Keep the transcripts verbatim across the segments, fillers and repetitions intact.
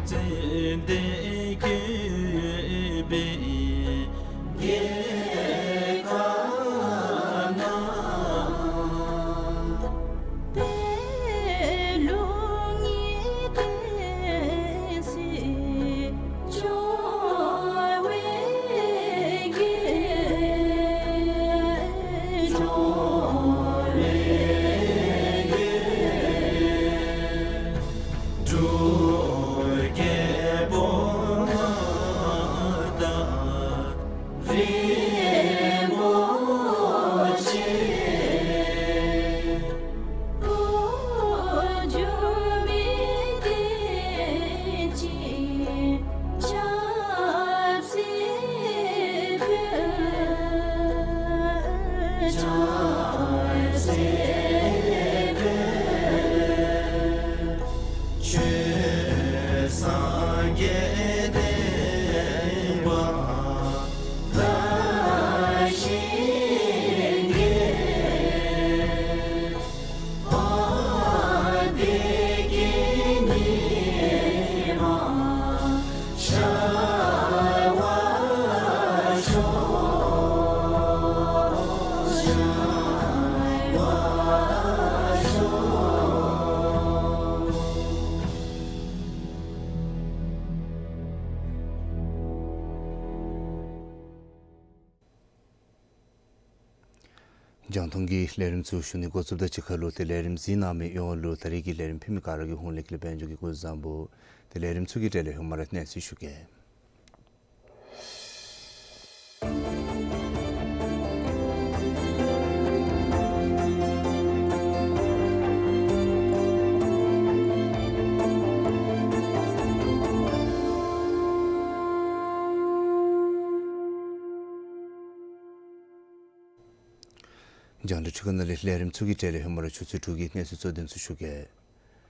ཙན་དན་བཀོད་པའི་རྒྱལ་ཁབ་ན། པད་ལུང་གི་སྟེང་གསལ་འབྱོར་བའི་རྒྱལ། འབྱོར་བའི་རྒྱལ། འབྲུག་རྒྱལ་པོ་མངའ་བདག་རིན་པོ་ཆེ། འགྲོ་མིའི་དོན་ཆེད་ཆབ་སྲིད་འབད། ཆབ་སྲིད་འབད། ཆོས་སངས་རྒྱས་བསྟན་པ་དར་ཞིང་རྒྱས། དཔལ་བདེ་སྐྱིད་ཉི་མ་ཤར་བར་ཤོག། ཤར་བར་ཤོག། རྒྱང་མཐོང་གི་ལས་རིམ་ཚུ་ཞུ་ནི་འགོ་བཙུགསཔ་དང་གཅིག་ཁར་ལུ་ཏེ་ལས་རིམ་གཟིགས་གནང་མི་ཡོངས་ལུ་ད་རིས་ཀྱི་ལས་རིམ་ཕུལ་མི་ག་ར་གི་ཧོངས་ལས་ཀྱི་ལས་དཔལ་འབྱོར་གྱིས་སྐུ་གཟུགས་བཟང་པོ། ཏེ་ལས་རིམ་ཚུ་གི་གྲས་ལས་ཧེ་མ་ར་གནས་ཚུལ་ཞུ་གེ། རྒྱང་བསྒྲགས་འཕྲུལ་ཁང་ནང་ལས་ལས་རིམ་ཚུ་གི་གྲས་ལས་ཧེ་མ་ར་ཆུ་ཚོད་དྲུག་གི་གནས་ཚུལ་གཙོ་དོན་ཚུ་ཞུ་གེ།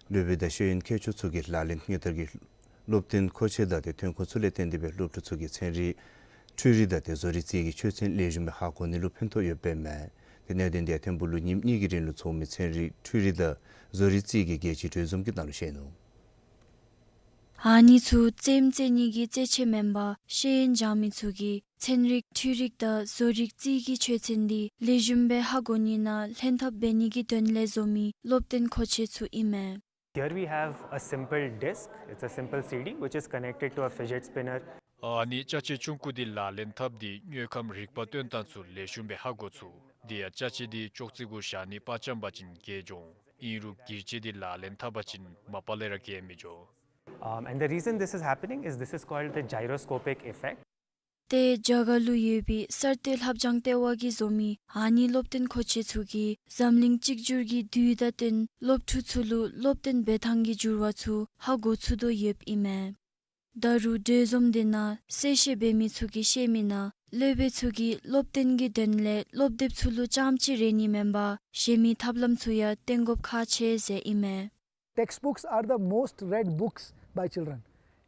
སློབ་དཔོན་དང་ཤེས་ཡོན་མཁས་མཆོག་ཚུ་གིས་ལག་ལེན་དངོས་བསྟར་གྱི་སློབ་སྟོན་མཁོ་ཆས་དང་ཏེ་ཐོན་ཁུངས་ཚུ་ལས་བརྟེན་ཏེ་སྦེ་སློབ་ཕྲུག་ཚུ་གིས་ཚན་རིག་འཕྲུལ་རིག་དང་ཏེ་བཟོ་རིག་རྩིས་ཀྱི་ཆོས་ཚན་ལེགས་ཤོམ་སྦེ་ཧ་གོ་ནི་ལུ་ཕན་ཐོགས་ཡོདཔ་ཨིན་མས། ཏེ་གནད་དོན་འདི་ཡང་ཐིམ་ཕུག་ལུ་ཉིནམ་གཉིས་ཀྱི་རིང་ལུ་ཚོགས་མི་ཚན་རིག་འཕྲུལ་རིག་དང་བཟོ་རིག་རྩིས་ཀྱི་རྒྱལ་སྤྱིའི་གྲོས་འཛོམས་ཀྱི་ནང་ལུ་བཤད་ནུག། ཨ་ནི་ཚུ་རྩེདམོ་རྩེ་ནི་གི་རྩེད་ཆས་མེན་པར་ཤེས་ཡོན་སྦྱང་མི་ཚུ་གིས་ཚན་རིག་འཕྲུལ་རིག་དང་བཟོ་རིག་རྩིས་ཀྱི་ཆོས་ཚན་འདི་ལེགས་ཤོམ་སྦེ་ཧ་གོ་ནི་ནང་ལྷན་ཐབས་འབད་ནི་གི་དོན་ལས་བཟོ་མི་སློབ་སྟོན་མཁོ་ཆས་ཚུ་ཨིན་མས། Here we have a simple disc. It's a simple C D which is connected to a fidget spinner. ཨ་ནི་ཅ་ཆས་ཆུང་ཀུ་འདི་ལག་ལེན་འཐབ་སྟེ་དངོས་ཁམས་རིག་པ་སྟོན་སྟངས་ཚུ་ལེགས་ཤོམ་སྦེ་ཧ་གོ་ཚུགས། དེ་ཡང་ཅ་ཆས་འདི་ཅོག་ཙེ་གུ་བཞག་ནི་པ་ཅམ་འབད་བ་ཅིན་གས་འགྱོ། ཨིན་རུང་སྒྱིར་ཆས་འདི་ལག་ལེན་འཐབ་པ་ཅིན་མ་པ་ལས་ར་གས་མི་འགྱོ། Um, and the reason this is happening is this is called the gyroscopic effect. ཏེ་རྒྱ་གར་ལུ་ཡོད་པའི་གསར་གཏོད་ལྷབ་སྦྱང་ལྟེ་བ་གིས་བཟོ་མི་ཨ་ནི་སློབ་སྟོན་མཁོ་ཆས་ཚུ་གིས་འཛམ་གླིང་གཅིག་གྱུར་གྱི་དུས་དང་བསྟུན་སློབ་ཕྲུག་ཚུ་ལུ་སློབ་སྟོན་འབད་ཐངས་ཀྱི་འགྱུར་བ་ཚུ་ཧ་གོ་ཚུགས་དོ་ཡོདཔ་ཨིན་མས། ད་རུང་གྲོས་འཛོམས་འདི་ནང་གསལ་བཤད་འབད་མི་ཚུ་གིས་བཤད་མི་ནང་སློབ་དཔོན་ཚུ་གིས་སློབ་སྟོན་གྱི་དོན་ལས་སློབ་དེབ་ཚུ་ལུ་རྐྱངམ་ཅིག་རེ་ནི་མེན་པར་གཞན་མི་ཐབས་ལམ་ཚུ་ཡང་བཏོན་དགོཔ་ཁག་ཆེ་ཟེར་ཨིན་མས། Textbooks are the most read books by children.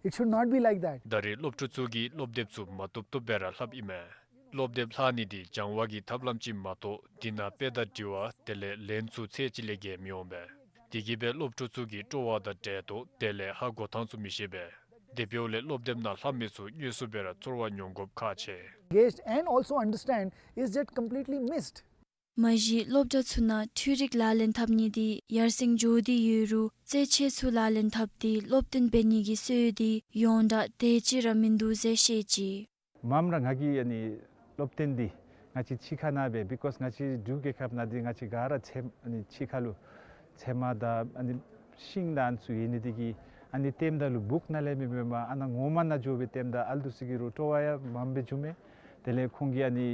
It should not be like that. ད་རེས་སློབ་ཕྲུག་ཚུ་གིས་སློབ་དེབ་ཚུ་མ་བཏུབ་བཏུབ་སྦེ་ར་ལྷབ་ཨིན་མས། སློབ་དེབ་ལྷག་ནི་འདི་སྦྱང་བ་གི་ཐབས་ལམ་ཅིག་མ་གཏོགས་འདི་ནང་དཔེ་དང་དྲི་བ་དེ་ལས་ལན་ཚུ་ཚད་ཅིག་ལས་བརྒལ་མི་འོང་པས། དེ་གིས་སྦེ་སློབ་ཕྲུག་ཚུ་གིས་སྤྲོ་བ་དང་འབྲེལ་ཏེ་དེ་ལས་ཧ་གོ་ཐངས་ཚུ་མི་ཤེས་པས། དེ་འབདཝ་ལས་སློབ་དེབ་ནང་ལྷབ་མི་ཚུ་དངོས་སུ་སྦེ་ར་ཚོར་བ་མྱོང་དགོཔ་ཁག་ཆེ། Engaged and also understand is just completely missed. མ་གཞི་སློབ་གྲྭ་ཚུ་ནང་འཕྲུལ་རིག་ལག་ལེན་འཐབ་ནི་འདི་ཡར་སེང་འགྱོ་སྟེ་ཡོད་རུང་རྩེད་ཆས་ཚུ་ལག་ལེན་འཐབ་སྟེ་སློབ་སྟོན་འབད་ནི་གི་སྲོལ་འདི་ཡོངས་གྲགས་དེ་ཅིག་ར་མིན་འདུག་ཟེར་བཤད་ཅི། མངམ་ར་ང་གིས་ཨ་ནི་སློབ་སྟོན་འདི་ང་བཅས་ཕྱི་ཁ་ནང་སྦེ་because ང་བཅས་འབྲུག་རྒྱལ་ཁབ་ནང་འདི་ང་བཅས་ག་ར་ཚལ་ཨ་ནི་ཕྱི་ཁ་ལུ་ཚལ་མ་དང་ཨ་ནི་ཤིང་དང་ཚུ་ཡོད་ནི་འདི་གིས་ཨ་ནི་ལྟདམོ་ལུ་བུག་ནང་ལས་མེན་པར་ཨ་ནཱ་ངོ་མ་ནང་འགྱོ་སྦེ་ལྟདམོ་ཨ་ལུ་ཚུ་གིས་རུང་སྤྲོ་བ་ཡང་མངམ་སྦེ་འབྱུངམ་མས། དེ་ལས་ཁོང་གིས་ཨ་ནི་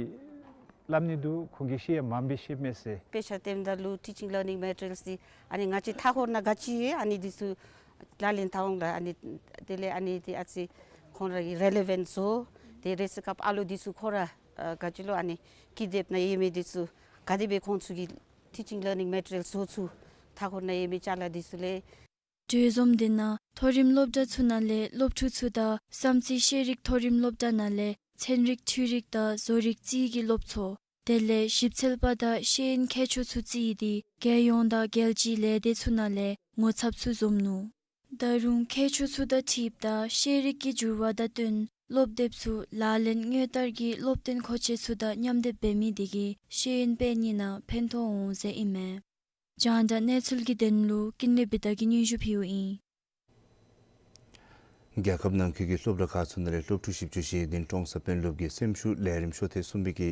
སླབ་ནི་འདུག། ཁོང་གིས་ཤེས་ཡང་མངམ་སྦེ་ཤེསཔ་མས་ཟེར། དཔེ་ཆ་ལྟདམོ་ལུ་teaching learning materials འདི་ཨ་ནི་ང་བཅས་མཐའ་འཁོར་ནང་ག་ཅི་ཡོད་ཨ་ནི་འདི་ཚུ་ལག་ལེན་འཐབ་འོང་ལགས། ཨ་ནི་དེ་ལས་ཨ་ནི་འདི་ཨ་ཙི་ཁོང་ར་གི་relevant བཟོ། དེ་རེས་སྐབས་ཨ་ལུ་འདི་ཚུ་ཁོང་ར་ཨ་ག་ཅི་ལོ་ཨ་ནི་ཀི་དེབ་ནང་ཡོད་མི་འདི་ཚུ་ག་དེ་སྦེ་ཁོང་ཚུ་གི་teaching learning materials བཟོ་ཚུགས། མཐའ་འཁོར་ནང་ཡོད་མི་ཅ་ལ་འདི་ཚུ་ལས། གྲོས་འཛོམས་འདི་ནང་མཐོ་རིམ་སློབ་གྲྭ་ཚུ་ནང་ལས་སློབ་ཕྲུག་ཚུ་དང་བསམ་རྩེ་ཤེས་རིག་མཐོ་རིམ་སློབ་གྲྭ་ནང་ལས་ཚན་རིག་འཕྲུལ་རིག་དང་བཟོ་རིག་རྩིས་ཀྱི་སློབ་ཚོགས་དེ་ལས་ཞིབ་འཚོལ་པ་དང་ཤེས་ཡོན་མཁས་མཆོག་ཚུ་བརྩིས་ཏེ་རྒྱལ་ཡོངས་དང་རྒྱལ་སྤྱིའི་ལས་སྡེ་ཚུ་ནང་ལས་ངོ་ཚབ་ཚུ་འཛོམས་ནུག། ད་རུང་མཁས་མཆོག་ཚུ་དང་འཁྲིལཝ་ད་ཤེས་རིག་གི་འགྱུར་བ་དང་བསྟུན་སློབ་དེབ་ཚུ་ལག་ལེན་དངོས་བསྟར་གྱིས་སློབ་སྟོན་མཁོ་ཆས་ཚུ་དང་མཉམ་སྡེབ་འབད་མི་དེ་གིས་ཤེས་ཡོན་སྤེལ་ནི་ནང་ཕན་ཐོགས་འོང་ཟེར་ཨིན་མས། རྒྱང་བསྒྲགས་གནས་ཚུལ་གྱི་དོན་ལུ་ཀུན་ལེགས་བི་ཏ་གིས་སྙན་ཞུ་ཕུལཝ་ཨིན། རྒྱལ་ཁབ་ནང་འཁོད་ཀྱི་སློབ་གྲྭ་ཁག་ཚུ་ནང་ལས་སློབ་ཕྲུག་བཞི་བཅུ་ཞེ་བདུན་ཀྲོང་གསར་དཔོན་སློབ་ཀྱི་སེམས་ཤུགས་ལས་རིམ་ཤོག་ཐེངས་གསུམ་པའི་གི་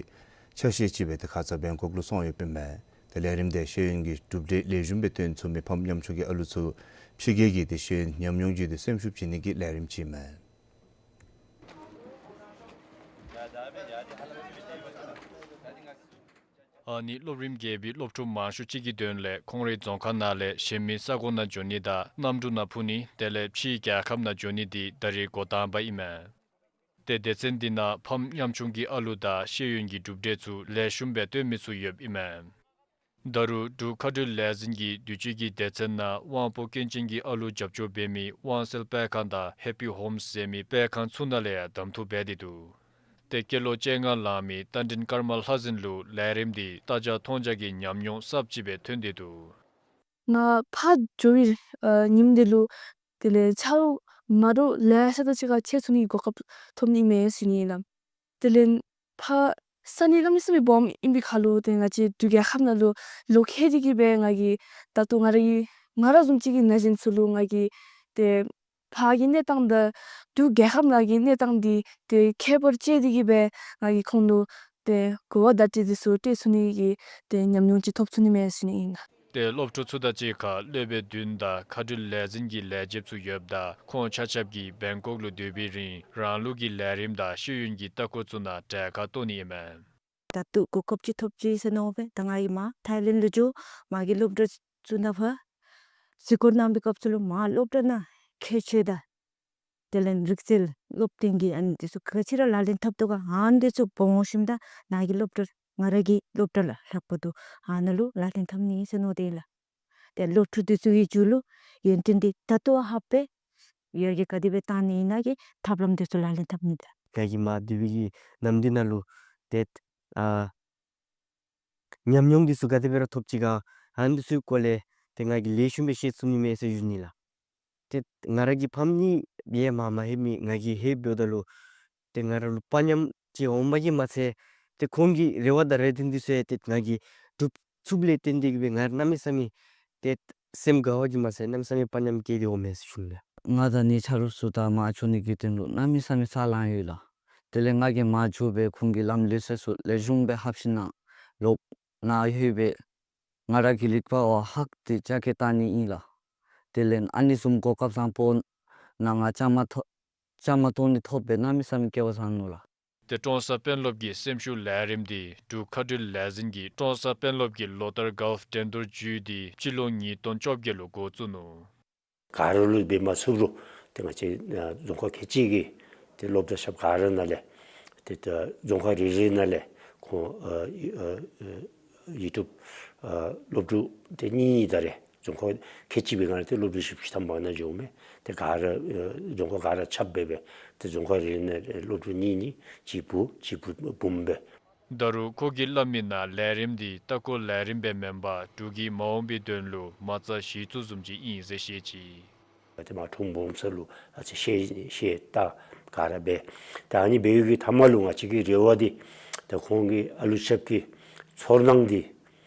ཆ་ཤས་ཅིག་སྦེ་ཏེ་ཁ་ཙ་བེང་ཀོག་ལུ་སོང་ཡོདཔ་ཨིན་མས། ཏེ་ལས་རིམ་དེ་ཤེས་ཡོན་གྱི་གྲུབ་འབྲས་ལེགས་ཤོམ་སྦེ་སྟོན་ཚུགས་མི་ཕམ་ཉམ་ཆུང་གི་ཨ་ལུ་ཚུ་ཕྱི་རྒྱལ་གྱི་ཏེ་ཤེས་ཡོན་ཉམས་མྱོང་བརྒྱུད་དེ་སེམས་ཤུགས་བྱིན་ནི་གི་ལས་རིམ་ཅིག་ཨིན་མས། ཨ་ནི་སློབ་རིམ་བརྒྱད་པའི་སློབ་ཕྲུག་མང་ཤོས་ཅིག་གི་དོན་ལས་ཁོང་རའི་རྫོང་ཁག་ནང་ལས་གཞན་མི་ས་གོ་ནང་འགྱོ་ནི་དང་གནམ་གྲུ་ནང་འཕུར་ནི་དེ་ལས་ཕྱིའི་རྒྱལ་ཁབ་ནང་འགྱོ་ནི་དེ་ད་རེས་འགོ་དང་པ་ཨིན་མས། ཏེ་སྡེ་ཚན་འདི་ནང་ཕམ་ཉམ་ཆུང་གི་ཨ་ལུ་དང་ཤེས་ཡོན་གྱི་གྲུབ་འབྲས་ཚུ་ལེགས་ཤོམ་སྦེ་སྟོན་མི་ཚུ་ཡོདཔ་ཨིན་མས། ད་རུང་འབྲུག་མཁའ་འགྲུལ་ལས་འཛིན་གྱིས་དུས་ཅི་གི་སྡེ་ཚན་ནང་དབང་པོ་སྐྱོན་ཅན་གྱི་ཨ་ལུ་རྒྱབ་སྐྱོར་འབད་མི་དབང་གསལ་སྤེལ་ཁང་དང་ཧེ་པི་ཧོམསི་ཟེར་མི་སྤེལ་ཁང་ཚུ་ནང་ལས་ཡང་གདམ་འཐུ་འབད་དེ་འདུག། ཏེ་སྐྱེས་ལོ་བཅོ་ལྔ་ལང་མི་རྟ་མགྲིན་ཀརྨ་ལྷ་འཛིན་ལུ་ལས་རིམ་འདི་ལྟ་རྒྱ་མཐོང་རྒྱ་གི་ཉམས་མྱོང་གསརཔ་ཅིག་སྦེ་ཐོན་ཏེ་འདུག། ང་ཕར་འགྱོ་བའི་ཨ་ཉིནམ་འདི་ལུ་དེ་ལས་ཆ་རོགས་མ་འདྲཝ་ལེ་ཤ་དང་གཅིག་ཁར་ཕྱད་ཚུགས་ནི་གོ་སྐབས་ཐོབ་ནི་མས་ཟེར་ནི་ཨིན་ལགས། དེ་ལས་ཕར་ས་གནས་གནམ་མེད་ས་མེད་སྦོམ་ཨིན་པའི་ཁར་ལུ་ཏེ་ང་བཅས་འབྲུག་རྒྱལ་ཁབ་ནང་ལུ་ལོག་ལྷོད་དེ་གིས་སྦེ་ང་གིས་ད་ལྟོ་ང་ར་གི་ང་ར་བཟུམ་ཅིག་གི་ན་གཞོན་ཚུ་ལུ་ང་གིས་ཏེ་ཕར་གྱི་གནས་སྟངས་དང་འབྲུག་རྒྱལ་ཁབ་ནང་གི་གནས་སྟངས་འདི་ཏེ་ཁྱད་པར་དཔྱད་དེ་གིས་སྦེ་ང་གིས་ཁོང་ལུ་ཏེ་གོ་བ་བརྡ་སྤྲོད་འདི་ཚུ་སྤྲོད་ཚུགས་ནི་གི་ཏེ་ཉམས་མྱོང་ཅིག་ཐོབ་ཚུགས་ནི་མས་ཟེར་ནི་ཨིན་ལགས། ཏེ་སློབ་ཕྲུག་ཚུ་དང་གཅིག་ཁར་སློབ་དཔོན་བདུན་དང་མཁའ་འགྲུལ་ལས་འཛིན་གྱི་ལས་བྱེདཔ་ཚུ་ཡོདཔ་ད་ཁོང་ཆ་ཁྱབ་ཀྱིས་བེང་ཀོག་ལུ་སྡོད་པའི་རིང་རང་ལུགས་ཀྱི་ལས་རིམ་དང་ཤེས་ཡོན་གྱི་ལྟ་སྐོར་ཚུ་ནང་གྲལ་ཁར་གཏོགས་ནི་ཨིན་མས། ད་ལྟོ་གོ་སྐབས་ཅིག་ཐོབ་ཅི་ཟེར་མནོ་སྦེ་ད་ང་གིས་མར་ཐའི་ལེནཌ་ལུ་འགྱོ་མར་གྱི་སློབ་གྲྭ་ཚུ་ནང་ཕར་གཟིགས་སྐོར་གནང་བའི་སྐབས་སུ་ལུ་མར་སློབ་གྲྭ་ནང་ཁྱད་ཆོས་དང་དེ་ལས་རིག་རྩལ་སློབ་སྟོན་གྱི་ཨ་ནི་འདི་ཚུ་ག་ཅི་ར་ལག་ལེན་འཐབ་དོ་ག་ཨ་ནི་འདི་ཚུ་སྦོམ་ཞིནམ་ད་ནཱ་གི་སློབ་གྲྭ་ང་ར་གི་སློབ་གྲྭ་ལས་ལྷག་པར་དུ་ཨ་ནཱ་ལུ་ལག་ལེན་འཐབ་ནི་ཟེར་མནོ་སྟེ་ལགས། ཏེ་སློབ་ཕྲུག་འདི་ཚུ་གི་རྒྱུད་ལུ་ཡོན་ཏན་འདི་ད་ལྟོ་ཧ་སྦེ་ཡར་རྒྱས་ག་དེ་སྦེ་བཏང་ནི་ཨིན་ན་གི་ཐབས་ལམ་འདི་ཚུ་ལག་ལེན་འཐབ་ནི་ད། ང་གིས་མར་སྡོད་པའི་གི་ནམ་འདི་ནང་ལུ་ཏེ་ཨ་ཉམས་མྱོང་འདི་ཚུ་ག་དེ་སྦེ་ར་ཐོབ་ཅི་ག་ཨ་ནི་འདི་ཚུ་གི་སྐོར་ལས་ཏེ་ང་གིས་ལེགས་ཤོམ་སྦེ་ཤེས་ཚུགས་ནི་མས་ཟེར་ཞུ་ནི་ལགས། ཏེ་ང་ར་གིས་ཕམ་ནི་ཡང་མ་མ་ལྷོད་མི་ང་གིས་ལྷོདཔ་ད་ལུ་ཏེ་ང་ར་ལུ་དཔའ་ཉམས་ཅིག་འོང་བ་གིས་མ་ཚད་ཏེ་ཁོང་གི་རེ་བ་དང་རེ་འདུན་འདི་ཚུ་ཡང་ཏེ་ང་གིས་སྒྲུབ་ཚུགསཔ་ལས་བརྟེན་ཏེ་གིས་སྦེ་ང་ར་གནམ་མེད་ས་མེད་ཏེ་སེམས་དགའ་བ་གིས་མ་ཚད་གནམ་མེད་ས་མེད་དཔའ་ཉམས་སྐྱེས་ཏེ་འོང་མས་ཟེར་ཞུ་ནི་ལགས། ང་དང་ངེའི་ཆ་རོགས་ཚུ་དང་མར་འགྱོ་ནི་གི་དོན་ལུ་གནམ་མེད་ས་མེད་ཚ་ལང་ཡོད་ལགས། དེ་ལས་ང་གིས་མར་འགྱོ་སྦེ་ཁོང་གི་ལམ་ལུགས་སྲོལ་ཚུ་ལེགས་ཤོམ་སྦེ་ཧབ་ཞིནམ་ལས་ལོག་ནཱ་ལྷོད་སྦེ་ང་ར་གི་ལེགས་པ་བ་ཧ་གོ་སྟེ་ཅ་གི་བཏང་ནི་ཨིན་ལགས། དེ་ལས་ཨ་ནི་བཟུམ་གོ་སྐབས་བཟང་པོ་ནང་ང་བཅའ་མར་ཐོ་བཅའ་མར་གཏོགས་ནི་ཐོབ་སྦེ་གནམ་མེད་ས་མེད་སྐལ་བ་བཟང་ནུག་ལགས། ཏེ་ཀྲོང་གསར་དཔོན་སློབ་ཀྱི་སེམས་ཤུགས་ལས་རིམ་འདི་འབྲུག་མཁའ་འགྲུལ་ལས་འཛིན་གྱི་ཀྲོང་གསར་དཔོན་སློབ་ཀྱི་ལོ་ལྟར་གཱོལཕ་འགྲན་བསྡུར་བརྒྱུད་དེ་སྤྱི་ལོ་ཉིས་སྟོང་བཅོ་བརྒྱད་ལུ་འགོ་བཙུགས་ནུག། ག་ར་ལུ་འབད་མ་ཚུགས་རུང་ཏེ་ང་བཅས་ཨ་རྫོང་ཁག་ཁལ་གཅིག་གི་ཏེ་སློབ་གྲྭ་ཆ་ཁྱབ་ག་ར་ནང་ལས་ཏེ་ད་རྫོང་ཁག་རེ་རེ་ནང་ལས་ཁོང་ཨ་ཨ་ཨ་ཡུ་ཊུབ་ཨ་སློབ་ཕྲུག་ཏེ་གཉིས་གཉིས་ད་རེས་རྫོང་ཁག་ཁལ་གཅིག་པའི་ནང་ལས་ཏེ་སློབ་ཕྲུག་བཞི་བཅུ་ཐམ་པ་ནང་འགྱོཝ་མས། ཏེ་ག་ར་ཨ་རྫོང་ཁག་ག་ར་ཁྱབ་སྦེ་སྦེ་ཏེ་རྫོང་ཁག་རེ་རེ་ནང་ལས་སློབ་ཕྲུག་གཉིས་གཉིས་གཅིག་བུ་གཅིག་བུ་བུམོ་སྦེ། ད་རུང་ཁོ་གིས་སླབ་མིའི་ནང་ལས་རིམ་འདི་ལྟ་སྐོར་ལས་རིམ་སྦེ་མེན་པར་འབྲུག་གི་མ་འོངས་པའི་དོན་ལུ་མ་རྩ་གཞི་བཙུགས་བཟུམ་ཅིག་ཨིན་ཟེར་བཤད་ཅི། ཏེ་མར་ཁྲོམ་སྦོམ་ས་ལུ་ཨ་ཙི་བཤལ་བཤལ་ལྟ་ག་ར་འབད། ད་ཨ་ནི་འབད་བའི་གི་མཐའ་མ་ལུ་ང་བཅས་ཀྱི་རེ་བ་འདི་ད་ཁོང་གི་ཨ་ལུ་ཆ་ཁྱབ་ཀྱི་ཚོར་སྣང་འདི་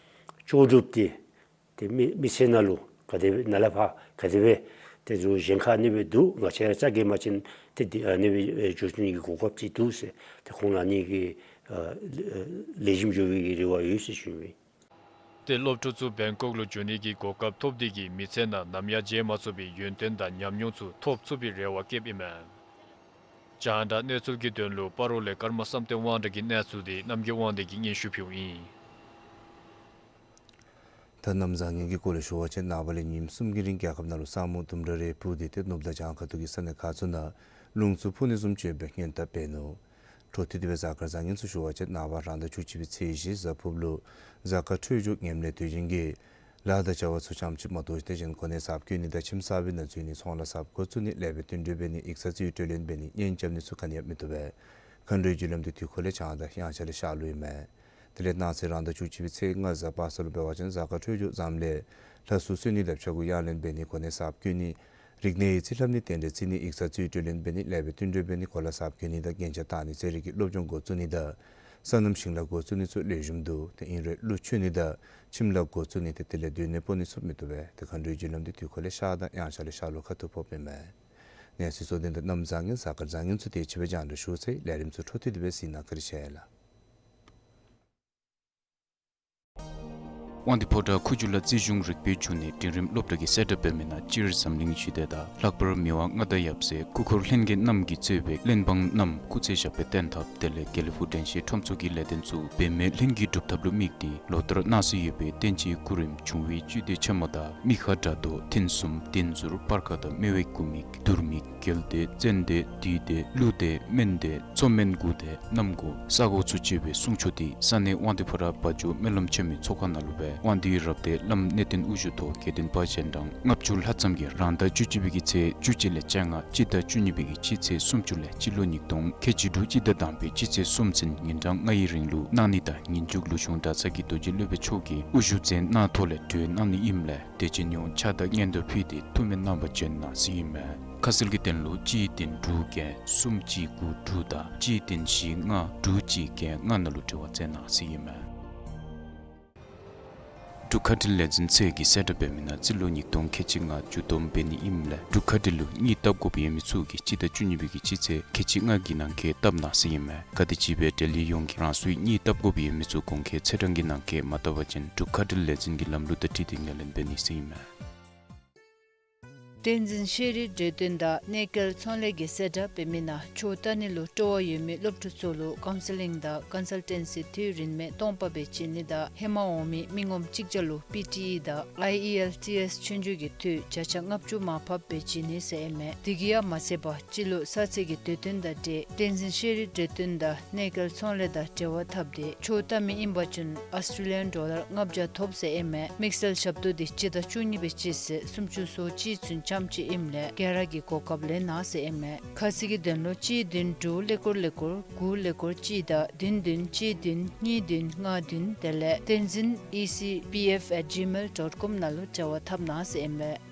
ལྕོགས་གྲུབ་འདི་ཏེ་མི་མི་ཚེ་ནང་ལུ་ག་དེ་སྦེ་ནཱ་ལས་ཕར་ག་དེ་སྦེ་ཏེ་འགྱོ་གཞན་ཁར་ཨ་ནི་སྦེ་འདུག། ང་བཅས་ར་རྩ་འགེངས་པ་ཅིན་ཏེ་འདི་ཨ་ནི་སྦེ་འགྱོ་ཚུགས་ནི་གི་གོ་སྐབས་ཅིག་འདུག་ཟེར་ཏེ་ཁོང་ལུ་ཨ་ནི་གི་ཨ་ལེགས་ཤོམ་འགྱོ་བའི་གི་རེ་བ་ཡོད་ཟེར་ཞུ་ནི། ཏེ་སློབ་ཕྲུག་ཚུ་བེང་ཀོག་ལུ་འགྱོ་ནི་གི་གོ་སྐབས་ཐོབ་འདི་གིས་མི་ཚེ་ནང་ནམ་ཡང་བརྗེད་མ་ཚུགས་པའི་ཡོན་ཏན་དང་ཉམས་མྱོང་ཚུ་ཐོབ་ཚུགས་པའི་རེ་བ་བསྐྱེདཔ་ཨིན་མས། རྒྱང་བསྒྲགས་གནས་ཚུལ་གྱི་དོན་ལུ་སྤ་རོ་ལས་ཀརྨ་བསམ་གཏན་དབང་གྲགས་ཀྱི་གནས་ཚུལ་འདི་རྣམ་རྒྱལ་དབང་འདུས་ཀྱིས་སྙན་ཞུ་ཕུལཝ་ཨིན། ད་གནམ་བཟང་ངན་གྱི་སྐོར་ལས་ཞུ་བ་ཅིན་ནངས་པ་ལས་ཉིནམ་གསུམ་གྱི་རིང་རྒྱལ་ཁབ་ནང་ལུ་ས་སྨུག་ལྡུམ་ར་རེ་སྤུབས་ཏེ་ཏེ་ནུབ་དང་བྱང་ཁ་ཐུག་གི་ས་གནས་ཁག་ཚུ་ནང་རླུང་འཚུབ་འཕུ་ནི་བཟུམ་ཅིག་ཡོད་པའི་སྔོན་བརྡ་སྤེལ་ནུག། འཕྲོ་མཐུད་དེ་སྦེ་གཟའ་སྐར་བཟང་ངན་ཚུ་ཞུ་བ་ཅིན་ནངས་པ་རང་ཟླ་བཅུ་གཅིག་པའི་ཚེས་བཞི་གཟའ་ཕུརཔ་ལུ་གཟའ་སྐར་འཕྲོད་སྦྱོར་ངན་ལྷད་དུས་ཆེན་གྱི་ལཱ་དང་བྱ་བ་ཚུ་ཙམ་ཅིག་མ་གཏོགས་ཏེ་གཞན་གོ་གནས་གསརཔ་བསྐོ་ནི་དང་ཁྱིམ་གསར་པའི་ནང་འཛུལ་ནི་ཚོང་ལཱ་གསརཔ་འགོ་བཙུགས་ནི་ལེགས་པའི་བསྟུན་གྲོས་འབད་ནི་ཡིག་ཚང་རྩིས་སྤྲོད་ལེན་འབད་ནི་གཉེན་རྐྱབ་ནི་ཚུ་ག་ནི་ཡང་མི་བཏུབ་པས། མཁའ་འགྲོའི་རྒྱུ་ལམ་འདི་དུས་འཁོར་ལས་བྱང་དང་དབྱངས་འཆར་ལས་ཤར་ལུ་ཨིན་མས། དེ་ལས་གནངས་ཚེ་རང་ཟླ་བཅུ་གཅིག་པའི་ཚེས་ལྔ་གཟའ་པ་སངས་ལུ་འབད་བ་ཅིན་གཟའ་སྐར་འཕྲོད་སྦྱོར་བཟངམ་ལས་ལྷ་གསོལ་གསོལ་ནི་དང་ཕྱྭ་འགུགས་གཡང་ལེན་འབད་ནི་གོ་གནས་གསརཔ་བསྐོ་ནི་ རིག་གནས་ཡིག་རྩིས་ལྷབ་ནི་རྟེན་འབྲེལ་རྩི་ནི་ཡིག་ཚང་རྩིས་སྤྲོད་ལེན་འབད་ནི་ལེགས་པའི་བསྟུན་གྲོས་འབད་ནི་གོ་ལ་གསརཔ་གྱོན་ནི་དང་རྒྱན་ཆ་བཏགས་ནི་རྩེད་རིགས་ཀྱི་སློབ་སྦྱོང་འགོ་བཙུགས་ནི་དང་སོ་ནམ་ཞིང་ལཱ་འགོ་བཙུགས་ནི་ཚུ་ལེགས་ཤོམ་འདུག། དེ་ཨིན་རུང་གླུ་མཆོད་ནི་དང་ཁྱིམ་ལཱ་འགོ་བཙུགས་ནི་དེ་དེ་ལས་སྡོད་གནས་སྤོ་ནི་ཚུ་མི་བཏུབ་པས། དེ་མཁའ་འགྲོའི་རྒྱུ་ལམ་དེ་དུས་འཁོར་ལས་ཤར་དང་དབྱངས་འཆར་ལས་ཤར་ལྷོ་ཁ་ཐུག་ཕོགཔ་ཨིན་མས། གནས་ཚུལ་གཙོ་དོན་དང་གནམ་བཟང་ངན་གཟའ་སྐར་བཟང་ངན་ཚུ་དེ་ཕྱི་པའི་རྒྱང་བསྒྲགས་ཞུ་ཚེ་ལས་རིམ་ཚུ་འཕྲོ་མཐུད་དེ་སྦེ་གཟིགས་གནང་བཀའ་དྲིན་ཆེ་ལགས། དབང་འདུས་ཕོ་བྲང་ཁུ་བྱུག་ལ་རྩིས་གཞུང་རིག་པའི་འབྱུང་གནས་འབྲིང་རིམ་སློབ་གྲྭ་གིས་གསལ་བསྒྲགས་འབད་མི་ནང་སྤྱིར་འཛམ་གླིང་ཞི་བདེ་དང་ལྷག་པར་མི་དབང་མངའ་བདག་ཡབ་སྲས་སྐུ་འཁོར་ལྷན་རྒྱས་རྣམས་ཀྱིས་གཙོས་པའི་གླེན་འབངས་རྣམས་སྐུ་ཚེ་ཞབས་པད་བརྟན་ཐབས་དེ་ལས་དགེ་ལེགས་ཕུག་དྲན་ཤེས་ཁྲོམ་ཚོགས་ཀྱི་ལས་དོན་ཚུ་འབད་མེད་ལྷུན་གྱིས་འགྲུབ་ཐབས་ལུ་དམིགས་ཏེ་ལོ་ལྟར་གནང་སྲོལ་ཡོད་པའི་བསྟན་སྤྱིའི་སྐུ་རིམ་འབྱུང་བའི་བཅུད་སྡེ་ཆེན་མོ་དང་མི་ཁ་དགྲ་གདོང་མཐུན་གསུམ་བདུན་ཟུར་སྤར་ཁ་དང་སྨེ་བའི་སྐུ་མིག་དུར་མིག་རྒྱལ་སྡེ་ཙན་དན་བདུད་སྡེ་ཀླུ་སྡེ་སྨན་སྡེ་མཚོ་སྨན་དགུ་སྡེ་གནམ་སྒོ་ས་སྒོ་ཚུ་བཅས་པའི་གསུང་ཆོག་དེ་ས་གནས་དབང་འདུས་ཕོ་བྲང་བ་འཇོ་སྨོན་ལམ་ཆེན་མོའི་ཚོགས་ཁང་ནང་ལུ་སྦེ་དབང་འདུས་རབ་སྡེ་བླམ་གནས་བརྟན་དབུ་བཞུགས་ཐོག་དགེ་འདུན་པ་གཞན་གྲངས་ལྔ་བཅུ་ལྷག་ཙམ་གྱིས་རང་ཟླ་བཅུ་གཅིག་པའི་གི་ཚེས་བཅུ་གཅིག་ལས་བཅོ་ལྔ་སྤྱི་ཟླ་བཅུ་གཉིས་པའི་གི་སྤྱི་ཚེས་སུམ་ཅུ་ལས་སྤྱི་ལོ་ཉིས་སྟོང་ཁལ་གཅིག་དྲུག་སྤྱི་ཟླ་དང་པའི་སྤྱི་ཚེས་གསུམ་ཚུན་ཉིན་གྲངས་ལྔ་ཡི་རིང་ལུ་གནང་ནི་དང་ཉིན་མཇུག་ལུ་གཞུང་གྲྭ་ཚང་གི་རྡོ་རྗེ་སློབ་དཔོན་མཆོག་གིས་དབུ་བཞུགས་མཛད་གནང་ཐོག་ལས་གྲོལ་གནང་ནི་ཨིནམ་ལས་དད་ཅན་ཡོངས་ཕྱག་དང་སྙན་དར་ཕུལ་ཏེ་ཐུགས་སྨོན་གནང་བར་བྱོན་གནང་ཟེར་ཨིན་མས། ཁ་གསལ་གྱི་དོན་ལུ་གཅིག་བདུན་དྲུག་བརྒྱད་གསུམ་གཅིག་དགུ་དྲུག་དང་གཅིག་བདུན་བཞི་ལྔ་དྲུག་གཅིག་བརྒྱད་ལྔ་ནང་ལུ་འབྲེལ་བ་མཛད་གནང་ཟེར་ཨིན་མས། འབྲུག་མཁའ་འགྲུལ་ལས་འཛིན་ཚད་ཀྱིས་གསལ་བསྒྲགས་འབད་མི་ནང་རྩིས་ལོ་ཉིས་སྟོང་ཁལ་གཅིག་ལྔ་མཇུག་བསྡོམས་འབད་ནི་ཨིནམ་ལས་འབྲུག་མཁའ་འགྲུལ་ལུ་གཉིད་བཏབ་དགོཔ་ཡོད་མི་ཚུ་གིས་སྤྱི་ཟླ་བཅུ་གཉིས་པའི་གི་སྤྱི་ཚེས་ཁལ་གཅིག་ལྔ་གི་ནང་འཁོད་བཏབ་གནང་ཟེར་ཨིན་མས། ག་དེམ་ཅིག་སྦེ་འབྲེལ་ཡོད་ཡོངས་ཀྱིས་རང་སོའི་གཉིད་བཏབ་དགོཔ་ཡོད་མི་ཚུ་གོང་འཁོད་ཚེས་གྲངས་ཀྱི་ནང་འཁོད་མ་བཏབ་པ་ཅིན་འབྲུག་མཁའ་འགྲུལ་ལས་འཛིན་གྱི་ལམ་ལུགས་དང་འཁྲིལ་ཏེ་ངོས་ལེན་འབད་ནི་ཟེར་ཨིན་མས། བསྟན་འཛིན་ཤེས་རིག་འགྲེམས་སྟོན་དང་གནས་སྐལ་ཚོང་ལས་ཀྱིས་གསལ་བསྒྲགས་འབད་མི་ནང་ཆོས་ལྟ་ནི་ལུ་སྤྲོ་བ་ཡོད་མི་སློབ་ཕྲུག་ཚུ་ལུ་ཀའུན་སི་ལིང་དང་ཀོན་སལ་ཊེན་སི་འཐུས་རིན་མེད་སྟོང་པ་སྦེ་བྱིན་ནི་དང་ཧེ་མ་འོང་མི་མི་ངོམ་གཅིག་བརྒྱ་ལུ་པི་ཊི་ཨི་དང་ཨའི་ཨི་ཨེལ་ཊི་ཨེསི་ཆོས་རྒྱུགས་ཀྱི་འཐུས་བརྒྱ་ཆ་ལྔ་བཅུ་མར་ཕབ་སྦེ་བྱིན་ནི་ཟེར་ཨིན་མས། དེ་གིས་ཡང་མ་ཚད་པར་སྤྱི་ལོ་གསར་ཚེས་ཀྱི་དུས་སྟོན་དང་འབྲེལ་བསྟན་འཛིན་ཤེས་རིག་འགྲེམས་སྟོན་དང་གནས་སྐལ་ཚོང་ལས་དང་འབྲེལ་བ་འཐབ་སྟེ་ཆོས་ལྟ་མི་ཨིན་པ་ཅིན་ཨོསི་ཊྲེ་ལི་ཡན་ཌོ་ལར་ལྔ་བརྒྱ་ཐོབ་ཟེར་ཨིན་མས། དམིགས་བསལ་ཞབས་ཏོག་འདི་སྤྱི་ཟླ་བཅུ་གཉིས་པའི་སྤྱི་ཚེས་སུམ་ཅུ་སོ་གཅིག་ཚུན་ཙམ་ཅིག་ཨིནམ་ལས་སྒེར་ར་གི་གོ་སྐབས་ལེན་གནང་ཟེར་ཨིན་མས། ཁ་གསལ་གྱི་དོན་ལུ་གཅིག་བདུན་དྲུག་ཀླད་ཀོར་ཀླད་ཀོར་དགུ་ཀླད་ཀོར་གཅིག་དང་བདུན་བདུན་གཅིག་བདུན་གཉིས་བདུན་ལྔ་བདུན་དེ་ལས་བསྟན་འཛིན་ཨི་སི་པི་ཨེཕ་ཨེཊ་ཇི་མེལ་ཌོཊ་ཀོམ་ནང་ལུ་འབྲེལ་བ་འཐབ་གནང་ཟེར་ཨིན་མས།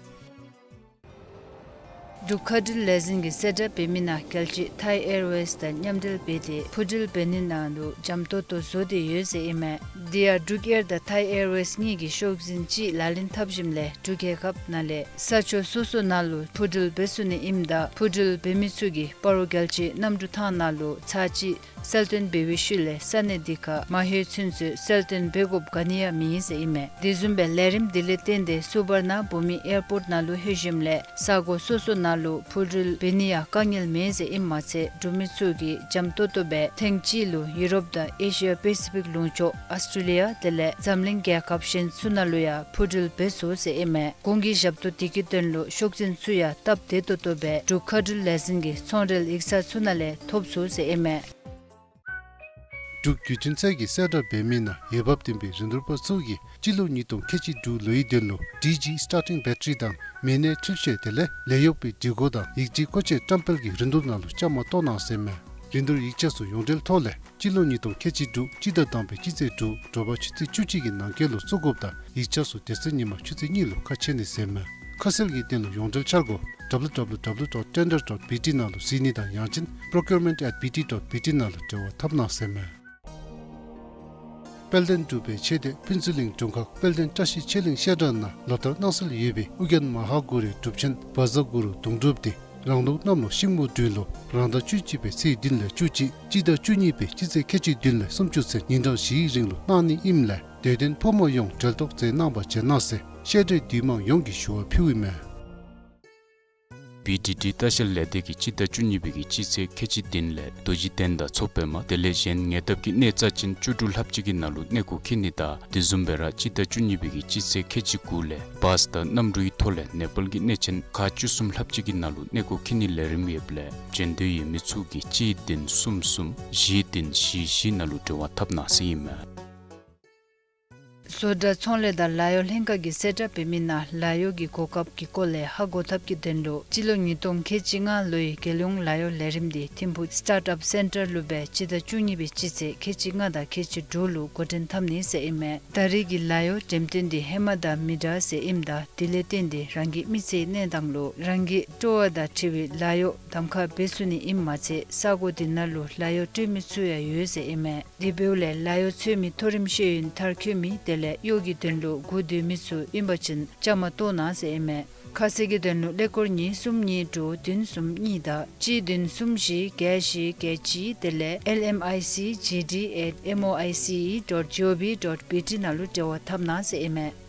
འབྲུག་མཁའ་འགྲུལ་ལས་འཛིན་གྱིས་གསལ་བསྒྲགས་འབད་མི་ནང་རྒྱལ་སྤྱི་ཐའི་ཨེར་ཝེསི་དང་མཉམ་འབྲེལ་འབད་དེ་འཕུར་འགྲུལ་འབད་ནི་ནང་ལུ་འཇམ་ཏོང་ཏོ་བཟོ་སྟེ་ཡོད་ཟེར་ཨིན་མས། དེ་ཡང་འབྲུག་ཨེར་དང་ཐའི་ཨེར་ཝེསི་གཉིས་ཀྱིས་ཤོག་འཛིན་གཅིག་ལག་ལེན་འཐབ་ཞིནམ་ལས་འབྲུག་རྒྱལ་ཁབ་ནང་ལས་ས་ཕྱོགས་སོ་སོ་ནང་ལུ་འཕུར་འགྲུལ་འབད་ཚུགས་ནི་ཨིནམ་ད་འཕུར་འགྲུལ་འབད་མི་ཚུ་གིས་སྤ་རོ་རྒྱལ་སྤྱིའི་གནམ་གྲུ་ཐང་ནང་ལུ་ཚར་གཅིག་གསལ་སྟོན་འབད་བའི་ཤུལ་ལས་ས་གནས་དེ་ཁར་མ་ལྷོད་ཚུན་ཚོད་གསལ་སྟོན་འབད་དགོཔ་ག་ནི་ཡང་མེད་ཟེར་ཨིན་མས། དེ་བཟུམ་སྦེ་ལས་རིམ་དེ་ལས་བརྟེན་ཏེ་སུ་བར་ན་བྷུ་མི་ཨེར་པོརཊ་ནང་ལུ་ལྷོད་ཞིནམ་ལས་ས་གོ་སོ་སོ་ནང་ལུ་འཕུར་འགྲུལ་འབད་ནི་ཡང་དཀའ་ངལ་མེད་ཟེར་ཨིནམ་མ་ཚད་འབྲུག་མི་ཚུ་གིས་འཇམ་ཏོང་ཏོ་སྦེ་ཐེངས་གཅིག་ལུ་ཡུ་རོབ་དང་ཨེ་ཤི་ཡ་པེ་སི་ཕིག་ལུང་ཕྱོགས་ཨོསི་ཊྲེ་ལི་ཡ་དེ་ལས་འཛམ་གླིང་རྒྱལ་ཁབ་གཞན་ཚུ་ནང་ལུ་ཡང་འཕུར་འགྲུལ་འབད་ཚུགས་ཟེར་ཨིན་མས། གོང་གི་ཞབས་ཏོག་དེ་གི་དོན་ལུ་ཤོག་འཛིན་ཚུ་ཡང་སྟབས་བདེ་ཏོག་ཏོ་སྦེ་འབྲུག་མཁའ་འགྲུལ་ལས་འཛིན་གྱི་ཚོང་འབྲེལ་ཡིག་ཚང་ཚུ་ནང་ལས་ཐོབ་ཚུགས་ཟེར་ཨིན་མས། འབྲུག་བརྒྱུད་འཕྲིན་ཚད་ཀྱིས་གསལ་བསྒྲགས་འབད་མི་ནང་འོས་འབབ་ལྡན་པའི་རིན་བསྡུར་པ་ཚུ་གིས་སྤྱི་ལོ་ཉིས་སྟོང་ཁལ་གཅིག་དྲུག་ལོའི་དོན་ལུ་ཌི་ཇི་སི་ཊར་ཊིང་བེ་ཊ་རི་དང་མི་སྣའི་འཕྲུལ་ཆས་དེ་ལས་ལས་གཡོག་པའི་སྒྲིག་གོ་དང་ཡིག་ཆའི་བཀོལ་སྤྱོད་བཀྲམ་སྤེལ་གྱི་རིན་བསྡུར་ནང་ལུ་བཅའ་མར་གཏོགས་གནང་ཟེར་མས། རིན་བསྡུར་ཡིག་ཆ་ཚུ་ཡོངས་འབྲེལ་ཐོག་ལས་སྤྱི་ལོ་ཉིས་སྟོང་ཁལ་གཅིག་དྲུག་སྤྱི་ཟླ་དང་པའི་སྤྱི་ཚེས་དྲུག་དྲོ་པ་ཆུ་ཚོད་བཅུ་གཅིག་གི་ནང་འཁོད་ལུ་བཙུགས་དགོཔ་དང་ཡིག་ཆ་ཚུ་དེ་ཚེ་ཉིན་མ་ཆུ་ཚོད་གཉིས་ལུ་ཁ་ཕྱེ་ནི་ཟེར་མས། ཁ་གསལ་གྱི་དོན་ལུ་ཡོངས་འབྲེལ་འཆར་སྒོ་ཌབ་ལུ་ཌབ་ལུ་ཌབ་ལུ་ཌོཊ་ཊེན་ཌར་ཌོཊ་བི་ཊི་ནང་ལུ་གཟིགས་ནི་དང་ཡང་ཅིན་པྲོ་ཀིའུར་མེནཊ་ཨེཊ་བི་ཊི་ཌོཊ་བི་ཊི་ནང་ལུ་འབྲེལ་བ་འཐབ་གནང་ཟེར་མས། དཔལ་ལྡན་འབྲུག་པའི་ཆོས་སྡེ་ཕུན་ཚོགས་གླིང་དྲུང་ཁག་དཔལ་ལྡན་བཀྲ་ཤིས་ཆོས་གླིང་བཤད་གྲྭ་ནང་ལོ་ལྟར་གནང་སྲོལ་ཡོད་པའི་ཨོ་རྒྱན་མ་ཧཱ་གུ་རུའི་སྒྲུབ་ཆེན་བཛྲ་གུ་རུ་གདུང་སྒྲུབ་དེ་རང་ལུགས་གནམ་ལོ་ཤིང་མོ་སྦྲུལ་ལོ་རང་ཟླ་བཅུ་གཅིག་པའི་ཚེས་བདུན་ལས་བཅུ་གཅིག་སྤྱི་ཟླ་བཅུ་གཉིས་པའི་སྤྱི་ཚེས་ཁལ་གཅིག་བདུན་ལས་སུམ་ཅུ་ཚུན་ཉིན་གྲངས་བཞིའི་རིང་ལུ་གནང་ནི་ཨིནམ་ལས་དད་ལྡན་ཕོ་མོ་ཡོངས་འབྲེལ་གཏོགས་མཛད་གནང་བར་བྱོན་གནང་ཟེར་བཤད་གྲྭའི་འདུས་མང་ཡོངས་ཀྱིས་ཞུ་བ་ཕུལཝ་ཨིན་མས། བི་ཌི་ཌི་ལྟ་བཤལ་ལས་སྡེ་གིས་སྤྱི་ཟླ་བཅུ་གཉིས་པའི་གི་སྤྱི་ཚེས་ཁལ་གཅིག་བདུན་ལས་རྡོ་རྗེ་གདན་དང་མཚོ་པདྨ་དེ་ལས་གཞན་ཉེ་འདབས་ཀྱི་གནས་རྩ་ཅན་བཅུ་དྲུག་ལྷགཔ་ཅིག་གི་ནང་ལུ་གནས་སྐོར་འཁྱིད་ནི་དང་དེ་བཟུམ་སྦེ་ར་སྤྱི་ཟླ་བཅུ་གཉིས་པའི་གི་སྤྱི་ཚེས་ཁལ་གཅིག་དགུ་ལས་བཱས་དང་གནམ་གྲུའི་ཐོག་ལས་ནེ་པཱལ་གྱི་གནས་ཆེན་ཁག་བཅུ་གསུམ་ལྷགཔ་ཅིག་གི་ནང་ལུ་གནས་སྐོར་འཁྱིད་ནིའི་ལས་རིམ་ཡོདཔ་ལས་བྱོན་འདོད་ཡོད་མི་ཚུ་གིས་གཅིག་བདུན་གསུམ་གསུམ་བཞི་བདུན་བཞི་བཞི་ནང་ལུ་འབྲེལ་བ་འཐབ་གནང་ཟེར་ཨིན་མས། བཟོ་གྲྭ་ཚོང་ལས་དང་ལཱ་གཡོག་ལྷན་ཁག་གིས་གསལ་བསྒྲགས་འབད་མི་ནང་ལཱ་གཡོག་གི་གོ་སྐབས་ཀྱི་སྐོར་ལས་ཧ་གོ་ཐབས་ཀྱི་དོན་ལུ་སྤྱི་ལོ་ཉིས་སྟོང་ཁལ་གཅིག་ལྔ་ལོའི་རྒྱལ་ཡོངས་ལཱ་གཡོག་ལས་རིམ་འདི་ཐིམ་ཕུག་སི་ཊཱརཊ་ཨཔ་སེན་ཊར་ལུ་སྦེ་སྤྱི་ཟླ་བཅུ་གཉིས་པའི་སྤྱི་ཚེས་ཁལ་གཅིག་ལྔ་དང་ཁལ་གཅིག་དྲུག་ལུ་འགོ་འདྲེན་འཐབ་ནི་ཟེར་ཨིན་མས། ད་རེས་ཀྱི་ལཱ་གཡོག་འགྲེམས་སྟོན་འདི་ཧེ་མ་དང་མི་འདྲ་ཟེར་ཨིནམ་ད་དེ་ལས་བརྟེན་ཏེ་རང་གི་མི་ཚེའི་གནས་སྟངས་ལུ་རང་གི་སྤྲོ་བ་དང་འཁྲིལ་བའི་ལཱ་གཡོག་གདམ་ཁ་འབད་ཚུགས་ནི་ཨིནམ་མ་ཚད་ས་གོ་འདི་ནང་ལུ་ལཱ་གཡོག་སྤྲོད་མི་ཚུ་ཡང་ཡོད་ཟེར་ཨིན་མས། དེ་འབདཝ་ལས་ལཱ་གཡོག་འཚོལ་མི་མཐོ་རིམ་ཤེས་ཡོན་མཐར་འཁྱོལ་མི་དེ་ལས་གཡོག་གི་དོན་ལུ་སྒུག་སྡོད་མི་ཚུ་ཨིན་པ་ཅིན་བཅའ་མར་གཏོགས་གནང་ཟེར་ཨིན་མས། ཁ་གསལ་གྱི་དོན་ལུ་ཀླད་ཀོར་གཉིས་གསུམ་གཉིས་དྲུག་བདུན་གསུམ་གཉིས་དང་གཅིག་བདུན་གསུམ་བཞི་བརྒྱད་བཞི་བརྒྱད་གཅིག་དེ་ལས་ཨེལ་ཨེམ་ཨའི་སི་ཇི་ཌི་ཨེཊ་ཨེམ་ཨོ་ཨའི་སི་ཨི་ཌོཊ་ཇི་ཨོ་བི་ཌོཊ་བི་ཊི་ནང་ལུ་འབྲེལ་བ་འཐབ་གནང་ཟེར་ཨིན་མས།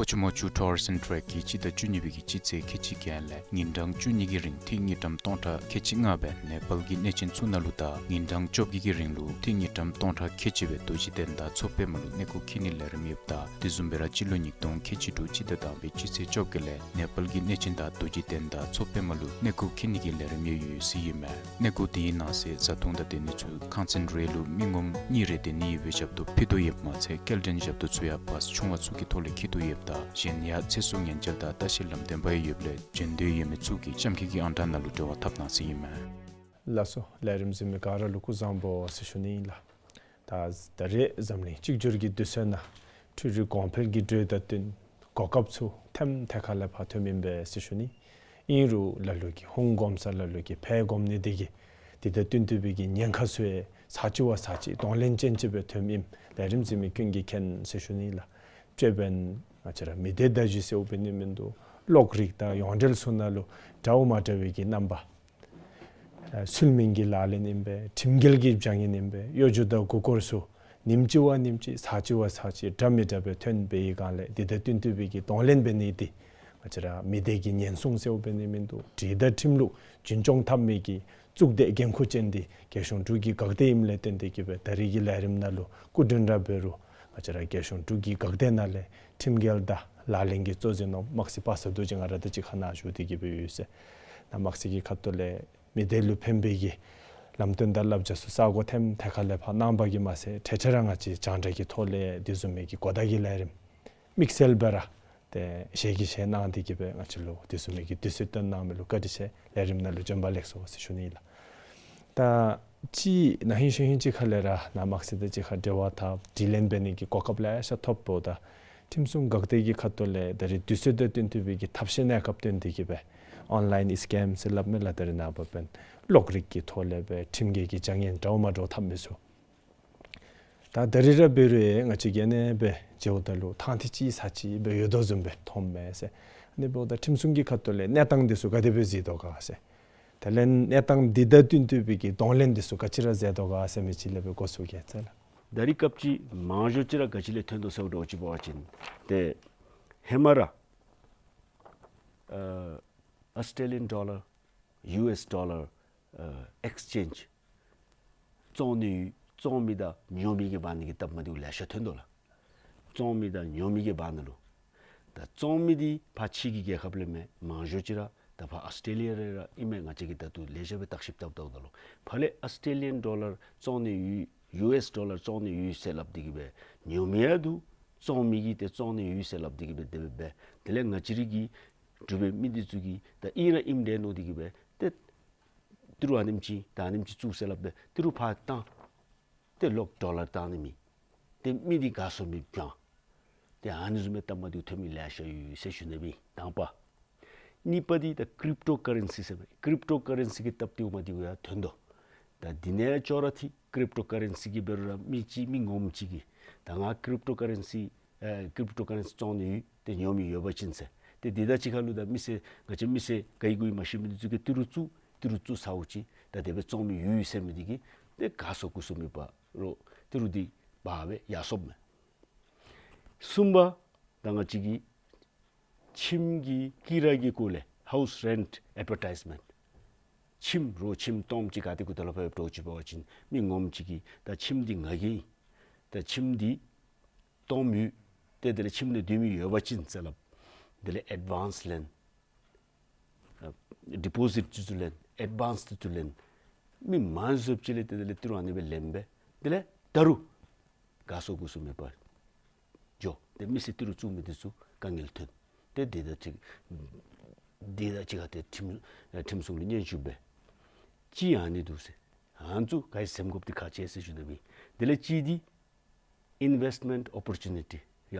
ཕོ་ཆུ་མོ་ཆུ་ཊུ་རིསམ་ཊེཀ་གིས་སྤྱི་ཟླ་བཅུ་གཉིས་པའི་གི་སྤྱི་ཚེས་ཁལ་གཅིག་བརྒྱད་ལས་ཉིན་གྲངས་བཅུ་གཉིས་ཀྱི་རིང་ཏི་རུ་དངུལ་ཀྲམ་སྟོང་ཕྲག་ཁལ་གཅིག་ལྔ་སྦེ་ནེ་པཱལ་གྱི་གནས་ཆེན་ཚུ་ནང་ལུ་དང་ཉིན་གྲངས་བཅོ་བརྒྱད་ཀྱི་རིང་ལུ་ཏི་རུ་དངུལ་ཀྲམ་སྟོང་ཕྲག་ཁལ་གཅིག་སྦེ་རྡོ་རྗེ་གདན་དང་མཚོ་པདྨ་ལུ་གནས་སྐོར་འཁྱིད་ནིའི་ལས་རིམ་ཡོདཔ་ད་དེ་བཟུམ་སྦེ་ར་སྤྱི་ལོ་ཉིས་སྟོང་ཁལ་གཅིག་དྲུག་སྤྱི་ཟླ་དང་པའི་སྤྱི་ཚེས་བཅོ་བརྒྱད་ལས་ནེ་པཱལ་གྱི་གནས་ཆེན་དང་རྡོ་རྗེ་གདན་དང་མཚོ་པདྨ་ལུ་གནས་སྐོར་འཁྱིད་ནི་གི་ལས་རིམ་ཡང་ཡོད་ཟེར་ཨིན་མས། གནས་སྐོར་དེའི་ནང་གསེས་བཟའ་འཐུང་དང་སྡོད་ནི་ཚུ་ཁང་ཚན་རེ་ལུ་མི་ངོམ་གཉིས་རེ་སྡོད་ནི་ཡོད་པའི་ཞབས་ཏོག་ཕུལ་དོ་ཡོདཔ་མ་ཚད་སྐྱེལ་འདྲེན་ཞབས་ཏོག་ཚུ་ཡང་བཱས་ཆུང་བ་ཚུ་གི་ཐོག་ལས་འཁྱིད་དོ་ཡོདཔ་ད་གཞན་ཡང་ཚེ་སྲོག་ཉེན་བཅོལ་དང་ལྟ་བཤལ་ལམ་སྟོན་པ་ཡང་ཡོདཔ་ལས་བྱོན་འདོད་ཡོད་མི་ཚུ་གིས་གཤམ་འཁོད་ཀྱི་ཨང་གྲངས་ནང་ལུ་འབྲེལ་བ་འཐབ་གནང་ཟེར་ཨིན་མས། ལགས་སོ། ལས་རིམ་གཟིགས་མི་ག་ར་ལུ་སྐུ་གཟུགས་བཟང་པོ་ཟེར་ཞུ་ནི་ཨིན་ལགས། ད་ད་རེས་འཛམ་གླིང་གཅིག་གྱུར་གྱི་དུས་ཚོད་ནང་འཕྲུལ་རིག་གོང་འཕེལ་གྱི་འགྲོས་དང་བསྟུན་གོ་སྐབས་ཚུ་ཐེམ་ཐད་ཁ་ལས་ཕར་ཐོནམ་ཨིན་པས་ཟེར་ཞུ་ནི། ཨིན་རུང་ལ་ལུ་གིས་ཧུང་གོམ་ས་ལ་ལུ་གིས་ཕར་གོམ་ནི་དེ་གིས་དེ་དང་བསྟུན་ཏེ་སྦེ་གི་ཉེན་ཁ་ཚུ་ཡང་ཚར་གཅིག་བ་ཚར་གཅིག་གདོང་ལེན་ཅན་ཅིག་སྦེ་ཐོནམ་ཨིནམ་ལས་རིམ་གཟིགས་མི་ཀུན་གྱིས་མཁྱེན་ཟེར་ཞུ་ནི་ལགས། ཅོག་འཐདཔ་ང་བཅས་ར་མི་སྡེ་བརྡ་བརྒྱུད་ཟེརཝ་འབད་ནི་མིན་འདུག། གློག་རིག་དང་ཡོངས་འབྲེལ་ཚུ་ནང་ལུ་འདྲཝ་མ་འདྲ་བའི་གི་རྣམ་པ་ཨ་ཚུལ་མིན་གྱི་ལག་ལེན་ཨིན་པས། ཁྲིམས་འགལ་གྱི་བྱ་ངན་ཨིན་པས། གཡོ་སྒྱུ་དང་མགུ་སྐོར་ཚུ་ཉིནམ་གཅིག་བ་ཉིནམ་གཅིག་ཚར་གཅིག་བ་ཚར་གཅིག་འདྲ་མི་འདྲ་སྦེ་ཐོན་པའི་སྒང་ལས་དེ་དང་བསྟུན་ཏེ་སྦེ་གི་གདོང་ལེན་འབད་ནི་དེ་ང་བཅས་ར་མི་སྡེ་གི་ཉེན་སྲུང་ཟེརཝ་འབད་ནི་མིན་འདུག། སྒྲིག་དང་ཁྲིམས་ལུགས་རྒྱུན་སྐྱོང་འཐབ་མི་གི་གཙུག་སྡེ་འགན་ཁུར་ཅན་འདི་རྒྱལ་གཞུང་འབྲུག་གི་འགག་སྡེ་ཨིནམ་ལས་བརྟེན་ཏེ་གི་སྦེ་ད་རེས་ཀྱི་ལས་རིམ་ནང་ལུ་སྐུ་མགྲོན་ར་འབད་རུང་ང་བཅས་ར་རྒྱལ་གཞུང་འབྲུག་གི་འགག་སྡེ་ནང་ལས་ཁྲིམས་འགལ་དང་ལག་ལེན་གྱི་གཙོ་འཛིན་འོགམ་དམག་སྲིད་པ་ས་རྡོ་རྗེ་ང་ར་དང་གཅིག་ཁར་ནཱ་བཞུགས་ཏེ་གི་སྦེ་ཡོད་ཟེར། ནཱ་དམག་སྲིད་ཀྱི་ཁ་ཐུག་ལས་མི་སྡེ་ལུ་ཕན་པའི་གི་ལམ་སྟོན་དང་བསླབ་བྱ་ཚུ་ས་གོ་ཐེམ་ཐད་ཁ་ལས་ཕར་གནང་པ་གིས་མ་ཚད་ཁྲེ་ཁྲེ་ར་ང་བཅས་རྒྱང་བསྒྲགས་ཀྱི་ཐོག་ལས་དེ་བཟུམ་མའི་གི་གོ་བརྡ་གི་ལས་རིམ་དམིགས་བསལ་སྦེ་ར་ཏེ་ཞལ་གྱིས་བཞེས་གནང་སྟེ་གི་སྦེ་ང་བཅས་ལུ་དེ་བཟུམ་མའི་གི་དུས་ཚོད་བཏོན་གནང་མི་ལུ་བཀའ་དྲིན་ཆེ། ལས་རིམ་ནང་ལུ་བྱོན་པ་ལེགས་སོ་ཟེར་ཞུ་ནི་ལགས། ད་ཅི་ན་ཧིང་གཞེས་ཧིང་ཅིག་ཁ་ལས་ར་ནཱ་དམག་སྲིད་དང་གཅིག་ཁར་འབྲེལ་བ་འཐབ་དྲི་ལན་འབད་ནི་གི་གོ་སྐབས་ལེ་ཤ་ཐོབ་འོང་ད་ཁྲིམས་སྲུང་འགག་སྡེ་གི་ཁ་ཐུག་ལས་ད་རེས་དུས་ཚོད་དང་བསྟུན་ཏེ་སྦེ་གི་ཐབས་ཤེས་གནས་སྐབས་བཏོན་ཏེ་གི་སྦེ་ཨོན་ལཱའིན་སི་ཀེམ་ཟེར་སླབ་མས་ལགས། ད་རེས་ནངས་པ་འབདན་གློག་རིག་གི་ཐོག་ལས་སྦེ་ཁྲིམས་འགལ་གྱི་བྱ་ངན་འདྲཝ་མ་འདྲཝ་འཐབ་མི་ཚུ། ད་ད་རེས་ར་འབད་རུང་ང་བཅས་ཀྱིས་ཨ་ནེ་སྦེ་མཇལཝ་ད་ལུ་ཐང་ཐིག་ཅིག་ས་ཅིག་སྦེ་ཡོད་དོ་བཟུམ་སྦེ་མཐོངམ་མས་ཟེར། ཨ་ནི་འབདཝ་ད་ཁྲིམས་སྲུང་གི་ཁ་ཐུག་ལས་གནས་སྟངས་འདི་ཚུ་ག་དེ་སྦེ་གཟིགས་དོ་ག་ཟེར། དེ་ལས་གནས་སྟངས་འདི་དང་བསྟུན་ཏེ་སྦེ་གི་གདོང་ལེན་འདི་ཚུ་ག་ཅི་ར་མཛད་དོ་ག་ཟེར་མི་ཅིག་ལས་སྦེ་འགོ་བཙུགས་གེ་ཟེར་ལགས། ད་རེས་སྐབས་ཅིག་མང་ཤོས་ཅིག་ར་ག་ཅི་ལས་ཐོན་དོ་ཟེར་བ་འདྲཝ་ཅིག་འབད་བ་ཅིན་ཏེ་ཧེ་མ་ར་ཨ་ཨོསི་ཊྲེ་ལི་ཡཱན་ཌོ་ལར་ཡུ་ཨེསི་ཌོ་ལར་ཨ་ཨེགསི་ཅེནཇ་བཙོང་ནི་ཡོད། བཙོང་མི་དང་ཉོ་མི་གི་བར་ན་གི་སྟབས་མ་བདེཝ་ལེ་ཤ་ཐོན་དོ་ལགས། བཙོང་མི་དང་ཉོ་མི་གི་བར་ན་ལུ། ད་བཙོང་མི་འདི་ཕར་ཕྱི་གི་རྒྱལ་ཁབ་ལས་མེན། མང་ཤོས་ཅིག་ར་ད་ཕར་ཨོསི་ཊྲེ་ལི་ཡ་ར་ཨིན་མས། ང་བཅས་ཀྱིས་ད་ལྟོ་ལེ་ཤ་སྦེ་བརྟག་ཞིབ་བལྟཝ་ད་ལུ་ཕར་ལས་ཨོསི་ཊྲེ་ལི་ཡཱན་ཌོ་ལར་བཙོང་ནི་ཡོད། ཡུ་ཨེསི་ཌོ་ལར་བཙོང་ནི་ཡོད་ཟེར་སླབ་སྟེ་གི་སྦེ་ཉོ་མི་ཡང་འདུག། བཙོང་མི་གིས་ཏེ་བཙོང་ནི་ཡོད་ཟེར་སླབ་སྟེ་གི་སྦེ་དེ་སྦེ་འབད། དེ་ལས་ང་བཅས་རའི་གི་འབྲུག་པའི་མི་འདི་ཚུ་གིས་ད་ཨིན་ར་ཨིནམ་འདྲས་མནོ་སྟེ་གི་སྦེ་ཏེ་ཏི་རུ་ཨ་ནེམ་ཅིག་ད་ཨ་ནེམ་ཅིག་བཙུགས་ཟེར་སླབ་སྦེ་ཏི་རུ་ཕར་བཏང་། ཏེ་ལོག་ཌོ་ལར་བཏང་ནི་མེད། ཏེ་མི་འདི་དགའ་སོང་མི་བྱང་། ཏེ་ཨ་ནི་བཟུམ་མའི་སྟབས་མ་བདེཝ་ཐོན་མི་ལེ་ཤ་ཡོད་ཟེར་ཞུ་ནི་སྦེ་དང་པ། གཉིས་པ་འདི་ད་ཀྲིབ་ཊོ་ཀ་རེན་སི་ཟེར་མི་ཀྲིབ་ཊོ་ཀ་རེན་སི་གི་སྟབས་བདེཝ་མ་བདེཝ་ཡང་ཐོན་དོ། ད་འདི་ནང་ཡང་ཅོག་ར་འཐད། ཀྲིབ་ཊོ་ཀ་རེན་སི་གི་འབད་རུང་ར་མི་ཅིག་མི་ངོམ་ཅིག་གིས་ད་ང་ཀྲིབ་ཊོ་ཀ་རེན་སི་ཨེ་ཀྲིབ་ཊོ་ཀ་རེན་སི་བཙོང་ནི་ཡོད། ཏེ་ཉོ་མི་ཡོད་པ་ཅིན་ཟེར། ཏེ་འདི་དང་གཅིག་ཁར་ལུ་ད་མི་སེར་ང་བཅས་མི་སེར་ག་ཡི་གུ་ཡི་མ་ཤེས་མི་འདི་ཚུ་གིས་ཏི་རུ་བཙུགས་ཏི་རུ་བཙུགས་ཚརཝ་ཅིག་ད་དེ་སྦེ་བཙོང་མི་ཡོད་ཟེར་མི་འདི་གིས་ཏེ་དགའ་སོང་མགུ་སོང་མེད་པར་ཏི་རུ་འདི་འབག་སྦེ་ཡར་སོངམ་མས། གསུམ་པ་ད་ང་བཅས་ཀྱི་ཁྱིམ་གྱི་ཀི་ར་གི་སྐོར་ལས་ཧའུསི་རེནཊ་ཨེཌ་ཝར་ཊའིཛ་མེནཊ། ཁྱིམ་རོགས་ཁྱིམ་སྟོངམ་ཅིག་ག་ཏེ་གུ་ད་ལུ་ཕར་འབད་འདྲཝ་ཅིག་འབད་བ་ཅིན་མི་ངོམ་ཅིག་གིས་ད་ཁྱིམ་འདི་ང་གི་ཨིན། ད་ཁྱིམ་འདི་སྟོངམ་ཡོད། ཏེ་དེ་ལས་ཁྱིམ་ནང་སྡོད་མི་ཡོད་པ་ཅིན་ཟེར་སླབ། དེ་ལས་ཨེཌ་ཝཱནསི་ལེན། ཨ་ཌི་པོ་ཟིཊ་ཚུ་ལེན། ཨེཌ་ཝཱནསི་ཚུ་ལེན། མི་མང་སུ་ཅིག་ལས་ཏེ་དེ་ལས་ཏི་རུ་ཨ་ནི་སྦེ་ལེན་སྦེ། དེ་ལས་ད་རུང་ དགའ་ཚོར་སྒོ་གསུམ་མེད་པར་འགྱོ། ཏེ་མི་སེར་ཏི་རུ་བཙུགས་མི་འདི་ཚུ་དཀའ་ངལ་ཐོན། ཏེ་འདི་དང་གཅིག་འདི་དང་གཅིག་ཁར་ཏེ་ཁྲིམས་ཨེ་ཁྲིམས་སྲུང་ལུ་སྙན་ཞུ་འབད། གཅིག་ཨ་ནི་འདུག་ཟེར། ཨ་ནི་ཚུ་ག་ར་སེམས་དགོཔ་འདི་ཁག་ཆེ་ཟེར་ཞུ་ནི་ཨིན། དེ་ལས་གཅིག་འདི་investment opportunity། ཡ་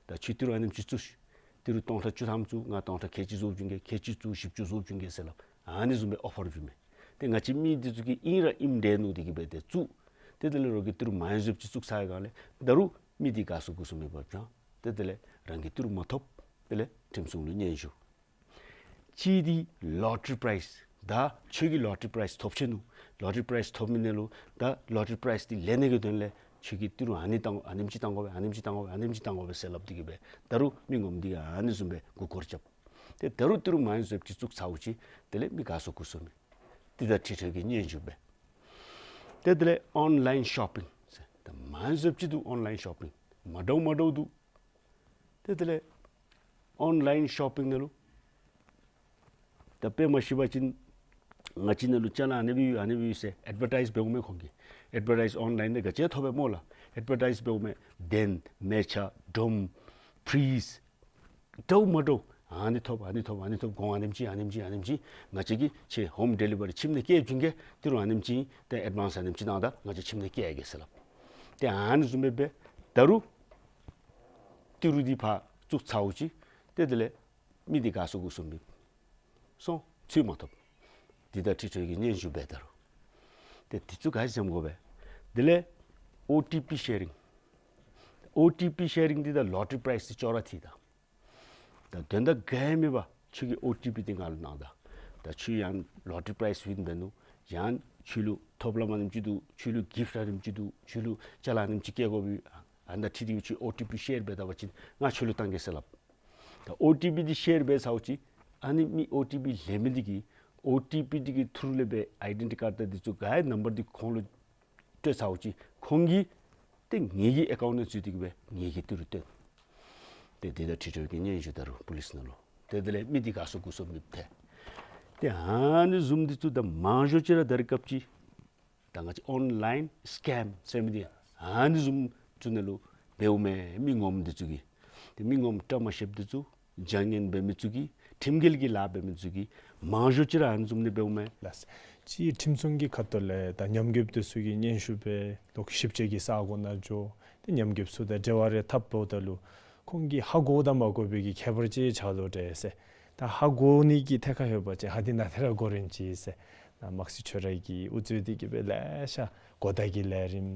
ད་ཁྱོད་ཏི་རུ་ཨ་ནེམ་ཅིག་བཙུགས་ཤིག། ཏི་རུ་སྟོང་ཕྲག་བཅུ་ཐམ་བཙུགས། ང་སྟོང་ཕྲག་ཁལ་གཅིག་བཟོ་བྱིན་གེ། ཁལ་གཅིག་བཙུགས་བཞི་བཅུ་བཟོ་བྱིན་གེ་ཟེར་སླབ། ཨ་ནི་བཟུམ་སྦེ་ཨོ་ཕར་བྱིན་མས། ཏེ་ང་བཅས་མི་འདི་ཚུ་གིས་ཨིན་ར་ཨིནམ་འདྲས་མནོ་སྟེ་གིས་སྦེ་ཏེ་བཙུགས། ཏེ་དེ་ལས་རོགས་ཀྱིས་ཏི་རུ་མང་ཤོས་ཅིག་བཙུགས་ཚར་བའི་སྒང་ལས་ད་རུང་མི་འདི་དགའ་ཚོར་སྒོ་གསུམ་མེད་པར་བྱོན། ཏེ་དེ་ལས་རང་གིས་ཏི་རུ་མ་ཐོབ། དེ་ལས་ཁྲིམས་སྲུང་ལུ་སྙན་ཞུ། གཅིག་འདི་lottery prize། ད་ཁྱོད་ཀྱིས་lottery prize ཐོབ་ཆི་ནུག། lottery prize ཐོབ་མི་ནང་ལུ་ད་lottery prize འདི་ལེན་ནི་གི་དོན་ལས་ཁྱོད་ཀྱིས་ཏི་རུ་ཨ་ནི་བཏང་ཨ་ནེམ་ཅིག་བཏང་དགོ་པས། ཨ་ནེམ་ཅིག་བཏང་དགོ་པས། ཨ་ནེམ་ཅིག་བཏང་དགོ་པས་ཟེར་སླབ་སྟེ་གིས་སྦེ་ད་རུང་མི་ངོམ་འདི་གིས་ཨ་ནི་བཟུམ་སྦེ་མགུ་སྐོར་རྐྱབ། ཏེ་ད་རུང་ཏི་རུ་མང་ཤོས་ཅིག་བཙུགས་ཚརཝ་ཅིག་དེ་ལས་མི་དགའ་ཚོར་སྒོ་གསུམ་མེད། འདི་དང་འཁྲིལ་ཏེ་གིས་སྙན་ཞུ་འབད། ཏེ་དེ་ལས་online shopping། ད་མང་ཤོས་ཅིག་འདུག་online shopping། མ་འདྲཝ་མ་འདྲཝ་འདུག། ཏེ་དེ་ལས་online shopping ནང་ལུ་ད་དཔེ་མ་ཤེས་པ་ཅིན་ང་བཅས་ནང་ལུ་ཅ་ལ་ཨ་ནི་སྦེ་ཡོད་ཨ་ནི་སྦེ་ཡོད་ཟེར་advertise འབདཝ་མས། ཁོང་གིས་advertise online ནང་ག་ཅི་ཐོབ་པས་སྨོ་ལགས། advertise འབདཝ་མས། གདན་མལ་ཆ་སྒྲོམ་fridge། འདྲཝ་མ་འདྲཝ་ཨ་ནི་ཐོབ་ཨ་ནི་ཐོབ་ཨ་ནི་ཐོབ། གོང་ཨ་ནེམ་ཅིག་ཨ་ནེམ་ཅིག་ཨ་ནེམ་ཅིག། ང་བཅས་ཀྱིས་ཁྱོད་home delivery ཁྱིམ་ནང་བསྐྱལ་བྱིན་གེ། ཏི་རུ་ཨ་ནེམ་ཅིག་ཏེ་advance ཨ་ནེམ་ཅིག་གནང་ད་ང་བཅས་ཁྱིམ་ནང་བསྐྱལ་གེ་ཟེར་སླབ། ཏེ་ཨ་ནི་བཟུམ་སྦེ་འབད། ད་རུང་ཏི་རུ་འདི་ཕར་བཙུགས་ཚརཝ་ཅིག་ཏེ་དེ་ལས་མི་འདི་དགའ་ཚོར་སྒོ་གསུམ་མེད། སོང་ཚུར་མ་ཐོབ། འདི་དང་འཁྲིལ་ཏེ་གིས་སྙན་ཞུ་འབད་ད་རུང་། ཏེ་འདི་ཚུ་ག་ར་སེམས་དགོ་པས། དེ་ལས་ཨོ་ཊི་པི་ཤེ་རིང་། ཨོ་ཊི་པི་ཤེ་རིང་འདི་དང་lottery prize འདི་ཅོག་ར་འཐད་ད། ད་དོན་དག་ག་ཡང་མེད་པར་ཁྱོད་ཀྱིས་ཨོ་ཊི་པི་འདི་ང་ལུ་གནང་ད། ད་ཁྱོད་ཡང་lottery prize win འབད་ནུག། ཡང་ཁྱོད་ལུ་ཐོབ་ལམ་ཨ་ནེམ་ཅིག་འདུག། ཁྱོད་ལུ་gift ཨ་ནེམ་ཅིག་འདུག། ཁྱོད་ལུ་ཅ་ལ་ཨ་ནེམ་ཅིག་བསྐྱལ་དགོ་པས། ཨ་ནི་དང་འཁྲིལ་ཏེ་ཁྱོད་ཨོ་ཊི་པི་ཤེར་འབད་ད་པ་ཅིན་ང་ཁྱོད་ལུ་གཏང་གེ་ཟེར་སླབ། ད་ཨོ་ཊི་པི་འདི་ཤེར་འབད་ཚརཝ་ཅིག་ཨ་ནི་མི་ཨོ་ཊི་པི་ལེན་མི་འདི་གིས་ཨོ་ཊི་པི་འདི་གི་ཐུར་ལས་སྦེ་ཨའི་ཌེན་ཊི་ཊི་ཀཱཌ་དང་འདི་ཚུ་ག་ར་ནམ་བར་འདི་ཁོང་ལུ་སྤྲོད་ཚརཝ་ཅིག་ཁོང་གིས་ཏེ་ངེ་གི་ཨེ་ཀའུནཊ་ནང་བཙུགས་ཏེ་གིས་སྦེ་ངེ་གི་ཏི་རུ་བཏོན། ཏེ་འདི་དང་འཁྲིལ་ཏེ་གིས་སྙན་ཞུ་ད་རུང་པོ་ལིསི་ནང་ལུ། ཏེ་དེ་ལས་མི་འདི་དགའ་ཚོར་སྒོ་གསུམ་མེདཔ་ཐལ། ཏེ་ཨ་ནི་བཟུམ་འདི་ཚུ་ད་མང་ཤོས་ཅིག་ར་ད་རེས་སྐབས་ཅིག་ད་ང་བཅས་online scam ཟེར་མི་འདི་ཨ་ནི་བཟུམ་ཚུ་ནང་ལུ་འབདཝ་མས། མི་ངོམ་འདི་ཚུ་གིས་ཏེ་མི་ངོམ་བཀྲ་མ་ཤིསཔ་འདི་ཚུ་བྱ་ངན་འབད་མི་ཚུ་གིས་ཁྲིམས་འགལ་གྱི་ལཱ་འབད་མི་ཚུ་གིས་མང་ཤོས་ཅིག་ར་ཨ་ནི་བཟུམ་ནི་འབདཝ་མས་ལགས། ཅིག་ཁྲིམས་སྲུང་གི་ཁ་ཐུག་ལས་ད་ཉམས་རྒུདཔ་འདི་ཚུ་གིས་སྙན་ཞུ་འབད་ལོག་ཞིབ་དཔྱད་ཀྱི་ས་གོ་ནང་འགྱོ། ཏེ་ཉམས་རྒུདཔ་ཚུ་དང་འབྲེལ་བ་རེ་འཐབ་འབདཝ་ད་ལུ་ཁོང་གིས་ཧ་གོ་དང་མ་གོ་བའི་གི་ཁྱད་པར་ཅིག་ཆགས་དོ་འདྲས་ཟེར། ད་ཧ་གོ་ནི་གི་ཐད་ཁར་ཡོད་པ་ཅིན་ཧ་འདི་ནང་ཐད་ར་གོ་རན་ཅི་ཟེར། ད་དམག་སྲིད་ཆོས་ར་གིས་འུ་ཚུ་འདི་གིས་སྦེ་ལེ་ཤ་གོ་བརྡ་གི་ལས་རིམ་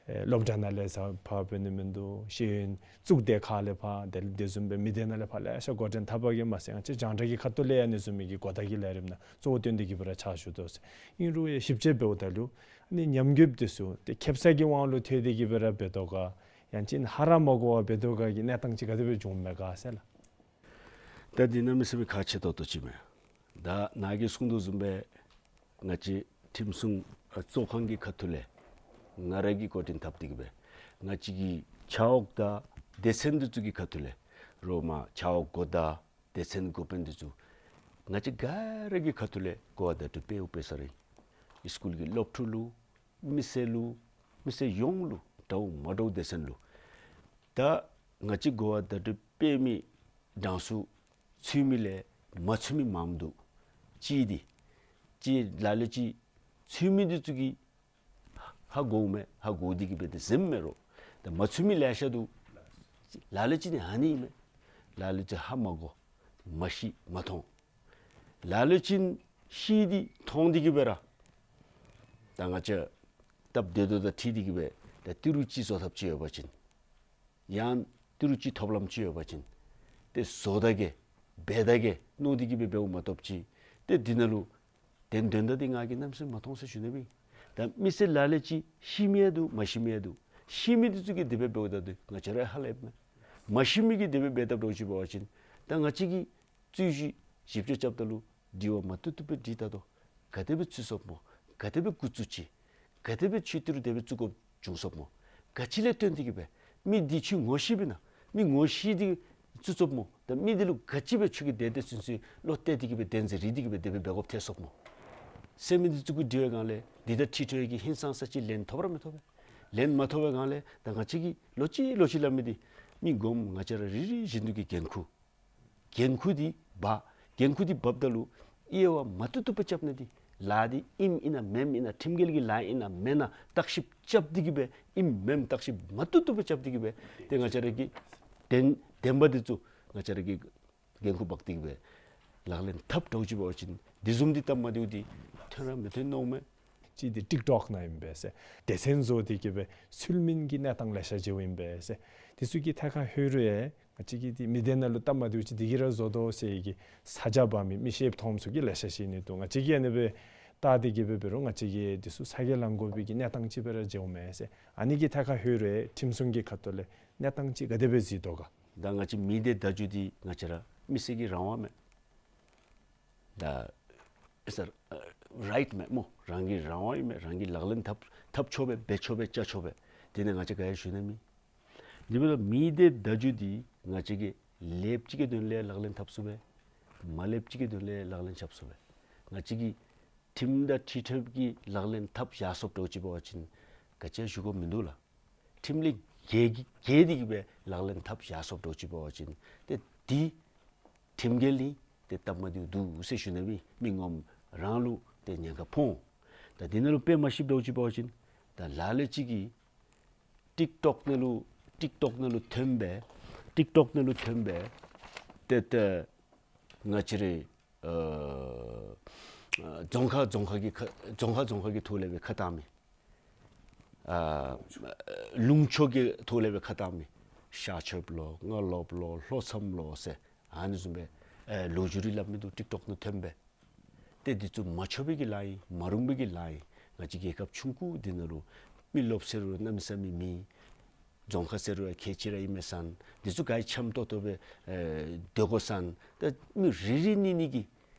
ཨེ་སློབ་གྲྭ་ནང་ལས་ས་ཕར་འབད་ནི་མིན་འདུག། ཤེས་ཡོན་གཙུག་སྡེ་ཁག་ལས་ཕར་དེ་དེ་བཟུམ་སྦེ་མི་སྡེ་ནང་ལས་ཕར་ལེ་ཤ་འགོ་འདྲེན་འཐབ་པ་གིས་མ་ཚད་ང་བཅས་རྒྱང་བསྒྲགས་ཀྱི་ཁ་ཐུག་ལས་ཡང་ཨ་ནི་བཟུམ་མའི་གི་གོ་བརྡ་གི་ལས་རིམ་ནང་གཙོ་བོ་བཏོན་ཏེ་གིས་སྦེ་ར་ཕྱག་ཞུ་དོ་ཟེར། ཨིན་རུང་ཡང་ཞིབ་དཔྱད་འབདཝ་ད་ལུ་ཨ་ནི་ཉམས་རྒུདཔ་འདི་ཚུ་ཏེ་ཁེབ་ས་གི་དབང་ལུ་ཐལ་ཏེ་གིས་སྦེ་ར་འབད་དོ་ག། ཡང་ཅིན་ཧ་ར་མ་གོ་བར་འབད་དོ་ག་གི་གནས་སྟངས་ཅིག་ག་དེ་སྦེ་བྱུངམ་མས་ག་ཟེར་ལགས། ད་འདི་གནམ་མེད་ས་མེད་ཁག་ཆེ་ཏོག་ཏོ་ཅིག་མས། ད་ནཱ་གིས་གསུངས་དོ་བཟུམ་སྦེ་ང་བཅས་ཁྲིམས་སྲུང་ཨ་གཙོ་ཁང་གི་ཁ་ཐུག་ལས་ང་ར་གིས་འགོ་འདྲེན་འཐབ་སྟེ་གིས་སྦེ་ང་བཅས་ཀྱི་ཆ་འོག་དང་སྡེ་ཚན་འདི་ཚུ་གི་ཁ་ཐུག་ལས་རོགས་མ་ཆ་འོག་འགོ་བདག་སྡེ་ཚན་འགོ་དཔོན་འདི་ཚུ་ང་བཅས་ག་ར་གི་ཁ་ཐུག་ལས་གོ་བ་བརྡ་སྤྲོད་འབད་འོང་འབད་ས་ར་ཨིན། སི་ཀུལ་གྱི་སློབ་ཕྲུག་ལུ་མི་སེར་ལུ་མི་སེར་ཡོངས་ལུ་འདྲཝ་མ་འདྲཝ་སྡེ་ཚན་ལུ་ད་ང་བཅས་གོ་བ་བརྡ་སྤྲོད་འབད་མི་གྲངས་སུ་ཚུད་མི་ལས་མ་ཚུད་མི་མངམ་འདུག། གཅིག་འདི་གཅིག་ལ་ལུ་ཅིག་ཚུད་མི་འདི་ཚུ་གིས་ཧ་གོཝ་མས། ཧ་གོ་སྟེ་གིས་སྦེ་ཏེ་གཟིམ་མས་རོགས། ད་མ་ཚུད་མི་ལེ་ཤ་འདུག། ལ་ལུ་ཅིག་ནི་ཨ་ནི་ཨིན་མས། ལ་ལུ་ཅིག་ཧ་མ་གོ་མ་ཤེས་མ་མཐོང་། ལ་ལུ་ཅིག་ཤེས་ཏེ་མཐོང་སྟེ་གིས་སྦེ་ར་ད་ང་བཅས་སྟབས་བདེ་ཏོག་ཏོ་དང་འཁྲིལ་ཏེ་གིས་སྦེ་ད་ཏི་རུ་ཅིག་བཟོ་ཐབས་ཅིག་ཡོད་པ་ཅིན་ཡང་ཏི་རུ་ཅིག་ཐོབ་ལམ་ཅིག་ཡོད་པ་ཅིན་ཏེ་བཟོ་ད་གེ་འབད་ད་གེ་མནོ་སྟེ་གིས་སྦེ་འབདཝ་མ་གཏོགས་ཅིག་ཏེ་འདི་ནང་ལུ་དོན་དོན་དག་འདི་ང་གིས་གནམ་མེད་ས་མེད་མ་མཐོང་ཟེར་ཞུ་ནི་ཨིན། ད་མི་སེར་ལ་ལུ་ཅིག་ཤེས་མི་ཡང་འདུག། མ་ཤེས་མི་ཡང་འདུག། ཤེས་མི་འདི་ཚུ་གིས་དེ་སྦེ་འབདཝ་ད་འདི་ང་བཅས་ར་ཧ་ལས་མས། མ་ཤེས་མི་གིས་དེ་སྦེ་འབད་དཔ་འདྲཝ་ཅིག་འབད་བ་ཅིན་ད་ང་བཅས་ཀྱིས་རྩོད་གཞི་ཞིབ་དཔྱད་རྐྱབ་ད་ལུ་དྲི་བ་མ་བཏུབ་བཏུབ་སྦེ་དྲི་ད་དོ། ག་དེ་སྦེ་ཚུད་སོཔ་སྨོ། ག་དེ་སྦེ་འགོ་བཙུགས་ཅི། ག་དེ་སྦེ་ཁྱོད་ཏི་རུ་དེ་སྦེ་བཙུགས་དགོཔ་བྱུང་སོཔ་སྨོ། ག་ཅི་ལས་བརྟེན་ཏེ་གིས་སྦེ་མི་འདི་ཁྱོད་ངོ་ཤེས་པས་ན། མི་ངོ་ཤེས་ཏེ་བཙུགས་སོཔ་སྨོ། ད་མི་འདི་ལུ་ག་ཅི་སྦེ་ཁྱོད་ཀྱིས་བདེན་བདེན་ཚུན་ཚུན་བློ་གཏད་དེ་གིས་སྦེ་བདེན་འཛིན་རེ་དེ་གིས་སྦེ་དེ་སྦེ་འབད་དགོཔ་ཐལ་སོཔ་སྨོ། ཟེར་མི་འདི་ཚུ་གུ་དྲི་བའི་སྒང་ལས་འདི་དང་འཁྲིལ་ཏེ་གིས་ཧིང་སངས་ས་ཅིག་ལན་ཐོབ་ར་མི་ཐོབ་པས། ལན་མ་ཐོབ་པའི་སྒང་ལས་ད་ང་བཅས་ཀྱིས་ལོག་ཅི་ལོག་ཅི་སླབ་མི་འདི་མི་ངོམ་ང་བཅས་ར་རེ་རེ་བཞིན་དུ་གི་འགན་ཁུར། འགན་ཁུར་འདི་འབག། འགན་ཁུར་འདི་འབགཔ་ད་ལུ་དབྱེ་བ་མ་བཏུབ་བཏུབ་སྦེ་རྐྱབ་ནི་འདི་ལཱ་འདི་ཨིནམ་ཨིན་ན་མེནམ་ཨིན་ན་ཁྲིམས་འགལ་གྱི་ལཱ་ཨིན་ན་མེན་ན་བརྟག་ཞིབ་རྐྱབ་སྟེ་གི་སྦེ་ཨིནམ་མེནམ་བརྟག་ཞིབ་མ་བཏུབ་བཏུབ་སྦེ་རྐྱབ་སྟེ་གི་སྦེ་ཏེ་ང་བཅས་ར་གི་བདེན་བདེན་པ་འདི་ཚུ་ང་བཅས་ར་གིས་འགན་ཁུར་འབག་སྟེ་གི་སྦེ་ལག་ལེན་འཐབ་འགྱོ་ཅི་འབད་བ་ཅིན་འདི་བཟུམ་འདི་སྟབས་མ་བདེཝ་འདི་ཐོན་ར་མི་ཐོན་མནོཝ་མས། གཅིག་འདི་ཊིཀ་ཊོཀ་ནང་ཨིན་པས་ཟེར། སྡེ་ཚན་བཟོ་སྟེ་གི་སྦེ་ཚུལ་མིན་གྱི་གནས་སྟངས་ལེ་ཤ་ཅིག་ཨིན་པས་ཟེར། འདི་ཚུ་གི་ཐད་ཁར་ལྷོད་རུང་ཡང་ང་བཅས་ཀྱི་འདི་མི་སྡེ་ནང་ལུ་སྟབས་མ་བདེཝ་ཅིག་འདི་གིས་ར་བཟོ་དོ་ཟེར་གི་ས་ཆ་འབག་མི་མི་ཤེསཔ་མཐོངམ་ཚུ་གིས་ལེ་ཤ་ཅིག་ཨིན་ནི་འདུག། ང་བཅས་ཀྱིས་ཨ་ནི་སྦེ་བལྟ་སྟེ་གི་སྦེ་འབད་རུང་ང་བཅས་ཀྱིས་འདི་ཚུ་ཚ་གྱང་ལང་དགོ་པའི་གི་གནས་སྟངས་ཅིག་སྦེ་ར་མཇལཝ་མས་ཟེར། ཨ་ནི་གི་ཐད་ཁར་ལྷོད་རུང་ཡང་ཁྲིམས་སྲུང་གི་ཁ་ཐུག་ལས་གནས་སྟངས་ཅིག་ག་དེ་སྦེ་གཟིགས་དོ་ག། ད་ང་བཅས་མི་སྡེ་བརྡ་བརྒྱུད་འདི་ང་བཅས་ར་མི་སེར་གྱི་རང་དབང་མས། ད་ཨེ་སར་རའིཊ་མས་སྨོ། རང་གི་རང་དབང་ཨིན་མས། རང་གིས་ལག་ལེན་འཐབ་འཐབ་ཆོག་པས། འབད་ཆོག་པས། བཅའ་ཆོག་པས། དེ་ནི་ང་བཅས་ག་ཡང་ཞུ་ནི་མེད། དེ་འབདཝ་ད་མི་སྡེ་བརྡ་བརྒྱུད་འདི་ང་བཅས་ཀྱིས་ལེགསཔ་ཅིག་གི་དོན་ལས་ལག་ལེན་འཐབ་ཚུགས་པས། མ་ལེགསཔ་ཅིག་གི་དོན་ལས་ལག་ལེན་འཐབ་ཚུགས་པས། ང་བཅས་ཀྱིས་ཁྲིམས་དང་འཁྲིལ་ཏེ་གི་ལག་ལེན་འཐབ་ཡར་སོཔ་འདྲཝ་ཅིག་འབད་བ་ཅིན་ག་ཅི་ཡང་ཞུ་དགོཔ་མིན་འདུག་ལགས། ཁྲིམས་ལས་འགལ་འགལ་ཏེ་གི་སྦེ་ལག་ལེན་འཐབ་ཡར་སོཔ་འདྲཝ་ཅིག་འབད་བ་ཅིན་ཏེ་འདི་ཁྲིམས་འགལ་ཨིན། ཏེ་སྟབས་མ་བདེཝ་འདུག་ཟེར་ཞུ་ནི་སྦེ་མི་ངོམ་རང་ལུ་ཏེ་ཉེན་ཁ་ཕོག་འོང་། ད་འདི་ནང་ལུ་དཔེ་མ་ཤེསཔ་འདྲཝ་ཅིག་འབད་བ་ཅིན་ད་ལ་ལུ་ཅིག་གིས་ཊིཀ་ཊོཀ་ནང་ལུ་ཊིཀ་ཊོཀ་ནང་ལུ་ཐོན་སྦེ་ཊིཀ་ཊོཀ་ནང་ལུ་ཐོན་སྦེ་ཏེ་ཏེ་ང་བཅས་རའི་ཨ་རྫོང་ཁག་རྫོང་ཁག་གི་ཁ་རྫོང་ཁག་རྫོང་ཁག་གི་ཐོག་ལས་སྦེ་ཁ་བཏང་མི། ཨ་ལུང་ཕྱོགས་ཀྱི་ཐོག་ལས་སྦེ་ཁ་བཏང་མི། ཤར་ཕྱོགསཔ་ལོ་རྔ་ལོགསཔ་ལོ་ལྷོ་མཚམས་ལོ་ཟེར་ཨ་ནི་བཟུམ་སྦེ་ཨེ་ལོ་རྒྱུས་རེ་སླབ་མི་འདུག། ཊིཀ་ཊོཀ་ནང་ཐོན་སྦེ། ཏེ་འདི་ཚུ་མ་ཆོག་པའི་གི་ལཱ་ཨིན། མ་རུང་པའི་གི་ལཱ་ཨིན། ང་བཅས་རྒྱལ་ཁབ་ཆུང་ཀུ་འདི་ནང་ལུ་མི་རློབས་ཟེར་རུང་གནམ་མེད་ས་མེད་མེད། རྫོང་ཁ་ཟེར་རུང་ཡང་ཁལ་གཅིག་ར་ཨིན་མས་ཟེར་ན། འདི་ཚུ་ག་ར་འཆམ་ཏོག་ཏོ་སྦེ་ཨེ་སྡོད་དགོ་ཟེར་ན། ད་མི་རེ་རེ་གཉིས་གཉིས་ཀྱིས་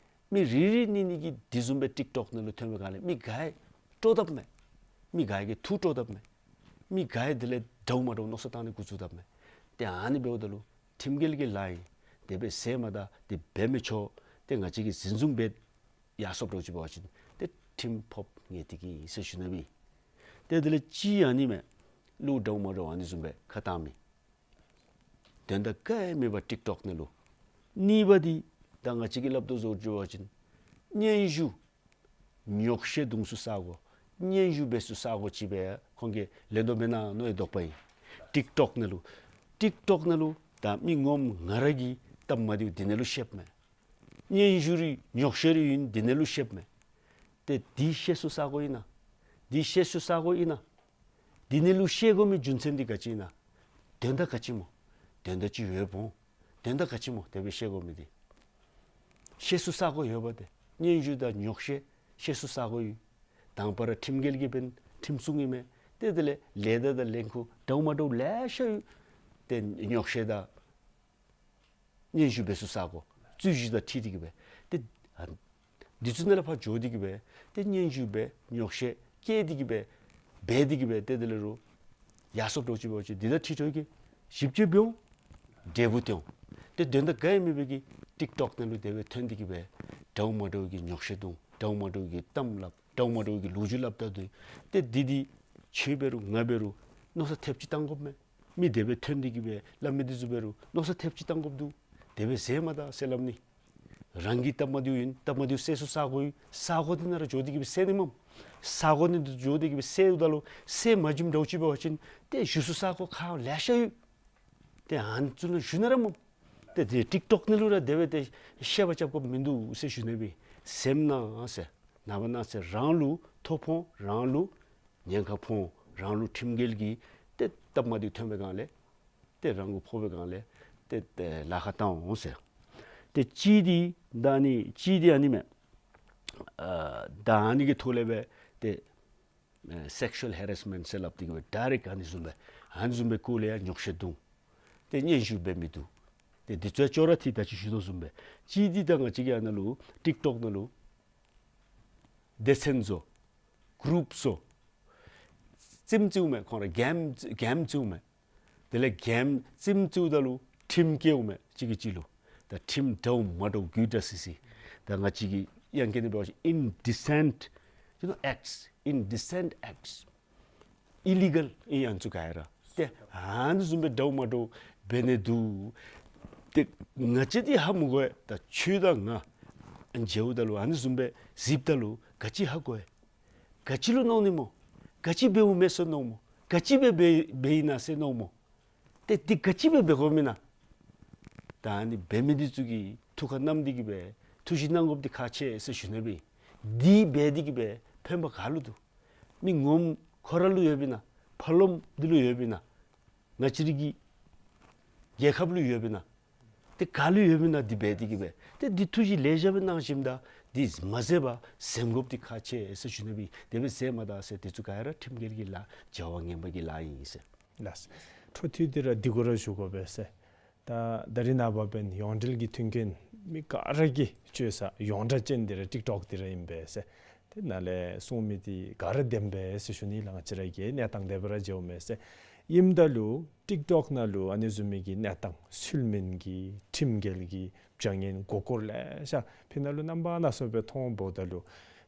མི་རེ་རེ་གཉིས་གཉིས་ཀྱིས་འདི་བཟུམ་སྦེ་ཊིཀ་ཊོཀ་ནང་ལུ་ཐོན་པའི་སྒང་ལས་མི་ག་ར་སྤྲོ་དཔ་མས། མི་ག་ར་གིས་ཐུགས་སྤྲོ་དཔ་མས། མི་ག་ར་དེ་ལས་འདྲཝ་མ་འདྲཝ་མནོ་བསམ་བཏང་ནི་འགོ་བཙུགས་དཔ་མས། ཏེ་ཨ་ནི་འབདཝ་ད་ལུ་ཁྲིམས་འགལ་གྱི་ལཱ་ཨིན། དེ་སྦེ་ཟེར་མ་ད་དེ་འབད་མི་ཆོག། ཏེ་ང་བཅས་ཀྱིས་གཟིགས་བཟུང་འབད་ཡར་སོཔ་འདྲཝ་ཅིག་འབད་བ་ཅིན་ཏེ་ཁྲིམས་ཕོགཔ་ངེས་ཏིག་ཨིན་ཟེར་ཞུ་ནི་སྦེ། ཏེ་དེ་ལས་གཅིག་ཨ་ནི་མས། ལུ་འདྲཝ་མ་འདྲཝ་ཨ་ནི་བཟུམ་སྦེ་ཁ་བཏང་མི། དོན་དག་ག་ཡང་མེད་པར་ཊིཀ་ཊོཀ་ནང་ལུ། གཉིས་པ་འདི་ད་ང་བཅས་ཀྱིས་སླབ་དོ་བཟུམ་ཅིག་འབད་བ་ཅིན་སྙན་ཞུ་ཉོགས་བཤད་བརྡུང་ས་ས་གོ་སྙན་ཞུ་འབད་ས་ས་གོ་ཅིག་སྦེ་ཁོང་གིས་ལེན་དོ་མེན་ན་མནོ་བའི་དོགས་པ་ཨིན། ཊིཀ་ཊོཀ་ནང་ལུ་ཊིཀ་ཊོཀ་ནང་ལུ་ད་མི་ངོམ་ང་ར་གིས་སྟབས་མ་བདེཝ་འདི་ནང་ལུ་བཤདཔ་མས། སྙན་ཞུ་རེ་ཉོགས་བཤད་རེ་ཨིན་འདི་ནང་ལུ་བཤདཔ་མས། ཏེ་འདི་བཤད་ས་ས་གོ་ཨིན་ན། འདི་བཤད་ས་ས་གོ་ཨིན་ན། འདི་ནང་ལུ་བཤད་དགོ་མི་རྒྱུ་མཚན་འདི་ག་ཅི་ཨིན་ན། དོན་དག་ག་ཅི་སྨོ། དོན་དག་ཅིག་ཡོདཔ་འོང་། དོན་དག་ག་ཅི་སྨོ་དེ་སྦེ་བཤད་དགོ་མི་འདི། བཤད་ས་ས་གོ་ཡོདཔ་འདི། སྙན་ཞུ་དང་ཉོགས་བཤད་བཤད་ས་ས་གོ་ཡོད། དང་པ་ར་ཁྲིམས་འགལ་གྱི་འབདན་ཁྲིམས་སྲུང་ཨིན་མས། ཏེ་དེ་ལས་ལས་ད་དང་ལས་འགུལ་འདྲཝ་མ་འདྲཝ་ལེ་ཤ་ཡོད། ཏེ་ཉོགས་བཤད་དང་སྙན་ཞུ་འབད་ས་ས་གོ་རྩོད་གཞི་དང་འཁྲིལ་ཏེ་གི་སྦེ་ཏེ་ཨ་འདི་ཚུ་ནང་ལས་ཕར་འགྱོ་སྟེ་གི་སྦེ་ཏེ་སྙན་ཞུ་འབད་ཉོགས་བཤད་བཀལ་ཏེ་གི་སྦེ་འབད་དེ་གི་སྦེ་ཏེ་དེ་ལས་རུང་ཡར་སོཔ་འདྲཝ་ཅིག་འབད་བ་ཅིན་འདི་དང་འཁྲིལ་ཏེ་གི་ཞིབ་དཔྱད་འབད་འོང་། འབྲས་བུ་སྟོན་འོང་། ཏེ་དོན་དག་ག་ཡང་མེད་པའི་གི་ཊིཀ་ཊོཀ་ནང་ལུ་དེ་སྦེ་ཐོན་ཏེ་གི་སྦེ་འདྲཝ་མ་འདྲཝ་གི་ཉོགས་བཤད་བརྡུང་། འདྲཝ་མ་འདྲཝ་གི་གཏམ་སླབ། འདྲཝ་མ་འདྲཝ་གི་ལོ་རྒྱུས་སླབ་ད་འདུག། ཏེ་འདི་འདི་ཁྱོད་འབད་རུང་ང་འབད་རུང་མནོ་བསམ་ཐེབས་ཅིག་བཏང་དགོཔ་མས། མི་དེ་སྦེ་ཐོན་ཏེ་གི་སྦེ་སླབ་མི་འདི་ཚུ་འབད་རུང་མནོ་བསམ་ཐེབས་ཅིག་བཏང་དགོཔ་འདུག། དེ་སྦེ་ཟེར་མ་ད་ཟེར་སླབ་ནི། རང་གི་སྟབས་མ་བདེཝ་ཨིན། སྟབས་མ་བདེཝ་སེལ་ས་ས་གོ་ཡོད། ས་གོ་འདི་ནང་ར་འགྱོ་སྟེ་གི་སྦེ་སེལ་ནི་མས། ས་གོ་འདི་ནང་འགྱོ་སྟེ་གི་སྦེ་སེལཝ་ད་ལུ་སེལ་མ་བྱིནམ་འདྲཝ་ཅིག་འབད་བ་ཅིན་ཏེ་ཞུ་ས་ས་གོ་ཁག་ལེ་ཤ་ཡོད། ཏེ་ཨ་ནི་ཚུ་ནང་ཞུ་ནི་ར་མས། ཏེ་དེ་ཊིཀ་ཊོཀ་ནང་ལུ་ར་དེ་སྦེ་ཏེ་བཤད་པ་རྐྱབ་དགོཔ་མིན་འདུག་ཟེར་ཞུ་ནི་སྦེ། ཟེར་ན་ཟེར་ནངས་པ་གནངས་ཚེ་རང་ལུ་ཐོ་ཕོག། རང་ལུ་ཉེན་ཁ་ཕོག། རང་ལུ་ཁྲིམས་འགལ་གྱི་ཏེ་སྟབས་མ་བདེཝ་ཐོན་པའི་སྒང་ལས་ཏེ་རང་མགོ་ཕོག་པའི་སྒང་ལས་ཏེ་ཏེ་ལཱ་ཁག་བཏང་འོང་ཟེར། ཏེ་གཅིག་འདི་ད་ཨ་ནི་གཅིག་འདི་ཨ་ནི་མས། ཨ་ད་ཨ་ནི་གི་ཐོག་ལས་སྦེ་ཏེ་ཨ་སེག་ཤུ་ཨལ་ཧེ་རེསི་མེནཊ་ཟེར་སླབ་སྟེ་གི་སྦེ་ཌའི་རེཀཊ་ཨ་ནི་བཟུམ་སྦེ་ཨ་ནི་བཟུམ་སྦེ་སྐོར་ལས་ཡང་ཉོགས་བཤད་བརྡུང་། ཏེ་སྙན་ཞུ་འབད་མི་འདུག། ཏེ་འདི་ཚུ་ཡང་ཅོག་ར་འཐད། ད་ཅི་ཞུ་དོ་བཟུམ་སྦེ་གཅིག་འདི་ད་ང་བཅས་ཀྱི་ཨ་ནཱ་ལུ་ཊིཀ་ཊོཀ་ནང་ལུ་སྡེ་ཚན་བཟོ། གུ་རུབ་བཟོ། རྩེདམོ་རྩེཝ་མས། ཁོང་ར་གེམ་གེམ་རྩེཝ་མས། དེ་ལས་གེམ་རྩེདམོ་རྩེཝ་ད་ལུ་ཁྲིམས་བཀལཝ་མས་གཅིག་གིས་གཅིག་ལུ། ད་ཁྲིམས་འདྲཝ་མ་འདྲཝ་དགོད་བྲ་སི་སི། ད་ང་བཅས་ཀྱི་དབྱངས་སྐད་ནང་འབད་བ་ཅིན་indecent, you know, acts, indecent acts. ཨི་ལི་གཱལ་ཨིན་ཨ་ནི་ཚུ་ག་ར། ཏེ་ཨ་ནི་བཟུམ་སྦེ་འདྲཝ་མ་འདྲཝ་འབད་ནི་འདུག། ཏེ་ང་བཅས་འདི་ཧ་མི་གོ་བས། ད་ཁྱོད་དང་ང་ཨ་ནི་མཇལཝ་ད་ལུ་ཨ་ནི་བཟུམ་སྦེ་གཟིགསཔ་ད་ལུ་ག་ཅི་ཧ་གོ་བས། ག་ཅི་ལུ་མནོ་ནི་སྨོ། ག་ཅི་འབདཝ་མས་ཟེར་མནོཝ་སྨོ། ག་ཅི་སྦེ་འབད་འབད་ཡི་ན་ཟེར་མནོཝ་སྨོ། ཏེ་འདི་ག་ཅི་སྦེ་འབད་དགོཔ་ཨིན་ན། ད་ཨ་ནི་འབད་མི་འདི་ཚུ་གི་ཐུགས་ཁར་བསྣམས་ཏེ་གི་སྦེ་ཐུགས་ཞིབ་གནང་དགོཔ་འདི་ཁག་ཆེ་ཟེར་ཞུ་ནི་སྦེ། འདི་འབད་དེ་གི་སྦེ་ཕན་པ་ག་ལུ་འདུག། མི་ངོམ་ཁོ་ར་ལུ་ཡོདཔ་ཨིན་ན། ཕར་ལོགས་འདི་ལུ་ཡོདཔ་ཨིན་ན། ང་བཅས་རའི་གི་རྒྱལ་ཁབ་ལུ་ཡོདཔ་ཨིན་ན། ཏེ་ག་ལུ་ཡོདཔ་ཨིན་ན། འདི་འབད་དེ་གི་སྦེ་ཏེ་འདི་ཐུགས་ཞིབ་ལེ་ཤ་སྦེ་གནང་ཞིནམ་ད་འདི་མ་ཟད་པར་གཟིམ་དགོཔ་འདི་ཁག་ཆེ་ཟེར་ཞུ་ནི་སྦེ། དེ་སྦེ་ཟེར་མ་ད་ཟེར། དེ་ཚུ་ག་ར་ཁྲིམས་འགལ་གྱི་ལཱ་བྱ་བ་ངན་པ་གི་ལཱ་ཨིན་ཟེར། ལགས། འཕྲོ་མཐུད་དེ་ར་འདི་གུ་ར་ཞུ་དགོ་པས་ཟེར། ད་ད་རིས་ནངས་པ་འབདན་ཡོངས་འབྲེལ་གྱི་མཐུན་རྐྱེན་མི་ག་ར་གིས་སྤྱོད་ས་ཡོངས་གྲགས་ཅན་འདི་ར་ཊིཀ་ཊོཀ་འདི་ར་ཨིན་པས་ཟེར། དེ་ནང་ལས་གསུང་མི་འདི་ག་ར་བདེན་པས་ཟེར་ཞུ་ནི་ལགས། ང་བཅས་ར་གི་གནས་སྟངས་དེ་སྦེ་ར་མཇལཝ་མས་ཟེར། ཨིནམ་ད་ལུ་ཊིཀ་ཊོཀ་ནང་ལུ་ཨ་ནི་བཟུམ་མའི་གི་གནས་སྟངས་ཚུལ་མིན་གྱི་ཁྲིམས་འགལ་གྱི་བྱ་ངན་མགུ་སྐོར་ལེ་ཤ་ཕི་ནང་ལུ་རྣམ་པ་སྣ་ཚོགས་སྦེ་མཐོངམ་ད་ལུ་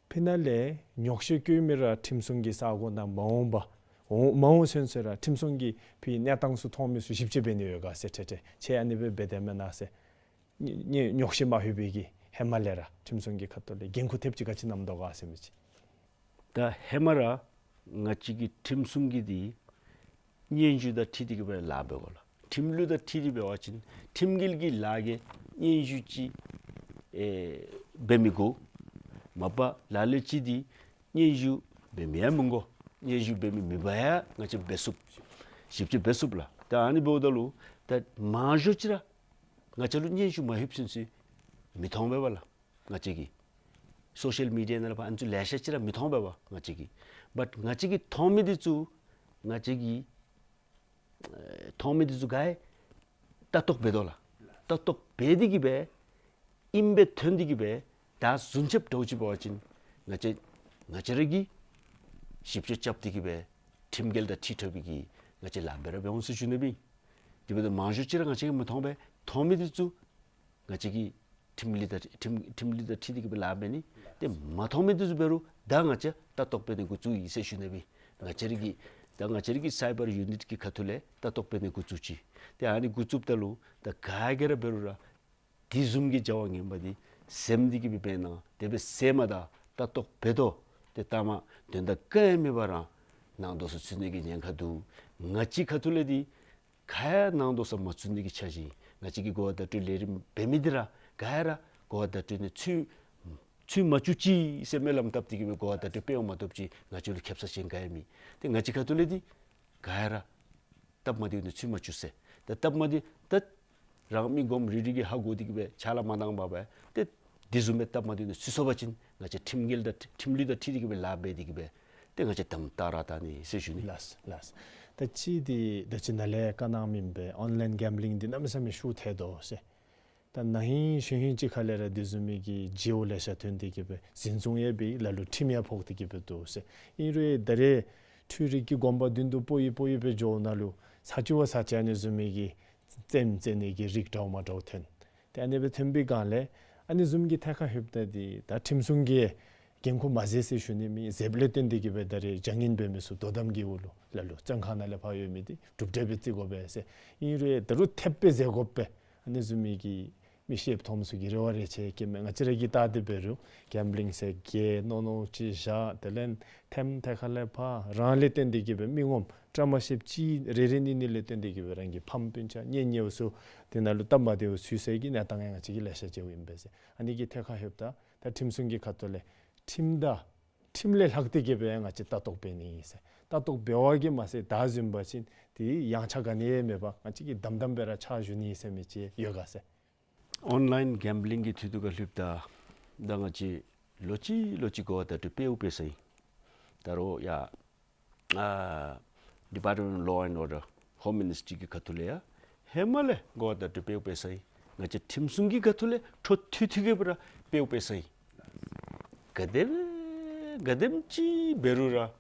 ཕི་ནང་ལས་ཉོགས་བཤད་བཀོད་མི་ར་ཁྲིམས་སྲུང་གི་ས་གོ་ནང་མ་འོངས་པ་འོང་མ་འོང་ཚུན་ཚོད་ར་ཁྲིམས་སྲུང་གིས་ཕི་གནས་སྟངས་ཚུ་མཐོང་མི་ཚུ་ཞིབ་དཔྱད་འབད་ནི་ཡོད་ག་ཟེར་ཁྲེ་ཁྲེ་ཁྱེད་ཨ་ནི་སྦེ་འབད་དེས་མེན་ན་ཟེར། ཉེ་ཉེ་ཉོགས་བཤད་མ་ལྷོད་པའི་གི་ཧེ་མ་ལས་ར་ཁྲིམས་སྲུང་གི་ཁ་ཐུག་ལས་འགན་ཁུར་ཐེབས་ཅིག་ག་ཅི་གནངམ་འདུག་ག་ཟེར་མི་ཅིག། ད་ཧེ་མ་ར་ང་བཅས་ཀྱི་ཁྲིམས་སྲུང་གིས་འདི་སྙན་ཞུ་དང་འཁྲིལ་ཏེ་གི་སྦེ་ལཱ་འབད་དགོ་ལགས། ཁྲིམས་ལུགས་དང་འཁྲིལ་ཏེ་འབད་བ་ཅིན་ཁྲིམས་འགལ་གྱི་ལཱ་གི་སྙན་ཞུ་ཅིག་ཨེ་འབད་མི་དགོ། མ་པ་ལ་ལུ་ཅིག་འདི་སྙན་ཞུ་འབད་མི་ཡང་མི་དགོ། སྙན་ཞུ་འབད་མི་མེད་པར་ཡང་ང་བཅས་འབད་ཚུགས། ཞིབ་དཔྱད་འབད་ཚུགས་ལགས། ད་ཨ་ནི་འབདཝ་ད་ལུ་ད་མང་ཤོས་ཅིག་ར་ང་བཅས་ལུ་སྙན་ཞུ་མ་ལྷོདཔ་ཚུན་ཚོད་མི་མཐོང་པས་པ་ལགས། ང་བཅས་ཀྱིས་སོ་ཤལ་མི་ཌི་ཡ་ནང་ལས་ཕར་ཨ་ནི་ཚུ་ལེ་ཤ་ཅིག་ར་མི་མཐོང་པས་པ་ང་བཅས་ཀྱིས། བཊ་ང་བཅས་ཀྱིས་མཐོང་མི་འདི་ཚུ་ང་བཅས་ཀྱིས་ཨེ་མཐོང་མི་འདི་ཚུ་ག་ར་ལྟ་རྟོག་འབད་དོ་ལགས། ལྟ་རྟོག་འབད་དེ་གི་སྦེ་ཨིནམ་སྦེ་ཐོན་ཏེ་གི་སྦེ་ད་བཟུམ་ཅིག་འདྲཝ་ཅིག་འབད་བ་ཅིན་ང་བཅས་ང་བཅས་ར་གིས་ཞིབ་དཔྱད་རྐྱབ་སྟེ་གི་སྦེ་ཁྲིམས་འགལ་དང་འཁྲིལ་འཁྲིལ་བའི་གི་ང་བཅས་ལཱ་འབད་ར་འབད་འོང་ཟེར་ཞུ་ནི་སྦེ། དེ་འབདཝ་ད་མང་ཤོས་ཅིག་ར་ང་བཅས་ཀྱིས་མི་མཐོང་པས། མཐོང་མི་འདི་ཚུ་ང་བཅས་ཀྱིས་ཁྲིམས་ལུགས་དང་ཁྲིམས་ཁྲིམས་ལུགས་དང་འཁྲིལ་ཏེ་གི་སྦེ་ལཱ་འབད་ནི། ཏེ་མ་མཐོང་མི་འདི་ཚུ་འབད་རུང་ད་ང་བཅས་ལྟ་རྟོག་འབད་ནི་འགོ་བཙུགས་ཡི་ཟེར་ཞུ་ནི་སྦེ། ང་བཅས་ར་གི་ད་ང་བཅས་ར་གི་སའི་བར་ཡུ་ནིཊ་གི་ཁ་ཐུག་ལས་ལྟ་རྟོག་འབད་ནི་འགོ་བཙུགས་ཅི། ཏེ་ཨ་ནི་འགོ་བཙུགསཔ་ད་ལུ་ད་ག་གིས་ར་འབད་རུང་ར་དེ་བཟུམ་གྱི་བྱ་བ་ངན་པ་འདི་གཟིམ་སྟེ་གི་སྦེ་འབད་གནང་། དེ་སྦེ་ཟེར་མ་ད་ལྟ་རྟོག་འབད་དོ། ཏེ་ལྟ་མ་དོན་དག་ག་ཡང་མེད་པར་ར་ནང་དོགས་ས་ཚུད་ནི་གི་ཉེན་ཁ་འདུག། ང་བཅས་ཁ་ཐུག་ལས་འདི་ག་ཡང་ནང་དོགས་ས་མ་ཚུད་ནི་གི་འཆར་གཞི། ང་བཅས་ཀྱིས་གོ་བ་བརྡ་སྤྲོད་ལས་རིམ་འབད་མི་འདི་ར་ག་ར་གོ་བ་བརྡ་སྤྲོད་ནི་ཚུད་ཚུད་མ་བཅུག་ཅིག་ཟེར་སྨོན་ལམ་བཏབ་སྟེ་གི་སྦེ་གོ་བ་བརྡ་སྤྲོད་འབད་འོང་མ་གཏོགས་ཅིག་ང་བཅས་ལུ་ཁེབ་ས་ཅིག་ག་ཡང་མེད། ཏེ་ང་བཅས་ཁ་ཐུག་ལས་འདི་ག་ར་སྟབས་མ་བདེཝ་ནང་ཚུད་མ་བཅུག་ཟེར། ད་སྟབས་མ་བདེ་ད་རང་མི་ངོམ་རེ་རེ་གིས་ཧ་གོ་སྟེ་གི་སྦེ་ཕྱག་ལཱ་མ་གནང་པར་སྦེ་ཏེ་དེ་བཟུམ་སྦེ་སྟབས་མ་བདེཝ་ནང་ཚུད་སོང་པ་ཅིན་ང་བཅས་ཁྲིམས་འགལ་དང་ཁྲིམས་ལུགས་དང་འཁྲིལ་ཏེ་གི་སྦེ་ལཱ་འབད་དེ་གི་སྦེ་ཏེ་ང་བཅས་དམ་དྲག་ར་བཏང་ནི་ཟེར་ཞུ་ནི། ལགས་ལགས། ད་ཅི་འདི་ད་ཅི་ནཱ་ལས་བཀའ་གནང་མི་སྦེ་ཨོན་ལཱའིན་གེམ་བི་ལིང་འདི་གནམ་མེད་ས་མེད་ཤུགས་ཐལ་དོ་ཟེར། ད་ན་ཧིང་གཞེས་ཧིང་ཅིག་ཁ་ལས་ར་དེ་བཟུམ་མའི་གི་བརྗེ་པོ་ལེ་ཤ་ཐོན་ཏེ་གི་སྦེ་འཛིན་བཟུང་ཡང་འབད་ལ་ལུ་ཁྲིམས་ཡང་ཕོག་སྟེ་གི་སྦེ་འདུག་ཟེར། ཨིན་རུང་ད་རེས་འཕྲུལ་རིག་གི་གོམ་པ་མདུན་དུ་སྤོ་ཡི་སྤོ་ཡི་སྦེ་འགྱོཝ་ད་ལུ་ཚར་གཅིག་བ་ཚར་གཅིག་ཨ་ནི་བཟུམ་མའི་གི་རྩེདམོ་རྩེ་ནི་གི་རིགས་འདྲཝ་མ་འདྲཝ་ཐོན། ཏེ་ཨ་ནི་སྦེ་ཐོན་པའི་སྒང་ལས་ཨ་ནི་བཟུམ་གྱི་ཐད་ཁར་ལྷོདཔ་ད་འདི་ད་ཁྲིམས་སྲུང་གིས་འགན་ཁུར་མ་བཟུང་ཟེར་ཞུ་ནི་མེད། བཟུངམ་ལས་བརྟེན་ཏེ་གི་སྦེ་ད་རེས་བྱ་ངན་འབད་མི་ཚུ་དོ་དམ་གྱི་འོག་ལུ་ལ་ལུ་བཙོན་ཁང་ནང་ལས་ཕར་ཡོད་མི་འདི་གྲུབ་འབྲས་སྦེ་བརྩི་དགོ་པས་ཟེར། ཨིན་རུང་ད་རུང་ཐེབས་སྦེ་བཟོ་དགོ་པས། ཨ་ནི་བཟུམ་མའི་གི་མི་ཤེསཔ་མཐོངམ་ཚུ་གིས་རེ་བ་རེ་ཆེ་བསྐྱེདཔ་མས། ང་བཅས་ར་གིས་བལྟ་སྟེ་འབད་རུང་གེམ་བི་ལིང་ཟེར་གྱི་མནོ་མནོཝ་ཅིག་བཞག། དེ་ལས་ཐེམ་ཐད་ཁ་ལས་ཕར་རང་ལས་བརྟེན་ཏེ་གི་སྦེ་མི་ངོམ་བཀྲ་མ་ཤིསཔ་ཅིག་རེ་རེ་གཉིས་གཉིས་ལས་བརྟེན་ཏེ་གི་སྦེ་རང་གི་ཕམ་སྤུན་ཆ་གཉེན་ཉེཝ་ཚུ་དེ་ནང་ལུ་སྟབས་མ་བདེཝ་ཚུད་སའི་གི་གནས་སྟངས་ཡང་ང་བཅས་ཀྱིས་ལེ་ཤ་མཇལཝ་ཨིན་པས་ཟེར། ཨ་ནི་གི་ཐད་ཁར་ལྷོདཔ་ད་ད་ཁྲིམས་སྲུང་གི་ཁ་ཐུག་ལས་ཁྲིམས་དང་ཁྲིམས་ལས་ལྷག་སྟེ་གི་སྦེ་ང་བཅས་ལྟ་རྟོག་འབད་ནི་ཨིན་ཟེར། ལྟ་རྟོག་འབད་བ་གིས་མ་ཚད་ད་བཟུམ་འབད་བ་ཅིན་དེ་ཡངས་ཆག་ག་ནི་ཡང་མེད་པར་ང་བཅས་ཀྱིས་དམ་དམ་སྦེ་ར་ཕྱག་ཞུ་ནི་ཟེར་མི་ཅིག་ཡོད་ག་ཟེར། ཨོན་ལཱའིན་གེམ་བི་ལིང་གི་འཐུས་ཐུག་ཁར་ལྷོདཔ་ད་ད་ང་བཅས་ལོག་ཅི་ལོག་ཅི་གོ་བ་བརྡ་སྤྲོད་འབདཝ་འབད་ས་ཨིན། ད་རུང་ཡ་ཨ་Department of Law and Order, Home Ministry གི་ཁ་ཐུག་ལས་ཡང་ཧེ་མ་ལས་གོ་བ་བརྡ་སྤྲོད་འབདཝ་འབད་ས་ཨིན། ང་བཅས་ཁྲིམས་སྲུང་གི་ཁ་ཐུག་ལས་འཕྲོ་མཐུད་མཐུད་དེ་གི་སྦེ་ར་འབདཝ་འབད་ས་ཨིན། ག་དེམ་ག་དེམ་ཅིག་འབད་རུང་ར་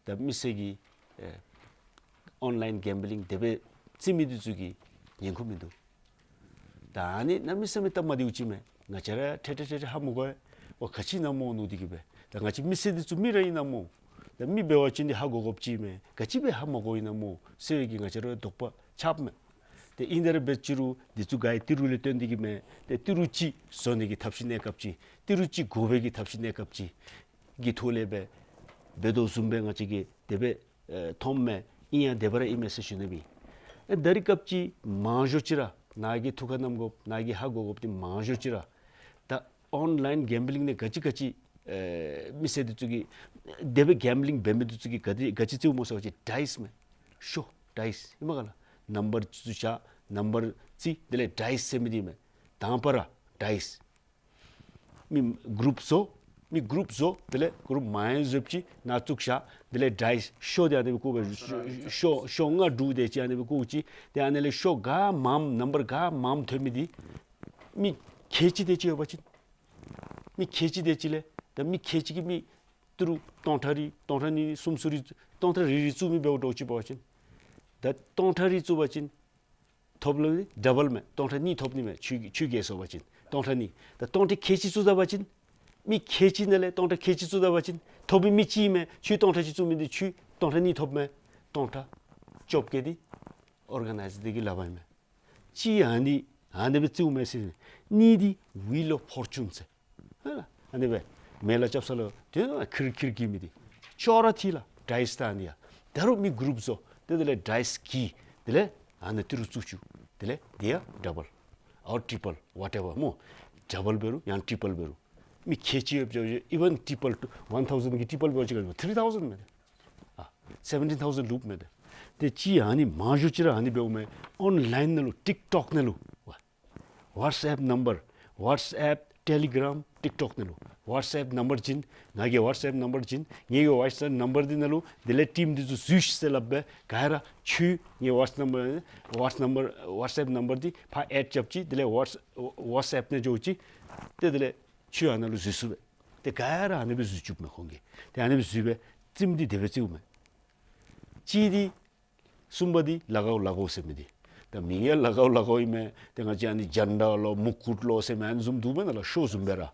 ད་མི་སེར་གྱིས་ཨེ་ཨོན་ལཱའིན་གེམ་བི་ལིང་དེ་སྦེ་རྩེ་མི་འདི་ཚུ་གིས་ཉན་ཁུངས་མིན་འདུག། ད་ཨ་ནི་གནམ་མེད་ས་མེད་སྟབས་མ་བདེཝ་ཅིག་མས། ང་བཅས་ར་ཁྲེ་ཁྲེ་ཁྲེ་ཁྲེ་ཧ་མི་གོ་བས། འོ་ག་ཅི་ཨིན་ན་སྨོ་མནོ་སྟེ་གི་སྦེ། ད་ང་བཅས་མི་སེར་འདི་ཚུ་མི་ར་ཨིན་ན་སྨོ། ད་མི་འབད་བ་ཅིན་འདི་ཧ་གོ་དགོཔ་ཅིག་མས། ག་ཅི་སྦེ་ཧ་མ་གོཝ་ཨིན་ན་སྨོ་ཟེར་བའི་གི་ང་བཅས་ར་དོགས་པ་ཆགསཔ་མས། ཏེ་ཨིན་ཏེ་ར་འབད་ཅི་རུང་འདི་ཚུ་ག་ར་ཏི་རུ་ལས་བཏོན་ཏེ་གི་མས། ཏེ་ཏི་རུ་ཅིག་བཟོ་ནི་གི་ཐབས་ཤེས་གནས་སྐབས་ཅིག། ཏི་རུ་ཅིག་དགོ་པའི་གི་ཐབས་ཤེས་གནས་སྐབས་ཅིག་གི་ཐོག་ལས་སྦེ་འབད་དོ་བཟུམ་སྦེ་ང་བཅས་ཀྱིས་དེ་སྦེ་ཨེ་མཐོངམ་མས། ཨིན་ཡང་དེ་སྦེ་ར་ཨིན་མས་ཟེར་ཞུ་ནི་སྦེ། ཨེ་ད་རིས་སྐབས་ཅིག་མང་ཤོས་ཅིག་ར་ནཱ་གིས་ཐུགས་ཁར་བསྣམ་དགོཔ་ནཱ་གིས་ཧ་གོ་དགོཔ་འདི་མང་ཤོས་ཅིག་ར་ད་ཨོན་ལཱའིན་གེམ་བི་ལིང་ནང་ག་ཅི་ག་ཅི་ཨེ་མི་སེར་འདི་ཚུ་གིས་དེ་སྦེ་གེམ་བི་ལིང་འབད་མི་འདི་ཚུ་གིས་ག་དེ་ག་ཅི་རྩེཝ་སྨོ་ཟེར་བ་ཅིན་ཌའིསི་མས། ཤོ་ཌའིསི་ཨིན་མས་ག་ལགས། ནམ་བར་ཚུ་བཞག་ནམ་བར་རྩེ་དེ་ལས་ཌའིསི་ཟེར་མི་འདི་མས། དང་པ་ར་ཌའིསི། མི་གུ་རུབ་བཟོ། མི་གུ་རུབ་བཟོ། དེ་ལས་གུ་རུབ་མང་བཟོཝ་ཅིག་ནང་བཙུགས་བཞག། དེ་ལས་ཌའིསི་ཤོ་འདི་ཨ་ནི་སྦེ་བཀོ་སྦེ་ཤོ་ཤོ་ལྔ་དྲུག་དེ་ཅིག་ཨ་ནི་སྦེ་བཀོ་ཅི། ཏེ་ཨ་ནི་ལས་ཤོ་ག་མངམ་ནམ་བར་ག་མངམ་ཐོན་མི་འདི་མི་ཁལ་གཅིག་དེ་ཅིག་ཡོད་པ་ཅིན་མི་ཁལ་གཅིག་དེ་ཅིག་ལས་ད་མི་ཁལ་གཅིག་གིས་མི་ཏི་རུ་སྟོང་ཕྲག་རེ་སྟོང་ཕྲག་གཉིས་གསུམ་ཚུ་རེ་སྟོང་ཕྲག་རེ་རེ་བཙུགས་མི་འབདཝ་འདྲཝ་ཅིག་འབད་བ་ཅིན་ད་སྟོང་ཕྲག་རེ་བཙུགས་པ་ཅིན་ཐོབ་ལུ་ཌ་བཱལ་མས། སྟོང་ཕྲག་གཉིས་ཐོབ་ནི་མས། ཁྱོད་ཁྱོད་རྒྱལ་སོང་པ་ཅིན་སྟོང་ཕྲག་གཉིས། ད་སྟོང་ཕྲག་ཁལ་གཅིག་བཙུགས་ད་པ་ཅིན་མི་ཁལ་གཅིག་ནང་ལས་སྟོང་ཕྲག་ཁལ་གཅིག་བཙུགས་ད་པ་ཅིན་ཐོབ་མི་མི་གཅིག་མས། ཁྱོད་སྟོང་ཕྲག་གཅིག་བཙུགས་མི་འདི་ཁྱོད་སྟོང་ཕྲག་གཉིས་ཐོབ་མས། སྟོང་ཕྲག་བཅོ་བརྒྱད་འདི་ཨོར་ག་ནའིཛ་འདི་གི་ལག་པར་ཨིན་མས། གཅིག་ཨ་ནི་ཨ་ནི་སྦེ་རྩེཝ་མས་ཟེར། གཉིས་འདི་ཝིལ་ཨོཕ་ཕོར་ཅུན་ཟེར། ཧ་ལ། ཨ་ནི་སྦེ་མེ་ལ་རྐྱབ་ས་ལུ་དེ་ནང་ཁིར་ཁིར་འགྱིང་མི་འདི་ཅོག་ར་འཐད་ལགས། ཌའིསི་ད་ཨ་ནི་ཡང་ད་རུང་མི་གུ་རུབ་བཟོ། ཏེ་དེ་ལས་ཌའིསི་གི་དེ་ལས་ཨ་ནི་ཏི་རུ་བཙུགས་བཅུག། དེ་ལས་དེ་ཡང་ཌ་བཱལ་ཨོར་ཊི་པཱལ་ཝ་ཊེ་ཝར་སྨོ། ཌ་བཱལ་འབད་རུང་ཡང་ཊི་པཱལ་འབད་རུང་མི་ཁལ་གཅིག་ཡོདཔ་ཅིག་ཨི་ཝན་ཊི་པཱལ་ཊུ་ཝན་ཐའུ་ཟེན་གི་ཊི་པཱལ་འབད་བ་ཅིན་ཐི་རི་ཐའུ་ཟེན་མས་ཏེ། ཨ་སེ་བེན་ཊིན་ཐའུ་ཟེན་ལུསཔ་མས་ཏེ། ཏེ་གཅིག་ཨ་ནི་མང་ཤོས་ཅིག་ར་ཨ་ནི་འབདཝ་མས། ཨོན་ལཱའིན་ནང་ལུ་ཊིཀ་ཊོཀ་ནང་ལུ་ཝ་ཝཊསི་ཨེཔ་ནམ་བར་ཝཊསི་ཨེཔ་ཊེ་ལི་གརམ་ཊིཀ་ཊོཀ་ནང་ལུ་ཝཊསི་ཨེཔ་ནམ་བར་བྱིན། ང་གི་ཝཊསི་ཨེཔ་ནམ་བར་བྱིན། ངེ་གི་ཝཊསི་ཨེཔ་ནམ་བར་འདི་ནང་ལུ་དེ་ལས་ཊིམ་འདི་ཚུ་འཛུལ་ཤིག་ཟེར་སླབ་སྦེ་ག་ར་ཁྱོད་ངེ་ཝཊསི་ནམ་བར་ཝཊསི་ནམ་བར་ཝཊསི་ཨེཔ་ནམ་བར་འདི་ཕར་ཨེཌ་རྐྱབ་ཅི། དེ་ལས་ཝཊསི་ཝཊསི་ཨེཔ་ནང་འགྱོ་ཅི། ཏེ་དེ་ལས་ཁྱོད་ཨ་ནཱ་ལུ་འཛུལ་ཚུགས་པས། ཏེ་ག་ར་ཨ་ནི་སྦེ་འཛུལ་བཅུགཔ་མས་ཁོང་གིས། ཏེ་ཨ་ནི་སྦེ་འཛུལ་སྦེ་རྩེདམོ་འདི་དེ་སྦེ་རྩེཝ་མས། གཅིག་འདི་གསུམ་པ་འདི་ལ་གའུ་ལ་གའུ་ཟེར་མི་འདི། ད་མིང་ཡང་ལ་གའུ་ལ་གའུ་ཨིན་མས། ཏེ་ང་བཅས་ཨ་ནི་ཇན་ཌ་ལོ་མུ་ཀུཊ་ལོ་ཟེར་མི་ཨ་ནི་བཟུམ་འདུག་པས་ན་ལགས། ཤོ་བཟུམ་སྦེ་ར།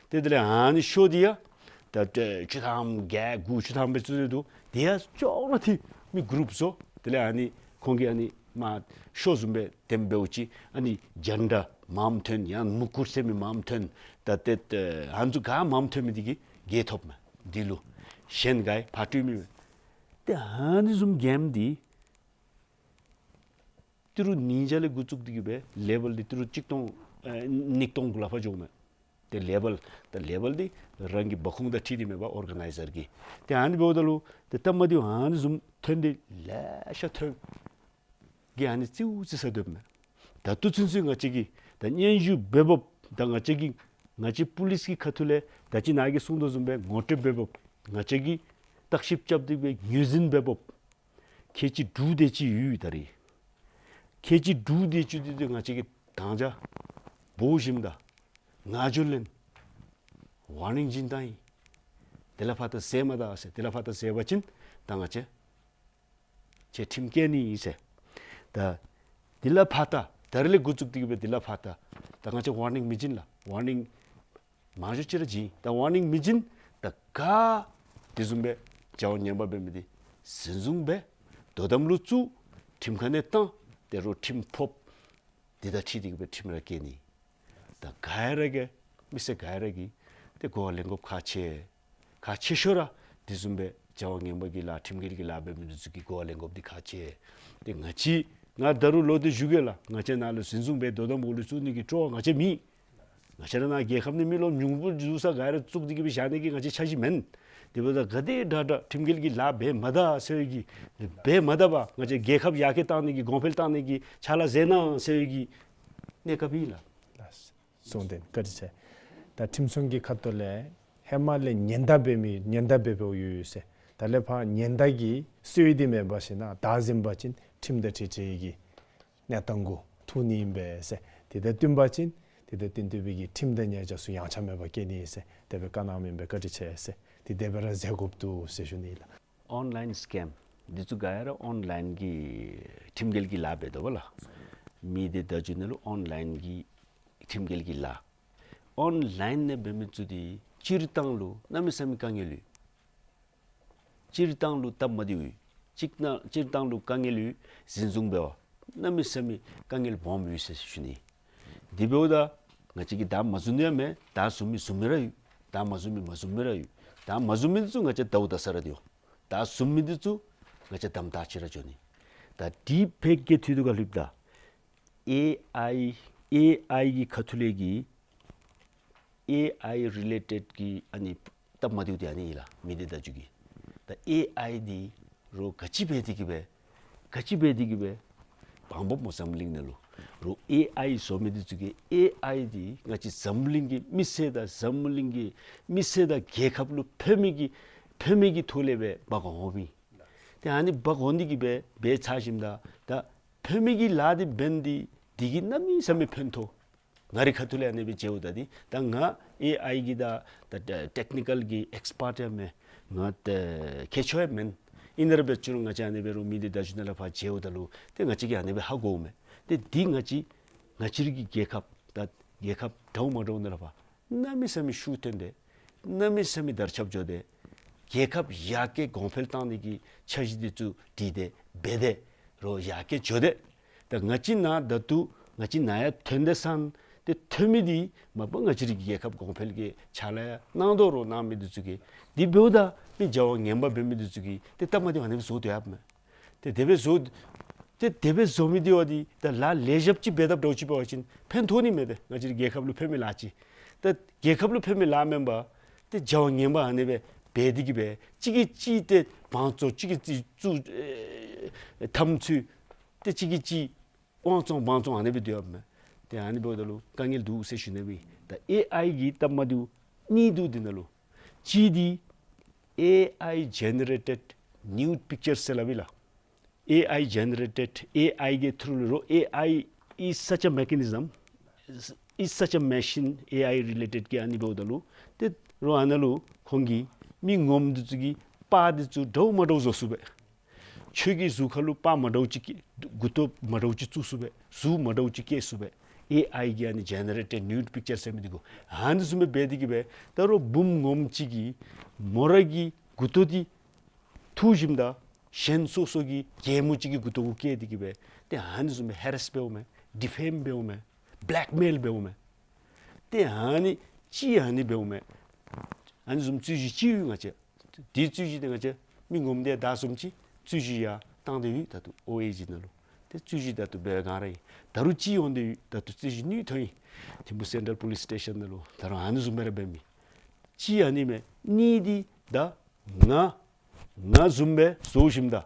ཏེ་དེ་ལས་ཨ་ནི་ཤོ་འདི་ཡང་ད་ཏེ་བཅུ་ཐམ་བརྒྱད་དགུ་བཅུ་ཐམ་སྦེ་བཙུགས་ཏེ་འདུག། དེ་ཡང་ཅོག་ར་འཐད། མི་གུ་རུབ་བཟོ། དེ་ལས་ཨ་ནི་ཁོང་གིས་ཨ་ནི་མ་ཤོ་བཟུམ་སྦེ་དེམ་འབདཝ་ཅིག་ཨ་ནི་ཇན་ཌ་མངམ་ཐོན་ཡང་མུ་ཀུཊ་ཟེར་མི་མངམ་ཐོན། ད་ཏེ་ཨ་ནི་ཚུ་ག་མངམ་ཐོན་མི་འདི་གིས་རྒྱལ་ཐོབ་མས། འདི་ལུ་གཞན་ག་ཡང་ཕར་སྤྲོད་མི་མེད། ཏེ་ཨ་ནི་བཟུམ་གེམ་འདི་ཏི་རུ་ཉིས་བརྒྱ་ལས་འགོ་བཙུགས་ཏེ་གི་སྦེ་ལེ་བཱལ་འདི་ཏི་རུ་གཅིག་སྟོང་ཨེ་ཉིས་སྟོང་གུ་ལས་ཕར་འགྱོཝ་མས། ཏེ་ལེ་བཱལ་ད་ལེ་བཱལ་འདི་རང་གི་འབབ་ཁུངས་དང་འཁྲིལ་ཏེ་མེན་པར་ཨོར་ག་ནའི་ཛར་གྱི། ཏེ་ཨ་ནི་འབདཝ་ད་ལུ་ཏེ་ལྟ་མ་འདི་ཨ་ནི་བཟུམ་ཐོན་ཏེ་ལེ་ཤ་ཐོན། གི་ཨ་ནི་རྩེདམོ་རྩེ་ས་སྡོདཔ་མས། ད་ལྟོ་ཚུན་ཚོད་ང་བཅས་ཀྱིས་ད་སྙན་ཞུ་འབད་འབདཝ་ད་ང་བཅས་ཀྱིས་ང་བཅས་པུ་ལིསི་གི་ཁ་ཐུག་ལས་ད་ཅི་ནཱ་གིས་གསུངས་དོ་བཟུམ་སྦེ་ངོ་སྤྲོད་འབད་འབདཝ་ང་བཅས་ཀྱིས་བརྟག་ཞིབ་རྐྱབ་སྟེ་སྦེ་ངོས་འཛིན་འབད་འབདཝ་ཁལ་གཅིག་དྲུག་དེ་ཅིག་ཡོད་ད་རེས། ཁལ་གཅིག་དྲུག་དེ་ཅིག་འདི་ཏེ་ང་བཅས་ཀྱིས་དང་ཅ་འབོ་ཞིནམ་ད་ངག་བརྗོད་ལེན། ཝར་ནིང་བྱིན་བཏང་ཡི། དེ་ལས་ཕར་ད་བཟེད་མ་ད་ཟེར། དེ་ལས་ཕར་ད་བཟེད་པ་ཅིན་ད་ང་བཅས་ཁྱོད་ཁྲིམས་བཀལ་ནི་ཨིན་ཟེར། ད་དེ་ལས་ཕར་ད་ད་རེས་ལས་འགོ་བཙུགས་ཏེ་གི་སྦེ་དེ་ལས་ཕར་ད་ད་ང་བཅས་ཝར་ནིང་མི་བྱིན་ལགས། ཝར་ནིང་མང་ཤོས་ཅིག་ར་བྱིན། ད་ཝར་ནིང་མི་བྱིན། ད་ག་དེ་བཟུམ་སྦེ་བྱ་བ་ངན་པ་འབད་མི་འདི་འཛིན་བཟུང་འབད། དོ་དམ་ལུ་བཙུགས། ཁྲིམས་ཁང་ནང་བཏང་། དེ་རུ་ཁྲིམས་ཕོགཔ་འདི་དང་འཁྲིལ་ཏེ་གི་སྦེ་ཁྲིམས་ར་བཀལ་ནི། ད་ག་ར་གིས་མི་སེར་ག་ར་གིས་ཏེ་གོ་བ་ལེན་དགོཔ་ཁག་ཆེ། ཁག་ཆེ་ཤོས་ར་དེ་བཟུམ་སྦེ་བྱ་བ་ངན་པ་གི་ལཱ་ཁྲིམས་འགལ་གྱི་ལཱ་འབད་མི་འདི་ཚུ་གིས་གོ་བ་ལེན་དགོཔ་འདི་ཁག་ཆེ། ཏེ་ང་བཅས་ང་ད་རུང་ལོག་སྟེ་ཞུ་གེ་ལགས། ང་བཅས་ནཱ་ལུ་འཛིན་བཟུང་འབད་དོ་དམ་འོག་ལུ་བཙུགས་ནི་གི་སྤྲོ་བ་ང་བཅས་མེད། ང་བཅས་ར་ནཱ་རྒྱལ་ཁབ་ནང་མི་རློམ་ཉུང་སུ་ས་ག་ར་བཙུགས་ཏེ་གི་སྦེ་བཞག་ནི་གི་ང་བཅས་འཆར་གཞི་མེན། དེ་འབདཝ་ད་ག་དེ་དྲག་དྲག་ཁྲིམས་འགལ་གྱི་ལཱ་འབད་མ་ད་ཟེར་བའི་གི་འབད་མ་ད་པར་ང་བཅས་རྒྱལ་ཁབ་ཡར་རྒྱས་གཏང་ནི་གི་གོང་འཕེལ་གཏང་ནི་གི་ཕྱག་ལཱ་མཛད་གནང་ཟེར་བའི་གི་གནས་སྐབས་ཨིན་ལགས། གསུངས་ཏེ་བཀའ་དྲིན་ཆེ། ད་ཁྲིམས་སྲུང་གི་ཁ་ཐུག་ལས་ཧེ་མ་ལས་ཉེན་བརྡ་འབད་མི་ཉེན་བརྡ་འབད་འབདཝ་ཡོད་ཡོད་ཟེར། ད་ལས་ཕར་ཉེན་བརྡ་གི་སྲོལ་འདི་མེད་པར་ཞིན་ན་ད་འཛིན་པ་ཅིན་ཁྲིམས་དང་འཁྲིལ་འཁྲིལ་གྱི་གནས་སྟངས་གུ་ཐུག་ནི་ཨིན་པས་ཟེར། དེ་དང་བསྟུན་པ་ཅིན་དེ་དང་བསྟུན་ཏེ་སྦེ་གི་ཁྲིམས་དང་ཉེས་བྱ་ཚུ་ཡངས་ཆག་མེད་པར་བཀལ་ནི་ཨིན་ཟེར་དེ་སྦེ་བཀའ་གནང་མི་ཨིན་པས། བཀའ་དྲིན་ཆེ་ཟེར། དེ་དེ་སྦེ་ར་མཛད་དགོཔ་འདུག་ཟེར་ཞུ་ནི་ལགས། ཨོན་ལཱའིན་སི་ཀེམ་འདི་ཚུ་ག་ར་ཨོན་ལཱའིན་གྱི་ཁྲིམས་འགལ་གྱི་ལཱ་འབད་དོ་བ་ལགས། མི་སྡེ་བརྡ་བརྒྱུད་ནང་ལུ་ཨོན་ལཱའིན་གྱི་ཁྲིམས་འགལ་གྱི་ལཱ། ཨོན་ལཱའིན་ནང་འབད་མི་ཚུ་འདི་སྤྱིར་བཏང་ལུ་གནམ་མེད་ས་མེད་དཀའ་ངལ་ཡོད། སྤྱིར་བཏང་ལུ་སྟབས་མ་བདེཝ་ཡོད། སྤྱིར་བཏང་སྤྱིར་བཏང་ལུ་དཀའ་ངལ་ཡོད། འཛིན་བཟུང་འབད་བ་གནམ་མེད་ས་མེད་དཀའ་ངལ་སྦོམ་ཡོད་ཟེར་ཞུ་ནི། དེ་འབདཝ་ད་ང་བཅས་ཀྱིས་ད་མ་བཟུང་ནི་ཡང་མེད། ད་བཟུང་མི་བཟུང་མི་ར་ཡོད། ད་མ་བཟུང་མི་མ་བཟུང་མི་ར་ཡོད། ད་མ་བཟུང་མི་འདི་ཚུ་ང་བཅས་ད་ལྟོ་ད་ས་ར་སྡོད་འོང་། ད་བཟུང་མི་འདི་ཚུ་ང་བཅས་དམ་དྲག་ཅིག་ར་འགྱོ་ནི། ད་དེ་ཕར་གི་དུས་དུ་ཁར་ལྷོདཔ་ད་ཨེ་ཨའི་ཨེ་ཨའི་གི་ཁ་ཐུག་ལས་ཀྱི་ཨེ་ཨའི་རི་ལེ་ཊེཌ་ཀྱི་ཨ་ནི་སྟབས་མ་བདེཝ་འདི་ཨ་ནི་ཨིན་ལགས། མི་སྡེ་བརྡ་བརྒྱུད་ཀྱི། ད་ཨེ་ཨའི་འདི་རོགས་ག་ཅི་འབད་དེ་གི་སྦེ་ག་ཅི་འབད་དེ་གི་སྦེ་བང་སྦོམ་སྨོ། འཛམ་གླིང་ནང་ལུ་རོགས་ཨེ་ཨའི་བཟོ་མི་འདི་ཚུ་གིས་ཨེ་ཨའི་འདི་ང་བཅས་འཛམ་གླིང་གི་མི་སེར་དང་འཛམ་གླིང་གི་མི་སེར་དང་རྒྱལ་ཁབ་ལུ་ཕན་མི་གི་ཕན་མི་གི་ཐོག་ལས་སྦེ་འབག་འོང་མི། ཏེ་ཨ་ནི་འབག་འོང་སྟེ་གི་སྦེ་འབད་ཚར་ཞིནམ་ད་ད་ཕན་མི་གི་ལཱ་འདི་འབད་ནི་འདི་འདི་གིས་གནམ་མེད་ས་མེད་ཕན་ཐོགས། ང་རའི་ཁ་ཐུག་ལས་ཨ་ནི་སྦེ་མཇལཝ་ད་འདི་ད་ང་ཨེ་ཨའི་གི་ད་ད་ཊེཀ་ནི་ཀཱལ་གྱི་ཨེགསི་པརཊ་ཡང་མེན། ང་ད་མཁས་མཆོག་ཡང་མེན། ཨིན་རུང་འབད་ཅི་རུང་ང་བཅས་ཨ་ནི་སྦེ་རོགས་མི་སྡེ་བརྡ་བརྒྱུད་ནང་ལས་ཕར་མཇལཝ་ད་ལུ་ཏེ་ང་བཅས་ཀྱིས་ཨ་ནི་སྦེ་ཧ་གོཝ་མས། ཏེ་འདི་ང་བཅས་ང་བཅས་རའི་གི་རྒྱལ་ཁབ་ད་རྒྱལ་ཁབ་འདྲཝ་མ་འདྲཝ་ནང་ལས་ཕར་གནམ་མེད་ས་མེད་ཤུགས་བཏོན་ཏེ་གནམ་མེད་ས་མེད་དར་ཁྱབ་འགྱོ་སྟེ་རྒྱལ་ཁབ་ཡར་རྒྱས་གོང་འཕེལ་གཏང་ནི་གི་འཆར་གཞི་འདི་ཚུ་བྲིས་ཏེ་འབད་དེ་རོགས་ཡར་རྒྱས་འགྱོ་སྟེ། ད་ང་བཅས་ནཱ་ད་ལྟོ་ང་བཅས་ནཱ་ཡར་ཐོན་ཏེ་སོང་སྟེ་ཐོན་མི་འདི་མ་པ་ང་བཅས་རའི་རྒྱལ་ཁབ་གོང་འཕེལ་གྱི་ཕྱག་ལཱ་ཡང་གནང་དོ་རོགས་གནང་མི་འདི་ཚུ་གིས། དེ་འབདཝ་ད་མི་བྱ་བ་ངན་པ་འབད་མི་འདི་ཚུ་གིས་ཏེ་སྟབས་མ་བདེཝ་ཨ་ནི་སྦེ་བཟོ་སྡོད་ཡོདཔ་མས། ཏེ་དེ་སྦེ་བཟོ་ཏེ་དེ་སྦེ་བཟོ་མི་འདི་བ་འདི་ད་ལཱ་ལེགས་ཤོམ་ཅིག་འབད་དཔ་འདྲཝ་ཅིག་འབད་བ་ཅིན་ཕན་ཐོགས་ནི་མས། ཏེ་ང་བཅས་རའི་རྒྱལ་ཁབ་ལུ་ཕན་མི་ལཱ་ཅིག། ད་རྒྱལ་ཁབ་ལུ་ཕན་མི་ལཱ་མེན་པར་ཏེ་བྱ་བ་ངན་པ་ཨ་ནི་སྦེ་འབད་དེ་གི་སྦེ་གཅིག་གིས་གཅིག་ཏེ་བང་བཙོག་གཅིག་གིས་གཅིག་བཙུགས་ཨེ་འཐབ་རྩོད་ཏེ་གཅིག་གིས་གཅིག་དབང་བཙོང་བང་བཙོང་ཨ་ནི་སྦེ་སྡོད་ཡོདཔ་མས། ཏེ་ཨ་ནི་འབདཝ་ད་ལུ་དཀའ་ངལ་འདུག་ཟེར་ཞུ་ནི་མས། ད་ཨེ་ཨའི་གི་སྟབས་མ་བདེཝ་གཉིས་འདུག། འདི་ནང་ལུ་གཅིག་འདི་ཨེ་ཨའི་ཇེ་ནེ་རེ་ཊེཌ་ནིའུཌ་པིཀ་ཅར་ཟེར་སླབ་ཨིན་ལགས། ཨེ་ཨའི་ཇེ་ནེ་རེ་ཊེཌ་ཨེ་ཨའི་གི་ཐུརུ་ལུ་རོགས། ཨེ་ཨའི་is such a mechanism, is such a machine, ཨེ་ཨའི་རི་ལེ་ཊེཌ་གི་ཨ་ནི་འབདཝ་ད་ལུ་ཏེ་རོགས་ཨ་ནཱ་ལུ་ཁོང་གིས་མི་ངོམ་འདི་ཚུ་གི་པར་འདི་ཚུ་འདྲཝ་མ་འདྲཝ་བཟོ་ཚུགས་པས། ཁྱོད་ཀྱི་གཟུགས་ཁར་ལུ་པར་མ་འདྲཝ་ཅིག་གི་མགུ་ཏོ་མ་འདྲཝ་ཅིག་བཙུགས་ཚུགས་པས། གཟུགས་མ་འདྲཝ་ཅིག་བཀལ་ཚུགས་པས། ཨེ་ཨའི་གི་ཨ་ནི་ཇེ་ནེ་རེ་ཊེཌ་ནིའུཌ་པིཀ་ཅར་ཟེར་མི་འདི་གུ། ཨ་ནི་བཟུམ་སྦེ་འབད་དེ་གི་སྦེ་ད་རོགས་བུམོ་ངོམ་ཅིག་གིས་མོ་ར་གི་མགུ་ཏོ་འདི་འཐུ་ཞིནམ་ད་གཞན་སོ་སོ་གི་གད་མོ་ཅིག་གི་མགུ་ཏོ་གུ་བཀལ་ཏེ་གི་སྦེ་ཏེ་ཨ་ནི་བཟུམ་སྦེ་ཧེ་རེསི་འབདཝ་མས། ཌི་ཕེམ་འབདཝ་མས། བེ་ལེཀ་མེལ་འབདཝ་མས། ཏེ་ཨ་ནི་ཅིག་ཨ་ནི་འབདཝ་མས། ཨ་ནི་བཟུམ་རྩོད་གཞི་ཅིག་ཡོད། ང་བཅས་དེ་རྩོད་གཞི་འདི་ང་བཅས་མི་ངོམ་དེ་དང་བཟུམ་ཅིག་རྩོད་གཞི་ཡང་བཏང་སྟེ་ཡོད། ད་ལྟོ་ཨོ་ཨེ་ཇི་ནང་ལུ་ཏེ་རྩོད་གཞི་ད་ལྟོ་འབད་བའི་སྒང་ར་ཨིན། ད་རུང་ཅིག་འོང་སྟེ་ཡོད། ད་ལྟོ་རྩོད་གཞི་གཉིས་ཐོན་ཡི། ཐིམ་ཕུ་སེན་ཊྲལ་པོ་ལིསི་སི་ཊེ་ཤཱན་ནང་ལུ་ད་རུང་ཨ་ནི་བཟུམ་སྦེ་ར་འབད་མི་ཅིག་ཨ་ནི་མས། གཉིས་འདི་ད་ང་ང་བཟུམ་སྦེ་བཟོ་ཞིནམ་ད་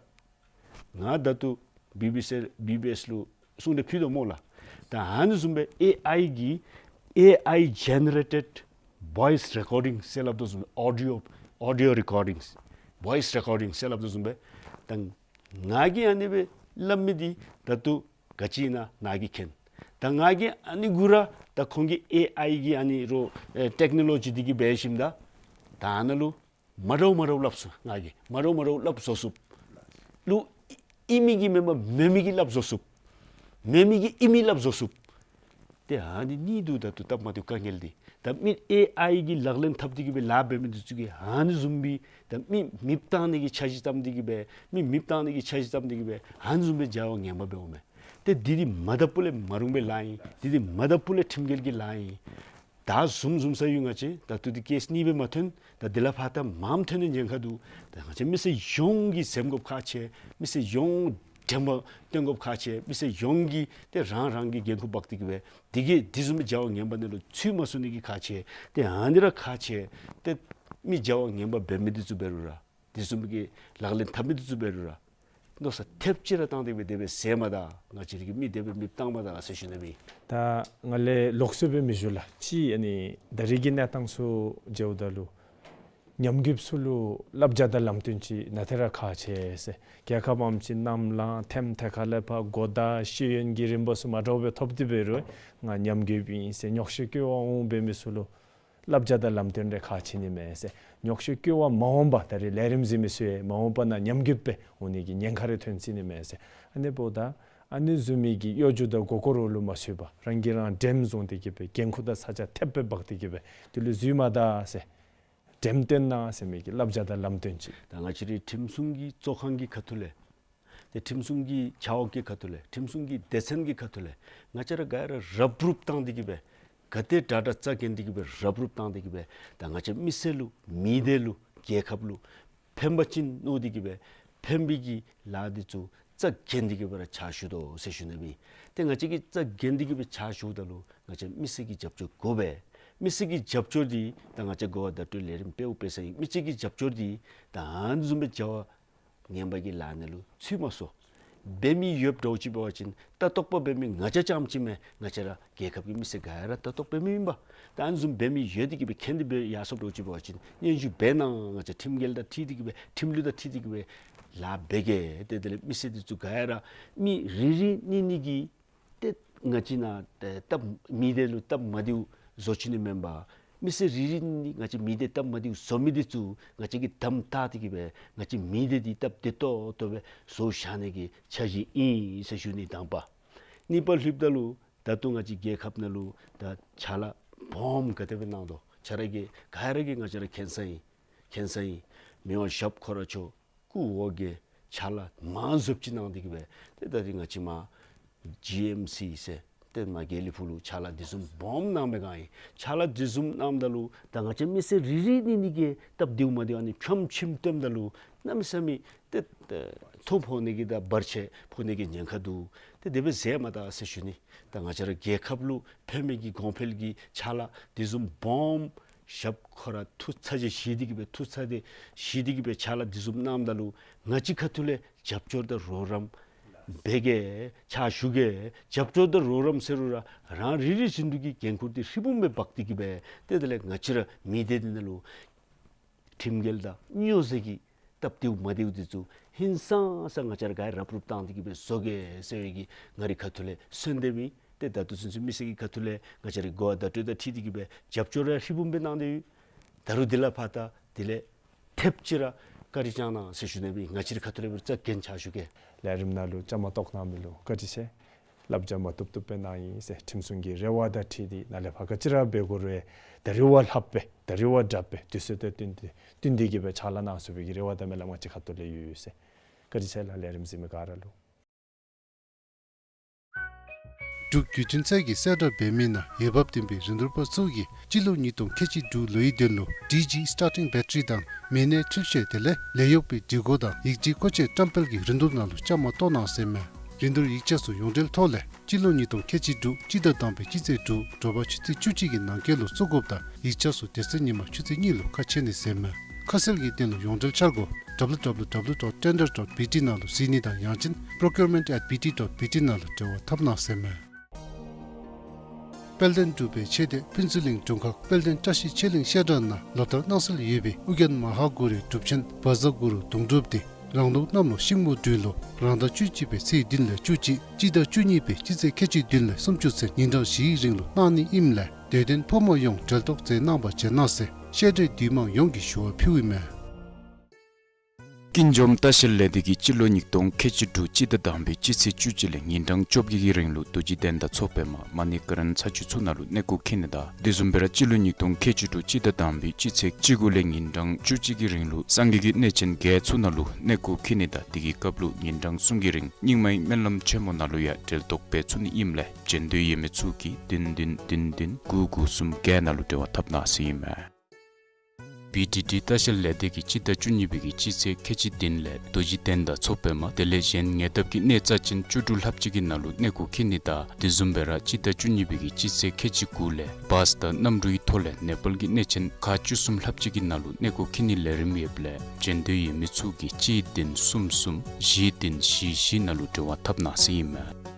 ང་ད་ལྟོ་བི་བི་སི་བི་བི་ཨེསི་ལུ་གསུང་སྟེ་ཕུལ་དོ་སྨོ་ལགས། ད་ཨ་ནི་བཟུམ་སྦེ་ཨེ་ཨའི་གི་ཨེ་ཨའི་ཇེ་ནེ་རེ་ཊེཌ་བོའིསི་རེ་ཀོར་ཌིང་ཟེར་སླབ་དོ་བཟུམ་སྦེ་ཨོ་ཌི་ཡོ་ཨོ་ཌི་ཡོ་རེ་ཀོར་ཌིང་བོའིསི་རེ་ཀོར་ཌིང་ཟེར་སླབ་དོ་བཟུམ་སྦེ་ད་ང་གིས་ཨ་ནི་སྦེ་སླབ་མི་འདི་ད་ལྟོ་ག་ཅི་ཨིན་ན་ནཱ་གིས་མཁྱེན། ད་ང་གིས་ཨ་ནི་གུ་ར་ད་ཁོང་གི་ཨེ་ཨའི་གི་ཨ་ནི་རོགས་ཨེ་ཊེཀ་ནོ་ལོ་ཇི་འདི་གིས་འབད་ཞིནམ་ད་ད་ཨ་ནཱ་ལུ་མ་འདྲཝ་མ་འདྲཝ་སླབ་ཚུགས། ང་གིས་མ་འདྲཝ་མ་འདྲཝ་སླབ་བཟོ་ཚུགསཔ་ལུ་ཨིན་མི་གིས་མེན་པར་མེན་མི་གིས་སླབ་བཟོ་ཚུགསཔ། མེན་མི་གིས་ཨིན་མི་སླབ་བཟོ་ཚུགསཔ། ཏེ་ཨ་ནི་གཉིས་འདུག། ད་ལྟོ་སྟབས་མ་བདེཝ་དཀའ་ངལ་འདི། ད་མི་ཨེ་ཨའི་གི་ལག་ལེན་འཐབ་སྟེ་གི་སྦེ་ལཱ་འབད་མི་འདི་ཚུ་གིས་ཨ་ནི་བཟུམ་སྦེ་ད་མི་མེདཔ་བཏང་ནི་གི་འཆར་གཞི་བརྩམས་ཏེ་གི་སྦེ་མི་མེདཔ་བཏང་ནི་གི་འཆར་གཞི་བརྩམས་ཏེ་གི་སྦེ་ཨ་ནི་བཟུམ་སྦེ་བྱ་བ་ངན་པ་འབདཝ་མས། ཏེ་འདི་འདི་མ་ད་པུ་ལས་མ་རུང་པའི་ལཱ་ཨིན། འདི་འདི་མ་ད་པུ་ལས་ཁྲིམས་འགལ་གྱི་ལཱ་ཨིན། ད་བཟུམ་བཟུམ་ས་ཡོད། ང་བཅས་ད་ལྟོ་འདི་ཀེསི་གཉིས་སྦེ་མ་ཐོན། ད་འདི་ལས་ཕར་ད་མངམ་ཐོན་ནི་ཉེན་ཁ་འདུག། ད་ང་བཅས་མི་སེར་ཡོངས་ཀྱིས་འཛེམ་དགོཔ་ཁག་ཆེ། མི་སེར་ཡོངས་དྲན་པ་བཏོན་དགོཔ་ཁག་ཆེ། མི་སེར་ཡོངས་ཀྱིས་ཏེ་རང་རང་གི་འགན་ཁུར་འབག་སྟེ་གི་སྦེ་འདི་གིས་འདི་བཟུམ་མའི་བྱ་བ་ངན་པ་ནང་ལུ་ཚུད་མ་ཚུགས་ནི་གི་ཁག་ཆེ། ཏེ་ཨ་ནི་ར་ཁག་ཆེ། ཏེ་མི་བྱ་བ་ངན་པ་འབད་མི་འདི་ཚུ་འབད་རུང་ར་དེ་བཟུམ་གྱི་ལག་ལེན་འཐབ་མི་འདི་ཚུ་འབད་རུང་ར་མནོ་བསམ་ཐེབས་ཅིག་ར་བཏང་སྟེ་སྦེ་དེ་སྦེ་ཟེར་མ་ད། ང་བཅས་རའི་གི་མི་དེ་སྦེ་མེདཔ་བཏང་མ་ད་ཟེར་ཞུ་ནི་མས། ད་ང་ལས་ལོགས་སུ་སྦེ་མི་ཞུ་ལགས། ཅིག་ཨ་ནི་ད་རེས་ཀྱི་གནས་སྟངས་ཚུ་མཇལཝ་ད་ལུ་ཉམས་རྒུདཔ་ཚུ་ལུ་བསླབ་བྱ་དང་ལམ་སྟོན་ཅིག་ནང་ཏེ་ར་ཁག་ཆེ་ཟེར། རྒྱལ་ཁབ་ཨམ་ཅིག་གནམ་ལངས་ཐེམ་ཐེ་ཁ་ལས་ཕར་གོ་བརྡ་ཤེས་ཡོན་གྱི་རིམ་པ་ཚུ་མ་འདྲཝ་སྦེ་ཐོབ་སྟེ་འབད་རུང་ང་ཉམས་རྒུདཔ་ཨིན་ཟེར་ཉོག་བཤད་སྐྱོ་བ་འོང་འབད་མི་ཚུ་ལུ་བསླབ་བྱ་དང་ལམ་སྟོན་རེ་ཁག་ཆེ་ནི་མས་ཟེར། ཉོག་བཤད་སྐྱོ་བ་མ་འོངམ་པ་ད་རེས་ལས་རིམ་གཟིགས་མི་ཚུ་ཡང་མ་འོངམ་པ་ནང་ཉམས་རྒུདཔ་སྦེ་འོང་ནི་གི་ཉེན་ཁ་རེ་ཐོན་སྲིད་ནི་མས་ཟེར། ཨ་ནི་འབདཝ་ད་ཨ་ནི་བཟུམ་མའི་གི་གཡོ་སྒྱུ་དང་མགུ་སྐོར་ལུ་མ་ཚུད་པར་རང་གིས་རང་འདྲེན་བཟུང་སྟེ་གི་སྦེ་འགན་ཁུར་དང་ཚ་གྱང་ཐེབས་སྦེ་འབག་སྟེ་གི་སྦེ་དེ་ལུ་འཛུལ་མ་ད་ཟེར། འགྲེམས་སྟོན་གནང་ཟེར་མི་གི་བསླབ་བྱ་དང་ལམ་སྟོན་ཅིག། ད་ང་བཅས་རའི་ཁྲིམས་སྲུང་གི་གཙོ་ཁང་གི་ཁ་ཐུག་ལས་ཏེ་ཁྲིམས་སྲུང་གི་ཆ་འོག་གི་ཁ་ཐུག་ལས་ཁྲིམས་སྲུང་གི་སྡེ་ཚན་གྱི་ཁ་ཐུག་ལས་ང་བཅས་ར་ག་ར་རུབ་རུབ་བཏང་སྟེ་གི་སྦེ་ག་ཏེ་དྲག་དྲག་རྩ་འགེངས་ཏེ་གི་སྦེ་རུབ་རུབ་བཏང་སྟེ་གི་སྦེ་ད་ང་བཅས་མི་སེར་ལུ་མི་སྡེ་ལུ་རྒྱལ་ཁབ་ལུ་ཕན་པ་ཅིན་མནོ་སྟེ་གི་སྦེ་ཕན་པའི་གི་ལཱ་འདི་ཚུ་རྩ་འགེངས་ཏེ་གི་སྦེ་ར་ཕྱག་ཞུ་དོ་ཟེར་ཞུ་ནི་ཨིན། ཏེ་ང་བཅས་ཀྱིས་རྩ་འགེངས་ཏེ་གི་སྦེ་ཕྱག་ཞུཝ་ད་ལུ་ང་བཅས་མི་སེར་གྱི་རྒྱབ་སྐྱོར་དགོ་པས། མི་སེར་གྱི་རྒྱབ་སྐྱོར་འདི་ད་ང་བཅས་གོ་བ་བརྡ་སྤྲོད་ལས་རིམ་འབདཝ་འབད་ས་ཨིན། མི་སེར་གྱི་རྒྱབ་སྐྱོར་འདི་ད་ཨ་ནི་བཟུམ་སྦེ་བྱ་བ་ངན་པ་གི་ལཱ་ནང་ལུ་ཚུད་མ་སོང་། འབད་མི་ཡོདཔ་འདྲཝ་ཅིག་འབད་བ་ཅིན་ལྟ་རྟོག་པ་འབད་མི་ང་བཅས་རྐྱངམ་ཅིག་མེན། ང་བཅས་ར་རྒྱལ་ཁབ་ཀྱི་མི་སེར་ག་ར་ལྟ་རྟོག་འབད་མི་ཨིན་པས། ད་ཨ་ནི་བཟུམ་འབད་མི་ཡོད་དེ་གི་སྦེ་མཁྱེན་ཏེ་སྦེ་ཡར་སོངམ་འདྲཝ་ཅིག་འབད་བ་ཅིན་སྙན་ཞུ་འབད་གནང་། ང་བཅས་ཁྲིམས་འགལ་དང་འཁྲིལ་ཏེ་གི་སྦེ་ཁྲིམས་ལུགས་དང་འཁྲིལ་ཏེ་གི་སྦེ་ལཱ་འབད་གེ། ཏེ་དེ་ལས་མི་སེར་འདི་ཚུ་ག་ར་མི་རེ་རེ་གཉིས་གཉིས་ཀྱིས་ཏེ་ང་བཅས་ནང་ཏེ་སྟབས་མི་སྡེ་ལུ་སྟབས་མ་བདེཝ་བཟོ་བཅུག་ནི་མེན་པར་མི་སེར་རེ་རེ་གཉིས་ང་བཅས་མི་སྡེ་སྟབས་མ་བདེཝ་བཟོ་མི་འདི་ཚུ་ང་བཅས་ཀྱིས་དམ་བཏགས་ཏེ་གི་སྦེ་ང་བཅས་མི་སྡེ་འདི་སྟབས་བདེ་ཏོག་ཏོ་སྦེ་བཟོ་བཞག་ནི་གི་འཆར་གཞི་ཨིན་ཟེར་ཞུ་ནི་དང་པ། གཉིས་པ་ལྷོདཔ་ད་ལུ་ད་ལྟོ་ང་བཅས་རྒྱལ་ཁབ་ནང་ལུ་ད་ཕྱག་ལཱ་སྦོམ་ག་དེ་སྦེ་གནང་དོ་ཁྱེད་ར་གིས་ག་ར་གིས་ང་བཅས་ར་མཁྱེན་ས་ཨིན། མཁྱེན་ས་ཨིན། མི་དབང་ཞབས་ཁོ་ར་མཆོག་སྐུ་འོ་བརྒྱལ་ཕྱག་ལཱ་མང་སུ་ཅིག་གནང་སྟེ་གི་སྦེ་ཏེ་ད་རིས་ང་བཅས་མར་ཇི་ཨེམ་སི་ཟེར་ཏེ་མར་དགེ་ལེགས་ཕུག་ལུ་ཕྱག་ལཱ་འདི་བཟུམ་སྦོམ་གནང་མི་ག་ཨིན། ཕྱག་ལཱ་འདི་བཟུམ་གནངམ་ད་ལུ་ད་ང་བཅས་མི་སེར་རེ་རེ་གཉིས་གཉིས་ཀྱིས་སྟབས་བདེཝ་མ་བདེཝ་ཨ་ནི་ཕྱམ་ཕྱིམ་སྟོནམ་ད་ལུ་གནམ་མེད་ས་མེད་ཏེ་ཏེ་ཐོ་ཕོག་ནི་གི་དང་བར་ཆད་ཕོག་ནི་གི་ཉེན་ཁ་འདུག། ཏེ་དེ་སྦེ་མཛད་མ་ད་ཟེར་ཞུ་ནི། ད་ང་བཅས་ར་རྒྱལ་ཁབ་ལུ་ཕན་མི་གི་གོང་འཕེལ་གྱི་ཕྱག་ལཱ་འདི་བཟུམ་སྦོམ་ཞབས་ཁོ་ར་ཐུགས་ཚ་གྱང་བཞེས་ཏེ་གི་སྦེ་ཐུགས་ཚ་གྱང་བཞེས་ཏེ་གི་སྦེ་ཕྱག་ལཱ་འདི་བཟུམ་གནངམ་ད་ལུ་ང་བཅས་ཁ་ཐུག་ལས་རྒྱབ་སྐྱོར་དང་རོགས་རམ་འབད་གེ། ཕྱག་ཞུ་གེ། རྒྱབ་སྐྱོར་དང་རོགས་རམ་ཟེར་རུང་ར་རང་རེ་རེ་བཞིན་དུ་གི་འགན་ཁུར་འདི་ཧྲིལ་བུམ་སྦེ་འབག་སྟེ་གི་སྦེ་ཏེ་དེ་ལས་ང་བཅས་ར་མི་སྡེ་འདི་ནང་ལུ་ཁྲིམས་འགལ་དང་སྨྱོ་རྫས་ཀྱི་སྟབས་བདེཝ་མ་བདེཝ་འདི་ཚུ་ཧིང་སངས་ས་ང་བཅས་ར་ག་ར་རུབ་རུབ་བཏང་སྟེ་གི་སྦེ་བཟོ་གེ་ཟེར་བའི་གི་ང་རའི་ཁ་ཐུག་ལས་གསོལ་འདེབས་ཨིན། ཏེ་ད་ལྟོ་ཚུན་ཚོད་མི་སེར་གྱི་ཁ་ཐུག་ལས་ང་བཅས་རའི་གོ་བ་བརྡ་སྤྲོད་དང་འཁྲིལ་ཏེ་གི་སྦེ་རྒྱབ་སྐྱོར་ར་ཧྲིལ་བུམ་སྦེ་གནང་སྟེ་ཡོད། ད་རུང་འདི་ལས་ཕར་ད་དེ་ལས་ཐེབས་ཅིག་ར་བཀའ་དྲིན་བསྐྱང་གནང་ཟེར་ཞུ་ནི་ཨིན། ང་བཅས་རའི་ཁ་ཐུག་ལས་སྦེ་རྩ་འགེངས་ཕྱག་ཞུ་གེ། ལས་རིམ་ནང་ལུ་བཅའ་མར་གཏོགས་གནང་མི་ལུ་བཀའ་དྲིན་ཆེ། བསླབ་བྱ་མ་བཏུབ་བཏུབ་སྦེ་གནང་ཡི་ཟེར་ཁྲིམས་སྲུང་གི་རེ་བ་དང་འཁྲིལ་ཏེ་ནཱ་ལས་ཕར་ག་ཅི་ར་འབད་དགོ་རུང་ད་རེས་བ་ལྷགཔ་སྦེ་ད་རེས་བ་དྲགཔ་སྦེ་དུས་ཚོད་དང་བསྟུན་ཏེ་བསྟུན་ཏེ་གི་སྦེ་ཕྱག་ལཱ་གནང་ཚུགས་པའི་གི་རེ་བ་དང་སྨོན་ལམ་ང་བཅས་ཁ་ཐུག་ལས་ཡོད་ཟེར། བཀའ་དྲིན་ཆེ་ལགས། ལས་རིམ་གཟིགས་མི་ག་ར་ལུ། འབྲུག་བརྒྱུད་འཕྲིན་ཚད་ཀྱིས་གསལ་བསྒྲགས་འབད་མི་ནང་འོས་འབབ་ལྡན་པའི་རིན་བསྡུར་པ་ཚུ་གིས་སྤྱི་ལོ་ཉིས་སྟོང་ཁལ་གཅིག་དྲུག་ལོའི་དོན་ལུ་ཌི་ཇི་སི་ཊར་ཊིང་བེ་ཊ་རི་དང་མི་སྣའི་འཕྲུལ་ཆས་དེ་ལས་ལས་གཡོག་པའི་སྒྲིག་གོ་དང་ཡིག་ཆའི་མཁོ་ཆས་བཀྲམ་སྤེལ་གྱི་རིན་བསྡུར་ནང་ལུ་བཅའ་མར་གཏོགས་གནང་ཟེར་མས། རིན་བསྡུར་ཡིག་ཆ་ཚུ་ཡོངས་འབྲེལ་ཐོག་ལས་སྤྱི་ལོ་ཉིས་སྟོང་ཁལ་གཅིག་དྲུག་སྤྱི་ཟླ་དང་པའི་སྤྱི་ཚེས་དྲུག་དྲོ་པ་ཆུ་ཚོད་བཅུ་གཅིག་གི་ནང་འཁོད་ལུ་བཙུགས་དགོཔ་དང་ཡིག་ཆ་ཚུ་དེ་ཚེ་ཉིན་མ་ཆུ་ཚོད་གཉིས་ལུ་ཁ་ཕྱེ་ནི་ཟེར་མས། ཁ་གསལ་གྱི་དོན་ལུ་ཡོངས་འབྲེལ་འཆར་སྒོ་W W W dot tender dot B T ནང་ལུ་གཟིགས་ནི་དང་ཡང་ཅིན་procurement at B T dot B T ནང་ལུ་འབྲེལ་བ་འཐབ་གནང་ཟེར་མས། དཔལ་ལྡན་འབྲུག་པའི་ཆོས་སྡེ་ཕུན་ཚོགས་གླིང་དྲུང་ཁག་དཔལ་ལྡན་བཀྲ་ཤིས་ཆོས་གླིང་བཤད་གྲྭ་ནང་ལོ་ལྟར་གནང་སྲོལ་ཡོད་པའི་ཨོ་རྒྱན་མ་ཧཱ་གུ་རུའི་སྒྲུབ་ཆེན་བཛྲ་གུ་རུ་དུང་སྒྲུབ་འདི་རང་ལུགས་གནམ་ལོ་ཤིང་མོ་སྦྲུལ་ལོ་རང་ཟླ་བཅུ་གཅིག་པའི་ཚེས་བདུན་ལས་བཅུ་གཅིག་སྤྱི་ཟླ་བཅུ་གཉིས་པའི་སྤྱི་ཚེས་ཁལ་གཅིག་བདུན་ལས་སུམ་ཅུ་ཚུན་ཉིན་གྲངས་བཞིའི་རིང་ལུ་གནང་ནི་ཨིནམ་ལས་དད་ལྡན་ཕོ་མོ་ཡོངས་འབྲེལ་གཏོགས་མཛད་གནང་བར་བྱོན་གནང་ཟེར་བཤད་གྲྭའི་འདུས་མང་ཡོངས་ཀྱིས་ཞུ་བ་ཕུལཝ་ཨིན་མས། ཀུན་འཛོམས་ལྟ་བཤལ་ལས་སྡེ་གིས་སྤྱི་ལོ་ཉིས་སྟོང་ཁལ་གཅིག་དྲུག་སྤྱི་ཟླ་དང་པའི་སྤྱི་ཚེས་བཅུ་གཅིག་ལས་ཉིན་གྲངས་བཅོ་བརྒྱད་ཀྱི་རིང་ལུ་རྡོ་རྗེ་གདན་དང་མཚོ་པདྨ་མ་ཎི་ཀ་རཎ་ས་ཆ་ཚུ་ནང་ལུ་གནས་སྐོར་འཁྱིད་ནི་དང་དེ་བཟུམ་སྦེ་ར་སྤྱི་ལོ་ཉིས་སྟོང་ཁལ་གཅིག་དྲུག་སྤྱི་ཟླ་དང་པའི་སྤྱི་ཚེས་བཅུ་དགུ་ལས་ཉིན་གྲངས་བཅུ་གཅིག་གི་རིང་ལུ་སངས་རྒྱས་ཀྱི་གནས་ཆེན་བརྒྱད་ཚུ་ནང་ལུ་གནས་སྐོར་འཁྱིད་ནི་དང་དེ་གི་སྐབས་ལུ་ཉིན་གྲངས་གསུམ་གྱི་རིང་རྙིང་མའི་སྨོན་ལམ་ཆེན་མོ་ནང་ལུ་ཡང་འབྲེལ་གཏོགས་འབད་ཚུགས་ནི་ཨིནམ་ལས་བྱོན་འདོད་ཡོད་མི་ཚུ་གིས་བདུན་བདུན་བདུན་བདུན་དགུ་དགུ་གསུམ་བརྒྱད་ནང་ལུ་འབྲེལ་བ་འཐབ་གནང་ཟེར་ཨིན་མས། བི་ཌི་ཌི་ལྟ་བཤལ་ལས་སྡེ་གིས་སྤྱི་ཟླ་བཅུ་གཉིས་པའི་གི་སྤྱི་ཚེས་ཁལ་གཅིག་བདུན་ལས་རྡོ་རྗེ་གདན་དང་མཚོ་པདྨ་དེ་ལས་གཞན་ཉེ་འདབས་ཀྱི་གནས་རྩ་ཆེན་བཅུ་དྲུག་ལྷགཔ་ཅིག་གི་ནང་ལུ་གནས་སྐོར་འཁྱིད་ནི་དང་དེ་བཟུམ་སྦེ་ར་སྤྱི་ཟླ་བཅུ་གཉིས་པའི་གི་སྤྱི་ཚེས་ཁལ་གཅིག་དགུ་ལས་བཱས་དང་གནམ་གྲུའི་ཐོག་ལས་ནེ་པཱལ་གྱི་གནས་ཆེན་ཁག་བཅུ་གསུམ་ལྷགཔ་ཅིག་གི་ནང་ལུ་གནས་སྐོར་འཁྱིད་ནིའི་ལས་རིམ་ཡོདཔ་ལས་བྱོན་འདོད་ཡོད་མི་ཚུ་གིས་གཅིག་བདུན་གསུམ་གསུམ་བཞི་བདུན་བཞི་བཞི་ནང་ལུ་འབྲེལ་བ་འཐབ་གནང་ཟེར་ཨིན་མས།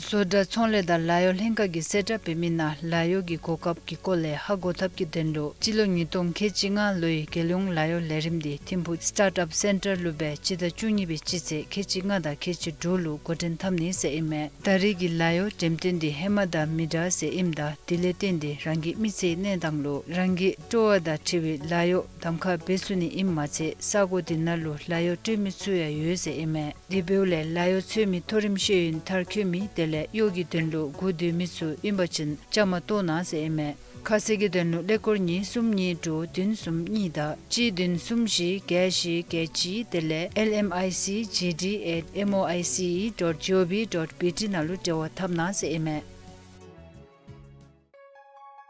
བཟོ་གྲྭ་ཚོང་ལས་དང་ལཱ་གཡོག་ལྷན་ཁག་གིས་གསལ་བསྒྲགས་འབད་མི་ནང་ལཱ་གཡོག་གི་གོ་སྐབས་ཀྱི་སྐོར་ལས་ཧ་གོ་ཐབས་ཀྱི་དོན་ལུ་སྤྱི་ལོ་ཉིས་སྟོང་ཁལ་གཅིག་ལྔ་ལོའི་རྒྱལ་ཡོངས་ལཱ་གཡོག་ལས་རིམ་འདི་ཐིམ་ཕུག་སི་ཊཱརཊ་ཨཔ་སེན་ཊར་ལུ་སྦེ་སྤྱི་ཟླ་བཅུ་གཉིས་པའི་སྤྱི་ཚེས་ཁལ་གཅིག་ལྔ་དང་ཁལ་གཅིག་དྲུག་ལུ་འགོ་འདྲེན་འཐབ་ནི་ཟེར་ཨིན་མས། ད་རེས་ཀྱི་ལཱ་གཡོག་འགྲེམས་སྟོན་འདི་ཧེ་མ་དང་མི་འདྲ་ཟེར་ཨིནམ་ད་དེ་ལས་བརྟེན་ཏེ་རང་གི་མི་ཚེའི་གནས་སྟངས་ལུ་རང་གི་སྤྲོ་བ་དང་འཁྲིལ་བའི་ལཱ་གཡོག་གདམ་ཁ་འབད་ཚུགས་ནི་ཨིནམ་མ་ཚད་ས་གོ་འདི་ནང་ལུ་ལཱ་གཡོག་སྤྲོད་མི་ཚུ་ཡང་ཡོད་ཟེར་ཨིན་མས། དེ་འབདཝ་ལས་ལཱ་གཡོག་འཚོལ་མི་མཐོ་རིམ་ཤེས་ཡོན་མཐར་འཁྱོལ་མི་དེ་ལས་གཡོག་གི་དོན་ལུ་སྒུག་སྡོད་མི་ཚུ་ཨིན་པ་ཅིན་བཅའ་མར་གཏོགས་གནང་ཟེར་ཨིན་མས། ཁ་གསལ་གྱི་དོན་ལུ་ཀླད་ཀོར་གཉིས་གསུམ་གཉིས་དྲུག་བདུན་གསུམ་གཉིས་དང་གཅིག་བདུན་གསུམ་བཞི་བརྒྱད་བཞི་བརྒྱད་གཅིག་དེ་ལས་L M I C G D at M O I C E dot G O V dot B T ནང་ལུ་འབྲེལ་བ་འཐབ་གནང་ཟེར་ཨིན་མས།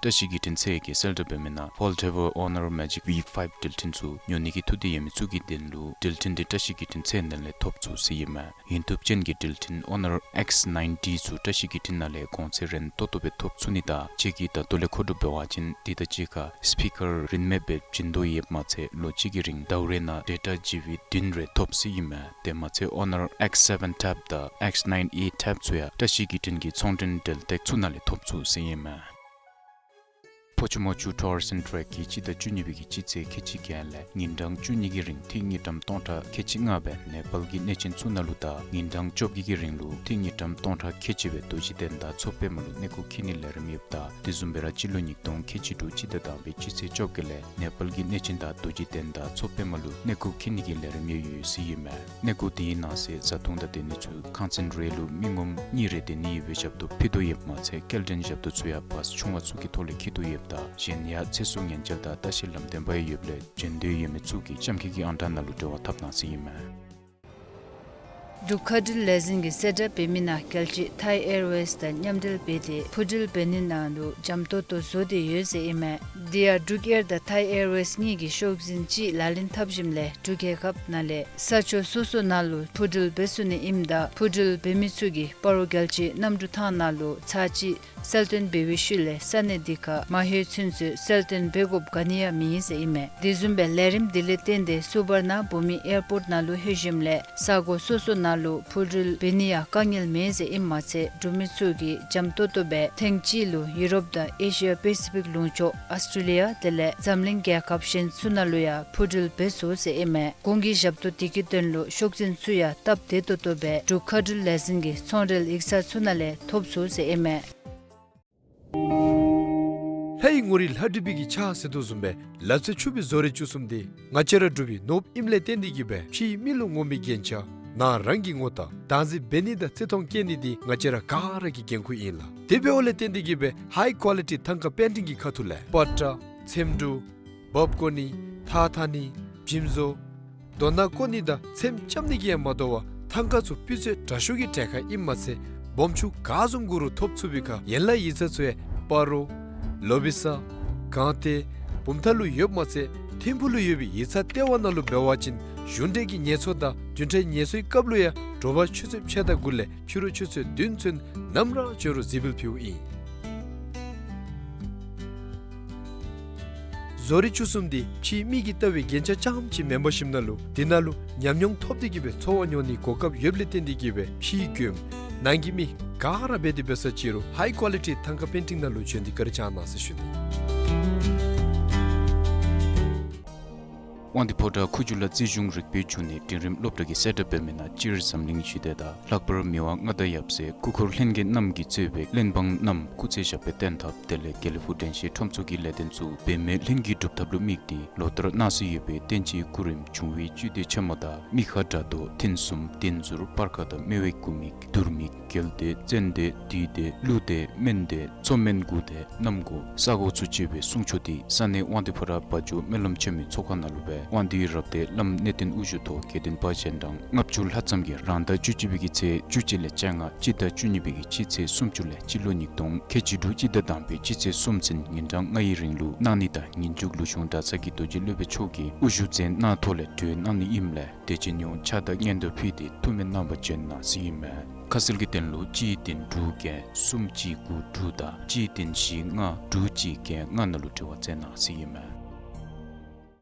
བཀྲ་ཤིས་བརྒྱུད་འཕྲིན་ཚད་ཀྱིས་གསལ་བསྒྲགས་འབད་མི་ནང་Foldable Honor Magic V five འགྲུལ་འཕྲིན་ཚུ་ཉོ་ནི་གི་ཐུགས་འདོད་ཡོད་མི་ཚུ་གི་དོན་ལུ་འགྲུལ་འཕྲིན་འདི་བཀྲ་ཤིས་བརྒྱུད་འཕྲིན་ཚད་ནང་ལས་ཐོབ་ཚུགས་ཟེར་ཨིན་མས། ཡིན་ཐུབ་ཅན་གྱི་འགྲུལ་འཕྲིན་Honor X ninety ཚུ་བཀྲ་ཤིས་བརྒྱུད་འཕྲིན་ནང་ལས་གོང་ཚད་རན་ཏོག་ཏོ་སྦེ་ཐོབ་ཚུགས་ནི་དང་ཁྱེད་ཀྱིས་ད་ལྟོ་ལས་མཁོ་སྒྲུབ་འབད་བ་ཅིན་འདི་དང་གཅིག་ཁར་སི་པི་ཀར་རིན་མེད་སྦེ་བྱིན་དོ་ཡོདཔ་མ་ཚད་ལོ་གཅིག་གི་རིང་ཟླཝ་རེ་ནང་ཌེ་ཊ་ཇི་བི་བདུན་རེ་ཐོབ་ཟེར་ཨིན་མས། དེ་མ་ཚད་Honor X seven Tab དང་X nine A Tab ཚུ་ཡང་བཀྲ་ཤིས་བརྒྱུད་འཕྲིན་གྱི་ཚོང་འབྲེལ་འབྲེལ་སྟེགས་ཚུ་ནང་ལས་ཐོབ་ཚུགས་ཟེར་ཨིན་མས། ཕོ་ཆུ་མོ་ཆུ་Tours and Trek གིས་སྤྱི་ཟླ་བཅུ་གཉིས་པའི་གི་སྤྱི་ཚེས་ཁལ་གཅིག་བརྒྱད་ལས་ཉིན་གྲངས་བཅུ་གཉིས་ཀྱི་རིང་ཐིག་དངུལ་ཀྲམ་སྟོང་ཕྲག་ཁལ་གཅིག་ལྔ་སྦེ་ནེ་པཱལ་གྱི་གནས་ཆེན་ཚུ་ནང་ལུ་དང་ཉིན་གྲངས་བཅོ་བརྒྱད་ཀྱི་རིང་ལུ་ཐིག་དངུལ་ཀྲམ་སྟོང་ཕྲག་ཁལ་གཅིག་སྦེ་རྡོ་རྗེ་གདན་དང་མཚོ་པདྨ་ལུ་གནས་སྐོར་འཁྱིད་ནིའི་ལས་རིམ་ཡོདཔ་ད་དེ་བཟུམ་སྦེ་ར་སྤྱི་ལོ་ཉིས་སྟོང་ཁལ་གཅིག་དྲུག་སྤྱི་ཟླ་དང་པའི་སྤྱི་ཚེས་བཅོ་བརྒྱད་ལས་ནེ་པཱལ་གྱི་གནས་ཆེན་དང་རྡོ་རྗེ་གདན་དང་མཚོ་པདྨ་ལུ་གནས་སྐོར་འཁྱིད་ནི་གི་ལས་རིམ་ཡང་ཡོད་ཟེར་ཨིན་མས། གནས་སྐོར་དེའི་ནང་གསེས་བཟའ་འཐུང་དང་སྡོད་ནི་ཚུ་ཁང་ཚན་རེ་ལུ་མི་ངོམ་གཉིས་རེ་སྡོད་ནི་ཡོད་པའི་ཞབས་ཏོག་ཕུལ་དོ་ཡོདཔ་མ་ཚད་སྐྱེལ་འདྲེན་ཞབས་ཏོག་ཚུ་ཡང་བཱས་ཆུང་བ་ཚུ་གི་ཐོག་ལས་འཁྱིད་དོ་ཡོདཔ་ད་གཞན་ཡང་ཚེ་སྲོག་ཉེན་བཅོལ་དང་ལྟ་བཤལ་ལམ་སྟོན་པ་ཡང་ཡོདཔ་ལས་བྱོན་འདོད་ཡོད་མི་ཚུ་གིས་ལྕམ་ཁའི་གི་ཨང་གྲངས་ནང་ལུ་འབྲེལ་བ་འཐབ་གནང་ཟེར་ཨིན་མས། འབྲུག་མཁའ་འགྲུལ་ལས་འཛིན་གྱིས་གསལ་བསྒྲགས་འབད་མི་ནང་རྒྱལ་སྤྱི་ཐའི་ཨེར་ཝེསི་དང་མཉམ་འབྲེལ་འབད་དེ་འཕུར་འགྲུལ་འབད་ནི་ནང་ལུ་འཇམ་ཏོང་ཏོ་བཟོ་སྟེ་ཡོད་ཟེར་ཨིན་མས། དེ་ཡང་འབྲུག་ཨེར་དང་ཐའི་ཨེར་ཝེསི་གཉིས་ཀྱིས་ཤོག་འཛིན་ཅིག་ལག་ལེན་འཐབ་ཞིནམ་ལས་འབྲུག་རྒྱལ་ཁབ་ནང་ལས་ས་ཕྱོགས་སོ་སོ་ནང་ལུ་འཕུར་འགྲུལ་འབད་ཚུགས་ནི་ཨིནམ་ད་འཕུར་འགྲུལ་འབད་མི་ཚུ་གིས་སྤ་རོ་རྒྱལ་སྤྱིའི་གནམ་གྲུ་ཐང་ནང་ལུ་ཚར་གཅིག་གསལ་སྟོན་འབད་བའི་ཤུལ་ལས་ས་གནས་དེ་ཁར་མ་ལྷོད་ཚུན་ཚོད་གསལ་སྟོན་འབད་དགོཔ་ག་ནི་ཡང་མེད་ཟེར་ཨིན་མས། དེ་བཟུམ་སྦེ་ལས་རིམ་དེ་ལས་བརྟེན་ཏེ་སུ་བར་ན་བྷུ་མི་ཨེར་པོརཊ་ནང་ལུ་ལྷོད་ཞིནམ་ལས་ས་གོ་སོ་སོ་ནང་ལུ་འཕུར་འགྲུལ་འབད་ནི་ཡང་དཀའ་ངལ་མེད་ཟེར་ཨིནམ་མ་ཚད་འབྲུག་མི་ཚུ་གིས་འཇམ་ཏོང་ཏོ་སྦེ་ཐེངས་གཅིག་ལུ་ཡུ་རོབ་དང་ཨེ་ཤི་ཡ་པེ་སི་ཕིག་ལུང་ཕྱོགས་ཨཱོས་ཊྲེ་ལི་ཡ་དེ་ལས་འཛམ་གླིང་རྒྱལ་ཁབ་གཞན་ཚུ་ནང་ལུ་ཡང་འཕུར་འགྲུལ་འབད་ཚུགས་ཟེར་ཨིན་མས། གོང་གི་ཞབས་ཏོག་དེ་གི་དོན་ལུ་ཤོག་འཛིན་ཚུ་ཡང་སྟབས་བདེ་ཏོག་ཏོ་སྦེ་འབྲུག་མཁའ་འགྲུལ་ལས་འཛིན་གྱི་ཚོང་འབྲེལ་ཡིག་ཚང་ཚུ་ནང་ལས་ཐོབ་ཚུགས་ཟེར་ཨིན་མས། ལྷའི་ངོ་རིས་ལྷ་བྲིས་པའི་གི་ཕྱག་ཟེར་དོ་བཟུམ་སྦེ་ལ་རྩེ་ཆུ་སྦིས་བཟོ་རིག་བཅུ་གསུམ་འདི་ང་བཅས་ར་འབྲུག་པའི་ནོར་བུ་ཨིནམ་ལས་བརྟེན་ཏེ་གིས་སྦེ་ཕྱིའི་མི་ལུ་ངོམ་པའི་རྒྱན་ཆ་ནང་རང་གི་ངོ་རྟགས་བདག་འཛིན་འབད་ནི་དང་བརྩི་མཐོང་བསྐྱེད་ནི་འདི་ང་བཅས་ར་ག་ར་གི་འགན་ཁུར་ཨིན་ལགས། དེ་འབདཝ་ལས་བརྟེན་ཏེ་གིས་སྦེ་ཧའི་ཀོ་ལི་ཊི་ཐང་ཀ་པེན་ཊིང་གི་ཁ་ཐུག་ལས་པ་ཏྲ་ཚེམ་དྲུབ་འབག་བཀོ་ནི་ཐགས་འཐག་ནི་འཇིམ་བཟོ་རྡོ་ནག་བརྐོ་ནི་དང་ཚེམ་རྐྱབ་ནི་གིས་ཡང་མ་དོ་བར་ཐང་ཀ་ཚུ་སྤུས་ཚད་དྲག་ཤོས་ཀྱི་གྲལ་ཁར་ཨིནམ་མ་ཚད་སྦོམ་ཆུང་ག་བཟུམ་དགོ་རུང་ཐོབ་ཚུགས་པའི་ཁར་ཡན་ལག་ཡིག་ཚང་ཚུ་ཡང་སྤ་རོ་ལོ་བི་ས་དགོང་ཐེ་བུམ་ཐང་ལུ་ཡོདཔ་མ་ཚད་ཐིམ་ཕུག་ལུ་ཡོད་པའི་ཡིག་ཚང་ལྟེ་བ་ནང་ལུ་འབད་བ་ཅིན་གཞུང་འབྲེལ་གྱི་ཉེས་ཚབས་དང་བདུན་ཕྲག་ཉེས་གསོག་གི་སྐབས་ལུ་ཡང་དྲོ་པ་ཆུ་ཚོད་ཕྱེད་དང་དགུ་ལས་ཕྱི་རུ་ཆུ་ཚོད་བདུན་ཚུན་ནམ་ར་བྱོན་རུང་གཟིགས་འབུལ་ཕུལཝ་ཨིན། བཟོ་རིག་བཅུ་གསུམ་འདི་ཕྱིའི་མིག་གིས་བལྟ་བའི་རྒྱན་ཆ་རྐྱངམ་ཅིག་མེན་པར་ཞིནམ་ན་ལུ་དེ་ནང་ལུ་ཉམས་མྱོང་ཐོབ་སྟེ་གིས་སྦེ་འཚོ་བ་མྱོང་ནིའི་གོ་སྐབས་ཡོདཔ་ལས་བརྟེན་ཏེ་གིས་སྦེ་ཕྱིའི་མགྱོནམ་ནང་གི་མི་ག་ར་འབད་དེ་འབད་ས་ཅིག་རུང་ཧའི་ཀོ་ལི་ཊི་ཐང་ཀ་པེན་ཊིང་ནང་ལུ་བྱོན་ཏེ་བཀའ་དྲིན་བསྐྱང་གནང་ཟེར་ཞུ་ནི། དབང་འདུས་ཕོ་བྲང་ཁུ་བྱུག་ལ་རྩིས་གཞུང་རིག་པའི་འབྱུང་གནས་འབྲིང་རིམ་སློབ་གྲྭ་གིས་གསལ་བསྒྲགས་འབད་མི་ནང་སྤྱིར་འཛམ་གླིང་ཞི་བདེ་དང་ལྷག་པར་མི་དབང་མངའ་བདག་ཡབ་སྲས་སྐུ་འཁོར་ལྷན་རྒྱས་རྣམས་ཀྱིས་གཙོས་པའི་གླེན་འབངས་རྣམས་སྐུ་ཚེ་ཞབས་པད་བརྟན་ཐབས་དེ་ལས་དགེ་ལེགས་ཕུག་དྲན་ཤེས་ཁྲོམ་ཚོགས་ཀྱི་ལས་དོན་ཚུ་འབད་མེད་ལྷུན་གྱིས་གྲུབ་ཐབས་ལུ་དམིགས་ཏེ་ལོ་ལྟར་གནང་སྲོལ་ཡོད་པའི་བསྟན་སྤྱིའི་སྐུ་རིམ་འབྱུང་བའི་བཅུད་དེ་ཆེན་མོ་དང་མི་ཁ་དགྲ་གདོག་མཐུན་གསུམ་བདེན་ཟུར་སྤར་ཁ་དང་སྨེ་བའི་སྐུ་མིག་དུར་མིག་རྒྱལ་བདེ་བཙན་བདེ་བདུད་བདེ་ཀླུ་བདེ་སྨན་བདེ་མཚོ་སྨན་དགུ་བདེ་གནམ་སྒོ་ས་སྒོ་ཚུ་བཅས་པའི་གསུང་ཆོག་འདི་ས་གནས་དབང་འདུས་ཕོ་བྲང་བ་འཇོ་སྨོན་ལམ་ཆེན་མོའི་ཚོགས་ཁང་ནང་ལུ་སྦེ་དབང་འདུས་རབ་སྡེ་བླམ་གནས་བརྟན་དབུ་བཞུགས་ཐོག་དགེ་འདུན་པ་གཞན་གྲངས་ལྔ་བཅུ་ལྷག་ཙམ་གྱིས་རང་ཟླ་བཅུ་གཅིག་པའི་གི་ཚེས་བཅུ་གཅིག་ལས་བཅོ་ལྔ་སྤྱི་ཟླ་བཅུ་གཉིས་པའི་གི་སྤྱི་ཚེས་སུམ་ཅུ་ལས་སྤྱི་ལོ་ཉིས་སྟོང་ཁལ་གཅིག་དྲུག་སྤྱི་ཟླ་དང་པའི་སྤྱི་ཚེས་གསུམ་ཚུན་ཉིན་གྲངས་ལྔའི་རིང་ལུ་གནང་ནི་དང་ངེས་འབྱུང་ལུ་གཞུང་གྲྭ་ཚང་གི་རྡོ་རྗེ་སློབ་དཔོན་མཆོག་གིས་དབུ་བཞུགས་མཛད་གནང་ཐོག་ལས་གྲོལ་གནང་ནི་ཨིནམ་ལས་དད་ཅན་ཡོངས་ཕྱག་དང་སྙན་དར་ཕུལ་ཏེ་ཐུགས་སྨོན་གནང་བར་བྱོན་གནང་ཟེར་ཨིན་མས། ཁ་གསལ་གྱི་དོན་ལུ་གཅིག་བདུན་དྲུག་བརྒྱད་གསུམ་གཅིག་དགུ་དྲུག་དང་གཅིག་བདུན་བཞི་ལྔ་དྲུག་གཅིག་བརྒྱད་ལྔ་ནང་ལུ་འབྲེལ་བ་མཛད་གནང་ཟེར་ཨིན་མས།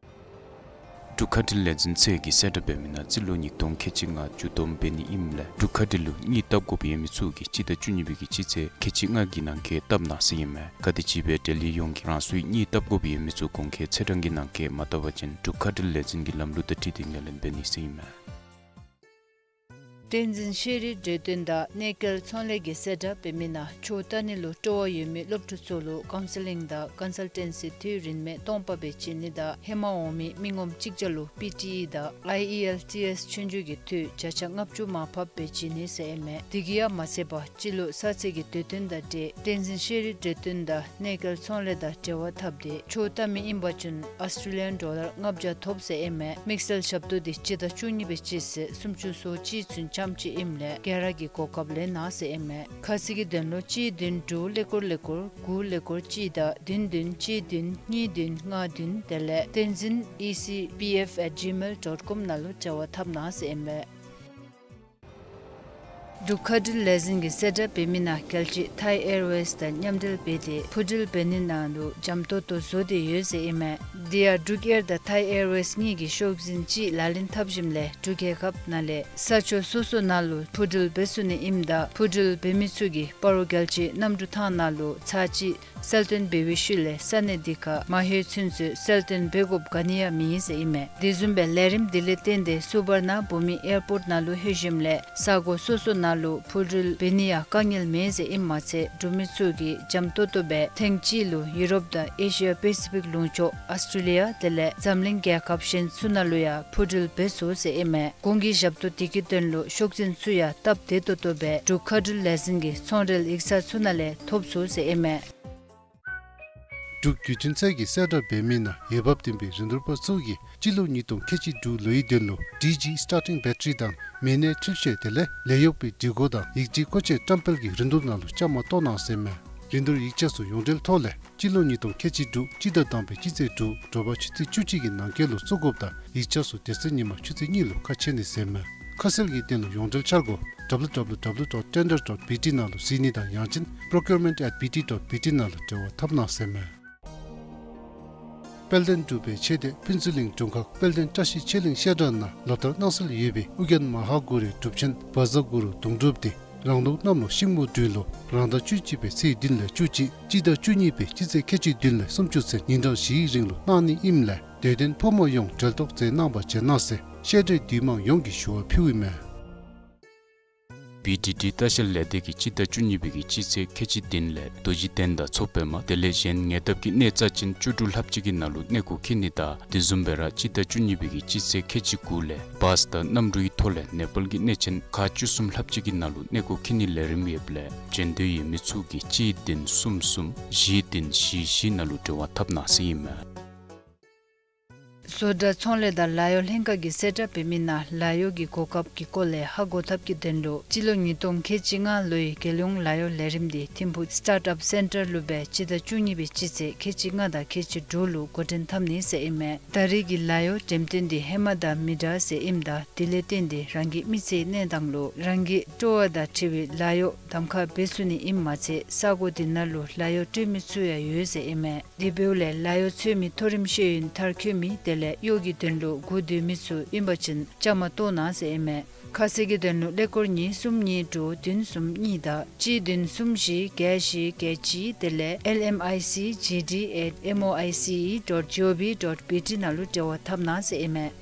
འབྲུག་མཁའ་འགྲུལ་ལས་འཛིན་ཚད་ཀྱིས་གསལ་བསྒྲགས་འབད་མི་ནང་རྩིས་ལོ་ཉིས་སྟོང་ཁལ་གཅིག་ལྔ་མཇུག་བསྡོམས་འབད་ནི་ཨིནམ་ལས་འབྲུག་མཁའ་འགྲུལ་ལུ་དངུལ་བཏབ་དགོཔ་ཡོད་མི་ཚུ་གིས་སྤྱི་ཟླ་བཅུ་གཉིས་པའི་གི་སྤྱི་ཚེས་ཁལ་གཅིག་ལྔ་གི་ནང་འཁོད་བཏབ་གནང་ཟེར་ཨིན་མས། ག་དེམ་ཅིག་སྦེ་འབྲེལ་ཡོད་ཡོངས་ཀྱིས་རང་སོའི་དངུལ་བཏབ་དགོཔ་ཡོད་མི་ཚུ་གོང་འཁོད་ཚེས་གྲངས་ཀྱི་ནང་འཁོད་མ་བཏབ་པ་ཅིན་འབྲུག་མཁའ་འགྲུལ་ལས་འཛིན་གྱི་ལམ་ལུགས་དང་འཁྲིལ་ཏེ་ངོས་ལེན་འབད་ནི་ཟེར་ཨིན་མས། བསྟན་འཛིན་ཤེས་རིག་འབྲེལ་སྟོན་དང་གནས་སྐལ་ཚོང་ལས་ཀྱིས་གསལ་བསྒྲགས་འབད་མི་ནང་ཆོས་ལྟ་ནི་ལུ་སྤྲོ་བ་ཡོད་མི་སློབ་ཕྲུག་ཚུ་ལུ་ཀའུན་སི་ལིང་དང་ཀོན་སཱལ་ཊེན་སི་དུས་རིན་མེད་སྟོང་པ་སྦེ་བྱིན་ནི་དང་ཧེ་མ་འོང་མི་མི་ངོམ་གཅིག་བརྒྱ་ལུ་པི་ཊི་ཨི་དང་ཨའི་ཨི་ཨེལ་ཊི་ཨེསི་ཆོས་རྒྱུགས་ཀྱི་འཐུས་བརྒྱ་ཆ་ལྔ་བཅུ་མར་ཕབ་སྦེ་བྱིན་ནི་ཟེར་ཨིན་མས། དེ་གིས་ཡང་མ་ཚད་པར་སྤྱི་ལོ་གསར་ཚེས་ཀྱི་དུས་སྟོན་དང་འབྲེལ་བསྟན་འཛིན་ཤེས་རིག་འབྲེལ་སྟོན་དང་གནས་སྐལ་ཚོང་ལས་དང་འབྲེལ་བ་འཐབ་སྟེ་ཆོས་ལྟ་མི་ཨིན་པ་ཅིན་ཨོསི་ཊྲེ་ལི་ཡཱན་ཌོ་ལར་ལྔ་བརྒྱ་ཐོབ་ཟེར་ཨིན་མས། དམིགས་བསལ་ཞབས་ཏོག་འདི་སྤྱི་ཟླ་བཅུ་གཉིས་པའི་སྤྱི་ཚེས་སུམ་ཅུ་སོ་གཅིག་ཚུན་འཆམ་ཅི་ཨིནམ་ལས་ག་ར་གིས་གོ་སྐབས་ལེན་གནང་ཟེར་ཨིན་མས། ཁ་གསལ་གྱི་དོན་ལུ་གཅིག་བདུན་དྲུག་ཀླད་ཀོར་ཀླད་ཀོར་དགུ་ཀླད་ཀོར་གཅིག་དང་བདུན་བདུན་གཅིག་བདུན་གཉིས་བདུན་ལྔ་བདུན་དེ་ལས་བསྟན་འཛིན་ཨི་སི་པི་ཨེཕ་ཨེཊ་ཇི་མེལ་ཌོཊ་ཀོམ་ནང་ལུ་འབྲེལ་བ་འཐབ་གནང་ཟེར་ཨིན་མས། འབྲུག་མཁའ་འགྲུལ་ལས་འཛིན་གྱིས་གསལ་བསྒྲགས་འབད་མི་ནང་རྒྱལ་སྤྱི་ཐའི་ཨེར་ཝེསི་དང་མཉམ་འབྲེལ་འབད་དེ་འཕུར་འགྲུལ་འབད་ནི་ནང་ལུ་འཇམ་ཏོང་ཏོ་བཟོ་སྟེ་ཡོད་ཟེར་ཨིན་མས། དེ་ཡང་འབྲུག་ཨེར་དང་ཐའི་ཨེར་ཝེསི་གཉིས་ཀྱིས་ཤོག་འཛིན་ཅིག་ལག་ལེན་འཐབ་ཞིནམ་ལས་འབྲུག་རྒྱལ་ཁབ་ནང་ལས་ས་ཕྱོགས་སོ་སོ་ནང་ལུ་འཕུར་འགྲུལ་འབད་ཚུགས་ནི་ཨིནམ་ད་འཕུར་འགྲུལ་འབད་མི་ཚུ་གིས་སྤ་རོ་རྒྱལ་སྤྱིའི་གནམ་གྲུ་ཐང་ནང་ལུ་ཚར་གཅིག་གསལ་སྟོན་འབད་བའི་ཤུལ་ལས་ས་གནས་དེ་ཁར་མ་ལྷོད་ཚུན་ཚོད་གསལ་སྟོན་འབད་དགོཔ་ག་ནི་ཡང་མེད་ཟེར་ཨིན་མས། དེ་བཟུམ་སྦེ་ལས་རིམ་དེ་ལས་བརྟེན་ཏེ་སུ་བར་ན་བྷུ་མི་ཨེར་པོརཊ་ནང་ལུ་ལྷོད་ཞིནམ་ལས་ས་གོ་སོ་སོ་ནང་ལུ་འཕུར་འགྲུལ་འབད་ནི་ཡང་དཀའ་ངལ་མེད་ཟེར་ཨིནམ་མ་ཚད་འགྲུལ་མི་ཚུ་གིས་འཇམ་ཏོང་ཏོ་སྦེ་ཐེངས་གཅིག་ལུ་ཡུ་རོབ་དང་ཨེ་ཤི་ཡ་པེ་སི་ཕིག་ལུང་ཕྱོགས་ཨོསི་ཊྲེ་ལི་ཡ་དེ་ལས་འཛམ་གླིང་རྒྱལ་ཁབ་གཞན་ཚུ་ནང་ལུ་ཡང་འཕུར་འགྲུལ་འབད་ཚུགས་ཟེར་ཨིན་མས། གོང་གི་ཞབས་ཏོག་དེ་གི་དོན་ལུ་ཤོག་འཛིན་ཚུ་ཡང་སྟབས་བདེ་ཏོག་ཏོ་སྦེ་འབྲུག་མཁའ་འགྲུལ་ལས་འཛིན་གྱི་ཚོང་འབྲེལ་ཡིག་ཚང་ཚུ་ནང་ལས་ཐོབ་ཚུགས་ཟེར་ཨིན་མས། འབྲུག་བརྒྱུད་འཕྲིན་ཚད་ཀྱིས་གསལ་བསྒྲགས་འབད་མི་ནང་འོས་འབབ་ལྡན་པའི་རིན་བསྡུར་པ་ཚུ་གིས་སྤྱི་ལོ་ཉིས་སྟོང་ཁལ་གཅིག་དྲུག་ལོའི་དོན་ལུ་ཌི་ཇི་སི་ཊར་ཊིང་བེ་ཊ་རི་དང་མི་སྣའི་འཕྲུལ་ཆས་དེ་ལས་ལས་གཡོག་པའི་སྒྲིག་གོ་དང་ཡིག་ཆའི་མཁོ་ཆས་བཀྲམ་སྤེལ་གྱི་རིན་བསྡུར་ནང་ལུ་བཅའ་མར་གཏོགས་གནང་ཟེར་མས། རིན་བསྡུར་ཡིག་ཆ་ཚུ་ཡོངས་འབྲེལ་ཐོག་ལས་སྤྱི་ལོ་ཉིས་སྟོང་ཁལ་གཅིག་དྲུག་སྤྱི་ཟླ་དང་པའི་སྤྱི་ཚེས་དྲུག་དྲོ་པ་ཆུ་ཚོད་བཅུ་གཅིག་གི་ནང་འཁོད་ལུ་བཙུགས་དགོཔ་དང་ཡིག་ཆ་ཚུ་དེ་ཚེ་ཉིན་མ་ཆུ་ཚོད་གཉིས་ལུ་ཁ་ཕྱེ་ནི་ཟེར་མས། ཁ་གསལ་གྱི་དོན་ལུ་ཡོངས་འབྲེལ་འཆར་སྒོ་W W W dot tender dot B T ནང་ལུ་གཟིགས་ནི་དང་ཡང་ཅིན་procurement at B T dot B T ནང་ལུ་འབྲེལ་བ་འཐབ་གནང་ཟེར་མས། དཔལ་ལྡན་འབྲུག་པའི་ཆོས་སྡེ་ཕུན་ཚོགས་གླིང་དྲུང་ཁག་དཔལ་ལྡན་བཀྲ་ཤིས་ཆོས་གླིང་བཤད་གྲྭ་ནང་ལོ་ལྟར་གནང་སྲོལ་ཡོད་པའི་ཨོ་རྒྱན་མ་ཧཱ་གུ་རུའི་སྒྲུབ་ཆེན་བཛྲ་གུ་རུ་དུང་སྒྲུབ་འདི་རང་ལུགས་གནམ་ལོ་ཤིང་མོ་སྦྲུལ་ལོ་རང་ཟླ་བཅུ་གཅིག་པའི་ཚེས་བདུན་ལས་བཅུ་གཅིག་སྤྱི་ཟླ་བཅུ་གཉིས་པའི་སྤྱི་ཚེས་ཁལ་གཅིག་བདུན་ལས་སུམ་ཅུ་ཚུན་ཉིན་གྲངས་བཞིའི་རིང་ལུ་གནང་ནི་ཨིནམ་ལས་དད་ལྡན་ཕོ་མོ་ཡོངས་གྲལ་གཏོགས་མཛད་གནང་བར་བྱོན་གནང་ཟེར་བཤད་གྲྭའི་འདུས་མང་ཡོངས་ཀྱིས་ཞུ་བ་ཕུལཝ་ཨིན་མས། བི་ཌི་ཌི་ལྟ་བཤལ་ལས་སྡེ་གིས་སྤྱི་ཟླ་བཅུ་གཉིས་པའི་གི་སྤྱི་ཚེས་ཁལ་གཅིག་བདུན་ལས་རྡོ་རྗེ་གདན་དང་མཚོ་པདྨ་དེ་ལས་གཞན་ཉེ་འདབས་ཀྱི་གནས་རྩ་ཅན་བཅུ་དྲུག་ལྷགཔ་ཅིག་གི་ནང་ལུ་གནས་སྐོར་འཁྱིད་ནི་དང་དེ་བཟུམ་སྦེ་ར་སྤྱི་ཟླ་བཅུ་གཉིས་པའི་གི་སྤྱི་ཚེས་ཁལ་གཅིག་དགུ་ལས་བཱས་དང་གནམ་གྲུའི་ཐོག་ལས་ནེ་པཱལ་གྱི་གནས་ཆེན་ཁག་བཅུ་གསུམ་ལྷགཔ་ཅིག་གི་ནང་ལུ་གནས་སྐོར་འཁྱིད་ནིའི་ལས་རིམ་ཡོདཔ་ལས་བྱོན་འདོད་ཡོད་མི་ཚུ་གིས་གཅིག་བདུན་གསུམ་གསུམ་བཞི་བདུན་བཞི་བཞི་ནང་ལུ་འབྲེལ་བ་འཐབ་གནང་ཟེར་ཨིན་མས། བཟོ་གྲྭ་ཚོང་ལས་དང་ལཱ་གཡོག་ལྷན་ཁག་གིས་གསལ་བསྒྲགས་འབད་མི་ནང་ལཱ་གཡོག་གི་གོ་སྐབས་ཀྱི་སྐོར་ལས་ཧ་གོ་ཐབས་ཀྱི་དོན་ལུ་སྤྱི་ལོ་ཉིས་སྟོང་ཁལ་གཅིག་ལྔ་ལོའི་རྒྱལ་ཡོངས་ལཱ་གཡོག་ལས་རིམ་འདི་ཐིམ་ཕུག་སི་ཊཱརཊ་ཨཔ་སེན་ཊར་ལུ་སྦེ་སྤྱི་ཟླ་བཅུ་གཉིས་པའི་སྤྱི་ཚེས་ཁལ་གཅིག་ལྔ་དང་ཁལ་གཅིག་དྲུག་ལུ་འགོ་འདྲེན་འཐབ་ནི་ཟེར་ཨིན་མས། ད་རེས་ཀྱི་ལཱ་གཡོག་འགྲེམས་སྟོན་འདི་ཧེ་མ་དང་མི་འདྲ་ཟེར་ཨིནམ་ད་དེ་ལས་བརྟེན་ཏེ་རང་གི་མི་ཚེའི་གནས་སྟངས་ལུ་རང་གི་སྤྲོ་བ་དང་འཁྲིལ་བའི་ལཱ་གཡོག་གདམ་ཁ་འབད་ཚུགས་ནི་ཨིནམ་མ་ཚད་ས་གོ་འདི་ནང་ལུ་ལཱ་གཡོག་སྤྲོད་མི་ཚུ་ཡང་ཡོད་ཟེར་ཨིན་མས། དེ་འབདཝ་ལས་ལཱ་གཡོག་འཚོལ་མི་མཐོ་རིམ་ཤེས་ཡོན་མཐར་འཁྱོལ་མི་དེ་ལས་གཡོག་གི་དོན་ལུ་སྒུག་སྡོད་མི་ཚུ་ཨིན་པ་ཅིན་བཅའ་མར་གཏོགས་གནང་ཟེར་ཨིན་མས། ཁ་གསལ་གྱི་དོན་ལུ་ཀླད་ཀོར་གཉིས་གསུམ་གཉིས་དྲུག་བདུན་གསུམ་གཉིས་དང་གཅིག་བདུན་གསུམ་བཞི་བརྒྱད་བཞི་བརྒྱད་གཅིག་དེ་ལས་L M I C G D at M O I C E dot G O V dot B T ནང་ལུ་འབྲེལ་བ་འཐབ་གནང་ཟེར་ཨིན་མས།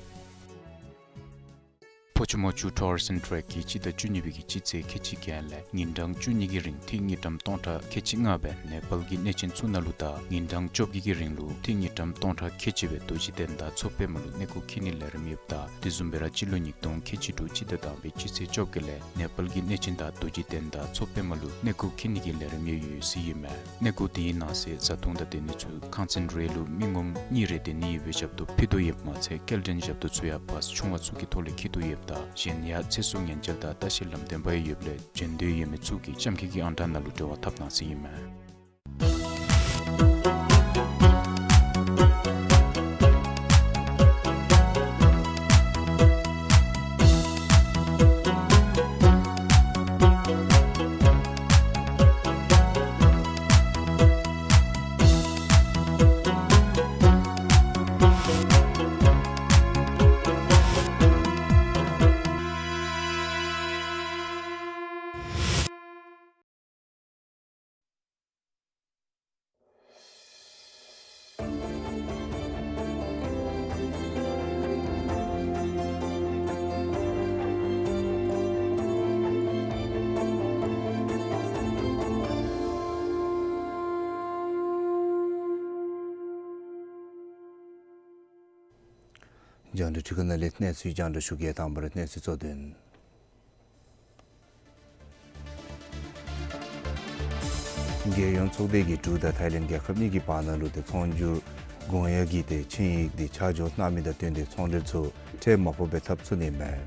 ཕོ་ཆུ་མོ་ཆུ་ཊུར་ཨིསཊ་ཨེནཌ་ཊུར་གིས་སྤྱི་ཟླ་བཅུ་གཉིས་པའི་གི་སྤྱི་ཚེས་ཁལ་གཅིག་བརྒྱད་ལས་ཉིན་གྲངས་བཅུ་གཉིས་ཀྱི་རིང་ཏི་རུ་དངུལ་ཀྲམ་སྟོང་ཕྲག་ཁལ་གཅིག་ལྔ་སྦེ་ནེ་པཱལ་གྱི་གནས་ཆེན་ཚུ་ནང་ལུ་དང་ཉིན་གྲངས་བཅོ་བརྒྱད་ཀྱི་རིང་ལུ་ཏི་རུ་དངུལ་ཀྲམ་སྟོང་ཕྲག་ཁལ་གཅིག་སྦེ་རྡོ་རྗེ་གདན་དང་མཚོ་པདྨ་ལུ་གནས་སྐོར་འཁྱིད་ནིའི་ལས་རིམ་ཡོདཔ་ད་དེ་བཟུམ་སྦེ་ར་སྤྱི་ལོ་ཉིས་སྟོང་ཁལ་གཅིག་དྲུག་སྤྱི་ཟླ་དང་པའི་སྤྱི་ཚེས་བཅོ་བརྒྱད་ལས་ནེ་པཱལ་གྱི་གནས་ཆེན་དང་རྡོ་རྗེ་གདན་དང་མཚོ་པདྨ་ལུ་གནས་སྐོར་འཁྱིད་ནི་གི་ལས་རིམ་ཡང་ཡོད་ཟེར་ཨིན་མས། གནས་སྐོར་དེའི་ནང་གསེས་བཟའ་འཐུང་དང་སྡོད་ནི་ཚུ་ཁང་ཚན་རེ་ལུ་མི་ངོམ་གཉིས་རེ་སྡོད་ནི་ཡོད་པའི་ཞབས་ཏོག་ཕུལ་དོ་ཡོདཔ་མ་ཚད་སྐྱེལ་འདྲེན་ཞབས་ཏོག་ཚུ་ཡང་བཱས་ཆུང་བ་ཚུ་གི་ཐོག་ལས་འཁྱིད་དོ་ཡོདཔ་ད་གཞན་ཡང་ཚེ་སྲོག་ཉེན་བཅོལ་དང་ལྟ་བཤལ་ལམ་སྟོན་པ་ཡང་ཡོདཔ་ལས་བྱོན་འདོད་ཡོད་མི་ཚུ་གིས་ལྕམ་ཁྱི་གི་ཨང་གྲངས་ནང་ལུ་འབྲེལ་བ་འཐབ་གནང་ཟེར་ཨིན་མས། རྒྱང་བསྒྲགས་འཕྲུལ་ཁང་ནང་ལས་གནས་ཚུལ་རྒྱང་བསྒྲགས་ཞུ་གེ། དང་པ་ར་གནས་ཚུལ་གཙོ་དོན། རྒྱལ་ཡོངས་ཚོགས་སྡེ་གིས་འབྲུག་དང་ཐའི་ལེནཌ་རྒྱལ་ཁབ་གཉིས་ཀྱི་བར་ན་ལུ་ཏེ་ཚོང་སྒྱུར་དགོངས་ཡངས་ཀྱི་ཏེ་ཆིངས་ཡིག་འདི་ཆ་འཇོག་གནང་མི་དང་བསྟུན་ཏེ་ཚོང་འབྲེལ་ཚུ་ཁྲལ་མ་ཕོགཔ་སྦེ་འཐབ་ཚུགས་ནི་མས།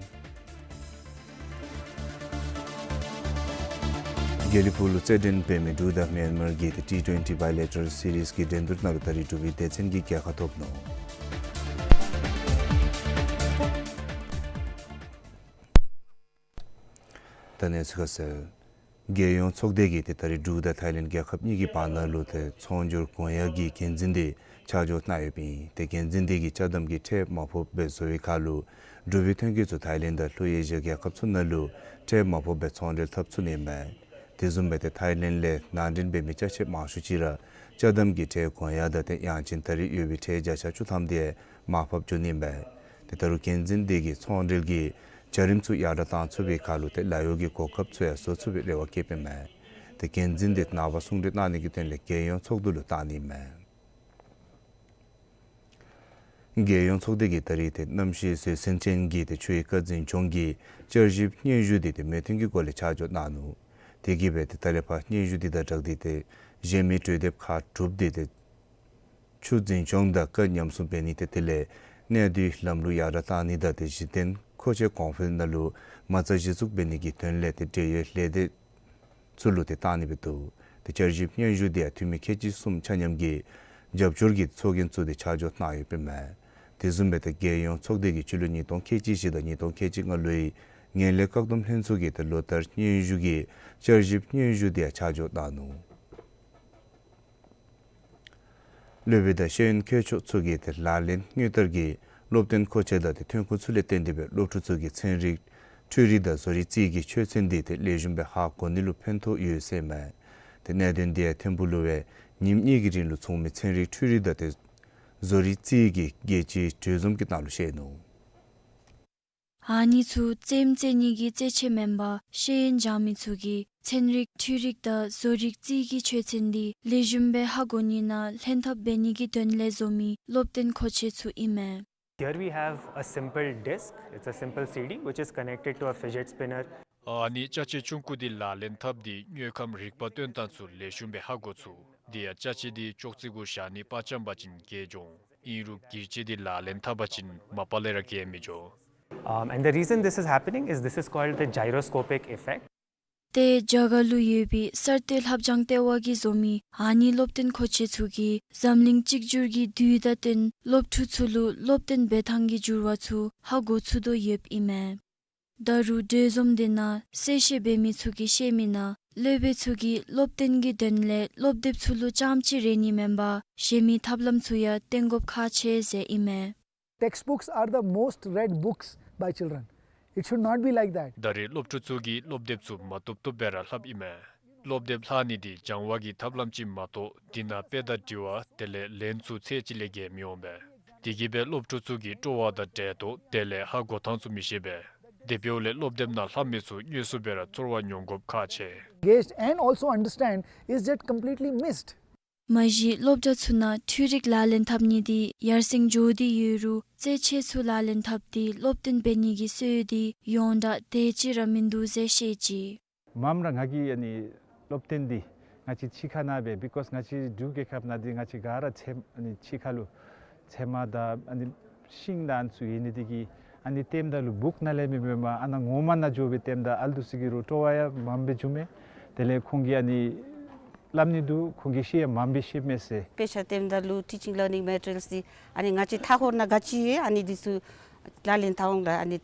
དགེ་ལེགས་ཕུག་ལུ་རྩེད་འགྲན་འབད་མི་འབྲུག་དང་མེན་མར་གྱི་ཏེ་ཊི་ཊུ་ཨེན་ཊི་བཱའི་ལེ་ཊ་རཱལ་སི་རིསི་གི་འགྲན་བསྡུར་ནང་ལུ་ད་རིས་འབྲུག་པའི་སྡེ་ཚན་གྱིས་རྒྱལ་ཁ་ཐོབ་ནུག། ད་གནས་ཚུལ་ཁ་གསལ། རྒྱལ་ཡོངས་ཚོགས་སྡེ་གིས་ཏེ་ད་རིས་འབྲུག་དང་ཐའི་ལེནཌ་རྒྱལ་ཁབ་གཉིས་ཀྱི་བར་ན་ལུ་ཏེ་ཚོང་སྒྱུར་དགོངས་ཡངས་ཀྱི་འགན་འཛིན་འདི་ཆ་འཇོག་གནང་ཡོདཔ་ཨིན། ཏེ་འགན་འཛིན་འདི་གིས་ཅ་དམ་གྱི་ཁྲལ་མ་ཕོགཔ་སྦེ་བཟོ་བའི་ཁར་ལུ་འབྲུག་པའི་ཐོན་སྐྱེད་ཚུ་ཐའི་ལེནཌ་དང་ལྷོ་ཨེ་ཤི་ཡ་རྒྱལ་ཁབ་ཚུ་ནང་ལུ་ཁྲལ་མ་ཕོགཔ་སྦེ་ཚོང་འབྲེལ་འཐབ་ཚུགས་ནི་མས། དེ་བཟུམ་སྦེ་ཏེ་ཐའི་ལེནཌ་ལས་ནང་འདྲེན་འབད་མི་ཅ་ཆས་མང་ཤོས་ཅིག་ར་ཅ་དམ་གྱི་ཁྲལ་དགོངས་ཡངས་དང་ཏེ་ཡང་ཅིན་ད་རིས་ཡོད་པའི་ཁྲལ་བརྒྱ་ཆ་བཅུ་ཐམ་དེ་མར་ཕབ་འགྱོ་ནི་མས། ཏེ་ད་རུང་འགན་འཛིན་འདི་གིས་ཚོང་འབྲེལ་གྱི་བྱ་རིམ་ཚུ་ཡར་དྲགས་བཏང་ཚུགས་པའི་ཁར་ལུ་ཏེ་ལཱ་གཡོག་གི་གོ་སྐབས་ཚུ་ཡང་བཟོ་ཚུགས་པའི་རེ་བ་བསྐྱེདཔ་ཨིན་མས། ཏེ་འགན་འཛིན་འདི་ནངས་པ་གསུང་གྲོས་གནང་ནི་གི་དོན་ལས་རྒྱལ་ཡོངས་ཚོགས་འདུ་ལུ་བཏང་ནི་མས། རྒྱལ་ཡོངས་ཚོགས་སྡེ་གིས་ད་རིས་ཏེ་གནམ་གཤིས་བཟོད་བསྲན་ཅན་གྱི་ཏེ་ཆུའི་སྐར་འཛིན་སྐྱོང་གི་བསྐྱར་ཞིབ་སྙན་ཞུ་འདི་ཏེ་མོས་མཐུན་གྱི་སྒོ་ལས་ཆ་འཇོག་གནང་ནུག། དེ་གིས་སྦེ་ཏེ་ད་ལས་ཕར་སྙན་ཞུ་འདི་དང་སྦྲགས་ཏེ་ཏེ་གཞན་མི་གྲོས་འདེབས་ཁག་དྲུག་འདི་ཏེ་ཆུ་འཛིན་སྐྱོང་དང་སྐར་ཉམས་སྲུང་འབད་ནི་ཏེ་དེ་ལས་གནས་སྡུད་ལམ་ལུགས་ཡར་དྲགས་གཏང་ནི་དང་ཏེ་གཞི་རྟེན་མཁོ་ཆས་གོང་འཕེལ་ནང་ལུ་མ་རྩ་གཞི་བཙུགས་འབད་ནི་གི་དོན་ལས་ཏེ་འབྲེལ་ཡོད་ལས་སྡེ་ཚུ་ལུ་ཏེ་བཏང་ནི་སྦེ་འདུག། ཏེ་བསྐྱར་ཞིབ་སྙན་ཞུ་འདི་ཡང་འཐུས་མི་ཁལ་གཅིག་གསུམ་ཆ་མཉམ་གྱི་རྒྱབ་སྐྱོར་གྱི་ཚོགས་རྒྱན་བཙུགས་ཏེ་ཆ་འཇོག་གནང་ཡོདཔ་ཨིན་མས། དེ་བཟུམ་སྦེ་ཏེ་རྒྱལ་ཡོངས་ཚོགས་སྡེ་གིས་སྤྱི་ལོ་ཉིས་སྟོང་ཁལ་གཅིག་བཞི་དང་ཉིས་སྟོང་ཁལ་གཅིག་ལྔ་ལོའི་ངན་ལྷད་བཀག་སྡོམ་ལྷན་ཚོགས་ཀྱི་ཏེ་ལོ་བསྟར་སྙན་ཞུ་གི་བསྐྱར་ཞིབ་སྙན་ཞུ་འདི་ཡང་ཆ་འཇོག་གནང་ནུག། སློབ་དཔོན་དང་ཤེས་ཡོན་མཁས་མཆོག་ཚུ་གིས་ཏེ་ལག་ལེན་དངོས་བསྟར་གྱི་སློབ་སྟོན་མཁོ་ཆས་དང་ཏེ་ཐོན་ཁུངས་ཚུ་ལས་བརྟེན་ཏེ་སྦེ་སློབ་ཕྲུག་ཚུ་གི་ཚན་རིག་འཕྲུལ་རིག་དང་བཟོ་རིག་རྩིས་ཀྱི་ཆོས་ཚན་འདི་ཏེ་ལེགས་ཤོམ་སྦེ་ཧ་གོ་ནི་ལུ་ཕན་ཐོགས་ཡོད་ཟེར་མས། ཏེ་གནད་དོན་འདི་ཡང་ཐིམ་ཕུག་ལུ་སྦེ་ཉིནམ་གཉིས་ཀྱི་རིང་ལུ་ཚོགས་མི་ཚན་རིག་འཕྲུལ་རིག་དང་ཏེ་བཟོ་རིག་རྩིས་ཀྱི་རྒྱལ་སྤྱིའི་གྲོས་འཛོམས་ཀྱི་ནང་ལུ་བཤད་ནུག། ཨ་ནི་ཚུ་རྩེདམོ་རྩེ་ནི་གི་རྩེད་ཆས་མེན་པར་ཤེས་ཡོན་སྦྱང་མི་ཚུ་གིས་ཚན་རིག་འཕྲུལ་རིག་དང་བཟོ་རིག་རྩིས་ཀྱི་ཆོས་ཚན་འདི་ལེགས་ཤོམ་སྦེ་ཧ་གོ་ནི་ནང་ལྷན་ཐབས་འབད་ནི་གི་དོན་ལས་བཟོ་མི་སློབ་སྟོན་མཁོ་ཆས་ཚུ་ཨིན་མས། Here we have a simple disc. It's a simple C D which is connected to a fidget spinner. ཨ་ནི་ཅ་ཆས་ཆུང་ཀུ་འདི་ལག་ལེན་འཐབ་སྟེ་དངོས་ཁམས་རིག་པ་སྟོན་སྟངས་ཚུ་ལེགས་ཤོམ་སྦེ་ཧ་གོ་ཚུགས། དེ་ཡང་ཅ་ཆས་འདི་ཅོག་ཙེ་གུ་བཞག་ནི་པ་ཅམ་པ་ཅིན་གས་འགྱོ། ཨིན་རུང་གིར་ཅིག་འདི་ལག་ལེན་འཐབ་པ་ཅིན་མ་པ་ལས་ར་གས་མི་འགྱོ། Um, and the reason this is happening is this is called the gyroscopic effect. ཏེ་རྒྱ་གར་ལུ་ཡོད་པའི་གསར་གཏོད་ལྷབ་སྦྱང་ལྟེ་བ་གིས་བཟོ་མི་ཨ་ནི་སློབ་སྟོན་མཁོ་ཆས་ཚུ་གིས་འཛམ་གླིང་གཅིག་གྱུར་གྱི་དུས་དང་བསྟུན་སློབ་ཕྲུག་ཚུ་ལུ་སློབ་སྟོན་འབད་ཐངས་ཀྱི་འགྱུར་བ་ཚུ་ཧ་གོ་ཚུགས་དོ་ཡོདཔ་ཨིན་མས། ད་རུང་གྲོས་འཛོམས་འདི་ནང་གསལ་བཤད་འབད་མི་ཚུ་གིས་བཤད་མི་ནང་སློབ་དཔོན་ཚུ་གིས་སློབ་སྟོན་གྱི་དོན་ལས་སློབ་དེབ་ཚུ་ལུ་རྐྱངམ་ཅིག་རེ་ནི་མེན་པར་གཞན་མི་ཐབས་ལམ་ཚུ་ཡང་བསྟེན་དགོཔ་ཁག་ཆེ་ཟེར་ཨིན་མས། Textbooks are the most read books by children. It should not be like that. ད་རེས་སློབ་ཕྲུག་ཚུ་གིས་སློབ་དེབ་ཚུ་མ་བཏུབ་བཏུབ་སྦེ་ར་ལྷབ་ཨིན་མས། སློབ་དེབ་ལྷག་ནི་འདི་སྦྱང་བ་གི་ཐབས་ལམ་ཅིག་མ་གཏོགས་འདི་ནང་དཔེ་དང་དྲི་བ་དེ་ལས་ལན་ཚུ་ཚད་ཅིག་ལས་བརྒལ་མི་འོང་པས། དེ་གིས་སྦེ་སློབ་ཕྲུག་ཚུ་གི་སྤྲོ་བ་དང་འབྲེལ་ཏེ་དེ་ལས་ཧ་གོ་ཐངས་ཚུ་མི་ཤེས་པས། དེ་འབདཝ་ལས་སློབ་དེབ་ནང་ལྷབ་མི་ཚུ་དངོས་སུ་སྦེ་ར་ཚོར་བ་མྱོང་དགོཔ་ཁག་ཆེ། Engaged and also understand is just completely missed. མ་གཞི་སློབ་གྲྭ་ཚུ་ནང་འཕྲུལ་རིག་ལག་ལེན་འཐབ་ནི་འདི་ཡར་སེང་འགྱོ་སྟེ་ཡོད་རུང་རྩེད་ཆས་ཚུ་ལག་ལེན་འཐབ་སྟེ་སློབ་སྟོན་འབད་ནི་གི་སྲོལ་འདི་ཡོངས་གྲགས་དེ་ཅིག་ར་མིན་འདུག་ཟེར་བཤད་ཅི། མངམ་ར་ང་གིས་ཨ་ནི་སློབ་སྟོན་འདི་ང་བཅས་ཕྱི་ཁ་ནང་སྦེ་because ང་བཅས་འབྲུག་རྒྱལ་ཁབ་ནང་འདི་ང་བཅས་ག་ར་ཚལ་ཨ་ནི་ཕྱི་ཁ་ལུ་ཚལ་མ་དང་ཨ་ནི་ཤིང་དང་ཚུ་ཡོད་ནི་འདི་གིས་ཨ་ནི་ལྟདམོ་ད་ལུ་བུཀ་ནང་ལས་མེན་པར་ཨ་ནཱ་ངོ་མ་ནང་འགྱོ་སྦེ་ལྟདམོ་ད་ཨལ་འདུ་ས་གི་རུང་སྤྲོ་བ་ཡང་མངམ་སྦེ་འབྱུང་མས། དེ་ལས་ཁོང་གིས་ཨ་ནི་སླབ་ནི་འདུག། ཁོང་གིས་ཤེས་ཡང་མངམ་སྦེ་ཤེསཔ་མས་ཟེར། དཔེ་ཆ་ལྟདམོ་ད་ལུ་teaching learning materials འདི་ཨ་ནི་ང་བཅས་མཐའ་འཁོར་ནང་ག་ཅི་ཡོད་ཨ་ནི་འདི་ཚུ་ལག་ལེན་འཐབ་འོང་ལགས། ཨ་ནི་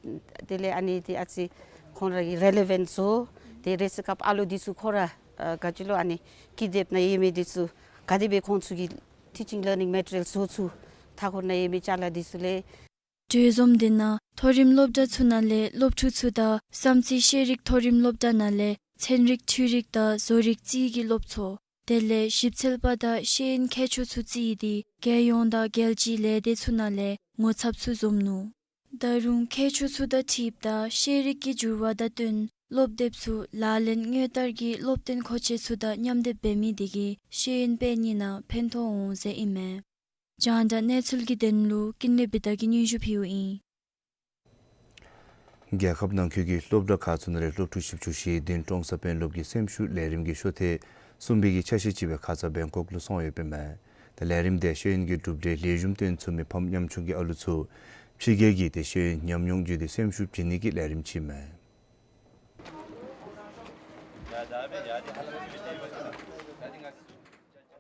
དེ་ལས་ཨ་ནི་འདི་ཨ་ཙི་ཁོང་ར་གི་relevant བཟོ། དེ་རེས་སྐབས་ཨ་ལུ་འདི་ཚུ་ཁོང་ར་ཨ་ག་ཅི་ལོ་ཨ་ནི་ཀི་དེབ་ནང་ཡོད་མི་འདི་ཚུ་ག་དེ་སྦེ་ཁོང་ཚུ་གིས་teaching learning materials བཟོ་ཚུགས། མཐའ་འཁོར་ནང་ཡོད་མི་ཅ་ལ་འདི་ཚུ་ལས། གྲོས་འཛོམས་འདི་ནང་མཐོ་རིམ་སློབ་གྲྭ་ཚུ་ནང་ལས་སློབ་ཕྲུག་ཚུ་དང་བསམ་རྩེ་ཤེས་རིག་མཐོ་རིམ་སློབ་གྲྭ་ནང་ལས་ཚན་རིག་འཕྲུལ་རིག་དང་བཟོ་རིག་རྩིས་ཀྱི་སློབ་ཚོགས་དེ་ལས་ཞིབ་འཚོལ་པ་དང་ཤེས་ཡོན་མཁས་མཆོག་ཚུ་བརྩིས་ཏེ་རྒྱལ་ཡོངས་དང་རྒྱལ་སྤྱིའི་ལས་སྡེ་ཚུ་ནང་ལས་ངོ་ཚབ་ཚུ་འཛོམས་ནུག། ད་རུང་མཁས་མཆོག་ཚུ་དང་འཁྲིལཝ་ད་ཤེས་རིག་གི་འགྱུར་བ་དང་བསྟུན་སློབ་དེབ་ཚུ་ལག་ལེན་དངོས་བསྟར་གྱི་སློབ་སྟོན་མཁོ་ཆས་ཚུ་དང་མཉམ་སྡེབ་འབད་མི་འདི་གིས་ཤེས་ཡོན་སྤེལ་ནི་ནང་ཕན་ཐོགས་འོང་ཟེར་ཨིན་མས། རྒྱང་བསྒྲགས་གནས་ཚུལ་གྱི་དོན་ལུ་ཀུན་ལེགས་བི་དྷ་གིས་སྙན་ཞུ་ཕུལཝ་ཨིན། རྒྱལ་ཁབ་ནང་འཁོད་ཀྱི་སློབ་གྲྭ་ཁག་ཚུ་ནང་ལས་སློབ་ཕྲུག་བཞི་བཅུ་ཞེ་བདུན་ཀྲོང་གསར་དཔོན་སློབ་ཀྱི་སེམས་ཤུགས་ལས་རིམ་གྱི་ཤོ་ཐེངས་གསུམ་པའི་གི་ཆ་ཤས་ཅིག་སྦེ་ཁ་ཙ་བེང་ཀོག་ལུ་སོང་ཡོདཔ་ཨིན་མས། ད་ལས་རིམ་དེ་ཤེས་ཡོན་གྱི་གྲུབ་འབྲས་ལེགས་ཤོམ་སྟོན་ཚུགས་མི་ཕམ་ཉམ་ཆུང་གི་ཨ་ལུ་ཚུ་ཕྱི་རྒྱལ་གྱི་ཏེ་ཤེས་ཡོན་ཉམས་མྱོང་བརྒྱུད་དེ་སེམས་ཤུགས་བྱིན་ནི་གི་ལས་རིམ་ཅིག་ཨིན་མས།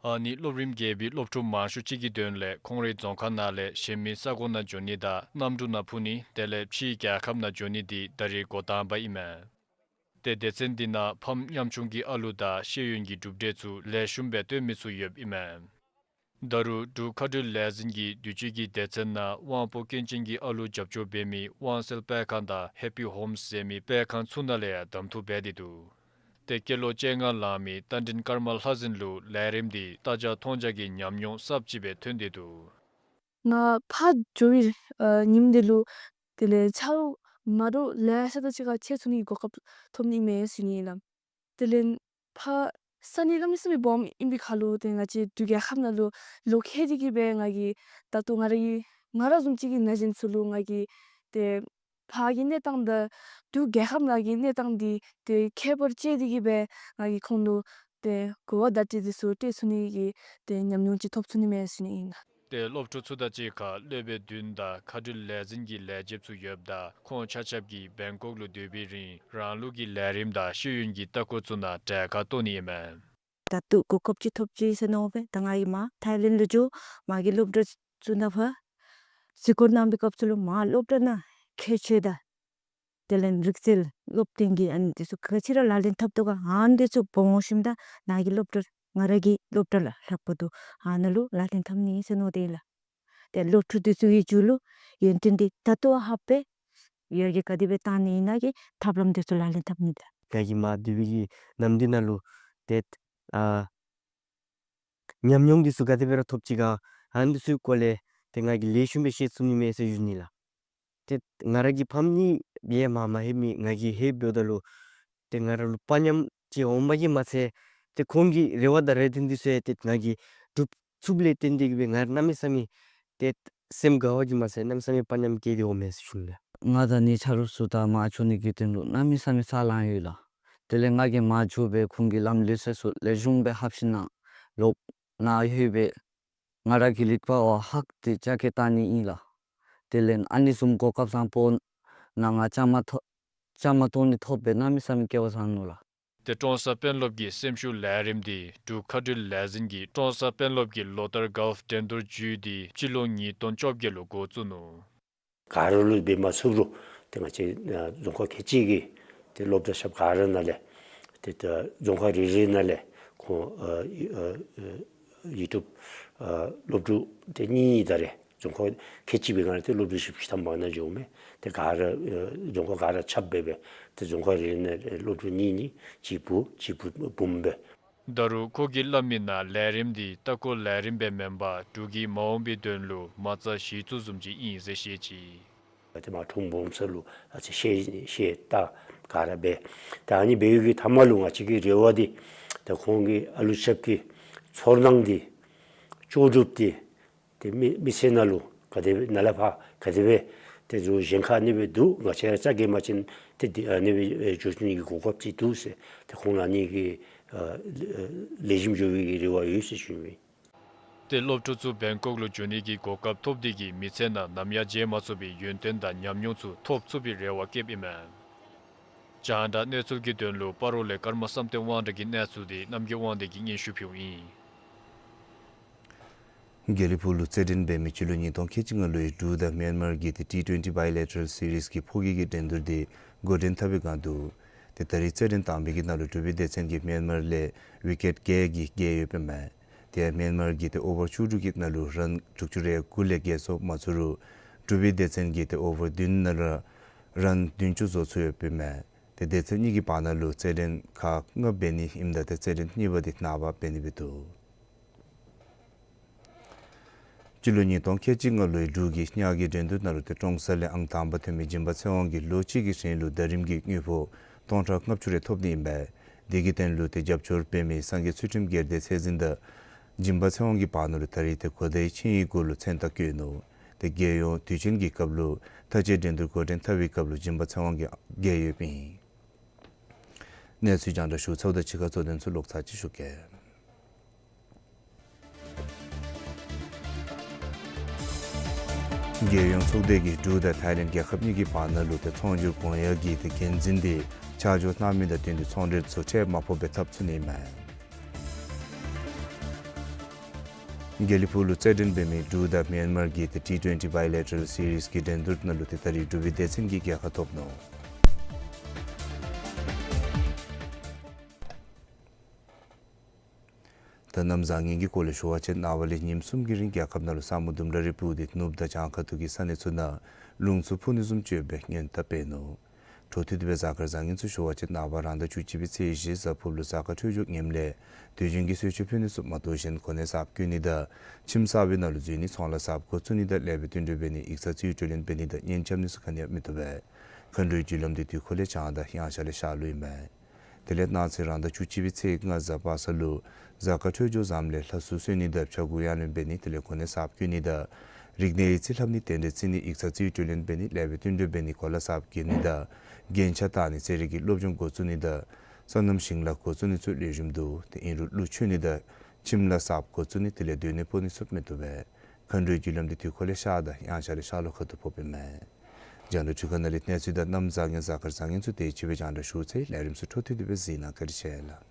ཨ་ནི་སློབ་རིམ་བརྒྱད་པའི་སློབ་ཕྲུག་མང་ཤོས་ཅིག་གི་དོན་ལས་ཁོང་རའི་རྫོང་ཁག་ནང་ལས་གཞན་མི་ས་གོ་ནང་འགྱོ་ནི་དང་གནམ་གྲུ་ནང་འཕུར་ནི་དེ་ལས་ཕྱིའི་རྒྱལ་ཁབ་ནང་འགྱོ་ནི་འདི་ད་རེས་འགོ་དང་པ་ཨིན་མས། ཏེ་སྡེ་ཚན་འདི་ནང་ཕམ་ཉམ་ཆུང་གི་ཨ་ལུ་དང་ཤེས་ཡོན་གྱི་གྲུབ་འབྲས་ཚུ་ལེགས་ཤོམ་སྦེ་སྟོན་མི་ཚུ་ཡོདཔ་ཨིན་མས། ད་རུང་འབྲུག་མཁའ་འགྲུལ་ལས་འཛིན་གྱིས་དུས་ཅི་གི་སྡེ་ཚན་ནང་དབང་པོ་སྐྱོན་ཅན་གྱི་ཨ་ལུ་རྒྱབ་སྐྱོར་འབད་མི་དབང་གསལ་སྤེལ་ཁང་དང་ཧེ་པི་ཧོམ་ཟེར་མི་སྤེལ་ཁང་ཚུ་ནང་ལས་ཡང་གདམ་འཐུ་འབད་དེ་འདུག། ཏེ་སྐྱེས་ལོ་བཅོ་ལྔ་ལང་མི་རྟ་མགྲིན་ཀརྨ་ལྷ་འཛིན་ལུ་ལས་རིམ་འདི་ལྟ་རྒྱ་མཐོང་རྒྱ་གི་ཉམས་མྱོང་གསརཔ་ཅིག་སྦེ་ཐོན་ཏེ་འདུག། ང་ཕར་འགྱོ་བའི་ཨ་ཉིནམ་འདི་ལུ་དེ་ལས་ཆ་རོགས་མ་འདྲཝ་ལེ་ཤ་དང་གཅིག་ཁར་ཕྱད་ཚུགས་ནི་གི་གོ་སྐབས་ཐོབ་ནི་མས་ཟེར་ཞུ་ནི་ལགས། དེ་ལས་ཕར་ས་གནས་གནམ་མེད་ས་མེད་སྦོམ་ཨིན་པའི་ཁར་ལུ་ཏེ་ང་བཅས་འབྲུག་རྒྱལ་ཁབ་ནང་ལུ་ལོག་ལྷོད་དེ་གིས་སྦེ་ང་གིས་ད་ལྟོ་ང་ར་གི་ང་ར་བཟུམ་ཅིག་གི་ན་གཞོན་ཚུ་ལུ་ང་གིས་ཏེ་ཕར་གྱི་གནས་སྟངས་དང་འབྲུག་རྒྱལ་ཁབ་ནང་གི་གནས་སྟངས་འདི་ཏེ་ཁྱད་པར་བཅད་དེ་གིས་སྦེ་ང་གིས་ཁོང་ལུ་ཏེ་གོ་བ་བརྡ་སྤྲོད་འདི་ཚུ་སྤྲོད་ཚུགས་ནི་གི་ཏེ་ཉམས་མྱོང་ཅིག་ཐོབ་ཚུགས་ནི་མས་ཟེར་ཞུ་ནི་ཨིན་ལགས། ཏེ་སློབ་ཕྲུག་ཚུ་དང་གཅིག་ཁར་སློབ་དཔོན་བདུན་དང་མཁའ་འགྲུལ་ལས་འཛིན་གྱི་ལས་བྱེདཔ་ཚུ་ཡོདཔ་ད་ཁོང་ཆ་ཁྱབ་ཀྱིས་བེང་ཀོག་ལུ་སྡོད་པའི་རིང་རང་ལུགས་ཀྱི་ལས་རིམ་དང་ཤེས་ཡོན་གྱི་ལྟ་སྐོར་ཚུ་ནང་གྲལ་ཁར་གཏོགས་ནི་ཨིན་མས། ད་ལྟོ་གོ་སྐབས་ཅིག་ཐོབ་ཅི་ཟེར་མནོ་སྦེ་ད་ང་གིས་མར་ཐའི་ལེནཌ་ལུ་འགྱོ་མར་གྱི་སློབ་གྲྭ་ཚུ་ནང་ཕར་གཟིགས་སྐོར་གནང་བའི་སྐབས་སུ་ལུ་མར་སློབ་གྲྭ་ནང་ཁྱད་ཆོས་དང་དེ་ལས་རིག་རྩལ་སློབ་སྟོན་གྱི་ཨ་ནི་འདི་ཚུ་ག་ཅི་ར་ལག་ལེན་འཐབ་དོ་ག་ཨ་ནི་འདི་ཚུ་འབད་འོང་ཞིནམ་ད་ནཱ་གི་སློབ་གྲྭ་ང་ར་གི་སློབ་གྲྭ་ལས་ལྷག་པ་འདུག། ཨ་ནཱ་ལུ་ལག་ལེན་འཐབ་ནི་ཟེར་མནོ་སྟེ་ལགས། ཏེ་སློབ་ཕྲུག་འདི་ཚུ་གི་རྒྱུད་ལུ་ཡོན་ཏན་འདི་ད་ལྟོ་ཧ་པེ་ཡར་རྒྱས་ག་དེ་སྦེ་བཏང་ནི་ཨིན་ན་གི་ཐབས་ལམ་འདི་ཚུ་ལག་ལེན་འཐབ་ནི་དང་། ང་གིས་མར་སྡོད་པའི་གི་ནམ་དུས་ནང་ལུ་ཏེ་ཨ་ཉམས་མྱོང་འདི་ཚུ་ག་དེ་སྦེ་ར་ཐོབ་ཅི་ག་ཨ་ནི་འདི་ཚུ་གི་སྐོར་ལས་ཏེ་ང་གིས་ལེགས་ཤོམ་སྦེ་ཤེས་ཚུགས་ནི་མས་ཟེར་ཞུ་ནི་ལགས། ཏེ་ང་ར་གི་ཕམ་གཉིས་ཡང་མར་མ་ལྷོད་མི་ང་གིས་ལྷོདཔ་ད་ལུ་ཏེ་ང་ར་ལུ་དཔའ་ཉམས་ཅིག་འོང་བ་གིས་མ་ཚད་ཏེ་ཁོང་གི་རེ་བ་དང་རེ་འདུན་འདི་ཚུ་ཡང་ཏེ་ང་གིས་སྒྲུབ་ཚུགསཔ་ལས་བརྟེན་ཏེ་གིས་སྦེ་ང་ར་གནམ་མེད་ས་མེད་ཏེ་སེམས་དགའ་བ་གིས་མ་ཚད་གནམ་མེད་ས་མེད་དཔའ་ཉམས་སྐྱེས་ཏེ་འོང་མས་ཟེར་ཞུ་ནི་ལགས། ང་དང་ངེའི་ཆ་རོགས་ཚུ་དང་མར་འགྱོ་ནི་གི་དོན་ལུ་གནམ་མེད་ས་མེད་ཚ་ལང་ཡོད་ལགས། དེ་ལས་ང་གིས་མར་འགྱོ་སྦེ་ཁོང་གི་ལམ་ལུགས་སྲོལ་ཚུ་ལེགས་ཤོམ་སྦེ་ཧབ་ཞིནམ་ལས་ནཱ་ལྷོད་སྦེ་ང་ར་གི་ལེགས་པ་བ་ཧ་གོ་སྟེ་ཅ་གི་བཏང་ནི་ཨིན་ལགས། དེ་ལས་ཨ་ནི་བཟུམ་གོ་སྐབས་བཟང་པོ་ནཱ་ང་བཅའ་མར་ཐོ་བཅའ་མར་གཏོགས་ནི་ཐོབ་སྦེ་གནམ་མེད་ས་མེད་སྐལ་བ་བཟང་ནུག་ལགས། ཏེ་ཀྲོང་གསར་དཔོན་སློབ་ཀྱི་སེམས་ཤུགས་ལས་རིམ་འདི་འབྲུག་མཁའ་འགྲུལ་ལས་འཛིན་གྱིས་ཀྲོང་གསར་དཔོན་སློབ་ཀྱི་ལོ་ལྟར་གཱོལཕ་འགྲན་བསྡུར་བརྒྱུད་དེ་སྤྱི་ལོ་ཉིས་སྟོང་བཅོ་བརྒྱད་ལུ་འགོ་བཙུགས་ནུག། ག་ར་ལུ་འབད་མ་ཚུགས་རུང་ཏེ་ང་བཅས་ཨ་རྫོང་ཁག་ཁལ་གཅིག་གི་ཏེ་སློབ་གྲྭ་ཆ་ཁྱབ་ག་ར་ནང་ལས་ཏེ་ད་རྫོང་ཁག་རེ་རེ་ནང་ལས་ཁོང་ཨ་ཨ་ཨ་ཡུ་ཊུབ་ཨ་སློབ་ཕྲུག་ཏེ་གཉིས་གཉིས་ད་རེས་རྫོང་ཁག་ཁལ་གཅིག་པའི་ནང་ལས་ཏེ་སློབ་ཕྲུག་བཞི་བཅུ་ཐམ་པ་ནང་འགྱོཝ་མས། ཏེ་ག་ར་ཨ་རྫོང་ཁག་ག་ར་ཆ་སྦེ་སྦེ་ཏེ་རྫོང་ཁག་རེ་རེ་ནང་སློབ་ཕྲུག་གཉིས་གཉིས་གཅིག་བུ་གཅིག་བུ་བུམོ་སྦེ། ད་རུང་ཁོ་གིས་སླབ་མིའི་ནང་ལས་རིམ་འདི་ལྟ་སྐོར་ལས་རིམ་སྦེ་མེན་པར་འབྲུག་གི་མ་འོངས་པའི་དོན་ལུ་མ་རྩ་གཞི་བཙུགས་བཟུམ་ཅིག་ཨིན་ཟེར་བཤད་ཅི། ཏེ་མར་འཁྲུངས་སྦོམ་ས་ལུ་ཨ་ཙི་ཤེས་ཤེས་ལྟ་ག་ར་འབད། ད་ཨ་ནི་འབད་བའི་གི་མཐའ་མ་ལུ་ང་བཅས་ཀྱི་རེ་བ་འདི་ཏེ་ཁོང་གི་ཨ་ལུ་ཆ་ཁྱབ་ཀྱི་ཚོར་སྣང་འདི་ལྕོགས་གྲུབ་འདི་ཏེ་མི་མི་ཚེ་ནང་ལུ་ག་དེ་སྦེ་ནཱ་ལས་ཕར་ག་དེ་སྦེ་ཏེ་འགྱོ་གཞན་ཁར་ཨ་ནི་སྦེ་འདུག། ང་བཅས་ར་རྩ་འགེངས་པ་ཅིན་ཏེ་འདི་ཨ་ནི་སྦེ་འགྱོ་ཚུགས་ནི་གི་གོ་སྐབས་ཅིག་འདུག་ཟེར་ཏེ་ཁོང་ལུ་ཨ་ནི་གི་ཨ་ལེགས་ཤོམ་འགྱོ་བའི་གི་རེ་བ་ཡོད་ཟེར་ཞུ་ནི། ཏེ་སློབ་ཕྲུག་ཚུ་བེང་ཀོག་ལུ་འགྱོ་ནི་གི་གོ་སྐབས་ཐོབ་སྟེ་གིས་མི་ཚེ་ནང་ནམ་ཡང་བརྗེད་མ་ཚུགས་པའི་ཡོན་ཏན་དང་ཉམས་མྱོང་ཚུ་ཐོབ་ཚུགས་པའི་རེ་བ་བསྐྱེདཔ་ཨིན་མས། རྒྱང་བསྒྲགས་གནས་ཚུལ་གྱི་དོན་ལུ་སྤ་རོ་ལས་ཀརྨ་བསམ་གཏན་དབང་གྲགས་ཀྱི་གནས་ཚུལ་འདི་རྣམ་རྒྱལ་དབང་འདུས་ཀྱིས་སྙན་ཞུ་ཕུལཝ་ཨིན། དགེ་ལེགས་ཕུག་ལུ་རྩེད་འགྲན་འབད་མི་སྤྱི་ལོ་ཉིས་སྟོང་ཁལ་གཅིག་ལྔ་ལོའི་འབྲུག་དང་མེན་མར་གྱི་ཏེ་ཊི་ཊུ་ཨེན་ཊི་བཱའི་ལེ་ཊ་རཱལ་སི་རིསི་གི་ཕོ་སྐྱེས་ཀྱི་འགྲན་བསྡུར་འདི་འགོ་འདྲེན་འཐབ་པའི་སྒང་འདུག། ཏེ་ད་རེས་རྩེད་འགྲན་དང་པའི་གི་ནང་ལུ་འབྲུག་པའི་སྡེ་ཚན་གྱིས་མེན་མར་ལས་ཝི་ཀེཊ་བརྒྱད་ཀྱིས་རྒྱལ་ཡོདཔ་ཨིན་མས། ཏེ་མེན་མར་གྱིས་ཏེ་ཨོ་བར་བཅུ་དྲུག་གི་ནང་ལུ་རཱན་དྲུག་ཅུ་རེ་དགུ་ལས་བརྒལ་བཟོ་མ་ཚུགས་རུང་འབྲུག་པའི་སྡེ་ཚན་གྱིས་ཏེ་ཨོ་བར་བདུན་ནང་ལུ་རཱན་བདུན་ཅུ་བཟོ་ཚུགས་ཡོདཔ་ཨིན་མས། ཏེ་སྡེ་ཚན་གཉིས་ཀྱི་བར་ན་ལུ་རྩེད་འགྲན་ཁག་ལྔ་འབད་ནི་ཨིནམ་ད་ཏེ་རྩེད་འགྲན་གཉིས་པ་འདི་ནངས་པ་འབད་ནི་སྦེ་འདུག། སྤྱི་ལོ་ཉིས་སྟོང་ཁལ་གཅིག་ལྔ་ལོའི་འབྲུག་གི་ཉག་གི་འགྲན་བསྡུར་ནང་ལུ་ཏེ་ཀྲོང་གསར་ལས་ཨང་དང་པ་ཐོན་མི་སྦྱིན་པ་ཚེ་དབང་གིས་ལོ་གཅིག་གི་རིང་ལུ་ཟླ་རིམ་གྱི་དངུལ་ཕོགས་སྟོང་ཕྲག་ལྔ་བཅུ་རེ་ཐོབ་ནི་ཨིན་པས། དེ་གི་དོན་ལུ་ཏེ་རྒྱབ་སྐྱོར་འབད་མི་སངས་རྒྱས་ཚུལ་ཁྲིམས་སྒེར་སྡེ་ཚད་འཛིན་དང་ སྦྱིན་པ་ཚེ་དབང་གི་བར་ན་ལུ་ད་རིས་ཏེ་གོ་བརྡའི་ཆིངས་ཡིག་གུ་ལུ་མཚན་རྟགས་བཀོད་ནུག། ཏེ་རྒྱལ་ཡོངས་དུས་ཆེན་གྱི་སྐབས་ལུ་མཐའ་དཔྱད་འགྲན་བསྡུར་འགོ་འདྲེན་འཐབ་པའི་སྐབས་ལུ་སྦྱིན་པ་ཚེ་དབང་གིས་རྒྱལ་ཡོངས་པིན། གནས་ཚུལ་རྒྱང་བསྒྲགས་ཞུ་ཚརཝ་ད་ཕྱི་ཁ་གཙོ་དོན་ཚུ་ལོག་ཚར་ཅིག་ཞུ་གེ། རྒྱལ་ཡོངས་ཚོགས་སྡེ་གིས་འབྲུག་དང་ཐའི་ལེནཌ་རྒྱལ་ཁབ་གཉིས་ཀྱི་བར་ན་ལུ་ཏེ་ཚོང་སྒྱུར་གོང་ཡང་གི་ཏེ་འགན་འཛིན་འདི་ཆ་འཇོག་གནང་མི་དང་བསྟུན་ཏེ་ཚོང་འབྲེལ་ཚུ་ཁྲལ་མ་ཕོག་པའི་ཐབས་བཙུགས་ནི་ཨིན་མས། དགེ་ལེགས་ཕུག་ལུ་རྩེད་འགྲན་འབད་མི་འབྲུག་དང་མིའན་མར་གྱི་ཏེ་ཊི་ཊུ་ཨེན་ཊི་བའི་ལེ་ཊ་རཱལ་སི་རིསི་གི་འགྲན་བསྡུར་ནང་ལུ་ཏེ་ད་རིས་འབྲུག་པའི་སྡེ་ཚན་གྱིས་རྒྱལ་ཁ་ཐོབ་ནུག། ད་གནམ་བཟང་ངན་གྱི་སྐོར་ལས་ཞུ་བ་ཅིན་ཨ་ཝ་ལས་ཉིནམ་གསུམ་གྱི་རིང་རྒྱལ་ཁབ་ནང་ལུ་ས་སྨུག་ལྡུམ་ར་རེ་སྤུབས་ཏེ་ནུབ་དང་བྱང་ཁ་ཐུག་གི་ས་གནས་ཚུ་ནང་རླུང་འཚུབ་འཕུ་ནི་བཟུམ་ཅིག་ཡོད་པའི་སྔོན་བརྡ་སྤེལ་ནུག། འཕྲོ་མཐུད་དེ་སྦེ་གཟའ་སྐར་བཟང་ངན་ཚུ་ཞུ་བ་ཅིན་ཨ་ཝ་རང་ཟླ་བཅུ་གཅིག་པའི་ཚེས་བཞི་གཟའ་ཕུར་བུ་ལུ་གཟའ་སྐར་འཕྲོད་སྦྱོར་ངནམ་ལས་དུས་རྒྱུན་གྱི་གསོལ་མཆོད་ཕུལ་ནི་ཚུ་མ་གཏོགས་གཞན་གོ་གནས་གསརཔ་བསྐོ་ནི་དང་ཁྱིམ་གསར་པའི་ནང་ལུ་འཛུལ་ནི་ཚོང་ལཱ་གསརཔ་འགོ་བཙུགས་ནི་དང་ལེགས་པའི་བསྟུན་གྲོས་འབད་ནི་ཡིག་ཚང་རྩིས་སྤྲོད་ལེན་འབད་ནི་དང་གཉེན་རྐྱབ་ནི་ཚུ་ག་ནི་ཡང་མི་བཏུབ་པས། མཁའ་འགྲོའི་རྒྱུ་ལམ་འདི་དུས་འཁོར་ལས་བྱང་དང་དབྱངས་འཆར་ལས་ཤར་ལུགས་ཨིན་མས། དེ་ལས་གནངས་ཚེ་རང་ཟླ་བཅུ་གཅིག་པའི་ཚེས་ལྔ་གཟའ་པ་སངས་ལུ་གཟའ་སྐར་འཕྲོད་སྦྱོར་བཟངམ་ལས་ལྷ་གསོལ་གསོལ་ནི་དང་ཕྱྭ་འགུགས་ཡང་ལེན་འབད་ནི་དེ་ལས་གོ་གནས་གསརཔ་བསྐོ་ནི་དང་རིག་གནས་ཡིག་རྩིས་ལྷབ་ནི་རྟེན་འབྲེལ་བརྩི་ནི་ཡིག་ཚང་རྩིས་སྤྲོད་ལེན་འབད་ནི་ལེགས་པའི་བསྟུན་གྲོས་འབད་ནི་གོ་ལ་གསརཔ་བརྒྱབ་ནི་དང་རྒྱན་ཆ་བཏགས་ནི་རྩེད་རིགས་ཀྱི་སློབ་སྦྱོང་འགོ་བཙུགས་ནི་དང་སོ་ནམ་ཞིང་ལཱ་འགོ་བཙུགས་ནི་ཚུ་ལེགས་ཤོམ་འདུག། ཏེ་ཨིན་རུང་ཀླུ་མཆོད་ནི་དང་ཁྱིམ་ལཱ་གསརཔ་འགོ་བཙུགས་ནི་དེ་ལས་སྡོད་གནས་སྤོ་ནི་ཚུ་མི་བཏུབ་པས། མཁའ་འགྲོའི་རྒྱུ་ལམ་འདི་དུས་འཁོར་ལས་ཤར་དང་དབྱངས་འཆར་ལས་ཤར་ལྷོ་ཁ་ཐུག་ཕོགཔ་ཨིན་མས། རྒྱང་བསྒྲགས་འཕྲུལ་ཁང་ནང་ལས་གནས་ཚུལ་དང་གནམ་བཟང་ངན་གཟའ་སྐར་བཟང་ངན་ཚུ་དེ་ཅིག་སྦེ་རྒྱང་བསྒྲགས་ཞུ་ཚར་ཡི། ལས་རིམ་ཚུ་འཕྲོ་མཐུད་དེ་སྦེ་གཟིགས་གནང་། བཀའ་དྲིན་ཆེ་ལགས།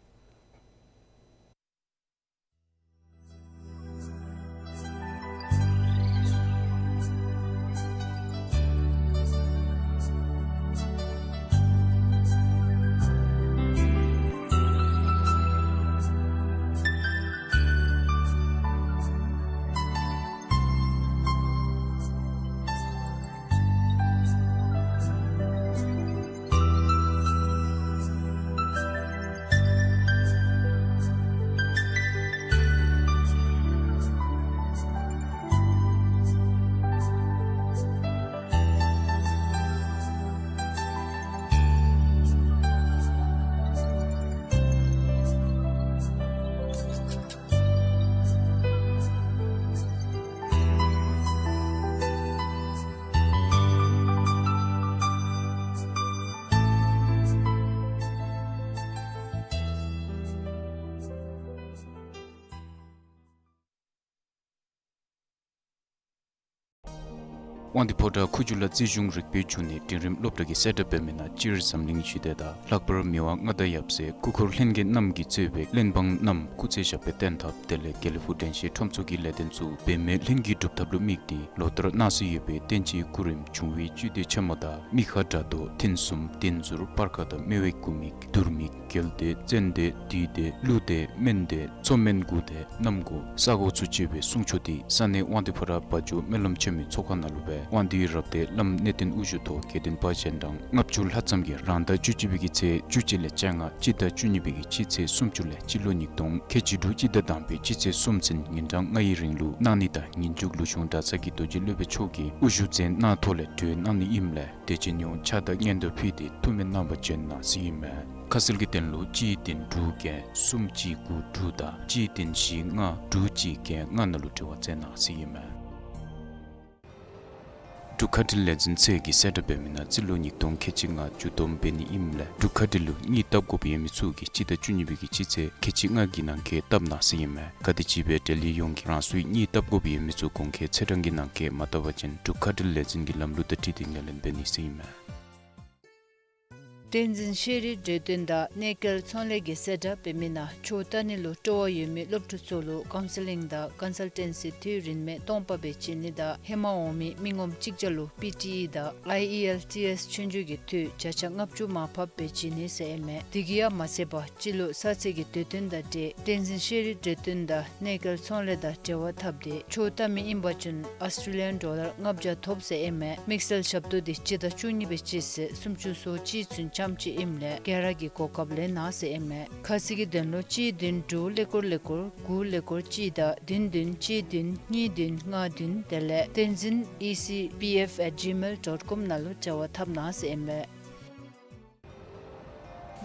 དབང་འདུས་ཕོ་བྲང་ཁུ་བྱུག་ལ་རྩིས་གཞུང་རིག་པའི་འབྱུང་གནས་འབྲིང་རིམ་སློབ་གྲྭ་གིས་གསལ་བསྒྲགས་འབད་མི་ནང་སྤྱིར་འཛམ་གླིང་ཞི་བདེ་དང་ལྷག་པར་མི་དབང་མངའ་བདག་ཡབ་སྲས་སྐུ་འཁོར་ལྷན་རྒྱས་རྣམས་ཀྱིས་གཙོས་པའི་བློན་འབངས་རྣམས་སྐུ་ཚེ་ཞབས་པད་བརྟན་ཐབས་དེ་ལས་དགེ་ལེགས་ཕུག་དྲན་ཤེས་ཁྲོམ་ཚོགས་ཀྱི་ལས་དོན་ཚུ་འབད་མེད་ལྷུན་གྱིས་གྲུབ་ཐབས་ལུ་དམིགས་ཏེ་ལོ་ལྟར་གནང་སྲོལ་ཡོད་པའི་བསྟན་སྤྱིའི་སྐུ་རིམ་འབྱུང་བའི་བཅུད་དེ་ཆེན་མོ་དང་མི་ཁ་དགྲ་གདོག་མཐུན་གསུམ་བདེན་ཟུར་སྤར་ཁ་དང་སྨེ་བའི་སྐུ་མིག་དུར་མིག་རྒྱལ་བདེ་བཙན་བདེ་བདུད་བདེ་ཀླུ་བདེ་སྨན་བདེ་མཚོ་སྨན་དགུ་བདེ་གནམ་སྒོ་ས་སྒོ་ཚུ་བཅས་པའི་གསུང་ཆོག་འདི་ས་གནས་དབང་འདུས་ཕོ་བྲང་བ་འཇོ་སྨོན་ལམ་ཆེན་མོའི་ཚོགས་ཁང་ནང་ལུ་སྦེ་དབང་འདུས་རབ་སྡེ་བླམ་གནས་བརྟན་དབུ་བཞུགས་ཐོག་དགེ་འདུན་པ་གཞན་གྲངས་ལྔ་བཅུ་ལྷག་ཙམ་གྱིས་རང་ཟླ་བཅུ་གཅིག་པའི་གི་ཚེས་བཅུ་གཅིག་ལས་བཅོ་ལྔ་སྤྱི་ཟླ་བཅུ་གཉིས་པའི་གི་སྤྱི་ཚེས་སུམ་ཅུ་ལས་སྤྱི་ལོ་ཉིས་སྟོང་ཁལ་གཅིག་དྲུག་སྤྱི་ཟླ་དང་པའི་སྤྱི་ཚེས་གསུམ་ཚུན་ཉིན་གྲངས་ལྔའི་རིང་ལུ་གནང་ནི་དང་ཉིན་མཇུག་ལུ་གཞུང་གྲྭ་ཚང་གི་རྡོ་རྗེ་སློབ་དཔོན་མཆོག་གིས་དབུ་བཞུགས་མཛད་གནང་ཐོག་ལས་གྲོལ་གནང་ནི་ཨིནམ་ལས་དད་ཅན་ཡོངས་ཕྱག་དང་སྙན་དར་ཕུལ་ཏེ་ཐུགས་སྨོན་གནང་བར་བྱོན་གནང་ཟེར་ཨིན་མས། ཁ་གསལ་གྱི་དོན་ལུ་གཅིག་བདུན་དྲུག་བརྒྱད་གསུམ་གཅིག་དགུ་དྲུག་དང་གཅིག་བདུན་བཞི་ལྔ་དྲུག་གཅིག་བརྒྱད་ལྔ་ནང་ལུ་འབྲེལ་བ་མཛད་གནང་ཟེར་ཨིན་མས། འབྲུག་མཁའ་འགྲུལ་ལས་འཛིན་ཚད་ཀྱིས་གསལ་བསྒྲགས་འབད་མི་ནང་རྩིས་ལོ་ཉིས་སྟོང་ཁལ་གཅིག་ལྔ་མཇུག་བསྡོམས་འབད་ནི་ཨིནམ་ལས་འབྲུག་མཁའ་འགྲུལ་ལུ་གཉིད་བཏབ་དགོཔ་ཡོད་མི་ཚུ་གིས་སྤྱི་ཟླ་བཅུ་གཉིས་པའི་གི་སྤྱི་ཚེས་ཁལ་གཅིག་ལྔ་གི་ནང་འཁོད་བཏབ་གནང་ཟེར་ཨིན་མས། ག་དེམ་ཅིག་སྦེ་འབྲེལ་ཡོད་ཡོངས་ཀྱིས་རང་སོའི་གཉིད་བཏབ་དགོཔ་ཡོད་མི་ཚུ་གོང་འཁོད་ཚེས་གྲངས་ཀྱི་ནང་འཁོད་མ་བཏབ་པ་ཅིན་འབྲུག་མཁའ་འགྲུལ་ལས་འཛིན་གྱི་ལམ་ལུགས་དང་འཁྲིལ་ཏེ་ངོས་ལེན་འབད་ནི་ཟེར་ཨིན་མས། བསྟན་འཛིན་ཤེས་རིག་གྲོས་སྟོན་དང་གནས་སྐལ་ཚོང་ལས་ཀྱིས་གསལ་བསྒྲགས་འབད་མི་ནང་ཆོས་ལྟ་ནི་ལུ་སྤྲོ་བ་ཡོད་མི་སློབ་ཕྲུག་ཚུ་ལུ་ཀའུན་སི་ལིང་དང་ཀོན་སཱལ་ཊེན་སི་དུས་རིན་མེད་སྟོང་པ་སྦེ་བྱིན་ནི་དང་ཧེ་མ་འོང་མི་མི་ངོམ་གཅིག་བརྒྱ་ལུ་པི་ཊི་ཨི་དང་ཨའི་ཨི་ཨེལ་ཊི་ཨེསི་ཆོས་རྒྱུགས་ཀྱི་འཐུས་བརྒྱ་ཆ་ལྔ་བཅུ་མར་ཕབ་སྦེ་བྱིན་ནི་ཟེར་ཨིན་མས། དེ་གིས་ཡང་མ་ཚད་པར་སྤྱི་ལོ་གསར་ཚེས་ཀྱི་དུས་སྟོན་དང་འབྲེལ་བསྟན་འཛིན་ཤེས་རིག་གྲོས་སྟོན་དང་གནས་སྐལ་ཚོང་ལས་དང་འབྲེལ་བ་འཐབ་སྟེ་ཆོས་ལྟ་མི་ཨིན་པ་ཅིན་ཨཱོས་ཊྲེ་ལི་ཡཱན་ཌོ་ལར་ལྔ་བརྒྱ་ཐོབ་ཟེར་ཨིན་མས། དམིགས་བསལ་ཞབས་ཏོག་འདི་སྤྱི་ཟླ་བཅུ་གཉིས་པའི་སྤྱི་ཚེས་སུམ་ཅུ་སོ་གཅིག་ཚུན་འཆམ་ཅིག་ཨིནམ་ལས་སྒེར་ར་གི་གོ་སྐབས་ལེན་གནང་ཟེར་ཨིན་མས། ཁ་གསལ་གྱི་དོན་ལུ་གཅིག་བདུན་དྲུག་ཀླད་ཀོར་ཀླད་ཀོར་དགུ་ཀླད་ཀོར་གཅིག་དང་བདུན་བདུན་གཅིག་བདུན་གཉིས་བདུན་ལྔ་བདུན་དེ་ལས་བསྟན་འཛིན་ཨི་སི་པི་ཨེཕ་ཨེཊ་ཇི་མེལ་ཌོཊ་ཀོམ་ནང་ལུ་འབྲེལ་བ་འཐབ་གནང་ཟེར་ཨིན་མས།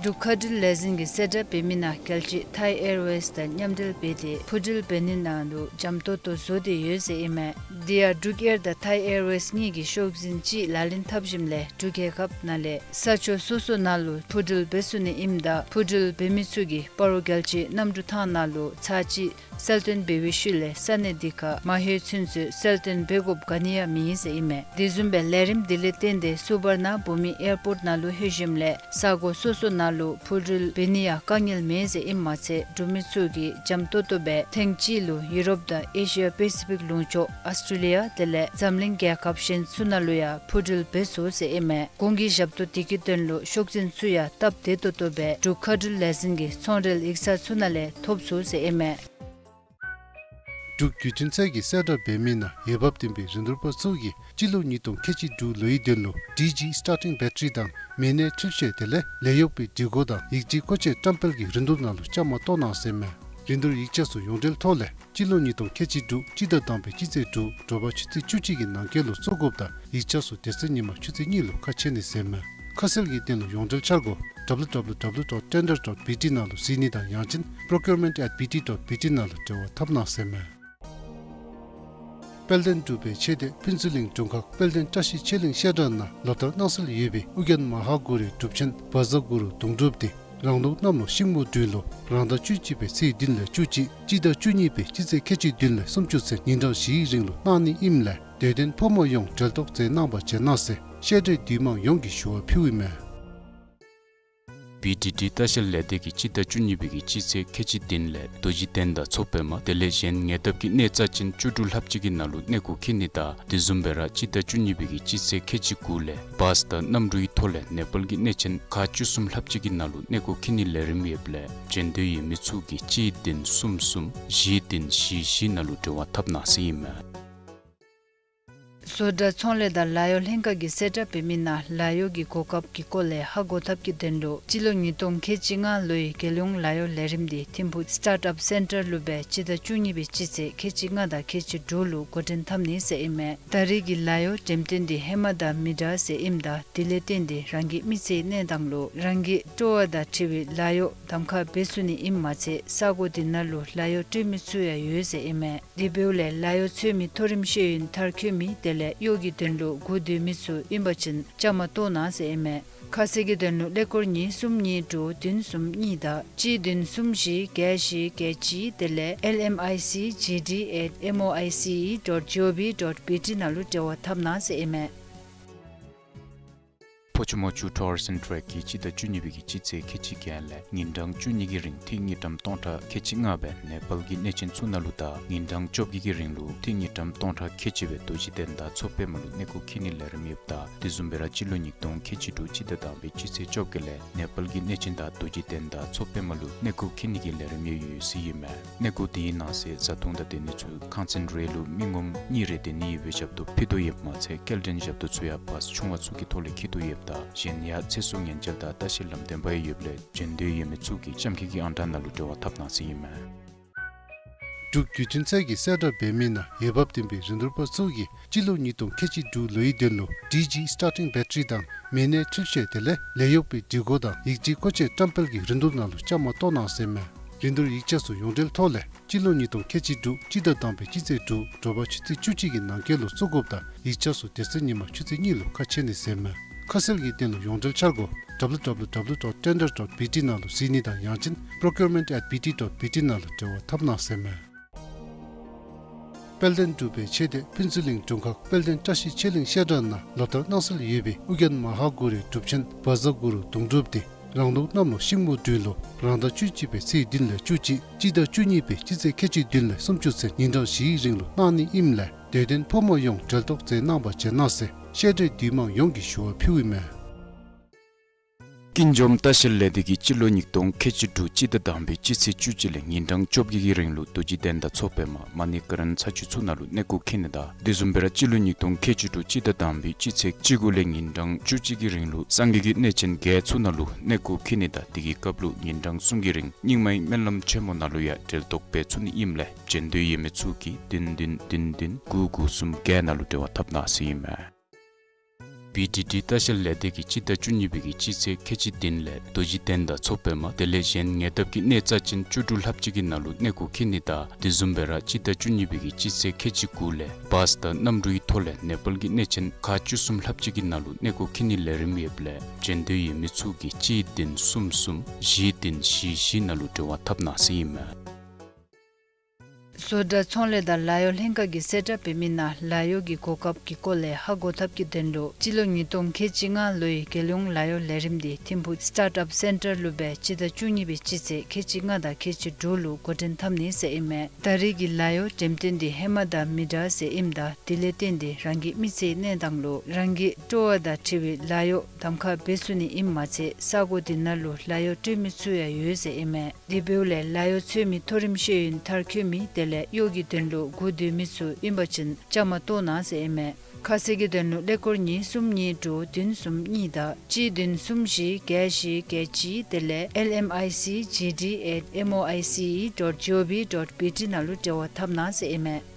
འབྲུག་མཁའ་འགྲུལ་ལས་འཛིན་གྱིས་གསལ་བསྒྲགས་འབད་མི་ནང་རྒྱལ་སྤྱི་ཐའི་ཨེར་ཝེསི་དང་མཉམ་འབྲེལ་འབད་དེ་འཕུར་འགྲུལ་འབད་ནི་ནང་ལུ་འཇམ་ཏོག་ཏོ་བཟོ་སྟེ་ཡོད་ཟེར་ཨིན་མས། དེ་ཡང་འབྲུག་ཨེར་དང་ཐའི་ཨེར་ཝེསི་གཉིས་ཀྱིས་ཤོག་འཛིན་ཅིག་ལག་ལེན་འཐབ་ཞིནམ་ལས་འབྲུག་རྒྱལ་ཁབ་ནང་ལས་ས་ཕྱོགས་སོ་སོ་ནང་ལུ་འཕུར་འགྲུལ་འབད་ཚུགས་ནི་ཨིནམ་ད་འཕུར་འགྲུལ་འབད་མི་ཚུ་གིས་སྤ་རོ་རྒྱལ་སྤྱིའི་གནམ་གྲུ་ཐང་ནང་ལུ་ཚར་གཅིག་གསལ་སྟོན་འབད་བའི་ཤུལ་ལས་ས་གནས་དེ་ཁར་མ་ལྷོད་ཚུན་ཚོད་གསལ་སྟོན་འབད་དགོཔ་ག་ནི་ཡང་མེད་ཟེར་ཨིན་མས། དེ་བཟུམ་སྦེ་ལས་རིམ་དེ་ལས་བརྟེན་ཏེ་སུ་བར་ན་བྷུ་མི་ཨེར་པོརཊ་ནང་ལུ་ལྷོད་ཞིནམ་ལས་ས་གོ་སོ་སོ་ནང་ལུ་འཕུར་འགྲུལ་འབད་ནི་ཡང་དཀའ་ངལ་མེད་ཟེར་ཨིནམ་མ་ཚད་འབྲུག་མི་ཚུ་གིས་འཇམ་ཏོག་ཏོ་སྦེ་ཐེངས་གཅིག་ལུ་ཡུ་རོབ་དང་ཨེ་ཤི་ཡ་པེ་སི་ཕིག་ལུང་ཕྱོགས་ཨཱོས་ཊྲེ་ལི་ཡ་དེ་ལས་འཛམ་གླིང་རྒྱལ་ཁབ་གཞན་ཚུ་ནང་ལུ་ཡང་འཕུར་འགྲུལ་འབད་ཚུགས་ཟེར་ཨིན་མས། གོང་གི་ཞབས་ཏོག་དེ་གི་དོན་ལུ་ཤོག་འཛིན་ཚུ་ཡང་སྟབས་བདེ་ཏོག་ཏོ་སྦེ་འབྲུག་མཁའ་འགྲུལ་ལས་འཛིན་གྱི་ཚོང་འབྲེལ་ཡིག་ཚང་ཚུ་ནང་ལས་ཐོབ་ཚུགས་ཟེར་ཨིན་མས། འབྲུག་བརྒྱུད་འཕྲིན་ཚད་ཀྱིས་གསལ་བསྒྲགས་འབད་མི་ནང་འོས་འབབ་ལྡན་པའི་རིན་བསྡུར་པ་ཚུ་གིས་སྤྱི་ལོ་ཉིས་སྟོང་ཁལ་གཅིག་དྲུག་ལོའི་དོན་ལུ་ཌི་ཇི་སི་ཊར་ཊིང་བེ་ཊ་རི་དང་མི་སྣའི་འཕྲུལ་ཆས་དེ་ལས་ལས་གཡོག་པའི་སྒྲིག་གོ་དང་ཡིག་ཆའི་མཁོ་ཆས་བཀྲམ་སྤེལ་གྱི་རིན་བསྡུར་ནང་ལུ་བཅའ་མར་གཏོགས་གནང་ཟེར་མས། རིན་བསྡུར་ཡིག་ཆ་ཚུ་ཡོངས་འབྲེལ་ཐོག་ལས་སྤྱི་ལོ་ཉིས་སྟོང་ཁལ་གཅིག་དྲུག་སྤྱི་ཟླ་དང་པའི་སྤྱི་ཚེས་དྲུག་དྲོ་པ་ཆུ་ཚོད་བཅུ་གཅིག་གི་ནང་འཁོད་ལུ་བཙུགས་དགོཔ་དང་ཡིག་ཆ་ཚུ་དེ་ཚེ་ཉིན་མ་ཆུ་ཚོད་གཉིས་ལུ་ཁ་ཕྱེ་ནི་ཟེར་མས། ཁ་གསལ་གྱི་དོན་ལུ་ཡོངས་འབྲེལ་འཆར་སྒོ་ཌབ་ལུ་ཌབ་ལུ་ཌབ་ལུ་ཌོཊ་ཊེན་ཌར་ཌོཊ་བི་ཊི་ནང་ལུ་གཟིགས་ནི་དང་ཡང་ཅིན་པྲོ་ཀིའུར་མེནཊ་ཨེཊ་བི་ཊི་ཌོཊ་བི་ཊི་ནང་ལུ་འབྲེལ་བ་འཐབ་གནང་ཟེར་མས། དཔལ་ལྡན་འབྲུག་པའི་ཆོས་སྡེ་ཕུན་ཚོགས་གླིང་དྲུང་ཁག་དཔལ་ལྡན་བཀྲ་ཤིས་ཆོས་གླིང་བཤད་གྲྭ་ནང་ལོ་བསྟར་གནང་སྲོལ་ཡོད་པའི་ཨོ་རྒྱན་མ་ཧཱ་གུ་རུའི་སྒྲུབ་ཆེན་བཛྲ་གུ་རུ་དུང་སྒྲུབ་དེ་རང་ལུགས་གནམ་ལོ་ཤིང་མོ་སྦྲུལ་ལོ་རང་ཟླ་བཅུ་གཅིག་པའི་ཚེས་བདུན་ལས་བཅུ་གཅིག་སྤྱི་ཟླ་བཅུ་གཉིས་པའི་སྤྱི་ཚེས་ཁལ་གཅིག་བདུན་ལས་སུམ་ཅུ་ཚུན་ཉིན་གྲངས་བཞིའི་རིང་ལུ་གནང་ནི་ཨིནམ་ལས་དད་ལྡན་ཕོ་མོ་ཡོངས་འབྲེལ་གཏོགས་མཛད་གནང་བ་བྱེད་གནང་ཟེར་བཤད་གྲྭའི་འདུས་མང་ཡོངས་ཀྱིས་ཞུ་བ་ཕུལཝ་ཨིན་མས། བི་ཊི་ཊི་ལྟ་བཤལ་ལས་སྡེ་གིས་སྤྱི་ཟླ་བཅུ་གཉིས་པའི་གི་སྤྱི་ཚེས་ཁལ་གཅིག་བདུན་ལས་རྡོ་རྗེ་གདན་དང་མཚོ་པདྨ་དེ་ལས་གཞན་ཉེ་འདབས་ཀྱི་གནས་རྩ་ཅན་བཅུ་དྲུག་ལྷགཔ་ཅིག་གི་ནང་ལུ་གནས་སྐོར་འཁྱིད་ནི་དང་དེ་བཟུམ་སྦེ་ར་སྤྱི་ཟླ་བཅུ་གཉིས་པའི་གི་སྤྱི་ཚེས་ཁལ་གཅིག་དགུ་ལས་བཱསི་དང་གནམ་གྲུའི་ཐོག་ལས་ནེ་པཱལ་གྱི་གནས་ཆེན་ཁག་བཅུ་གསུམ་ལྷགཔ་ཅིག་གི་ནང་ལུ་གནས་སྐོར་འཁྱིད་ནིའི་ལས་རིམ་ཡོདཔ་ལས་འབྱོན་འདོད་ཡོད་མི་ཚུ་གིས་གཅིག་བདུན་གསུམ་གསུམ་བཞི་བདུན་བཞི་བཞི་ནང་ལུ་འབྲེལ་བ་འཐབ་གནང་ཟེར་ཨིན་མས། བཟོ་གྲྭ་ཚོང་ལས་དང་ལཱ་གཡོག་ལྷན་ཁག་གིས་གསལ་བསྒྲགས་འབད་མི་ནང་ལཱ་གཡོག་གི་གོ་སྐབས་ཀྱི་སྐོར་ལས་ཧ་གོ་ཐབས་ཀྱི་དོན་ལུ་སྤྱི་ལོ་ཉིས་སྟོང་ཁལ་གཅིག་ལྔ་ལོའི་རྒྱལ་ཡོངས་ལཱ་གཡོག་ལས་རིམ་དེ་ཐིམ་ཕུག་སི་ཊཱརཊ་ཨཔ་སེན་ཊར་ལུ་སྦེ་སྤྱི་ཟླ་བཅུ་གཉིས་པའི་སྤྱི་ཚེས་ཁལ་གཅིག་ལྔ་དང་ཁལ་གཅིག་དྲུག་ལུ་འགོ་འདྲེན་འཐབ་ནི་ཟེར་ཨིན་མས། ད་རེས་ཀྱི་ལཱ་གཡོག་འགྲེམས་སྟོན་དེ་ཧེ་མ་དང་མི་འདྲ་ཟེར་ཨིནམ་ད་དེ་ལས་བརྟེན་ཏེ་རང་གི་མི་ཚེའི་གནས་སྟངས་ལུ་རང་གི་སྤྲོ་བ་དང་འཁྲིལ་བའི་ལཱ་གཡོག་གདམ་ཁ་འབད་ཚུགས་ནི་ཨིནམ་མ་ཚད་ས་གོ་དེ་ནང་ལུ་ལཱ་གཡོག་སྤྲོད་མི་ཚུ་ཡང་ཡོད་ཟེར་ཨིན་མས། དེ་འབདཝ་ལས་ལཱ་གཡོག་འཚོལ་མི་མཐོ་རིམ་ཤེས་ཡོན་མཐར་འཁྱོལ་མི་དེ་ལས་གཡོག་གི་དོན་ལུ་སྒུག་སྡོད་མི་ཚུ་ཨིན་པ་ཅིན་བཅའ་མར་གཏོགས་གནང་ཟེར་ཨིན་མས། ཁ་གསལ་གྱི་དོན་ལུ་ཀླད་ཀོར་གཉིས་གསུམ་གཉིས་དྲུག་བདུན་གསུམ་གཉིས་དང་གཅིག་བདུན་གསུམ་བཞི་བརྒྱད་བཞི་བརྒྱད་གཅིག་དེ་ལས་ཨེལ་ཨེམ་ཨའི་སི་ཇི་ཌི་ཨེཊ་ཨེམ་ཨོ་ཨའི་སི་ཨི་ཌོཊ་ཇི་ཨོ་བི་ཌོཊ་བི་ཊི་ནང་ལུ་འབྲེལ་བ་འཐབ་གནང་ཟེར་ཨིན་མས། ཕོ་ཆུ་མོ་ཆུ་ཊུར་སི་ཨེནཌ་ཊེཀ་གིས་སྤྱི་ཟླ་བཅུ་གཉིས་པའི་གི་སྤྱི་ཚེས་ཁལ་གཅིག་བརྒྱད་ལས་ཉིན་གྲངས་བཅུ་གཉིས་ཀྱི་རིང་ཏི་རི་དངུལ་ཀྲམ་སྟོང་ཕྲག་ཁལ་གཅིག་ལྔ་སྦེ་ནེ་པཱལ་གྱི་གནས་ཆེན་ཚུ་ནང་ལུ་དང་ཉིན་གྲངས་བཅོ་བརྒྱད་ཀྱི་རིང་ལུ་ཏི་རི་དངུལ་ཀྲམ་སྟོང་ཕྲག་ཁལ་གཅིག་སྦེ་རྡོ་རྗེ་གདན་དང་མཚོ་པདྨ་ལུ་གནས་སྐོར་འཁྱིད་ནིའི་ལས་རིམ་ཡོདཔ་ད་དེ་བཟུམ་སྦེ་ར་སྤྱི་ལོ་ཉིས་སྟོང་ཁལ་གཅིག་དྲུག་སྤྱི་ཟླ་དང་པའི་སྤྱི་ཚེས་བཅོ་བརྒྱད་ལས་ནེ་པཱལ་གྱི་གནས་ཆེན་དང་རྡོ་རྗེ་གདན་དང་མཚོ་པདྨ་ལུ་གནས་སྐོར་འཁྱིད་ནིའི་ལས་རིམ་ཡང་ཡོད་ཟེར་ཨིན་མས། གནས་སྐོར་དེའི་ནང་གསེས་བཟའ་འཐུང་དང་སྡོད་ནི་ཚུ་ཁང་ཚན་རེ་ལུ་མི་ངོམ་གཉིས་རེ་སྡོད་ནི་ཡོད་པའི་ཞབས་ཏོག་ཕུལ་དོ་ཡོདཔ་མ་ཚད་སྐྱེལ་འདྲེན་ཞབས་ཏོག་ཚུ་ཡང་བཱསི་ཆུང་བ་ཚུ་གི་ཐོག་ལས་འཁྱིད་དོ་ཡོདཔ་ད་གཞན་ཡང་ཚེ་སྲོག་ཉེན་བཅོལ་དང་ལྟ་བཤལ་ལམ་སྟོན་པ་ཡང་ཡོདཔ་ལས་འབྱོན་འདོད་ཡོད་མི་ཚུ་གིས་གཤམ་འཁོད་ཀྱི་ཨང་གྲངས་ནང་ལུ་འབྲེལ་བ་འཐབ་གནང་ཟེར་ཨིན་མས། འབྲུག་བརྒྱུད་འཕྲིན་ཚད་ཀྱིས་གསལ་བསྒྲགས་འབད་མི་ནང་འོས་འབབ་ལྡན་པའི་རིན་བསྡུར་པ་ཚུ་གིས་སྤྱི་ལོ་ཉིས་སྟོང་ཁལ་གཅིག་དྲུག་ལོའི་དོན་ལུ་ཌི་ཇི་སི་ཊར་ཊིང་བེ་ཊ་རི་དང་མི་སྣའི་འཕྲུལ་ཆས་དེ་ལས་ལས་གཡོག་པའི་སྒྲིག་གོ་དང་ཡིག་ཆའི་མཁོ་ཆས་བཀྲམ་སྤེལ་གྱི་རིན་བསྡུར་ནང་ལུ་བཅའ་མར་གཏོགས་གནང་ཟེར་མས། རིན་བསྡུར་ཡིག་ཆ་ཚུ་ཡོངས་འབྲེལ་ཐོག་ལས་སྤྱི་ལོ་ཉིས་སྟོང་ཁལ་གཅིག་དྲུག་སྤྱི་ཟླ་དང་པའི་སྤྱི་ཚེས་དྲུག་དྲོ་པ་ཆུ་ཚོད་བཅུ་གཅིག་གི་ནང་འཁོད་ལུ་བཙུགས་དགོཔ་དང་ཡིག་ཆ་ཚུ་དེ་ཚེ་ཉིན་མ་ཆུ་ཚོད་གཉིས་ལུ་ཁ་ཕྱེ་ནི་ཟེར་མས། ཁ་གསལ་གྱི་དོན་ལུ་ཡོངས་འབྲེལ་འཆར་སྒོ་ཌབ་ལུ་ཌབ་ལུ་ཌབ་ལུ་ཌོཊ་ཊེན་ཌར་ཌོཊ་བི་ཊི་ནང་ལུ་གཟིགས་ནི་དང་ཡང་ཅིན་པྲོ་ཀིའུར་མེནཊ་ཨེཊ་བི་ཊི་ཌོཊ་བི་ཊི་ནང་ལུ་འབྲེལ་བ་འཐབ་གནང་ཟེར་མས། དཔལ་ལྡན་འབྲུག་པའི་ཆོས་སྡེ་ཕུན་ཚོགས་གླིང་དྲུང་ཁག་དཔལ་ལྡན་བཀྲ་ཤིས་ཆོས་གླིང་བཤད་གྲྭ་ནང་ལོ་བསྟར་གནང་སྲོལ་ཡོད་པའི་ཨོ་རྒྱན་མ་ཧཱ་གུ་རུའི་སྒྲུབ་ཆེན་བཛྲ་གུ་རུ་དུང་སྒྲུབ་དེ་རང་ལུགས་གནམ་ལོ་ཤིང་མོ་སྦྲུལ་ལོ་རང་ཟླ་བཅུ་གཅིག་པའི་ཚེས་བདུན་ལས་བཅུ་གཅིག་སྤྱི་ཟླ་བཅུ་གཉིས་པའི་སྤྱི་ཚེས་ཁལ་གཅིག་བདུན་ལས་སུམ་ཅུ་ཚུན་ཉིན་གྲངས་བཞིའི་རིང་ལུ་གནང་ནི་ཨིནམ་ལས་དད་ལྡན་ཕོ་མོ་ཡོངས་འབྲེལ་གཏོགས་མཛད་གནང་བ་བྱེད་གནང་ཟེར་བཤད་གྲྭའི་འདུས་མང་ཡོངས་ཀྱིས་ཞུ་བ་ཕུལཝ་ཨིན་མས། ཀུན་འཇོམས་ལྟ་བཤལ་ལས་སྡེ་གིས་སྤྱི་ལོ་ཉིས་སྟོང་ཁལ་གཅིག་དྲུག་སྤྱི་ཟླ་དང་པའི་སྤྱི་ཚེས་བཅུ་གཅིག་ལས་ཉིན་གྲངས་བཅོ་བརྒྱད་ཀྱི་རིང་ལུ་རྡོ་རྗེ་གདན་དང་མཚོ་པདྨ་མ་ཎི་ཀ་རན་ཚ་ཆུ་ཚུ་ནང་ལུ་གནས་སྐོར་འཁྱིད་ནི་དང་དེ་བཟུམ་སྦེ་ར་སྤྱི་ལོ་ཉིས་སྟོང་ཁལ་གཅིག་དྲུག་སྤྱི་ཟླ་དང་པའི་སྤྱི་ཚེས་བཅུ་དགུ་ལས་ཉིན་གྲངས་བཅུ་གཅིག་གི་རིང་ལུ་སངས་རྒྱས་ཀྱི་གནས་ཆེན་བརྒྱད་ཚུ་ནང་ལུ་གནས་སྐོར་འཁྱིད་ནི་དང་དེ་གི་སྐབས་ལུ་ཉིན་གྲངས་གསུམ་གྱི་རིང་རྙིང་མའི་སྨོན་ལམ་ཆེན་མོ་ནང་ལུ་ཡང་འབྲེལ་གཏོགས་འབད་ཚུགས་ནི་ཨིནམ་ལས་འབྱོན་འདོད་ཡོད་མི་ཚུ་གིས་བདུན་བདུན་བདུན་བདུན་དགུ་དགུ་གསུམ་བརྒྱད་ནང་ལུ་འབྲེལ་བ་འཐབ་གནང་ཟེར་ཨིན་མས། བི་ཌི་ཌི་ལྟ་བཤལ་ལས་སྡེ་གིས་སྤྱི་ཟླ་བཅུ་གཉིས་པའི་གི་སྤྱི་ཚེས་ཁལ་གཅིག་བདུན་ལས་རྡོ་རྗེ་གདན་དང་མཚོ་པདྨ་དེ་ལས་གཞན་ཉེ་འདབས་ཀྱི་གནས་རྩ་ཅན་བཅུ་དྲུག་ལྷགཔ་ཅིག་གི་ནང་ལུ་གནས་སྐོར་འཁྱིད་ནི་དང་དེ་བཟུམ་སྦེ་ར་སྤྱི་ཟླ་བཅུ་གཉིས་པའི་གི་སྤྱི་ཚེས་ཁལ་གཅིག་དགུ་ལས་བཱས་དང་གནམ་གྲུའི་ཐོག་ལས་ནེ་པཱལ་གྱི་གནས་ཆེན་ཁག་བཅུ་གསུམ་ལྷགཔ་ཅིག་གི་ནང་ལུ་གནས་སྐོར་འཁྱིད་ནིའི་ལས་རིམ་ཡོདཔ་ལས་འབྱོན་འདོད་ཡོད་མི་ཚུ་གིས་གཅིག་བདུན་གསུམ་གསུམ་བཞི་བདུན་བཞི་བཞི་ནང་ལུ་འབྲེལ་བ་འཐབ་གནང་ཟེར་ཨིན་མས། བཟོ་གྲྭ་ཚོང་ལས་དང་ལཱ་གཡོག་ལྷན་ཁག་གིས་གསལ་བསྒྲགས་འབད་མི་ནང་ལཱ་གཡོག་གི་གོ་སྐབས་ཀྱི་སྐོར་ལས་ཧ་གོ་ཐབས་ཀྱི་དོན་ལུ་སྤྱི་ལོ་ཉིས་སྟོང་ཁལ་གཅིག་ལྔ་ལོའི་རྒྱལ་ཡོངས་ལཱ་གཡོག་ལས་རིམ་འདི་ཐིམ་ཕུག་སི་ཊཱརཊ་ཨཔ་སེན་ཊར་ལུ་སྦེ་སྤྱི་ཟླ་བཅུ་གཉིས་པའི་སྤྱི་ཚེས་ཁལ་གཅིག་ལྔ་དང་ཁལ་གཅིག་དྲུག་ལུ་འགོ་འདྲེན་འཐབ་ནི་ཟེར་ཨིན་མས། ད་རེས་ཀྱི་ལཱ་གཡོག་འགྲེམས་སྟོན་འདི་ཧེ་མ་དང་མི་འདྲ་ཟེར་ཨིནམ་ད་དེ་ལས་བརྟེན་ཏེ་རང་གི་མི་ཚེའི་གནས་སྟངས་ལུ་རང་གི་སྤྲོ་བ་དང་འཁྲིལ་བའི་ལཱ་གཡོག་གདམ་ཁ་འབད་ཚུགས་ནི་ཨིནམ་མ་ཚད་ས་གོ་འདི་ནང་ལུ་ལཱ་གཡོག་སྤྲོད་མི་ཚུ་ཡང་ཡོད་ཟེར་ཨིན་མས། དེ་འབདཝ་ལས་ལཱ་གཡོག་འཚོལ་མི་མཐོ་རིམ་ཤེས་ཡོན་མཐར་འཁྱོལ་མི་དེ་ལས་གཡོག་གི་དོན་ལུ་སྒུག་སྡོད་མི་ཚུ་ཨིན་པ་ཅིན་བཅའ་མར་གཏོགས་གནང་ཟེར་ཨིན་མས། ཁ་གསལ་གྱི་དོན་ལུ་ཀླད་ཀོར་གཉིས་གསུམ་གཉིས་དྲུག་བདུན་གསུམ་གཉིས་དང་གཅིག་བདུན་གསུམ་བཞི་བརྒྱད་བཞི་བརྒྱད་གཅིག་དེ་ལས་ཨེལ་ཨེམ་ཨའི་སི་ཇི་ཌི་ཨེཊ་ཨེམ་ཨོ་ཨའི་སི་ཨི་ཌོཊ་ཇི་ཨོ་ཝི་ཌོཊ་བི་ཊི་ནང་ལུ་འབྲེལ་བ་འཐབ་གནང་ཟེར་ཨིན་མས།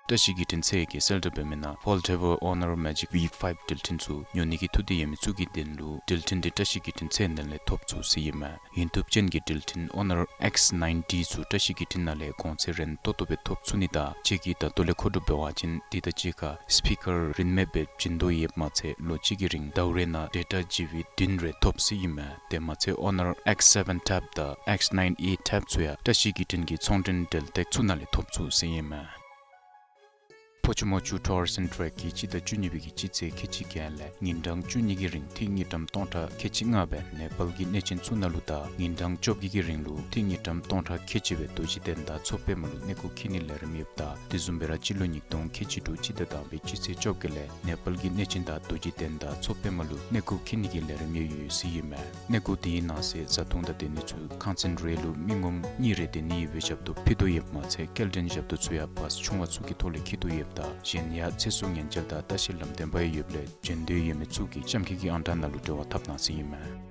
བཀྲ་ཤིས་བརྒྱུད་འཕྲིན་ཚད་ཀྱིས་གསལ་བསྒྲགས་འབད་མི་ནང་Foldable Honor Magic V five འགྲུལ་འཕྲིན་ཚུ་ཉོ་ནི་གི་ཐུགས་འདོད་ཡོད་མི་ཚུ་གི་དོན་ལུ་འགྲུལ་འཕྲིན་འདི་བཀྲ་ཤིས་བརྒྱུད་འཕྲིན་ཚད་ནང་ལས་ཐོབ་ཚུགས་ཟེར་ཨིན་མས། ཡུན་ཐུབ་ཅན་གྱི་འགྲུལ་འཕྲིན་Honor X ninety ཚུ་བཀྲ་ཤིས་བརྒྱུད་འཕྲིན་ནང་ལས་གོང་ཚད་རན་ཏོག་ཏོ་སྦེ་ཐོབ་ཚུགས་ནི་དང་ཁྱེད་ཀྱིས་ད་ལྟོ་ལས་མཁོ་སྒྲུབ་འབད་བ་ཅིན་འདི་དང་གཅིག་ཁར་སི་པི་ཀར་རིན་མེད་སྦེ་བྱིན་དོ་ཡོདཔ་མ་ཚད་ལོ་གཅིག་གི་རིང་ཟླཝ་རེ་ནང་ཌེ་ཊ་ཇི་བི་བདུན་རེ་ཐོབ་ཟེར་ཨིན་མས། དེ་མ་ཚད་Honor X seven ཐེབ་དང་X nine A ཐེབ་ཚུ་ཡང་བཀྲ་ཤིས་བརྒྱུད་འཕྲིན་གྱི་ཚོང་འབྲེལ་འབྲེལ་ཐོག་ཚུ་ནང་ལས་ཐོབ་ཚུགས་ཟེར་ཨིན་མས། ཕོ་ཆུ་མོ་ཆུ་ཊུར་སི་ཨེནཌ་ཊུར་གིས་སྤྱི་ཟླ་བཅུ་གཉིས་པའི་གི་སྤྱི་ཚེས་ཁལ་གཅིག་བརྒྱད་ལས་ཉིན་གྲངས་བཅུ་གཉིས་ཀྱི་རིང་ཏི་རི་དངུལ་ཀྲམ་སྟོང་ཕྲག་ཁལ་གཅིག་ལྔ་སྦེ་ནེ་པཱལ་གྱི་གནས་ཆེན་ཚུ་ནང་ལུ་དང་ཉིན་གྲངས་བཅོ་བརྒྱད་ཀྱི་རིང་ལུ་ཏི་རི་དངུལ་ཀྲམ་སྟོང་ཕྲག་ཁལ་གཅིག་སྦེ་རྡོ་རྗེ་གདན་དང་མཚོ་པདྨ་ལུ་གནས་སྐོར་འཁྱིད་ནིའི་ལས་རིམ་ཡོདཔ་ད་དེ་བཟུམ་སྦེ་ར་སྤྱི་ལོ་ཉིས་སྟོང་ཁལ་གཅིག་དྲུག་སྤྱི་ཟླ་དང་པའི་སྤྱི་ཚེས་བཅོ་བརྒྱད་ལས་ནེ་པཱལ་གྱི་གནས་ཆེན་དང་རྡོ་རྗེ་གདན་དང་མཚོ་པདྨ་ལུ་གནས་སྐོར་འཁྱིད་ནི་གི་ལས་རིམ་ཡང་ཡོད་ཟེར་ཨིན་མས། གནས་སྐོར་དེའི་ནང་གསེས་བཟའ་འཐུང་དང་སྡོད་ནི་ཚུ་ཁང་ཚན་རེ་ལུ་མི་ངོམ་གཉིས་རེ་སྡོད་ནི་ཡོད་པའི་ཞབས་ཏོག་ཕུལ་དོ་ཡོདཔ་མ་ཚད་སྐྱེལ་འདྲེན་ཞབས་ཏོག་ཚུ་ཡང་བཱས་ཆུང་བ་ཚུ་གི་ཐོག་ལས་འཁྱིད་དོ་ཡོདཔ་ད་གཞན་ཡང་ཚེ་སྲོག་ཉེན་བཅོལ་དང་ལྟ་བཤལ་ལམ་སྟོན་པ་ཡང་ཡོདཔ་ལས་འབྱོན་འདོད་ཡོད་མི་ཚུ་གིས་གཤམ་འཁོད་ཀྱི་ཨང་གྲངས་ནང་ལུ་འབྲེལ་བ་འཐབ་གནང་ཟེར་ཨིན་མས།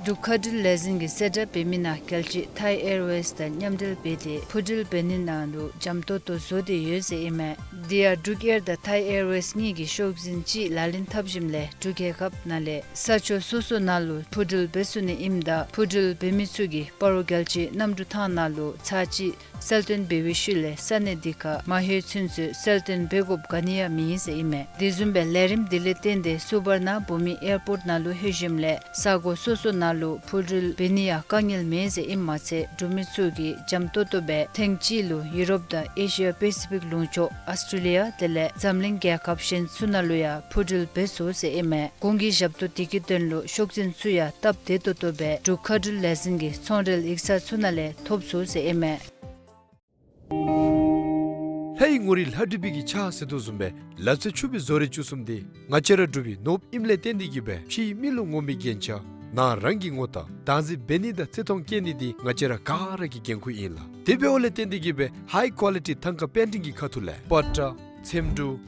འབྲུག་མཁའ་འགྲུལ་ལས་འཛིན་གྱིས་གསལ་བསྒྲགས་འབད་མི་ནང་རྒྱལ་སྤྱི་ཐཱའི་ཨེར་ཝེསི་དང་མཉམ་འབྲེལ་འབད་དེ་འཕུར་འགྲུལ་འབད་ནི་ནང་ལུ་འཇམ་ཏོང་ཏོ་བཟོ་སྟེ་ཡོད་ཟེར་ཨིན་མས། དེ་ཡང་འབྲུག་ཨེར་དང་ཐཱའི་ཨེར་ཝེསི་གཉིས་ཀྱིས་ཤོག་འཛིན་གཅིག་ལག་ལེན་འཐབ་ཞིནམ་ལས་འབྲུག་རྒྱལ་ཁབ་ནང་ལས་ས་ཕྱོགས་སོ་སོ་ནང་ལུ་འཕུར་འགྲུལ་འབད་ཚུགས་ནི་ཨིནམ་ད་འཕུར་འགྲུལ་འབད་མི་ཚུ་གིས་སྤ་རོ་རྒྱལ་སྤྱིའི་གནམ་གྲུ་ཐང་ནང་ལུ་ཚར་གཅིག་གསལ་སྟོན་འབད་བའི་ཤུལ་ལས་ས་གནས་དེ་ཁར་མ་ལྷོད་ཚུན་ཚོད་གསལ་སྟོན་འབད་དགོཔ་ག་ནི་ཡང་མེད་ཟེར་ཨིན་མས། དེ་བཟུམ་སྦེ་ལས་རིམ་དེ་ལས་བརྟེན་ཏེ་སུ་བར་ན་བྷུ་མི་ཨེར་པོརཊ་ནང་ལུ་ལྷོད་ཞིནམ་ལས་ས་གོ་སོ་སོ་ནང་ལུ་འཕུར་འགྲུལ་འབད་ནི་ཡང་དཀའ་ངལ་མེད་ཟེར་ཨིནམ་མ་ཚད་འགྲུལ་མི་ཚུ་གིས་འཇམ་ཏོང་ཏོ་སྦེ་ཐེངས་གཅིག་ལུ་ཡུ་རོབ་དང་ཨེ་ཤི་ཡ་པེ་སི་ཕིག་ལུང་ཕྱོགས་ཨཱོས་ཊྲེ་ལི་ཡ་དེ་ལས་འཛམ་གླིང་རྒྱལ་ཁབ་གཞན་ཚུ་ནང་ལུ་ཡང་འཕུར་འགྲུལ་འབད་ཚུགས་ཟེར་ཨིན་མས། གོང་གི་ཞབས་ཏོག་དེ་གི་དོན་ལུ་ཤོག་འཛིན་ཚུ་ཡང་སྟབས་བདེ་ཏོག་ཏོ་སྦེ་འབྲུག་མཁའ་འགྲུལ་ལས་འཛིན་གྱི་ཚོང་འབྲེལ་ཡིག་ཚང་ཚུ་ནང་ལས་ཐོབ་ཚུགས་ཟེར་ཨིན་མས། ལྷའི་ངོ་རིས་ལྷ་བྲིས་པའི་གི་ཕྱག་ཟེར་དོ་བཟུམ་སྦེ་ལག་རྩལ་ཕྱུག་པའི་བཟོ་རིག་བཅུ་གསུམ་འདི་ང་བཅས་ར་འབྲུག་པའི་ནོར་བུ་ཨིནམ་ལས་བརྟེན་ཏེ་གིས་སྦེ་ཕྱིའི་མི་ལུ་ངོམ་པའི་རྒྱན་ཆ་ནང་རང་གི་ངོ་རྟགས་བདག་འཛིན་འབད་ནི་དང་བརྩི་མཐོང་བསྐྱེད་ནི་འདི་ང་བཅས་ར་ག་ར་གི་འགན་ཁུར་ཨིན་ལགས། དེ་འབདཝ་ལས་བརྟེན་ཏེ་གིས་སྦེ་ཧའི་ཀོ་ལི་ཊི་ཐང་ཀ་པེན་ཊིང་གི་ཁ་ཐུག་ལས་པ་ཏྲ་ཚེམ་དྲུབ་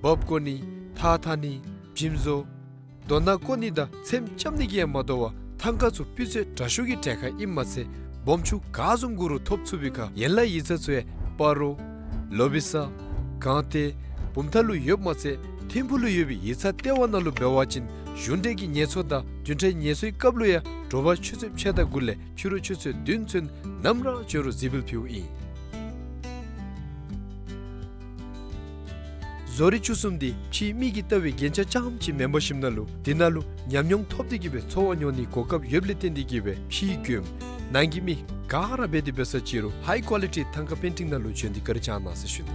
འབག་བཀོ་ནི་ཐགས་འཐག་ནི་འཇིམ་བཟོ་རྡོ་ནག་བརྐོ་ནི་དང་ཚེམ་རྐྱབ་ནི་གིས་ཡང་མ་དོ་བར་ཐང་ཀ་ཚུ་སྤུས་ཚད་དྲག་ཤོས་ཀྱི་གྲལ་ཁར་ཨིནམ་མ་ཚད་སྦོམ་ཆུང་ག་བཟུམ་དགོ་རུང་ཐོབ་ཚུགས་པའི་ཁར་ཡན་ལག་ཡིག་ཚང་ཚུ་ཡང་སྤ་རོ་ལོ་བི་ས་སྒང་སྟེང་བུམ་ཐང་ལུ་ཡོདཔ་མ་ཚད་ཐིམ་ཕུག་ལུ་ཡོད་པའི་ཡིག་ཚང་ལྟེ་བ་ནང་ལུ་འབད་བ་ཅིན་གཞུང་འབྲེལ་གྱི་ཉེས་ཚབས་དང་བདུན་ཕྲག་ཉེས་གསོག་གི་སྐབས་ལུ་ཡང་དྲོ་པ་ཆུ་ཚོད་ཕྱེད་དང་དགུ་ལས་ཕྱི་རུ་ཆུ་ཚོད་བདུན་ཚུན་ནམ་ར་འབྱོན་རུང་གཟིགས་འབུལ་ཕུལཝ་ཨིན། བཟོ་རིག་བཅུ་གསུམ་འདི་ཕྱིའི་མི་གིས་ལྟ་བའི་རྒྱན་ཆ་རྐྱངམ་ཅིག་མེན་པར་ཞིནམ་ལས་དེ་ནང་ལུ་ཉམས་མྱོང་ཐོབ་སྟེ་གིས་སྦེ་འཚོ་བ་མྱོང་ནིའི་གོ་སྐབས་ཡོདཔ་ལས་བརྟེན་ཏེ་གིས་སྦེ་ཕྱིའི་མགྱོནམ་ནང་གི་མི་ག་ར་འབད་དེ་འབད་ས་ཅིག་རུང་ཧའི་ཀོ་ལི་ཊི་ཐང་ཀ་པེན་ཊིང་ནང་ལུ་འབྱོན་ཏེ་བཀའ་དྲིན་བསྐྱང་གནང་ཟེར་ཞུ་ནི།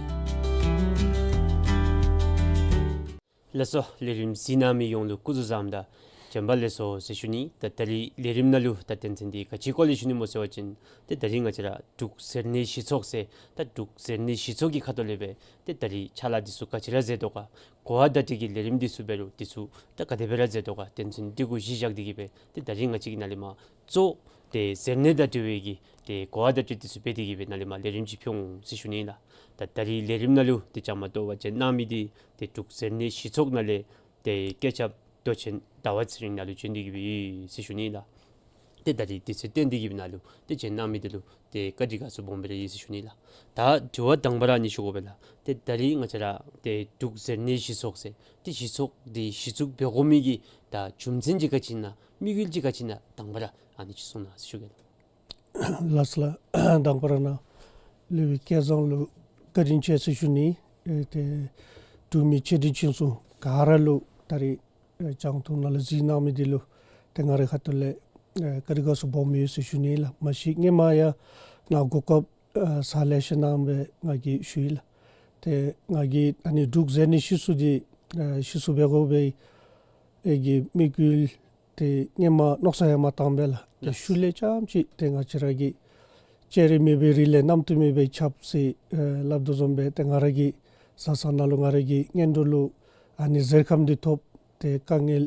ལགས་སོ། ལས་རིམ་གཟིགས་གནང་མི་ཡོངས་ལུ་སྐུ་གཟུགས་བཟང་དང་བྱོན་པ་ལེགས་སོ་ཟེར་ཞུ་ནི། ད་ད་རིས་ལས་རིམ་ནང་ལུ་ད་དོན་ཚན་འདི་ག་ཅིའི་སྐོར་ལས་ཞུ་ནི་སྨོ་ཟེར་བ་ཅིན་ཏེ་ད་རིས་ང་བཅས་ར་འབྲུག་ཟེར་ནི་གཞི་ཚོགས་ཟེར་ད་འབྲུག་ཟེར་ནི་གཞི་ཚོགས་ཀྱི་ཁ་ཐུག་ལས་སྦེ་ཏེ་ད་རིས་ཕྱག་ལཱ་འདི་ཚུ་ག་ཅི་ར་མཛད་དོ་ག། གོ་བ་བརྡ་སྤྲོད་ཀྱི་ལས་རིམ་འདི་ཚུ་འབད་རུང་འདི་ཚུ་ད་ག་དེ་སྦེ་ར་མཛད་དོ་ག། དོན་ཚན་འདི་གུ་གཞི་བཞག་སྟེ་གིས་སྦེ་ཏེ་ད་རིས་ང་བཅས་ཀྱིས་ནཱ་ལས་མར་གཙོ་ཏེ་ཟེར་ནི་དང་འབྲེལ་བའི་གི་ཏེ་གོ་བ་བརྡ་སྤྲོད་འདི་ཚུ་འབད་དེ་གིས་སྦེ་ནཱ་ལས་མར་ལས་རིམ་ཅིག་ཕུལ་འོང་ཟེར་ཞུ་ནི་ཨིན་ལགས། ད་ད་རིས་ལས་རིམ་ནང་ལུ་ཏེ་བཅའ་མར་གཏོགས་པར་བྱོན་གནང་མི་འདི་ཏེ་འབྲུག་ཟེར་ནི་གཞི་ཚོགས་ནང་ལས་ཏེ་བཀོད་ཁྱབ་མདོ་ཆེན་ཟླ་བ་ཚེ་རིང་ནཱ་ལུ་བྱོན་ཏེ་གིས་སྦེ་ཡོད་ཟེར་ཞུ་ནི་ཨིན་ལགས། ཏེ་ད་རིས་དུས་ཚོད་བཏོན་ཏེ་གི་སྦེ་ནཱ་ལུ་ཏེ་བྱོན་གནང་མི་འདི་ལུ་ཏེ་བཀའ་དྲིན་དགའ་ཚོར་སྦོམ་སྦེ་ར་ཡོད་ཟེར་ཞུ་ནི་ལགས། ད་དྲི་བ་དང་པ་ར་ཨ་ནི་ཞུ་དགོ་པས་ལགས། ཏེ་ད་རིས་ང་བཅས་ར་ཏེ་འབྲུག་ཟེར་ནི་གཞི་ཚོགས་ཟེར་ཏེ་གཞི་ཚོགས་འདི་གཞི་བཙུགས་འབད་དགོ་མི་གི་ད་རྒྱུ་མཚན་ཅིག་ག་ཅི་ཨིན་ན་དམིགས་ཡུལ་ཅིག་ག་ཅི་ཨིན་ན་དང་པ་ར་ཨ་ནི་ཅིག་གསུང་གནང་ཟེར་ཞུ་གེ་ལགས། ལགས་སོ་ལགས། དང་པ་ར་ནཱ་ལུ་སྦེ་བསྐྱེད་བཟང་ལུ་བཀའ་དྲིན་ཆེ་ཟེར་ཞུ་ནི། ཨེ་ཏེ་འབྲུག་མི་ཆེ་འབྲིང་ཆུང་གསུམ་ག་ར་ལུ་ད་རིས་ཨེ་རྒྱང་མཐོང་ནང་ལུ་གཟིགས་གནང་མི་འདི་ལུ་ཏེ་ང་རའི་ཁ་ཐུག་ལས་ཨེ་བཀའ་དྲིན་དགའ་ཚོར་སྦོམ་ཡོད་ཟེར་ཞུ་ནི་ལགས། མ་གཞི་སྔོན་མ་ཡང་ནཱ་གོ་སྐབས་ཨེ་ས་ལེ་ཤ་གནང་སྦེ་ང་གིས་ཞུ་ཡི་ལགས། ཏེ་ང་གིས་ཨ་ནི་འབྲུག་ཟེར་ནི་གཞི་བཙུགས་འདི་ཨེ་གཞི་བཙུགས་འབད་དགོ་པའི་ཨེ་གི་དམིགས་ཡུལ་ཏེ་སྔོན་མ་མནོ་བསམ་ཡང་མ་བཏང་པས་ལགས། ཏེ་ལགས། ཤུལ་ལས་རྐྱངམ་ཅིག་ཏེ་ང་བཅས་ར་གི་སྤྱན་རས་མེད་པའི་རི་ལས་གནམ་དུ་མེད་པའི་ཆརཔ་ཟེར་ཨེ་སླབ་དོ་བཟུམ་སྦེ་ཏེ་ང་ར་གི་བཟའ་ཚང་ནང་ལུ་ང་ར་གི་གཉེན་གྲོགས་ལུ་ཨ་ནི་གཟེར་ཁམས་འདི་ཐོབ། ཏེ་དཀའ་ངལ་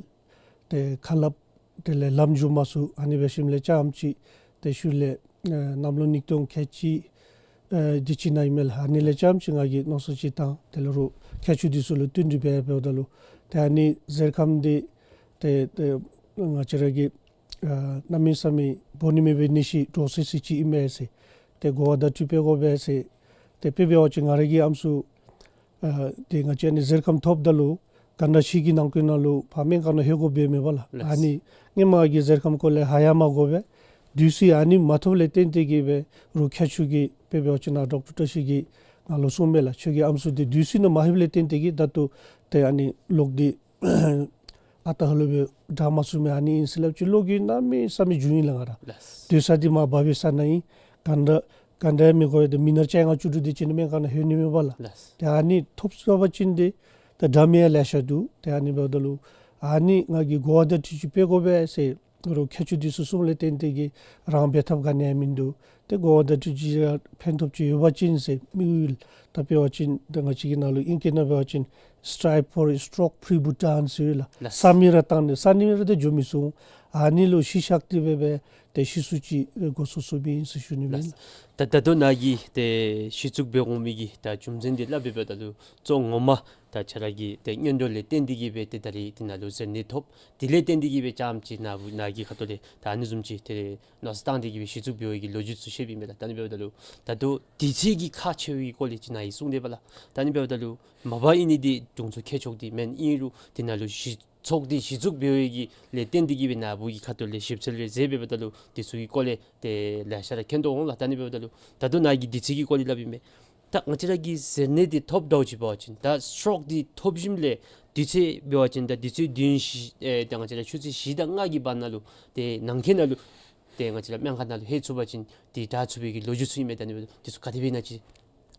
ཏེ་ཁ་སླབ་དེ་ལས་ལམ་འགྱོ་མ་ཚུགས། ཨ་ནི་འབད་ཞིནམ་ལས་རྐྱངམ་ཅིག་ཏེ་ཤུལ་ལས་ཨེ་གནམ་ལོ་ཉིས་སྟོང་ཁལ་གཅིག་ཨེ་འདི་ཅིག་ནང་ཨིན་མས་ལགས། ཨ་ནི་ལས་རྐྱངམ་ཅིག་ང་གིས་མནོ་བསམ་ཅིག་བཏང་། དེ་ལས་རོགས་མཁས་མཆོག་འདི་ཚུ་ལུ་བསྟུན་གྲོས་འབད་འབདཝ་ད་ལུ་ཏེ་ཨ་ནི་གཟེར་ཁམས་འདི་ཏེ་ཏེ་ང་བཅས་ར་གི་ཨ་གནམ་མེད་ས་མེད་འབོ་ནི་མེད་པའི་ནད་གཞི་འདྲོག་སི་སི་ཅིག་ཨིན་མས་ཟེར། ཏེ་གོ་བ་བརྡ་སྤྲོད་འབད་དགོ་པས་ཟེར། ཏེ་དཔེ་འབད་བ་ཅིན་ང་ར་གི་ཨམ་སྲུ་ཨ་ཏེ་ང་བཅས་ཨ་ནི་གཟེར་ཁམས་ཐོབ་ད་ལུ་གན་ཌ་ཤི་གི་ནང་འཁོད་ནང་ལུ་ཕར་སྨན་ཁང་ནང་ལྷོད་དགོཔ་འབད་མས་པ་ལགས། ལགས། ཨ་ནི་སྔོན་མ་གི་གཟེར་ཁམས་སྐོར་ལས་ཧ་ཡང་མ་གོ་བས། དུས་ཚོད་ཨ་ནི་མ་ཐོབ་ལས་བརྟེན་ཏེ་གི་སྦེ་རོགས་མཁས་མཆོག་གིས་དཔེ་འབད་བ་ཅིན་ནཱ་ཌོག་ཊར་བཀྲ་ཤིས་ཀྱིས་ང་ལུ་གསུངམ་མས་ལགས། ཁྱོད་ཀྱི་ཨམ་སྲུ་འདི་དུས་ཚོད་ནང་མ་ལྷོདཔ་ལས་བརྟེན་ཏེ་གི་ད་ལྟོ་ཏེ་ཨ་ནི་གློག་འདི་ཨ་རྟག་ཧ་ལུགས་སྦེ་དྲང་མ་ཚུགས་མི་ཨ་ནི་ཨིན་ཟེར་སླབ་ཅི། གློག་འདི་གནམ་མེད་ས་མེད་འགྱོ་ཡི་ལགས་ང་ར། ལགས། སྡོད་ས་འདི་མར་འབབ་པའི་ས་ནང་ཨིན། གན་ཌ་གན་ཌ་ཡང་མི་གོ་བས། ཏེ་མི་ནོར་བཅོ་ལྔ་བཅུ་དྲུག་དེ་ཅིག་ནི་སྨན་ཁང་ནང་ལྷོད་ནི་མས་པ་ལགས། ལགས། ཏེ་ཨ་ནི་ཐོབ་ཚུགས་པ་ཅིན་ཏེ་ད་འདྲ་མི་ཡང་ལེ་ཤ་འདུག། ཏེ་ཨ་ནི་འབདཝ་ད་ལུ་ཨ་ནི་ང་གིས་གོ་བ་བརྡ་སྤྲོད་ཅིག་འབད་དགོ་པས་ཟེར་རོགས་མཁས་མཆོག་འདི་ཚུ་གསུངམ་ལས་བརྟེན་ཏེ་གི་རང་འབད་ཐབས་ག་ནི་ཡང་མིན་འདུག། ཏེ་གོ་བ་བརྡ་སྤྲོད་ཅིག་ར་ཕན་ཐོགས་ཅིག་ཡོད་པ་ཅིན་ཟེར་དམིགས་ཡུལ། ད་དཔེ་འབད་བ་ཅིན་ད་ང་བཅས་ཀྱི་ནང་ལུ་ཨིང་སྐད་ནང་འབད་བ་ཅིན་Strive for a stroke-free Bhutan ཟེར་ཡོད་ལགས། ལགས། བསམ་མི་ར་བཏང་ནི་བསམ་མི་ར་ཏེ་འགྱོ་མི་ཚུགས། ཨ་ནི་ལུ་གཞི་བཞག་སྟེ་སྦེ་སྦེ་ཏེ་གཞི་བཙུགས་ཅིག་འགོ་བཙུགས་བཙུགསཔ་ཨིན་ཟེར་ཞུ་ནི་ཨིན། ལགས། ད་ད་ལྟོ་ནཱ་གིས་ཏེ་གཞི་བཙུགས་འབད་དགོ་མི་གི་ད་རྒྱུ་མཚན་འདི་སླབ་སྦེ་འབདཝ་ད་ལུ་གཙོ་ངོ་མ་ད་ཁྱོད་ར་གི་ཏེ་གཉེན་གྲོགས་ལས་བརྟེན་ཏེ་གི་སྦེ་ཏེ་ད་རིས་འདི་ནང་ལུ་གཟེར་ནད་ཐོབ། དེ་ལས་བརྟེན་ཏེ་གི་སྦེ་རྐྱངམ་ཅིག་ནཱ་བུ་ནཱ་གི་ཁ་ཐུག་ལས་ད་ཨ་ནི་བཟུམ་ཅིག་ཏེ་མནོ་བསམ་བཏང་སྟེ་གི་སྦེ་གཞི་བཙུགས་འབད་བའི་གི་ལོ་རྒྱུས་ཚུ་བཤད་པའི་མས་ལགས། ད་ཨ་ནི་འབདཝ་ད་ལུ་ད་ལྟོ་དུས་ཚོད་ཀྱི་ཁག་ཆེ་བའི་སྐོར་ལས་ཅིག་ནཱ་གིས་གསུངས་དེས་པ་ལགས། ད་ཨ་ནི་འབདཝ་ད་ལུ་མ་པ་ཨིན་ནི་འདི་དྲུང་འཚོ་མཁས་མཆོག་འདི་མེན། ཨིན་རུང་འདི་ནང་ལུ་གཞི་ཚོགས་འདི་གཞི་བཙུགས་འབད་བའི་གི་ལས་བརྟེན་ཏེ་གི་སྦེ་ནཱ་བུ་གི་ཁ་ཐུག་ལས་ཞིབ་འཚོལ་རེ་མཛད་འབདཝ་ད་ལུ་འདི་ཚུ་གི་སྐོར་ལས་ཏེ་ལེ་ཤ་ར་མཁྱེན་དོ་འོང་ལགས། ད་ཨ་ནི་འབདཝ་ད་ལུ་ད་ལྟོ་ནཱ་གིས་དུས་ཚོད་ཀྱི་སྐོར་ལས་སླབ་ཨིན་མས། ད་ང་བཅས་ར་གིས་གཟེར་ནད་འདི་ཐོབ་འདྲཝ་ཅིག་འབད་བ་ཅིན་ད་སི་ཊོག་འདི་ཐོབ་ཞིནམ་ལས་དུས་ཚོད་འབད་བ་ཅིན་ད་དུས་ཚོད་བདུན་བཞི་ཨེ་ད་ང་བཅས་ར་ཆུ་ཚོད་བཞི་དང་ལྔ་གི་བར་ན་ལུ་ཏེ་ནང་འཁོད་ནང་ལུ་ཏེ་ང་བཅས་ར་སྨན་ཁང་ནང་ལུ་ལྷོད་ཚུགས་པ་ཅིན་འདི་དྲག་ཚུགས་པའི་གི་ལོ་རྒྱུས་ཚུ་ཨིན་མས། ད་ཨ་ནི་འདི་ཚུ་ག་དེ་སྦེ་ཨིན་ན་ཅིག།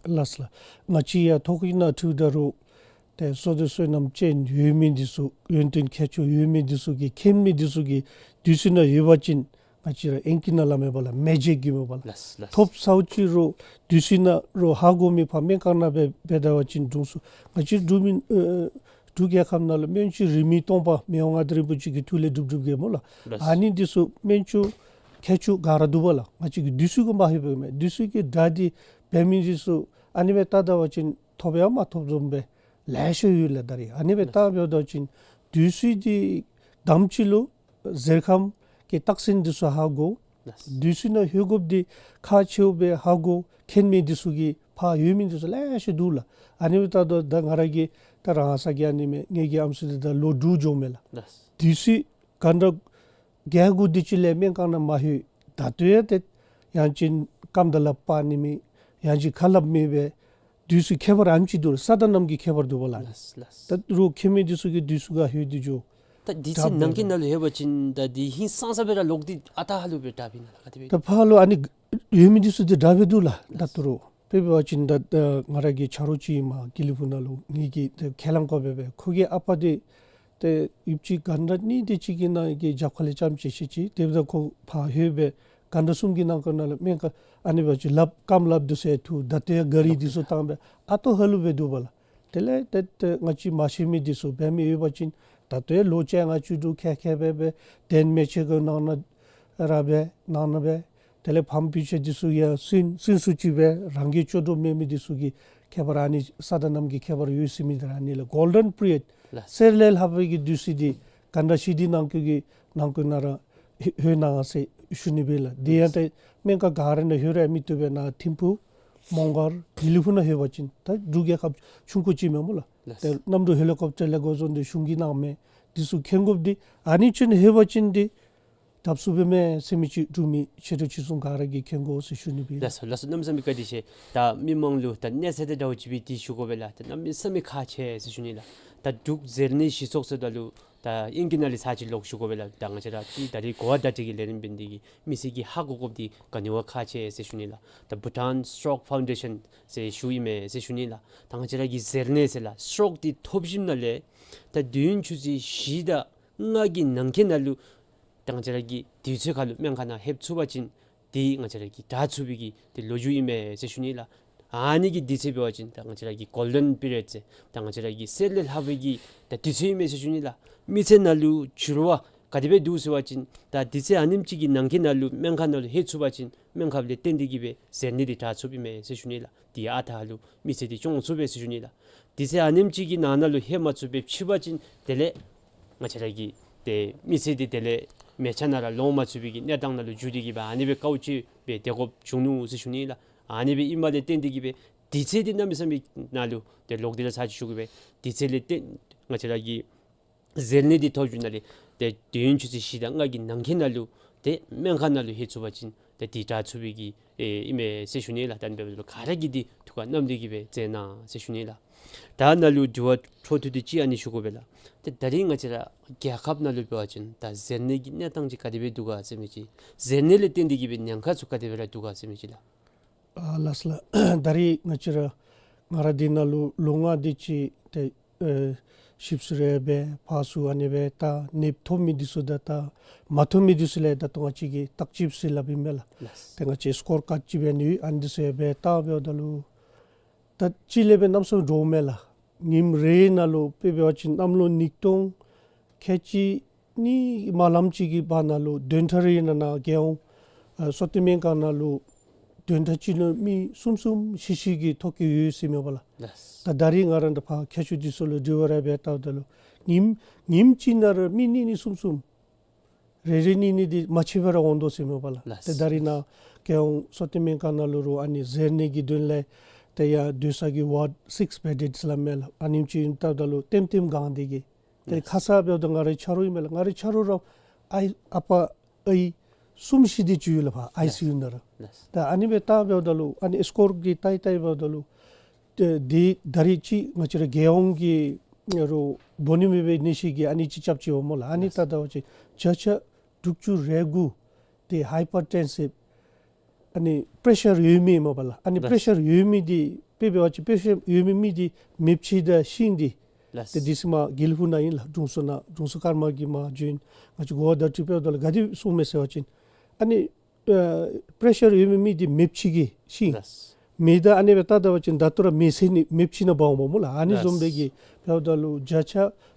ལགས་སོ་ལགས། ང་བཅས་ཡང་ཐོག་ཁར་ནཱ་འཁྲིལཝ་ད་རུང་ཏེ་བསོད་བདེ་བསོད་ནམས་ཅན་ཡོད་མི་འདི་ཚུ་ཡོན་ཏན་མཁས་མཆོག་ཡོད་མི་འདི་ཚུ་གིས་མཁྱེན་མི་འདི་ཚུ་གི་དུས་ཚོད་ནང་ཡོད་པ་ཅིན་ང་བཅས་ར་ཨིང་སྐད་ནང་སླབ་མས་པ་ལགས། མེ་ཇིཀ་གི་མས་པ་ལགས། ལགས་ལགས། ཐོབ་ཚརཝ་ཅིག་རོགས་དུས་ཚོད་ནང་རོགས་ཧ་གོ་མི་ཕར་སྨན་ཁང་ནང་འབད་འབད་ད་པ་ཅིན་དྲུང་འཚོ་ང་བཅས་འབྲུག་མི་ཨེ་འབྲུག་རྒྱལ་ཁབ་ནང་ལུ་སྨན་བཅོས་རིན་མེད་སྟོང་པ་མི་དབང་མངའ་བདག་རིན་པོ་ཆེ་གི་ཐུགས་ལས་གྲུབ་གྲུབ་གེ་སྨོ་ལགས། ལགས། ཨ་ནི་འདི་ཚུ་སྨན་བཅོས་མཁས་མཆོག་ག་ར་འདུག་པ་ལགས། ང་བཅས་ཀྱིས་དུས་ཚོད་གུ་མ་ལྷོད་པས་མས། དུས་ཚོད་ཀྱི་དགྲ་འདི་འབད་མི་འདི་ཚུ་ཨ་ནི་སྦེ་བལྟ་ད་པ་ཅིན་ཐོབ་ཡང་མ་ཐོབ་བཟུམ་སྦེ་ལེ་ཤ་ཡོད་ལགས། ད་རིས་ཨ་ནི་སྦེ་ལྟ་འབདཝ་ད་ཅིན་དུས་ཚོད་འདི་དང་པ་ཅིག་ལུ་གཟེར་ཁམས་ཀྱི་རྟགས་མཚན་འདི་ཚུ་ཧ་གོ། ལགས། དུས་ཚོད་ནང་ལྷོད་དགོཔ་འདི་ཁག་ཆེཝ་སྦེ་ཧ་གོ་མཁྱེན་མི་འདི་ཚུ་གིས་ཕར་ཡོད་མི་འདི་ཚུ་ལེ་ཤ་འདུག་ལགས། ཨ་ནི་སྦེ་བལྟ་དོ་ད་ང་ར་གི་ད་རང་ས་གི་ཨ་ནི་མས། ངེ་གི་ཨམ་སྲུ་འདི་ད་ལོ་དྲུག་འགྱོཝ་མས་ལགས། ལགས། དུས་ཚོད་ག་འདྲ་རྒྱལ་དགོ་དེ་ཅིག་ལས་སྨན་ཁང་ནང་མ་ལྷོད། ད་ལྟོ་ཡང་ཏེ་ཡང་ཅིན་རྐངམ་དང་ལགཔ་སྤར་ནི་མེད། ཡང་ཅིན་ཁ་སླབ་མེད་པས། དུས་ཚོད་ཁྱད་པར་ཨ་ནེམ་ཅིག་འདུག། ས་དང་གནམ་གྱི་ཁྱད་པར་འདུག་པ་ལགས། ལགས་ལགས། ད་རོགས་མཁྱེན་མི་འདི་ཚུ་གིས་དུས་ཚོད་གུ་ལྷོད་དེ་འགྱོ། ད་དུས་ཚོད་དྲག་ནང་འཁོད་ནང་ལུ་ལྷོད་པ་ཅིན་ད་འདི་ཧིང་སངས་ས་སྦེ་ར་གློག་འདི་ཨ་རྟག་ཧ་ལུགས་སྦེ་དྲག་པས་ན་ལགས། ག་དེ་སྦེ། ད་ཕར་ལུ་ཨ་ནི་ཡོད་མི་འདི་ཚུ་འདི་དྲག་སྦེ་འདུག་ལགས། ད་ལྟོ་རོགས་དཔེ་འབད་བ་ཅིན་ད་ང་ར་གི་ཆ་རོགས་ཅིག་ཨིན་མས། དགེ་ལེགས་ཕུག་ནང་ལུ་ངེ་གི་ཏེ་ཁས་བླངས་བཀོད་འབད་འབད་ཁོ་གི་ཨ་པ་འདི་ཏེ་ཡོདཔ་ཅིག་གན་ཌ་གཉིས་དེ་ཅིག་གི་ནང་གི་རྒྱབ་ཁ་ལས་རྐྱངམ་ཅིག་ཤེས་ཅི། དེ་འབདཝ་ད་ཁོ་ཕར་ལྷོད་སྦེ་གན་ཌ་གསུམ་གྱི་ནང་འཁོད་ནང་ལུ་སྨན་ཁང་ཨ་ནི་འབད་བ་ཅིན་ལགཔ་རྐངམ་ལགཔ་འདི་ཚུ་ཡང་འཐུ། ད་ལྟོ་ཡང་ག་རི་འདི་ཚུ་བཏང་སྦེ་ཨ་རྟག་ཧ་ལུགས་སྦེ་འདུག་པ་ལགས། དེ་ལས་ཏེ་ཏེ་ང་བཅས་མ་ཤེས་མི་འདི་ཚུ་འབད་མི་ཡོད་པ་ཅིན་ད་ལྟོ་ཡང་ལོ་བཅོ་ལྔ་བཅུ་དྲུག་ཁལ་ཁལ་སྦེ་སྦེ་གདན་མལ་ཆས་གུ་ནང་ན་ར་སྦེ་ནང་ན་སྦེ་དེ་ལས་ཕམ་ཕུད་ཆས་འདི་ཚུ་ཡང་སུན་སུན་སུ་ཅིག་སྦེ་རང་གི་ཅོག་འཐདཔ་མེད་མི་འདི་ཚུ་གི་ཁྱད་པར་ཨ་ནི་ས་དང་གནམ་གྱི་ཁྱད་པར་ཡོད་ཟེར་མི་འདི་ར་ཨ་ནི་ལགས། གོལ་ཌེན་པི་རི་ཡཌ་ལགས། གསེར་ལས་ལྷག་པའི་གི་དུས་ཚོད་འདི་གན་ཌ་བཞི་འདི་ནང་འཁོད་ཀྱི་ནང་འཁོད་ནང་ར་ ལྷོད་གནང་ཟེར་ཞུ་ནི་སྦེ་ལགས། དེ་ཡང་ཏེ་སྨན་ཁང་ག་ར་ནང་ལྷོད་ར་མི་བཏུབ་པས། ནཱ་ཐིམ་ཕུ་མོང་སྒར་དགེ་ལེགས་ཕུག་ནང་ལྷོད་པ་ཅིན་ད་འབྲུག་རྒྱལ་ཁབ་ཆུང་ཀུ་ཅིག་མེན་སྨོ་ལགས། ལགས། ཏེ་གནམ་གྲུ་ཧེ་ལི་ཀོབ་ཊར་ལས་འགོ་བཟུང་སྟེ་གཞུང་གིས་གནང་མི་འདི་ཚུ་མཁྱེན་དགོཔ་འདི་ཨ་ནི་ཅིག་ནང་ལྷོད་པ་ཅིན་འདི་ཐབས་སུ་བབ་མས་ཟེར་མི་ཅིག་འབྲུག་མི་ཆེ་འབྲིང་ཆུང་གསུམ་ག་ར་གིས་མཁྱེན་དགོ་ཟེར་ཞུ་ནི་སྦེ། ལགས་སོ། ལགས་སོ། གནམ་མེད་ས་མེད་བཀའ་དྲིན་ཆེ། ད་མི་མང་ལུ་ད་གནས་ཚད་དང་འདྲཝ་ཅིག་སྦེ་འདི་ཞུ་དགོ་པས་ལགས། ད་གནམ་མེད་ས་མེད་ཁག་ཆེ་ཟེར་ཞུ་ནི་ལགས། ད་འབྲུག་ཟེར་ནི་གཞི་ཚོགས་ཟེརཝ་ད་ལུ་ད་དབྱིན་སྐད་ནང་ལས་ཚར་ཅིག་ལོག་ཞུ་དགོ་པས་ལགས། ད་ང་བཅས་ར་འདི་ད་རིས་གོ་བ་བརྡ་སྤྲོད་ཀྱི་ལས་རིམ་འབད་ནི་འདི་གིས་མི་སེར་གྱིས་ཧ་གོ་དགོཔ་འདི་ག་ནི་བ་ཁག་ཆེ་ཟེར་ཞུ་ནི་ལགས། ད་Bhutan Stroke Foundation ཟེར་ཞུཝ་ཨིན་མས་ཟེར་ཞུ་ནི་ལགས། ད་ང་བཅས་ར་གི་གཟེར་ནད་ཟེར་ལགས། སི་ཊོག་འདི་ཐོབ་ཞིནམ་ལས་ད་དུས་ཡུན་ཆུ་ཚོད་བཞི་དང་ལྔ་གི་ནང་འཁོད་ནང་ལུ་ད་ང་བཅས་ར་གི་དུས་ཚོད་ཁར་ལུ་སྨན་ཁང་ནང་ལྷོད་ཚུགས་པ་ཅིན་འདི་ང་བཅས་ར་གིས་དྲག་ཚུགས་པའི་གི་འདི་ལོ་རྒྱུས་ཨིན་མས་ཟེར་ཞུ་ནི་ལགས། ཨ་ནི་གི་དུས་ཚོད་འབད་བ་ཅིན་ད་ང་བཅས་ར་གི་གོལ་ཌེན་པི་རི་ཡོཌ་ཟེར་ད་ང་བཅས་ར་གི་གསེར་ལས་ལྷག་པའི་གི་ད་དུས་ཚོད་ཨིན་མས་ཟེར་ཞུ་ནི་ལགས། མི་ཚེ་ནང་ལུ་འགྱུར་བ་ག་དེ་སྦེ་འདུག་ཟེར་བ་ཅིན་ད་དུས་ཚོད་ཨ་ནེམ་ཅིག་གི་ནང་འཁོད་ནང་ལུ་སྨན་ཁང་ནང་ལུ་ལྷོད་ཚུགས་པ་ཅིན་སྨན་ཁབ་ལས་བརྟེན་ཏེ་གིས་སྦེ་གཟེར་ནད་འདི་དྲག་ཚུགསཔ་ཨིན་མས་ཟེར་ཞུ་ནི་ལགས། དེ་ཡང་ཨ་རྟག་ལུ་མི་ཚེ་འདི་སྐྱོང་ཚུགས་པས་ཟེར་ཞུ་ནི་ལགས། དུས་ཚོད་ཨ་ནེམ་ཅིག་གི་ནང་ན་ལུ་ལྷོད་མ་ཚུགས་པར་ཕྱི་པ་ཅིན་དེ་ལས་ང་བཅས་ར་གི་ཏེ་མི་ཚེ་འདི་དེ་ལས་མལ་ཆ་ནང་ར་ལོང་མ་ཚུགས་པའི་གི་གནས་སྟངས་ནང་ལུ་འགྱུར་ཏེ་གིས་སྦེ་ཨ་ནི་སྦེ་དཀའཝ་སྤྱད་སྦེ་སྡོད་དགོཔ་བྱུང་ནུག་ཟེར་ཞུ་ནི་ལགས། ཨ་ནི་སྦེ་ཨིནམ་ལས་བརྟེན་ཏེ་གིས་སྦེ་དུས་ཚོད་འདི་གནམ་མེད་ས་མེད་ནང་ལུ་ཏེ་ལོག་སྟེ་ར་ཚར་ཅིག་ཞུ་དགོ་པས། དུས་ཚོད་ལས་བརྟེན་ང་བཅས་ར་གི་གཟེར་ནད་འདི་ཐོབ་ཞིནམ་ལས་ཏེ་དུས་ཡུན་ཆུ་ཚོད་བཞི་དང་ལྔ་གི་ནང་འཁོད་ནང་ལུ་ཏེ་སྨན་ཁང་ནང་ལུ་ལྷོད་ཚུགས་པ་ཅིན་ཏེ་འདི་དྲག་ཚུགས་པའི་གི་ཨེ་ཨིན་མས་ཟེར་ཞུ་ནི་ལགས། ད་ཨ་ནི་འབདཝ་ད་ལུ་ག་ར་གིས་འདི་ཐུགས་ཁར་བསྣམས་ཏེ་གིས་སྦེ་མཛད་གནང་ཟེར་ཞུ་ནི་ལགས། ད་ནཱ་ལུ་དྲི་བ་འཕྲོ་མཐུད་དེ་ཅིག་ཨ་ནི་ཞུ་དགོ་པས་ལགས། ཏེ་ད་རིས་ང་བཅས་ར་རྒྱལ་ཁབ་ནང་ལུ་འབད་བ་ཅིན་ད་གཟེར་ནད་ཀྱི་གནས་སྟངས་ཅིག་ག་དེ་སྦེ་འདུག་ག་ཟེར་མི་ཅིག་གཟེར་ནད་ལས་བརྟེན་ཏེ་གིས་སྦེ་ཉེན་ཁ་ཚུ་ག་དེ་སྦེ་ར་འདུག་ག་ཟེར་མི་ཅིག་ལགས། ཨ་ལགས་སོ་ལགས། ད་རིས་ང་བཅས་ར་ང་ར་འདི་ནང་ལུ་ལོ་ལྔ་དེ་ཅིག་ཏེ་ཨེ་ཞིབ་འཚོལ་རེ་འབད་ཕར་ཚུར་ཨ་ནི་སྦེ་ད་ནདཔ་ཐོབ་མི་འདི་ཚུ་དང་ད་མ་ཐོབ་མི་འདི་ཚུ་ལས་ད་ལྟོ་ང་བཅས་ཀྱིས་བརྟག་དཔྱད་ཟེར་སླབ་ཨིན་མས་ལགས། ལགས། ཏེ་ང་བཅས་སི་ཀོར་ཀཱཌ་ཅིག་འབད་ནི་ཨ་ནི་འདི་ཚུ་ཡང་འབད་བལྟཝ་ད་ལུ་ད་གཅིག་ལས་འབད་གནམ་མེད་ས་མེད་འདྲོག་མས་ལགས། ཉིནམ་རེ་ནང་ལུ་དཔེ་འབད་བ་ཅིན་གནམ་ལོ་ཉིས་སྟོང་ཁལ་གཅིག་གཉིས་མ་ལངམ་ཅིག་གི་བར་ན་ལུ་བདུན་ཕྲག་རེ་ནང་ན་རྒྱལ་ཡོངས་ཨ་སོ་ཐར་སྨན་ཁང་ནང་ལུ་བདུན་ཕྲག་གཅིག་ལུ་མི་གསུམ་གསུམ་བཞི་བཞི་གི་ཐོབ་ཀྱི་ཡོད་ཟེར་མས་པ་ལགས། ལགས། ད་ད་རིས་ང་ར་ད་ཕར་མཁས་མཆོག་འདི་ཚུ་ལུ་དྲི་བ་རེ་འབད་བལྟཝ་ད་ལུ་ཉིནམ་ཉིནམ་གཅིག་ནང་ར་མི་གཉིས་གཉིས་གསུམ་གསུམ་རེ་རེ་གཉིས་གཉིས་འདི་མ་ཆད་པར་ར་འོང་དོ་ཟེར་མས་པ་ལགས། ལགས། ཏེ་ད་རིས་ནཱ་རྒྱལ་ཡོངས་སོ་ཐར་སྨན་ཁང་ནང་ལུ་རུང་ཨ་ནི་གཟེར་ནད་ཀྱི་དོན་ལས་ཏེ་ཡར་སྡོད་ས་གི་ཝརཌ་སིགསི་བེ་ཌེཌ་ཟེར་སླབ་མས་ལགས། ཨ་ནེམ་ཅིག་ཨིནམ་ད་ད་ལུ་ལྟེམ་ལྟེམ་གང་སྟེ་གིས་ཏེ་ལགས། ཁ་ཙ་འབདཝ་ད་ང་རའི་ཆ་རོགས་ཨིན་མས་ལགས། ང་རའི་ཆ་རོགས་ར་ཨའི་ཨ་པ་ཨའི་གསུམ་བཞི་དེ་ཅིག་ཡོད་ལགས་ཕར་ཨའི་སི་ཡུ་ནང་ར། ལགས། ད་ཨ་ནི་སྦེ་བལྟཝ་ད་ལུ་ཨ་ནི་ཨེས་ཀོརཊ་གིས་བལྟ་བལྟཝ་ད་ལུ་ཏེ་འདི་ད་རིས་ཅིག་ང་བཅས་ར་རྒྱལ་ཡོངས་ཀྱི་རོགས་འབོ་ནི་མེད་པའི་ནད་གཞི་གི་ཨ་ནི་ཅིག་རྐྱབ་ཅི་པ་སྨོ་ལགས། ཨ་ནི་ལགས། ད་ལྟ་བ་ཅིན་བརྒྱ་ཆ་དྲུག་ཅུ་རེ་དགུ་དེ་ཧའི་པར་ཊེན་སིབ་ཨ་ནི་པེ་རེ་ཤར་ཡོད་མི་སྨོ་པ་ལགས། ཨ་ནི་ལགས། པེ་རེ་ཤར་ཡོད་མི་འདི་དཔེ་འབད་བ་ཅིན་པེ་རེ་ཤར་ཡོད་མི་མི་འདི་མེདཔ་ཅིག་དང་ཤིང་འདི་ལགས། ཏེ་དེ་ཚེ་མར་དགེ་ལེགས་ཕུག་ནང་ཨིན་ལགས། དྲུང་འཚོ་ནང་དྲུང་འཚོ་ཀརྨ་གིས་མར་བྱོན་ང་བཅས་གོ་བ་བརྡ་སྤྲོད་འབདཝ་ད་ལུ་ག་དེ་གསུངམ་མས་ཟེར་བ་ཅིན་ཨ་ནི་ཨ་པེ་རེ་ཤར་ཡོད་མི་མི་འདི་མེདཔ་ཅིག་གི་ཤིང་ལགས། མེད་ད་ཨ་ནི་སྦེ་བལྟ་ད་པ་ཅིན་ད་ལྟོ་ར་མེད་ཟེར་ནི་མེདཔ་ཅིག་ནང་འབག་འོང་པ་སྨོ་ལགས། ཨ་ནི་ལགས། བཟུམ་སྦེ་གི་འབདཝ་ད་ལུ་བརྒྱ་ཆ་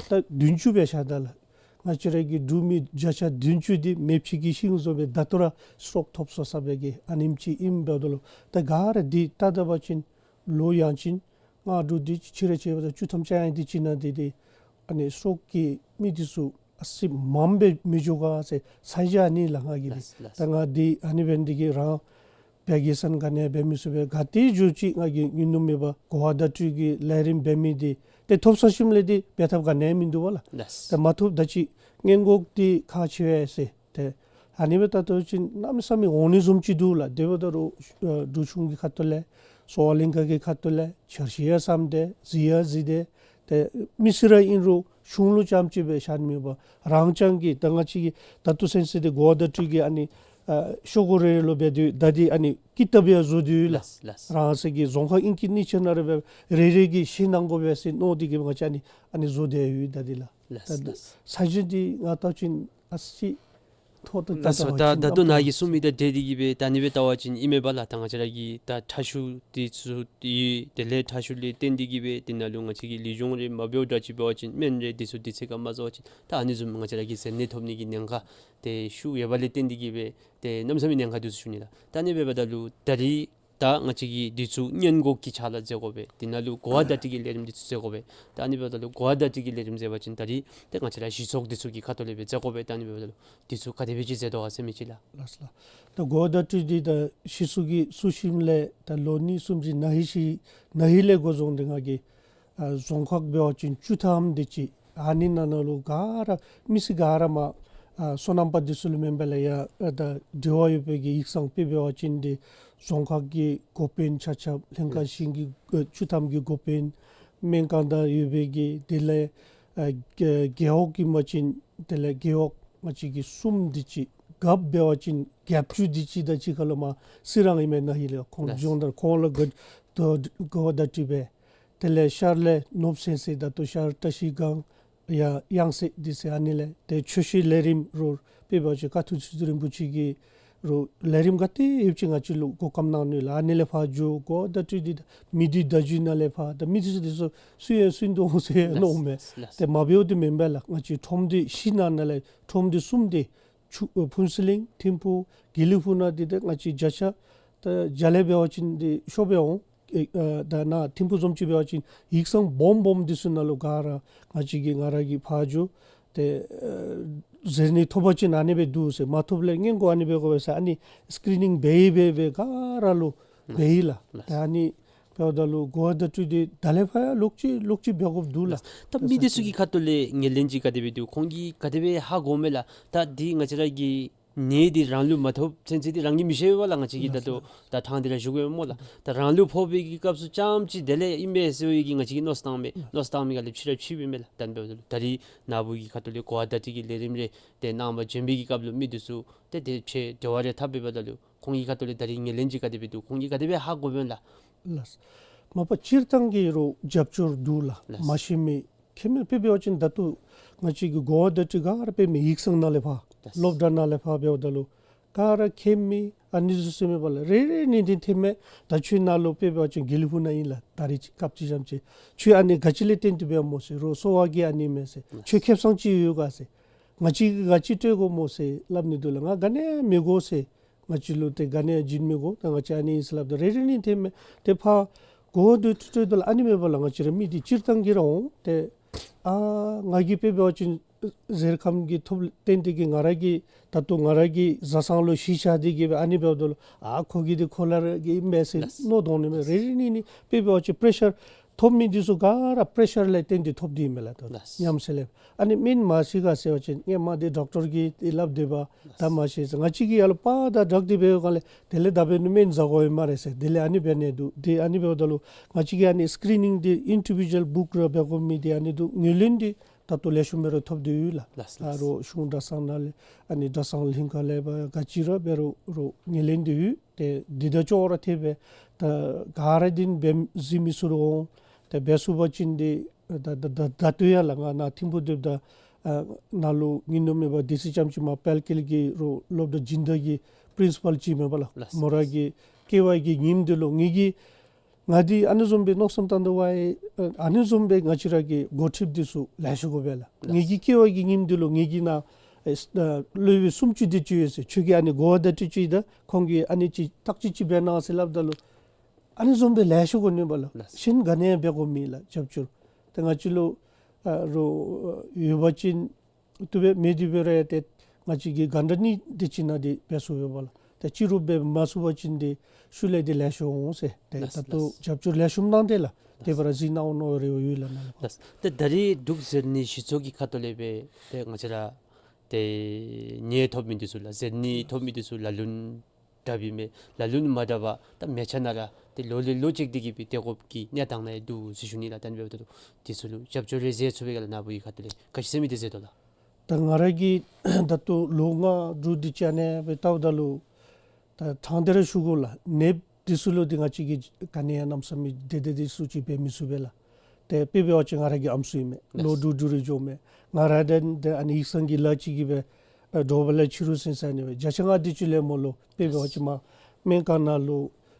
ད་བདུན་ཅུ་སྦེ་བཞག་ད་ལགས། ང་བཅས་ར་གི་འབྲུག་མི་བརྒྱ་ཆ་བདུན་ཅུ་འདི་མེདཔ་ཅིག་གི་ཤིང་བཟུམ་སྦེ་ད་ལྟོ་ར་སི་ཊོག་ཐོབ་སོ་ས་སྦེ་གི་ཨ་ནེམ་ཅིག་ཨིནམ་འབདཝ་ད་ལུ་ད་ག་ར་འདི་བལྟ་ད་པ་ཅིན་ལོ་ཡང་ཅིན་ང་འབྲུག་འདི་ཕྱི་རུ་ཆེ་བ་ད་བཅུ་ཐམ་ཅིག་ཡང་འདི་ཅིག་ནང་འདི་འདི་ཨ་ནི་སི་ཊོག་གི་མི་འདི་ཚུ་ཨ་ཙི་མངམ་སྦེ་མི་འགྱོ་ག་ཟེར་ས་ཡ་ཨ་ནི་ལགས་ང་གིས་འདི། ལགས་ལགས། ད་ང་འདི་ཨ་ནི་འབད་ནི་འདི་གིས་རང་བེ་གེ་སཱན་ག་ནི་འབད་མི་ཚུགས་པས། ག་ཏེ་འགྱོ་ཅིག་ང་གིས་ཉུང་ཉུང་མེད་པར་གོ་བ་བརྡ་སྤྲོད་ཀྱི་ལས་རིམ་འབད་མི་འདི་ཏེ་ཐོབ་ཚར་ཞིནམ་ལས་འདི་འབད་ཐབས་ག་ནི་མིན་འདུག་པ་ལགས། ལགས། ད་མ་ཐོབ་ད་ཅི་སྔོན་འགོག་འདི་ཁག་ཆེ་བས་ཟེར། ཏེ་ཨ་ནི་སྦེ་བལྟ་ད་པ་ཅིན་གནམ་མེད་ས་མེད་འོང་ནི་བཟུམ་ཅིག་འདུག་ལགས། དེ་འབདཝ་ད་རུང་ཨ་འབྲུག་གཞུང་གི་ཁ་ཐུག་ལས་གསོ་བ་གླིང་ག་གི་ཁ་ཐུག་ལས་འཆར་གཞི་ཡང་བསམ་སྟེ་གཟིགས་ཡང་གཟིགས་ཏེ་ཏེ་མི་སེར་ར་ཨིན་རུང་གཞུང་ལུ་རྐྱངམ་གཅིག་སྦེ་བཞག་ནི་མེད་པར་རང་རྐྱང་གིས་ད་ང་བཅས་ཀྱིས་ད་ལྟོ་ཚུན་ཚོད་འདི་གོ་བ་བརྡ་སྤྲོད་ཀྱི་ཨ་ནི་ཨ་ཤོག་གུ་རེ་རེ་ལུ་འབད་དེ་ད་འདི་ཨ་ནི་ཀི་ཏབ་ཡང་བཟོ་སྟེ་ཡོད་ལགས། ལགས་ལགས། རང་སོའི་གི་རྫོང་ཁག་ཨིན་གྱི་གནས་ཆེན་ནང་ར་འབད་རེ་རེ་གིས་ཤེས་གནང་དགོ་པས་ཟེར་མནོ་སྟེ་གིས་ང་བཅས་ཨ་ནི་ཨ་ནི་བཟོ་སྟེ་ཡོད་ད་འདི་ལགས། ལགས་ད་ལགས། ས་གཞི་འདི་ང་བལྟ་བ་ཅིན་ཨ་ཙི་ཐོག་ཏུ་ལགས་སོ། ད་ད་ལྟོ་ནཱ་གིས་གསུངས་མི་དང་འབྲེལ་ཏེ་གིས་སྦེ་ད་ཨ་ནི་སྦེ་བལྟ་བ་ཅིན་ཨིན་མས་པ་ལགས། ད་ང་བཅས་ར་གི་ད་ཁྲག་ཤུགས་འདི་ཚུ་ཡོད། དེ་ལས་ཁྲག་ཤུགས་ལས་བརྟེན་ཏེ་གིས་སྦེ་དེ་ནང་ལུ་ང་བཅས་ཀྱི་ལུས་སྦྱོང་རེ་མ་འབདཝ་འདྲཝ་ཅིག་འབད་བ་ཅིན་སྨན་རེ་འདི་ཚུ་དུས་ཚོད་ཁར་མ་བཟའ་བ་ཅིན་ད་ཨ་ནི་བཟུམ་ང་བཅས་ར་གི་གཟེར་ནད་ཐོབ་ནི་གི་ཉེན་ཁ་ཏེ་ཤུགས་ཡོད་པ་ལས་བརྟེན་ཏེ་གིས་སྦེ་ཏེ་གནམ་མེད་ས་མེད་ཉེན་ཁ་འདུག་ཟེར་ཞུ་ནི་ལགས། ད་ཨ་ནི་སྦེ་འབདཝ་ད་ལུ་ད་རིས་ད་ ད་ང་བཅས་ཀྱིས་འདི་ཚུ་སྔོན་འགོག་གི་ཕྱག་ལཱ་མཛད་དགོ་པས། དེ་ནང་ལུ་གོ་བ་བརྡ་སྤྲོད་ཀྱི་ལས་རིམ་འདི་ཚུ་མཛད་དགོ་པས། ད་ཨ་ནི་འབདཝ་ད་ལུ་གོ་བ་བརྡ་སྤྲོད་ཀྱི་ལས་རིམ་མཛད་པ་ཅིན་ད་རིས་ཏེ་ང་བཅས་ར་གཞི་ཚོགས་འདི་ཚུ་གི་ཁ་ཐུག་ལས་སྦེ་མཛད་དགོ་པས། ད་ཨ་ནི་འབདཝ་ད་ལུ་འདི་ཚུ་ག་དེ་སྦེ་ཅིག་མཛད་དོ་ག་ཟེར་མི་ཅིག་ལགས། ལགས་ལགས། ད་གོ་བ་བརྡ་སྤྲོད་འདི་ད་ཕྱིས་སུ་གི་བཙུགས་ཞིནམ་ལས་ད་ལོ་གཉིས་གསུམ་ཅིག་ན་ཧིང་ཤིག་ན་ཧིང་ལས་འགོ་བཟུང་སྟེ་ང་གིས་ཨ་རྫོང་ཁག་འབད་བ་ཅིན་བཅུ་ཐམ་དེ་ཅིག་ཨ་ནི་ནང་ན་ལུ་ག་ར་མི་སེར་ག་ར་མར་ཨ་སོ་ནམ་པ་འདི་ཚུ་ལུ་མེན་པ་ལས་ཡང་ཨ་ད་འབྲེལ་བ་ཡོད་པའི་གི་ཡིག་ཚང་དཔེ་འབད་བ་ཅིན་ཏེ་རྫོང་ཁག་གི་འགོ་དཔོན་ཆ་ཁྱབ་ལྷན་ཁག་གཞན་གྱི་ཨ་བཅུ་ཐམ་གྱི་འགོ་དཔོན་སྨན་ཁང་ནང་ཡོད་པའི་གི་དེ་ལས་ཨ་རྒེད་རྒེད་འོག་གི་མ་ཅིན་དེ་ལས་རྒེད་འོག་ང་བཅས་ཀྱི་གསུམ་དེ་ཅིག་རྒཔོ་འབད་བ་ཅིན་རྒཔོ་བཅུ་དེ་ཅིག་དང་གཅིག་ཁར་ལུ་མར་སེ་རང་ཨིན་མས་ན་ཧིང་ལས་ཁོང་ལགས། སྦྱོང་བརྡར་ཁོང་ལུ་གོ་གོ་བརྡ་སྤྲོད་འབད། དེ་ལས་ཤར་ལས་ནོར་བུ་སེང་སེ་ད་ལྟོ་ཤར་བཀྲ་ཤིས་སྒང་ཡ་ཡང་སེ་འདི་ཟེར་ཨ་ནི་ལས་ཏེ་ཆོས་སྲིད་ལས་རིམ་རོགས་དཔེ་འབད་བ་ཅིན་ཀ་ཐུག་ཚུལ་ཁྲིམས་རིན་པོ་ཆེ་གིས་རོགས་ལས་རིམ་ག་དེ་ཡོདཔ་ཅིག་ང་བཅས་ལུ་གོ་སྐབས་གནང་ནུག་ལགས། ཨ་ནི་ལས་ཕར་འགྱོ་གོ་བརྡ་སྤྲོད་འདི་མི་སྡེ་བརྡ་བརྒྱུད་ནང་ལས་ཕར་ད་མི་སྡེ་ཚུ་འདི་ཚུ་སུ་ཡང་སུ་འདི་འོང་ཟེར་མནོཝ་མས། ལགས་ལགས། ཏེ་མ་འབདཝ་འདི་མེན་པས་ལགས། ང་བཅས་ཁྲོམ་སྡེ་བཞི་ནང་ན་ལས་ཁྲོམ་སྡེ་གསུམ་འདི་ཆུ་ཨ་ཕུན་ཚོགས་གླིང་ཐིམ་ཕུག་དགེ་ལེགས་ཕུག་ནང་འདི་ཏེ་ང་བཅས་བརྒྱ་ཆ་ད་བརྒྱ་ལས་འབད་བ་ཅིན་འདི་ཤོར་སྦེ་འོང་། ཨེ་ཨ་ད་ནཱ་ཐིམ་ཕུག་བཟུམ་ཅིག་འབད་བ་ཅིན་ཡིག་ཚང་སྦོམ་སྦོམ་འདི་ཚུ་ནང་ལུ་ག་ར་ང་བཅས་ཀྱིས་ང་ར་གིས་ཕར་འགྱོ་སྟེ་ཨ་ཟེར་ནི་ཐོབ་པ་ཅིན་ཨ་ནི་སྦེ་འདུག་ཟེར། མ་ཐོབ་ལས་སྔོན་འགོག་ཨ་ནི་འབད་དགོ་པས་ཟེར་ཨ་ནི་སི་ཀི་རི་ནིང་འབད་འབད་འབད་ག་ར་ལུ་འབད་ཡི་ལགས། ལགས། ད་ཨ་ནི་འབདཝ་ད་ལུ་གོ་བ་བརྡ་སྤྲོད་འདི་ད་ལས་ཕར་ཡང་ལོག་ཅི་ལོག་ཅི་འབད་དགོཔ་འདུག་ལགས། ད་མི་སྡེ་ཚུ་གི་ཁ་ཐུག་ལས་ངོས་ལེན་ཅིག་ག་དེ་སྦེ་འདུག། ཁོང་གིས་ག་དེ་སྦེ་ཧ་གོཝ་མས་ལགས། ད་འདི་ང་བཅས་ར་གི་ནད་འདི་རང་ལུ་མ་ཐོབ་ཚུན་ཚོད་འདི་རང་གིས་མི་ཤེས་པས་ལགས། ང་བཅས་ཀྱིས་ད་ལྟོ་ད་ཐང་འདི་ར་ཞུ་དགོ་པས་སྨོ་ལགས། ད་རང་ལུ་ཕོག་པའི་གི་སྐབས་སུ་ཙམ་ཅིག་དེ་ལས་ཨིན་པས་ཟེར་བའི་གི་ང་བཅས་ཀྱིས་མནོ་བསམ་བཏང་མས། མནོ་བསམ་བཏང་མི་ག་ལས་ཕྱི་ར་ཕྱི་སྦེ་མས་ལགས། ད་འབདཝ་ད་ལུ་ད་རིས་ནཱ་བུ་གི་ཁ་ཐུག་ལས་གོ་བ་བརྡ་སྤྲོད་ཀྱི་ལས་རིམ་རེ་ཏེ་གནང་བར་བྱོན་པའི་གི་སྐབས་ལུ་མི་འདི་ཚུ་ཏེ་དེ་ཕྱེད་འབྲེལ་བ་རེ་འཐབ་འབདཝ་ད་ལུ་ཁོང་གི་ཁ་ཐུག་ལས་ད་རིས་ངོས་ལེན་ཅིག་ག་དེ་སྦེ་འདུག། ཁོང་གིས་ག་དེ་སྦེ་ཧ་གོཝ་མས་ལགས། ལགས། མ་པ་སྤྱིར་བཏང་གི་རོགས་རྒྱབ་སྐྱོར་འདུག་ལགས། ལགས། མ་ཤེས་མི་མཁྱེན་མི་དཔེ་འབད་བ་ཅིན་ད་ལྟོ་ང་བཅས་ཀྱི་གོ་བ་བརྡ་སྤྲོད་ག་ར་དཔེ་མི་ཡིག་ཚང་ནང་ལས་ཕར་ལགས། སློབ་གྲྭ་ནང་ལས་ཕར་འབདཝ་ད་ལུ་ག་ར་མཁྱེན་མི་ཨ་ནི་ཚུ་ཟེར་མི་པ་ལགས། རེ་རེ་གཉིས་གཉིས་ཐོནམ་མས། ད་ཁྱོད་ནཱ་ལུ་དཔེ་འབད་བ་ཅིན་དགེ་ལེགས་ཕུག་ནང་ཨིན་ལགས། ད་རིས་ཅིག་སྐབས་ཅིག་ཙམ་ཅིག་ཁྱོད་ཨ་ནི་ག་ཅི་ལས་བརྟེན་ཏེ་འབད་སྨོ་ཟེར། རོགས་གསོ་བ་གིས་ཨ་ནི་མས་ཟེར། ཁྱོད་ཁེ་སང་ཅིག་ཡོད་ག་ཟེར། ང་བཅས་ཀྱིས་ག་ཅི་སྤྲོད་དགོ་སྨོ་ཟེར་སླབ་ནི་འདུག་ལགས། ང་ག་ནི་ཡང་མི་དགོ་ཟེར། ང་བཅས་ལུ་ཏེ་ག་ནི་ཡང་བྱིན་མི་དགོ། ད་ང་བཅས་ཨ་ནི་ཨིན་ཟེར་སླབ་ད་རེ་རེ་གཉིས་ཐོནམ་མས། ཏེ་ཕར་གོ་བ་བརྡ་སྤྲོད་འདི་ལུ་ཨ་ནི་མས་པ་ལགས། ང་བཅས་ར་མི་འདི་སྤྱིར་བཏང་གི་ར་འོང་། ཏེ་ཨ་ང་གིས་དཔེ་འབད་བ་ཅིན་ཟེར་ཁམས་ཀྱི་ཐོབ་བརྟེན་ཏེ་གིས་ང་ར་གི་ད་ལྟོ་ང་ར་གི་བཟའ་ཚང་ལུ་གཞི་བཞག་སྟེ་གིས་སྦེ་ཨ་ནི་འབདཝ་ད་ལུ་ཨ་ཁོ་གི་འདི་ཁོ་ར་གི་ཨིན་མས་ཟེར་ལགས། མནོ་དོ་ནི་མས། ལགས། རེ་རེ་གཉིས་གཉིས་དཔེ་འབད་བ་ཅིན་པེ་རེ་ཤར་ཐོབ་མི་འདི་ཚུ་ག་ར་པེ་རེ་ཤར་ལས་བརྟེན་ཏེ་ཐོབ་སྟེ་ཨིན་མས་ལགས། ད་ལགས། ཉམས་སད་ལས་ཨ་ནི་སྨན་མ་ཤེས་ག་ཟེར་བ་ཅིན་ངོ་མ་འདི་ཌོག་ཊར་གྱིས་འདི་སླབ་སྡོད་པ། ད་མ་ཤེས་ཟེར། ང་བཅས་ཀྱིས་ཡར་ལུ་པར་དང་སྦྲགས་ཏེ་འབད་བའི་སྒང་ལས་དེ་ལས་ད་འབད་ནི་སྨན་ཟ་དགོ་པས་སྨ་རེ་ཟེར། དེ་ལས་ཨ་ནི་འབད་ནི་འདུག། ཏེ་ཨ་ནི་འབདཝ་ད་ལུ་ང་བཅས་ཀྱིས་ཨ་ནི་སི་ཀི་རི་ནིང་འདི་ཨིན་ཌི་བི་ཌུ་ཨལ་བུཀ་ར་འབད་དགོ་མི་འདི་ཨ་ནི་འདུག། ངོས་ལེན་འདི་ད་ལྟོ་ལེགས་ཤོམ་སྦེ་ར་ཐོབ་སྟེ་ཡོད་ལགས། ལགས་ལགས། ཨ་རོགས་གཞུང་གྲྭ་ཚང་ནང་ལས་ཨ་ནི་གྲྭ་ཚང་ལྷན་ཁག་ལས་འབད་ག་ཅི་ར་འབད་རུང་རོགས་ངོས་ལེན་འདི་ཡོད། ཏེ་འདི་དང་ཅོག་ར་འཐདཔ་སྦེ་ད་ག་ར་འདི་འབད་ཟེར་མི་ཚུ་ར་འོང་། ཏེ་འབད་ཚུགས་པ་ཅིན་འདི་ད་ད་ད་ད་ལྟོ་ཡང་ལགས་ང་ནཱ་ཐིམ་ཕུག་སྡོདཔ་ད་ཨ་ནཱ་ལུ་ཉིནམ་མེད་པར་དེ་ཚེ་ཙམ་ཅིག་མར་དཔལ་སྐྱིད་ཀྱི་རོགས་སློབ་གྲྭ་སྦྱིན་བདག་གི་པི་རིན་སི་པཱལ་ཅིག་མས་པ་ལགས། ལགས། མོ་ར་གི་སྐྱེ་བ་གི་ཉིནམ་འདི་ལུ་ངེ་གི་ང་འདི་ཨ་ནི་བཟུམ་སྦེ་མནོ་བསམ་བཏང་དོ་བ་ཨེ། ཨ་ནི་བཟུམ་སྦེ་ང་བཅས་ར་གི་འགོ་ཁྲིདཔ་འདི་ཚུ་ལེགས་ཤོམ་དགོ་པས་ལགས། ལགས། ངེ་གི་སྐྱེ་བ་གི་ཉིནམ་འདི་ལུ་ངེ་གི་ནཱ་ཨེ་ཨ་སློབ་དཔོན་སུམ་ཅུ་དེ་ཅིག་ཡོད་ཟེར། ཁྱོད་ཀྱིས་ཨ་ནི་གོ་བ་བརྡ་སྤྲོད་ཅིག་དང་ཁོང་གིས་ཨ་ནི་ཅིག་བརྟག་དཔྱད་ཅིག་འབད་གནང་ཟེར་སླབ་ད་ལུ་ཨ་ནི་བཟུམ་སྦེ་ལེགས་ཤོམ་དགོ་ནི་པ་ལགས། ལགས། གཞན་ག་ནི་ཡང་འབད་དགོ་མེད་ལགས་རྒྱབ་སྐྱོར། ཏེ་ང་བཅས་ལུ་ཨ་རོགས་ཡོད་པ་ཅིན་བཏུབ་པས། མེད་དེ་འབད་རུང་ཡང་ཏེ་ང་བཅས་ཀྱིས་ག་འདྲ་ནི་དེ་ཅིག་ནང་འདི་འབད་ཚུགས་པས་པ་ལགས། ཏེ་ཅི་རུང་འབད་མ་ཚུགས་པ་ཅིན་འདི་ཤུལ་ལས་འདི་ལེགས་ཤོམ་འོང་ཟེར། ཏེ་ལགས་ད་ལྟོ་ལགས། རྒྱབ་སྐྱོར་ལེགས་ཤོམ་གནང་སྟེ་ལགས། ཏེ་ལགས། འབད་ར་གཟིགས་གནང་འོང་མནོ་རེ་བ་ཡོད་ལགས་ནཱ་ལུ། ལགས། ཏེ་ད་རིས་འབྲུག་ཟེར་ནི་གཞི་ཚོགས་ཀྱི་ཁ་ཐུག་ལས་འབད་ཏེ་ང་བཅས་ར་ཏེ་ནད་ཐོབ་མི་འདི་ཚུ་ལགས་ཟེར་ནི་ཐོབ་མི་འདི་ཚུ་ལ་ལུ་ནི་དྲགཔ་ཨིན་མས། ལ་ལུ་ནི་མ་དྲག་པར་ད་མལ་ཆ་ནང་ར་ཏེ་ལོ་ལས་ལོ་ཅིག་འདི་གིས་སྦེ་སྡོད་དགོཔ་གི་གནས་སྟངས་ནང་ཡང་འདུག་ཟེར་ཞུ་ནི་ལགས། ད་ཨ་ནི་འབདཝ་ད་ལུ་འདི་ཚུ་ལུ་རྒྱབ་སྐྱོར་རེ་མཛད་ཚུགས་པས་ག་ལགས། ནཱ་བུ་གི་ཁ་ཐུག་ལས་ག་ཅི་ཟེར་མི་འདི་མཛད་དོ་ལགས། ད་ང་ར་གིས་ད་ལྟོ་ལོ་ལྔ་དྲུག་འདི་ཅིག་ཨ་ནེ་སྦེ་བལྟཝ་ད་ལུ་ད་དྲང་སྟེ་ར་ཞུ་དགོ་ལགས། ནདཔ་འདི་ཚུ་ལུ་འདི་ང་བཅས་ཀྱིས་ག་ནི་ཡང་གནམ་མེད་ས་མེད་དེ་དེ་འདི་ཚུ་ཅིག་འབད་མི་ཚུགས་པས་ལགས། ཏེ་དཔེ་འབད་བ་ཅིན་ང་ར་གི་ཨམ་སྲུ་ཨིན་མས། ལོ་དྲུག་དྲུག་རེ་འགྱོཝ་མས། ང་ར་འདི་ཨ་ནི་ཡིག་ཚང་གི་ལཱ་ཅིག་གིས་སྦེ་ཨ་དྲོ་པ་ལས་ཕྱི་རུ་ཟིན་ས་ཨ་ནི་སྦེ་བརྒྱ་ཆ་ལྔ་དེ་ཅིག་ལས་མ་ལུས་པས། དཔེ་འབད་བ་ཅིན་མར་སྨན་ཁང་ནང་ལུ་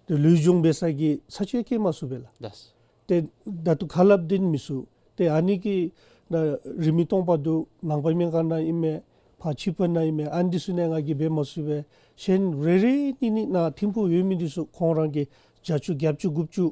ཏེ་ལུས་སྦྱོང་འབད་ས་གི་ས་ཆ་བསྐྱལ་མ་ཚུགས་པས་ལགས། ལགས། ཏེ་ད་ལྟོ་ཁ་སླབ་འདི་མི་ཚུགས། ཏེ་ཨ་ནི་གི་ད་རིན་མེད་སྟོང་པ་འདུག། ནང་པའི་སྨན་ཁང་ནང་ཨིན་མས། ཕར་ཕྱི་པ་ནང་ཨིན་མས། ཨ་ནི་འདི་ཚུ་ནང་ང་གིས་འབད་མ་ཚུགས་པས། གཞན་རེ་རེ་གཉིས་གཉིས་ནཱ་ཐིམ་ཕུག་ཡོད་མི་འདི་ཚུ་ཁོང་ར་གིས་ བརྒྱད་ཅུ་བརྒྱད་ཅུ་དགུ་བཅུ་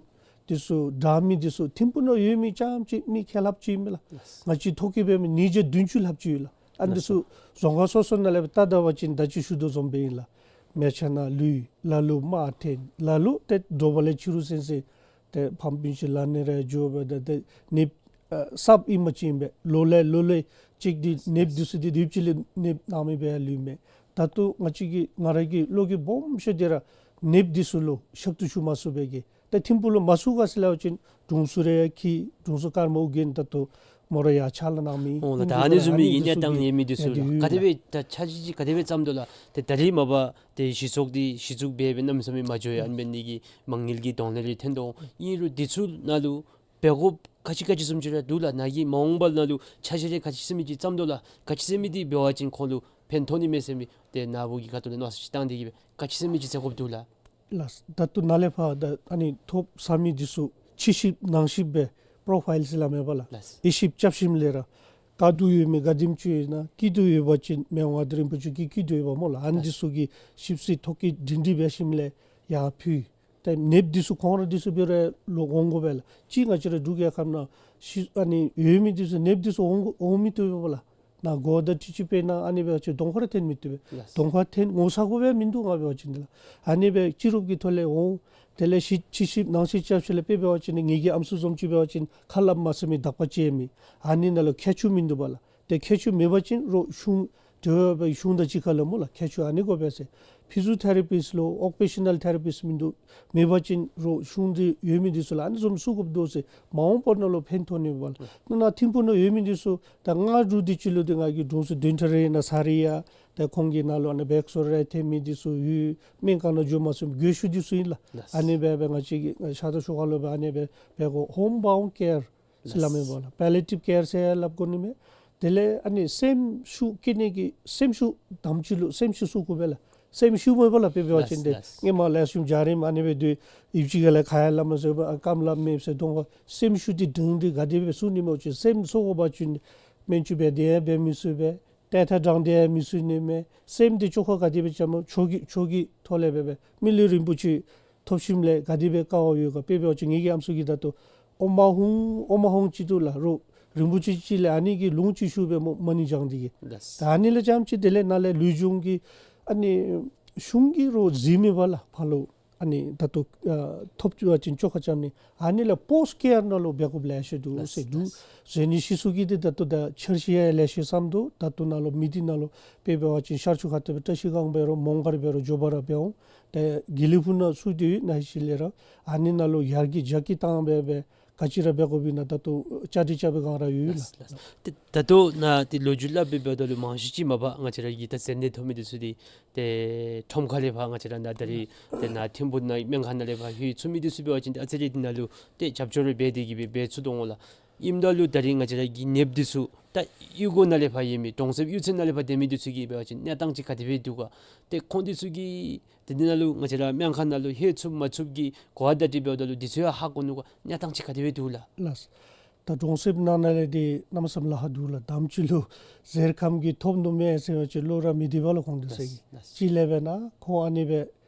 འདི་ཚུ་འདྲ་མི་འདི་ཚུ་ཐིམ་ཕུག་ནང་ཡོད་མི་རྐྱངམ་ཅིག་མི་ཁལ་ལྷགཔ་ཅིག་ཨིན་མས་ལགས། ལགས། ང་བཅས་ཐོ་བཀོད་འབད་མི་ཉིས་བརྒྱ་བདུན་ཅུ་ལྷགཔ་ཅིག་ཡོད་ལགས། ཨ་ནི་འདི་ཚུ་ལགས་སོ། རྫོང་ཁག་སོ་སོ་ནང་ལས་ད་ལྟ་བ་ཅིན་ད་ཅི་ཞུ་དོ་བཟུམ་སྦེ་ཨིན་ལགས། མལ་ཆ་ནང་ལུས། ལ་ལུ་དམར་ཐོན། ལ་ལུ་ཏེ་དྲོ་པ་ལས་ཕྱི་རུ་ཟེར་ཟེར་ཏེ་ཕམ་སྤུན་ཆ་ལ་ནི་རེ་འགྱོ་བ་ད་ཏེ་ནདཔ་ཨ་གསརཔ་ཨིན་པ་ཅིན་སྦེ་ལོ་ལས་ལོ་ལས་ཅིག་འདི་ནདཔ་འདི་ཚུ་འདི་དུས་ཅི་ལས་ནདཔ་ནང་མི་སྦེ་ལུས་མས། ད་ལྟོ་ང་བཅས་ཀྱི་ང་ར་གི་བློ་འགྱོད་སྦོམ་ཤོས་འདི་ར་ནདཔ་འདི་ཚུ་ལུ་ཤག་ཏུ་ཞུ་མ་ཚུགས་པའི་གི། ད་ཐིམ་ཕུག་ལུ་མ་ཚུད་ག་ཟེར་སླབ་པ་ཅིན་དྲུང་འཚོ་རེ་ཡང་འཁྱིད། དྲུང་འཚོ་ཀརྨ་ཨོ་རྒྱན་ད་ལྟོ་མོ་ར་ཡར་ཕྱག་ལཱ་གནང་མི་ཨོ་ལགས། ད་ཨ་ནི་བཟུམ་མའི་ཨིན་ནི་གནས་སྟངས་ཡོད་མི་འདི་ཚུ་ལགས། ག་དེ་སྦེ་ད་འཆར་གཞི་ཅིག་ག་དེ་སྦེ་བརྩམ་དོ་ལགས། ཏེ་ད་རིས་མ་པ་ཏེ་གཞི་ཚོགས་འདི་གཞི་བཙུགས་འབད་འབད་གནམ་མེད་ས་མེད་མ་འགྱོ་ཡང་ཨ་ནི་འབད་ནི་གི་མ་དངུལ་གྱི་གདོང་ལེན་རེ་ཐོན་དོ། ཨིན་རུང་འདི་ཚུ་ནང་ལུ་འབད་དགོཔ་ག་ཅི་ག་ཅི་བཟུམ་ཅིག་ར་འདུག་ལགས། ནཱ་གིས་མ་འོངས་པ་ནང་ལུ་འཆར་གཞི་རེ་ག་ཅི་ཟེར་མི་ཅིག་བརྩམ་དོ་ལགས། ག་ཅི་ཟེར་མི་འདི་འབད་བ་ཅིན་ཁོང་ལུ་ཕན་ཐོགས་ནི་མས་ཟེར་མི་ཏེ་ནཱ་བུ་གི་ཁ་ཐུག་ལས་མནོ་བསམ་ཅིག་བཏང་སྟེ་གི་སྦེ་ག་ཅི་ཟེར་མི་ཅིག་མཛད་དགོཔ་འདུག་ལགས། ལགས། ད་ལྟོ་ནཱ་ལས་ཕར་ད་ཨ་ནི་ཐོབ་ཚར་མི་འདི་ཚུ་ཕྱི་ཞིབ་ནང་ཞིབ་སྦེ་པོརོ་ཕའིལ་ཟེར་སླབ་མས་པ་ལགས། ལགས། དབྱེ་ཞིབ་རྐྱབ་ཞིནམ་ལས་ར་ག་ཏེ་ཡོད་མི་ག་དེམ་ཅིག་ཡོད་ན་སྐྱིད་སྡུག་ཡོད་པ་ཅིན་མི་དབང་མངའ་བདག་རིན་པོ་ཆེ་གི་སྐྱིད་སྡུག་ཡོད་པ་སྨོ་ལགས། ཨ་ནི་འདི་ཚུ་གི་ཞིབ་འཚོལ་ཐོ་བཀོད་སྒྲིང་སྒྲི་འབད་ཞིནམ་ལས་ཡར་ཕུལ། ཏེ་ནདཔ་འདི་ཚུ་ཁོང་ར་འདི་ཚུ་འབད་རུང་ལོག་འོང་དགོ་པས་ལགས། ཅིག་ང་བཅས་ར་འབྲུག་རྒྱལ་ཁབ་ནང་ཤི་ཨ་ནི་ཡོད་མི་འདི་ཚུ་ནདཔ་འདི་ཚུ་འོང་འོང་མི་བཏུབ་པས་ལགས། ནཱ་གོ་ད་ཏི་ཅི་པེ་ནང་ཨ་ནི་སྦེ་ཅིག་གདོང་ཁར་ཐོན་མི་བཏུབ་པས། ལགས། གདོང་ཁར་ཐོན་འོང་ས་གོ་སྦེ་མིན་འདུག། ང་འབད་བ་ཅིན་འདི་ལགས། ཨ་ནི་སྦེ་ཅི་རུང་གི་ཐོག་ལས་འོང་། དེ་ལས་ཕྱི་ཕྱི་ཞིབ་ནང་ཞིབ་རྐྱབ་ཞིནམ་ལས་དཔེ་འབད་བ་ཅིན་ངེ་གི་ཨམ་སྲུ་བཟུམ་ཅིག་འབད་བ་ཅིན་ཁ་སླབ་མ་ཚུགས་མི་དག་པ་ཅིག་ཡོད་མི་ཨ་ནི་ནང་ལུ་མཁས་མཆོག་མིན་འདུག་པ་ལགས། ཏེ་མཁས་མཆོག་མེད་པ་ཅིན་རོགས་གཞུང་དེ་སྦེ་གཞུང་དང་གཅིག་ཁར་ལུ་སྨོ་ལགས། མཁས་མཆོག་ཨ་ནི་དགོ་པས་ཟེར། ཕི་ཟི་ཡོ་ཐེ་ར་པིསཊ་ལོ་ཨོ་ཀུ་པེ་ཤ་ནཱལ་ཐེ་ར་པིསཊ་མིན་འདུག། མེད་པ་ཅིན་རོགས་གཞུང་འདི་ཡོད་མི་འདི་ཚུ་ལུ་ཨ་ནི་བཟུམ་ཚུ་དགོཔ་འདུག་ཟེར། མ་འོངས་པ་ནང་ལུ་ཕན་ཐོགས་ནི་པ་ལགས། ནཱ་ཐིམ་ཕུག་ནང་ཡོད་མི་འདི་ཚུ་ད་ང་འབྲུག་འདི་ཅིག་ལུ་འདི་ང་གི་དྲུང་འཚོ་བདུན་ཕྲག་རེ་ནང་ཚར་ཡི་ཡ། ད་ཁོང་གི་ནང་ལུ་ཨ་ནི་བེག་སོར་རེ་ཐོན་མི་འདི་ཚུ་ཡོད། སྨན་ཁང་ནང་འགྱོ་མ་ཚུགས་མི་རྒས་ཤོས་འདི་ཚུ་ཨིན་ལགས། ལགས། ཨ་ནི་སྦེ་སྦེ་ང་བཅས་ཀྱིས་ཤ་དང་ཤུ་ག་ལུ་སྦེ་ཨ་ནི་སྦེ་འབད་དགོ། ཧོམ་བའུནཌ་ཀེར་ཟེར་སླབ་མས་པ་ལགས། པེ་ལི་ཡེ་ཊིབ་ཀེར་ཟེར་སླབ་དགོ་ནི་མས། དེ་ལས་ཨ་ནི་སེམས་ཤུགས་བསྐྱེད་ནི་གི་སེམས་ཤུགས་དམ་ཅིག་ལུ་སེམས་ཤུགས་ཚུ་དགོ་པས་ལགས། སེམས་ཤུགས་མེད་པ་ལགས། དཔེ་འབད་བ་ཅིན་ཏེ་ལགས། སྔོན་མ་ལེགས་ཤོམ་འཇའ་རིསམོ་ཨ་ནི་སྦེ་སྡོད་ཡུལ་ཅིག་ཁ་ལས་ཁ་ཡར་ལམ་ཟེར་བ་རྐངམ་ལགཔ་མེདཔ་ཟེར་གདོང་ཁར་སེམས་ཤུགས་འདི་སྒྲིང་སྒྲི་ག་དེ་སྦེ་ཚུགས་ནི་མས་ཅིན་སེམས་ཚུགས་དགོ་པ་ཅིན་སྨན་བཅོས་འབད་དེ་ཡང་འབད་མི་ཚུགས་པས། ཏེ་ཐ་དྲང་དེ་ཡང་མི་ཚུགས་ནི་མས། སེམས་འདི་བཅོས་ཁ་ག་དེ་སྦེ་རྐྱབ་སྨོ། ཆོས་ཀྱི་ཆོས་ཀྱི་ཐོག་ལས་འབད་འབད་མི་ལུས་རིན་པོ་ཆེ་ཐོབ་ཞིནམ་ལས་ག་དེ་སྦེ་དཀའ་བ་ཡོད་ག། དཔེ་འབད་བ་ཅིན་ངེ་གི་ཨམ་སྲུ་གིས་ད་ལྟོ་ཨོ་མ་ཧོང་ཨོ་མ་ཧོང་ཅིག་འདུག་ལགས། རོགས་རིན་པོ་ཆེ་ཅིག་ལས་ཨ་ནི་གི་ལུང་ཅིག་ཞུ་སྦེ་མོ་མ་ཎི་བགྱང་སྟེ་གི། ལགས། ད་ཨ་ནི་ལས་རྐྱངམ་ཅིག་དེ་ལས་ནཱ་ལས་ལུས་སྦྱོང་གི་ཨ་ནི་གཞུང་གིས་རོགས་གཟིགས་མི་པ་ལགས་ཕར་ལུ། ཨ་ནི་ད་ལྟོ་ཨ་ཐོབ་བཅུག་པ་ཅིན་བཅོས་ཁ་རྐྱབ་ནི། ཨ་ནི་ལས་པོསཊ་ཀེར་ནང་ལུ་འབད་དགོཔ་ལེ་ཤ་འདུག་ཟེར་འདུག། ཟེར་ནི་ཤེས་སུ་གི་འདི་ད་ལྟོ་ད་འཆར་གཞི་ཡང་ལེ་ཤ་བརྩམ་དོ། ད་ལྟོ་ནཱ་ལུ་མི་འདི་ནང་ལུ་དཔེ་འབད་བ་ཅིན་ཤར་ཕྱོགས་ཁ་ཐུག་སྦེ་བཀྲ་ཤིས་སྒང་འབད་རུང་མོང་སྒར་འབད་རུང་མགྱོགས་པ་ར་འབད་འོང་། ཏེ་དགེ་ལེགས་ཕུག་ནང་ཚུད་དེ་ཡོད་ནང་ཤེས་ལས་ར་ཨ་ནི་ནང་ལུ་ཡར་རྒྱས་རྒྱ་སྐྱེད་བཏང་སྦེ་སྦེ་ག་ཅི་ར་འབད་དགོཔ་ཨིན་ན་ད་ལྟོ་བཅའ་སྒྲིག་རྐྱབ་པའི་སྒང་ར་ཡོད་ལགས། ལགས། ལགས། ཏེ་ད་ལྟོ་ནཱ་ཏེ་ལོ་རྒྱུས་སླབ་སྦེ་འབདཝ་ད་ལུ་མང་ཤོས་ཅིག་མ་པ་ང་བཅས་ར་གི་ད་མཛད་གནས་ཐོབ་མི་འདི་ཚུ་འདི་ཏེ་ཁྲོམ་ཁ་ལས་ཕར་ང་བཅས་ར་ནཱ་ད་རིས་ཏེ་ནཱ་ཐིམ་ཕུག་ནང་སྨན་ཁང་ནང་ལས་ཕར་ལྷོད་ཚུགས་མི་འདི་ཚུ་འབད་བ་ཅིན་ཏེ་ཨ་ཙི་རེ་འདི་ནང་ལུ་ཏེ་རྒྱབ་སྐྱོར་རེ་འབད་དེ་གི་སྦེ་འབད་ཚུགས་དོ་འོང་ལགས། ཨིནམ་ད་ལུ་ད་རིས་ང་བཅས་ར་གི་ནདཔ་འདི་ཚུ་ད་གཡུས་སྒོ་ནང་ལས་ཕར་ཡོད་མི་གྲོང་གསེབ་གཡུས་ཚན་ནང་ལས་ཕར་སྡོད་མི་འདི་ཚུ་གི་འབད་བ་ཅིན་གནས་སྟངས་ཅིག་ག་དེ་སྦེ་འདུག་ག། ཏེ་ཁོང་འདི་ཚུ་གི་ཏེ་འདི་ནང་ལུ་ང་བཅས་ར་སྨན་ཁང་ནང་ལུ་ལྷོད་ཚུགས་མ་ཚུགས་ཀྱི་གོ་བ་བརྡ་སྤྲོད་འབདཝ་ད་ལུ་འདི་ཚུ་ཡང་ཧ་གོ་ནུག་ག། གནས་སྟངས་ཅིག་ག་དེ་སྦེ་འདུག་ལགས། ལགས། ད་གྲོང་གསེབ་ནང་ན་ལས་འདི་གནམ་མེད་ས་མེད་ལཱ་ཁག་འདུག་ལགས། དང་པ་ཅིག་ལུ་གཟེར་ཁམས་ཀྱིས་ཐོབ་ནུག་མས་ཟེར་བ་ཅིན་བློ་ར་མི་བདེ་བ་ལགས་ཁོང་འདི་ཚུ་གིས། ལགས། ལགས། ཅིག་ལས་འབད་ན་ཁོང་ཨ་ནི་སྦེ་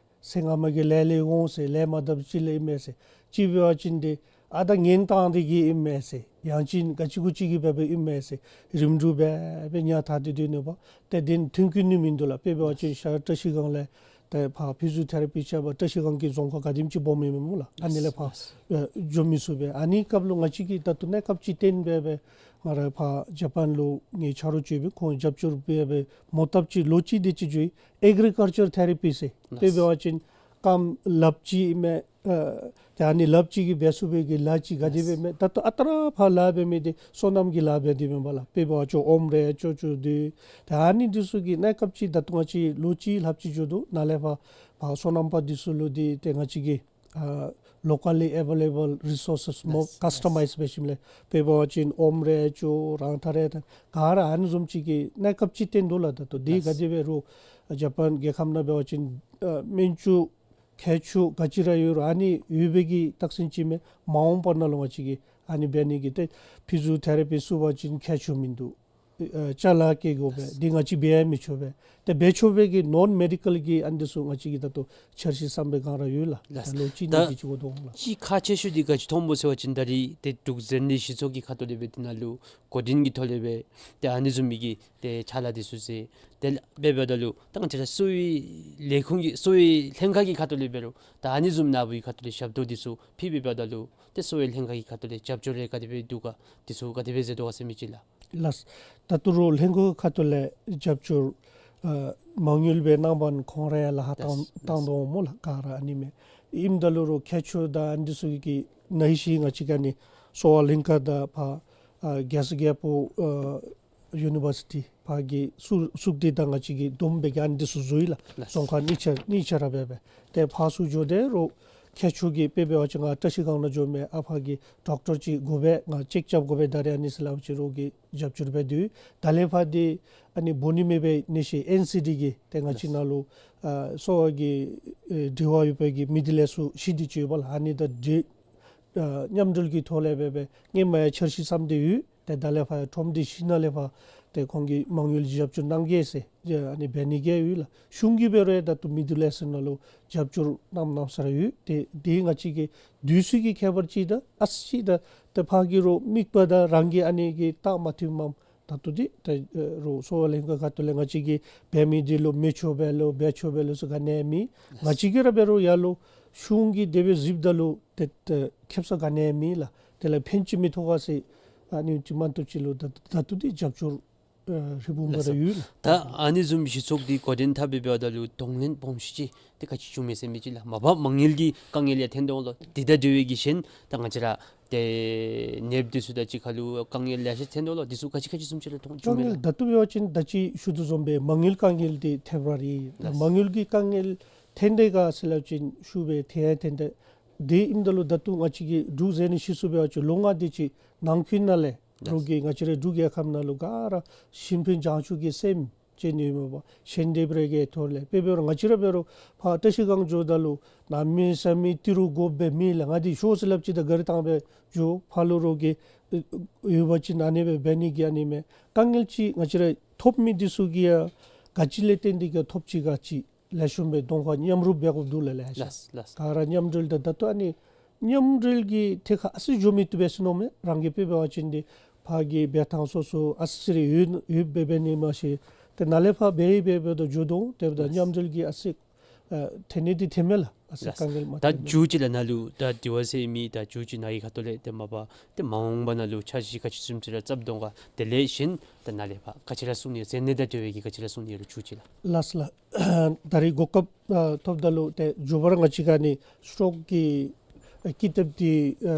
ཟེར་ང་མ་གི་ལས་ལས་འོང་ཟེར་ལས་མ་བཏབ་ཅིག་ལས་ཨིན་མས་ཟེར། ཅིག་འབད་བ་ཅིན་འདི་ཨ་ད་ངན་བཏང་སྟེ་གི་ཨིན་མས་ཟེར། ཡང་ཅིན་ག་ཅི་གུ་ཅི་གིས་འབད་འབདཝ་ཨིན་མས་ཟེར། རིམ་གྲོ་འབད་འབད་ཉལ་ཐ་དེ་སྡོད་ནུག་པ། ཏེ་འདི་མཐུན་རྐྱེན་ནི་མིན་འདུག་ལགས། དཔེ་འབད་བ་ཅིན་ཤར་བཀྲ་ཤིས་སྒང་ལས་ཏེ་ཕར་ཕི་ཟི་ཡོ་ཐེ་ར་པི་རྐྱབ་པར་བཀྲ་ཤིས་སྒང་གི་རྫོང་ཁག་ག་དེམ་ཅིག་སྦོམ་ཨིན་མས་སྨོ་ལགས། ཨ་ནི་ལས་ཕར་ཨེ་འགྱོ་མི་ཚུགས་པས། ཨ་ནི་སྐབས་ལུ་ང་བཅས་ཀྱིས་ད་ལྟོ་གནས་སྐབས་ཅིག་བཏོན་འབད་འབད་ང་ར་ཕར་ཇ་པཱན་ལུ་ངེའི་ཆ་རོགས་ཅིག་ཡོད་པས། ཁོང་རྒྱབ་སྐྱོར་འབད་འབད་མོ་བཏབ་ཅིག་ལོ་གཅིག་དེ་ཅིག་འགྱོ་ཡི། ཨེག་རི་ཀལ་ཅར་ཐེ་ར་པི་ཟེར། དཔེ་འབད་བ་ཅིན་རྐངམ་ལགཔ་ཅིག་མེད་ཨ་ཏེ་ཨ་ནི་ལགཔ་ཅིག་གིས་འབད་ཚུགས་པའི་གི་ལཱ་ཅིག་ག་དེ་སྦེ་མེད། ད་ལྟོ་ཨ་རྟག་ར་ཕར་ལཱ་འབད་མི་འདི་སོ་ནམ་གྱི་ལཱ་འབད་དེ་མེན་པ་ལགས། དཔེ་འབད་བ་ཅིན་ཨོམ་རེ་ཅོག་ཅོག་འདི་ཏེ་ཨ་ནི་འདི་ཚུ་གི་གནས་སྐབས་ཅིག་ད་ལྟོ་ང་བཅས་ལོ་གཅིག་ལྷགཔ་ཅིག་འགྱོ་དོ། ནཱ་ལས་ཕར་ཕར་སོ་ནམ་པ་འདི་ཚུ་ལུ་འདི་ཏེ་ང་བཅས་ཀྱིས་ཨ་ལོ་ཀལ་ལི་ཨེ་ཝེ་ལེ་བཱལ་རི་སོར་སེས་མོར་ལགས། ཀཱས་ཊ་མའིཛ་འབད་ཞིནམ་ལས་དཔེ་འབད་བ་ཅིན་ཨོམ་རེ་ཅོག་རང་ཐག་རེ་ད་ག་ར་ཨ་ནི་བཟུམ་ཅིག་གི་གནས་སྐབས་ཅིག་བཏོན་དོ་ལགས། ད་ལྟོ་འདི་ལགས། ག་དེ་སྦེ་རུང་ཇ་པཱན་རྒྱལ་ཁབ་ནང་འབད་བ་ཅིན་ཨ་སྨན་བཅོས་མཁས་མཆོག་ག་ཅི་ར་ཡོད་རུང་ཨ་ནི་ཡོད་པའི་གི་རྟགས་མཚན་ཅིག་མས། མ་འོངས་པ་ནང་ལུ་ང་བཅས་ཀྱིས་ཨ་ནི་འབད་ནི་གི་ཏེ་ཕི་ཟི་ཡོ་ཐེ་ར་པི་ཚུ་འབད་བ་ཅིན་མཁས་མཆོག་མིན་འདུག། ཨ་ཅ་ལ་བཀལ་དགོ་པས། འདི་ང་བཅས་འབད་ཡང་མི་ཆོག་པས། ཏེ་འབད་ཆོག་པའི་གི་ནོན་མེ་ཌི་ཀལ་གྱི་ཨ་ནི་འདི་ཚུ་ང་བཅས་ཀྱིས་ད་ལྟོ་འཆར་གཞི་བསམ་པའི་སྒང་ར་ཡོད་ལགས། ལགས། ད་ལོ་གཅིག་གཉིས་ད་ཀྱི་གཅིག་འགོར་དོ་འོང་ལགས། གཅིག་ཁག་ཆེ་ཤོས་འདི་ག་ཅི་མཐོང་མོ་ཟེར་བ་ཅིན་ད་རིས་ཏེ་འབྲུག་མཛངས་བླུན་གཞི་ཚོགས་ཀྱི་ཁ་ཐུག་ལས་སྦེ་འདི་ནང་ལུ་འགོ་འདྲེན་གྱི་ཐོག་ལས་སྦེ་ཏེ་ཨ་ནི་བཟུམ་མའི་གི་ཏེ་ཕྱག་ལཱ་འདི་ཚུ་མཛད། ཏེ་འབད་འབདཝ་ད་ལུ་ད་ང་བཅས་ར་གསོ་བའི་ལས་ཁུངས་ཀྱི་གསོ་བའི་ལྷན་ཁག་གི་ཁ་ཐུག་ལས་འབད་རུང་ད་ཨ་ནི་བཟུམ་ནཱ་བུའི་ཁ་ཐུག་ལས་ཞབས་ཏོག་འདི་ཚུ་ཕུལ་བའི་འབདཝ་ད་ལུ་ཏེ་གསོ་བའི་ལྷན་ཁག་གི་ཁ་ཐུག་ལས་རྒྱབ་སྐྱོར་རེ་ག་དེ་སྦེ་འདུག་ག། འདི་ཚུ་ག་དེ་སྦེ་མཛད་དོ་ག་ཟེར་མི་ཅིག་ལགས། ལགས། ད་ལྟོ་རོགས་ལྷན་ཁག་ཁ་ཐུག་ལས་རྒྱབ་སྐྱོར་ཨ་མ་དངུལ་སྦེ་གནང་པ་ཁོང་ར་ཡར་ལག་པར་བཏང་ལགས། བཏང་དོ་འོང་སྨོ་ལགས། ག་ར་ཨ་ནི་མས། ཨིནམ་ད་ལུ་རོགས་ཁྱད་ཆོས་དང་ཨ་ནི་འདི་ཚུ་གི་ནང་ཞིན་ང་བཅས་ཀྱིས་ཨ་ནི་གསོ་བ་ལྷན་ཁག་དང་ཕར་ཨ་རྒྱལ་ས་རྒྱལ་པོ་ཨ་ཡུ་ནི་བར་སི་ཊི་ཕར་གྱི་སུ་སུག་སྡེ་དང་ང་བཅས་ཀྱིས་བསྡོམས་སྦེ་གི་ཨ་ནི་འདི་ཚུ་བཟོ་ཡི་ལགས། ལགས། རྫོང་ཁག་གཉིས་ཆ་གཉིས་ཆ་ར་འབད་སྦེ་ཏེ་ཕར་ཚུར་འགྱོ་སྟེ་རོགས་ཁྱད་ཆོས་ཀྱི་དཔེ་འབད་བ་ཅིན་ང་བཀྲིས་སྒང་ནང་འགྱོཝ་མས། ཨ་ཕར་གྱི་ཌོག་ཊར་ཅིག་དགོ་པས། ང་ཅེཀ་རྐྱབ་དགོ་པས། ད་རེས་ཨ་ནི་ཟེར་སླབ་པ་ཅིན་རོགས་ཀྱིས་རྒྱབ་སྐྱོར་འབད་དོ། ད་ལས་ཕར་འདི་ཨ་ནི་འབོ་ནི་མེད་པའི་ནད་གཞི་ཨེན་སི་ཌི་གི་ཏེ་ང་བཅས་ནང་ལུ་ཨ་གསོ་བ་གི་ཨེ་འབྲེལ་བ་ཡོད་པའི་གི་མི་སྡེ་ལས་ཚུ་བཞི་དེ་ཅིག་ཡོད་པས་ལགས། ཨ་ནི་དང་འབྲེལ་ཨ་མཉམ་འབྲེལ་གྱི་ཐོག་ལས་འབད་སྦེ་སྔོན་མ་ཡང་འཆར་གཞི་བསམ་སྟེ་ཡོད། ཏེ་ད་ལས་ཕར་ཡང་ཁྲོམ་སྡེ་བཞི་ནང་ལས་ཕར་ཏེ་ཁོང་གིས་མ་དངུལ་རྒྱབ་སྐྱོར་གནང་གེ་ཟེར་ཨ་ནི་འབད་ནི་གི་ཡོད་ལགས། གཞུང་གིས་འབད་རུང་ད་ལྟོ་མི་སྡེ་ལས་ཚུ་ནང་ལུ་རྒྱབ་སྐྱོར་གནངམ་གནངམ་ས་ར་ཡོད། ཏེ་འདི་ང་བཅས་ཀྱི་དུས་ཚོད་ཀྱི་ཁྱད་པར་ཅིག་དང་ཨ་ཙི་ཅིག་ད་ཏེ་ཕར་གྱི་རོགས་དམིགས་པ་དང་རང་གི་ཨ་ནི་གི་རྟགས་མ་མཐུནམ་མས། ད་ལྟོ་འདི་ད་རོགས་གསོ་བ་ལྷན་ཁག་ཁ་ཐུག་ལས་ང་བཅས་ཀྱིས་འབད་མི་འདི་ལུ་མི་ཆོག་པས་ལོ་འབད་ཆོག་པས་ལོ་ཟེར་ག་ནི་ཡང་མེད། ང་བཅས་ཀྱིས་ར་འབད་རུང་ཡར་ལུ་གཞུང་གིས་དེ་སྦེ་གཟིགསཔ་ད་ལུ་ཏེ་ཏེ་ཁེབ་ས་ག་ནི་ཡང་མེད་ལགས། དེ་ལས་ཕན་ཅིག་མི་ཐོགས་ག་ཟེར་ཨ་ནི་ཅིག་མ་གཏོགས་ཅིག་ལུ་ད་ད་ལྟོ་འདི་རྒྱབ་སྐྱོར་ཨ་ཧྲིལ་བུམ་ལགས་སོ། འབད་ར་ཡོད་ལགས། ད་ཨ་ནི་བཟུམ་གཞི་ཚོགས་འདི་འགོ་འདྲེན་འཐབ་སྦེ་འབདཝ་ད་ལུ་གདོང་ལེན་སྦོམ་ཤོས་ཅིག་ཏེ་ག་ཅི་བྱུང་མས་ཟེར་མི་ཅིག་ལགས། མ་པ་མ་དངུལ་གྱི་དཀའ་ངལ་ཡང་ཐོན་དོ་ལོ། འདི་དང་འབྲེལ་བའི་གི་གཞན་ད་ང་བཅས་ར་ཏེ་ནདཔ་འདི་ཚུ་དང་གཅིག་ཁར་ལུ་དཀའ་ངལ་ལེ་ཤ་ཐོན་དོ་ལོ། འདི་ཚུ་ག་ཅི་ག་ཅི་བཟུམ་ཅིག་ར་མཐོང་བྱུང་མས་ལགས། དཀའ་ངལ་ད་ལྟོ་འབད་བ་ཅིན་ད་ཅི་ཞུ་དོ་བཟུམ་སྦེ་མ་དངུལ་དཀའ་ངལ་འདི་ཐེབས་ར་རེ་ལགས། མ་དངུལ་གྱི་དཀའ་ངལ་ཐོན་དེས་ག་ཟེར་སླབ་པ་ཅིན་ཤུགས་སྦེ་ཐོན་ཡང་ཐོན་དེས། དེ་ཨིནམ་ད་ལུ་ད་ལྟོ་ང་བཅས་ཀྱི་འབྲུག་མཛངས་བླུན་གཞི་ཚོགས་འབད་བ་ཅིན་ལོ་ལྔ་དེ་ཅིག་ནང་འཁོད་ནང་ལས་རོགས་ཀྱིས་ང་བཅས་རའི་འབྲུག་རྒྱལ་ཁབ་ནང་ལུ་ག་ར་གཞན་ཕན་བྱང་ཆུབ་ཀྱི་སེམས་ཅན་ཡོད་མེད་པ་ཞལ་འདེབས་རེ་གི་ཐོག་ལས་དཔེ་འབད་རུང་ང་བཅས་ར་འབད་རུང་ཕར་བཀྲིས་སྒང་འགྱོཝ་ད་ལུ་གནམ་མེད་ས་མེད་ཏི་རུ་དགོཔ་སྦེ་མེད་ལགས། ང་འདི་ཤོག་ཟེར་སླབ་ཅི་ད་གཱ་རི་བཏང་སྦེ་འགྱོ། ཕར་ལུ་རོགས་ཀྱིས་ཨེ་ཡོད་པ་ཅིན་ཨ་ནི་སྦེ་འབད་ནི་གི་ཨ་ནི་མས། དཀའ་ངལ་ཅིག་ང་བཅས་ར་ཐོབ་མི་འདི་ཚུ་གིས་ཡང་ག་ཅི་ལས་བརྟེན་ཏེ་གིས་ཐོབ་ཅི་ག་ཅི་ལེགས་ཤོམ་སྦེ་གདོང་ཁར་མཉམ་རུབ་འབད་དགོཔ་འདུག་ལགས། ལེ་ཤ་ལགས་ལགས། ག་ར་མཉམ་འབྲེལ་དང་ད་ལྟོ་ཨ་ནི་མཉམ་འབྲེལ་གྱི་ཐད་ཁར་ཨ་ཙི་འགྱོ་མི་བཏུབ་པས་ཟེར་མནོཝ་མས། རང་གིས་དཔེ་འབད་བ་ཅིན་འདི་ཕར་གྱི་འབད་ཐངས་སོ་སོ་ཨ་ཙི་རེ་ཡོད་ཡོདཔ་སྦེ་འབད་ནི་མ་ཤེས། ཏེ་ནཱ་ལས་ཕར་འབད་ཡི་འབད་འབདཝ་ད་འགྱོ་དོ། དེ་འབདཝ་ད་ལགས། མཉམ་འབྲེལ་གྱི་ཨ་ཙི་ཨ་ཐོན་ནི་འདི་ཐོནམ་མས་ལགས། ཨ་ཙི་ལགས། དཀའ་ངལ་མ་ད་ཐོན་མས། མཇུག་ཅིག་ལགས་ནཱ་ལུ་ད་དེ་བ་ཟེར་མི་ད་མཇུག་ཅིག་ནཱ་གི་ཁ་ཐུག་ལས་ཏེ་མ་པ་ཏེ་མ་འོངས་པ་ནང་ལུ་འཆར་གཞི་ག་ཅི་བཟུམ་ཅིག་ར་བརྩམ་དོ་ག། དེ་ལས་གཞན་ད་ནཱ་ལས་ཕར་ག་ཅི་ར་གསུང་ནི་ཡོད། མཛངས་བླུན་དང་འབྲེལ་བའི་གི་ག་ཅི་ར་གསུང་ནི་ཡོད་རུང་མཇུག་ཅིག་ལགས། ལགས་ལགས། ད་རིས་གོ་སྐབས་ཨ་ཐོབ་ད་ལུ་ཏེ་མཇུག་པར་ང་བཅས་ཀྱིས་ཨ་ནི་སི་ཊོག་གི་ཨ་ཀི་དེབ་འདི་ཨ་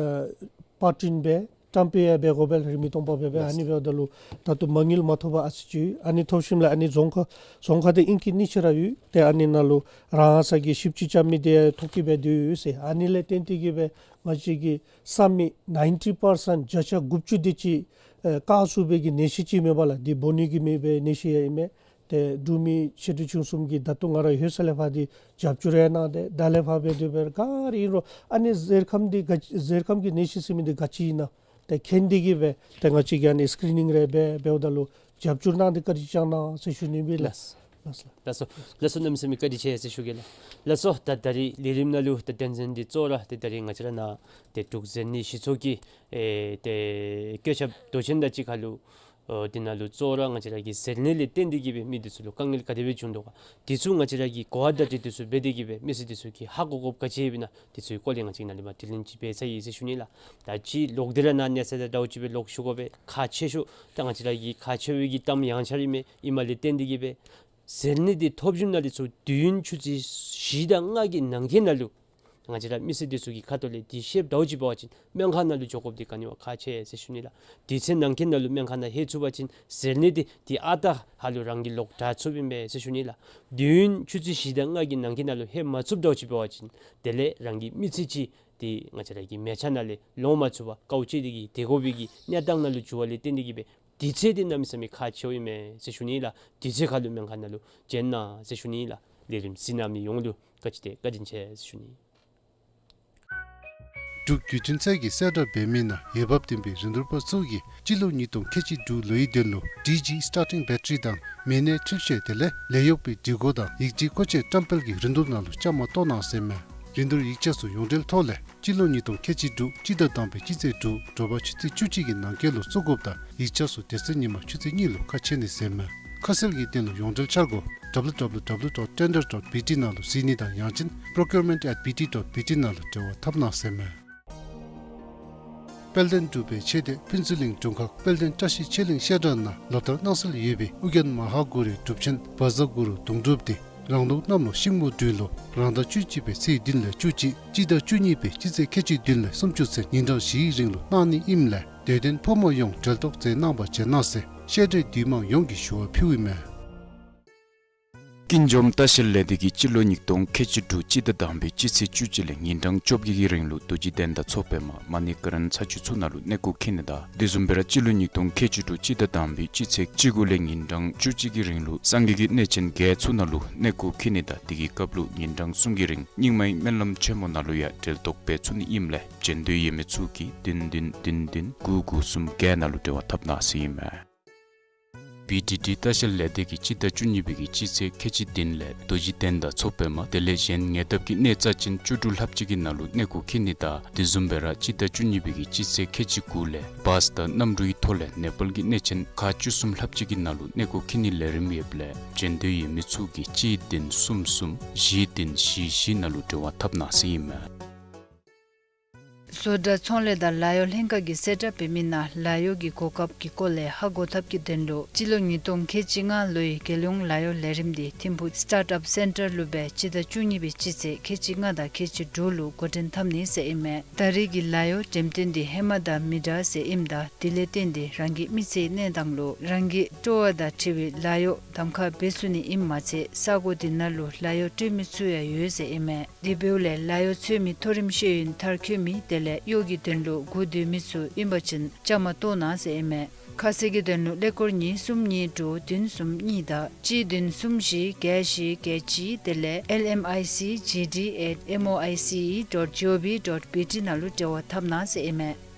པར་སྐྲུན་འབད་བཀྲམ་སྤེལ་ཡང་འབད་དགོ་པས་ལགས། རིན་མེད་སྟོང་པ་འབད་འབད། ལགས། ཨ་ནི་འབདཝ་ད་ལུ་ད་ལྟོ་མ་དངུལ་མ་ཐོབ་པར་ཨ་ཙི་ཅིག་ཡོད། ཨ་ནི་ཐོབ་ཞིནམ་ལས་ཨ་ནི་རྫོང་ཁག་རྫོང་ཁག་འདི་ཨིན་ཅི་གཉིས་ཅིག་ར་ཡོད། ཏེ་ཨ་ནི་ནང་ལུ་རང་སོ་གི་ཞིབ་དཔྱད་རྐྱབ་མི་འདི་ཐོ་བཀོད་འབད་དེ་ཡོད་ཟེར། ཨ་ནི་ལས་བརྟེན་ཏེ་གིས་སྦེ་ང་བཅས་ཀྱི་བསམ་མི་ནའིན་ཊི་པར་སེནཊ་བརྒྱ་ཆ་དགུ་བཅུ་དེ་ཅིག་ཨེ་བཀག་ཚུགས་པའི་གི་ནད་གཞི་ཅིག་མེན་པ་ལགས། འདི་འབོ་ནི་གི་མེད་པའི་ནད་གཞི་ཡང་ཨིན་མས། ཏེ་འབྲུག་མི་ཆེ་འབྲིང་ཆུང་གསུམ་གྱིས་ད་ལྟོ་ང་ར་ལྷོད་ས་ལས་ཕར་འདི་རྒྱབ་སྐྱོར་ཡང་གནང་སྟེ་ད་ལས་ཕར་འབད་དེ་འབད་ག་ར་ཨིན་རུང་ཨ་ནི་གཟེར་ཁམས་འདི་ག་གཟེར་ཁམས་ཀྱི་ནད་གཞི་ཟེར་མི་འདི་ག་ཅི་ཨིན་ན་ཏེ་མཁྱེན་ཏེ་གིས་སྦེ་ཏེ་ང་བཅས་ཀྱིས་ཨ་ནི་སི་ཀི་རི་ནིང་རེ་འབད་འབདཝ་ད་ལུ་རྒྱབ་སྐྱོར་གནང་སྟེ་བཀའ་དྲིན་བསྐྱང་གནང་ཟེར་ཞུ་ནི་ཨིན་པས་ལགས། ལགས། ལགས་སོ། ལགས་སོ། གནམ་མེད་ས་མེད་བཀའ་དྲིན་ཆེ་ཟེར་ཞུ་གེ་ལགས། ལགས་སོ། ད་ད་རིས་ལས་རིམ་ནང་ལུ་ད་དོན་ཚན་འདི་གཙོ་བོ་ར་ཏེ་ད་རིས་ང་བཅས་ར་ནཱ་ཏེ་འབྲུག་མཛངས་བླུན་གཞི་ཚོགས་ཀྱི་ཨེ་ཏེ་བཀོད་ཁྱབ་མདོ་ཆེན་དང་གཅིག་ཁར་ལུ་ཨོ་འདི་ནང་ལུ་གཙོ་བོ་ར་ང་བཅས་ར་གི་གཟེར་ནད་ལས་བརྟེན་ཏེ་གིས་སྦེ་མི་འདི་ཚུ་ལུ་དཀའ་ངལ་ག་དེ་སྦེ་བྱུང་དོ་ག། འདི་ཚུ་ང་བཅས་ར་གིས་གོ་བ་བརྡ་སྤྲོད་འདི་ཚུ་འབད་དེ་གིས་སྦེ་མི་སེར་འདི་ཚུ་གིས་ཧ་གོ་དགོཔ་ག་ཅི་ཡོདཔ་ཨིན་ན་འདི་ཚུ་གི་སྐོར་ལས་ང་བཅས་ནཱ་ལས་མར་དྲི་ལན་ཅིག་འབད་ཚར་ཡི་ཟེར་ཞུ་ནི་ལགས། ད་ཅི་ལོག་སྟེ་ར་ནཱ་གནས་ཚད་དང་འདྲཝ་ཅིག་སྦེ་ལོག་ཞུ་དགོ་པས། ཁག་ཆེ་ཤོས་ད་ང་བཅས་ར་གི་ཁག་ཆེ་བའི་གི་གཏམ་ཡང་ཆ་ར་ཨིན་མས། ཨིནམ་ལས་བརྟེན་ཏེ་གིས་སྦེ་གཟེར་ནད་འདི་ཐོབ་ཞིནམ་ལས་ཚུར་དུས་ཡུན་ཆུ་ཚོད་བཞི་དང་ལྔ་གི་ནང་འཁོད་ནང་ལུ་ང་བཅས་ར་མི་སེར་འདི་ཚུ་གི་ཁ་ཐུག་ལས་འདི་ཤེསཔ་འདྲཝ་ཅིག་འབད་བ་ཅིན་སྨན་ཁང་ནང་ལུ་འགྱོ་དགོཔ་འདི་ག་ནི་བ་ཁག་ཆེ་ཟེར་ཞུ་ནི་ལགས། དུས་ཚོད་ནང་འཁོད་ནང་ལུ་སྨན་ཁང་ནང་ལྷོད་ཚུགས་པ་ཅིན་གཟེར་ནད་འདི་འདི་ཨ་རྟག་ཧ་ལུ་རང་གི་ལོག་དྲག་ཚུགསཔ་ཨིན་པས་ཟེར་ཞུ་ནི་ལགས། དུས་ཡུན་ཆུ་ཚོད་བཞི་དང་ལྔ་གི་ནང་འཁོད་ནང་ལུ་ལྷོད་མ་ཚུགསཔ་འདྲཝ་ཅིག་འབད་བ་ཅིན་དེ་ལས་རང་གི་མི་ཚེ་ཅིག་འདི་ང་བཅས་ར་གི་མལ་ཆ་ནང་ལས་ལོང་མ་ཚུགས་པར་དཀའཝ་སྤྱད་དེ་གིས་སྡོད་དགོ་པའི་གི་གནས་སྟངས་ནང་ལུ་འགྱུར་བ་ལས་བརྟེན་ཏེ་གིས་སྦེ་དུས་ཚོད་འདི་གནམ་མེད་ས་མེད་ཁག་ཆེཝ་ཨིན་མས་ཟེར་ཞུ་ནི་ལགས། དུས་ཚོད་ཁར་ལུ་སྨན་ཁང་ནང་ལུ་བྱོན་གནང་ཟེར་ཞུ་ནི་ལགས། ལས་རིམ་གཟིགས་གནང་མི་ཡོངས་ལུ་བཀའ་དྲིན་ཆེ་ཟེར་ཞུ་ནི། འབྲུག་བརྒྱུད་འཕྲིན་ཚད་ཀྱི་གསལ་བསྒྲགས་འབད་མི་ནང་འོས་འབབ་ལྡན་པའི་རིན་བསྡུར་པ་ཚུ་གིས་སྤྱི་ལོ་ཉིས་སྟོང་ཁལ་གཅིག་དྲུག་ལོའི་དོན་ལུ་ཌི་ཇི་སི་ཊར་ཊིང་བེ་ཊ་རི་དང་མི་སྣའི་འཕྲུལ་ཆས་དེ་ལས་ལས་གཡོག་པའི་སྒྲིག་གོ་དང་ཡིག་ཆའི་མཁོ་ཆས་བཀྲམ་སྤེལ་གྱི་རིན་བསྡུར་ནང་ལུ་བཅའ་མར་གཏོགས་གནང་ཟེར་མས། རིན་བསྡུར་ཡིག་ཆ་ཚུ་ཡོངས་འབྲེལ་ཐོག་ལས་སྤྱི་ལོ་ཉིས་སྟོང་ཁལ་གཅིག་དྲུག་སྤྱི་ཟླ་དང་པའི་སྤྱི་ཚེས་དྲུག་དྲོ་པ་ཆུ་ཚོད་བཅུ་གཅིག་གི་ནང་འཁོད་ལུ་བཙུགས་དགོཔ་དང་ཡིག་ཆ་ཚུ་དེ་ཚེ་ཉིན་མ་ཆུ་ཚོད་གཉིས་ལུ་ཁ་ཕྱེ་ནི་ཟེར་མས། ཁ་གསལ་གྱི་དོན་ལུ་ཡོངས་འབྲེལ་འཆར་སྒོ་W W W dot tender dot B T ནང་ལུ་གཟིགས་ནི་དང་ཡང་ཅིན་procurement at B T dot B T ནང་ལུ་འབྲེལ་བ་འཐབ་གནང་ཟེར་མས། དཔལ་ལྡན་འབྲུག་པའི་ཆོས་སྡེ་ཕུན་ཚོགས་གླིང་དྲུང་ཁག་དཔལ་ལྡན་བཀྲ་ཤིས་ཆོས་གླིང་བཤད་གྲྭ་ནང་ལོ་ལྟར་གནང་སྲོལ་ཡོད་པའི་ཨོ་རྒྱན་མ་ཧཱ་གུ་རུའི་སྒྲུབ་ཆེན་བཛྲ་གུ་རུ་དུང་སྒྲུབ་དེ་རང་ལུགས་གནམ་ལོ་ཤིང་མོ་སྦྲུལ་ལོ་རང་ཟླ་བཅུ་གཅིག་པའི་ཚེས་བདུན་ལས་བཅུ་གཅིག་སྤྱི་ཟླ་བཅུ་གཉིས་པའི་སྤྱི་ཚེས་ཁལ་གཅིག་བདུན་ལས་སུམ་ཅུ་ཚུན་ཉིན་གྲངས་བཞིའི་རིང་ལུ་གནང་ནི་ཨིནམ་ལས་དད་ལྡན་ཕོ་མོ་ཡོངས་འབྲེལ་གཏོགས་མཛད་གནང་བར་བྱོན་གནང་ཟེར་བཤད་གྲྭའི་འདུས་མང་ཡོངས་ཀྱིས་ཞུ་བ་ཕུལཝ་ཨིན་མས། ཀུན་འཇོམས་ལྟ་བཤལ་ལས་སྡེ་གིས་སྤྱི་ལོ་ཉིས་སྟོང་ཁལ་གཅིག་དྲུག་སྤྱི་ཟླ་དང་པའི་སྤྱི་ཚེས་བཅུ་གཅིག་ལས་ཉིན་གྲངས་བཅོ་བརྒྱད་ཀྱི་རིང་ལུ་རྡོ་རྗེ་གདན་དང་མཚོ་པདྨ་མ་ཎི་ཀ་རན་ས་ཆུ་ཚུ་ནང་ལུ་གནས་སྐོར་འཁྱིད་ནི་དང་དེ་བཟུམ་སྦེ་ར་སྤྱི་ལོ་ཉིས་སྟོང་ཁལ་གཅིག་དྲུག་སྤྱི་ཟླ་དང་པའི་སྤྱི་ཚེས་བཅུ་དགུ་ལས་ཉིན་གྲངས་བཅུ་གཅིག་གི་རིང་ལུ་སངས་རྒྱས་ཀྱི་གནས་ཆེན་བརྒྱད་ཚུ་ནང་ལུ་གནས་སྐོར་འཁྱིད་ནི་དང་དེ་གི་སྐབས་ལུ་ཉིན་གྲངས་གསུམ་གྱི་རིང་རྙིང་མའི་སྨོན་ལམ་ཆེན་མོ་ནང་ལུ་ཡང་འབྲེལ་གཏོགས་འབད་ཚུགས་ནི་ཨིནམ་ལས་བྱོན་འདོད་ཡོད་མི་ཚུ་གིས་བདུན་བདུན་བདུན་བདུན་དགུ་དགུ་གསུམ་བརྒྱད་ནང་ལུ་འབྲེལ་བ་འཐབ་གནང་ཟེར་ཨིན་མས། བི་ཌི་ཌི་ལྟ་བཤལ་ལས་སྡེ་གིས་སྤྱི་ཟླ་བཅུ་གཉིས་པའི་གི་སྤྱི་ཚེས་ཁལ་གཅིག་བདུན་ལས་རྡོ་རྗེ་གདན་དང་མཚོ་པདྨ་དེ་ལས་གཞན་ཉེ་འདབས་ཀྱི་གནས་རྩ་ཅན་བཅུ་དྲུག་ལྷགཔ་ཅིག་གི་ནང་ལུ་གནས་སྐོར་འཁྱིད་ནི་དང་དེ་བཟུམ་སྦེ་ར་སྤྱི་ཟླ་བཅུ་གཉིས་པའི་གི་སྤྱི་ཚེས་ཁལ་གཅིག་དགུ་ལས་བཱས་དང་གནམ་གྲུའི་ཐོག་ལས་ནེ་པཱལ་གྱི་གནས་ཆེན་ཁག་བཅུ་གསུམ་ལྷགཔ་ཅིག་གི་ནང་ལུ་གནས་སྐོར་འཁྱིད་ནིའི་ལས་རིམ་ཡོདཔ་ལས་བྱོན་འདོད་ཡོད་མི་ཚུ་གིས་གཅིག་བདུན་གསུམ་གསུམ་བཞི་བདུན་བཞི་བཞི་ནང་ལུ་འབྲེལ་བ་འཐབ་གནང་ཟེར་ཨིན་མས། བཟོ་གྲྭ་ཚོང་ལས་དང་ལཱ་གཡོག་ལྷན་ཁག་གིས་གསལ་བསྒྲགས་འབད་མི་ནང་ལཱ་གཡོག་གི་གོ་སྐབས་ཀྱི་སྐོར་ལས་ཧ་གོ་ཐབས་ཀྱི་དོན་ལུ་སྤྱི་ལོ་ཉིས་སྟོང་ཁལ་གཅིག་ལྔ་ལོའི་རྒྱལ་ཡོངས་ལཱ་གཡོག་ལས་རིམ་དེ་ཐིམ་ཕུག་སི་ཊཱརཊ་ཨཔ་སེན་ཊར་ལུ་སྦེ་སྤྱི་ཟླ་བཅུ་གཉིས་པའི་སྤྱི་ཚེས་ཁལ་གཅིག་ལྔ་དང་ཁལ་གཅིག་དྲུག་ལུ་འགོ་འདྲེན་འཐབ་ནི་ཟེར་ཨིན་མས། ད་རེས་ཀྱི་ལཱ་གཡོག་འགྲེམས་སྟོན་དེ་ཧེ་མ་དང་མི་འདྲ་ཟེར་ཨིནམ་ད་དེ་ལས་བརྟེན་ཏེ་རང་གི་མི་ཚེའི་གནས་སྟངས་ལུ་རང་གི་སྤྲོ་བ་དང་འཁྲིལ་བའི་ལཱ་གཡོག་གདམ་ཁ་འབད་ཚུགས་ནི་ཨིནམ་མ་ཚད་ས་གོ་དེ་ནང་ལུ་ལཱ་གཡོག་སྤྲོད་མི་ཚུ་ཡང་ཡོད་ཟེར་ཨིན་མས། དེ་འབདཝ་ལས་ལཱ་གཡོག་འཚོལ་མི་མཐོ་རིམ་ཤེས་ཡོན་མཐར་འཁྱོལ་མི་དེ་ལས་གཡོག་གི་དོན་ལུ་སྒུག་སྡོད་མི་ཚུ་ཨིན་པ་ཅིན་བཅའ་མར་གཏོགས་གནང་ཟེར་ཨིན་མས། ཁ་གསལ་གྱི་དོན་ལུ་ཀླད་ཀོར་གཉིས་གསུམ་གཉིས་དྲུག་བདུན་གསུམ་གཉིས་དང་གཅིག་བདུན་གསུམ་བཞི་བརྒྱད་བཞི་བརྒྱད་གཅིག་དེ་ལས་L M I C G D at M O I C E dot G O V dot B T ནང་ལུ་འབྲེལ་བ་འཐབ་གནང་ཟེར་ཨིན་མས།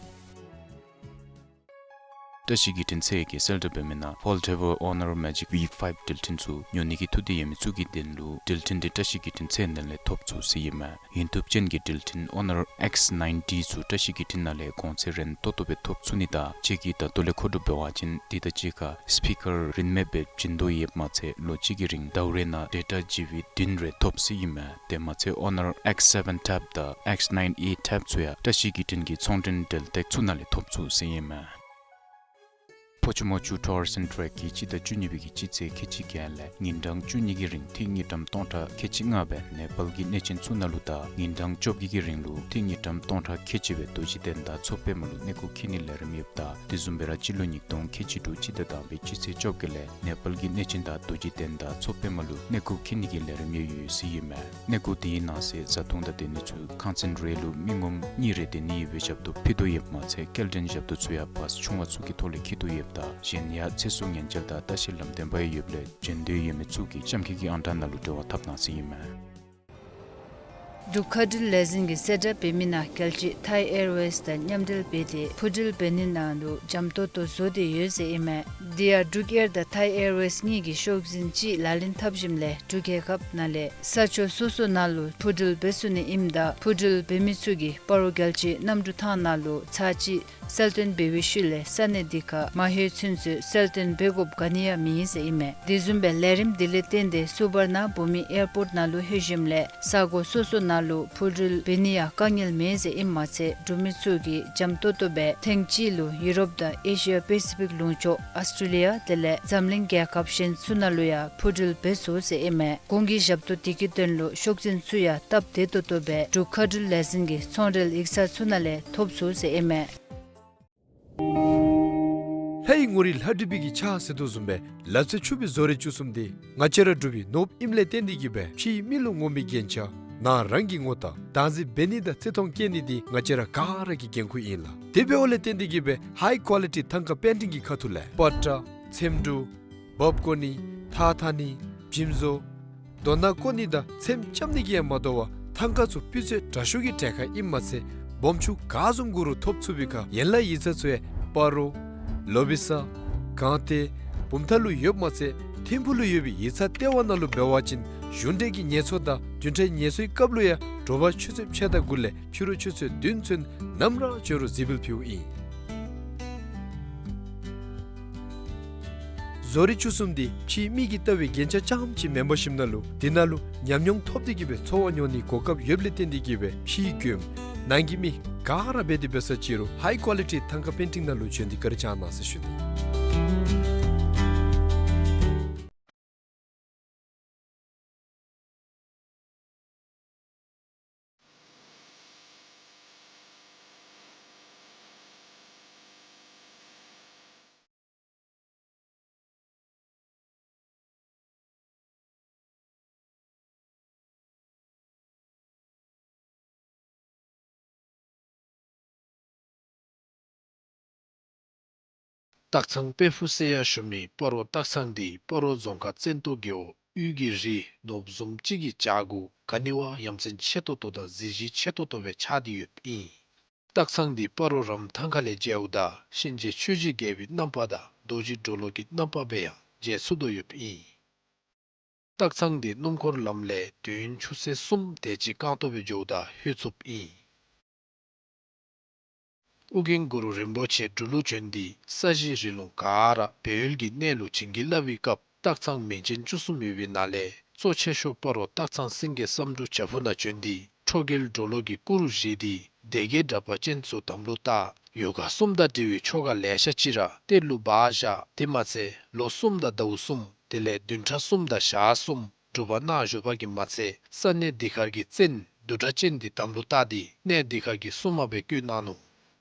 བཀྲ་ཤིས་བརྒྱུད་འཕྲིན་ཚད་ཀྱིས་གསལ་བསྒྲགས་འབད་མི་ནང་Foldable Honor Magic V five འགྲུལ་འཕྲིན་ཚུ་ཉོ་ནི་གི་ཐུགས་འདོད་ཡོད་མི་ཚུ་གི་དོན་ལུ་འགྲུལ་འཕྲིན་དེ་བཀྲ་ཤིས་བརྒྱུད་འཕྲིན་ཚད་ནང་ལས་ཐོབ་ཚུགས་ཟེར་ཨིན་མས། ཡུན་ཐུབ་ཅན་གྱི་འགྲུལ་འཕྲིན་Honor X ninety ཚུ་བཀྲ་ཤིས་བརྒྱུད་འཕྲིན་ནང་ལས་གོང་ཚད་རན་ཏོག་ཏོ་སྦེ་ཐོབ་ཚུགས་ནི་དང་ཁྱེད་ཀྱིས་ད་ལྟོ་ལས་མཁོ་སྒྲུབ་འབད་བ་ཅིན་དེ་དང་གཅིག་ཁར་སི་པི་ཀར་རིན་མེད་སྦེ་བྱིན་དོ་ཡོདཔ་མ་ཚད་ལོ་གཅིག་གི་རིང་ཟླཝ་རེ་ནང་ཌེ་ཊ་ཇི་བི་བདུན་རེ་ཐོབ་ཟེར་ཨིན་མས། དེ་མ་ཚད་Honor X seven ཐེབ་དང་X nine A ཐེབ་ཚུ་ཡང་བཀྲ་ཤིས་བརྒྱུད་འཕྲིན་གྱི་ཚོང་འབྲེལ་འབྲེལ་སྟེགས་ཚུ་ནང་ལས་ཐོབ་ཚུགས་ཟེར་ཨིན་མས། ཕོ་ཆུ་མོ་ཆུ་ཊུར་སི་ཨེནཌ་ཊུརསི་གིས་སྤྱི་ཟླ་བཅུ་གཉིས་པའི་གི་སྤྱི་ཚེས་ཁལ་གཅིག་བརྒྱད་ལས་ཉིན་གྲངས་བཅུ་གཉིས་ཀྱི་རིང་ཏིང་དངུལ་ཀྲམ་སྟོང་ཕྲག་ཁལ་གཅིག་ལྔ་སྦེ་ནེ་པཱལ་གྱི་གནས་ཆེན་ཚུ་ནང་ལུ་དང་ཉིན་གྲངས་བཅོ་བརྒྱད་ཀྱི་རིང་ལུ་ཏིང་དངུལ་ཀྲམ་སྟོང་ཕྲག་ཁལ་གཅིག་སྦེ་རྡོ་རྗེ་གདན་དང་མཚོ་པདྨ་ལུ་གནས་སྐོར་འཁྱིད་ནིའི་ལས་རིམ་ཡོདཔ་ད་དེ་བཟུམ་སྦེ་ར་སྤྱི་ལོ་ཉིས་སྟོང་ཁལ་གཅིག་དྲུག་སྤྱི་ཟླ་དང་པའི་སྤྱི་ཚེས་བཅོ་བརྒྱད་ལས་ནེ་པཱལ་གྱི་གནས་ཆེན་དང་རྡོ་རྗེ་གདན་དང་མཚོ་པདྨ་ལུ་གནས་སྐོར་འཁྱིད་ནི་གི་ལས་རིམ་ཡང་ཡོད་ཟེར་ཨིན་མས། གནས་སྐོར་དེའི་ནང་གསེས་བཟའ་འཐུང་དང་སྡོད་ནི་ཚུ་ཁང་ཚན་རེ་ལུ་མི་ངོམ་གཉིས་རེ་སྡོད་ནི་ཡོད་པའི་ཞབས་ཏོག་ཕུལ་དོ་ཡོདཔ་མ་ཚད་སྐྱེལ་འདྲེན་ཞབས་ཏོག་ཚུ་ཡང་བཱས་ཆུང་བ་ཚུ་གི་ཐོག་ལས་འཁྱིད་དོ་ཡོདཔ་ད་གཞན་ཡང་ཚེ་སྲོག་ཉེན་བཅོལ་དང་ལྟ་བཤལ་ལམ་སྟོན་པ་ཡང་ཡོདཔ་ལས་བྱོན་འདོད་ཡོད་མི་ཚུ་གིས་ལྕམ་མཁན་གྱི་ཨང་གྲངས་ནང་ལུ་འབྲེལ་བ་འཐབ་གནང་ཟེར་ཨིན་མས། འབྲུག་མཁའ་འགྲུལ་ལས་འཛིན་གྱིས་གསལ་བསྒྲགས་འབད་མི་ནང་རྒྱལ་སྤྱི་ཐའི་ཨེར་ཝེསི་དང་མཉམ་འབྲེལ་འབད་དེ་འཕུར་འགྲུལ་འབད་ནི་ནང་ལུ་འཇམ་ཏོང་ཏོ་བཟོ་སྟེ་ཡོད་ཟེར་ཨིན་མས། དེ་ཡང་འབྲུག་ཨེར་དང་ཐའི་ཨེར་ཝེསི་གཉིས་ཀྱིས་ཤོག་འཛིན་ཅིག་ལག་ལེན་འཐབ་ཞིནམ་ལས་འབྲུག་རྒྱལ་ཁབ་ནང་ལས་ས་ཕྱོགས་སོ་སོ་ནང་ལུ་འཕུར་འགྲུལ་འབད་ཚུགས་ནི་ཨིནམ་ད་འཕུར་འགྲུལ་འབད་མི་ཚུ་གིས་སྤ་རོ་རྒྱལ་སྤྱིའི་གནམ་གྲུ་ཐང་ནང་ལུ་ཚར་གཅིག་གསལ་སྟོན་འབད་བའི་ཤུལ་ལས་ས་གནས་དེ་ཁར་མ་ལྷོད་ཚུན་ཚོད་གསལ་སྟོན་འབད་དགོཔ་ག་ནི་ཡང་མེད་ཟེར་ཨིན་མས། དེ་བཟུམ་སྦེ་ལས་རིམ་དེ་ལས་བརྟེན་ཏེ་སུ་བར་ན་བྷུ་མི་ཨེར་པོརཊ་ནང་ལུ་ལྷོད་ཞིནམ་ལས་ས་གོ་སོ་སོ་ནང་ལུ་འཕུར་འགྲུལ་འབད་ནི་ཡང་དཀའ་ངལ་མེད་ཟེར་ཨིནམ་མ་ཚད་འགྲུལ་མི་ཚུ་གིས་འཇམ་ཏོང་ཏོ་སྦེ་ཐེངས་གཅིག་ལུ་ཡུ་རོབ་དང་ཨེ་ཤི་ཡ་པེ་སི་ཕིག་ལུང་ཕྱོགས་ཨཱོས་ཊྲེ་ལི་ཡ་དེ་ལས་འཛམ་གླིང་རྒྱལ་ཁབ་གཞན་ཚུ་ནང་ལུ་ཡང་འཕུར་འགྲུལ་འབད་ཚུགས་ཟེར་ཨིན་མས། གོང་གི་ཞབས་ཏོག་དེ་གི་དོན་ལུ་ཤོག་འཛིན་ཚུ་ཡང་སྟབས་བདེ་ཏོག་ཏོ་སྦེ་འབྲུག་མཁའ་འགྲུལ་ལས་འཛིན་གྱི་ཚོང་འབྲེལ་ཡིག་ཚང་ཚུ་ནང་ལས་ཐོབ་ཚུགས་ཟེར་ཨིན་མས། ལྷའི་ངོ་རིས་ལྷ་བྲིས་པའི་གི་ཕྱག་ཟེར་དོ་བཟུམ་སྦེ་ལག་རྩལ་ཕྱུག་པའི་བཟོ་རིག་བཅུ་གསུམ་དེ་ང་བཅས་ར་འབྲུག་པའི་ནོར་བུ་ཨིནམ་ལས་བརྟེན་ཏེ་གིས་སྦེ་ཕྱིའི་མི་ལུ་ངོམ་པའི་རྒྱན་ཆ་ནང་རང་གི་ངོ་རྟགས་བདག་འཛིན་འབད་ནི་དང་བརྩི་མཐོང་བསྐྱེད་ནི་དེ་ང་བཅས་ར་ག་ར་གི་འགན་ཁུར་ཨིན་ལགས། དེ་འབདཝ་ལས་བརྟེན་ཏེ་གིས་སྦེ་ཧའི་ཀོ་ལི་ཊི་ཐང་ཀ་པེན་ཊིང་གི་ཁ་ཐུག་ལས་པ་ཏྲ་ཚེམ་དྲུབ་འབག་བཀོ་ནི་ཐགས་འཐག་ནི་འཇིམ་བཟོ་རྡོ་ནག་བརྐོ་ནི་དང་ཚེམ་རྐྱབ་ནི་གིས་ཡང་མ་དོ་བར་ཐང་ཀ་ཚུ་སྤུས་ཚད་དྲག་ཤོས་ཀྱི་གྲལ་ཁར་ཨིནམ་མ་ཚད་ སྦོམ་ཆུང་ག་བཟུམ་གུ་རུ་ཐོབ་ཚུགས་པའི་ཁར་ཡན་ལག་ཡིག་ཚང་ཚུ་ཡང་སྤ་རོ་ལོ་བི་ས་སྒང་སྟེང་བུམ་ཐང་ལུ་ཡོདཔ་མ་ཚད་ཐིམ་ཕུག་ལུ་ཡོད་པའི་ཡིག་ཚང་ལྟེ་བ་ནང་ལུ་འབད་བ་ཅིན་གཞུང་འབྲེལ་གྱི་ངལ་གསོ་དང་བདུན་ཕྲག་ངལ་གསོའི་སྐབས་ལུ་ཡང་དྲོ་པ་ཆུ་ཚོད་ཕྱེད་དང་དགུ་ལས་ཕྱི་རུ་ཆུ་ཚོད་བདུན་ཚུན་ནམ་ར་འབྱོན་རུང་གཟིགས་འབུལ་ཕུལཝ་ཨིན། བཟོ་རིག་བཅུ་གསུམ་འདི་ཕྱིའི་མིག་གིས་བལྟ་བའི་རྒྱན་ཆ་རྐྱངམ་ཅིག་མེན་པར་ཞིནམ་ན་ལུ་འདི་ནང་ལུ་ཉམས་མྱོང་ཐོབ་སྟེ་གི་སྦེ་འཚོ་བ་མྱོང་ནིའི་གོ་སྐབས་ཡོདཔ་ལས་བརྟེན་ཏེ་གི་སྦེ་ཕྱིའི་མགྱོནམ་ནང་གི་མི་ག་ར་འབད་དེ་འབད་ས་ཅི་རུང་ཧའི་ཀོ་ལི་ཊི་ཐང་ཀ་པེན་ཊིང་ནང་ལུ་བྱོན་ཏེ་བཀའ་དྲིན་བསྐྱང་གནང་ཟེར་ཞུ་ནི། སྟག་ཚང་དཔལ་ཕུག་ཟེར་ཡང་ཞུ་མི་སྤ་རོ་སྟག་ཚང་འདི་སྤ་རོ་རྫོང་ཁག་བཙན་ཏོ་རྒེད་འོག་དབུས་ཀྱི་རི་ནོར་བུ་བཟུམ་ཅིག་གི་བྱག་གུ་ག་ནི་བ་ཡ་མཚན་ཆེ་ཏོག་ཏོ་དང་གཟི་བརྗིད་ཆེ་ཏོག་ཏོ་སྦེ་ཆགས་ཏེ་ཡོདཔ་ཨིན། སྟག་ཚང་འདི་སྤ་རོ་རམ་ཐང་ཁ་ལས་མཇལཝ་ད་གཤིན་རྗེ་ཆོས་ཀྱི་རྒྱལ་པོའི་རྣམ་པ་དང་རྡོ་རྗེ་གྲོ་ལོད་ཀྱི་རྣམ་པ་སྦེ་ཡང་མཇལ་ཚུགས་དོ་ཡོདཔ་ཨིན། སྟག་ཚང་འདི་སྣུམ་འཁོར་ལམ་ལས་དུས་ཡུན་ཆུ་ཚོད་གསུམ་དེ་ཅིག་རྐང་སྟོང་སྦེ་འགྱོཝ་ད་ལྷོད་ཚུགསཔ་ཨིན། ཨོ་རྒྱན་གུ་རུ་རིན་པོ་ཆེ་འབྲུག་ལུ་བྱོན་ཏེ་ས་གཞི་རི་ལུང་ག་ར་སྦས་ཡུལ་གྱི་གནས་ལུ་བྱིན་གྱིས་བརླབས་པའི་སྐབས་སྟག་ཚང་མིང་ཅན་བཅུ་གསུམ་ཡོད་པའི་ནང་ལས་གཙོ་ཆེ་ཤོས་སྤ་རོ་སྟག་ཚང་སེང་གེ་བསམ་འགྲུབ་བྱག་ཕུག་ནང་བྱོན་ཏེ་ཁྲོ་རྒྱལ་གྲོ་ལོད་ཀྱི་སྐུ་རུ་བཞེངས་ཏེ་སྡེ་བརྒྱད་དྲེགས་པ་ཅན་ཚུ་དམ་ལུ་བཏགས། ཡོ་ག་གསུམ་དང་འབྲེལ་བའི་ཆོ་ག་ལེ་ཤ་ཅིག་ར་གཏེར་ལུ་སྦ་བཞག། དེ་མ་ཚད་ལོ་གསུམ་དང་ཟླཝ་གསུམ་དེ་ལས་བདུན་ཕྲག་གསུམ་དང་ཞག་གསུམ་སྒྲུབ་པ་གནང་བཞུགས་པ་གིས་མ་ཚད་ས་གནས་འདི་ཁར་གྱི་བཙན་བདུད་དྲེགས་ཅན་འདི་དམ་ལུ་བཏགས་ཏེ་གནས་འདི་ཁར་གྱི་སྲུང་མ་སྦེ་བསྐོས་གནང་ནུག།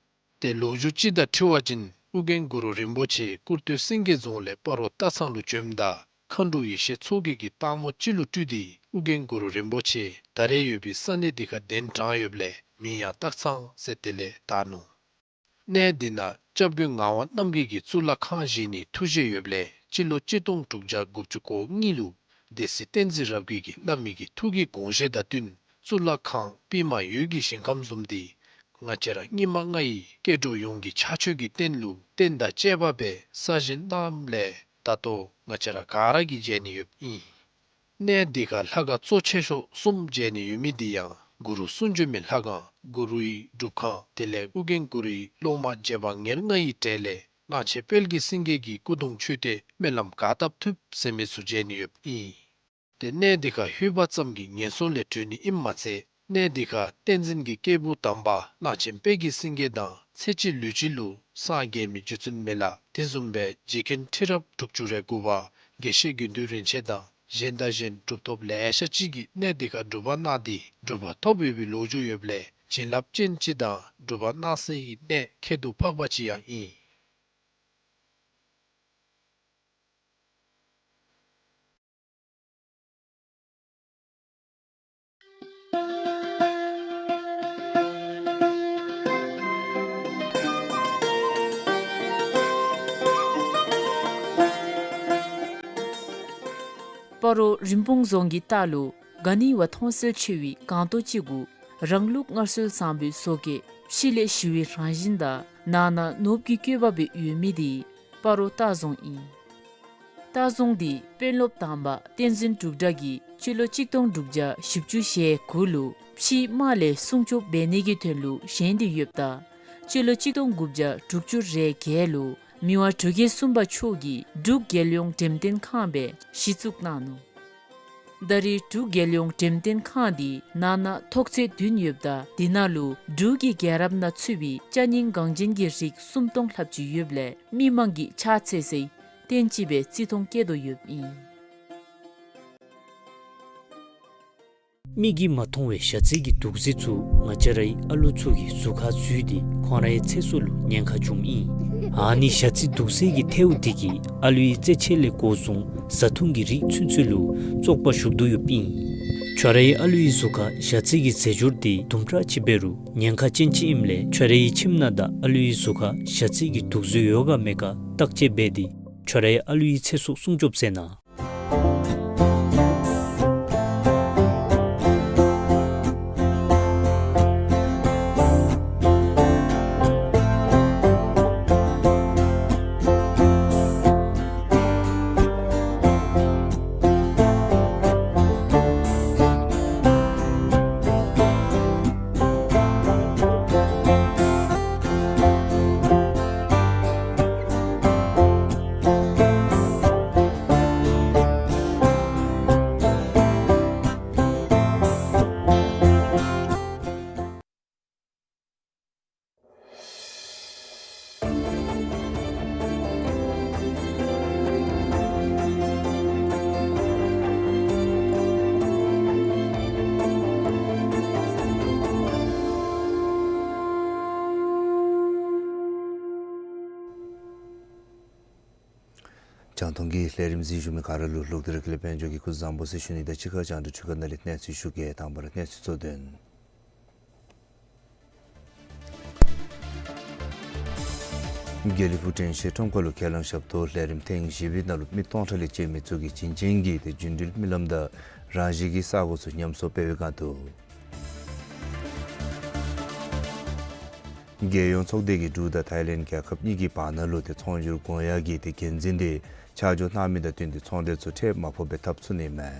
ཏེ་ལོ་རྒྱུས་ཅིག་དང་འཁྲིལ་བ་ཅིན་ཨོ་རྒྱན་གུ་རུ་རིན་པོ་ཆེ་ཀུར་སྟོད་སེང་གེ་རྫོང་ལས་སྤ་རོ་སྟག་ཚང་ལུ་བྱོནམ་ད་མཁའ་འགྲོ་ཡེ་ཤེས་མཚོ་རྒྱལ་གྱིས་སྟག་མོ་ཅིག་ལུ་སྤྲུལ་ཏེ་ཨོ་རྒྱན་གུ་རུ་རིན་པོ་ཆེ་ད་རེས་ཡོད་པའི་ས་གནས་འདི་ཁར་གདན་དྲངས་ཡོདཔ་ལས་མིང་ཡང་སྟག་ཚང་ཟེར་དེ་ལས་བཏགས་ནུག། གནས་འདི་ནང་སྐྱབས་མགོན་ངག་དབང་རྣམ་རྒྱལ་གྱིས་གཙུག་ལག་ཁང་བཞེངས་ནིའི་ཐུགས་བཞེད་ཡོདཔ་ལས་སྤྱི་ལོ་གཅིག་སྟོང་དྲུག་བརྒྱ་དགུ་བཅུ་གོ་གཉིས་ལུ་སྡེ་སྲིད་བསྟན་འཛིན་རབ་རྒྱས་ཀྱིས་བླ་མའི་གི་ཐུགས་ཀྱི་དགོངས་བཞེད་དང་བསྟུན་གཙུག་ལག་ཁང་པདྨ་འོད་ཀྱི་ཞིང་ཁམས་བཟུམ་འདི་ང་བཅས་ར་སྙིགས་མ་ལྔ་ཡི་སྐྱེ་འགྲོ་ཡོངས་ཀྱི་ཕྱག་མཆོད་ཀྱི་རྟེན་ལུ་རྟེན་དང་བཅས་པ་སྦེ་གསར་བཞེངས་གནངམ་ལས་ད་ལྟོ་ང་བཅས་ར་ག་ར་གིས་མཇལ་ནི་ཡོདཔ་ཨིན། གནས་འདི་ཁར་ལྷ་ཁང་གཙོ་ཆེ་ཤོས་གསུམ་མཇལ་ནི་ཡོད་མི་འདི་ཡང་གུ་རུ་གསུང་བྱོན་མའི་ལྷ་ཁང་གུ་རུའི་སྒྲུབ་ཁང་དེ་ལས་ཨོ་རྒྱན་གུ་རུའི་སློབ་མ་རྗེ་འབངས་ཉེར་ལྔ་ཡི་གྲས་ལས་གླང་ཆེན་དཔལ་གྱི་སེང་གེ་གི་སྐུ་གདུང་མཆོད་རྟེན་སྨོན་ལམ་ག་བཏབ་ཐུབ་ཟེར་མི་ཚུ་མཇལ་ནི་ཡོདཔ་ཨིན། ཏེ་གནས་འདི་ཁར་ལྷོད་པ་ཙམ་གྱིས་ངན་སོང་ལས་གྲོལ་ནི་ཨིནམ་མ་ཚད་གནས་འདི་ཁར་བསྟན་འཛིན་གྱི་སྐྱེས་བུ་དམ་པ་གླང་ཆེན་དཔལ་གྱི་སེང་གེ་དང་ཚེ་གཅིག་ལུས་གཅིག་ལུ་སངས་རྒྱས་མི་རྗེ་བཙུན་མི་ལ་དེ་བཟུམ་སྦེ་རྗེ་མཁན་ཁྲི་རབས་དྲུག་ཅུ་རེ་དགུ་པ་དགེ་བཤེས་དགེ་འདུན་རིན་ཆེན་དང་གཞན་དང་གཞན་གྲུབ་ཐོབ་ལེ་ཤ་ཅིག་གིས་གནས་འདི་ཁར་སྒྲུབ་པ་གནང་སྟེ་གྲུབ་པ་ཐོབ་ཡོད་པའི་ལོ་རྒྱུས་ཡོདཔ་ལས་བྱིན་རླབས་ཅན་ཅིག་དང་སྒྲུབ་པ་གནང་སའི་གནས་ཁྱད་དུ་འཕགས་པ་ཅིག་ཡང་ཨིན། སྤ་རོ་རིན་སྤུངས་རྫོང་གི་ལྟག་ལུ་ག་ནི་བ་མཐོང་གསལ་ཆེ་བའི་སྒང་ཏོག་ཅིག་གུ་རང་ལུགས་སྔར་སྲོལ་བཟང་པོའི་བཟོ་བཀོད་ཕྱི་ལས་ཞི་བའི་རང་བཞིན་དང་ནང་ན་ནོར་བུ་གི་བཀོད་པ་སྦེ་ཡོད་མི་འདི་སྤ་རོ་སྟག་རྫོང་ཨིན། སྟག་རྫོང་འདི་དཔོན་སློབ་དམ་པ་བསྟན་འཛིན་འབྲུག་གྲགས་ཀྱིས་སྤྱི་ལོ་གཅིག་སྟོང་དྲུག་བརྒྱ་བཞི་བཅུ་ཞེ་དགུ་ལུ་ཕྱིའི་དམག་ལས་སྲུང་སྐྱོབ་འབད་ནི་གི་དོན་ལུ་བཞེངས་ཏེ་ཡོདཔ་ད་སྤྱི་ལོ་གཅིག་སྟོང་དགུ་བརྒྱ་དྲུག་ཅུ་རེ་བརྒྱད་ལུ་མི་དབང་འབྲུག་རྒྱལ་གསུམ་པ་མཆོག་གིས་འབྲུག་རྒྱལ་ཡོངས་འགྲེམས་སྟོན་ཁང་སྦེ་གཞི་བཙུགས་གནང་ནུག། ད་རེས་འབྲུག་རྒྱལ་ཡོངས་འགྲེམས་སྟོན་ཁང་འདི་ནང་ན་ཐོག་ཚད་བདུན་ཡོདཔ་ད་འདི་ནང་ལུ་འབྲུག་གི་རྒྱལ་རབས་ནང་ཚུད་པའི་ཅ་རྙིང་འགངས་ཅན་གྱི་རིགས་སུམ་སྟོང་ལྷགཔ་ཅིག་ཡོདཔ་ལས་མི་མང་གིས་ཕྱག་འཚལ་སའི་རྟེན་ཅིག་སྦེ་བརྩི་མཐོང་བསྐྱེད་དོ་ཡོདཔ་ཨིན། མིག་གིས་མ་མཐོང་བའི་ཞ་རྩི་གི་དུག་རྫས་ཚུ་ང་བཅས་རའི་ཨ་ལུ་ཚུ་གི་གཟུགས་ཁར་འཛུལ་ཏེ་ཁོང་རའི་ཚེ་སྲོག་ལུ་ཉེན་ཁ་འབྱུངམ་ཨིན། ཨ་ནི་ཞ་རྩི་དུག་རྫས་ཀྱི་ཐལཝ་འདི་གིས་ཨ་ལུའི་རྩེད་ཆས་ལས་འགོ་བཟུང་བཟའ་འཐུང་གི་རིགས་ཚུན་ཚོད་ལུ་བཙོག་པ་ཞུགས་དོ་ཡོདཔ་ཨིན། ཁྱོད་རའི་ཨ་ལུའི་གཟུགས་ཁར་ཞ་རྩི་གི་རྫས་སྦྱོར་འདི་དུམ་གྲ་ཅིག་འབད་རུང་ཉེན་ཁ་ཅན་ཅིག་ཨིནམ་ལས་ཁྱོད་རའི་ཁྱིམ་ནང་དང་ཨ་ལུའི་གཟུགས་ཁར་ཞ་རྩི་གི་དུག་རྫས་ཡོད་ག་མེད་ག་བརྟག་དཔྱད་འབད་དེ་ཁྱོད་རའི་ཨ་ལུའི་ཚེ་སྲོག་སྲུང་སྐྱོབ་མཛད་གནང་། རྒྱང་མཐོང་གི་ལས་རིམ་གཟིགས་བཞུགས་མི་ག་ར་ལུ་ལུག་སྡེ་ར་ཀི་ལས་དཔལ་འབྱོར་གྱིས་སྐུ་གཟུགས་བཟང་པོ་ཟེར་ཞུ་ནི་དང་གཅིག་ཁར་རྒྱང་བསྒྲགས་འཕྲུལ་ཁང་ནང་ལས་གནས་ཚུལ་ཞུ་གེ། དང་པ་ར་གནས་ཚུལ་གཙོ་དོན། དགེ་ལེགས་ཕུག་དྲན་ཤེས་ཁྲོམ་ཁ་ལུ་ཁས་བླངས་ཞབས་ཏོག་ལས་རིམ་ཐེངས་བཞི་པའི་ནང་ལུ་མི་སྟོང་ཕྲག་ལས་བཅད་མི་ཚུ་གིས་བྱིན་ཅན་གྱི་ཏེ་རྒྱུན་འགྲུལ་རྨི་ལམ་དང་རང་བཞིན་གྱི་ས་གོ་ཚུ་ཉམས་གསོ་འབད་བའི་སྒང་དུ། རྒྱལ་ཡོངས་ཚོགས་སྡེ་གིས་འབྲུག་དང་ཐའི་ལེནཌ་རྒྱལ་ཁབ་གཉིས་ཀྱི་བར་ན་ལུ་ཏེ་ཚོང་སྒྱུར་གོང་ཡངས་ཀྱི་ཏེ་འགན་འཛིན་དེ་ཆ་འཇོག་གནང་མི་དང་བསྟུན་ཏེ་ཚོང་འབྲེལ་ཚུ་ཁྲལ་མ་ཕོགཔ་སྦེ་འཐབ་ཚུགས་ནི་མས།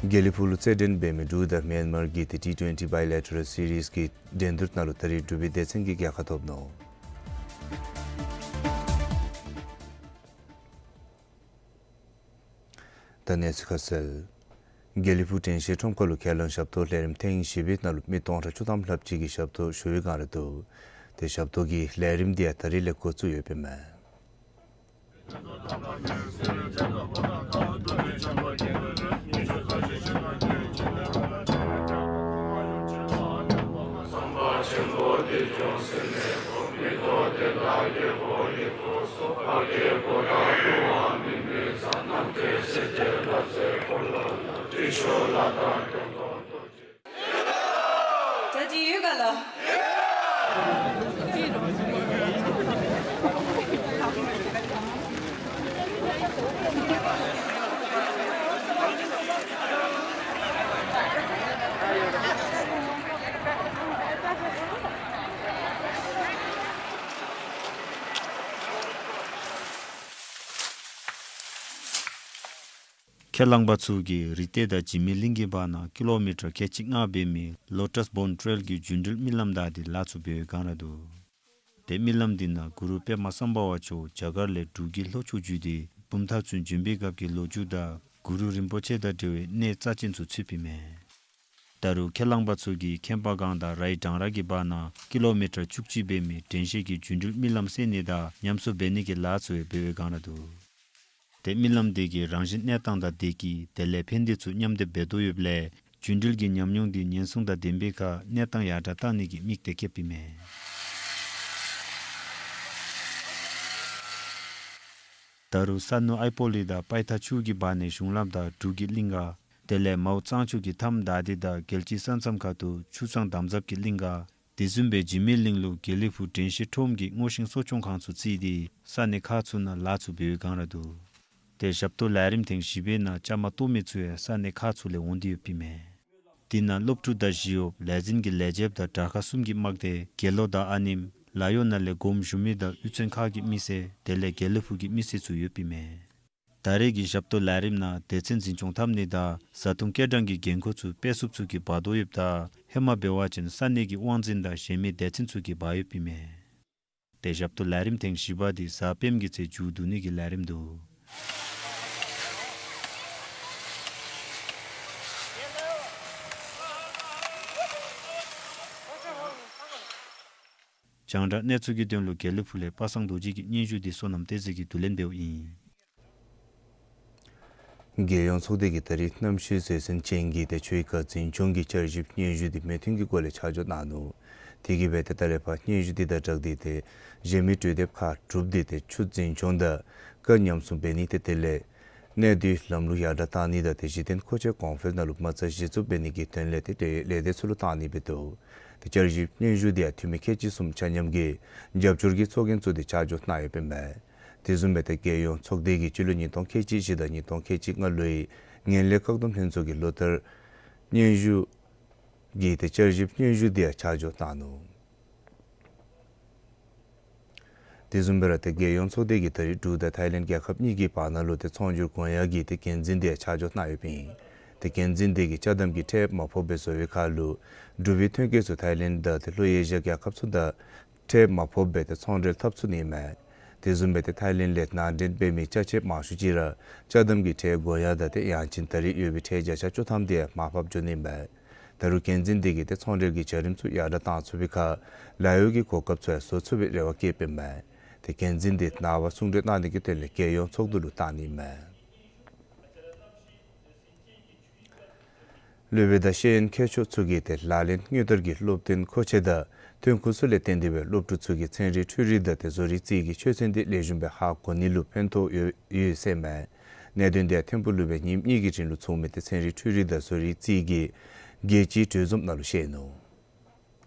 དགེ་ལེགས་ཕུག་ལུ་རྩེད་འགྲན་འབད་མི་འབྲུག་དང་མེན་མར་གྱི་ཏེ་ཊི་ཊུ་ཨེན་ཊི་བའི་ལེ་ཊ་རལ་སི་རིསི་གི་འགྲན་བསྡུར་ནང་ལུ་ད་རིས་འབྲུག་པའི་སྡེ་ཚན་གྱིས་རྒྱལ་ཁ་ཐོབ་ནུག། ད་གནས་ཚུལ་ཁ་གསལ། དགེ་ལེགས་ཕུག་དྲན་ཤེས་ཁྲོམ་ཁ་ལུ་ཁས་བླངས་ཞབས་ཏོག་ལས་རིམ་ཐེངས་བཞི་པའི་ནང་ལུ་མི་སྟོང་ཕྲག་བཅུ་ཐམ་ལྷགཔ་ཅིག་གིས་ཞབས་ཏོག་ཞུ་བའི་སྒང་ར་འདུག། ཏེ་ཞབས་ཏོག་གི་ལས་རིམ་དེ་ཡང་ད་རིས་ལས་འགོ་བཙུགས་ཡོདཔ་ཨིན་མས། ཁས་བླངས་པ་ཚུ་གིས་རི་སྟོད་དང་འཇིགས་མེད་གླིང་གི་བར་ན་ཀི་ལོ་མི་ཊར་ཁལ་གཅིག་ལྔ་འབད་མི་ལོ་ཊས་བོན་ཊེལ་གྱི་རྒྱུན་འགྲུལ་རྨི་ལམ་བདའ་སྟེ་ལཱ་ཚུ་འབད་བའི་སྒང་ར་འདུག། ཏེ་རྨི་ལམ་འདི་ནང་གུ་རུ་པདྨ་སམྦྷ་ཝ་མཆོག་རྒྱ་གར་ལས་འབྲུག་གི་ལྷོ་ཕྱོགས་བརྒྱུད་དེ་བུམ་ཐང་ཚུན་བྱོན་པའི་སྐབས་ཀྱི་ལོ་རྒྱུས་དང་གུ་རུ་རིན་པོ་ཆེ་དང་འབྲེལ་བའི་གནས་རྩ་ཅན་ཚུ་ཚུདཔ་ཨིན་མས། ད་རུང་ཁས་བླངས་པ་ཚུ་གིས་ཁྱད་འཕགས་སྒང་དང་རའི་འབྲང་ར་གི་བར་ན་ཀི་ལོ་མི་ཊར་བཅུ་གཅིག་འབད་མི་དྲན་ཤེས་ཀྱི་རྒྱུན་འགྲུལ་རྨི་ལམ་བསལ་ནི་དང་ཉམས་གསོ་འབད་ནི་གི་ལཱ་ཚུ་ཡང་འབད་བའི་སྒང་ར་འདུག། ཏེ་རྨི་ལམ་འདི་གིས་རང་བཞིན་གནས་སྟངས་དང་བདེ་སྐྱིད་དེ་ལས་ཕན་བདེ་ཚུ་མཉམ་སྡེབ་འབད་དོ་ཡོདཔ་ལས་རྒྱུན་འགྲུལ་གྱི་ཉམས་མྱོང་འདི་ཉེན་སྲུང་དང་ལྡན་པའི་ཁར་གནས་སྟངས་ཡར་དྲགས་གཏང་ནི་གི་དམིགས་གཏད་བསྐྱེདཔ་ཨིན་མས། ད་རུང་ས་ནུ་ཨའི་པོ་ལི་དང་པའི་ཐ་ཆུ་གི་བར་ནས་གཞུང་ལམ་དང་འབྲུག་གི་གླིང་ག་དེ་ལས་མའོ་གཙང་ཆུ་གི་མཐའམ་བདའ་སྟེ་དང་རྒྱལ་སྤྱིའི་ས་མཚམས་ཁ་ཐུག་ཆུ་གཙང་འདམ་རྫབ་ཀྱི་གླིང་ག་དེ་བཟུམ་སྦེ་འཇིགས་མེད་གླིང་ལུ་དགེ་ལེགས་ཕུག་དྲན་ཤེས་ཁྲོམ་གྱི་སྔོ་ཤིང་གསོ་སྐྱོང་ཁང་ཚུ་བརྩིས་ཏེ་ས་གནས་ཁག་ཚུ་ནང་ལཱ་ཚུ་འབད་བའི་སྒང་ར་འདུག། ཏེ་ཞབས་ཏོག་ལས་རིམ་ཐེངས་བཞི་པའི་ནང་བཅའ་མར་གཏོགས་མི་ཚུ་ཡང་ས་གནས་ཁག་ཚུ་ལས་འོང་སྟེ་ཡོདཔ་ཨིན་མས། དེ་ནང་སློབ་ཕྲུག་དང་ཞི་གཡོག་ལས་འཛིན་གྱི་ལས་བྱེདཔ་དང་དྲག་ཁག་གསུམ་གྱི་དམག་སྡེ་དགེ་སློང་དང་ཨ་ནེམོ་ལཱ་གཡོག་ནང་ལས་དགོངསམ་ཞུ་མི་དང་གཡུས་ཚན་ཁག་གི་མི་སེར་དེ་ལས་དགེ་ལེགས་ཕུག་གི་མི་སེར་ཚུ་ཡོདཔ་ཨིན་མས། ད་རེས་ཀྱི་ཞབས་ཏོག་ལས་རིམ་ནང་སྡེ་ཚན་འཛིན་སྐྱོང་འཐབ་ནི་དང་བཟའ་འཐུང་སྐྱེལ་གྲངས་ཀྱི་འགན་ཁུར་ཚུ་དཔེ་སྲུངཔ་ཚུ་གིས་འབག་དོ་ཡོདཔ་ད་ཧེ་མ་འབད་བ་ཅིན་ས་གནས་ཀྱི་དབང་འཛིན་དང་གཞན་མི་སྡེ་ཚན་ཚུ་གིས་འབག་ཡོདཔ་ཨིན་མས། ཏེ་ཞབས་ཏོག་ལས་རིམ་ཐེངས་བཞི་པ་འདི་གཟའ་སྤེནམ་གྱི་ཚེ་མཇུག་བསྡུ་ནི་གི་ལས་རིམ་འདུག། རྒྱང་བསྒྲགས་གནས་ཚུལ་གྱི་དོན་ལུ་དགེ་ལེགས་ཕུག་ལས་པ་སངས་རྡོ་རྗེ་གི་སྙན་ཞུ་འདི་བསོད་ནམས་བསྟན་འཛིན་གྱིས་བསྡུ་ལེན་འབདཝ་ཨིན། རྒྱལ་ཡོངས་ཚོགས་སྡེ་གིས་ད་རིས་གནམ་གཤིས་བཟོད་བསྲན་ཅན་གྱི་ཏེ་ཆུ་ཡི་ཁ་འཛིན་སྐྱོང་གི་བསྐྱར་ཞིབ་སྙན་ཞུ་འདི་མོས་མཐུན་གྱི་སྒོ་ལས་ཆ་འཇོག་གནང་ནུག། དེ་གིས་སྦེ་ཏེ་ད་ལས་ཕར་སྙན་ཞུ་འདི་དང་སྦྲགས་ཏེ་ཏེ་གཞན་མི་གྲོས་འདེབས་ཁག་དྲུག་འདི་ཏེ་ཆུ་འཛིན་སྐྱོང་དང་སྐར་ཉམས་སྲུང་འབད་ནི་ཏེ་དེ་ལས་གནས་སྡུད་ལམ་ལུགས་ཡར་དྲགས་གཏང་ནི་དང་ཏེ་གཞི་རྟེན་མཁོ་ཆས་གོང་འཕེལ་ནང་ལུ་མ་རྩ་གཞི་བཙུགས་འབད་ནི་གི་དོན་ལས་ཏེ་འབྲེལ་ཡོད་ལས་སྡེ་ཚུ་ལུ་གཏང་ནི་སྦེ་འདུག། ཏེ་བསྐྱར་ཞིབ་སྙན་ཞུ་འདི་ཡང་འཐུས་མི་ཁལ་གཅིག་གསུམ་ཆ་མཉམ་གྱིས་རྒྱབ་སྐྱོར་གྱི་ཚོགས་རྒྱན་བཙུགས་ཏེ་ཆ་འཇོག་གནང་ཡོདཔ་ཨིན་མས། དེ་བཟུམ་སྦེ་ཏེ་རྒྱལ་ཡོངས་ཚོགས་སྡེ་གིས་སྤྱི་ལོ་ཉིས་སྟོང་ཁལ་གཅིག་བཞི་དང་ཉིས་སྟོང་ཁལ་གཅིག་ལྔ་ལོའི་ངན་ལྷད་བཀག་སྡོམ་ལྷན་ཚོགས་ཀྱི་ལོ་བསྟར་སྙན་ཞུ་གི་ཏེ་བསྐྱར་ཞིབ་སྙན་ཞུ་འདི་ཡང་ཆ་འཇོག་གནང་ནུག། དེ་བཟུམ་སྦེ་ར་ཏེ་རྒྱལ་ཡོངས་ཚོགས་སྡེ་གིས་ད་རིས་འབྲུག་དང་ཐའི་ལེནཌ་རྒྱལ་ཁབ་གཉིས་ཀྱི་བར་ན་ལུ་ཏེ་ཚོང་སྒྱུར་གོང་ཡངས་ཀྱི་ཏེ་འགན་འཛིན་འདི་ཡང་ཆ་འཇོག་གནང་ཡོདཔ་ཨིན། ཏེ་འགན་འཛིན་འདི་གིས་ཅ་དམ་གྱི་ཁྲལ་མ་ཕོགཔ་སྦེ་བཟོ་བའི་ཁར་ལུ་འབྲུག་པའི་ཐོན་སྐྱེད་ཚུ་ཐའི་ལེནཌ་དང་ཏེ་ལྷོ་ཨེ་ཤི་ཡ་རྒྱལ་ཁབ་ཚུ་དང་ཁྲལ་མ་ཕོགཔ་སྦེ་ཏེ་ཚོང་འབྲེལ་འཐབ་ཚུགས་ནི་མས། དེ་བཟུམ་སྦེ་ཏེ་ཐའི་ལེནཌ་ལས་ནང་འདྲེན་འབད་མི་ཅ་ཆས་མང་ཤོས་ཅིག་ར་ཅ་དམ་གྱི་ཁྲལ་གོང་ཡངས་དང་ཏེ་ཡང་ཅིན་ད་རེས་ཡོད་པའི་ཁྲལ་བརྒྱ་ཆ་བཅུ་ཐམ་དེ་མར་ཕབ་འགྱོ་ནི་མས། ད་རུང་འགན་འཛིན་འདི་གིས་ཏེ་ཚོང་འབྲེལ་གྱི་བྱ་རིམ་ཚུ་ཡར་དྲགས་གཏང་ཚུགས་པའི་ཁར་ལཱ་གཡོག་གི་གོ་སྐབས་ཚུ་ཡང་བཟོ་ཚུགས་པའི་རེ་བ་བསྐྱེདཔ་ཨིན་མས། ཏེ་འགན་འཛིན་འདི་ནངས་པ་གསུང་གྲོས་གནང་ནི་གི་དོན་ལས་རྒྱལ་ཡོངས་ཚོགས་འདུ་ལུ་གཏང་ནི་མས། སློབ་དཔོན་དང་ཤེས་ཡོན་མཁས་མཆོག་ཚུ་གིས་ཏེ་ལག་ལེན་དངོས་བསྟར་གྱི་སློབ་སྟོན་མཁོ་ཆས་དང་ཐོན་ཁུངས་ཚུ་ལས་བརྟེན་ཏེ་སྦེ་སློབ་ཕྲུག་ཚུ་གིས་ཚན་རིག་འཕྲུལ་རིག་དང་ཏེ་བཟོ་རིག་རྩིས་ཀྱི་ཆོས་ཚན་འདི་ལེགས་ཤོམ་སྦེ་ཧ་གོ་ནི་ལུ་ཕན་ཐོགས་ཡོད་ཡོད་ཟེར་མས། གནད་དོན་འདི་ཡང་ཐིམ་ཕུག་ལུ་སྦེ་ཉིནམ་གཉིས་ཀྱི་རིང་ལུ་ཚོགས་མི་ཏེ་ཚན་རིག་འཕྲུལ་རིག་དང་བཟོ་རིག་རྩིས་ཀྱི་རྒྱལ་སྤྱིའི་གྲོས་འཛོམས་ནང་ལུ་བཤད་ནུག།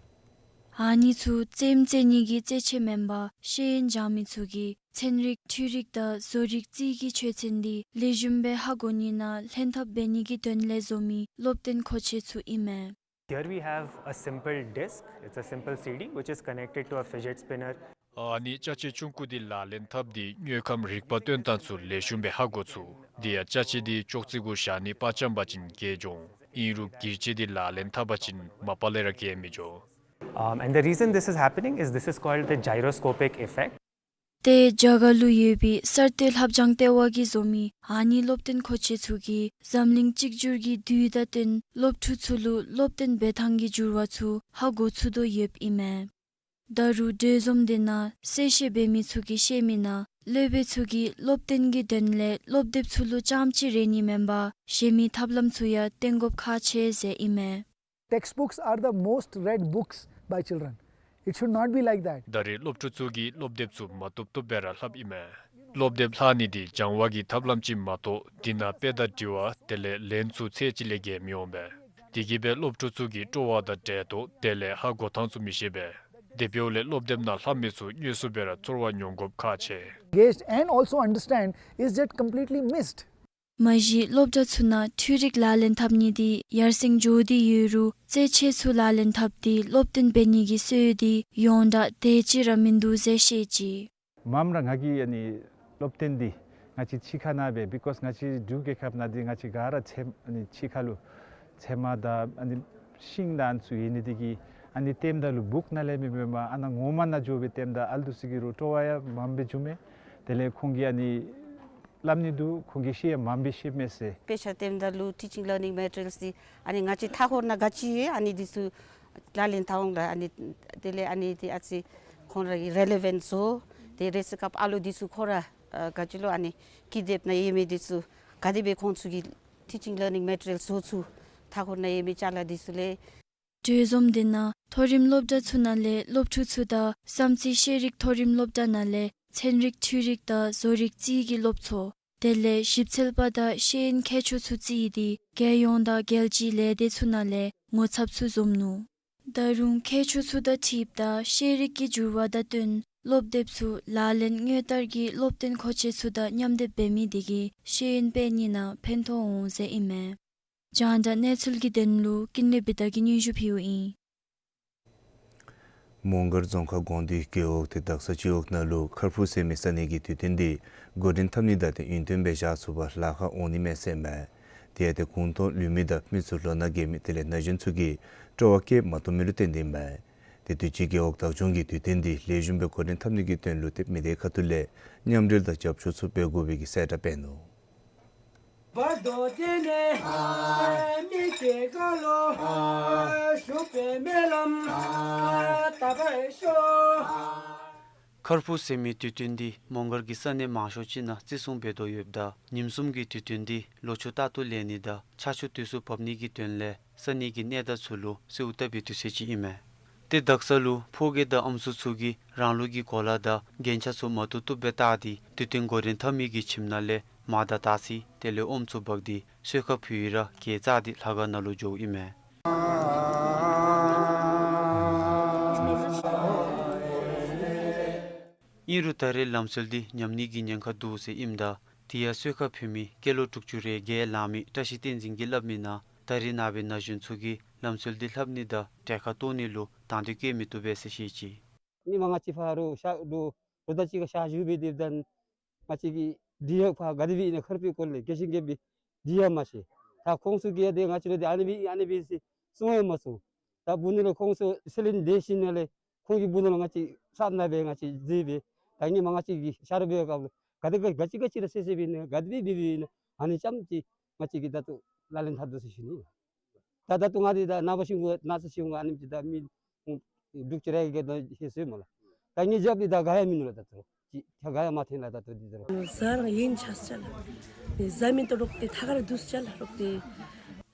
ཨ་ནི་ཚུ་རྩེདམོ་རྩེ་ནི་གི་རྩེད་ཆས་མེན་པར་ཤེས་ཡོན་སྦྱང་མི་ཚུ་གིས་ཚན་རིག་འཕྲུལ་རིག་དང་བཟོ་རིག་རྩིས་ཀྱི་ཆོས་ཚན་འདི་ལེགས་ཤོམ་སྦེ་ཧ་གོ་ནི་ནང་ལྷན་ཐབས་འབད་ནི་གི་དོན་ལས་བཟོ་མི་སློབ་སྟོན་མཁོ་ཆས་ཚུ་ཨིན་མས། Here we have a simple disc. It's a simple C D which is connected to a fidget spinner. ཨ་ནི་ཅ་ཆས་ཆུང་ཀུ་འདི་ལག་ལེན་འཐབ་སྟེ་དངོས་ཁམས་རིག་པ་སྟོན་སྟངས་ཚུ་ལེགས་ཤོམ་སྦེ་ཧ་གོ་ཚུགས། དེ་ཡང་ཅ་ཆས་འདི་ཅོག་ཙེ་གུ་བཞག་ནི་པ་ཅམ་པ་ཅིན་གས་འགྱོ་འོང་། ཨིན་རུང་གིར་ཆས་འདི་ལག་ལེན་འཐབ་པ་ཅིན་མ་པ་ལས་ར་གས་མི་འགྱོ། Um, and the reason this is happening is this is called the gyroscopic effect. ཏེ་རྒྱ་གར་ལུ་ཡོད་པའི་གསར་གཏོད་ལྷབ་སྦྱང་ལྟེ་བ་གིས་བཟོ་མི་ཨ་ནི་སློབ་སྟོན་མཁོ་ཆས་ཚུ་གིས་འཛམ་གླིང་གཅིག་གྱུར་གྱི་དུས་དང་བསྟུན་སློབ་ཕྲུག་ཚུ་ལུ་སློབ་སྟོན་འབད་ཐངས་ཀྱི་འགྱུར་བ་ཚུ་ཧ་གོ་ཚུགས་དོ་ཡོདཔ་ཨིན་མས། ད་རུང་གྲོས་འཛོམས་འདི་ནང་གསལ་བཤད་འབད་མི་ཚུ་གིས་བཤད་མི་ནང་སློབ་དཔོན་ཚུ་གིས་སློབ་སྟོན་གྱི་དོན་ལས་སློབ་དེབ་ཚུ་ལུ་རྐྱངམ་ཅིག་རེ་ནི་མེན་པར་གཞན་མི་ཐབས་ལམ་ཚུ་ཡང་བསྟེན་དགོཔ་ཁག་ཆེ་ཟེར་ཨིན་མས། Textbooks are the most read books by children. It should not be like that. ད་རེས་སློབ་ཕྲུག་ཚུ་གིས་སློབ་དེབ་ཚུ་མ་བཏུབ་བཏུབ་སྦེ་ར་ལྷབ་ཨིན་མས། སློབ་དེབ་ལྷག་ནི་འདི་སྦྱང་བ་གི་ཐབས་ལམ་ཅིག་མ་གཏོགས་འདི་ནང་དཔེ་དང་འདྲི་བ་དེ་ལས་ལན་ཚུ་ཚད་ཅིག་ལས་བརྒལ་མི་འོང་པས། དེ་གིས་སྦེ་སློབ་ཕྲུག་ཚུ་གི་སྤྲོ་བ་དང་འབྲེལ་ཏེ་དེ་ལས་ཧ་གོ་ཐངས་ཚུ་མི་ཤེས་པས། དེ་འབདཝ་ལས་སློབ་དེབ་ནང་ལྷབ་མི་ཚུ་དངོས་སུ་སྦེ་ར་ཚོར་བ་མྱོང་དགོཔ་ཁག་ཆེ། Engaged and also understand is just completely missed. མ་གཞི་སློབ་གྲྭ་ཚུ་ནང་འཕྲུལ་རིག་ལག་ལེན་འཐབ་ནི་འདི་ཡར་སེང་འགྱོ་སྟེ་ཡོད་རུང་རྩེད་ཆས་ཚུ་ལག་ལེན་འཐབ་སྟེ་སློབ་སྟོན་འབད་ནི་གི་སྲོལ་འདི་ཡོངས་གྲགས་དེ་ཅིག་ར་མིན་འདུག་ཟེར་བཤད་ཅི། མངམ་ར་ང་གིས་ཨ་ནི་སློབ་སྟོན་འདི་ང་བཅས་ཕྱི་ཁ་ནང་སྦེ་because ང་བཅས་འབྲུག་རྒྱལ་ཁབ་ནང་འདི་ང་བཅས་ག་ར་ཚལ་ཨ་ནི་ཕྱི་ཁ་ལུ་ཚལ་མ་དང་ཨ་ནི་ཤིང་དང་ཚུ་ཡོད་ནི་འདི་གིས་ཨ་ནི་ལྟདམོ་ལུ་སྦུག་ནང་ལས་མེན་པར་ཨ་ནཱ་ངོ་མ་ནང་འགྱོ་སྦེ་ལྟདམོ་ཨ་ལུ་འདི་ཚུ་གི་རུང་སྤྲོ་བ་ཡང་མངམ་སྦེ་འབྱུངམ་མས། དེ་ལས་ཁོང་གིས་ཨ་ནི་སླབ་ནི་འདུག། ཁོང་གིས་ཤེས་ཡང་མངམ་སྦེ་ཤེསཔ་མས་ཟེར། དཔེ་ཆ་ལྟདམོ་ལུ་teaching learning materials འདི་ཨ་ནི་ང་བཅས་མཐའ་འཁོར་ནང་ག་ཅི་ཡོད་ཨ་ནི་འདི་ཚུ་ལག་ལེན་འཐབ་འོང་ལགས། ཨ་ནི་དེ་ལས་ཨ་ནི་འདི་ཨ་ཙི་ཁོང་ར་གི་relevant བཟོ། དེ་རེས་སྐབས་ཨ་ལུ་འདི་ཚུ་ཁོང་ར་ཨ་ག་ཅི་ལོ་ཨ་ནི་ཀི་དེབ་ནང་ཡོད་མི་འདི་ཚུ་ག་དེ་སྦེ་ཁོང་ཚུ་གི་teaching learning materials བཟོ་ཚུགས། མཐའ་འཁོར་ནང་ཡོད་མི་ཅ་ལ་འདི་ཚུ་ལས། གྲོས་འཛོམས་འདི་ནང་མཐོ་རིམ་སློབ་གྲྭ་ཚུ་ནང་ལས་སློབ་ཕྲུག་ཚུ་དང་བསམ་རྩེ་ཤེས་རིག་མཐོ་རིམ་སློབ་གྲྭ་ནང་ལས་ཚན་རིག་འཕྲུལ་རིག་དང་བཟོ་རིག་རྩིས་ཀྱི་སློབ་ཚོགས་དེ་ལས་ཞིབ་འཚོལ་པ་དང་ཤེས་ཡོན་མཁས་མཆོག་ཚུ་བརྩིས་ཏེ་རྒྱལ་ཡོངས་དང་རྒྱལ་སྤྱིའི་ལས་སྡེ་ཚུ་ནང་ལས་ངོ་ཚབ་ཚུ་འཛོམས་ནུག། ད་རུང་མཁས་མཆོག་ཚུ་དང་འཁྲིལཝ་ད་ཤེས་རིག་གི་འགྱུར་བ་དང་བསྟུན་སློབ་དེབ་ཚུ་ལག་ལེན་དངོས་བསྟར་གྱི་སློབ་སྟོན་མཁོ་ཆས་ཚུ་དང་མཉམ་སྡེབ་འབད་མི་འདི་གིས་ཤེས་ཡོན་སྤེལ་ནི་ནང་ཕན་ཐོགས་འོང་ཟེར་ཨིན་མས། རྒྱང་བསྒྲགས་གནས་ཚུལ་གྱི་དོན་ལུ་ཀུན་ལེགས་བི་དྷ་གིས་སྙན་ཞུ་ཕུལཝ་ཨིན། མོང་སྒར་རྫོང་ཁག་དགོན་སྡེའི་རྒེད་འོག་སྟེ་དག་ས་སྤྱི་འོག་ནང་ལུ་ཁར་ཕུག་ཟེར་མི་ས་གནས་ཀྱི་དུས་སྟོན་འདི་འགོ་འདྲེན་འཐབ་ནི་དང་ཏེ་ཡུན་བརྟན་སྦེ་བཞག་ཚུགས་པར་ལཱ་ཁག་འོང་ནི་མས་ཟེར་མས། དེ་ཡང་ཏེ་གུང་སྟོང་ལུས་མི་དང་མི་ཚུ་ལོ་ན་རྒས་མི་དེ་ལས་ན་གཞོན་ཚུ་གིས་སྤྲོ་བ་བསྐྱེད་མ་བཏུབ་མི་ལུ་བརྟེན་ཏེ་ཨིན་མས། ཏེ་དུས་ཅི་རྒེད་འོག་བདག་སྐྱོང་གིས་དུས་སྟོན་འདི་ལེགས་ཤོམ་སྦེ་འགོ་འདྲེན་འཐབ་ནི་གི་དོན་ལུ་ཏེ་མི་སྡེ་ཁ་ཐུག་ལས་མཉམ་འབྲེལ་དང་རྒྱབ་སྐྱོར་ཚུ་འབད་དགོ་པའི་གི་གསལ་བསྒྲགས་འབད་ནུག། ཁར་ཕུག་ཟེར་མི་དུས་སྟོན་འདི་མོང་སྒར་གྱི་ས་གནས་མང་ཤོས་ཅིག་ནང་བརྩི་སྲུང་འབད་དོ་ཡོདཔ་ད་ཉིནམ་གསུམ་གྱི་དུས་སྟོན་འདི་ལོ་ཕྱུགས་རྟག་ཏུ་ལེགས་ནི་དང་ཆར་ཆུ་དུས་སུ་བབས་ནི་གི་དོན་ལས་ས་གནས་ཀྱི་གནས་བདག་ཚུ་ལུ་གསོལཝ་བཏབ་པའི་དུས་ཚོད་ཅིག་ཨིན་མས། ཏེ་དག་ས་ལུ་ཕོ་སྐྱེས་དང་ཨམ་སྲུ་ཚུ་གིས་རང་ལུགས་ཀྱི་གོ་ལ་དང་རྒྱན་ཆ་ཚུ་མ་བཏུབ་བཏུབ་སྦེ་བཏགས་ཏེ་དུས་སྟོན་འགོ་འདྲེན་འཐབ་མི་གི་ཁྱིམ་ནང་ལས་མར་དང་སྟག་གཟིག་དེ་ལས་ཨོམ་ཚུ་འབག་སྟེ་གསོལ་ཁ་ཕུལ་ཡི་ར་གྱལ་བཅག་སྟེ་ལྷ་ཁང་ནང་ལུ་འགྱོཝ་ཨིན་མས། ཨིན་རུང་ད་རེས་ལམ་སྲོལ་འདི་ཉམས་ནི་གི་ཉེན་ཁ་འདུག་ཟེར་ཨིནམ་ད་དེ་ཡང་གསོལ་ཁ་ཕུལ་མི་སྐྱེས་ལོ་དྲུག་ཅུ་རེ་བརྒྱད་ལང་མི་བཀྲ་ཤིས་བསྟན་འཛིན་གྱིས་སླབ་མི་ནང་ད་རེས་ནངས་པའི་ན་གཞོན་ཚུ་གིས་ལམ་སྲོལ་འདི་ལྷབ་ནི་དང་གྲལ་ཁར་གཏོགས་ནི་ལུ་དང་འདོད་བསྐྱེད་མི་བཏུབ་པས་ཟེར་བཤད་ཅི། ཧེ་མ་ང་བཅས་ཕར་ལུ་ཤར་ལུ་ལོ་དང་གཅིག་ཁར་ཤར་བཞུགས་སྦེ་སྡོདཔ་ད་ང་བཅས་ཀྱི་འབྲི་གཡག་ཕར་ག་དེ་སྦེ་ཨིན་ན་ཁར་ཕུག་སྐོར་ལས་རྒྱས་ཤིང་རྒྱསཔ་སྦེ་འབྲི་གཡག་མ་ཤེས། ད་ཁོང་ཚུ་གིས་ཡང་ཏེ་ང་བཅས་ལུ་ཏེ་ཨ་ནི་སྦེ་ཨ་ནི་སྦེ་ཟེར་གསུང་ཡང་མ་གསུང་། ད་སྦུག་ནང་ལུ་ཁོང་ཚུ་སེ་ལེན་འདི་ཞིནམ་ལས་ཁོང་གི་སྦུག་ནང་ལུ་ང་བཅས་སྲབ་ནང་སྦེ་ང་བཅས་འཛུལ་སྦེ་ད་ཧེ་མ་ང་བཅས་ཀྱི་ཤར་སྦེ་སྐབས་ལུ་ག་དེ་ག་ག་ཅི་ག་ཅི་ར་བསད་བསདཔ་ཨིན་ན་ག་དེ་སྦེ་འབདཝ་ཨིན་ན་ཨ་ནི་ཙམ་ཅིག་ང་བཅས་ཀྱིས་ད་ལྟོ་ལག་ལེན་འཐབ་དོ་ཟེར་ཞུ་ནི། ད་ད་ལྟོ་ང་འདི་ད་ནངས་པ་ཤུལ་ལུ་གནངས་ཚེ་ཤུལ་ལུ་ཨ་ནེམ་ཅིག་ད་མི་དྲུག་ཅུ་རེ་གི་ད་ལྷོད་སོ་ཡི་སྨོ་ལགས། ད་ངེའི་རྒྱབ་ལས་ད་ག་ཡང་མིན་ནུག་ལགས། ད་ད་ལྟོ་ཅིག་ད་ག་ཡང་མ་ཐོན་ལགས། ད་ད་ལྟོ་འདི་ད་ལྟོ་གཟའ་རང་ཡིན་ཆ་ས་ལགས། གཟའ་མིག་ཏོ་རོག་ཏེ་ཐག་ཁར་འདུག་ས་ལགས། རོག་ཏེ་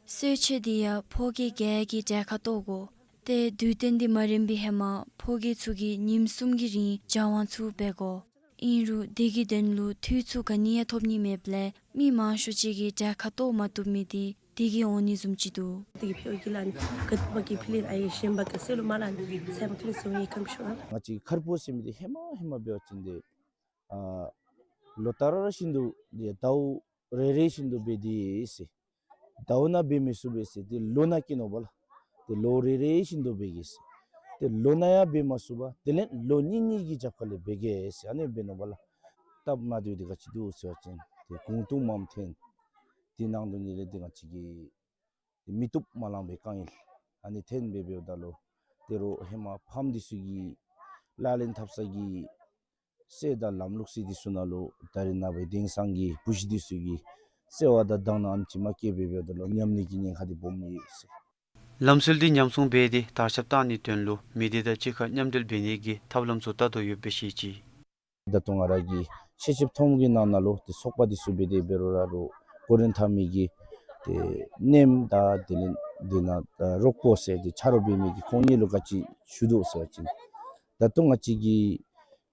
གསོལ་མཆོད་འདི་ཡང་ཕོ་སྐྱེས་བརྒྱད་ཀྱིས་གྲལ་ཁར་གཏོགས་དགོ། ཏེ་དུས་སྟོན་འདི་མ་རནམ་པའི་ཧེ་མ་ཕོ་སྐྱེས་ཚུ་གིས་ཉིནམ་གསུམ་གྱི་རིང་སྦྱང་བ་ཚུ་འབད་དགོ། ཨིན་རུང་དེ་གི་དོན་ལུ་འཐུས་ཚུ་ག་ནི་ཡང་ཐོབ་ནི་མེདཔ་ལས་མི་མང་ཤོས་ཅིག་གིས་གྲལ་ཁར་གཏོགས་མ་བཏུབ་མི་འདི་དེ་གིས་འོང་ནི་བཟུམ་ཅིག་འདུག། དེ་གི་ཕིའ་གི་ལཱ་ནི་ག་དེ་སྦེ་གི་ཕི་ལེ་ཨའི་ཞེན་པ་གི་སེལ་ལུ་མ་ལ་ནི་ཚད་མ་ཐུན་སེ་ཡི་ཁམས་ཤོར་ར། ང་བཅས་ཀྱི་མཁར་པོ་ཟེར་མི་འདི་ཧེ་མ་ཧེ་མ་འབད་བ་ཅིན་ཏེ་ཨ་ལོ་ལྟར་ར་བཞིན་དུ་ཏེ་ཟླཝ་རེ་རེ་བཞིན་དུ་འབད་དེ་ཟེར། ཟླཝ་ནང་འབད་མི་ཚུགས་པས་ཟེར་ཏེ་ལོ་ནང་བསྐྱལ་ནུག་པ་ལགས། ཏེ་ལོ་རེ་རེ་བཞིན་དུ་འབད་གེ་ཟེར། ཏེ་ལོ་ནང་ཡང་འབད་མ་ཚུགས་པར་དེ་ལས་ལོ་གཉིས་གཉིས་ཀྱི་རྒྱབ་ཁ་ལས་འབད་གེ་ཟེར་ཨ་ནི་འབད་ནུག་པ་ལགས། སྟབས་མ་བདེཝ་འདི་ག་ཅི་འདུག་ཟེར་བ་ཅིན་ཏེ་གུང་སྟོང་མམ་ཐོན། དེ་ནང་དོན་ལས་ཏེ་ང་བཅས་ཀྱི་ཏེ་མི་བཏུབ་མ་ལང་པའི་དཀའ་ངལ་ཨ་ནི་ཐོན་སྦེ་འབདཝ་ད་ལུ་ད་རུང་ཧེ་མ་ཕམ་འདི་ཚུ་གི་ལག་ལེན་འཐབ་ས་གི་སྲོལ་དང་ལམ་ལུགས་ཟེར་འདི་ཚུ་ནང་ལུ་ད་རེས་ནངས་པའི་དེང་སང་གི་བུ་གཞི་འདི་ཚུ་གིས་བརྩེ་བ་དང་དག་སྣང་ཨ་ནེམ་ཅིག་མ་བསྐྱེད་པར་འབདཝ་ད་ལུ་ཉམས་ནི་གི་ཉེན་ཁ་འདི་སྦོམ་ཨིན་ཟེར། ལམ་སྲོལ་འདི་ཉམས་སྲུང་འབད་དེ་དར་ཁྱབ་བཏང་ནིའི་དོན་ལུ་མི་སྡེ་དང་གཅིག་ཁར་མཉམ་འབྲེལ་འབད་ནི་གི་ཐབས་ལམ་ཚུ་བལྟ་དོ་ཡོདཔ་སྦེ་བཤད་ཅི། ད་ལྟོ་ང་ར་གིས་ཤེས་ཚད་ཐོན་གྱི་ནང་ན་ལུ་ཏེ་ཚོགས་པ་འདི་ཚུ་འབད་དེ་འབད་རུང་ར་རུང་འགོ་འདྲེན་འཐབ་མི་གི་ཏེ་མནནམ་དང་དེ་ལས་དེ་ནང་རོགས་པ་ཟེར་ཏེ་ཆ་རོགས་འབད་མི་གི་ཁོང་གཉིས་ལུ་ག་ཅི་ཞུ་དོ་ཟེར་བ་ཅིན་ད་ལྟོ་ང་བཅས་ཀྱི་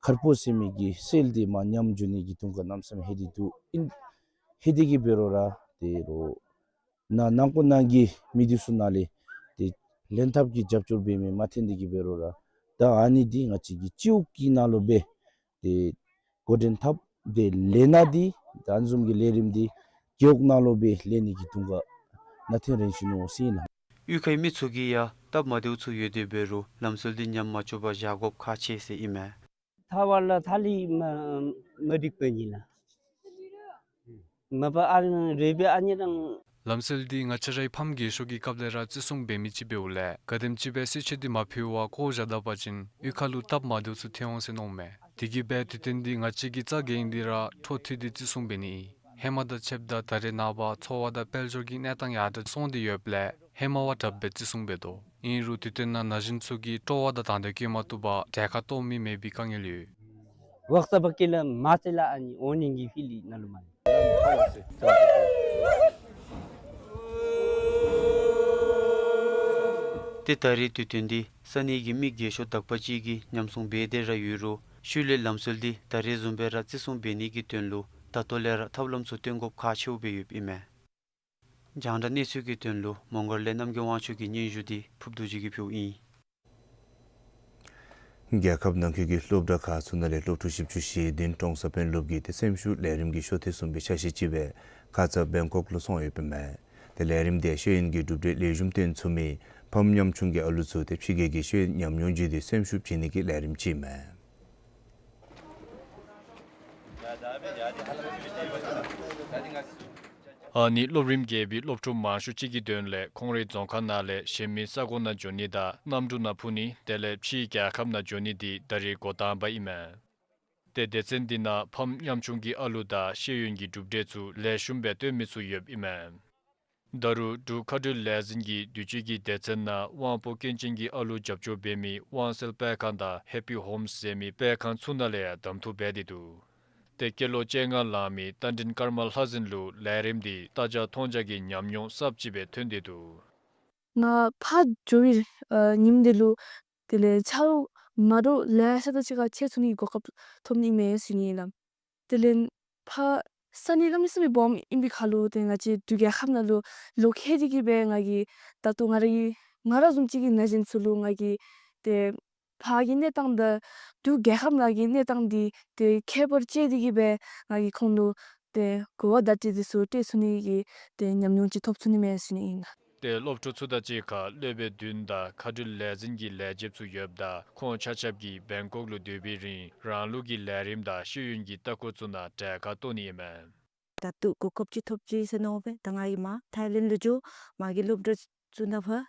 མཁར་པོ་ཟེར་མི་གི་སྲོལ་འདི་མར་ཉམས་འགྱོ་ནི་གི་དོན་ཁ་གནམ་མེད་ས་མེད་ཧེ་དེ་འདུག། ཨིན་ཧེ་དེ་གིས་འབད་རུང་ར་ཏེ་རུང་ནང་ནང་འཁོད་ནང་གི་མི་འདི་ཚུ་ནང་ལས་ཏེ་ལེན་ཐབས་ཀྱི་རྒྱབ་སྐྱོར་འབད་མི་མ་ཐོན་དེ་གིས་འབད་རུང་ར་ད་ཨ་ནི་འདི་ང་བཅས་ཀྱི་སྤྱི་འོག་གི་ནང་ལུ་སྦེ་ཏེ་འགོ་འདྲེན་འཐབ་སྟེ་ལས་ནི་འདི་ད་ཨ་ནི་བཟུམ་གྱི་ལས་རིམ་འདི་རྒེད་འོག་ནང་ལུ་སྦེ་ལས་ནི་གི་དོན་ཁ་ནང་ཐོན་རན་ཞུ་ནི་འོང་ཟེར་ཨིན་ལགས། གཡུས་ཁའི་མི་ཚུ་གིས་ཡང་སྟབས་མ་བདེཝ་ཚུ་ཡོད་དེ་འབད་རུང་ལམ་སྲོལ་འདི་ཉམས་མ་བཅུག་པར་བཞག་དགོཔ་ཁག་ཆེ་ཟེར་ཨིན་མས། ཐ་བ་ལ་ཐ་ལི་མ་མ་འགྲིག་པ་ཨིན་ལགས། མ་པ་ཨ་རེ་བ་ཨ་ནི་རང་། ལམ་སྲོལ་འདི་ང་བཅས་རའི་ཕམ་རྒས་ཤོས་ཀྱི་སྐབས་ལས་ར་བརྩི་སྲུང་འབད་མི་ཅིག་འབདཝ་ལས་ག་དེམ་ཅིག་སྦེ་གསོལ་མཆོད་འདི་མ་ཕུལ་བར་བཀོ་བཞག་ད་པ་ཅིན་གཡུས་ཁ་ལུ་སྟབས་མ་བདེཝ་ཚུ་ཐོན་འོང་ཟེར་མནོཝ་མས། དེ་གིས་སྦེ་དུས་སྟོན་འདི་ང་བཅས་ཀྱིས་རྩ་འགེངས་ཏེ་ར་འཕྲོ་མཐུད་དེ་བརྩི་སྲུང་འབད་ནི་ཨིན། ཧེ་མ་དང་ཕྱདཔ་ད་ད་རེས་ནངས་པ་འཚོ་བ་དང་དཔལ་འབྱོར་གྱི་གནས་སྟངས་ཡར་དྲགས་སོང་སྟེ་ཡོདཔ་ལས་ཧེ་མ་བ་དྲགཔ་སྦེ་བརྩི་སྲུང་འབད་དོ། ཨིན་རུང་དུས་སྟོན་ནང་ན་གཞོན་ཚུ་གིས་སྤྲོ་བ་དང་དང་འདོད་བསྐྱེད་མ་བཏུབ་པར་གྲལ་ཁར་གཏོགས་མི་མེད་པའི་དཀའ་ངལ་ཡོད། ཝག་ས་བ་ཀི་ལ་མ་ཚེ་ལ་ཨ་ནི་འོ་ནི་གི་ཕི་ལི་ན་ལུ་མ་ནི། ཏེ་ད་རེས་དུས་སྟོན་འདི་ས་གནས་ཀྱི་མི་རྒས་ཤོས་དག་པ་ཅིག་གིས་ཉམས་སྲུང་འབད་དེ་ར་ཡོད་རུང་ཤུལ་ལས་ལམ་སྲོལ་འདི་ད་རེས་བཟུམ་སྦེ་ར་བརྩི་སྲུང་འབད་ནི་གི་དོན་ལུ་ད་ལྟོ་ལས་ར་ཐབས་ལམ་ཚུ་སྟོན་དགོཔ་ཁག་ཆེཝ་སྦེ་ཡོདཔ་ཨིན་མས། རྒྱང་བསྒྲགས་གནས་ཚུལ་གྱི་དོན་ལུ་མོང་སྒར་ལས་རྣམ་རྒྱལ་དབང་ཕྱུག་གི་སྙན་ཞུ་འདི་ཕུརབ་རྡོ་རྗེ་གིས་ཕུལཝ་ཨིན། རྒྱལ་ཁབ་ནང་འཁོད་ཀྱི་སློབ་གྲྭ་ཁག་ཚུ་ནང་ལས་སློབ་ཕྲུག་བཞི་བཅུ་ཞེ་བདུན་ཀྲོང་གསར་དཔོན་སློབ་ཀྱི་ཏེ་སེམས་ཤུགས་ལས་རིམ་གྱི་ཤོག་ཐེངས་གསུམ་པའི་ཆ་ཤས་ཅིག་སྦེ་ཁ་ཙ་བེང་ཀོག་ལུ་སོང་ཡོདཔ་ཨིན་མས། ཏེ་ལས་རིམ་འདི་ཤེས་ཡོན་གྱི་གྲུབ་འབྲས་ལེགས་ཤོམ་སྟོན་ཚུགས་མི་ཕམ་ཉམ་ཆུང་གི་ཨ་ལུ་ཚུ་ཏེ་ཕྱི་རྒྱལ་གྱི་ཤེས་ཡོན་ཉམས་མྱོང་བརྒྱུད་དེ་སེམས་ཤུགས་བྱིན་ནི་གི་ལས་རིམ་ཅིག་ཨིན་མས། ཨ་ནི་སློབ་རིམ་བརྒྱད་པའི་སློབ་ཕྲུག་མང་ཤོས་ཅིག་གི་དོན་ལས་ཁོང་རའི་རྫོང་ཁག་ནང་ལས་གཞན་མི་ས་གོ་ནང་འགྱོ་ནི་དང་གནམ་གྲུ་ནང་འཕུར་ནི་དེ་ལས་ཕྱིའི་རྒྱལ་ཁབ་ནང་འགྱོ་ནི་འདི་ད་རེས་འགོ་དང་པ་ཨིན་མས། ཏེ་སྡེ་ཚན་འདི་ནང་ཕམ་ཉམ་ཆུང་གི་ཨ་ལུ་དང་ཤེས་ཡོན་གྱི་གྲུབ་འབྲས་ཚུ་ལེགས་ཤོམ་སྦེ་སྟོན་མི་ཚུ་ཡོདཔ་ཨིན་མས། ད་རུང་འབྲུག་མཁའ་འགྲུལ་ལས་འཛིན་གྱི་འདུས་སྤྱོད་ཀྱི་སྡེ་ཚན་ནང་དབང་པོ་སྐྱོན་ཅན་གྱི་ཨ་ལུ་རྒྱབ་སྐྱོར་འབད་མི་དབང་གསལ་སྤེལ་ཁང་དང་ཧེ་པི་ཧོམ་ཟེར་མི་སྤེལ་ཁང་ཚུ་ནང་ལས་ཡང་གདམ་འཐུ་འབད་དེ་འདུག། ཏེ་སྐྱེས་ལོ་བཅོ་ལྔ་ལང་མི་རྟ་མགྲིན་ཀརྨ་ལྷ་འཛིན་ལུ་ལས་རིམ་འདི་ལྟ་རྒྱ་མཐོང་རྒྱ་གི་ཉམས་མྱོང་གསརཔ་ཅིག་སྦེ་ཐོན་ཏེ་འདུག། ང་ཕར་འགྱོ་བའི་ཨ་ཉིནམ་འདི་ལུ་དེ་ལས་ཆ་རོགས་མ་འདྲཝ་ལེ་ཤ་དང་གཅིག་ཁར་ཕྱད་ཚུགས་ནི་གི་གོ་སྐབས་ཐོབ་ནི་མས་ཟེར་ནི་ཨིན་ལགས། དེ་ལས་ཕར་ས་གནས་གནམ་མེད་ས་མེད་སྦོམ་ཨིན་པའི་ཁར་ལུ་ཏེ་ང་བཅས་འབྲུག་རྒྱལ་ཁབ་ནང་ལུ་ལོ་ཁལ་འདི་གིས་སྦེ་ང་གིས་ད་ལྟོ་ང་ར་གི་ང་ར་བཟུམ་ཅིག་གི་ན་གཞོན་ཚུ་ལུ་ང་གིས་ཏེ་ཕར་གྱི་གནས་སྟངས་དང་འབྲུག་རྒྱལ་ཁབ་ནང་གི་གནས་སྟངས་འདི་ཏེ་ཁྱད་པར་ཕྱད་དེ་གིས་སྦེ་ང་གིས་ཁོང་ལུ་ཏེ་གོ་བ་བརྡ་སྤྲོད་འདི་ཚུ་སྤྲོད་ཚུགས་ནི་གི་ཏེ་ཉམས་མྱོང་ཅིག་ཐོབ་ཚུགས་ནི་མས་ཟེར་ནི་ཨིན་ལགས། ཏེ་སློབ་ཕྲུག་ཚུ་དང་གཅིག་ཁར་སློབ་དཔོན་བདུན་དང་མཁའ་འགྲུལ་ལས་འཛིན་གྱི་ལས་བྱེདཔ་ཚུ་ཡོདཔ་ད་ཁོང་ཆ་ཁྱབ་ཀྱིས་བེང་ཀོག་ལུ་སྡོད་པའི་རིང་རང་ལུགས་ཀྱི་ལས་རིམ་དང་ཤེས་ཡོན་གྱི་ལྟ་སྐོར་ཚུ་ནང་གྲལ་ཁར་གཏོགས་ནི་ཨིན་མས། ད་ལྟོ་གོ་སྐབས་ཅིག་ཐོབ་ཅི་ཟེར་མནོ་སྦེ་ད་ང་གིས་མར་ཐའི་ལེནཌ་ལུ་འགྱོ་མ་གི་སློབ་གྲྭ་ཚུ་ནང་ཕར་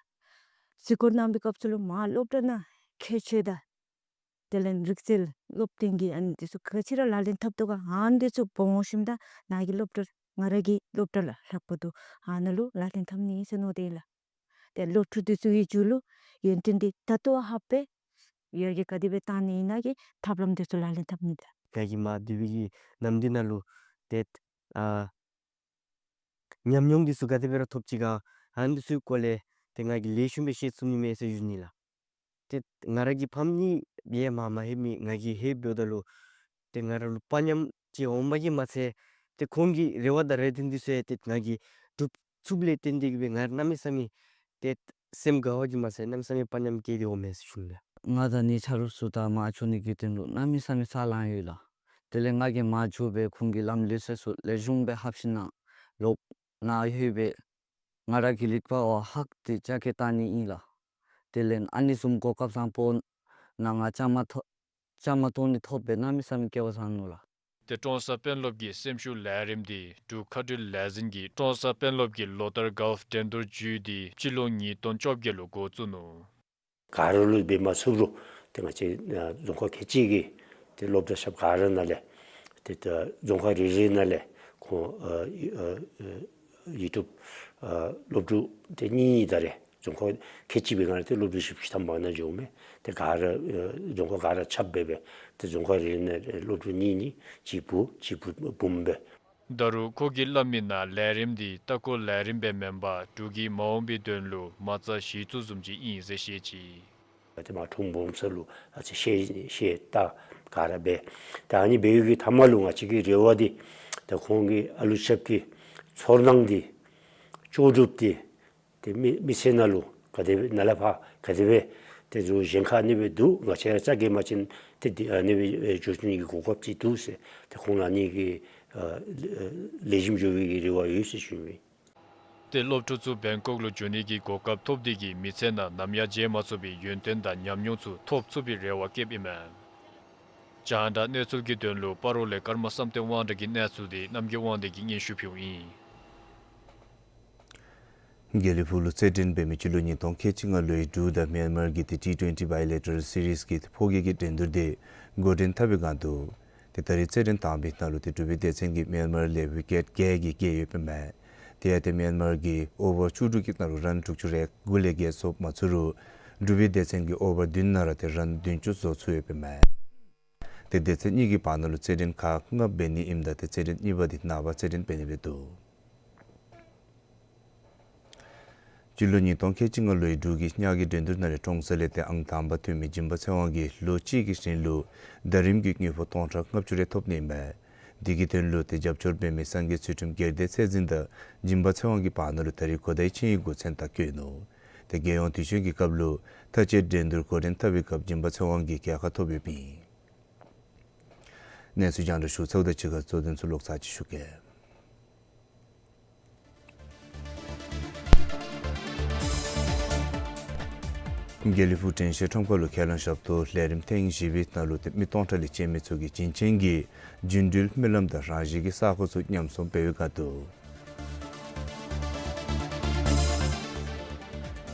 གཟིགས་སྐོར་གནང་བའི་སྐབས་སུ་ལུ་མ་སློབ་གྲྭ་ནང་ཁྱད་ཆོས་དང་དེ་ལས་རིག་རྩལ་སློབ་སྟོན་གྱི་ཨ་ནི་འདི་ཚུ་ག་ཅི་ར་ལག་ལེན་འཐབ་དོ་ག་ཨ་ནི་འདི་ཚུ་སྦོམ་ཞིནམ་ད་ནཱ་གི་སློབ་གྲྭ་ང་ར་གི་སློབ་གྲྭ་ལས་ལྷག་པ་འདུག། ཨ་ནཱ་ལུ་ལག་ལེན་འཐབ་ནི་ཨིན་ཟེར་མནོ་སྟེ་ལགས། ཏེ་སློབ་ཕྲུག་འདི་ཚུ་གི་རྒྱུད་ལུ་ཡོན་ཏན་འདི་ད་ལྟོ་ཧ་སྦེ་ཡར་རྒྱས་ག་དེ་སྦེ་བཏང་ནི་ཨིན་ན་གི་ཐབས་ལམ་འདི་ཚུ་ལག་ལེན་འཐབ་ནི་ད། ང་གིས་མར་སྡོད་པའི་གི་ནམ་དུས་ནང་ལུ་ཏེ་ཨ་ཉམས་མྱོང་འདི་ཚུ་ག་དེ་སྦེ་ར་ཐོབ་ཅི་ག་ ཨ་ནི་ཚུ་སྐོར་ལས་ཏེ་ང་གིས་ལེགས་ཤོམ་སྦེ་ཤེས་ཚུགས་ནི་མས་ཟེར་ཞུ་ནི་ལགས། ཏེ་ང་ར་གི་ཕམ་གཉིས་ཡང་མ་མ་ལྷོད་མི་ང་གིས་ལྷོདཔ་ད་ལུ་ཏེ་ང་ར་ལུ་དཔའ་ཉམས་ཅིག་འོངམ་གིས་མ་ཚད་ཏེ་ཁོང་གི་རེ་བ་དང་རེ་འདུན་འདི་ཚུ་ཡང་ཏེ་ང་གིས་སྒྲུབ་ཚུགསཔ་ལས་བརྟེན་ཏེ་གིས་སྦེ་ང་ར་གནམ་མེད་ས་མེད་ཏེ་སེམས་དགའ་བ་གིས་མ་ཚད་གནམ་མེད་ས་མེད་དཔའ་ཉམས་སྐྱེས་ཏེ་འོང་མས་ཟེར་ཞུ་ནི་ལགས། ང་དང་ངེའི་ཆ་རོགས་ཚུ་དང་མར་འགྱོ་ནི་གི་དོན་ལུ་གནམ་མེད་ས་མེད་ཚ་ལང་ཡོད་ལགས། དེ་ལས་ང་གིས་མར་འགྱོ་སྦེ་ཁོང་གི་ལམ་ལུགས་སྲོལ་ཚུ་ལེགས་ཤོམ་སྦེ་ཧབ་ཞིནམ་ལས་ལོག་ནཱ་ལྷོད་སྦེ་ང་ར་གི་ལེགས་པར་ཧ་གོ་སྟེ་ལྕགས་ཀྱི་བཏང་ནི་ཨིན་ལགས། དེ་ལས་ཨ་ནི་བཟུམ་གོ་སྐབས་བཟང་པོ་ནཱ་ང་བཅའ་མར་ཐོ་བཅའ་མར་གཏོགས་ནི་ཐོབ་སྦེ་གནམ་མེད་ས་མེད་སྐལ་བ་བཟང་ནུག་ལགས། ཏེ་ཀྲོང་གསར་དཔོན་སློབ་ཀྱི་སེམས་ཤུགས་ལས་རིམ་འདི་འབྲུག་མཁའ་འགྲུལ་ལས་འཛིན་གྱིས་ཀྲོང་གསར་དཔོན་སློབ་ཀྱི་ལོ་ལྟར་གཱོལཕ་འགྲན་བསྡུར་བརྒྱུད་དེ་སྤྱི་ལོ་ཉིས་སྟོང་བཅོ་བརྒྱད་ལུ་འགོ་བཙུགས་ནུག། ག་ར་ལུ་འབད་མ་ཚུགས་རུང་ཏེ་ང་བཅས་ཨ་རྫོང་ཁག་ཁལ་གཅིག་གི་ཏེ་སློབ་གྲྭ་ཆབ་ག་ར་ནང་ལས་ཏེ་ད་རྫོང་ཁག་རེ་རེ་ནང་ལས་ཁོང་ཨ་ཨ་ཨ་ཡུ་ཊུབ་ཨ་སློབ་ཕྲུག་ཏེ་གཉིས་གཉིས་ད་རེས་རྫོང་ཁག་ཁལ་གཅིག་སྦེ་ང་ར་ཏེ་སློབ་ཕྲུག་བཞི་བཅུ་ཐམ་པ་ནང་འགྱོཝ་མས། ཏེ་ག་ར་ཨ་རྫོང་ཁག་ག་ར་ཆབ་འབད་སྦེ་ཏེ་རྫོང་ཁག་རེ་རེ་ནང་སློབ་ཕྲུག་གཉིས་གཉིས་གཅིག་བུ་གཅིག་བུ་བུམོ་སྦེ། ད་རུང་ཁོ་གིས་སླབ་མིའི་ནང་ལས་རིམ་འདི་ལྟ་སྐོར་ལས་རིམ་སྦེ་མེན་པར་འབྲུག་གི་མ་འོངས་པའི་དོན་ལུ་མ་རྩ་གཞི་བཙུགས་བཟུམ་ཅིག་ཨིན་ཟེར་བཤད་ཅི། ཏེ་མར་གྲོང་སྦོམ་ས་ལུ་ཨ་ཙི་བཤལ་བཤལ་ལྟ་ག་ར་འབད། ད་ཨ་ནི་འབད་བའི་གི་མཐའ་མ་ལུ་ང་བཅས་ཀྱི་རེ་བ་འདི་ད་ཁོང་གི་ཨ་ལུ་ཆབ་ཀྱི་ཚོར་སྣང་འདི་ལྕོགས་གྲུབ་སྟེ་ཏེ་མི་མི་ཚེ་ནང་ལུ་ག་དེ་སྦེ་ནཱ་ལས་ཕར་ག་དེ་སྦེ་ཏེ་འགྱོ་གཞན་ཁར་ཨ་ནི་སྦེ་འདུག། ང་བཅས་ར་རྩ་འགེངས་པ་ཅིན་ཏེ་འདི་ཨ་ནི་སྦེ་འགྱོ་བཅུག་ནི་གི་གོ་སྐབས་ཅིག་འདུག་ཟེར་ཏེ་ཁོང་ལུ་ཨ་ནི་གི་ཨ་ལེགས་ཤོམ་འགྱོ་བའི་གི་རེ་བ་ཡོད་ཟེར་ཞུ་ནི། ཏེ་སློབ་ཕྲུག་ཚུ་བེང་ཀོག་ལུ་འགྱོ་ནི་གི་གོ་སྐབས་ཐོབ་སྟེ་གིས་མི་ཚེ་ནང་ནམ་ཡང་བརྗེད་མ་ཚུགས་པའི་ཡོན་ཏན་དང་ཉམས་མྱོང་ཚུ་ཐོབ་ཚུགས་པའི་རེ་བ་བསྐྱེདཔ་ཨིན་མས། རྒྱང་བསྒྲགས་གནས་ཚུལ་གྱི་དོན་ལུ་སྤ་རོ་ལས་ཀརྨ་བསམ་གཏན་དབང་གྲགས་ཀྱི་གནས་ཚུལ་འདི་རྣམ་རྒྱལ་དབང་འདུས་ཀྱིས་སྙན་ཞུ་ཕུལཝ་ཨིན། དགེ་ལེགས་ཕུག་ལུ་རྩེད་འགྲན་འབད་མི་སྤྱི་ལོ་ཉིས་སྟོང་ཁལ་གཅིག་ལྔ་ལོའི་འབྲུག་དང་མེན་མར་གྱི་ཏེ་ཊི་ཊུ་ཝེན་ཊི་བཱའི་ལེ་ཊ་རཱལ་སི་རིསི་གི་ཏེ་ཕོ་སྐྱེས་ཀྱི་འགྲན་བསྡུར་འདི་འགོ་འདྲེན་འཐབ་པའི་སྒང་དུ་ཏེ་ད་རེས་རྩེད་འགྲན་དང་པའི་ནང་ལུ་ཏེ་འབྲུག་པའི་སྡེ་ཚན་གྱིས་མེན་མར་ལས་ཝི་ཀེཊ་བརྒྱད་ཀྱིས་རྒྱལ་ཡོདཔ་ཨིན་མས། དེ་ཡང་ཏེ་མེན་མར་གྱིས་ཨོ་ཝར་བཅུ་དྲུག་གི་ནང་ལུ་རཱན་དྲུག་ཅུ་རེ་དགུ་ལས་བརྒལ་བཟོ་མ་ཚུགས་རུང་འབྲུག་པའི་སྡེ་ཚན་གྱིས་ཨོ་ཝར་བདུན་ནང་ར་ཏེ་རཱན་བདུན་ཅུ་བཟོ་ཚུགས་ཡོདཔ་ཨིན་མས། ཏེ་སྡེ་ཚན་གཉིས་ཀྱི་བར་ན་ལུ་རྩེད་འགྲན་ཁག་ལྔ་འབད་ནི་ཨིནམ་ད་ཏེ་རྩེད་འགྲན་གཉིས་པ་འདི་ནངས་པ་རྩེད་འགྲན་འབད་ནི་སྦེ་འདུག། སྤྱི་ལོ་ཉིས་སྟོང་ཁལ་གཅིག་ལྔ་ལོའི་འབྲུག་གི་ཉག་གི་འགྲན་བསྡུར་ནང་ལས་ཀྲོང་གསར་ལས་ཏེ་ཨང་དང་པ་ཐོན་མི་སྦྱིན་པ་ཚེ་དབང་གིས་ལོ་གཅིག་གི་རིང་ལུ་ཟླ་རིམ་གྱི་དངུལ་ཕོགས་སྟོང་ཕྲག་ལྔ་བཅུ་རེ་ཐོབ་ནི་ཨིན་མས། དེ་གི་དོན་ལུ་ཏེ་རྒྱབ་སྐྱོར་འབད་མི་སངས་རྒྱས་ཚུལ་ཁྲིམས་སྒེར་སྡེ་ཚད་འཛིན་དང་སྦྱིན་པ་ཚེ་དབང་གི་བར་ན་ལུ་ད་རེས་གོ་བརྡའི་ཆིངས་ཡིག་འགོ་མཚན་བཏགས་བཀོད་ནུག། ཏེ་རྒྱལ་ཡོངས་དུས་ཆེན་གྱི་སྐབས་ལུ་མཐའ་དཔྱད་འགྲན་བསྡུར་འགོ་འདྲེན་འཐབ་པའི་སྐབས་སྦྱིན་པ་ཚེ་དབང་གིས་རྒྱལ་ཁ་ཐོབ་ཡོདཔ་ཨིན། གནས་ཚུལ་རྒྱང་བསྒྲགས་ཞུ་ཚརཝ་དང་གཅིག་ཁར་གཙོ་དོན་ཚུ་ལོག་ཚར་ཅིག་ཞུ་གེ། དགེ་ལེགས་ཕུག་དྲན་ཤེས་ཁྲོམ་ཁ་ལུ་ཁས་བླངས་ཞབས་ཏོག་ལས་རིམ་ཐེངས་བཞི་པའི་ནང་ལུ་ཏེ་མི་སྟོང་ཕྲག་ལས་བཅད་མི་ཚུ་གིས་བྱིན་ཅན་གྱི་རྒྱུན་འགྲུལ་སྨོན་ལམ་དང་རང་བཞིན་གྱི་ས་གོ་ཚུ་ཉམས་སྲུང་འབད་བའི་སྒང་དུ་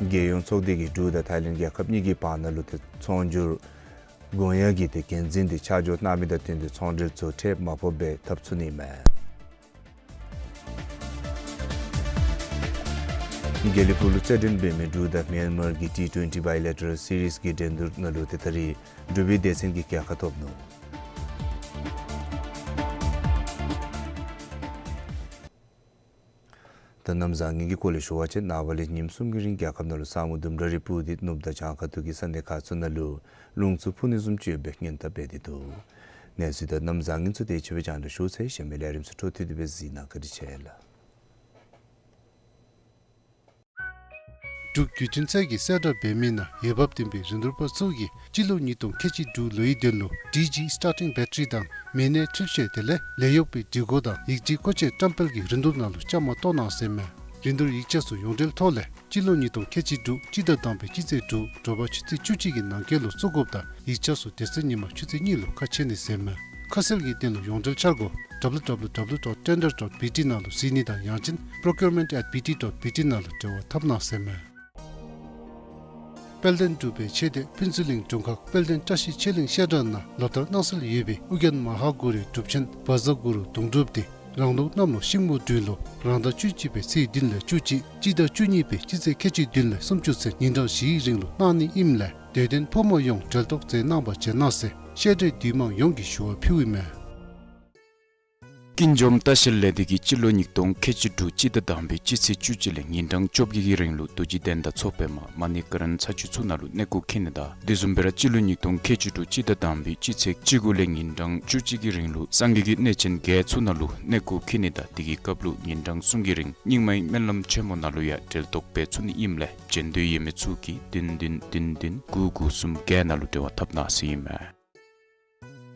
རྒྱལ་ཡོངས་ཚོགས་སྡེ་གིས་འབྲུག་དང་ཐའི་ལེནཌ་རྒྱལ་ཁབ་གཉིས་ཀྱི་བར་ན་ལུ་ཏེ་ཚོང་སྒྱུར་དགོངས་ཡངས་ཀྱི་ཏེ་འགན་འཛིན་འདི་ཆ་འཇོག་གནང་མི་དང་བསྟུན་ཏེ་ཚོང་འབྲེལ་ཚུ་ཁྲལ་མ་ཕོགཔ་སྦེ་འཐབ་ཚུགས་ནི་ཨིན་མས། དགེ་ལེགས་ཕུག་ལུ་རྩེད་འགྲན་འབད་མི་འབྲུག་དང་མེན་མར་གྱི་ཊི་ཊུ་ཝེན་ཊི་བཱའི་ལེ་ཊ་རཱལ་སི་རིསི་གི་འགྲན་བསྡུར་ནང་ལུ་ཏེ་ད་རེས་འབྲུག་པའི་སྡེ་ཚན་གྱིས་རྒྱལ་ཁ་ཐོབ་ནུག། ད་གནམ་བཟང་ངན་གྱི་སྐོར་ལས་ཞུ་བ་ཅིན་ནངས་པ་ལས་ཉིནམ་གསུམ་གྱི་རིང་རྒྱལ་ཁབ་ནང་ལུ་ས་སྨུག་ལྡུམ་ར་རེ་སྤུབས་ཏེ་ནུབ་དང་བྱང་ཁ་ཐུག་གི་ས་གནས་ཁག་ཚུ་ནང་ལུ་རླུང་འཚུབ་འཕུ་ནི་བཟུམ་ཅིག་ཡོད་པའི་སྔོན་བརྡ་འབད་དེ་འདུག། གནས་ཚུལ་དང་གནམ་བཟང་ངན་ཚུ་དེ་ཅིག་སྦེ་རྒྱང་བསྒྲགས་ཞུ་ཚར་ཡི། གཞན་མི་ལས་རིམ་ཚུ་འཕྲོ་མཐུད་དེ་སྦེ་གཟིགས་གནང་། བཀའ་དྲིན་ཆེ་ལགས། འབྲུག་བརྒྱུད་འཕྲིན་ཚད་ཀྱིས་གསལ་བསྒྲགས་འབད་མི་ནང་འོས་འབབ་ལྡན་པའི་རིན་བསྡུར་པ་ཚུ་གིས་སྤྱི་ལོ་ཉིས་སྟོང་ཁལ་གཅིག་དྲུག་ལོའི་དོན་ལུ་ཌི་ཇི་སི་ཊར་ཊིང་བེ་ཊ་རི་དང་མི་སྣའི་འཕྲུལ་ཆས་དེ་ལས་ལས་གཡོག་པའི་སྒྲིག་གོ་དང་ཡིག་ཆའི་མཁོ་ཆས་བཀྲམ་སྤེལ་གྱི་རིན་བསྡུར་ནང་ལུ་བཅའ་མར་གཏོགས་གནང་ཟེར་མས། རིན་བསྡུར་ཡིག་ཆ་ཚུ་ཡོངས་འབྲེལ་ཐོག་ལས་སྤྱི་ལོ་ཉིས་སྟོང་ཁལ་གཅིག་དྲུག་སྤྱི་ཟླ་དང་པའི་སྤྱི་ཚེས་དྲུག་དྲོ་པ་ཆུ་ཚོད་བཅུ་གཅིག་གི་ནང་འཁོད་ལུ་བཙུགས་དགོཔ་དང་ཡིག་ཆ་ཚུ་དེ་ཚེ་ཉིན་མ་ཆུ་ཚོད་གཉིས་ལུ་ཁ་ཕྱེ་ནི་ཟེར་མས། ཁ་གསལ་གྱི་དོན་ལུ་ཡོངས་འབྲེལ་འཆར་སྒོ་ཌབ་ལུ་ཌབ་ལུ་ཌབ་ལུ་ཌོཊ་ཊེན་ཌར་ཌོཊ་བི་ཊི་ནང་ལུ་གཟིགས་ནི་དང་ཡང་ཅིན་པྲོ་ཀིའུར་མེནཊ་ཨེཊ་བི་ཊི་ཌོཊ་བི་ཊི་ནང་ལུ་འབྲེལ་བ་འཐབ་གནང་ཟེར་མས། དཔལ་ལྡན་འབྲུག་པའི་ཆོས་སྡེ་ཕུན་ཚོགས་གླིང་དྲུང་ཁག་དཔལ་ལྡན་བཀྲ་ཤིས་ཆོས་གླིང་བཤད་གྲྭ་ནང་ལོ་ལྟར་གནང་སྲོལ་ཡོད་པའི་ཨོ་རྒྱན་མ་ཧཱ་གུ་རུའི་སྒྲུབ་ཆེན་བཛྲ་གུ་རུ་གདུང་སྒྲུབ་འདི་རང་ལུགས་གནམ་ལོ་ཤིང་མོ་སྦྲུལ་ལོ་རང་ཟླ་བཅུ་གཅིག་པའི་ཚེས་བདུན་ལས་བཅུ་གཅིག་སྤྱི་ཟླ་བཅུ་གཉིས་པའི་སྤྱི་ཚེས་ཁལ་གཅིག་བདུན་ལས་སུམ་ཅུ་ཚུན་ཉིན་གྲངས་བཞིའི་རིང་ལུ་གནང་ནི་ཨིནམ་ལས་དད་ལྡན་ཕོ་མོ་ཡོངས་འབྲེལ་གཏོགས་མཛད་གནང་བར་བྱོན་གནང་ཟེར་བཤད་གྲྭའི་འདུས་མང་ཡོངས་ཀྱིས་ཞུ་བ་ཕུལཝ་ཨིན་མས། ཀུན་འཇོམས་ལྟ་བཤལ་ལས་སྡེ་གིས་སྤྱི་ལོ་ཉིས་སྟོང་ཁལ་གཅིག་དྲུག་སྤྱི་ཟླ་དང་པའི་སྤྱི་ཚེས་བཅུ་གཅིག་ལས་ཉིན་གྲངས་བཅོ་བརྒྱད་ཀྱི་རིང་ལུ་རྡོ་རྗེ་གདན་དང་མཚོ་པདྨ་མ་ཎི་ཀ་རཎ་ས་ཆུ་ཚུ་ནང་ལུ་གནས་སྐོར་འཁྱིད་ནི་དང་དེ་བཟུམ་སྦེ་ར་སྤྱི་ལོ་ཉིས་སྟོང་ཁལ་གཅིག་དྲུག་སྤྱི་ཟླ་དང་པའི་སྤྱི་ཚེས་བཅུ་དགུ་ལས་ཉིན་གྲངས་བཅུ་གཅིག་གི་རིང་ལུ་སངས་རྒྱས་ཀྱི་གནས་ཆེན་བརྒྱད་ཚུ་ནང་ལུ་གནས་སྐོར་འཁྱིད་ནི་དང་དེ་གི་སྐབས་ལུ་ཉིན་གྲངས་གསུམ་གྱི་རིང་རྙིང་མའི་སྨོན་ལམ་ཆེན་མོ་ནང་ལུ་ཡང་འབྲེལ་གཏོགས་འབད་ཚུགས་ནི་ཨིནམ་ལས་བྱོན་འདོད་ཡོད་མི་ཚུ་གིས་བདུན་བདུན་བདུན་བདུན་དགུ་དགུ་གསུམ་བརྒྱད་ནང་ལུ་འབྲེལ་བ་འཐབ་གནང་ཟེར་ཨིན་མས།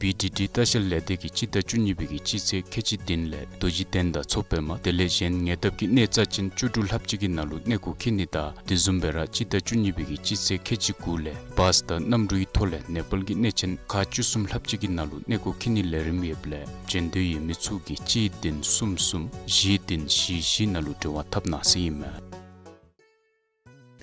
བི་ཌི་ཌི་ལྟ་བཤལ་ལས་སྡེ་གིས་སྤྱི་ཟླ་བཅུ་གཉིས་པའི་གི་སྤྱི་ཚེས་ཁལ་གཅིག་བདུན་ལས་རྡོ་རྗེ་གདན་དང་མཚོ་པདྨ་དེ་ལས་གཞན་ཉེ་འདབས་ཀྱི་གནས་རྩ་ཅན་བཅུ་དྲུག་ལྷགཔ་ཅིག་གི་ནང་ལུ་གནས་སྐོར་འཁྱིད་ནི་དང་དེ་བཟུམ་སྦེ་ར་སྤྱི་ཟླ་བཅུ་གཉིས་པའི་གི་སྤྱི་ཚེས་ཁལ་གཅིག་དགུ་ལས་བཱས་དང་གནམ་གྲུའི་ཐོག་ལས་ནེ་པཱལ་གྱི་གནས་ཆེན་ཁག་བཅུ་གསུམ་ལྷགཔ་ཅིག་གི་ནང་ལུ་གནས་སྐོར་འཁྱིད་ནིའི་ལས་རིམ་ཡོདཔ་ལས་བྱོན་འདོད་ཡོད་མི་ཚུ་གིས་གཅིག་བདུན་གསུམ་གསུམ་བཞི་བདུན་བཞི་བཞི་ནང་ལུ་འབྲེལ་བ་འཐབ་གནང་ཟེར་ཨིན་མས།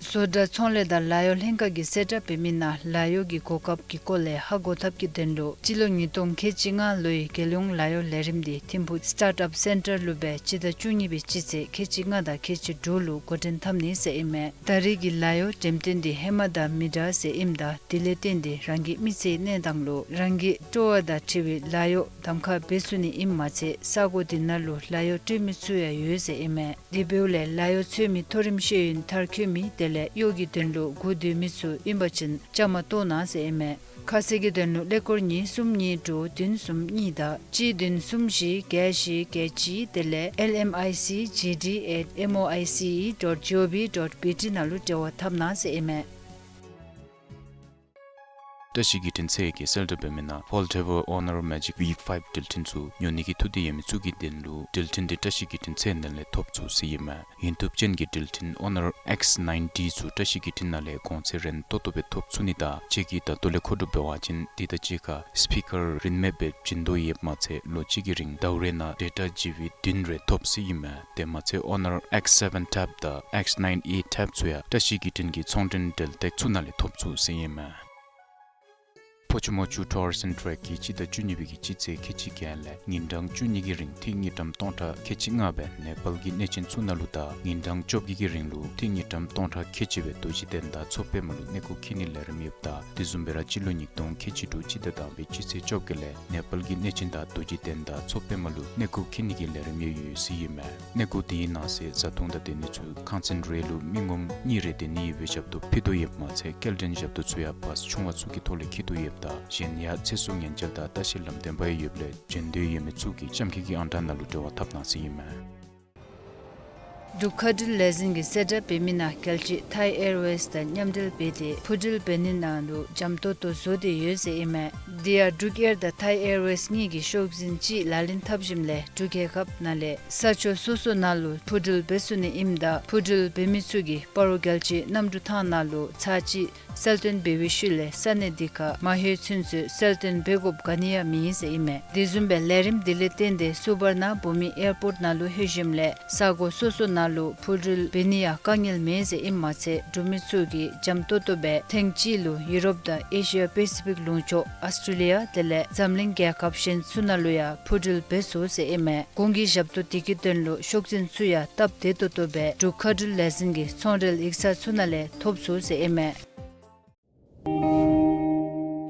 བཟོ་གྲྭ་ཚོང་ལས་དང་ལཱ་གཡོག་ལྷན་ཁག་གིས་གསལ་བསྒྲགས་འབད་མི་ནང་ལཱ་གཡོག་གི་གོ་སྐབས་ཀྱི་སྐོར་ལས་ཧ་གོ་ཐབས་ཀྱི་དོན་ལུ་སྤྱི་ལོ་ཉིས་སྟོང་ཁལ་གཅིག་ལྔ་ལོའི་རྒྱལ་ཡོངས་ལཱ་གཡོག་ལས་རིམ་འདི་ཐིམ་ཕུག་སི་ཊཱརཊ་ཨཔ་སེན་ཊར་ལུ་སྦེ་སྤྱི་ཟླ་བཅུ་གཉིས་པའི་སྤྱི་ཚེས་ཁལ་གཅིག་ལྔ་དང་ཁལ་གཅིག་དྲུག་ལུ་འགོ་འདྲེན་འཐབ་ནི་ཟེར་ཨིན་མས། ད་རེས་ཀྱི་ལཱ་གཡོག་འགྲེམས་སྟོན་འདི་ཧེ་མ་དང་མི་འདྲ་ཟེར་ཨིནམ་ད་དེ་ལས་བརྟེན་ཏེ་རང་གི་མི་ཚེའི་གནས་སྟངས་ལུ་རང་གི་སྤྲོ་བ་དང་འཁྲིལ་བའི་ལཱ་གཡོག་གདམ་ཁ་འབད་ཚུགས་ནི་ཨིནམ་མ་ཚད་ས་གོ་འདི་ནང་ལུ་ལཱ་གཡོག་སྤྲོད་མི་ཚུ་ཡང་ཡོད་ཟེར་ཨིན་མས། དེ་འབདཝ་ལས་ལཱ་གཡོག་འཚོལ་མི་མཐོ་རིམ་ཤེས་ཡོན་མཐར་འཁྱོལ་མི་དེ་ལས་གཡོག་གི་དོན་ལུ་སྒུག་སྡོད་མི་ཚུ་ཨིན་པ་ཅིན་བཅའ་མར་གཏོགས་གནང་ཟེར་ཨིན་མས། ཁ་གསལ་གྱི་དོན་ལུ་ཀླད་ཀོར་གཉིས་གསུམ་གཉིས་དྲུག་བདུན་གསུམ་གཉིས་དང་གཅིག་བདུན་གསུམ་བཞི་བརྒྱད་བཞི་བརྒྱད་གཅིག་དེ་ལས་ཨེལ་ཨེམ་ཨའི་སི་ཇི་ཌི་ཨེཊ་ཨེམ་ཨོ་ཨའི་སི་ཨི་ཌོཊ་ཇི་ཨོ་ཝི་ཌོཊ་བི་ཊི་ནང་ལུ་འབྲེལ་བ་འཐབ་གནང་ཟེར་ཨིན་མས། བཀྲ་ཤིས་བརྒྱུད་འཕྲིན་ཚད་ཀྱིས་གསལ་བསྒྲགས་འབད་མི་ནང་Foldable Honor Magic V five འགྲུལ་འཕྲིན་ཚུ་ཉོ་ནི་གི་ཐུགས་འདོད་ཡོད་མི་ཚུ་གིས་དོན་ལུ་འགྲུལ་འཕྲིན་འདི་བཀྲ་ཤིས་བརྒྱུད་འཕྲིན་ཚད་ནང་ལས་ཐོབ་ཚུགས་ཟེར་ཨིན་མས། ཡོངས་ཐུབ་ཅན་གྱི་འགྲུལ་འཕྲིན་Honor X nine D ཚུ་བཀྲ་ཤིས་བརྒྱུད་འཕྲིན་ནང་ལས་གོང་ཚད་རན་ཏོག་ཏོ་སྦེ་ཐོབ་ཚུགས་ནི་དང་ཁྱེད་ཀྱིས་ད་ལྟོ་ལས་མཁོ་སྒྲུབ་འབད་བ་ཅིན་དེ་དང་གཅིག་ཁར་སི་པི་ཀར་རིན་མེད་སྦེ་བྱིན་དོ་ཡོདཔ་མ་ཚད་ལོ་གཅིག་གི་རིང་ཟླཝ་རེ་ནང་ཌེ་ཊ་ཇི་བི་བདུན་རེ་ཐོབ་ཟེར་ཨིན་མས། དེ་མ་ཚད་Honor X seven Tab དང་X nine E Tab ཚུ་ཡང་བཀྲ་ཤིས་བརྒྱུད་འཕྲིན་གྱི་ཚོང་འབྲེལ་འབྲེལ་སྟེགས་ཚུ་ནང་ལས་ཐོབ་ཚུགས་ཟེར་ཨིན་མས། ཕོ་ཆུ་མོ་ཆུ་ཊུར་ཨིསཊ་ཨེནཌ་ཊུརསི་གིས་སྤྱི་ཟླ་བཅུ་གཉིས་པའི་གི་སྤྱི་ཚེས་ཁལ་གཅིག་བརྒྱད་ལས་ཉིན་གྲངས་བཅུ་གཉིས་ཀྱི་རིང་ཏི་རུ་དངུལ་ཀྲམ་སྟོང་ཕྲག་ཁལ་གཅིག་ལྔ་སྦེ་ནེ་པཱལ་གྱི་གནས་ཆེན་ཚུ་ནང་ལུ་དང་ཉིན་གྲངས་བཅོ་བརྒྱད་ཀྱི་རིང་ལུ་ཏི་རུ་དངུལ་ཀྲམ་སྟོང་ཕྲག་ཁལ་གཅིག་སྦེ་རྡོ་རྗེ་གདན་དང་མཚོ་པདྨ་ལུ་གནས་སྐོར་འཁྱིད་ནིའི་ལས་རིམ་ཡོདཔ་ད་དེ་བཟུམ་སྦེ་ར་སྤྱི་ལོ་ཉིས་སྟོང་ཁལ་གཅིག་དྲུག་སྤྱི་ཟླ་དང་པའི་སྤྱི་ཚེས་བཅོ་བརྒྱད་ལས་ནེ་པཱལ་གྱི་གནས་ཆེན་དང་རྡོ་རྗེ་གདན་དང་མཚོ་པདྨ་ལུ་གནས་སྐོར་འཁྱིད་ནི་གི་ལས་རིམ་ཡང་ཡོད་ཟེར་ཨིན་མས། གནས་སྐོར་དེའི་ནང་གསེས་བཟའ་འཐུང་དང་སྡོད་ནི་ཚུ་ཁང་ཚན་རེ་ལུ་མི་ངོམ་གཉིས་རེ་སྡོད་ནི་ཡོད་པའི་ཞབས་ཏོག་ཕུལ་དོ་ཡོདཔ་མ་ཚད་སྐྱེལ་འདྲེན་ཞབས་ཏོག་ཚུ་ཡང་བཱས་ཆུང་བ་ཚུ་གི་ཐོག་ལས་འཁྱིད་དོ་ཡོདཔ་ད་གཞན་ཡང་ཚེ་སྲོག་ཉེན་བཅོལ་དང་ལྟ་བཤལ་ལམ་སྟོན་པ་ཡང་ཡོདཔ་ལས་བྱོན་འདོད་ཡོད་མི་ཚུ་གིས་ལྕམ་སྐྱིད་ཀྱི་ཨང་གྲངས་ནང་ལུ་འབྲེལ་བ་འཐབ་གནང་ཟེར་ཨིན་མས། འབྲུག་མཁའ་འགྲུལ་ལས་འཛིན་གྱིས་གསལ་བསྒྲགས་འབད་མི་ནང་རྒྱལ་སྤྱི་ཐཱའི་ཨེར་ཝེསི་དང་མཉམ་འབྲེལ་འབད་དེ་འཕུར་འགྲུལ་འབད་ནི་ནང་ལུ་འཇམ་ཏོང་ཏོ་བཟོ་སྟེ་ཡོད་ཟེར་ཨིན་མས། དེ་ཡང་འབྲུག་ཨེར་དང་ཐཱའི་ཨེར་ཝེསི་གཉིས་ཀྱིས་ཤོག་འཛིན་ཅིག་ལག་ལེན་འཐབ་ཞིནམ་ལས་འབྲུག་རྒྱལ་ཁབ་ནང་ལས་ས་ཕྱོགས་སོ་སོ་ནང་ལུ་འཕུར་འགྲུལ་འབད་ཚུགས་ནི་ཨིནམ་ད་འཕུར་འགྲུལ་འབད་མི་ཚུ་གིས་སྤ་རོ་རྒྱལ་སྤྱིའི་གནམ་གྲུ་ཐང་ནང་ལུ་ཚར་གཅིག་གསལ་སྟོན་འབད་བའི་ཤུལ་ལས་ས་གནས་དེ་ཁར་མ་ལྷོད་ཚུན་ཚོད་གསལ་སྟོན་འབད་དགོཔ་ག་ནི་ཡང་མེད་ཟེར་ཨིན་མས། དེ་བཟུམ་སྦེ་ལས་རིམ་དེ་ལས་བརྟེན་ཏེ་སུ་བར་ན་བྷུ་མི་ཨེར་པོརཊ་ནང་ལུ་ལྷོད་ཞིནམ་ལས་ས་གོ་སོ་སོ་ནང་ལུ་འཕུར་འགྲུལ་འབད་ནི་ཡང་དཀའ་ངལ་མེད་ཟེར་ཨིནམ་མ་ཚད་འབྲུག་མི་ཚུ་གིས་འཇམ་ཏོང་ཏོ་སྦེ་ཐེངས་གཅིག་ལུ་ཡུ་རོབ་དང་ཨེ་ཤི་ཡ་པེ་སི་ཕིག་ལུང་ཕྱོགས་ཨཱོས་ཊྲེ་ལི་ཡ་དེ་ལས་འཛམ་གླིང་རྒྱལ་ཁབ་གཞན་ཚུ་ནང་ལུ་ཡང་འཕུར་འགྲུལ་འབད་ཚུགས་ཟེར་ཨིན་མས། གོང་གི་ཞབས་ཏོག་དེ་གི་དོན་ལུ་ཤོག་འཛིན་ཚུ་ཡང་སྟབས་བདེ་ཏོག་ཏོ་སྦེ་འབྲུག་མཁའ་འགྲུལ་ལས་འཛིན་གྱི་ཚོང་འབྲེལ་ཡིག་ཚང་ཚུ་ནང་ལས་ཐོབ་ཚུགས་ཟེར་ཨིན་མས།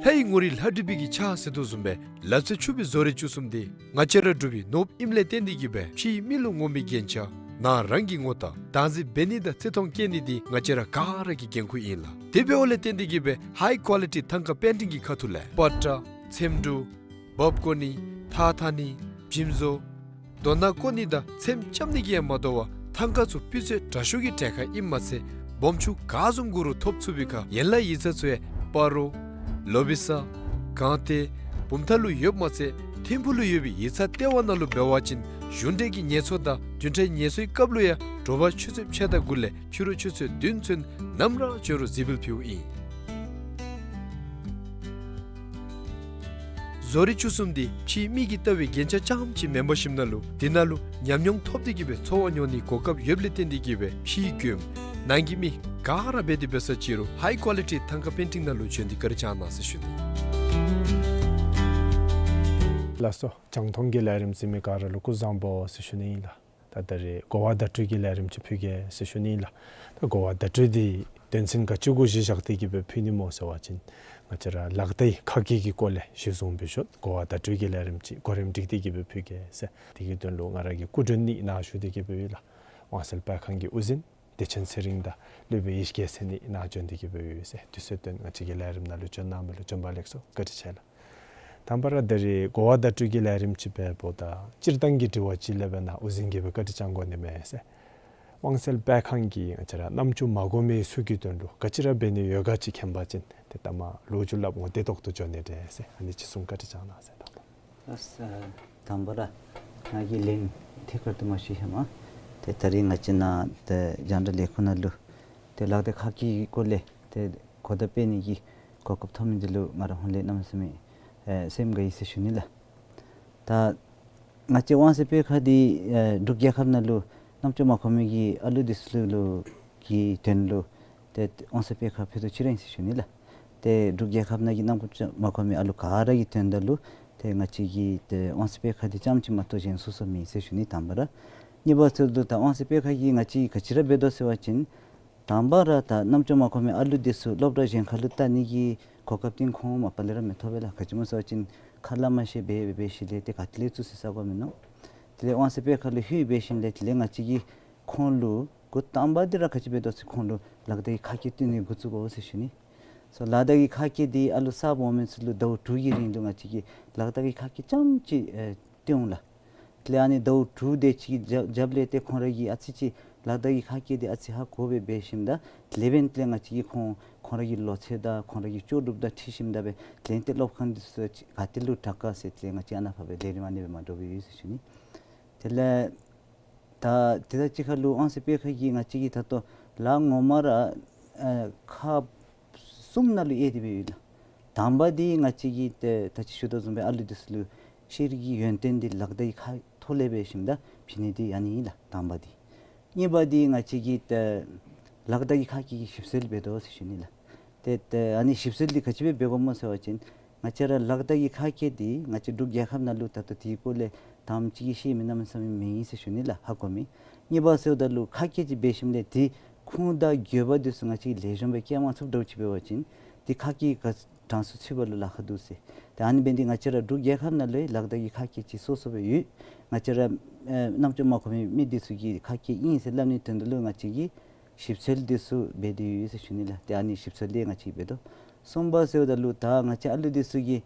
ལྷའི་ངོ་རིས་ལྷ་བྲིས་པའི་གི་ཕྱག་ཟེར་དོ་བཟུམ་སྦེ་ལག་རྩལ་ཕྱུག་པའི་བཟོ་རིག་བཅུ་གསུམ་འདི་ང་བཅས་ར་འབྲུག་པའི་ནོར་བུ་ཨིནམ་ལས་བརྟེན་ཏེ་གིས་སྦེ་ཕྱིའི་མི་ལུ་ངོམ་པའི་རྒྱན་ཆ་ནང་རང་གི་ངོ་རྟགས་བདག་འཛིན་འབད་ནི་དང་བརྩི་མཐོང་བསྐྱེད་ནི་འདི་ང་བཅས་ར་ག་ར་གི་འགན་ཁུར་ཨིན་ལགས། དེ་འབདཝ་ལས་བརྟེན་ཏེ་གིས་སྦེ་ཧའི་ཀོ་ལི་ཊི་ཐང་ཀ་པེན་ཊིང་གི་ཁ་ཐུག་ལས་པ་ཏྲ་ཚེམ་དྲུབ་འབག་བརྐོ་ནི་ཐགས་འཐག་ནི་འཇིམ་བཟོ་རྡོ་ནང་བརྐོ་ནི་དང་ཚེམ་རྐྱབ་ནི་གིས་ཡང་མ་དོ་བར་ཐང་ཀ་ཚུ་སྤུས་ཚད་དྲག་ཤོས་ཀྱི་གྲལ་ཁར་ཨིནམ་མ་ཚད་སྦོམ་ཆུང་ག་བཟུམ་དགོ་རུང་ཐོབ་ཚུགས་པའི་ཁར་ཡན་ལག་ཡིག་ཚང་ཚུ་ཡང་སྤ་རོ་ལོ་བི་ས་སྒང་སྟེང་བུམ་ཐང་ལུ་ཡོདཔ་མ་ཚད་ཐིམ་ཕུག་ལུ་ཡོད་པའི་ཡིག་ཚང་ལྟེ་བ་ནང་ལུ་འབད་བ་ཅིན་གཞུང་འབྲེལ་གྱི་ངལ་གསོ་དང་བདུན་ཕྲག་ངལ་གསོའི་སྐབས་ལུ་ཡང་དྲོ་པ་ཆུ་ཚོད་ཕྱེད་དང་དགུ་ལས་ཕྱི་རུ་ཆུ་ཚོད་བདུན་ཚུན་ནམ་ར་བྱོན་རུང་གཟིགས་འབུལ་ཕུལཝ་ཨིན། བཟོ་རིག་བཅུ་གསུམ་འདི་ཕྱིའི་མི་གིས་ལྟ་བའི་རྒྱན་ཆ་རྐྱངམ་ཅིག་མེན་པར་ཞིནམ་ན་ལུ་དེ་ནང་ལུ་ཉམས་མྱོང་ཐོབ་སྟེ་གིས་སྦེ་འཚོ་བ་མྱོང་ནིའི་གོ་སྐབས་ཡོདཔ་ལས་བརྟེན་ཏེ་གིས་སྦེ་ཕྱིའི་མགྱོནམ་ནང་གི་མི་ག་ར་འབད་དེ་འབད་ས་ཅི་རུང་ཧའི་ཀོ་ལི་ཊི་ཐང་ཀ་པེན་ཊིང་ནང་ལུ་བྱོན་ཏེ་བཀའ་དྲིན་བསྐྱང་གནང་ཟེར་ཞུ་ནི། ལགས་སོ། རྒྱང་མཐོང་གི་ལས་རིམ་གཟིགས་མི་ག་ར་ལུ་སྐུ་གཟུགས་བཟང་པོ་ཟེར་ཞུ་ནི་ཨིན་ལགས། ད་ད་རེས་གོ་བ་བརྡ་སྤྲོད་ཀྱི་ལས་རིམ་ཅིག་ཕུལ་གེ་ཟེར་ཞུ་ནི་ཨིན་ལགས། ད་གོ་བ་བརྡ་སྤྲོད་འདི་དོན་ཚན་ག་ཅི་གུ་གཞི་བཞག་སྟེ་གིས་སྦེ་ཕུལ་ནི་སྨོ་ཟེར་བ་ཅིན་ ང་བཅས་ར་ལག་བརྡའི་ཁ་སྐད་ཀྱི་སྐོར་ལས་གཞི་བཟུང་འབད་ཞིནམ་གོ་བ་བརྡ་སྤྲོད་ཀྱི་ལས་རིམ་ཅིག་གོ་རིམ་སྒྲིག་སྟེ་གི་སྦེ་ཕུལ་གེ་ཟེར། དེ་གི་དོན་ལུ་ང་ར་གིས་སྐུ་མགྲོན་གཉིས་ནཱ་ཞུ་སྟེ་གི་སྦེ་ཡོད་ལགས། དབང་གསལ་སྤེལ་ཁང་གི་དབུ་འཛིན་བདེ་ཆེན་ཚེ་རིང་དང་སློབ་དཔོན་ཡེ་ཤེས་རྒྱལ་མཚན་གཉིས་ནཱ་བྱོན་ཏེ་གི་སྦེ་ཡོད་ཟེར། དུས་ཚོད་བཏོན་ང་བཅས་ཀྱི་ལས་རིམ་ནང་ལུ་བྱོན་གནང་མི་ལུ་བྱོན་པ་ལེགས་སོ། བཀའ་དྲིན་ཆེ་ལགས། དང་པ་ར་ད་རིས་གོ་བ་བརྡ་སྤྲོད་ཀྱི་ལས་རིམ་ཅིག་འབདཝ་ད་སྤྱིར་བཏང་གི་དྲི་བ་ཅིག་ལས་འབད་ན་དབུ་འཛིན་གྱིས་སྦེ་བཀའ་དྲིན་བསྐྱང་དགོ་ནི་མས་ཟེར། དབང་གསལ་སྤེལ་ཁང་གིས་ང་བཅས་ར་རྣམ་ཅོ་མ་གོ་མི་ཚུ་གི་དོན་ལུ་ག་ཅི་ར་འབད་ནི་ཡོད་ག་ཅིག་མཁྱེན་པ་ཅིན་ཏེ་ད་མ་ལོ་རྒྱུས་སླབ་ངོ་བདེ་ཏོག་ཏོ་འགྱོ་ནི་འདྲས་ཟེར། ཨ་ནི་ཅིག་གསུང་བཀའ་དྲིན་བསྐྱང་གནང་ཟེར། དང་པ་ཨ་དང་པ་ར་ང་གིས་ལན་ཐད་ཀར་དུ་མ་ཞུ་ཞིནམ་ཏེ་ད་རིས་ང་བཅས་ནཱ་ཏེ་རྒྱང་བསྒྲགས་ལས་ཁུངས་ནང་ལུ་ཏེ་ལག་བརྡའི་ཁ་སྐད་ཀྱི་སྐོར་ལས་ཏེ་གོ་བརྡ་སྤེལ་ནི་གི་གོ་སྐབས་ཐོབ་མི་འདི་ལུ་ང་ར་ཧོན་ལས་གནམ་མེད་ས་མེད་ཨེ་སེམས་དགའ་ཡི་ཟེར་ཞུ་ནི་ལགས། ད་ང་བཅས་དབང་གསལ་སྤེལ་ཁང་འདི་ཨེ་འབྲུག་རྒྱལ་ཁབ་ནང་ལུ་རྣམ་ཅོ་མ་གོ་མི་གི་ཨ་ལུ་འདི་ཚུ་ལུ་གི་དོན་ལུ་ཏེ་དབང་གསལ་སྤེལ་ཁང་ཕུལ་དོ་ཅིག་ར་ཨིན་ཟེར་ཞུ་ནི་ལགས། ཏེ་འབྲུག་རྒྱལ་ཁབ་ནང་གི་རྣམ་ཅོ་མ་གོ་མི་ཨ་ལུ་ག་ར་གི་དོན་དག་ལུ་ཏེ་ང་བཅས་ཀྱི་ཏེ་དབང་གསལ་སྤེལ་ཁང་འདི་རྐྱངམ་ཅིག་མ་གཏོགས་གཞན་སོ་སོ་མེད་ཟེར་ཞུ་ནི་དང་པ་ར། གཉིས་པ་ཟེརཝ་ད་ད་དབང་གསལ་སྤེལ་ཁང་གིས་ང་བཅས་ཀྱིས་ག་ཅི་ར་འབད་དོ་ཟེར་བ་ཅིན་དང་པ་ར་ད་རྣམ་ཅོ་མ་གོ་མི་ཨ་ལུ་འདི་ཚུ་སློབ་གྲྭ་གཞན་ཁ་ལུ་བལྟ་ནི་གི་གོ་སྐབས་འདི་ཁོང་མ་པ་ལས་ར་མི་ཐོབ་པས་ལགས། ག་ཅི་སྨོ་ཟེར་བ་ཅིན་ཁ་སླབ་མ་ཤེས་པས་འབད་ཞིནམ་ལས་ཏེ་ག་ཏེ་ལས་བཙུགས་ཟེར་ས་གོ་མིན་ནུག། དེ་ལས་དབང་གསལ་སྤེལ་ཁང་ལུ་ལྷོད་འབད་ཞིནམ་ལས་དེ་ལས་ང་བཅས་ཀྱིས་ཁོང་ལུ་འགོ་དང་པ་འདི་ར་ག་ཅི་འབད་དོ་ཟེར་ཁོང་ལུ་ལག་བརྡ་གི་ཁ་སྐད་སྟོན་ནི་འགོ་བཙུགས་དགོ་ཟེར་ཞུ་ནི། སོ་ལག་བརྡ་གི་ཁ་སྐད་འདི་ཨ་ལུ་གསརཔ་འོང་མི་ཚུ་ལུ་ཟླཝ་དྲུག་གི་རིང་ལུ་ང་བཅས་ཀྱིས་ལག་བརྡ་གི་ཁ་སྐད་རྐྱངམ་ཅིག་ཨེ་སྟོན་འོང་ལགས། དེ་ལས་ཨ་ནི་ཟླཝ་དྲུག་དེ་ཅིག་གི་རྒྱབ་རྒྱབ་ལས་ཏེ་ཁོང་ར་གིས་ཨ་ཙི་ཅིག་ལག་བརྡ་གི་ཁ་སྐད་འདི་ཨ་ཙི་ཧ་གོ་སྦེ་འབད་ཞིནམ་ད་དེ་ལས་འབདན་དེ་ལས་ང་བཅས་ཀྱིས་ཁོང་ཁོང་ར་གི་ལོ་ཚད་དང་ཁོང་ར་གི་ལྕོགས་གྲུབ་དང་འཁྲིལ་ཞིནམ་ད་འབད་དེ་ལས་ཏེ་སློབ་ཁང་འདི་ཚུ་ག་ཏེ་ལུ་དྲག་ག་ཟེར་དེ་ལས་ང་བཅས་ཨ་ནཱ་ཕར་འབད་ལས་རིམ་ཨ་ནི་སྦེ་མ་འདྲཝ་སྦེ་ཡོད་ཟེར་ཞུ་ནི། དེ་ལས་ད་དེ་དང་གཅིག་ཁར་ལུ་དབང་གསལ་སྤེལ་ཁང་གིས་ང་བཅས་ཀྱིས་ད་ལྟོ་ལཱ་ངོ་མ་ར་ཨ་ཁག་གསུམ་ནང་ལུ་དབྱེ་སྟེ་སྦེ་ཡོད་ལགས། དང་པ་འདི་ང་བཅས་ཀྱིས་ཏེ་ད་ཅི་ཞུ་དོ་བཟུམ་སྦེ་ཨ་ལུ་འདི་ཚུ་ལུ་ཤེས་རིག་གི་ཡོན་ཏན་འདི་ལག་བརྡ་གི་ཁ་ཐོག་ལས་འབད་ཞིནམ་ད་བྱིན་ནི་འདི་ཨ་ནི་ཨིན་ལགས་དང་པ་འདི། གཉིས་པ་འདི་ང་བཅས་ཀྱིས་ཏེ་ལག་བརྡ་གི་ཁ་སྐད་ཀྱི་ཞིབ་འཚོལ་འབད་དོ་ཟེར་ཞུ་ནི་ལགས། ཏེ་ཏེ་ཨ་ནི་ཞིབ་འཚོལ་འདི་ག་ཅི་སྦེ་འབད་དགོཔ་སྨོ་ཟེར་བ་ཅིན་ང་བཅས་ར་ལག་བརྡ་གི་ཁ་སྐད་འདི་ང་བཅས་འབྲུག་རྒྱལ་ཁབ་ནང་ལུ་ད་ལྟོ་དེའི་སྐོར་ལས་དང་པ་ཅིག་གིས་ཤེས་མི་གནམ་མེད་ས་མེད་མེད་ཟེར་ཞུ་ནི་ལགས། ཧ་གོ་མི། གཉིས་པ་ཟེརཝ་ད་ལུ་ཁ་སྐད་ཅིག་འབད་ཞིནམ་ལས་དེ་ཁུངས་དང་དགོས་པ་འདི་ཚུ་ང་བཅས་ལེགས་ཤོམ་སྦེ་བཀལ་མ་ཚུགསཔ་འདྲཝ་ཅིག་འབད་བ་ཅིན་དེ་ཁ་སྐད་ག་གྲངས་སུ་ཚུད་པ་ལུ་ལཱ་ཁག་འདུག་ཟེར། ཏེ་ཨ་ནི་འབད་ནི་འདི་ང་བཅས་ར་འབྲུག་རྒྱལ་ཁབ་ནང་ལུ་ལག་བརྡ་གི་ཁ་སྐད་ཅིག་སོ་སོ་སྦེ་ཡོད། ང་བཅས་ར་ཨེ་རྣམ་ཅོ་མ་གོ་མི་མི་འདི་ཚུ་གི་ཁ་སྐད་ཨིན་ཟེར་སླབ་ནིའི་དོན་དག་ལུ་ང་བཅས་ཀྱིས་ཞིབ་འཚོལ་འདི་ཚུ་འབད་དེ་ཡོད་ཟེར་ཞུ་ནི་ལགས། ཏེ་ཨ་ནི་ཞིབ་འཚོལ་འདི་ང་བཅས་འབད་དོ། གསུམ་པ་ཟེརཝ་ད་ལུ་ད་ང་བཅས་ཨ་ལུ་འདི་ཚུ་གི་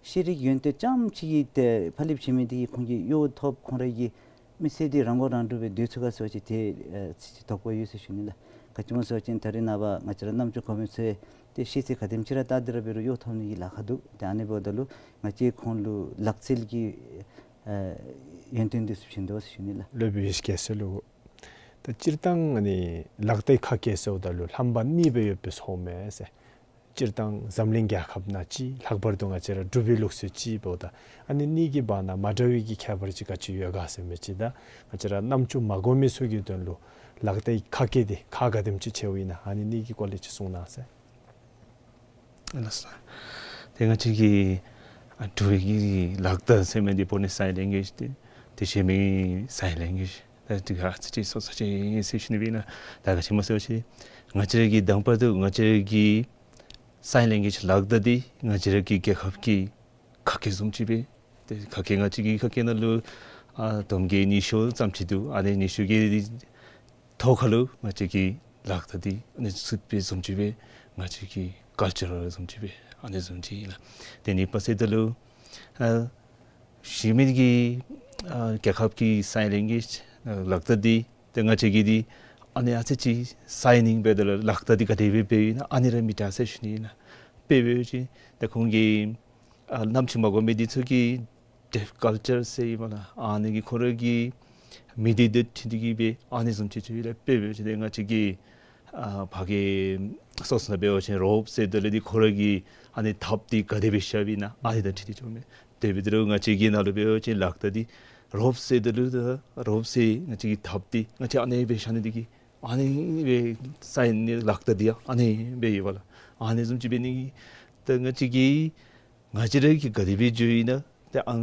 ཤེས་རིག་ཡོན་ཏན་རྐྱངམ་ཅིག་གིས་ཏེ་ཕར་ལེབ་བྱིན་མི་འདི་ཁོང་གིས་གཡོག་ཐོབ་ཁོང་ར་གི་མི་ཚེ་འདི་རང་མགོ་རང་འདྲོངས་སྦེ་སྡོད་ཚུགས་ག་ཟེར་བ་ཅིན་ཏེ་ཨེ་ཚིག་ཅིག་དོགས་པ་ཡོད་ཟེར་ཞུ་ནི་ལགས། ག་ཅི་སྨོ་ཟེར་བ་ཅིན་ད་རེས་ནངས་པ་ང་བཅས་ར་རྣམ་ཅོ་གོ་མི་ཚུ་ཏེ་ཤེས་ཚད་ག་དེམ་ཅིག་ར་ལྟ་སྟེ་ར་འབད་རུང་གཡོག་ཐོབ་ནི་གི་ལཱ་ཁག་འདུག། ཏེ་ཨ་ནི་འབདཝ་ད་ལུ་ང་བཅས་ཁོང་ལུ་ལག་རྩལ་གྱི་ཨེ་ཡོན་ཏན་འདི་ཚུ་བྱིན་དོ་ཟེར་ཞུ་ནི་ལགས། སློབ་དཔོན་ཡེ་ཤེས་རྒྱལ་མཚན་ལུ་ད་སྤྱིར་བཏང་ཨ་ནི་ལག་བརྡའི་ཁ་སྐད་ཟེརཝ་ད་ལུ་རྣམ་པ་གཉིས་སྦེ་ཡོདཔ་སྦེ་ཚོརཝ་མས་ཟེར། སྤྱིར་བཏང་འཛམ་གླིང་རྒྱལ་ཁབ་ནང་གཅིག་ལྷག་པར་དུ་ང་བཅས་ར་འབྲུག་པའི་ལུགས་སྲོལ་གཅིག་འབདཝ་ད་ཨ་ནི་གཉིས་ཀྱི་བར་ན་མ་འདྲ་བའི་གི་ཁྱད་པར་ཅིག་ག་ཅི་ཡོད་ག་ཟེར་མི་ཅིག་དང་ང་བཅས་ར་རྣམ་ཅོ་མ་གོ་མི་ཚུ་གི་དོན་ལུ་ལག་བརྡའི་ཁ་སྐད་འདི་ཁག་ག་དེམ་ཅིག་ཆེཝ་ཨིན་ན་ཨ་ནི་གཉིས་ཀྱི་སྐོར་ལས་ཅིག་གསུང་གནང་ཟེར། ལགས་སོ། ཏེ་ང་བཅས་ཀྱི་ཨ་འབྲུག་གི་ལག་བརྡ་ཟེར་མི་འདི་འབད་ནི་སའིན་ལེང་གུ་ཨེཇ་ཏེ་ཏེ་གཞན་མི་སའིན་ལེང་གུ་ཨེཇ་ད་འདི་ག་ཨ་ཙི་ཅིག་སོ་སོ་ཅིག་ཨིན་ཟེར་ཞུ་ནི་སྦེ་ཨིན་ལགས། ད་ག་ཅི་སྨོ་ཟེར་བ་ཅིན་ང་བཅས་ར་གི་དང་པ་ད་ང་བཅས་ར་གི་སའིན་ལེང་གུ་ཨེཇ་ལག་བརྡ་འདི་ང་བཅས་ར་གི་རྒྱལ་ཁབ་ཀྱི་ཁ་སྐད་བཟུམ་ཅིག་སྦེ་ཏེ་ཁ་སྐད་ང་བཅས་ཀྱི་ཁ་སྐད་ནང་ལུ་ཨ་དུམ་གྱི་ཉི་ཤུ་ཙམ་ཅིག་འདུག། ཨ་ནི་ཉི་ཤུ་གི་འདི་ཐོག་ཁར་ལུ་ང་བཅས་ཀྱི་ལག་བརྡ་འདི་ཨ་ནི་ཚུད་པའི་བཟུམ་ཅིག་སྦེ་ང་བཅས་ཀྱི་ཀཱལ་ཅར་བཟུམ་ཅིག་སྦེ་ཨ་ནི་བཟུམ་ཅིག་ཨིན་ལགས། ཏེ་གཉིས་པ་ཟེརཝ་ད་ལུ་ཨ་གཞན་མི་གི་ཨ་རྒྱལ་ཁབ་ཀྱི་སའིན་ལེང་གུ་ཨེཇ་ཨ་ལག་བརྡ་འདི་ཏེ་ང་བཅས་ཀྱི་འདི་ཨ་ནི་ཨ་ཙི་ཅིག་སའིན་ནིང་འབདཝ་ད་ལུ་ལག་བརྡ་འདི་ག་དེ་སྦེ་འབདཝ་ཨིན་ན་ཨ་ནི་ར་མི་འདྲ་ཟེར་ཞུ་ནི་ཨིན་ལགས། དཔེ་འབད་བ་ཅིན་ཏེ་ཁོང་གི་ཨ་རྣམ་ཅོ་མ་གོ་མི་འདི་ཚུ་གིས་ཌེཕ་ཀཱལ་ཅར་ཟེར་ཨིན་པས་ལགས། ཨ་ནི་གིས་ཁོང་ར་གི་མི་སྡེ་འདི་འཁྲིལ་ཏེ་གི་སྦེ་ཨ་ནི་བཟུམ་ཅིག་ཅིག་ཡོད་ལགས། དཔེ་འབད་བ་ཅིན་ཏེ་ང་བཅས་ཀྱི་ཨ་ཕར་གྱི་སོ་སོ་ནང་འབད་བ་ཅིན་རོབ་ཟེརཝ་ད་ལུ་འདི་ཁོང་ར་གི་ཨ་ནི་ཐགཔ་འདི་ག་དེ་སྦེ་བཞགཔ་ཨིན་ན་ཨ་ནི་དང་འཁྲིལ་ཏེ་འགྱོཝ་མས། དེ་འབདཝ་ད་ལུ་ང་བཅས་ཀྱི་ནང་ལུ་འབད་བ་ཅིན་ལག་བརྡ་འདི་རོབ་ཟེརཝ་ད་ལུ་ད་རོབ་ཟེར་ང་བཅས་ཀྱི་ཐགཔ་འདི་ང་བཅས་ཨ་ནི་སྦེ་བཞག་ནི་འདི་གིས་ཨ་ནི་སྦེ་སའིན་ནི་ལག་བརྡ་འདི་ཡང་ཨ་ནི་སྦེ་ཡོདཔ་ལགས། ཨ་ནི་བཟུམ་ཅིག་འབད་ནི་གིས་ད་ང་བཅས་ཀྱིས་ང་བཅས་ར་གིས་ག་དེ་སྦེ་འགྱོཝ་ཨིན་ན་ཏེ་ཨ་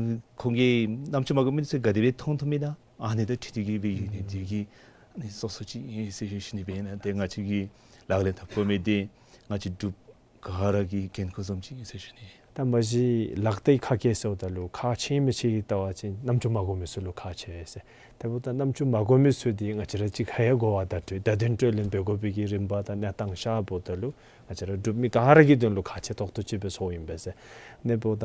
ཁོང་གི་རྣམ་ཅོ་མ་གོ་མི་ཚུ་ག་དེ་སྦེ་མཐོང་མཐོངམ་ཨིན་ན་ཨ་ནི་དང་འཁྲིལ་ཏེ་གི་སྦེ་ཡོད་ནི་འདི་གིས་ཨ་ནི་སོ་སོ་ཅིག་ཨིན་ཟེར་ཞུ་ནི་སྦེ་ཨིན་ན། ཏེ་ང་བཅས་ཀྱིས་ལག་ལེན་འཐབ་དགོ་མི་འདི་ང་བཅས་འབྲུག་ ག་ར་གི་འགན་ཁུར་བཟུམ་ཅིག་ཨིན་ཟེར་ཞུ་ནི། ད་མ་གཞི་ལག་བརྡའི་ཁ་སྐད་ཟེརཝ་ད་ལུ་ཁག་ཆེ་མི་ཆེ་གི་ལྟ་བ་ཅིན་རྣམ་ཅོ་མ་གོ་མི་ཚུ་ལུ་ཁག་ཆེ་ཟེར། དེ་འབདཝ་ད་རྣམ་ཅོ་མ་གོ་མི་ཚུ་འདི་ང་བཅས་ར་གཅིག་ཁར་ཡང་གོ་བརྡ་སྤྲོད་བརྡ་དོན་སྤྲོད་ལེན་འབད་དགོ་པའི་གི་རིམ་པ་དང་གནས་སྟངས་ཤར་བ་ད་ལུ་ང་བཅས་ར་འབྲུག་མི་ག་ར་གི་དོན་ལུ་ཁག་ཆེ་ཏོག་ཏོ་ཅིག་སྦེ་ཚོརཝ་ཨིན་པས་ཟེར། དེ་འབདཝ་ད་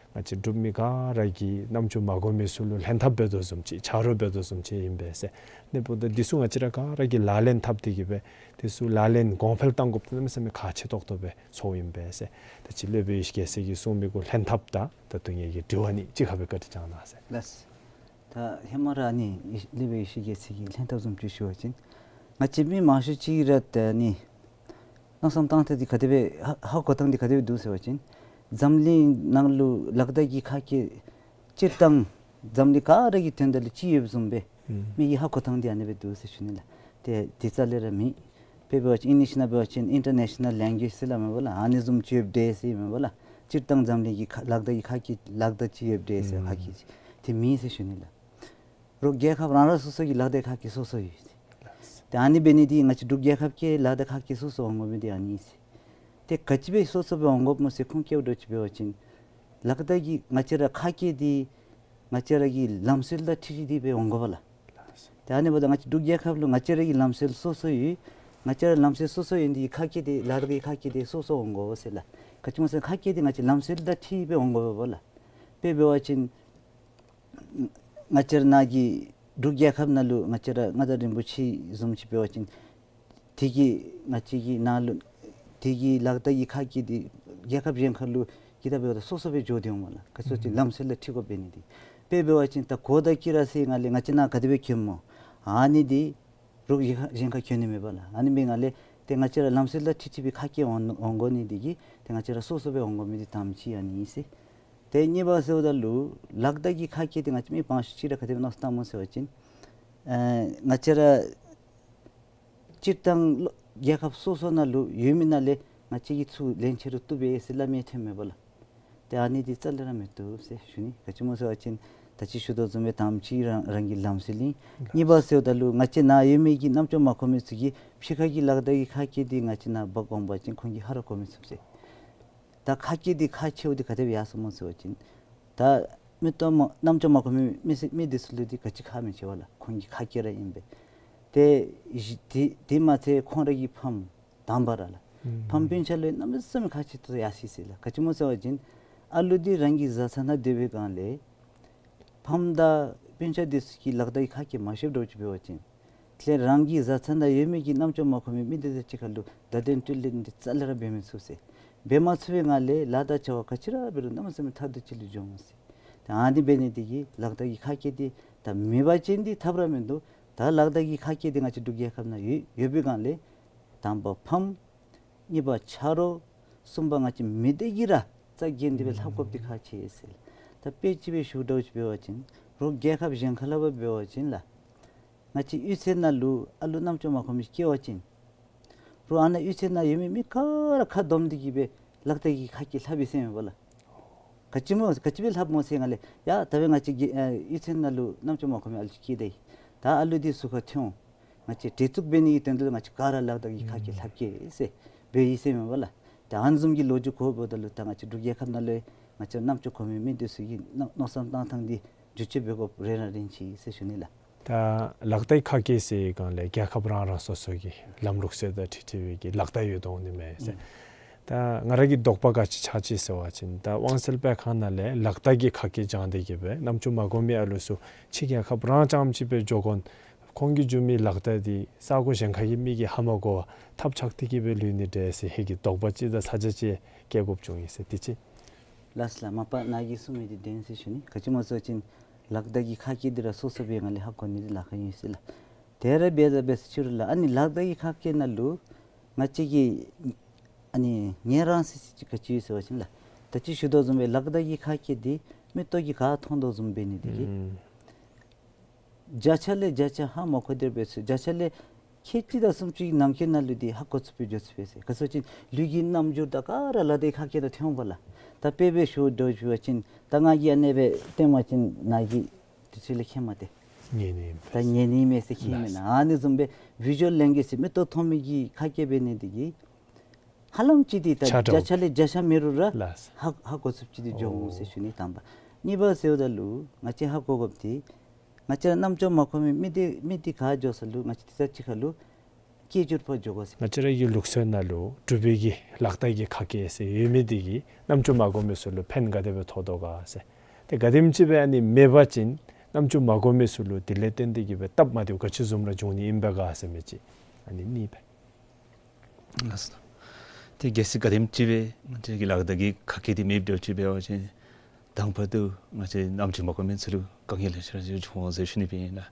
ང་བཅས་འབྲུག་མི་ག་ར་གིས་རྣམ་ཅོ་མ་གོ་མི་ཚུ་ལུ་ལྷན་ཐབས་འབད་དོ་བཟུམ་ཅིག་ཆ་རོགས་འབད་དོ་བཟུམ་ཅིག་ཨིན་པས་ཟེར། དེ་འབདཝ་ད་འདི་ཚུ་ང་བཅས་ར་ག་ར་གིས་ལག་ལེན་འཐབ་སྟེ་གི་སྦེ་འདི་ཚུ་ལག་ལེན་གོང་འཕེལ་གཏང་དགོཔ་འདི་གནམ་མེད་ས་མེད་ཁག་ཆེ་ཏོག་ཏོ་སྦེ་ཚོརཝ་ཨིན་པས་ཟེར། ད་ཅི་སློབ་དཔོན་ཡེ་ཤེས་རྒྱལ་མཚན་གྱིས་གསུངས་མི་གུ་ལྷན་ཐབས་དང་ད་ལྟོ་ངེ་གི་དྲི་བ་གཉིས་གཅིག་ཁར་སྦེ་བཀའ་དྲིན་བསྐྱང་གནང་ཟེར། ལགས། ད་ཧེ་མ་ར་ཨ་ནི་སློབ་དཔོན་ཡེ་ཤེས་རྒྱལ་མཚན་གྱི་ལྷན་ཐབས་བཟུམ་ཅིག་ཞུ་བ་ཅིན་ང་བཅས་མི་མང་ཤོས་ཅིག་ར་ད་ཨ་ནི་མནོ་བསམ་བཏང་ཐངས་འདི་ག་དེ་སྦེ་ཧ་ཧ་གོ་ཐངས་འདི་ག་དེ་སྦེ་འདུག་ཟེར་བ་ཅིན་འཛམ་གླིང་ནང་ལུ་ལག་བརྡ་གི་ཁ་སྐད་སྤྱིར་བཏང་འཛམ་གླིང་ག་ར་གི་དོན་དག་ལུ་གཅིག་ཡོདཔ་བཟུམ་སྦེ་ཨུམ་མི་གི་ཧ་གོ་ཐངས་འདི་ཨ་ནི་སྦེ་འདུག་ཟེར་ཞུ་ནི་ལགས། ཏེ་འདི་རྩ་ལས་ར་མེད། དཔེ་འབད་བ་ཅིན་ཨིང་ལིཤ་ནང་འབད་བ་ཅིན་ཨིན་ཊར་ནེ་ཤ་ནཱལ་ལེང་གུ་ཨེཇ་ཟེར་སླབ་མས་པ་ལགས། ཨ་ནི་བཟུམ་ཅིག་ཡོདཔ་འདྲས་ཟེར་མས་པ་ལགས། སྤྱིར་བཏང་འཛམ་གླིང་གི་ཁ་ལག་བརྡ་གི་ཁ་སྐད་ལག་བརྡ་ཅིག་ཡོདཔ་འདྲས་ཟེར་ཨུམ་ཁ་སྐད་ཅིག་དེ་མེད་ཟེར་ཞུ་ནི་ལགས། རོགས་རྒྱལ་ཁབ་རང་རང་སོ་སོ་གི་ལག་བརྡའི་ཁ་སྐད་སོ་སོ་ཡོད། ཏེ་ཨ་ནི་འབད་ནི་འདི་ང་བཅས་འབྲུག་རྒྱལ་ཁབ་ཀྱི་ལག་བརྡའི་ཁ་སྐད་སོ་སོ་འོང་དགོ་མི་འདི་ཨ་ནི་ཨིན་ཟེར། ཏེ་ག་ཅི་སྦེ་སོ་སོ་སྦེ་འོང་དགོཔ་སྨོ་ཟེར་ཁོང་སྐྱེལཝ་འདྲཝ་ཅིག་འབད་བ་ཅིན་ལག་བརྡ་གི་ང་བཅས་ར་ཁ་སྐད་འདི་ང་བཅས་ར་གི་ལམ་སྲོལ་དང་འཁྲིལ་ཏེ་སྦེ་འོང་དགོ་པས་ལགས། ཏེ་ཨ་ནི་འབདཝ་ད་ང་བཅས་འབྲུག་རྒྱལ་ཁབ་ལུ་ང་བཅས་ར་གི་ལམ་སྲོལ་སོ་སོ་ཡོད། ང་བཅས་ར་ལམ་སྲོལ་སོ་སོ་ཡོད་འདི་ཁ་སྐད་འདི་ལག་བརྡའི་ཁ་སྐད་འདི་སོ་སོ་འོང་དགོ་ཟེར་ལགས། ག་ཅི་སྨོ་ཟེར་ཁ་སྐད་འདི་ང་བཅས་ལམ་སྲོལ་དང་འཁྲིལ་སྦེ་འོང་དགོ་པས་ལགས། དཔེ་འབད་བ་ཅིན་ང་བཅས་ར་ནཱ་གི་འབྲུག་རྒྱལ་ཁབ་ནང་ལུ་ང་བཅས་ར་མངའ་བདག་རིན་པོ་ཆེ་བཟུམ་ཅིག་འབད་བ་ཅིན་དེ་གིས་ང་བཅས་ཀྱི་ནང་ལུ་དེ་གི་ལག་བརྡ་གི་ཁ་སྐད་འདི་རྒྱལ་ཁབ་གཞན་ཁར་ལུ་གི་ད་འབདཝ་ད་སོ་སོ་སྦེ་འགྱོ་སྟེ་འོང་མས་ལགས། ག་ཅི་སྨོ་ཟེར་ལམ་སྲོལ་དང་འཁྲིལ་དགོཔ་འབད་ནི་འདི། དཔེ་འབད་བ་ཅིན་ད་གོ་དང་དཀྱི་ར་ཟེར་ང་ལས་ང་བཅས་ནཱ་ག་དེ་སྦེ་གྱོནམ་སྨོ། ཨ་ནི་འདི་རོགས་གཞན་ཁར་གྱོན་ནི་མེད་པས་ལགས། ཨ་ནི་འབད་ང་ལས་ཏེ་ང་བཅས་ར་ལམ་སྲོལ་དང་འཁྲིལ་ཏེ་སྦེ་ཁ་སྐད་འོང་འོང་དགོ་ནི་འདི་གིས་ཏེ་ང་བཅས་ར་སོ་སོ་སྦེ་འོང་དགོ་མི་འདི་དང་པ་ཅིག་ཨ་ནི་ཨིན་ཟེར། ཏེ་གཉིས་པ་ཟེརཝ་ད་ལུ་ལག་བརྡ་གི་ཁ་སྐད་འདི་ང་བཅས་མི་མང་ཤོས་ཅིག་ར་ག་དེ་སྦེ་མནོ་བསམ་བཏངམ་སྨོ་ཟེར་བ་ཅིན་ཨ་ང་བཅས་ར་སྤྱིར་བཏང་རྒྱལ་ཁབ་སོ་སོ་ནང་ལུ་ཡོད་མི་ནང་ལས་ང་བཅས་ཀྱིས་ཚུར་ལེན་ཆེ་རུང་བཏུབ་པས་ཟེར་སླབ་མི་ཐོནམ་མས་པ་ལགས། ཏེ་ཨ་ནི་འདི་རྩ་ལས་ར་མི་བཏུབ་ཟེར་ཞུ་ནི། ག་ཅི་སྨོ་ཟེར་བ་ཅིན་ད་ཅི་ཞུ་དོ་བཟུམ་སྦེ་དང་པ་ཅིག་རང་རང་གི་ལམ་སྲོལ་ཨིན། གཉིས་པ་ཟེརཝ་ད་ལུ་ང་བཅས་ནཱ་ཡོད་མི་གི་རྣམ་ཅོ་མ་གོ་མི་ཚུ་གིས་ཕྱི་ཁ་གི་ལག་བརྡ་གི་ཁ་སྐད་འདི་ང་བཅས་ནཱ་འབག་འོང་པ་ཅིན་ཁོང་གིས་ཧ་ར་གོ་མི་ཚུགས་ཟེར། ད་ཁ་སྐད་འདི་ཁག་ཆེཝ་འདི་ག་དེ་སྦེ་ཡར་སོངམ་སྨོ་ཟེར་བ་ཅིན་ད་མིག་ཏོ་མ་རྣམ་ཅོ་མ་གོ་མི་མི་སེར་མི་འདི་ཚུ་ལུ་འདི་ག་ཅི་ཁག་མི་ཆེ་བས་ལགས། ཁོང་གི་ཁ་སྐད་ར་ཨིན་པས། ཏེ་གཞི་དེ་དེ་མ་ཚད་ཁོང་ར་གི་ཕམ་དང་པ་ར་ལགས། ཨུམ་ཕམ་སྤུན་ཆ་ལུ་གནམ་མེད་ས་མེད་ཁག་ཆེ་ཏོག་ཏོ་ཡར་སོ་ཡི་ཟེར་ལགས། ག་ཅི་སྨོ་ཟེར་བ་ཅིན་ཨ་ལུ་འདི་རང་གི་བཟའ་ཚང་ནང་སྡོད་པའི་སྒང་ལས་ཕམ་དང་སྤུན་ཆ་འདི་ཚུ་གིས་ལག་བརྡ་གི་ཁ་སྐད་མ་ཤེསཔ་འདྲཝ་ཅིག་འབད་བ་ཅིན་དེ་ལས་རང་གི་བཟའ་ཚང་ནང་ཡོད་མི་གི་རྣམ་ཅོ་མ་གོ་མི་མི་འདི་དང་གཅིག་ཁར་ལུ་བརྡ་དོན་སྤྲོད་ལེན་འདི་རྩ་ལས་ར་འབད་མི་ཚུགས་ཟེར། འབད་མ་ཚུགས་པའི་སྒང་ལས་ལཱ་དང་བྱ་བ་ག་ཅི་ར་འབད་རུང་གནམ་མེད་ས་མེད་ཐབས་སྡུག་ཅིག་ལུ་འགྱོ་འོང་ཟེར། ད་ཨ་ནི་འབད་ནི་འདི་གིས་ལག་བརྡ་གི་ཁ་སྐད་འདི་ད་མེད་པ་ཅིན་འདི་ཐབས་ར་མིན་འདུག། ད་ལག་བརྡ་གི་ཁ་སྐད་འདི་ང་བཅས་འབྲུག་རྒྱལ་ཁབ་ནང་ཡོད་ཡོད་པའི་སྒང་ལས་དང་པ་ཕམ་གཉིས་པ་ཆ་རོགས། གསུམ་པ་ང་བཅས་མི་སྡེ་གིས་ར་རྩ་འགེངས་ཏེ་སྦེ་ལྷབ་དགོཔ་འདི་ཁག་ཆེ་ཟེར། ད་དཔེ་ཅིག་སྦེ་ཞུ་འདྲཝ་ཅིག་འབད་བ་ཅིན་རོགས་རྒྱལ་ཁབ་གཞན་ཁ་ལས་ཕར་འབད་བ་ཅིན་ལགས། ང་བཅས་གཡུས་ཚན་ནང་ལུ་ཨ་ལུ་རྣམ་ཅོ་མ་གོ་མི་སྐྱེ་བ་ཅིན་རོགས་ཨ་ནཱ་གཡུས་ཚན་ནང་ཡོད་མི་མི་ག་ར་ཁ་བསྡོམས་ཏེ་གི་སྦེ་ལག་བརྡ་གི་ཁ་སྐད་ལྷབ་ཡི་ཟེར་མས་པ་ལགས། ག་ཅི་སྨོ་ག་ཅི་སྦེ་ལྷབ་སྨོ་ཟེར་སྒང་ལས་ཡ་ད་འབདན་ང་བཅས་ཀྱི་ཨ་གཡུས་ཚན་ནང་ལུ་རྣམ་ཅོ་མ་གོ་མི་ཨ་ལུ་ཅིག་སྐྱེས་ད་ཡི། ད་ཨ་ལུ་འདི་ཟུར་ཁར་ཐོན་འོང་། ང་བཅས་གྲལ་ཚུགས་འབད་ནི་གི་དོན་དག་ལུ་ང་བཅས་ག་ར་ལག་བརྡ་གི་ཁ་སྐད་ལྷབ་གེ་ཟེར་འབད་ཡི་ཟེར་མས་པ་ལགས། ད་ཨ་ནི་བཟུམ་གྱི་ལོ་རྒྱུས་གོཝ་ད་ལུ་ད་ང་བཅས་འབྲུག་རྒྱལ་ཁབ་ནང་ལུ་ང་བཅས་རྣམ་ཅོ་གོ་མི་མི་འདི་ཚུ་གིས་མནོ་མནོ་བསམ་བཏང་ཐངས་འདི་འགྱུར་བཅོས་འབད་དགོཔ་རན་ར་རན་ཅི་ཟེར་ཞུ་ནི་ལགས། ད་ལག་བརྡའི་ཁ་སྐད་ཟེར་སྒང་ལས་རྒྱལ་ཁབ་རང་རང་སོ་སོ་གི་ལམ་ལུགས་སྲོལ་དང་འཁྲིལ་འཁྲིལ་བའི་གི་ལག་བརྡ་ཡོད་དོ་འོང་ནི་མས་ཟེར། ཨུམ་ད་ང་ར་གི་དོགས་པ་ག་ཅི་ཆགས་ཅི་ཟེར་བ་ཅིན་ད་དབང་གསལ་སྤེལ་ཁང་ནང་ལས་ལག་བརྡ་གི་ཁ་སྐད་སྦྱང་སྟེ་གི་སྦེ་རྣམ་ཅོ་མ་གོ་མི་ཨ་ལུ་ཚུ་ཕྱི་རྒྱལ་ཁབ་རང་རྐྱངམ་ཅིག་སྦེ་འགྱོ་དགོ་ན་ཁོང་གིས་འཇུ་མི་ལག་བརྡ་འདི་ས་གོ་གཞན་ཁ་གི་མི་གིས་ཧ་མ་གོ་བར་ཐབས་ཆག་སྟེ་གི་སྦེ་ལུས་ནི་འདྲས་ཟེར་ཧེ་གི་དོགས་པ་ཅིག་དང་ཚ་གྱང་ཅིག་སྐྱེ་དགོཔ་བྱུང་ཡི་ཟེར། དེ་ཅིག། ལགས་ལགས། མ་པ་ནཱ་གིས་གསུངས་མི་འདི་བདེན་ཟེར་ཞུ་ནི། ག་ཅི་སྨོ་ཟེར་བ་ཅིན་ལག་བརྡ་གི་ཁ་སྐད་འདི་ར་སོ་སོ་སྦེ་ང་ལས་ཧ་གོ་ནི་འདི་ལཱ་ཁག་ཨིན་ཟེར་ལགས། དེ་ར་འབད་ད་འབད་ས་ཕྱི་རུ་ལགས་ཨ་ནི་ལག་བརྡ་གི་ཁ་སྐད་ནང་ལུ་ང་བཅས་ཀྱིས་ཨ་ནི་ཉན་རང་ཟེར་ཅིག་ག་ཅི་ཡོད་ཟེར་བ་ཅིན་ལགས། ད་ཅི་ཞུ་དོ་བཟུམ་སྦེ་ལག་བརྡ་གི་ཁ་སྐད་འདི་མིག་ཏོ་གིས་ག་མཐོང་དོ་བཟུམ་འབད་ནི་འདི་གིས་ཨུམ་བརྒྱ་ཆ་ལས་བརྒྱ་ཆ་ཧ་མ་གོ་སྟེ་འབད་ས་བརྒྱ་ཆ་ལས་ཁལ་གཅིག་དང་སུམ་ཅུ་གི་ནང་འཁོད་ནང་ལུ་འདི་ཧ་གོ་ཚུགས་པའི་འགྱོ་ཚུགས་པས་ཟེར། ག་ཟེར་བ་ཅིན་ལུས་ཀྱི་རྣམ་འགྱུར་དང་ག་ར་ལག་བརྡའི་ཁ་སྐད་དང་མཐུན་པས་ལགས། ད་དཔེ་སྦེ་ཞུ་འདྲཝ་ཅིག་འབད་བ་ཅིན་ད་ང་གིས་ཨ་ནེ་སྦེ་སྟོན་པ་ཅིན་ནཱ་གིས་དུས་ཚོད་ལས་ཁྱད་མ་སྟེ་ཉན་ནི་ཨིན་ད་ཉན་ནི་མས་ཟེར་མཁྱེན་མེན་ན། ཨ་ནི་བཟུམ་སྦེ་བི་ཞུ་ཝལ་ལེང་གུ་ཨེཇ་ཟེར་མིག་ཏོ་མཐོང་མི་གི་ཁ་སྐད་འབད་ནི་འདི་གིས་ ཧ་ལམ་ཅིག་འདི་ད་ཆ་འདྲཝ་བརྒྱ་ཆ་ལས་བརྒྱ་ཆ་མེད་རུང་ར་ལགས། ཧ་ཧ་གོ་ཚུགསཔ་ཅིག་འདི་འགྱོ་འོང་ཟེར་ཞུ་ནི་དང་པ། གཉིས་པ་ཟེརཝ་ད་ལུ་ང་བཅས་ཧ་གོ་དགོཔ་འདི་ང་བཅས་ར་རྣམ་ཅོ་མ་གོ་མི་མི་འདི་མི་འདི་ག་འགྱོ་ས་ལུ་ང་བཅས་འདི་ས་ཅིག་ཁར་ལུ་སྐད་སྒྱུར་པར་འགྱོ་དགོ་ཟེར། ང་བཅས་ར་གི་ལུགས་སྲོལ་ནང་ལུ་འབྲུག་པའི་གི་ལག་བརྡ་གི་ཁ་སྐད་ཟེར་ཡོད་མི་འདི་གིས་རྣམ་ཅོ་མ་གོ་མི་ཚུ་ལུ་ཕན་ག་དེ་སྦེ་ཐོགས་དོ་ག་ཟེར། ཏེ་ག་དེམ་ཅིག་སྦེ་ཨ་ནི་མེད་པ་ཅིན་རྣམ་ཅོ་མ་གོ་མི་ཚུ་ལུ་དེ་ལས་བརྟེན་ཏེ་གི་སྦེ་སྟབས་མ་བདེཝ་ག་ཅི་བཟུམ་ར་འབྱུང་ནི་ཨིན་པས་ག་ཟེར་མི་ཅིག་ཨ་ནི་གཉིས་པ། ལགས་སོ། ཏེ་གལ་སྲིད་ག་དེམ་ཅིག་སྦེ་ང་བཅས་ཀྱི་ལག་བརྡ་གི་ཁ་སྐད་འདི་མེདཔ་འདྲཝ་ཅིག་འབད་བ་ཅིན་དང་པ་དུ་ང་བཅས་རྣམ་ཅོ་མ་གོ་མི་ཚུ་ལུ་དཀའ་ངལ་ལེ་ཤ་ར་ཅིག་འབྱུང་འོང་ཟེར་ཞུ་ནི་སྦེ་ཨིན་ལགས།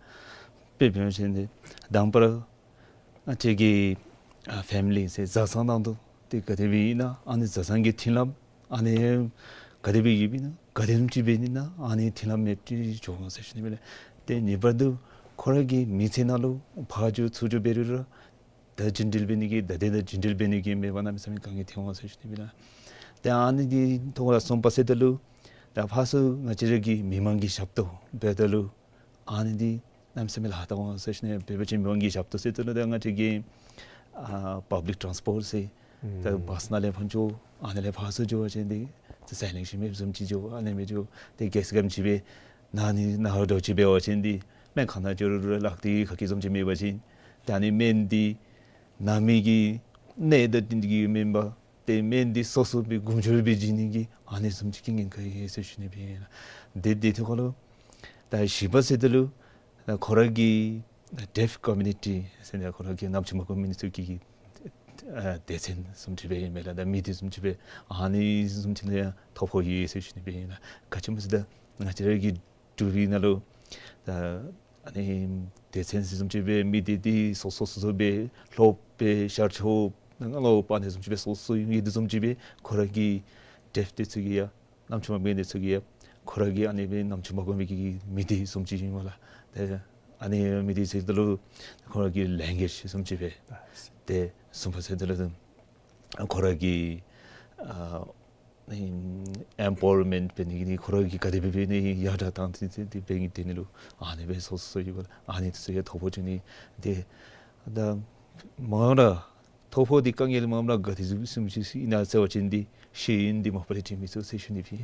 དཔེ་འབད་བ་ཅིན་ཏེ་དང་པ་ར་ང་བཅས་ཀྱི་ཨ་ཕེ་མི་ལི་ཟེར་བཟའ་ཚང་ནང་དུ་ཏེ་ག་དེ་སྦེ་ཨིན་ན་ཨ་ནི་བཟའ་ཚང་གི་མཐུན་ལམ་ཨ་ནི་ག་དེ་སྦེ་ཡོདཔ་ཨིན་ན་ག་དེམ་ཅིག་འབད་ནི་ཨིན་ན་ཨ་ནི་མཐུན་ལམ་མེདཔ་ཅིག་འགྱོ་འོང་ཟེར་ཞུ་ནི་སྦེ་ལགས། ཏེ་གཉིས་པ་དུ་ཁོ་ར་གི་མི་ཚེ་ནང་ལུ་ཕར་འགྱོ་ཚུར་འགྱོ་འབད་རུང་ར་ད་རྒྱུན་འགྲུལ་འབད་ནི་གི་ད་ཏེ་ད་རྒྱུན་འགྲུལ་འབད་ནི་གི་མེད་པར་གནམ་མེད་ས་མེད་དཀའ་ངལ་ཐོན་འོང་ཟེར་ཞུ་ནི་སྦེ་ལགས། ཏེ་ཨ་ནི་འདི་ཐོག་ལས་གསུམ་པ་ཟེརཝ་ད་ལུ་ད་ཕར་ཚུར་ང་བཅས་ར་གི་མི་མང་གི་ཞབས་ཏོག་འབདཝ་ད་ལུ་ཨ་ནི་འདི་གནམ་མེད་ས་མེད་ལཱ་བཏབ་འོང་ཟེར་ཞུ་ནི། དཔེ་འབད་བ་ཅིན་མི་མང་གི་ཞབས་ཏོག་ཟེརཝ་ད་ལུ་ད་ང་བཅས་ཀྱི་ཨ་པབ་ལིཀ་ཊཱནསི་པོརཊ་ཟེར་ད་ཨུམ་བཱསི་ནང་ལས་ཕར་འགྱོ་ཨ་ནི་ལས་ཕར་ཚུར་འགྱོ་བ་ཅིན་འདི་ཟེར་ལེ་ཤ་མེདཔ་བཟུམ་ཅིག་འགྱོ་ཨ་ནི་སྦེ་འགྱོ། ཏེ་གལ་སྲིད་ག་དེམ་ཅིག་སྦེ་ན་ནི་ན་འདྲཝ་ཅིག་འབད་བ་ཅིན་འདི་སྨན་ཁང་ནང་འགྱོ་རུང་ར་ལག་བརྡའི་ཁ་སྐད་བཟུམ་ཅིག་མེད་པ་ཅིན་ད་ཨ་ནི་སྨན་འདི་ན་མི་གི་གནས་དང་བསྟུན་ཏེ་གི་མེན་པར་ཏེ་སྨན་འདི་སོ་སོ་སྦེ་མགུ་མཇུག་སྦེ་བྱིན་ནི་གི་ཨ་ནི་བཟུམ་ཅིག་གི་ཉེན་ཁ་ཡོད་ཟེར་ཞུ་ནི་སྦེ་ཨིན་ལགས། ཏེ་དེ་ཐོག་ཁར་ལུ་ད་བཞི་པ་ཟེརཝ་ད་ལུ་ད་ཁོ་ར་གི་ཌེཕ་ཀོ་མིའུ་ནི་ཊི་ཟེར་ན་ཁོ་ར་གི་རྣམ་ཅོ་མ་གོ་མི་ཚུ་གི་ཨ་སྡེ་ཚན་བཟུམ་ཅིག་སྦེ་ཨིན་མས་ལགས། ད་མི་སྡེ་བཟུམ་ཅིག་སྦེ་ཨ་ནི་བཟུམ་ཅིག་ལུ་ཡང་ཐོ་ཕོག་ཡོད་ཟེར་ཞུ་ནི་སྦེ་ཨིན་ལགས། ག་ཅི་སྨོ་ཟེར་ད་ང་བཅས་ར་གི་འབྲུག་པའི་ནང་ལུ་ད་ཨ་ནི་སྡེ་ཚན་བཟུམ་ཅིག་སྦེ་མི་སྡེ་འདི་སོ་སོ་སོ་སོ་སྦེ་སློབ་དཔོན་ཤར་ཕྱོགས་ནང་ལུ་ཨ་ནི་བཟུམ་ཅིག་སྦེ་སོ་སོ་ཡོད་དོ་བཟུམ་ཅིག་སྦེ་ཁོ་ར་གི་ཌེཕ་འདི་ཚུ་གི་ཡང་རྣམ་ཅོ་མ་གོ་མི་འདི་ཚུ་གི་ཡང་ཁོ་ར་གི་ཨ་ནི་སྦེ་རྣམ་ཅོ་མ་གོ་མི་གི་མི་སྡེ་བཟུམ་ཅིག་ཨིན་མས་ལགས། ཏེ་ཨ་ནི་མི་སྡེ་ཟེརཝ་ད་ལུ་ཁོ་ར་གི་ལེང་གུ་ཨེཇ་བཟུམ་ཅིག་སྦེ། ཏེ་གསུམ་པ་ཟེརཝ་ད་ལུ་ཁོ་ར་གི་ཨ་ཨེམ་པ་ཝར་མེནཊ་འབད་ནི་གི་ཁོ་ར་གིས་ག་དེ་སྦེ་འབད་ནི་ཡར་དྲག་བཏང་སྟེ་འདི་འབད་ནི་དེ་ནི་ལུ་ཨ་ནི་སྦེ་སོ་སོ་ཡོད་པ་ཨ་ནི་ཚུ་ཡང་ཐོ་ཕོག་བྱུང་ནི། ཏེ་ད་མ་ར་ཐོ་ཕོག་འདི་དཀའ་ངལ་མ་ར་ག་དེ་བཟུམ་ཅིག་ཨིན་ན་ཟེར་བ་ཅིན་འདི་ཤེས་ཡོན་འདི་མ་པ་ལས་ཁྲིམས་མི་ཚུ་ཟེར་ཞུ་ནི་སྦེ།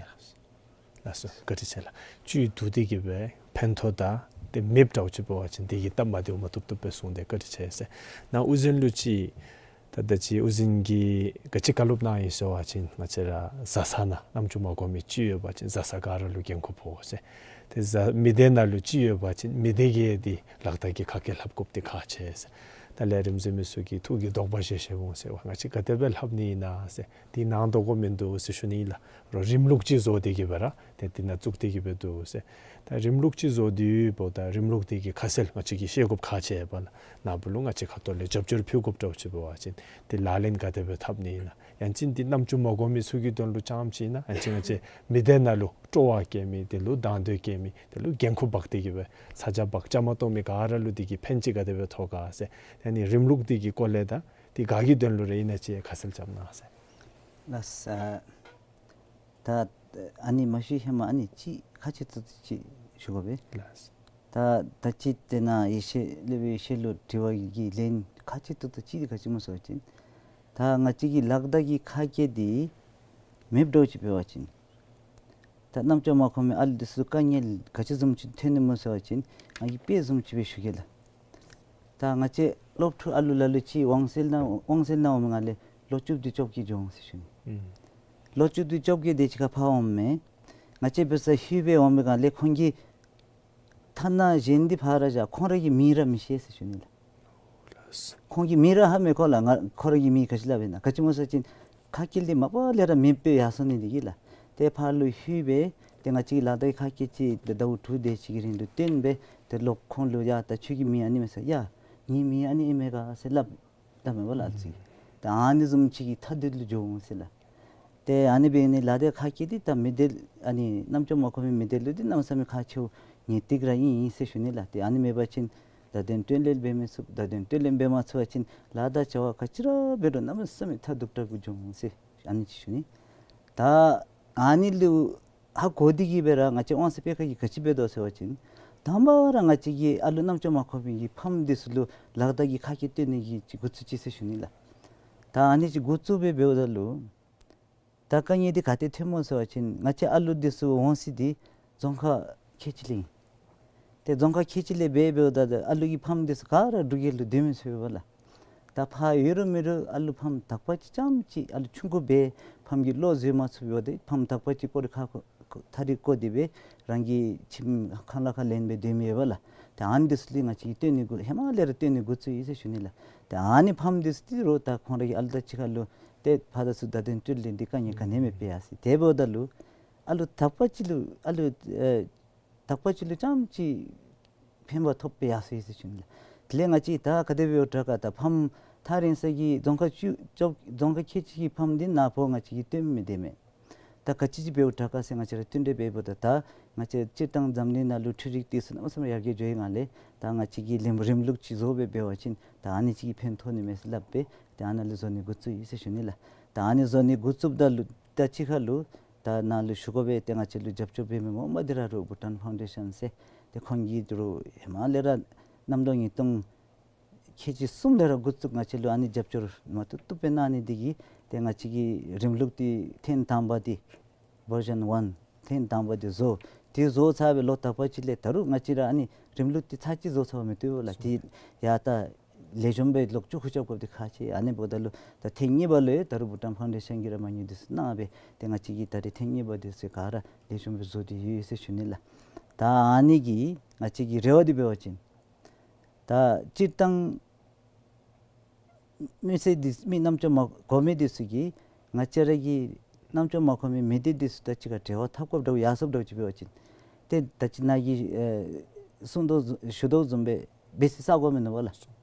ལགས་སོ། བཀའ་དྲིན་ཆེ་ལགས། བཅུད་བསྡུ་སྟེ་གི་སྦེ་ཕན་ཐོགས་དང་ཏེ་མེདཔ་འདྲཝ་ཅིག་འབད་བ་ཅིན་དེ་གི་སྟབས་མ་བདེཝ་མ་བཏུབ་བཏུབ་སྦེ་གསུངས་ཏེ་བཀའ་དྲིན་ཆེ་ཟེར། ནཱ་དབུ་འཛིན་ལུ་ཅིག་ད་ད་ཅི་དབུ་འཛིན་གྱིས་ག་ཅི་བཀའ་སློབ་གནང་ཡི་ཟེར་བ་ཅིན་ང་བཅས་ར་བཟའ་ཚང་ནང་རྣམ་ཅོ་མ་གོ་མི་ཅིག་ཡོད་པ་ཅིན་བཟའ་ཚང་ག་ར་ལུ་འགན་ཁུར་ཕོག་ཟེར། ཏེ་བཟའ་མི་སྡེ་ནང་ལུ་ཅིག་ཡོད་པ་ཅིན་མི་སྡེ་གིས་འདི་ལག་བརྡ་གི་ཁ་སྐད་ལྷབ་དགོཔ་འདི་ཁག་ཆེ་ཟེར། ད་ལས་རིམ་གཟིགས་མི་ཚུ་གིས་ཐུགས་ཀྱི་དོགས་པ་བཞེས་བཞེསཔ་འོང་ཟེར་བ། ང་བཅས་ག་དེ་སྦེ་ལྷབ་ནི་ཨིན་ན་ཟེར། འདི་གནང་དོ་དགོཔ་མིན་འདུག་ཟེར་ཞུ་ནི་ཨིན་ལགས། རོགས་རིམ་ལུགས་ཅིག་བཟོ་སྟེ་གི་སྦེ་ར་ཏེ་འདི་ནང་བཙུགས་ཏེ་གི་སྦེ་འདུག་ཟེར། ད་རིམ་ལུགས་ཅིག་བཟོ་སྟེ་ཡོདཔ་ད་རིམ་ལུགས་འདི་གི་ཁ་གསལ་ང་བཅས་ཀྱིས་ཤེས་དགོཔ་ཁག་ཆེ་བས་ལགས། ནཱ་བུ་ལུ་ང་བཅས་ཁ་ཐུག་ལས་རྒྱབ་སྐྱོར་ཕུལ་དགོཔ་འདྲཝ་ཅིག་འབད་བ་ཅིན་ཏེ་ལག་ལེན་ག་དེ་སྦེ་འཐབ་ནི་ཨིན་ན། ཡང་ཅིན་འདི་རྣམ་ཅོ་མ་གོ་མི་ཚུ་གི་དོན་ལུ་རྐྱངམ་ཅིག་ཨིན་ན་ཡང་ཅིན་ང་བཅས་མི་སྡེ་ནང་ལུ་སྤྲོ་བ་བསྐྱེད་མི་དེ་ལུ་དང་འདོད་བསྐྱེད་མི་དེ་ལུ་འགན་ཁུར་འབག་སྟེ་གི་སྦེ་ཚ་གྱང་འབག་བཅའ་མར་གཏོགས་མི་ག་ར་ལུ་འདི་གིས་ཕན་ཅིག་ག་དེ་སྦེ་ཐོགས་ག་ཟེར། ཨ་ནི་རིམ་ལུགས་འདི་གི་སྐོར་ལས་དང་འདི་ག་གི་དོན་ལུ་ར་ཨིན་ན་ཅིག་ཁ་གསལ་རྐྱབ་གནང་ཟེར། ལགས་སོ། ད་ཨ་ནི་མ་ཞུ་ཧེ་མ་ཨ་ནི་ཅིག་ཁ་ཅིག་ཏོག་ཏོ་ཅིག་ཞུ་དགོ་པས། ལགས་སོ། ད་ད་ཅི་དེ་ནཱ་ཡེ་ཤེས་སློབ་དཔོན་ཡེ་ཤེས་ལུ་དྲི་བ་གི་ལན་ཁ་ཅིག་ཏོག་ཏོ་ཅིག་འདི་ག་ཅི་སྨོ་ཟེར་བ་ཅིན་ད་ང་བཅས་ཀྱི་ལག་བརྡ་གི་ཁ་སྐད་འདི་མེདཔ་འདྲཝ་ཅིག་འབད་བ་ཅིན་ད་རྣམ་ཅོ་མ་གོ་མི་ཨ་ལུ་འདི་ཚུ་དཀའ་ངལ་ག་ཅི་བཟུམ་ཅིག་ཐོན་ནི་སྨོ་ཟེར་བ་ཅིན་ང་གིས་དཔེ་བཟུམ་ཅིག་སྦེ་ཞུ་གེ་ལགས། ད་ང་བཅས་སློབ་ཕྲུག་ཨ་ལུ་ལ་ལུ་ཅིག་དབང་སེལ་ནང་དབང་སེལ་ནང་འོང་མི་སྒང་ལས་ལོ་བཅུ་བདུན་བཅོ་བརྒྱད་འགྱོ་འོང་ཟེར་ཞུ་ནི། ཨུམ། ལོ་བཅུ་བདུན་བཅོ་བརྒྱད་དེ་ཅིག་ཁར་ཕར་འོང་མི་ང་བཅས་འབད་སར་ལྷོད་སྦེ་འོང་མི་སྒང་ལས་ཁོང་གིས་ཐ་ན་གཞན་འདི་ཕར་ར་བཞག་ཁོང་ར་གི་མིང་ར་མི་ཤེས་ཟེར་ཞུ་ནི་ལགས། ཁོང་གི་མིང་ར་ཧ་མི་གོ་ལགས། ང་ཁོ་ར་གི་མིང་ག་ཅི་སླབ་ཨིན་ན། ག་ཅི་སྨོ་ཟེར་བ་ཅིན་ཁ་སྐད་འདི་མ་པ་ལས་ར་མེདཔ་སྦེ་ཡར་སོང་ནི་འདི་གིས་ལགས། ཏེ་ཕར་ལུ་ལྷོད་སྦེ་ཏེ་ང་བཅས་ཀྱི་ལག་བརྡ་གི་ཁ་སྐད་ཅིག་ཏེ་ཟླཝ་དྲུག་དེ་ཅིག་གི་རིང་ལུ་སྟོན་སྦེ་ཏེ་ལོག་ཁོང་ལུ་ཡ་ད་ཁྱོད་ཀྱི་མིང་ཨ་ནི་མས་ཟེར། ཡ་ངེའི་མིང་ཨ་ནི་ཨིན་མས་ག་ཟེར་སླབ་སླབ་མས་པ་ལགས་ཅིག། ད་ཨ་ནི་བཟུམ་ཅིག་གི་ཐ་དད་ལུ་འགྱོ་འོང་ཟེར་ལགས། ཏེ་ཨ་ནི་འབད་ནི་ལག་བརྡའི་ཁ་སྐད་འདི་ད་མི་སྡེ་ཨ་ནི་རྣམ་ཅོ་མ་གོ་མི་མི་སྡེ་ལུ་འདི་གནམ་མེད་ས་མེད་ཁག་ཆེཝ་ངེས་ཏིག་ར་ཨིན་ཨིན་ཟེར་ཞུ་ནི་ལགས། ཏེ་ཨ་ནི་མེད་པ་ཅིན་བརྡ་དོན་སྟོན་ལེན་འབད་མི་ཚུགས། བརྡ་དོན་སྟོན་ལེན་འབད་མ་ཚུགས་པ་ཅིན་ལཱ་དང་བྱ་བ་ག་ཅི་ར་འབད་རུང་གནམ་མེད་ས་མེད་ཐ་དུབ་དྲགས་ཀྱི་འགྱོ་འོང་ཟེར་ཨ་ནི་ཅིག་ཞུ་ནི། ད་ཨ་ནི་ལུ་ཧ་གོ་སྟེ་གི་སྦེ་ར་ང་བཅས་དབང་ཚད་སྤེལ་ཁང་གིས་ག་ཅི་འབད་དོ་ཟེར་བ་ཅིན་དང་པ་ར་ང་བཅས་ཀྱི་ཨ་ལུ་རྣམ་ཅོ་མ་གོ་མི་གི་ཕམ་འདི་ཚུ་ལུ་ལག་བརྡ་གི་ཁ་སྐད་སྟོན་ནི་གི་ཅིག་འགོ་བཙུགས་ཅི་ཟེར་ཞུ་ནི་ལགས། ད་ཨ་ནི་ཅིག་འགོ་བཙུགས་སྦེ་འབདཝ་ད་ལུ་ད་དཀའ་ངལ་འདི་ག་ཏེ་ཐོནམ་སྨོ་ཟེར་བ་ཅིན་ང་བཅས་ཨ་ལུ་འདི་ཚུ་འོང་ས་འདི་རྫོང་ཁག་ཁལ་གཅིག་ལས་ཨིན། ཏེ་རྫོང་ཁག་ཁལ་གཅིག་ལས་འབད་འབདཝ་ད་ཨ་ལུ་གི་ཕམ་འདི་ཚུ་ག་ར་འབྲུག་རྒྱལ་ལུ་སྡོད་མི་ཚུགས་པས་ལགས། ད་ཕར་ཡོད་རུང་མེད་རུང་ཨ་ལུ་ཕམ་དག་པ་ཅིག་རྐྱངམ་ཅིག་ཨ་ལུ་ཆུང་ཀུ་སྦེ་ཕམ་གྱི་བློ་བཟོད་མ་ཚུགས་པ་འདི་ཕམ་དག་པ་ཅིག་སྐོར་ར་ཁ་ཁ་ཐག་རིང་བསྐོར་ཏེ་སྦེ་རང་གི་ཁྱིམ་ཁང་ལཱ་ཁག་ལེན་སྦེ་སྡོད་མི་ཡོད་པས་ལགས། ཏེ་ཨ་ནི་འདི་ཚུ་ལུ་ང་བཅས་ཀྱིས་སྟོན་ནི་འགོ་ཧེ་མ་ལས་ར་སྟོན་ནི་འགོ་བཙུགས་ཡི་ཟེར་ཞུ་ནི་ལགས། ཏེ་ཨ་ནི་ཕམ་འདི་ཚུ་འདི་རུང་ད་ཁོང་ར་གི་ཨ་ལུ་དང་གཅིག་ཁར་ལུ་ཏེ་ཕར་དང་ཚུར་བརྡ་དོན་སྤྲོད་ལེན་འདི་དཀའ་ངལ་ག་ནི་མེད་པས་ཡ་ཟེར། དེ་འབདཝ་ད་ལུ་ཨ་ལུ་དག་པ་ཅིག་ལུ་ཨ་ལུ་ཨེ་དག་པ་ཅིག་ལུ་རྐྱངམ་ཅིག་ཕན་པ་ཐོབ་པས་ཡ་ཟེར་ཞུ་ནི་ལགས། དེ་ལས་ང་བཅས་ད་ག་དེ་འབདཝ་དྲག་ག་ད་ཕམ་ཐག་རིང་ས་གི་རྫོང་ཁག་བཅུ་བཅོ་རྫོང་ཁག་ཁལ་གཅིག་གི་ཕམ་འདི་ནཱ་ཕར་ང་བཅས་ཀྱིས་སྟོན་མི་དེ་མས། ད་ག་ཅི་ཅིག་འབདཝ་དྲག་ག་ཟེར་ང་བཅས་ར་བསྟུན་གྲོས་འབདཝ་ད་ད་ང་བཅས་སྤྱིར་བཏང་འཛམ་གླིང་ནང་ལུ་འཕྲུལ་རིག་འདི་ཚུ་གནམ་མེད་ས་མེད་ཡར་རྒྱས་འགྱོ་བའི་ངང་ལས་ད་ང་བཅས་ཀྱིས་རིམ་རིམ་ལུགས་ཅིག་བཟོ་སྦེ་འབད་བ་ཅིན་ད་ཨ་ནི་ཅིག་གིས་ཕན་ཐོགས་ནི་མས་ཟེར་སླབ་སྦེ་ཏེ་ཨ་ནཱ་ལུ་བཟོ་ནི་འགོ་བཙུགས་ཡི་ཟེར་ཞུ་ནི་ལགས། ད་ཨ་ནི་བཟོ་ནི་འགོ་བཙུགསཔ་ད་ལུ་ད་གཅིག་ཁར་ལུ་ད་ནཱ་ལུ་ཞུ་དགོ་པས། ཏེ་ང་བཅས་ལུ་རྒྱབ་སྐྱོར་འབད་མི་ངོ་མ་འདི་ར་རུ་བྷུ་ཊཱན་ཕའུན་ཌེ་ཤཱན་ཟེར་ཏེ་ཁོང་གིས་འདི་རུ་ཧེ་མ་ལས་ར་གནམ་ལོ་ཉིས་སྟོང་ཁལ་གཅིག་གསུམ་ལས་ར་འགོ་བཙུགས་ང་བཅས་ལུ་ཨ་ནི་རྒྱབ་སྐྱོར་མ་བཏུབ་བཏུབ་སྦེ་གནང་ནི་འདི་གིས་ཏེ་ང་བཅས་ཀྱི་རིམ་ལུགས་འདི་ཐེངས་དང་པ་འདི་བར་ཤཱན་ཝན་ཐེངས་དང་པ་འདི་བཟོ། དེ་བཟོ་ཚར་བའི་ལོ་དག་པ་ཅིག་ལས་ད་རུང་ང་བཅས་ར་ཨ་ནི་རིམ་ལུགས་འདི་ཚར་གཅིག་བཟོ་ཚར་བ་མི་བཏུབ་ལགས། དེ་ཡང་ད་ལེགས་ཤོམ་སྦེ་ལོག་ཅུང་ཁུ་རྐྱབ་དགོཔ་འདི་ཁག་ཆེ། ཨ་ནི་འབདཝ་ད་ལུ་ད་ཐེངས་གཉིས་པ་ལུ་ཡང་ད་རུང་བྷུ་ཊཱན་ཕའུན་ཌེ་ཤཱན་གྱིས་ར་མ་དངུལ་འདི་ཚུ་གནང་སྦེ་ཏེ་ང་བཅས་ཀྱིས་ད་རེས་ཐེངས་གཉིས་པ་འདི་ཚུ་ག་ར་ལེགས་ཤོམ་སྦེ་བཟོ་སྟེ་ཡོད་ཟེར་ཞུ་ནི་ལགས། ད་ཨ་ནི་གིས་ང་བཅས་ཀྱི་རེ་བ་འདི་འབད་བ་ཅིན་ད་སྤྱིར་བཏང་མི་སེར་འདི་མི་རྣམ་ཅོ་མ་གོ་མི་འདི་ཚུ་གིས་ང་བཅས་ར་གི་རྣམ་ཅོ་མ་གོ་མི་མི་སྡེ་འདི་ཚུ་དང་གཅིག་ཁར་འབྲེལ་བ་འཐབ་དགོཔ་འདྲཝ་ཡར་སོངམ་འདྲཝ་ཅིག་འབད་བ་ཅིན་ཏེ་ད་ཅི་ནཱ་གིས་ཨེ་གསུང་དོ་བཟུམ་ཞུ་དོ་བཟུམ་སྦེ་འབད་ས་ས་གོ་མིན་ནུག་པ་ལགས།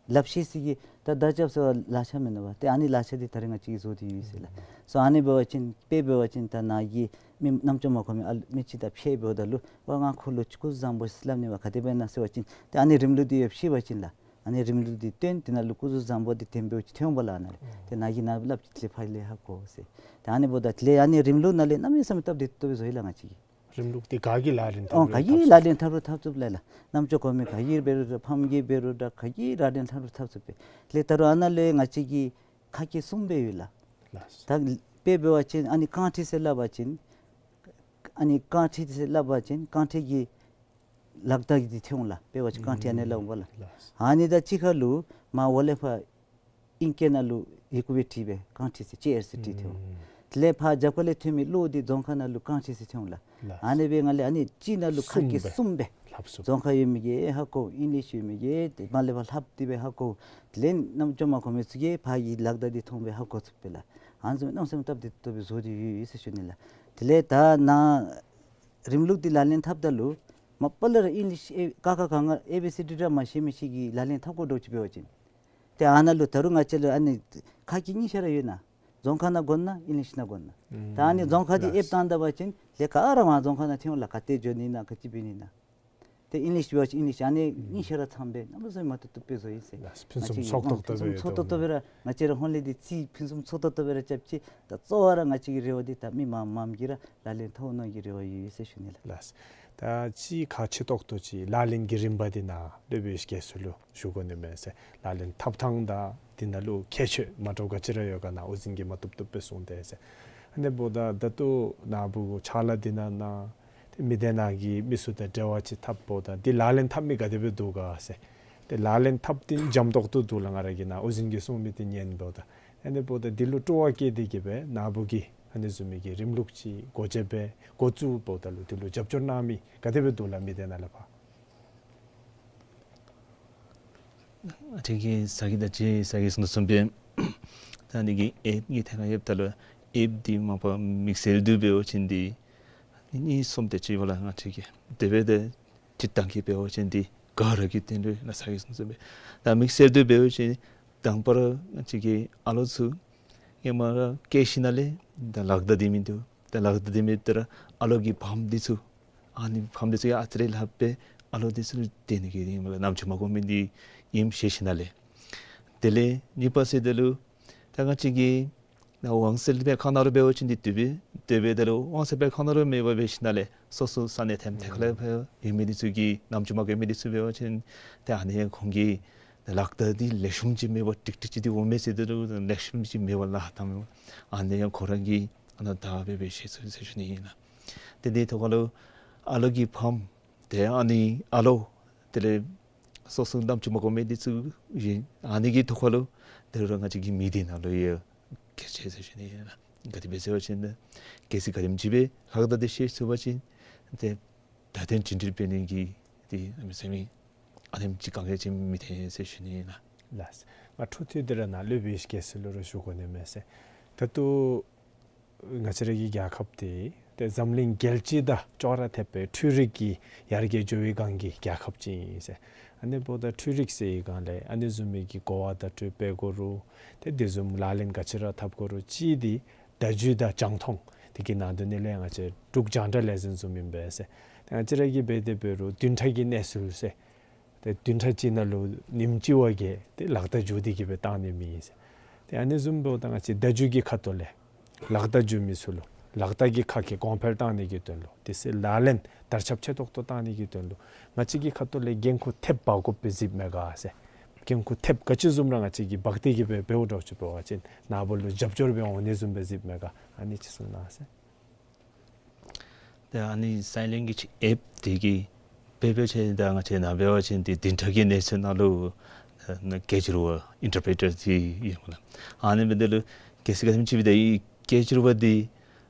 ལགཔ་ཤེས་ས་གི་ད་བརྡ་རྐྱབ་ས་ལག་ཆ་མིན་ནུག་པ། ཏེ་ཨ་ནི་ལག་ཆ་འདི་ད་རེས་ང་བཅས་ཀྱིས་བཟོ་སྟེ་ཡོད་ཟེར་ལགས། སོ་ཨ་ནི་འབད་བ་ཅིན་དཔེ་འབད་བ་ཅིན་ད་ནཱ་གིས་མི་རྣམ་ཅོ་མ་གོ་མི་ཨ་མི་ཅིག་དང་ཕྱད་འབདཝ་ད་ལུ་ཝ་ང་ཁོ་ལུ་ཅིག་སྐུ་གཟུགས་བཟང་པོ་ཟེར་སླབ་ནི་པ། ག་དེ་སྦེ་ཨིན་ན་ཟེར་བ་ཅིན་ཏེ་ཨ་ནི་རིམ་ལུགས་འདི་ཡང་ཤེས་པ་ཅིན་ལགས། ཨ་ནི་རིམ་ལུགས་འདི་སྟོན། དེ་ནང་ལུ་སྐུ་གཟུགས་བཟང་པོ་འདི་དེ་སྦེ་ཅིག་ཐོན་པ་ལགས་ནཱ་ལས། ཏེ་ནཱ་གིས་ནཱ་སླབ་ཅི་ལས་ཕར་ལས་ཧ་གོ་ཟེར། ཏེ་ཨ་ནི་འབདཝ་ད་ལས་ཨ་ནི་རིམ་ལུགས་ནང་ལས་གནམ་མེད་ས་མེད་སྟབས་བདེ་ཏོག་ཏོ་སྦེ་བཟོ་ཡི་ལགས་ང་བཅས་ཀྱིས། རིམ་ལུགས་འདི་ག་གིས་ལག་ལེན་འཐབ་ཨོ་ག་གིས་ལག་ལེན་འཐབ་རུང་འཐབ་ཚུགས་ལགས་ལགས། རྣམ་ཅོ་གོ་མི་ག་གིས་འབད་རུང་ར་ཕམ་གྱིས་འབད་རུང་ར་ག་གིས་ལག་ལེན་འཐབ་རུང་འཐབ་ཚུགས་པས། ལས་ད་རུང་ཨ་ནཱ་ལས་ང་བཅས་ཀྱིས་ཁག་ཁེ་གསུམ་སྦེ་ཡོད་ལགས། ལགས། ད་དཔེ་འབད་བ་ཅིན་ཨ་ནི་རྐང་ཁྲི་ཟེར་སླབ་པ་ཅིན་ཨ་ནི་རྐང་ཁྲི་ཟེར་སླབ་པ་ཅིན་རྐང་ཁྲི་གི་ལག་བརྡ་འདི་ཐོན་འོང་ལགས། དཔེ་འབད་བ་ཅིན་རྐང་ཁྲི་ཨ་ནི་ལགས་འོང་པ་ལགས། ལགས། ཨ་ནི་དང་གཅིག་ཁར་ལུ་མར་འོག་ལས་ཕར་ཨིང་སྐད་ནང་ལུ་ཡི་གུ་སྦེ་བྲིས་སྦེ་རྐང་ཁྲི་ཟེར་ཅེར་ཟེར་བྲིས་ཐོན་འོང་། དེ་ལས་ཕར་རྒྱབ་ཁ་ལས་ཐོན་མི་གློག་འདི་རྫོང་ཁ་ནང་ལུ་རྐང་ཁྲི་ཟེར་ཐོན་འོང་ལགས། ལགས། ཨ་ནི་སྦེ་ང་ལས་ཨ་ནི་གཅིག་ནང་ལུ་ཁག་ཁེ་གསུམ་སྦེ། གསུམ་སྦེ་ལྷབ་ཚུགས། རྫོང་ཁ་ཡོད་མི་གིས་ཧ་གོ། ཨིང་ལིཤ་ཡོད་མི་གིས་ཏེ་མར་ལས་ཕར་ལྷབ་སྟེ་སྦེ་ཧ་གོ། དེ་ལས་རྣམ་ཅོ་མ་གོ་མི་ཚུ་གིས་ཕར་གྱི་ལག་བརྡ་འདི་མཐོང་སྦེ་ཧ་གོ་ཚུགས་པས་ལགས། ཨ་ནི་བཟུམ་གནམ་མེད་ས་མེད་སྟབས་བདེ་ཏོག་ཏོ་སྦེ་བཟོ་སྟེ་ཡོད་ཡོད་ཟེར་ཞུ་ནི་ལགས། དེ་ལས་ད་ནཱ་རིམ་ལུགས་འདི་ལག་ལེན་འཐབ་ད་ལུ་མ་པ་ལས་ར་ཨིང་ལིཤ་ཨེ་ཀ་ཁ་ག་ང་ཨེ་བི་སི་ཌི་ར་མ་ཤེས་མི་ཅིག་གིས་ལག་ལེན་འཐབ་དགོ་འདྲཝ་ཅིག་འབད་བ་ཅིན་ཏེ་ཨ་ནཱ་ལུ་ད་རུང་ང་བཅས་ལུ་ཨ་ནི་ཁག་ཁེ་གཉིས་ཆ་ར་ཡོད་ན། རྫོང་ཁ་ནང་དགོ་ན་ཨིང་ལིཤ་ནང་དགོ་ན། ད་ཨ་ནི་རྫོང་ཁ་འདི་ཨེབ་བཏང་ད་པ་ཅིན་ལས་ག་ར་མར་རྫོང་ཁ་ནང་ཐོན་འོང་ལགས། ག་ཏེ་འགྱོ་ནི་ན་ག་ཅི་འབད་ནི་ན། ཏེ་ཨིང་ལིཤ་འབད་བ་ཅིན་ཨིང་ལིཤ། ཨ་ནི་གཉིས་ཆ་ར་ཚངམ་སྦེ་གནམ་མེད་ས་མེད་མ་བཏུབ་བཏུབ་སྦེ་བཟོ་ཡི་ཟེར། ལགས། ཕུན་སུམ་ཚོགས་ཏོག་ཏོ་སྦེ་ཡོད་དོ། ཕུན་སུམ་ཚོགས་ཏོག་ཏོ་སྦེ་ར་ང་བཅས་ར་ཧོང་ལས་འདི་རྩིས་ཕུན་སུམ་ཚོགས་ཏོག་ཏོ་སྦེ་ར་རྐྱབ་ཅི། ད་གཙོ་བོ་ར་ང་བཅས་ཀྱི་རེ་བ་འདི་ད་མི་མང་མང་གིས་ར་ལག་ལེན་འཐབ་འོང་ནི་གི་རེ་བ་ཡོད་ཡོད་ཟེར་ཞུ་ནི་ལགས། ལགས། ད་ཅིག་ཁག་ཆེ་ཏོག་ཏོ་ཅིག་ལག་ལེན་གྱི་རིམ་པ་འདི་ནཱ་སློབ་དཔོན་དགེ་ཚུལ་ལུ་ཞུ་དགོ་ནི་མས་ཟེར། ལག་ལེན་འཐབ་ཐངས་དང་འདི་ནང་ལུ་ཁྱད་ཆོས་མ་འདྲཝ་ག་ཅི་ར་ཡོད་ག་ནཱ་དབུ་འཛིན་གྱིས་མ་བཏུབ་བཏུབ་སྦེ་གསུངས་ཏེ་ཟེར། ཨ་ནི་འབདཝ་ད་ད་ལྟོ་ནཱ་བུ་ཕྱག་ལཱ་འདི་ནང་ན་ཏེ་མི་སྡེ་ནང་གི་མི་ཚུ་དང་འབྲེལ་བ་ཅིག་འཐབ་འབདཝ་ད་འདི་ལག་ལེན་འཐབ་མི་ག་དེ་སྦེ་འདུག་ག་ཟེར། ཏེ་ལག་ལེན་འཐབ་སྟེ་འཇམ་ཏོག་ཏོ་འདུག་ལགས། ང་ར་གིས་ནཱ་དབུ་འཛིན་གྱིས་གསུང་མི་འདི་ཉན་འབདཝ་ད། ཨ་ནི་འབདཝ་ད་འདི་ལུ་སྤྲོ་བ་བསྐྱེད་དེ་གིས་སྦེ་ནཱ་བུ་གིས་ཨ་ནི་བཟུམ་མའི་གི་རིམ་ལུགས་ཅིག་སྒོ་འབྱེད་སྦེ་འགོ་བཙུགས་འབདཝ་ད་ལུ་འདི་ལུ་རྒྱབ་སྐྱོར་གནང་མི་ག་དེ་སྦེ་འདུག་ལགས། མི་སྡེ་ནང་ལས་ཕར། ང་བཅས་ཀྱིས་ས་གི་ད་ཅི་ས་གིས་གསུངས་དོ་བཟུམ་སྦེ་ད་འདི་གི་ཨེབ་ཀྱི་ཐད་ཁར་ཡོདཔ་ད་ལུ་ཨེབ་འདི་མ་པ་དམིགས་བསལ་དུ་འབད་བ་ཅིན་འདི་ཨ་ནི་གཉིས་གསུམ་དེ་ཅིག་པ་ལགས། ང་བཅས་ཀྱིས་དེ་སྦེ་ཏེ་སྤྱིར་བཏང་གི་འབད་བ་ཅིན་འདི་ག་ར་གིས་བཏོན་རུང་ལགས། ས་གིས་གསུངས་དོ་བཟུམ་སྦེ་ད་དམིགས་བསལ་དུ་འབད་བ་ཅིན་དང་པ་ར་ང་བཅས་ཀྱི་ཨ་ལོ་ཚུ་ཧེ་མ་ར་སྐྱེས་ཞིནམ་ལས་ད་ལག་བརྡ་འདི་མིན་འདུག། ད་ལག་བརྡ་འདི་མེདཔ་ད་ར་ཨ་ལོ་གི་ཕམ་འདི་ཚུ་ཨ་ནི་ཕམ་འདི་ཚུ་ཡང་ཨ་ཙི་རེ་ལྷགཔ་སྦེ་ཨ་ལོ་འདི་ཚུ་ལུ་སྟོན་ནི་གི་ཨིནམ་ལགས། རྣམ་ཅོ་མ་གོ་མི་འདི་ཨིནམ་ཤེས་ཞིནམ་ལས། དེ་ལས་གཉིས་པ་ཟེརཝ་ད་ལུ་ད་ང་བཅས་ཀྱི་ནཱ་དབང་གསལ་སྦེ་ཁ་ནང་ར་འབད་བ་ཅིན་འདི་བཏུབ་པས། དེ་འབདཝ་ད་ལུ་དབང་གསལ་སྦེ་ཁ་ནང་ར་མེད་པར་འབད་ཞིནམ་ལས་སོ་སོ་ས་གནས་ཐེམ་ཐེ་ཁ་ལས་ཕར་ཡོད་མི་འདི་ཚུ་གིས་རྣམ་ཅོ་མ་གོ་མི་འདི་ཚུ་འབད་བ་ཅིན་ཏེ་ཨ་ནི་ཁོང་གིས་ ལག་བརྡ་འདི་ལེགས་ཤོམ་ཅིག་མེད་པར་ཀྲིག་ཀྲིག་ཅིག་འདི་འོང་མས་ཟེར་དོ་རུང་ལེགས་ཤོམ་ཅིག་མེད་པར་ལཱ་བཏང་མས། ཨ་ནི་ཡང་ཁོ་ར་གིས་ཨ་ནཱ་དག་པའི་སྦེ་ཤེས་ཚུགས་ཟེར་ཞུ་ནི་ཨིན་ལགས། དེ་འདི་ཐོག་ཁ་ལུ་ཨ་ལོ་གི་ཕམ་ཏེ་ཨ་ནི་ཨ་ལོ་དེ་ལས་སོ་སོ་རྣམ་ཅོ་མ་གོ་མི་འདི་ཚུ་ཨིན། ཨ་ནི་གི་ཐོག་ཁ་ལུ་དེ་རུང་ང་བཅས་ཀྱི་མི་སྡེ་ནང་ལུ་ཡང་གལ་ཆེ་ཟེར་ཞུ་ནི་ཨིན་ལགས། ག་དེ་སྦེ་ཟེར་བ་ཅིན་ད་གལ་སྲིད་ག་དེམ་ཅིག་སྦེ་ལྷག་ད་དེ་ཤེས་ཚུགས་པ་ཅིན་ཏེ་ད་ཐེངས་འགྲིམ་འགྲུལ་འབད་ནི་གི་འདི་གནམ་མེད་ས་མེད་ཨ་ནེམ་ཅིག་དཀའ་ངལ་ཅིག་མི་འཐོན་ཟེར་ཞུ་ནི་ཨིན་ལགས། ལགས། ང་འཕྲོ་མཐུད་དེ་ར་ནཱ་སློབ་དཔོན་ཡེ་ཤེས་སྐྱིད་ཟེར་ལུ་ར་ཞུ་དགོ་ནི་མས་ཟེར། ད་ལྟོ་ང་བཅས་ར་གི་རྒྱལ་ཁབ་འདི་ཏེ་འཛམ་གླིང་རྒྱལ་སྤྱི་དང་ཅོག་ར་འཐདཔ་སྦེ་འཕྲུལ་རིག་གི་ཡར་རྒྱས་འགྱོ་བའི་སྒང་གི་རྒྱལ་ཁབ་ཅིག་ཨིན་ཟེར། ཨ་ནི་འབདཝ་ད་འཕྲུལ་རིག་ཟེར་བའི་སྒང་ལས་ཨ་ནི་བཟུམ་མའི་གི་གོ་བ་བརྡ་སྤྲོད་འབད་དགོ་རུང་ཏེ་དེ་བཟུམ་ལག་ལེན་ག་ཅི་ར་འཐབ་དགོ་རུང་གཅིག་འདི་བརྡ་བརྒྱུད་དང་རྒྱང་མཐོང་འདི་གི་ནང་དོན་ནང་ལས་ང་བཅས་འབྲུག་རྒྱང་བསྒྲགས་ལས་འཛིན་བཟུམ་ཨིན་པས་ཟེར། ཏེ་ང་བཅས་ར་གིས་འབད་དེ་འབད་རུང་བདུན་ཕྲག་གི་གནས་ཚུལ་ཟེར་ཏེ་བདུན་ཕྲག་གཅིག་ནང་ལུ་ཉིནམ་གཅིག་བ་གི་ཏེ་ལག་བརྡ་བརྒྱུད་དེ་གི་སྦེ་བཏང་ནི་མེད་ཟེར། ཏེ་ཨ་ནི་བཟུམ་འབདཝ་ད་ང་བཅས་བརྡ་བརྒྱུད་ཀྱི་ཁ་ཐུག་ལས་ལག་བརྡ་བརྒྱུད་མི་ཚུ་ལུ་ལག་བརྡ་གི་ཁ་སྐད་གོང་འཕེལ་བཏང་ནི་གི་དོན་ལུ་དེ་ཚེ་ལག་ལེན་དར་ཁྱབ་ཆེ་ཏོག་ཏོ་བཏང་ནི་གི་དོན་ལུ་ང་བཅས་ཀྱི་ཁ་ཐུག་ལས་འགན་ཁུར་ཐེབས་འབག་དགོཔ་སྦེ་གཟིགསཔ་མས་ག་ཟེར། འགན་ཁུར་ཐེབས་ག་ཅི་བཟུམ་ར་ང་བཅས་ཀྱིས་འབག་སྟེ་གི་སྦེ་འབདཝ་འདྲཝ་ཅིག་འབད་བ་ཅིན་ནཱ་བུ་ལུ་རྒྱབ་སྐྱོར་སྦེ་འོང་ནི་བཟུམ་སྦེ་གཟིགསཔ་མས་ག། ཨ་ནི་ཅིག་གསུང་གནང་ཟེར། ཏེ་ཨ་ནི་སའིན་ལེང་གུའེཇ་ཨེཔ་འདི་གིས་འབད་བ་ཅིན་ད་ང་བཅས་ནཱ་འབད་བ་ཅིན་འདི་བདུན་ཕྲག་གི་གནས་ཚུལ་ནང་ལུ་ཨ་ནི་སྐད་སྒྱུར་བ་ཨིན་ཊར་པི་རི་ཊར་འདི་ཨིན་མས་ལགས། ཨ་ནི་འབདཝ་ད་ལུ་གལ་སྲིད་ག་དེམ་ཅིག་སྦེ་ད་ཨི་སྐད་སྒྱུར་བ་འདི་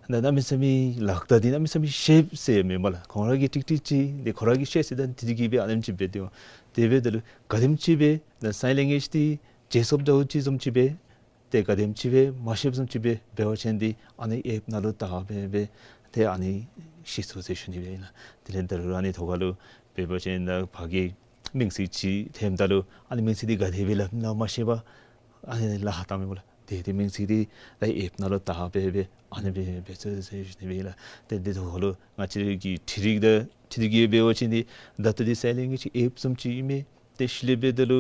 ད་གནམ་མེད་ས་མེད་ལག་བརྡ་འདི་གནམ་མེད་ས་མེད་ཤེསཔ་ཟེར་མེན་པ་ལགས། ཁོང་ར་གིས་ཀྲིག་ཀྲིག་ཅིག་འདི་ཁོང་ར་གིས་ཤེས་ཟེར་ད་འདི་གིས་སྦེ་ཨ་ནེམ་ཅིག་འབད་དེ་འོང་། དེ་འབདཝ་ད་ལུ་ག་དེམ་ཅིག་སྦེ་ད་སའིན་ལེང་གུའེཇ་འདི་བརྗེད་སོངམ་འདྲཝ་ཅིག་བཟུམ་ཅིག་སྦེ་ཏེ་ག་དེམ་ཅིག་སྦེ་མ་ཤེསཔ་བཟུམ་ཅིག་སྦེ་འབད་བ་ཅིན་འདི་ཨ་ནི་ཨེཔ་ནང་ལུ་བལྟ་སྦེ་སྦེ་ཏེ་ཨ་ནི་ཤེས་ཚུགས་ཟེར་ཞུ་ནི་སྦེ་ཨིན་ལགས། དེ་ལས་ད་རུང་ཨ་ནི་ཐོག་ཁ་ལུ་འབད་བ་ཅིན་ད་ཕར་གི་མིང་ཚིག་ཅིག་ཐོནམ་ད་ལུ་ཨ་ནི་མིང་ཚིག་འདི་ག་དེ་སྦེ་སླབ་ཨིན་ན་མ་ཤེས་པར་ཨ་ནི་ལཱ་བཏངམ་མས་ལགས། ཏེ་དེ་མིང་ཚིག་འདི་ད་ཨེཔ་ནང་ལུ་བལྟ་སྦེ་སྦེ་ཨ་ནི་སྦེ་འབད་ཚུགས་ཟེར་ཞུ་ནི་སྦེ་ཨིན་ལགས། ཏེ་འདི་ཐོག་ཁ་ལུ་ང་བཅས་ཀྱི་འཕྲུལ་རིག་ད་འཕྲུལ་རིག་གིས་འབད་བ་ཅིན་འདི་ད་ལྟོ་འདི་སའིན་ལེང་གུའེཇ་ཨེཔ་བཟུམ་ཅིག་ཨིན་མས། ཏེ་ཤུལ་ལས་འབདཝ་ད་ལུ་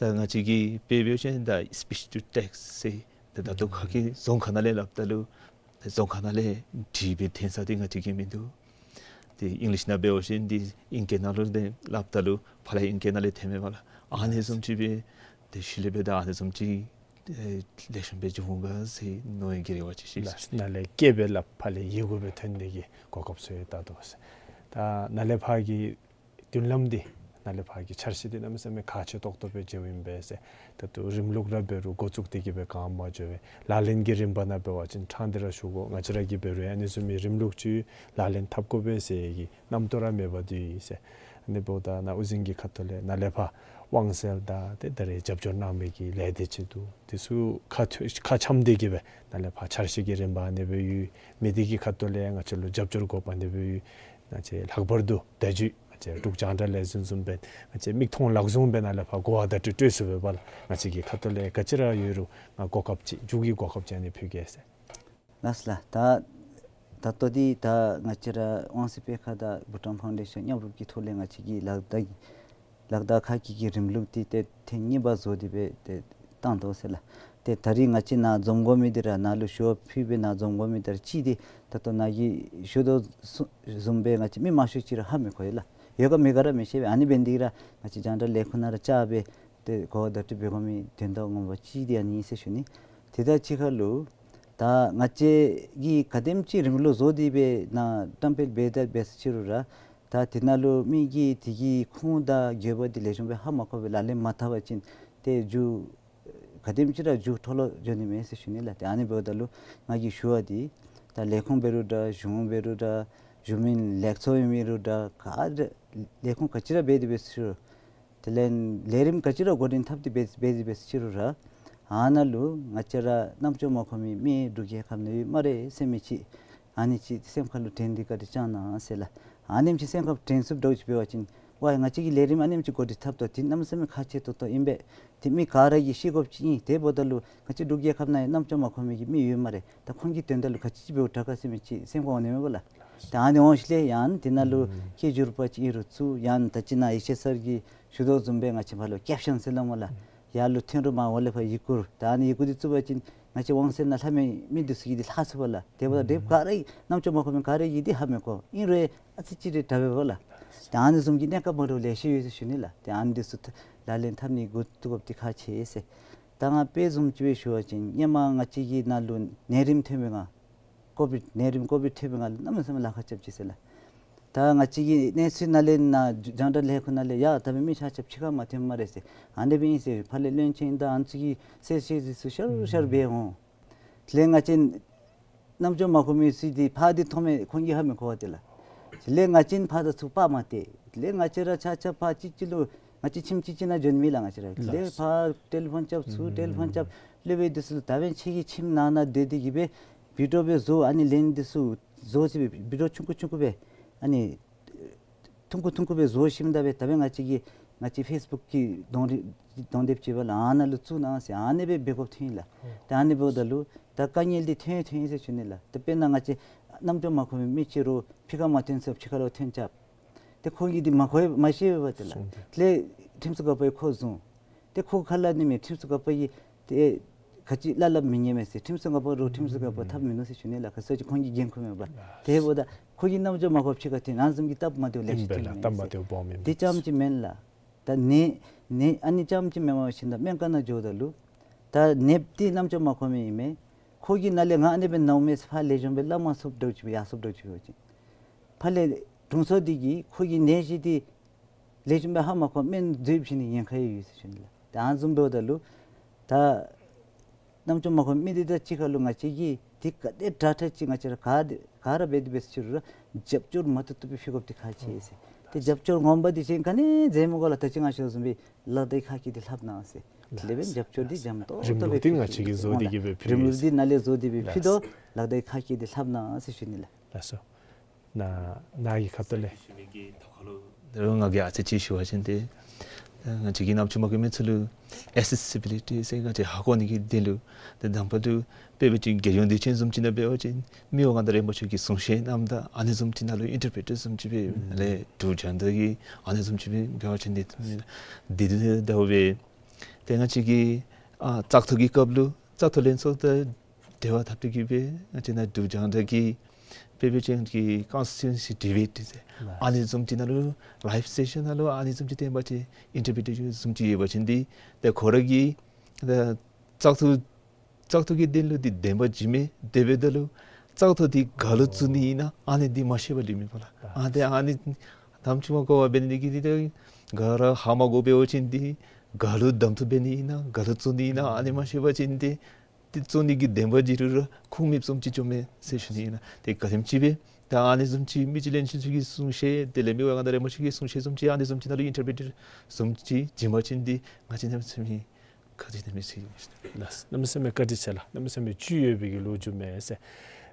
ད་ང་བཅས་ཀྱིས་དཔེ་འབད་བ་ཅིན་ད་སི་པིཆ་ཊུ་ཊེགསཊ་ཟེར་ད་ད་ལྟོ་ཁ་སྐད་རྫོང་ཁ་ནང་ལས་སླབ་ད་ལུ་ད་རྫོང་ཁ་ནང་ལས་བྲིས་སྦེ་འཐོན་ས་འདི་ང་བཅས་ཀྱི་མིན་འདུག། ཏེ་ཨིང་ལིཤ་ནང་འབད་བ་ཅིན་འདི་ཨིང་སྐད་ནང་ལུ་ཏེ་སླབ་ད་ལུ་ཕར་ལས་ཨིང་སྐད་ནང་ལས་འཐོནམ་མས་པ་ལགས། ཨ་ནི་བཟུམ་ཅིག་སྦེ་ཏེ་ཤུལ་ལས་འབདཝ་ད་ཨ་ནི་བཟུམ་ཅིག་ཨེ་ལེགས་ཤོམ་སྦེ་འགྱོ་འོང་ག་ཟེར་མནོ་བའི་གི་རེ་བ་ཅིག་ཅིག་ལགས། ནཱ་ལས་སྐད་སྦེ་སླབ་ཕར་ལས་ཡི་གུ་སྦེ་འཐོན་ནི་གི་གོ་སྐབས་ཚུ་ཡང་བལྟ་དོ་ཟེར། ད་ནཱ་ལས་ཕར་གྱི་མདུན་ལམ་འདི་ནཱ་ལས་ཕར་གྱི་འཆར་གཞི་འདི་གནམ་མེད་ས་མེད་ཁག་ཆེ་ཏོག་ཏོ་སྦེ་མཇལཝ་ཨིན་པས་ཟེར། ད་ལྟོ་རིམ་ལུགས་ར་འབད་རུང་འགོ་བཙུགས་ཏེ་གི་སྦེ་ག་མ་འགྱོ་བས། ལག་ལེན་གྱི་རིམ་པ་ནང་འབད་བ་ཅིན་ཕྲང་སྟེ་ར་ཞུ་དགོ། ང་བཅས་ར་གིས་འབད་རུང་ཨ་ནི་བཟུམ་མའི་རིམ་ལུགས་ཅིག་ལག་ལེན་འཐབ་དགོ་པས་ཟེར་གྱི་རྣམ་རྟོག་ར་མེད་པར་སྡོད་ཡི་ཟེར། ཨ་ནི་འབདཝ་ད་ནཱ་དབུ་འཛིན་གྱི་ཁ་ཐུག་ལས་ནཱ་ལས་ཕར་དབང་གསལ་དང་ཏེ་ད་རེས་རྒྱབ་སྐྱོར་གནང་མི་གི་ལས་སྡེ་ཅིག་འདུག། དེ་ཚུ་ཁ་ཐུག་ཁ་འཆམ་སྟེ་གི་སྦེ་ནཱ་ལས་ཕར་འཆར་གཞི་གི་རིམ་པ་ཨ་ནི་སྦེ་ཡོད། མི་སྡེ་གི་ཁ་ཐུག་ལས་ང་བཅས་ལུ་རྒྱབ་སྐྱོར་དགོཔ་ཨ་ནི་སྦེ་ཡོད། ང་བཅས་ལྷག་པར་དུ་བརྡ་བརྒྱུད་ང་བཅས་འབྲུག་རྒྱང་བསྒྲགས་ལས་འཛིན་བཟུམ་སྦེ་ང་བཅས་མིག་མཐོང་ལག་བཟུང་སྦེ་ནཱ་ལས་ཕར་གོ་བ་བརྡ་སྤྲོད་སྤྲོད་ཚུགས་པས་པ་ལགས། ང་བཅས་ཀྱི་ཁ་ཐུག་ལས་ག་ཅི་ར་ཡོད་རུང་ང་གོ་སྐབས་ཅིག་མཇུག་གི་གོ་སྐབས་ཅིག་ཨ་ནི་ཕུལ་གེ་ཟེར། ལགས་ལགས། ད་ད་ལྟོ་འདི་ད་ང་བཅས་ར་དབང་སྲིད་སྤེལ་ཁང་དང་བྷུ་ཊཱན་ཕའུན་ཌེ་ཤཱན་མཉམ་རུབ་ཀྱི་ཐོག་ལས་ང་བཅས་ཀྱི་ལག་བརྡ་ལག་བརྡ་ཁ་སྐད་ཀྱི་རིམ་ལུགས་འདི་ཏེ་ཐེངས་གཉིས་པ་བཟོ་སྟེ་སྦེ་ཏེ་བཏང་དོ་ཟེར་ལགས། ཏེ་ད་རིས་ང་བཅས་ནཱ་འཛོམས་དགོ་མི་འདི་ར་ནཱ་ལུ་ཞུ་བ་ཕུལ་སྦེ་ནཱ་འཛོམས་དགོ་མི་འདི་ར་གཅིག་འདི་ད་ལྟོ་ནཱ་གིས་ཞུ་དོ་བཟུམ་སྦེ་ང་བཅས་མི་མང་ཤོས་ཅིག་ར་ཧ་མི་གོ་ཡི་ལགས། ཡོད་ག་མེད་ག་ར་མི་ཤེས་པས། ཨ་ནི་འབད་ནི་འདི་ར་ང་བཅས་རྒྱང་བསྒྲགས་ལས་ཁུངས་ནང་ར་བཅར་སྦེ་ཏེ་གོ་བ་བརྡ་སྤྲོད་འབད་དགོ་མི་དོན་དག་ངོ་མ་ཅིག་འདི་ཨ་ནི་ཟེར་ཞུ་ནི། དེ་དང་གཅིག་ཁར་ལུ་ད་ང་བཅས་ཀྱིས་ག་དེམ་ཅིག་རིམ་ལུགས་བཟོ་སྟེ་སྦེ་ནཱ་བཀྲམ་སྤེལ་འབད་ད་འབད་ས་ཅིག་རུང་ར་ད་དེ་ནང་ལུ་མི་གིས་དེ་གི་ཁུངས་དང་དགོས་པ་འདི་ལེགས་ཤོམ་སྦེ་ཧ་མ་གོ་བར་ལག་ལེན་མ་འཐབ་པ་ཅིན་ཏེ་མཇུག་ག་དེམ་ཅིག་ར་མཇུག་འཕྲོ་བརླག་འགྱོ་ནི་མས་ཟེར་ཞུ་ནི་ལགས། ཏེ་ཨ་ནི་འབདཝ་ད་ལུ་ང་གིས་ཞུ་བ་འདི་ད་ལས་ཁུངས་འབད་རུང་འདྲ་གཞུང་འབད་རུང་འདྲ་གཞུང་མིན་ལས་ཚོགས་འབད་རུང་འདྲ་ག་ར་ལས་ཁུངས་ག་ཅི་ར་འབད་དེ་འབད་ས་ཅིག་རུང་དེ་ལས་ལས་རིམ་ག་ཅི་ར་འགོ་འདྲེན་འཐབ་སྟེ་འབད་འབད་འབད་ས་ཅིག་རུང་ར་ཨ་ནཱ་ལུ་ང་བཅས་ར་རྣམ་ཅོ་མ་གོ་མི་མི་འབྲུག་རྒྱལ་ཁབ་ནང་ཡོད་སྨ་རེ་ཟེར་མི་ཅིག་ཨ་ནི་ཅིག་སེམས་ཁ་ལུ་དྲན་ཏེ་བཀའ་དྲིན་བསྐྱང་གནང་ཟེར་ལགས། ཨ་ནེམ་ཅིག་སེམས་ཁར་དྲན་ཚུགསཔ་འདྲཝ་ཅིག་འབད་བ་ཅིན་ཝའི་ང་བཅས་ཀྱིས་ལས་རིམ་ཨ་ནེམ་ཅིག་འགོ་འདྲེན་འཐབ་དོ་འདི་གནམ་མེད་ས་མེད་ཁག་ཆེ་ཏོག་ཏོ་ཨིན་པས། དེ་མི་ག་ར་གིས་ཤེས་དགོཔ་ཅིག་ཨིན། དེ་འབདཝ་ད་ལུ་ང་བཅས་འབྲུག་རྒྱལ་ཁབ་ནང་ཡང་རྣམ་ཅོ་མ་གོ་མི་གི་མི་ཡོད་སྨ་རེ། ད་ཁོང་གི་དོན་དག་ལུ་ག་ཅི་ཅིག་འབདཝ་དྲག་ག་ཟེར་མི་ཅིག་སེམས་ཁར་འོང་ནི་མས་པ་ལགས། ད་ཨ་ནི་འོང་ཞིནམ་ལས་ཡང་དེ་ནང་ལུ་ཨུམ་སྐད་སྒྱུར་པ་ཅིག་ཨིན་རུང་བཙུགས། ཡང་ད་ཅི་ནཱ་ཡེ་ཤེས་སར་གྱིས་ཞུ་དོ་བཟུམ་སྦེ་ང་བཅས་ཕར་ལུ་ཀེཔ་ཤཱན་ཟེར་སླབ་སྨོ་ལགས། ཡར་ལུ་འཐེན་རུང་མར་འོག་ལས་ཕར་ཡི་གུ་ར་ད་ཨ་ནི་ཡི་གུ་འདི་བཙུགས་པ་ཅིན་ང་བཅས་དབང་ཚད་ནང་ལྷབ་མི་མི་འདི་ཚུ་གིས་འདི་ལྷག་ཚུགས་པ་ལགས། དེ་འབདཝ་ད་དེ་ག་ར་གིས་རྣམ་ཅོ་མ་གོ་མི་ག་ར་གིས་འདི་ཧ་མི་གོ། ཨིན་རུང་ཨ་ཙི་ཅིག་རེ་དྲག་པས་པ་ལགས། ཏེ་ཨ་ནི་བཟུམ་གྱི་གནད་ཀ་མ་འདྲཝ་ལེ་ཤ་ཡོད་ཟེར་ཞུ་ནི་ལགས། ཏེ་ཨ་ནི་འདི་ཚུ་ལག་ལེན་འཐབ་ནི་འགོ་བཙུགས་དགོཔ་འདི་ཁག་ཆེ་ཟེར། ད་ང་དཔེ་བཟུམ་ཅིག་སྦེ་ཞུ་བ་ཅིན་སྔོན་མ་ང་བཅས་ཀྱི་ནང་ལུ་ནད་རིམས་ཐོན་པའི་སྒང་ཀོ་བིཌ་ནད་རིམས་ཀོ་བིཌ་ཐོན་པའི་སྒང་ལུ་གནམ་མེད་ས་མེད་ལཱ་ཁག་རྐྱབ་ཅི་ཟེར་ལགས། ད་ང་བཅས་ཀྱི་གནས་ཚུལ་ནང་ལས་ནཱ་རྒྱང་བསྒྲགས་ལས་ཁུངས་ནང་ལས་ཡ་ད་འབདན་མི་ཆ་ཁྱབ་འཆི་ཁར་མ་ཐོན་སྨ་རེ་ཟེར། ཨ་ནི་སྦེ་ཨིན་ཟེར། ཕར་ལས་བློན་ཆེན་དང་ཨ་ནི་ཚུ་གིས་གསལ་བཤད་འདི་ཚུ་ཤར་ཤར་སྦེ་འོང་། དེ་ལས་ང་བཅས་རྣམ་ཅོ་མ་གོ་མི་ཚུ་འདི་ཕར་འདི་མཐོང་མི་ཁོང་གིས་ཧ་མི་གོ་བས་ཏེ་ལགས། དེ་ལས་ང་བཅས་ཕར་དང་ཚུར་པར་མ་སྟོན། དེ་ལས་ང་བཅས་ར་ཆ་ཁྱབ་ཕར་གཅིག་གཅིག་ལུ་ང་བཅས་ཁྱིམ་གཅིག་གཅིག་ནང་འབྱོན་མི་ལགས། ང་བཅས་ར་དེ་ལས་ཕར་ཊེ་ལི་ཕོན་རྐྱབ་ཚུར་ཊེ་ལི་ཕོན་རྐྱབ་སླབ་པའི་དུས་སུ་ད་འབདན་ཁྱེད་ཀྱི་ཁྱིམ་ནང་ན་སྡོད་དེ་གིས་སྦེ་བི་ཌིའོ་སྦེ་བཟོ། ཨ་ནི་ལན་འདི་ཚུ་བཟོ་ཅི་སྦེ་བི་ཌིའོ་ཆུང་ཀུ་ཆུང་ཀུ་སྦེ་ཨ་ནི་ཐུང་ཀུ་ཐུང་ཀུ་སྦེ་བཟོ་ཞིནམ་ད་སྦེ་ད་འབདན་ང་བཅས་ཀྱི་ང་བཅས་ཕེསི་བུཀ་གི་གདོང་རིས་གདོང་དེབ་ཅིག་སྦེ་ལགས། ཨ་ནཱ་ལུ་བཙུགས་གནང་ཟེར་ཨ་ནི་སྦེ་འབད་དགོཔ་ཐོན་ཡི་ལགས། ད་ཨ་ནི་འབདཝ་ད་ལུ་ད་དཀའ་ངལ་འདི་ཐོན་ཐོན་ཡི་ཟེར་ཞུ་ནི་ལགས། ད་དཔེར་ན་ང་བཅས་རྣམ་ཅོ་མ་གོ་མི་མི་ཅིག་རུང་ཕྱི་ཁར་མ་ཐོན་ཚུན་ཕྱི་ཁ་ལུ་ཐོན་རྐྱབ། ཏེ་ཁོང་གིས་འདི་མ་གོ་མ་ཤེས་པས་ཏེ་ལགས། དེ་ལས་ཁྲིམས་སྲུང་འགག་པས་ཁོ་བཟུང་། ཏེ་ཁོ་ཁ་ལས་ནི་མི་ཁྲིམས་སྲུང་འགག་པ་གིས་ཏེ་ག་ཅི་སླབ་སླབ་མི་ཉན་མས་ཟེར། ཁྲིམས་སྲུང་འགག་པ་རུང་ཁྲིམས་སྲུང་འགག་པ་ཐབས་མིན་ནུག་ཟེར་ཞུ་ནི་ལགས། ག་ཅི་ཁོང་གིས་འགན་ཁུར་མེད་པས། དེ་འབདཝ་ད་ཁོ་གིས་རྣམ་ཅོ་མ་གོ་ཕྱི་ཁར་ཐོན་ཨ་ནི་བཟུམ་གྱི་སྟབས་མ་བདེཝ་ལེ་ཤ་ཐོན་ནི་ཨིན་ཟེར། དེ་རྐྱངམ་ཅིག་མེན་ལགས། ད་ནད་ནད་ཨ་ནི་རྐྱངམ་ཅིག་མེན་པར་ཞིནམ་ད་སྨན་ཁང་ནང་འགྱོཝ་ད་ལུ་ད་ནདཔ་འདི་རྣམ་ཅོ་མ་གོ་མི་ཨིན་མས། ཁོ་གིས་ནཱ་ལས་ང་ཨ་ནི་སྦེ་ན་འོང་མས་ཟེར་ཕར་ལེགས་ཤོམ་སྦེ་སླབ་མ་ཚུགསཔ་འདྲཝ་ཅིག་སྦེ་ཡར་སོངམ་འདྲཝ་ཅིག་སྦེ་འབད་བ་ཅིན་ཕར་ལས་དྲུང་འཚོ་འདི་གིས་ཁོ་གི་ནད་གཞི་འདི་ལེགས་ཤོམ་སྦེ་ཧ་མ་གོ་སྨན་བཟོ་བྱིན་ནི་ཉེན་ཁ་ཡང་ཡོད་ཟེར་ཞུ་ནི་ལགས། ད་ཨ་ནི་བཟུམ་འབདཝ་ད་ལུ་ད་རྣམ་ཅོ་མ་གོ་མི་འདི་དང་གཅིག་ཁར་ལུ་ང་བཅས་ཀྱིས་འདི་ག་དེ་དྲག་དྲག་ཅིག་ང་བཅས་ར་ག་དེ་ག་ར་འབད་དེ་འབད་ཟེར་རུང་ར་རྒྱབ་སྐྱོར་མ་བཏུབ་བཏུབ་སྦེ་ཕུལ་དགོཔ་འདི་ཁག་ཆེ་ཟེར། ཏེ་རྒྱབ་སྐྱོར་ངོ་མ་འདི་ཅིག་ག་ནི་མཛད་མི་དགོ་ལགས། ད་ཅི་ང་ཞུ་བཟུམ་སྦེ་ལག་བརྡའི་ཁ་སྐད་འདི་ལྷབ་གནང་ཟེར། དེ་ལས་འབད་རྒྱབ་སྐྱོར་འདི་འཇམ་ཏོག་ཏོ་སྦེ་ཕུལ་ཟེར། རིམ་ལུགས་འདི་ནཱ་ལས་བཟོ་སྟེ་སྦེ་ཕུལ་དོ། ལགས་སོ། ལག་བརྡའི་ཁ་སྐད་འདི་ལྷབ་གནང་ཟེར་ཞུ་ནི་ལགས། ལགས་སོ། ནཱ་ནཱ་གི་ཁ་ཐུག་ལས། ད་རུང་ང་གིས་ཨ་ཙི་ཅིག་ཞུ་བ་ཅིན་ཏེ་ང་བཅས་ཀྱི་རྣམ་ཅོ་མ་གོ་མི་ཚུ་ལུ་ཨེ་སེ་སི་བི་ལི་ཊི་ཟེར་ང་བཅས་ཧ་གོ་ནི་གི་དོན་ལུ་ཏེ་དང་པ་ལུ་དཔེ་འབད་བ་ཅིན་རྒྱལ་ཡོངས་དུས་ཆེན་བཟུམ་ཅིག་ནང་འབད་བ་ཅིན་མི་དབང་མངའ་བདག་རིན་པོ་ཆེ་གི་གསུང་བཤད་གནངམ་ད་ཨ་ནི་བཟུམ་ཅིག་ནང་ལུ་ཨིན་ཊར་པི་རི་ཊར་བཟུམ་ཅིག་སྦེ་ལས་འབྲུག་རྒྱང་བསྒྲགས་ཀྱི་ཨ་ནི་བཟུམ་ཅིག་སྦེ་འབད་བ་ཅིན་འདི་འདི་འདི་འདི་འདི་འབད་ཏེ་ང་བཅས་ཀྱི་ཨ་བཙག་འཐུ་གི་སྐབས་ལུ་བཙག་འཐུ་ལྷན་ཚོགས་དང་འབྲེལ་བ་འཐབ་སྟེ་གིས་སྦེ་ང་བཅས་ནཱ་འབྲུག་རྒྱང་བསྒྲགས་ཀྱི་དཔེ་འབད་བ་ཅིན་གི་ཀོན་སི་ཊི་ཊུ་ཨེན་སི་ཌི་བེཊ་ཟེར་ཨ་ནི་བཟུམ་ཅིག་ནང་ལུ་ལའིབ་སེ་ཤཱན་ནང་ལུ་ཨ་ནི་བཟུམ་ཅིག་བསྟན་པ་ཅིན་ཨིན་ཊར་པི་རི་ཊར་བཟུམ་ཅིག་ཡོད་པ་ཅིན་འདི་ཏེ་ཁོ་ར་གིས་ད་བཙག་འཐུ་བཙག་འཐུ་གི་དོན་ལུ་འདི་བདེན་པ་ཅིག་མས། དེ་འབདཝ་ད་ལུ་བཙག་འཐུ་འདི་ག་ལུ་བཙུགས་ནི་ཨིན་ན་ཨ་ནི་འདི་མ་ཤེས་པར་ལུས་མི་དགོ་ལགས། ཨ་ཏེ་ཨ་ནི་རྣམ་ཅོ་མ་གོ་བར་འབད་ནི་འདི་གིས་འདི་ཏེ་ག་ར་ཧ་མ་གོ་འབད་བ་ཅིན་འདི་ག་ལུ་གདམ་འཐུ་འབད་ནི་ཨིན་ན་ག་ལུ་བཙུགས་ནི་ཨིན་ན་ཨ་ནི་མ་ཤེས་པ་ཅིན་འདི་འདི་བཙུགས་ནི་གི་བདེན་པ་ཅིག་རུང་ར་ཁུངས་མེདཔ་བཟུམ་ཅིག་འགྱོཝ་མས་ཟེར་ཞུ་ནི་ཨིན་ལགས། ཏེ་ག་དེམ་ཅིག་སྦེ་ད་ཨ་ནི་བཟུམ་ཅིག་མི་སྤྱི་བློན་ཆེན་ཚུ་གི་གསུང་བཤད་དེ་ལས་མི་དབང་མངའ་བདག་རིན་པོ་ཆེ་གི་གསུང་བཤད་བཟུམ་ཅིག་ཨ་ནི་བཟུམ་ཅིག་ནང་ལུ་ཨིན་ཊར་པི་རི་ཊར་བཟུམ་ཅིག་བྱིན་པ་ཅིན་འདི་ང་བཅས་གནམ་མེད་ས་མེད་བཀའ་དྲིན་ཆེ་ལགས། གནམ་མེད་ས་མེད་བཀའ་དྲིན་ཆེ་ལགས། གནམ་མེད་ས་མེད་བཅུད་ཡོད་པའི་གི་ལོ་རྒྱུས་མས་ཟེར།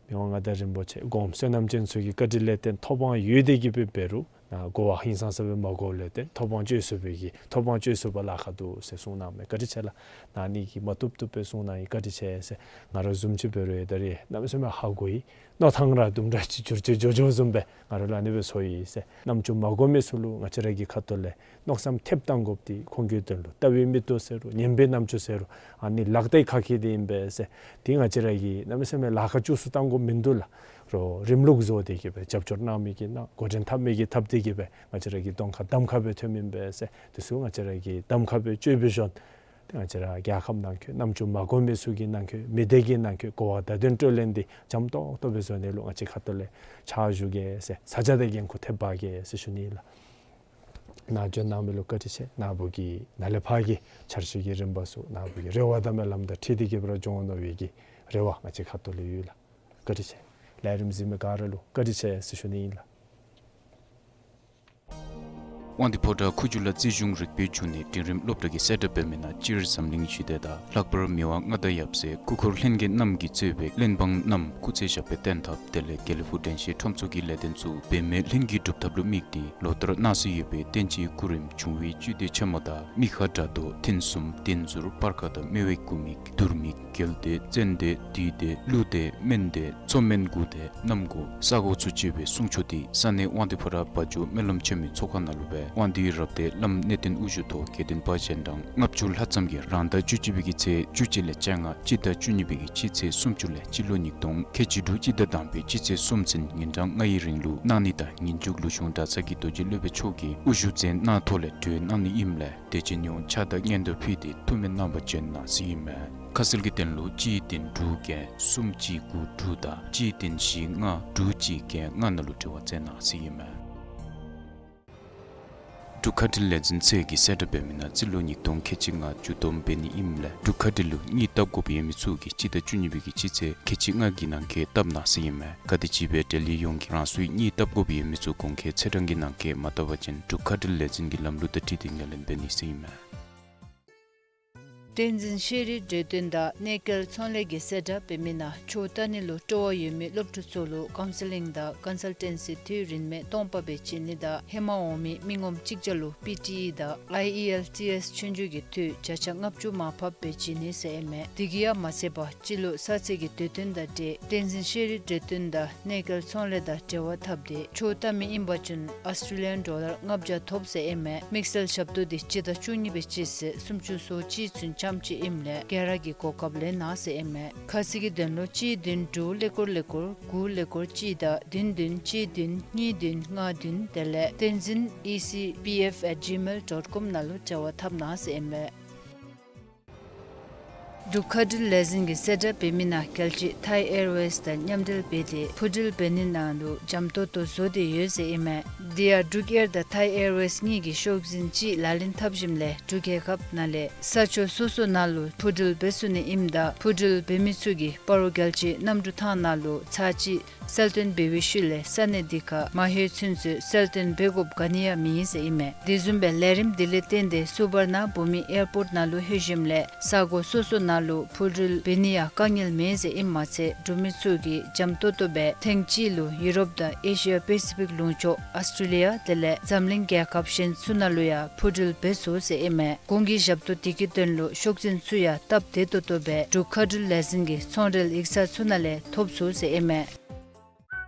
མི་དབང་མངའ་བདག་རིན་པོ་ཆེ་གོངམ་བསོད་ནམས་ཅན་ཚུ་གི་བཀའ་དྲིན་ལས་བརྟེན་ཐོབ་དབང་ཡོད་དེ་གིས་སྦེ་འབད་རུང་ནཱ་གོ་བ་ཧིང་སངས་ས་སྦེ་མ་གོཝ་ལས་བརྟེན་ཐོབ་དབང་སྤྱོད་ཚུགས་པའི་གི་ཐོབ་དབང་སྤྱོད་ཚུགས་པར་ལཱ་ཁག་འདུག་ཟེར་གསུངས་གནངམ་མས། བཀའ་དྲིན་ཆེ་ལགས། ནཱ་ནི་གིས་མ་བཏུབ་བཏུབ་སྦེ་གསུངས་གནང་ཡི། བཀའ་དྲིན་ཆེ་ཟེར། ང་ར་བཟུམ་ཅིག་འབད་རུང་ད་རེས་གནམ་མེད་ས་མེད་ཧ་གོ་ཡི། མནོ་ཐངས་ར་དུམ་གྲ་ཅིག་འགྱུར་བཅོས་འགྱོ་འགྱོཝ་བཟུམ་སྦེ་ང་ར་ལུ་ཨ་ནི་སྦེ་ཚོར་ཡི་ཟེར། རྣམ་ཅོ་མ་གོ་མི་ཚུ་ལུ་ང་བཅས་ར་གི་ཁ་ཐུག་ལས་མནོ་བསམ་ཐེབས་གཏང་དགོཔ་འདི་ཁོང་གི་དོན་ལུ་ལྟ་བའི་མིག་ཏོ་ཟེར་རུང་ཉན་པའི་རྣམ་ཅོ་ཟེར་རུང་ཨ་ནི་ལག་བརྡའི་ཁ་སྐད་འདི་ཨིན་པས་ཟེར། འདི་ང་བཅས་ར་གིས་གནམ་མེད་ས་མེད་ལཱ་ཁག་བཅུ་གསུམ་གཏང་དགོཔ་མིན་འདུག་ལགས། རོགས་རིམ་ལུགས་བཟོ་སྟེ་གིས་སྦེ་རྒྱབ་སྐྱོར་གནང་མི་གིས་གནང་འགོ་འདྲེན་འཐབ་མི་གིས་འཐབ་སྟེ་གིས་སྦེ་ང་བཅས་ར་གི་གདོང་ཁར་གདམ་ཁ་སྦེ་ཐོན་མི་ཨིན་པས་ཟེར། དེ་ཚུ་ང་བཅས་ར་གིས་གདམ་ཁ་སྦེ་སྤྱོད་པའི་ཤུལ་ཏེ་ང་བཅས་ར་རྒྱལ་ཁབ་ནང་འཁོད་རྣམ་ཅོ་མ་གོ་མི་ཚུ་གི་ནང་འཁོད་མི་སྡེ་གི་ནང་འཁོད་གོ་བ་བརྡ་དོན་སྤྲོད་ལེན་འདི་འཇམ་ཏོག་ཏོ་སྦེ་བཟོ་ནི་ལུ་ང་བཅས་ཁ་ཐུག་ལས་ཕྱག་ཞུ་གེ་ཟེར་ས་ཆ་དང་འགན་ཁུར་ཐེབས་འབག་གེ་ཟེར་ཞུ་ནི་ལགས། ནཱ་བྱོན་གནང་མི་ལུ་བཀའ་དྲིན་ཆེ། ནཱ་བུ་གི་ནཱ་ལས་ཕར་གྱི་འཆར་གཞི་གི་རིམ་པ་ཚུ་ནཱ་བུ་གི་རེ་བ་དང་སྨོན་ལམ་དང་འཁྲིལ་ཏེ་གིས་སྦེ་ར་འགྱོ་འོང་མནོ་བའི་གི་རེ་བ་ང་བཅས་ཁ་ཐུག་ལས་ཡོད་ལགས། བཀའ་དྲིན་ཆེ། ལས་རིམ་གཟིགས་མི་ག་ར་ལུ་བཀའ་དྲིན་ཆེ་ཟེར་ཞུ་ནི་ཨིན་ལགས། དབང་འདུས་ཕོ་བྲང་ཁུ་བྱུག་ལ་རྩིས་གཞུང་རིག་པའི་འབྱུང་གནས་འབྲིང་རིམ་སློབ་གྲྭ་གིས་གསལ་བསྒྲགས་འབད་མི་ནང་སྤྱིར་འཛམ་གླིང་ཞི་བདེ་དང་ལྷག་པར་མི་དབང་མངའ་བདག་ཡབ་སྲས་སྐུ་འཁོར་ལྷན་རྒྱས་རྣམས་ཀྱིས་གཙོས་པའི་གླེན་འབངས་རྣམས་སྐུ་ཚེ་ཞབས་པད་བརྟན་ཐབས་དེ་ལས་དགེ་ལེགས་ཕུག་དྲན་ཤེས་ཁྲོམ་ཚོགས་ཀྱི་ལས་དོན་ཚུ་འབད་མེད་ལྷུན་གྱིས་གྲུབ་ཐབས་ལུ་དམིགས་ཏེ་ལོ་ལྟར་གནང་སྲོལ་ཡོད་པའི་བསྟན་སྤྱིའི་སྐུ་རིམ་འབྱུང་བའི་བཅུད་སྡེ་ཆེན་མོ་དང་མི་ཁ་དགྲ་གདོང་ཐུན་གསུམ་བདེན་ཟུར་སྤར་ཁ་དང་སྨེ་བའི་སྐུ་མིག་དུར་མིག་རྒྱལ་བསྟན་ཙན་དན་བདུད་སྡེ་ཀླུ་སྡེ་སྨན་སྡེ་མཚོ་སྨན་དགུ་སྡེ་གནམ་སྒོ་ས་སྒོ་ཚུ་བཅས་པའི་གསུང་ཆོག་འདི་ས་གནས་དབང་འདུས་ཕོ་བྲང་བ་འཇོ་སྨོན་ལམ་ཆེན་མོའི་ཚོགས་ཁང་ནང་ལུ་སྦེ་ དབང་འདུས་རབ་སྡེ་བླམ་གནས་བརྟན་དབུ་བཞུགས་ཐོག་དགེ་འདུན་པ་གཞན་གྲངས་ལྔ་བཅུ་ལྷག་ཙམ་གྱིས་རང་ཟླ་བཅུ་གཅིག་པའི་གི་ཚེས་བཅུ་གཅིག་ལས་བཅོ་ལྔ་སྤྱི་ཟླ་བཅུ་གཉིས་པའི་གི་སྤྱི་ཚེས་སུམ་ཅུ་ལས་སྤྱི་ལོ་ཉིས་སྟོང་ཁལ་གཅིག་དྲུག་སྤྱི་ཟླ་དང་པའི་སྤྱི་ཚེས་གསུམ་ཚུན་ཉིན་གྲངས་ལྔ་ཡི་རིང་ལུ་གནང་ནི་དང་ངེས་འབྱུང་ལུ་གཞུང་གྲྭ་ཚང་གི་རྡོ་རྗེ་སློབ་དཔོན་མཆོག་གིས་དབུ་བཞུགས་མཛད་གནང་ཐོག་ལས་གྲོལ་གནང་ནི་ཨིནམ་ལས་དད་ཅན་ཡོངས་ཕྱག་དང་སྙན་དུ་ཕུལ་ཏེ་ཐུགས་སྨོན་གནང་བར་བྱོན་གནང་ཟེར་ཨིན་མས། ཁ་གསལ་གྱི་དོན་ལུ་གཅིག་བདུན་དྲུག་བརྒྱད་གསུམ་གཅིག་དགུ་དྲུག་དང་གཅིག་བདུན་བཞི་ལྔ་དྲུག་གཅིག་བརྒྱད་ལྔ་ནང་ལུ་འབྲེལ་བ་མཛད་གནང་ཟེར་ཨིན་མས། འབྲུག་མཁའ་འགྲུལ་ལས་འཛིན་ཚད་ཀྱིས་གསལ་བསྒྲགས་འབད་མི་ནང་རྩིས་ལོ་ཉིས་སྟོང་ཁལ་གཅིག་ལྔ་མཇུག་བསྡོམས་འབད་ནི་ཨིནམ་ལས་འབྲུག་མཁའ་འགྲུལ་ལུ་གཉིད་བཏབ་དགོཔ་ཡོད་མི་ཚུ་གིས་སྤྱི་ཟླ་བཅུ་གཉིས་པའི་གི་སྤྱི་ཚེས་ཁལ་གཅིག་ལྔ་གི་ནང་འཁོད་བཏབ་གནང་ཟེར་ཨིན་མས། ག་དེམ་ཅིག་སྦེ་འབྲེལ་ཡོད་ཡོངས་ཀྱིས་རང་སོའི་གཉིད་བཏབ་དགོཔ་ཡོད་མི་ཚུ་གོང་འཁོད་ཚེས་གྲངས་ཀྱི་ནང་འཁོད་མ་བཏབ་པ་ཅིན་འབྲུག་མཁའ་འགྲུལ་ལས་འཛིན་གྱི་ལམ་ལུགས་དང་འཁྲིལ་ཏེ་ངོས་ལེན་འབད་ནི་ཟེར་ཨིན་མས། བསྟན་འཛིན་ཤེས་རིག་འབྲེལ་དོན་དང་གནས་སྐལ་ཚོང་ལས་ཀྱིས་གསལ་བསྒྲགས་འབད་མི་ནང་ཆོས་ལྟ་ནི་ལུ་སྤྲོ་བ་ཡོད་མི་སློབ་ཕྲུག་ཚུ་ལུ་ཀའུན་སི་ལིང་དང་ཀོན་སལ་ཊེན་སི་དུས་རིན་མེད་སྟོང་པ་སྦེ་བྱིན་ནི་དང་ཧེ་མ་འོང་མི་མི་ངོམ་གཅིག་བརྒྱ་ལུ་པི་ཊི་ཨི་དང་ཨའི་ཨི་ཨེལ་ཊི་ཨེསི་ཆོས་རྒྱུགས་ཀྱི་འཐུས་བརྒྱ་ཆ་ལྔ་བཅུ་མར་ཕབ་སྦེ་བྱིན་ནི་ཟེར་ཨིན་མས། དེ་གིས་ཡང་མ་ཚད་པར་སྤྱི་ལོ་གསར་ཚེས་ཀྱི་དུས་སྟོན་དང་འབྲེལ་བསྟན་འཛིན་ཤེས་རིག་འབྲེལ་དོན་དང་གནས་སྐལ་ཚོང་ལས་དང་འབྲེལ་བ་འཐབ་སྟེ་ཆོས་ལྟ་མི་ཨིན་པ་ཅིན་ཨོསི་ཊེ་ལི་ཡཱན་ཌོ་ལར་ལྔ་བརྒྱ་ཐོབ་ཟེར་ཨིན་མས། དམིགས་བསལ་ཞབས་ཏོག་འདི་སྤྱི་ཟླ་བཅུ་གཉིས་པའི་སྤྱི་ཚེས་སུམ་ཅུ་སོ་གཅིག་ཚུན་འཆམ་ཅི་ཨིནམ་ལས་སྒེར་གྱི་གོ་སྐབས་ལེན་གནང་ཟེར་ཨིན་མས། ཁ་གསལ་གྱི་དོན་ལུ་གཅིག་བདུན་དྲུག་ཀླད་ཀོར་ཀླད་ཀོར་དགུ་ཀླད་ཀོར་གཅིག་དང་བདུན་བདུན་གཅིག་བདུན་གཉིས་བདུན་ལྔ་བདུན་དེ་ལས་བསྟན་འཛིན་ཨི་སི་པི་ཨེཕ་ཨེཊ་ཇི་མེལ་ཌོཊ་ཀོམ་ནང་ལུ་འབྲེལ་བ་འཐབ་གནང་ཟེར་ཨིན་མས། འབྲུག་མཁའ་འགྲུལ་ལས་འཛིན་གྱིས་གསལ་བསྒྲགས་འབད་མི་ནང་རྒྱལ་སྤྱི་ཐའི་ཨེར་ཝེསི་དང་མཉམ་འབྲེལ་འབད་དེ་འཕུར་འགྲུལ་འབད་ནི་ནང་ལུ་འཇམ་ཏོང་ཏོ་བཟོ་སྟེ་ཡོད་ཟེར་ཨིན་མས། དེ་ཡང་འབྲུག་ཨེར་དང་ཐའི་ཨེར་ཝེསི་གཉིས་ཀྱིས་ཤོག་འཛིན་ཅིག་ལག་ལེན་འཐབ་ཞིནམ་ལས་འབྲུག་རྒྱལ་ཁབ་ནང་ལས་ས་ཕྱོགས་སོ་སོ་ནང་ལུ་འཕུར་འགྲུལ་འབད་ཚུགས་ནི་ཨིནམ་ད་འཕུར་འགྲུལ་འབད་མི་ཚུ་གིས་སྤ་རོ་རྒྱལ་སྤྱིའི་གནམ་གྲུ་ཐང་ནང་ལུ་ཚར་གཅིག་གསལ་སྟོན་འབད་བའི་ཤུལ་ལས་ས་གནས་དེ་ཁར་མ་ལྷོད་ཚུན་ཚོད་གསལ་སྟོན་འབད་དགོཔ་ག་ནི་ཡང་མེད་ཟེར་ཨིན་མས། དེ་བཟུམ་སྦེ་ལས་རིམ་དེ་ལས་བརྟེན་ཏེ་སུ་བར་ན་བྷུ་མི་ཨེར་པོརཊ་ནང་ལུ་ལྷོད་ཞིནམ་ལས་ས་གོ་སོ་སོ་ནང་ལུ་འཕུར་འགྲུལ་འབད་ནི་ཡང་དཀའ་ངལ་མེད་ཟེར་ཨིནམ་མ་ཚད་འབྲུག་མི་ཚུ་གིས་འཇམ་ཏོང་ཏོ་སྦེ་ཐེངས་གཅིག་ལུ་ཡུ་རོབ་དང་ཨེ་ཤི་ཡ་པེ་སི་ཕིག་ལུང་ཕྱོགས་ཨོསི་ཊེ་ལི་ཡ་དེ་ལས་འཛམ་གླིང་རྒྱལ་ཁབ་གཞན་ཚུ་ནང་ལུ་ཡང་འཕུར་འགྲུལ་འབད་ཚུགས་ཟེར་ཨིན་མས། གོང་གི་ཞབས་ཏོག་དེ་གི་དོན་ལུ་ཤོག་འཛིན་ཚུ་ཡང་སྟབས་བདེ་ཏོག་ཏོ་སྦེ་འབྲུག་མཁའ་འགྲུལ་ལས་འཛིན་གྱི་ཚོང་འབྲེལ་ཡིག་ཚང་ཚུ་ནང་ལས་ཐོབ་ཚུགས་ཟེར་ཨིན་མས།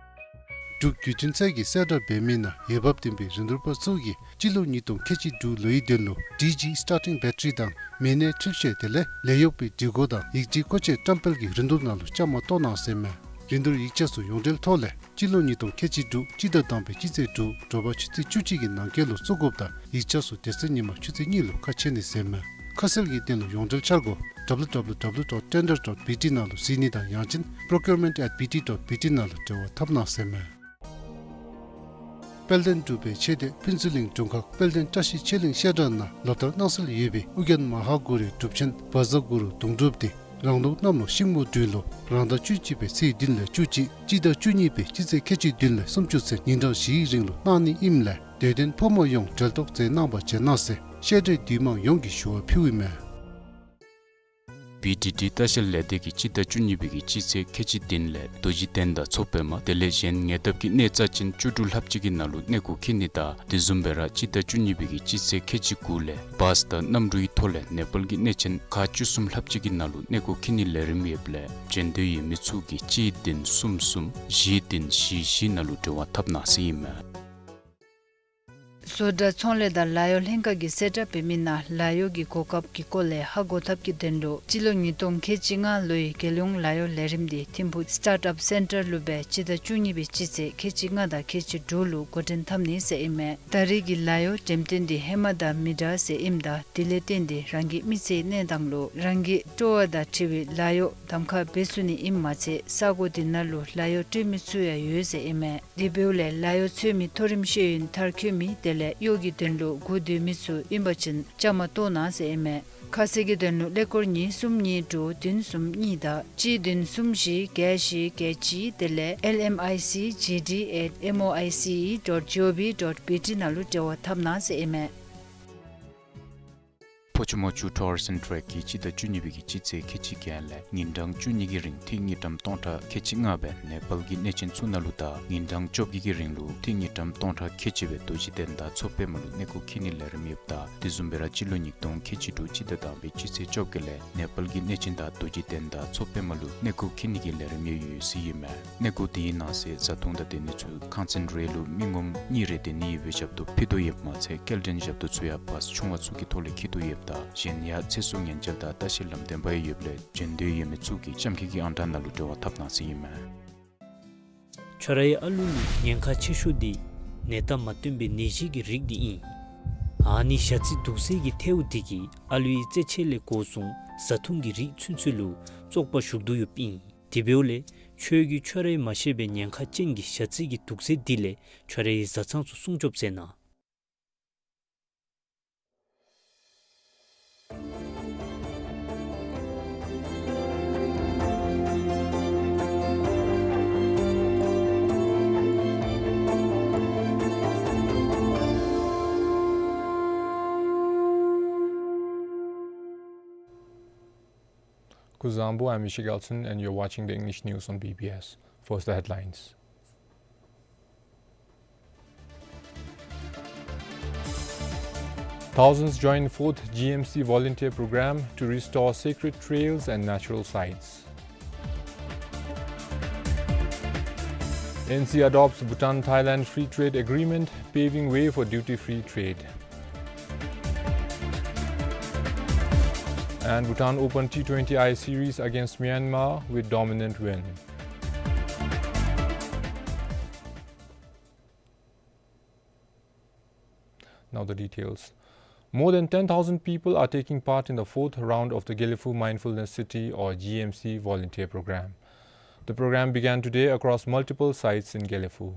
འབྲུག་བརྒྱུད་འཕྲིན་ཚད་ཀྱིས་གསལ་བསྒྲགས་འབད་མི་ནང་འོས་འབབ་ལྡན་པའི་རིན་བསྡུར་པ་ཚུ་གིས་སྤྱི་ལོ་ཉིས་སྟོང་ཁལ་གཅིག་དྲུག་ལོའི་དོན་ལུ་ཌི་ཇི་སི་ཊར་ཊིང་བེ་ཊ་རི་དང་མི་སྣའི་འཁྲུག་ཆ་དེ་ལས་ལས་གཡོག་པའི་སྒྲིག་གོ་དང་ཡིག་ཆའི་མཁོ་ཆས་བཀྲམ་སྤེལ་གྱི་རིན་བསྡུར་ནང་ལུ་བཅའ་མར་གཏོགས་གནང་ཟེར་མས། རིན་བསྡུར་ཡིག་ཆ་ཚུ་ཡོངས་འབྲེལ་ཐོག་ལས་སྤྱི་ལོ་ཉིས་སྟོང་ཁལ་གཅིག་དྲུག་སྤྱི་ཟླ་དང་པའི་སྤྱི་ཚེས་དྲུག་དྲོ་པ་ཆུ་ཚོད་བཅུ་གཅིག་གི་ནང་འཁོད་ལུ་བཙུགས་དགོཔ་དང་ཡིག་ཆ་ཚུ་དེ་ཚེ་ཉིན་མ་ཆུ་ཚོད་གཉིས་ལུ་ཁ་ཕྱེ་ནི་ཟེར་མས། ཁ་གསལ་གྱི་དོན་ལུ་ཡོངས་འབྲེལ་འཆར་སྒོ་W W W dot tender dot B T ནང་ལུ་གཟིགས་ནི་དང་ཡང་ཅིན་procurement at B T dot B T ནང་ལུ་འབྲེལ་བ་འཐབ་གནང་ཟེར་མས། དཔལ་ལྡན་འབྲུག་པའི་ཆོས་སྡེ་ཕུན་ཚོགས་གླིང་དྲུང་ཁག་དཔལ་ལྡན་བཀྲ་ཤིས་ཆོས་གླིང་བཤད་གྲྭ་ནང་ལོ་ལྟར་གནང་སྲོལ་ཡོད་པའི་ཨོ་རྒྱན་མ་ཧཱ་གུ་རུའི་སྒྲུབ་ཆེན་བཛྲ་གུ་རུ་དུང་སྒྲུབ་འདི་རང་ལུགས་གནམ་ལོ་ཤིང་མོ་སྦྲུལ་ལོ་རང་ཟླ་བཅུ་གཅིག་པའི་ཚེས་བདུན་ལས་བཅུ་གཅིག་སྤྱི་ཟླ་བཅུ་གཉིས་པའི་སྤྱི་ཚེས་ཁལ་གཅིག་བདུན་ལས་སུམ་ཅུ་ཚུན་ཉིན་གྲངས་བཞིའི་རིང་ལུ་གནང་ནི་ཨིནམ་ལས་དད་ལྡན་ཕོ་མོ་ཡོངས་འབྲེལ་གཏོགས་མཛད་གནང་བར་བྱོན་གནང་ཟེར་བཤད་གྲྭའི་འདུས་མང་ཡོངས་ཀྱིས་ཞུ་བ་ཕུལཝ་ཨིན་མས། བི་ཌི་ཌི་ལྟ་བཤལ་ལས་སྡེ་གིས་སྤྱི་ཟླ་བཅུ་གཉིས་པའི་གི་སྤྱི་ཚེས་ཁལ་གཅིག་བདུན་ལས་རྡོ་རྗེ་གདན་དང་མཚོ་པདྨ་དེ་ལས་གཞན་ཉེ་འདབས་ཀྱི་གནས་རྩ་ཅན་བཅུ་དྲུག་ལྷགཔ་ཅིག་གི་ནང་ལུ་གནས་སྐོར་འཁྱིད་ནི་དང་དེ་བཟུམ་སྦེ་ར་སྤྱི་ཟླ་བཅུ་གཉིས་པའི་གི་སྤྱི་ཚེས་ཁལ་གཅིག་དགུ་ལས་བཱསི་དང་གནམ་གྲུའི་ཐོག་ལས་ནེ་པཱལ་གྱི་གནས་ཆེན་ཁག་བཅུ་གསུམ་ལྷགཔ་ཅིག་གི་ནང་ལུ་གནས་སྐོར་འཁྱིད་ནིའི་ལས་རིམ་ཡོདཔ་ལས་བྱོན་འདོད་ཡོད་མི་ཚུ་གིས་གཅིག་བདུན་གསུམ་གསུམ་བཞི་བདུན་བཞི་བཞི་ནང་ལུ་འབྲེལ་བ་འཐབ་གནང་ཟེར་ཨིན་མས། བཟོ་གྲྭ་ཚོང་ལས་དང་ལཱ་གཡོག་ལྷན་ཁག་གིས་གསལ་བསྒྲགས་འབད་མི་ནང་ལཱ་གཡོག་གི་གོ་སྐབས་ཀྱི་སྐོར་ལས་ཧ་གོ་ཐབས་ཀྱི་དོན་ལུ་སྤྱི་ལོ་ཉིས་སྟོང་ཁལ་གཅིག་ལྔ་ལོའི་རྒྱལ་ཡོངས་ལཱ་གཡོག་ལས་རིམ་འདི་ཐིམ་ཕུག་སི་ཊཱརཊ་ཨཔ་སེན་ཊར་ལུ་སྦེ་སྤྱི་ཟླ་བཅུ་གཉིས་པའི་སྤྱི་ཚེས་ཁལ་གཅིག་ལྔ་དང་ཁལ་གཅིག་དྲུག་ལུ་འགོ་འདྲེན་འཐབ་ནི་ཟེར་ཨིན་མས། ད་རེས་ཀྱི་ལཱ་གཡོག་འགྲེམས་སྟོན་འདི་ཧེ་མ་དང་མི་འདྲ་ཟེར་ཨིནམ་ད་དེ་ལས་བརྟེན་ཏེ་རང་གི་མི་ཚེའི་གནས་སྟངས་ལུ་རང་གི་སྤྲོ་བ་དང་འཁྲིལ་བའི་ལཱ་གཡོག་གདམ་ཁ་འབད་ཚུགས་ནི་ཨིནམ་མ་ཚད་ས་གོ་འདི་ནང་ལུ་ལཱ་གཡོག་སྤྲོད་མི་ཚུ་ཡང་ཡོད་ཟེར་ཨིན་མས། དེ་འབདཝ་ལས་ལཱ་གཡོག་འཚོལ་མི་མཐོ་རིམ་ཤེས་ཡོན་མཐར་འཁྱོལ་མི་དེ་ལས་གཡོག་གི་དོན་ལུ་སྒུག་སྡོད་མི་ཚུ་ཨིན་པ་ཅིན་བཅའ་མར་གཏོགས་གནང་ཟེར་ཨིན་མས། ཁ་གསལ་གྱི་དོན་ལུ་ཀླད་ཀོར་གཉིས་གསུམ་གཉིས་དྲུག་བདུན་གསུམ་གཉིས་དང་གཅིག་བདུན་གསུམ་བཞི་བརྒྱད་བཞི་བརྒྱད་གཅིག་དེ་ལས་L M I C G D at M O I C E dot G O V dot B T ནང་ལུ་འབྲེལ་བ་འཐབ་གནང་ཟེར་ཨིན་མས། པ་ཆུ་མོ་ཆུ་ཊུར་སི་ཨེནཌ་ཊེརེཀ་གིས་སྤྱི་ཟླ་བཅུ་གཉིས་པའི་གི་སྤྱི་ཚེས་ཁལ་གཅིག་གི་ལས་ཉིན་གྲངས་བཅུ་གཉིས་ཀྱི་རིང་ཐིག་དངུལ་ཀྲམ་སྟོང་ཕྲག་ཁལ་གཅིག་ལྔ་སྦེ་ནེ་པཱལ་གྱི་གནས་ཆེན་ཚུ་ནང་ལུ་དང་ཉིན་གྲངས་བཅོ་བརྒྱད་ཀྱི་རིང་ལུ་ཐིག་དངུལ་ཀྲམ་སྟོང་ཕྲག་ཁལ་གཅིག་སྦེ་རྡོ་རྗེ་གདན་དང་མཚོ་པདྨ་ལུ་གནས་སྐོར་འཁྱིད་ནིའི་ལས་རིམ་ཡོདཔ་ད་དེ་བཟུམ་སྦེ་ར་སྤྱི་ལོ་ཉིས་སྟོང་ཁལ་གཅིག་དྲུག་སྤྱི་ཟླ་དང་པའི་སྤྱི་ཚེས་བཅོ་བརྒྱད་ལས་ནེ་པཱལ་གྱི་གནས་ཆེན་དང་རྡོ་རྗེ་གདན་དང་མཚོ་པདྨ་ལུ་གནས་སྐོར་འཁྱིད་ནི་གི་ལས་རིམ་ཡང་ཡོད་ཟེར་ཨིན་མས། གནས་སྐོར་དེའི་ནང་གསེས་བཟའ་འཐུང་དང་སྡོད་ནི་ཚུ་ཁང་ཚན་རེ་ལུ་མི་ངོམ་གཉིས་རེ་སྡོད་ནི་ཡོད་པའི་ཞབས་ཏོག་ཕུལ་དོ་ཡོདཔ་མ་ཚད་སྐྱེལ་འདྲེན་ཞབས་ཏོག་ཚུ་ཡང་བཱསི་ཆུང་བ་ཚུ་གི་ཐོག་ལས་འཁྱིད་དོ་ཡོདཔ་ད་གཞན་ཡང་ཚེ་སྲོག་ཉེན་བཅོལ་དང་ལྟ་བཤལ་ལམ་སྟོན་པ་ཡང་ཡོདཔ་ལས་བྱོན་འདོད་ཡོད་མི་ཚུ་གིས་གཤམ་འཁོད་ཀྱི་ཨང་གྲངས་ནང་ལུ་འབྲེལ་བ་འཐབ་གནང་ཟེར་ཨིན་མས། ཁྱོད་རའི་ཨ་ལུ་ལུ་ཉེན་ཁ་ཆེ་ཤོས་འདི་ནད་རྟགས་མ་སྟོན་པའི་ནད་གཞི་གི་རིགས་འདི་ཨིན། ཨ་ནི་ཞ་རྩི་དུག་སེལ་གྱི་ཐལཝ་འདི་གིས་ཨ་ལུའི་རྩེད་ཆས་ལས་འགོ་བཟུང་བཟའ་འཐུང་གི་རིགས་ཚུན་ཚོད་ལུ་བཙོག་པ་ཞུགས་དོ་ཡོདཔ་ཨིན། དེ་འབདཝ་ལས་ཁྱོད་ཀྱིས་ཁྱོད་རའི་མ་ཤེས་པའི་ཉེན་ཁ་ཅན་གྱི་ཞ་རྩི་གི་དུག་སེལ་འདི་ལས་ཁྱོད་རའི་བཟའ་ཚང་ཚུ་སྲུང་སྐྱོབ་མཛད་གནང་། Kuzuzangpo, I'm Ishi Galson, and you're watching the English news on B B S. First, the headlines. Thousands join fourth G M C volunteer program to restore sacred trails and natural sites. N C adopts Bhutan-Thailand free trade agreement, paving way for duty-free trade. And Bhutan Open T twenty I series against Myanmar with dominant win. Now the details. More than ten thousand people are taking part in the fourth round of the Gelephu Mindfulness City, or G M C, volunteer program. The program began today across multiple sites in Gelephu.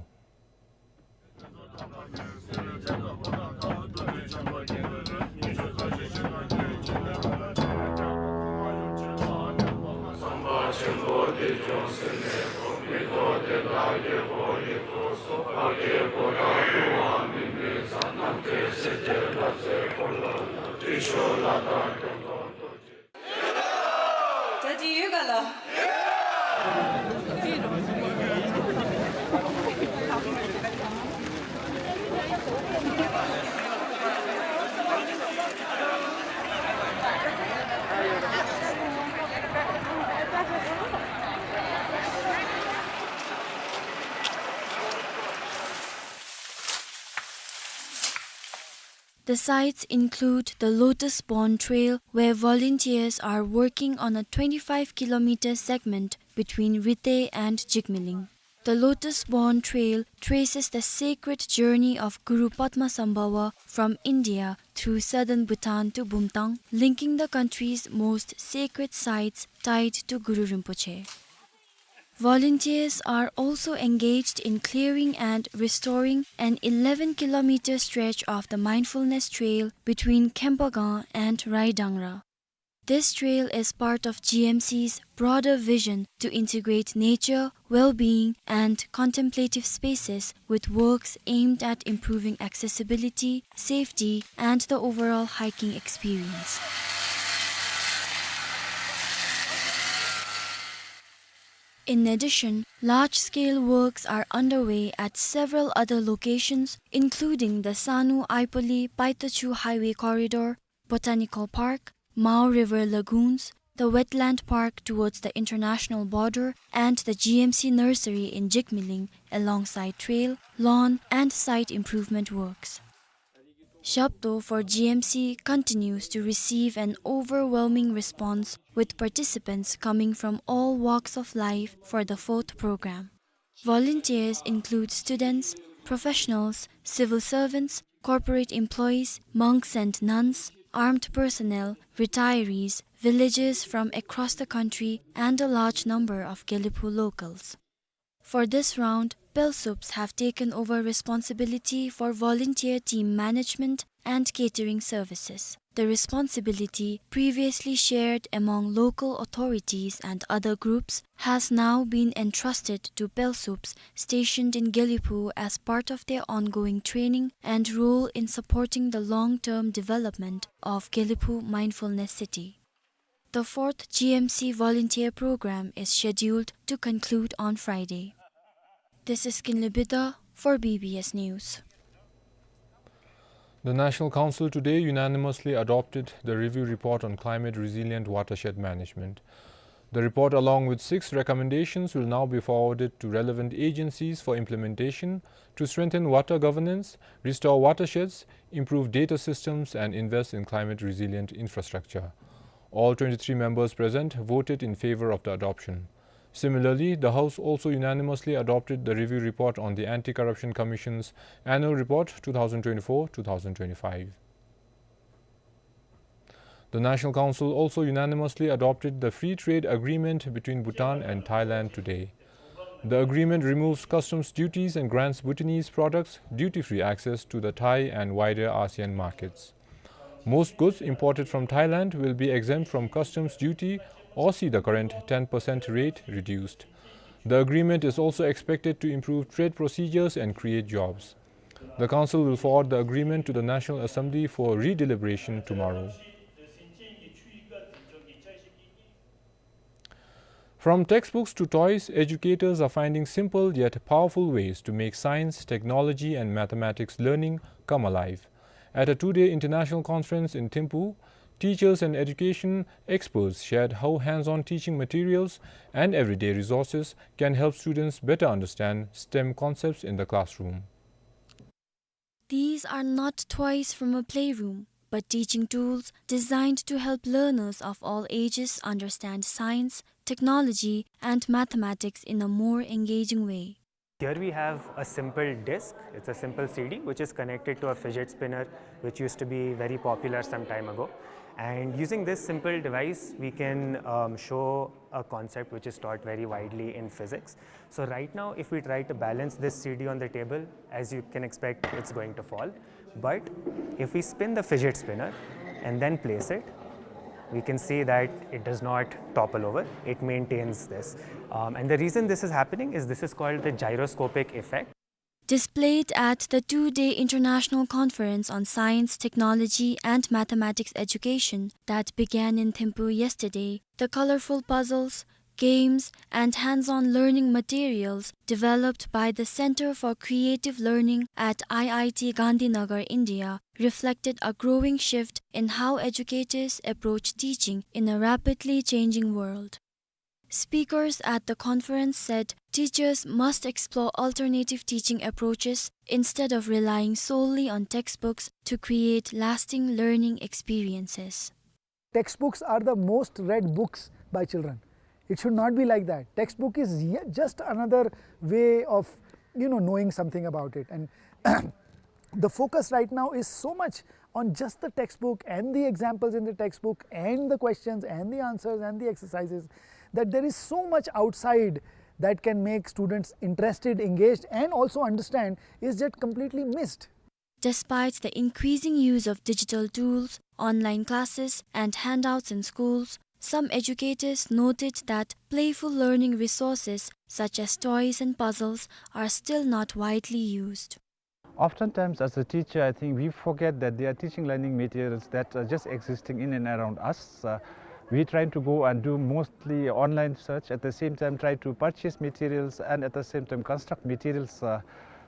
The sites include the Lotus Born Trail, where volunteers are working on a twenty-five kilometer segment between Rite and Jigmeling. The Lotus Born Trail traces the sacred journey of Guru Padmasambhava from India through southern Bhutan to Bumthang, linking the country's most sacred sites tied to Guru Rinpoche. Volunteers are also engaged in clearing and restoring an eleven kilometer stretch of the mindfulness trail between Khempagang and Raidangra. This trail is part of G M C's broader vision to integrate nature, well-being, and contemplative spaces with works aimed at improving accessibility, safety, and the overall hiking experience. In addition, large-scale works are underway at several other locations, including the Sanu-Aipali-Paitachu Highway Corridor, Botanical Park, Mao River Lagoons, the Wetland Park towards the international border, and the G M C Nursery in Jigmeling, alongside trail, lawn, and site improvement works. Shabdo for G M C continues to receive an overwhelming response, with participants coming from all walks of life for the fourth program. Volunteers include students, professionals, civil servants, corporate employees, monks and nuns, armed personnel, retirees, villagers from across the country, and a large number of Gelephu locals. For this round, Pelsups have taken over responsibility for volunteer team management, and catering services. The responsibility, previously shared among local authorities and other groups, has now been entrusted to PELSUPs stationed in Gelephu as part of their ongoing training and role in supporting the long-term development of Gelephu Mindfulness City. The fourth G M C volunteer program is scheduled to conclude on Friday. This is Kinley Bidha for B B S News. The National Council today unanimously adopted the review report on climate resilient watershed management. The report, along with six recommendations, will now be forwarded to relevant agencies for implementation to strengthen water governance, restore watersheds, improve data systems, and invest in climate resilient infrastructure. All twenty-three members present voted in favor of the adoption. Similarly, the House also unanimously adopted the review report on the Anti-Corruption Commission's Annual Report two thousand twenty-four two thousand twenty-five. The National Council also unanimously adopted the free trade agreement between Bhutan and Thailand today. The agreement removes customs duties and grants Bhutanese products duty-free access to the Thai and wider ASEAN markets. Most goods imported from Thailand will be exempt from customs duty or see the current ten percent rate reduced. The agreement is also expected to improve trade procedures and create jobs. The Council will forward the agreement to the National Assembly for redeliberation tomorrow. From textbooks to toys, educators are finding simple yet powerful ways to make science, technology, and mathematics learning come alive. At a two-day international conference in Thimphu, teachers and education experts shared how hands-on teaching materials and everyday resources can help students better understand STEM concepts in the classroom. These are not toys from a playroom, but teaching tools designed to help learners of all ages understand science, technology, and mathematics in a more engaging way. Here we have a simple disc. It's a simple C D which is connected to a fidget spinner, which used to be very popular some time ago. And using this simple device, we can, um, show a concept which is taught very widely in physics. So right now, if we try to balance this C D on the table, as you can expect, it's going to fall. But if we spin the fidget spinner and then place it, we can see that it does not topple over. It maintains this. Um, and the reason this is happening is this is called the gyroscopic effect. Displayed at the two-day International Conference on Science, Technology, and Mathematics Education that began in Thimphu yesterday, the colorful puzzles, games, and hands-on learning materials developed by the Center for Creative Learning at I I T Gandhinagar, India, reflected a growing shift in how educators approach teaching in a rapidly changing world. Speakers at the conference said teachers must explore alternative teaching approaches instead of relying solely on textbooks to create lasting learning experiences. Textbooks are the most read books by children. It should not be like that. Textbook is ye-, just another way of, you know, knowing something about it. And the focus right now is so much on just the textbook and the examples in the textbook and the questions and the answers and the exercises that there is so much outside that can make students interested, engaged, and also understand is just completely missed. Despite the increasing use of digital tools, online classes, and handouts in schools, some educators noted that playful learning resources such as toys and puzzles are still not widely used. Oftentimes, as a teacher, I think we forget that there are teaching learning materials that are just existing in and around us. Uh, we trying to go and do mostly online search, at the same time try to purchase materials and at the same time construct materials, uh,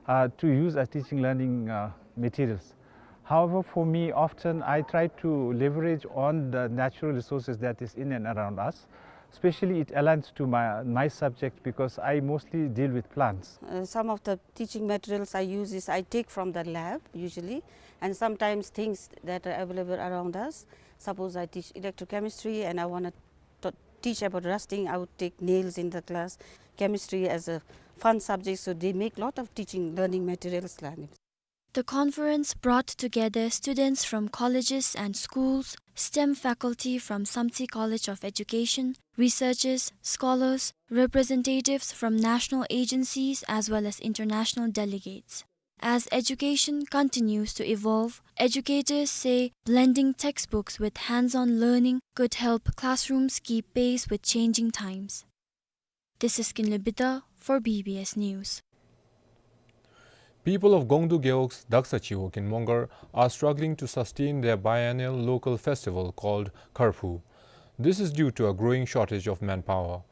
uh, to use as teaching learning, uh, materials. However, for me, often I try to leverage on the natural resources that is in and around us. Especially it aligns to my, my subject because I mostly deal with plants. Uh, some of the teaching materials I use is I take from the lab usually, and sometimes things that are available around us. Suppose I teach electrochemistry and I wanna t-, teach about rusting, I would take nails in the class. Chemistry as a fun subject, so they make lot of teaching learning materials la. The conference brought together students from colleges and schools, STEM faculty from Samtse College of Education, researchers, scholars, representatives from national agencies as well as international delegates. As education continues to evolve, educators say blending textbooks with hands-on learning could help classrooms keep pace with changing times. This is Kinley Bida for B B S News. People of Gongdu Gewog's Daksa Chiwog in Mongar are struggling to sustain their biennial local festival called Kharphu. This is due to a growing shortage of manpower.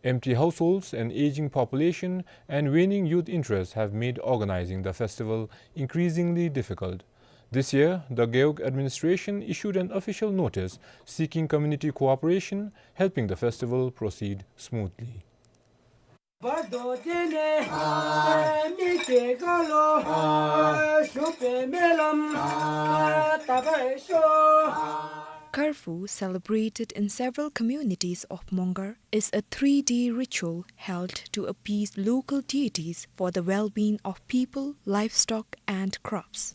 Empty households, an aging population, and waning youth interest have made organizing the festival increasingly difficult. This year, the Gewog administration issued an official notice seeking community cooperation, helping the festival proceed smoothly. Kharphu, celebrated in several communities of Mongar, is a three-day ritual held to appease local deities for the well-being of people, livestock, and crops.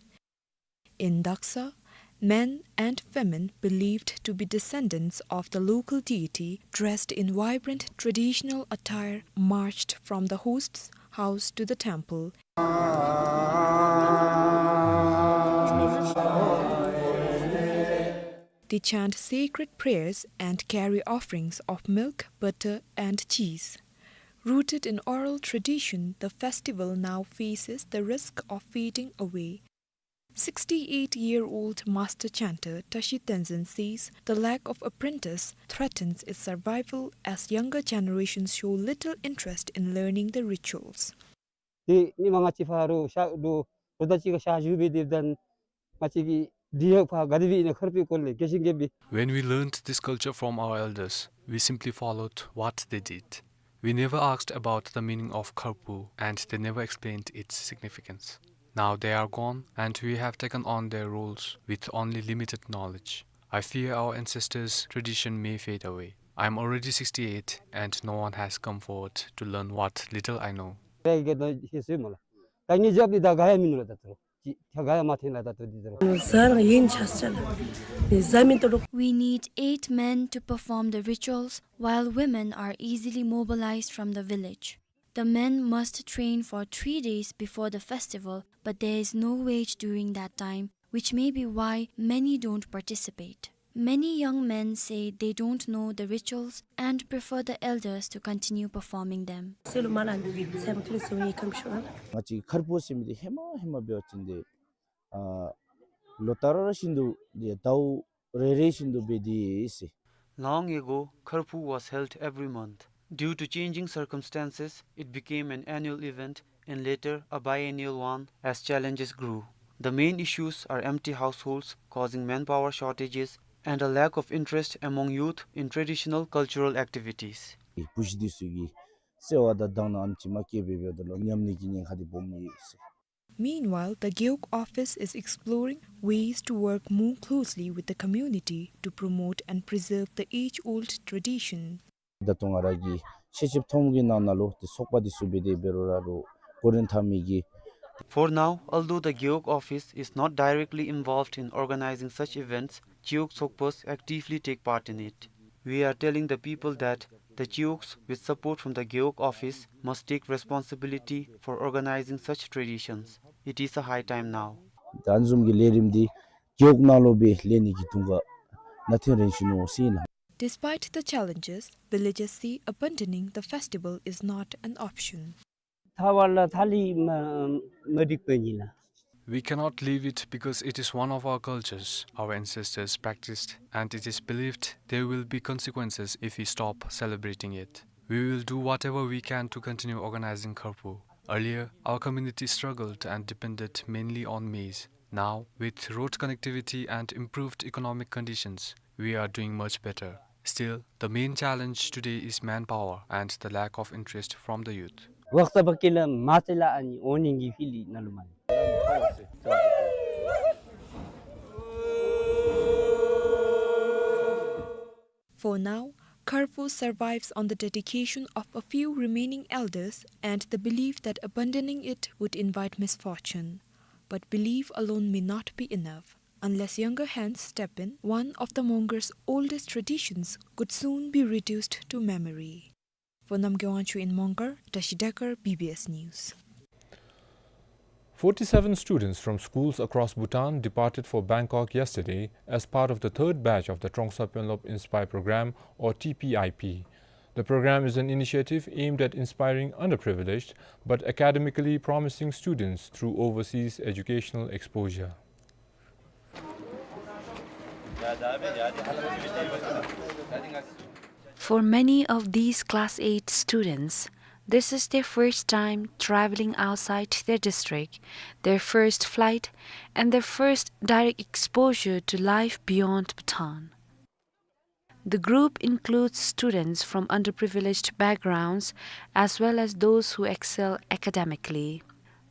In Daksa, men and women believed to be descendants of the local deity, dressed in vibrant traditional attire, marched from the host's house to the temple. They chant sacred prayers and carry offerings of milk, butter, and cheese. Rooted in oral tradition, the festival now faces the risk of fading away. Sixty-eight-year-old master chanter Tashi Tenzin says the lack of apprentice threatens its survival as younger generations show little interest in learning the rituals. ཏེ་ཉིནམ་ང་བཅས་ཕར་རུ་ཤར་རུ་རུ་ད་ཅི་ག་ཤར་བཞུགས་སྦེ་སྡོདཔ་ད་ང་བཅས་ཀྱི་འདི་ཡང་ཕར་ག་དེ་སྦེ་ཨིན་ན་ཁར་པའི་སྐོར་ལས་རྒྱས་ཤིང་རྒྱས་པའི། When we learned this culture from our elders, we simply followed what they did. We never asked about the meaning of Kharphu, and they never explained its significance. Now they are gone, and we have taken on their roles with only limited knowledge. I fear our ancestors' tradition may fade away. I am already sixty-eight, and no one has come forward to learn what little I know. རེ་གི་དོ་ཤེས་སུ་མ་ལ། ད་ངེ་རྒྱབ་ནི་ད་ག་ཡང་མིན་ནུག་ལ་ད་ཏོ། ཅི་ད་ག་ཡང་མ་ཐོན་ལ་ད་ཏོ་འདི་ད་རོ། ཟ་རང་ཡིན་ཆ་ས་ལ། ནི་ཟ་མི་ཏོ་རོ། We need eight men to perform the rituals, while women are easily mobilized from the village. The men must train for three days before the festival, but there is no wage during that time, which may be why many don't participate. Many young men say they don't know the rituals and prefer the elders to continue performing them. སེ་ལུ་མ་ལ་ནི་སེམས་ཁྲལ་སེ་ཡི་ཁམས་ཤོར། ང་བཅས་ཁར་པོ་ཟེར་མི་འདི་ཧེ་མ་ཧེ་མ་འབད་བ་ཅིན་ཏེ་ཨ་ལོ་ལྟར་བཞིན་དུ་ཏེ་ཟླཝ་རེ་རེ་བཞིན་དུ་འབད་དེ་ཟེར། Long ago, Kharphu was held every month. Due to changing circumstances, it became an annual event and later a biennial one as challenges grew. The main issues are empty households causing manpower shortages and a lack of interest among youth in traditional cultural activities. བུ་གཞི་འདི་ཚུ་གིས་བརྩེ་བ་དང་དག་སྣང་ཨ་ནེམ་ཅིག་མ་བསྐྱེད་པར་འབདཝ་ད་ལུ་ཉམས་ནི་གི་ཉེན་ཁ་འདི་སྦོམ་ཨིན་ཟེར། Meanwhile, the Gewog office is exploring ways to work more closely with the community to promote and preserve the age-old tradition. ད་ལྟོ་ང་ར་གི་ཤེས་ཚད་མཐོངམ་གི་ནང་ན་ལུ་ཏེ་ཚོགས་པ་འདི་ཚུ་འབད་དེ་འབད་རུང་ར་རུང་གོ་རིམ་འཐབ་མི་གི། For now, although the Gewog office is not directly involved in organizing such events, Chiwog Tsokpos actively take part in it. We are telling the people that the Chiwogs, with support from the Gewog office, must take responsibility for organizing such traditions. It is a high time now. ད་ཨ་ནི་བཟུམ་གྱི་ལས་རིམ་འདི་གེའུ་ནང་ལུ་སྦེ་ལས་ནི་གི་དུང་ཁ་ནང་ཐོན་རན་ཞུ་ནི་འོང་ཟེར་ཨིན་ལགས། Despite the challenges, villagers say abandoning the festival is not an option. ཐ་བ་ལ་ཐ་ལི་མ་མ་འགྲིག་པ་ཨིན་ལགས། We cannot leave it because it is one of our cultures our ancestors practiced, and it is believed there will be consequences if we stop celebrating it. We will do whatever we can to continue organizing Kharphu. Earlier, our community struggled and depended mainly on maize. Now, with road connectivity and improved economic conditions, we are doing much better. Still, the main challenge today is manpower and the lack of interest from the youth. ཝག་ས་བ་ཀི་ལ་མ་ཚེ་ལ་ཨ་ནི་ཨོ་ནིང་གི་ཕི་ལི་ན་ལུ་མ་ནི། For now, Kharphu survives on the dedication of a few remaining elders and the belief that abandoning it would invite misfortune. But belief alone may not be enough. Unless younger hands step in, one of the Mongar's oldest traditions could soon be reduced to memory. For Namgay Wangchuk in Mongar, Tashi Dekar, B B S News. Forty-seven students from schools across Bhutan departed for Bangkok yesterday as part of the third batch of the Trongsa Penlop Inspire Program, or T P I P. The program is an initiative aimed at inspiring underprivileged but academically promising students through overseas educational exposure. For many of these Class eight students, this is their first time traveling outside their district, their first flight, and their first direct exposure to life beyond Bhutan. The group includes students from underprivileged backgrounds as well as those who excel academically.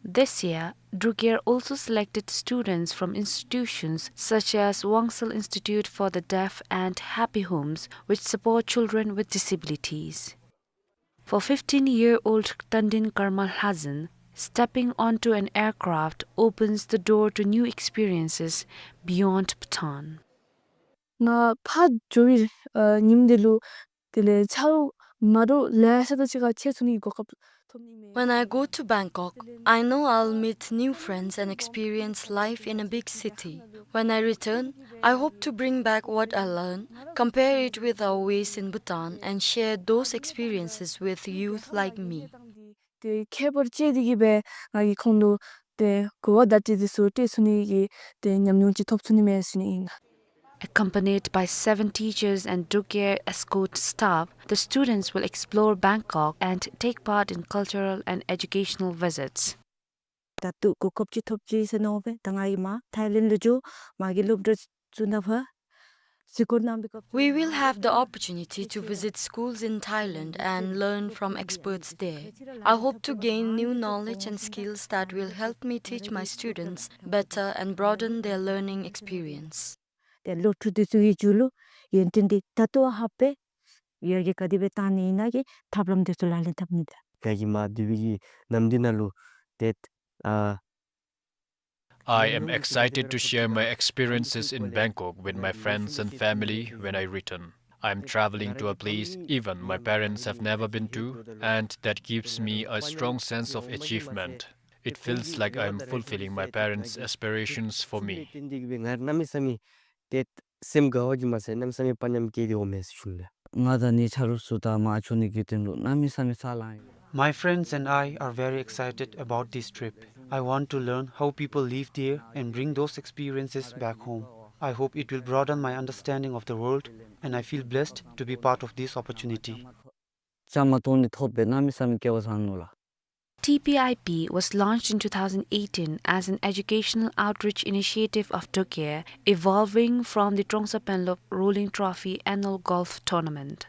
This year, Druk Yer also selected students from institutions such as Wangsal Institute for the Deaf and Happy Homes, which support children with disabilities. For fifteen-year-old Tandin Karma Lhazan, stepping onto an aircraft opens the door to new experiences beyond Bhutan. ང་ཕར་འགྱོ་བའི་ཨ་ཉིནམ་དེ་ལུ་དེ་ལས་ཆརཔ་མ་འདྲཝ་ལེ་ཤ་དང་གཅིག་ཁར་ཕྱད་ཚུགས་ནིའི་གོ་སྐབས་ཐོབ་ནི་མས། When I go to Bangkok, I know I'll meet new friends and experience life in a big city. When I return, I hope to bring back what I learn, compare it with our ways in Bhutan, and share those experiences with youth like me. དེ་ཁྱད་པར་ཅན་དེ་གིས་སྦེ་ང་གིས་ཁོང་ལུ་དེ་གོ་བ་བརྡ་སྤྲོད་དེ་ཚུ་སྤྲོད་ཚུགས་ནིའི་དེ་ཉམས་མྱོང་ཅིག་ཐོབ་ཚུགས་ནི་མས་ཟེར་ནི་ཨིན། Accompanied by seven teachers and Druk Yer escort staff, the students will explore Bangkok and take part in cultural and educational visits. ད་ལྟོ་གོ་སྐབས་ཅིག་ཐོབ་ཅི་ཟེར་མནོ་སྦེ་ད་ང་གིས་མར་ཐའི་ལེནཌ་ལུ་འགྱོ་མ་གི་སློབ་གྲྭ་བཙུགས་ནི་ཕར་གཟིགས་སྐོར་གནང་བའི་སྐབས་སུ། We will have the opportunity to visit schools in Thailand and learn from experts there. I hope to gain new knowledge and skills that will help me teach my students better and broaden their learning experience. དེ་སློབ་ཕྲུག་དེ་ཚུ་གི་རྒྱུད་ལུ་ཡོན་ཏན་དེ་ད་ལྟོ་ཧ་སྦེ་ཡར་རྒྱས་ག་དེ་སྦེ་བཏང་ནི་ཨིན་ན་གི་ཐབས་ལམ་དེ་ཚུ་ལག་ལེན་འཐབ་ནི་དང་། ང་གིས་མར་སྡོད་པའི་གི་ནམ་དུས་ནང་ལུ་དེ་ཨ། I am excited to share my experiences in Bangkok with my friends and family when I return. I am traveling to a place even my parents have never been to, and that gives me a strong sense of achievement. It feels like I am fulfilling my parents' aspirations for me. ཏན་ཏིག་སྦེ་ང་ར་གནམ་མེད་ས་མེད་ཏེ་སེམས་དགའ་བ་གིས་མ་ཚད་གནམ་མེད་ས་མེད་དཔའ་ཉམས་སྐྱེས་ཏེ་འོང་མས་ཟེར་ཞུ་ནི་ལགས། ང་དང་ངེའི་ཆ་རོགས་ཚུ་དང་མར་འགྱོ་ནི་གི་དོན་ལུ་གནམ་མེད་ས་མེད་ཚ་ལང་ཡི། My friends and I are very excited about this trip. I want to learn how people live there and bring those experiences back home. I hope it will broaden my understanding of the world, and I feel blessed to be part of this opportunity. བཅའ་མར་གཏོགས་ནི་ཐོབ་སྦེ་གནམ་མེད་ས་མེད་སྐལ་བ་བཟང་ནུག་ལགས། T P I P was launched in two thousand eighteen as an educational outreach initiative of Druk Yer, evolving from the Trongsa Penlop Rolling Trophy annual golf tournament.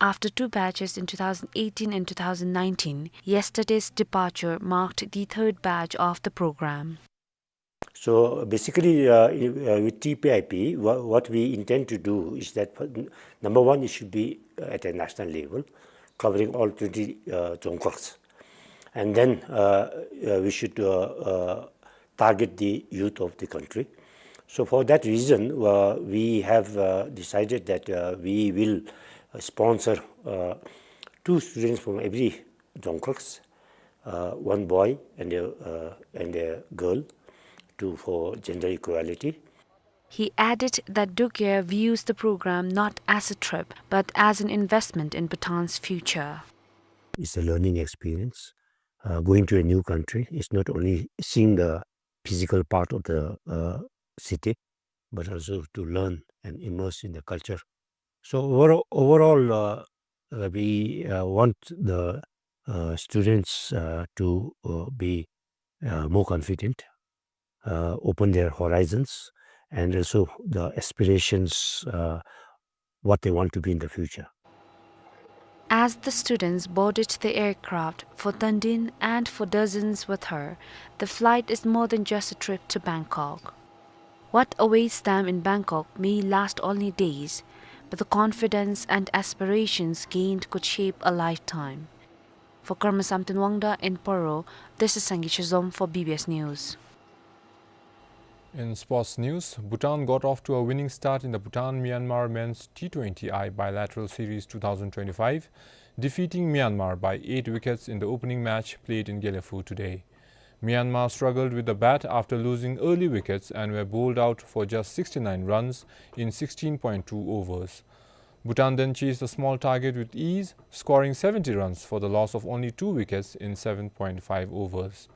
After two batches in two thousand eighteen and two thousand nineteen, yesterday's departure marked the third batch of the program. So basically, uh, i- uh, with T P I P, wha- what we intend to do is that, uh, number one, it should be at a national level, covering all twenty uh, Dzongkhags. And then uh, uh, we should uh, uh, target the youth of the country. So for that reason, uh, we have uh, decided that uh, we will uh, sponsor uh, two students from every Dzongkhags, uh, one boy and a, uh, and a girl, to, for gender equality. He added that Druk Yer views the program not as a trip, but as an investment in Bhutan's future. It's a learning experience. Uh, going to a new country is not only seeing the physical part of the uh, city, but also to learn and immerse in the culture. So overall, overall uh, uh, we uh, want the uh, students uh, to uh, be uh, more confident, uh, open their horizons, and also the aspirations, uh, what they want to be in the future. As the students boarded the aircraft, for Tandin and for dozens with her, the flight is more than just a trip to Bangkok. What awaits them in Bangkok may last only days, but the confidence and aspirations gained could shape a lifetime. For Karma Samten Wangda in Paro, this is Sangay Shizom for B B S News. In sports news, Bhutan got off to a winning start in the Bhutan-Myanmar Men's T twenty I Bilateral Series two thousand twenty-five, defeating Myanmar by eight wickets in the opening match played in Gelephu today. Myanmar struggled with the bat after losing early wickets and were bowled out for just sixty-nine runs in sixteen point two overs. Bhutan then chased the small target with ease, scoring seventy runs for the loss of only two wickets in seven point five overs.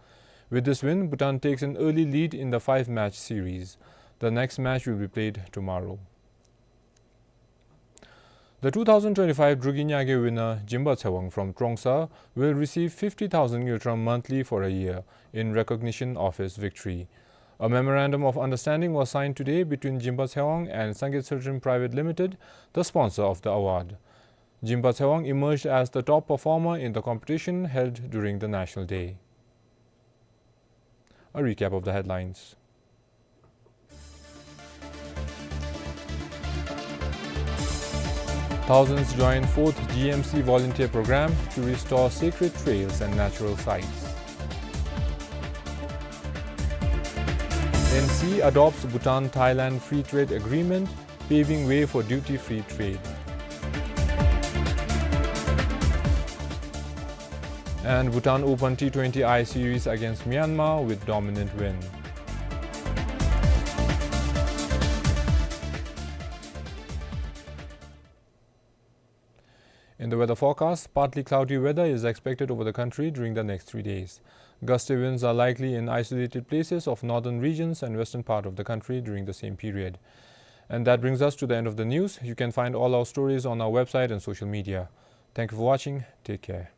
With this win, Bhutan takes an early lead in the five-match series. The next match will be played tomorrow. The two thousand twenty-five Druk Yingyakge winner, Jimba Tsewang from Trongsa, will receive fifty thousand ngultrum monthly for a year in recognition of his victory. A memorandum of understanding was signed today between Jimba Tsewang and Sangay Tshiltrim Private Limited, the sponsor of the award. Jimba Tsewang emerged as the top performer in the competition held during the National Day. A recap of the headlines. Thousands join fourth G M C volunteer program to restore sacred trails and natural sites. N C adopts Bhutan-Thailand free trade agreement, paving way for duty-free trade. And Bhutan Open T twenty I series against Myanmar with dominant win. In the weather forecast, partly cloudy weather is expected over the country during the next three days. Gusty winds are likely in isolated places of northern regions and western part of the country during the same period. And that brings us to the end of the news. You can find all our stories on our website and social media. Thank you for watching. Take care.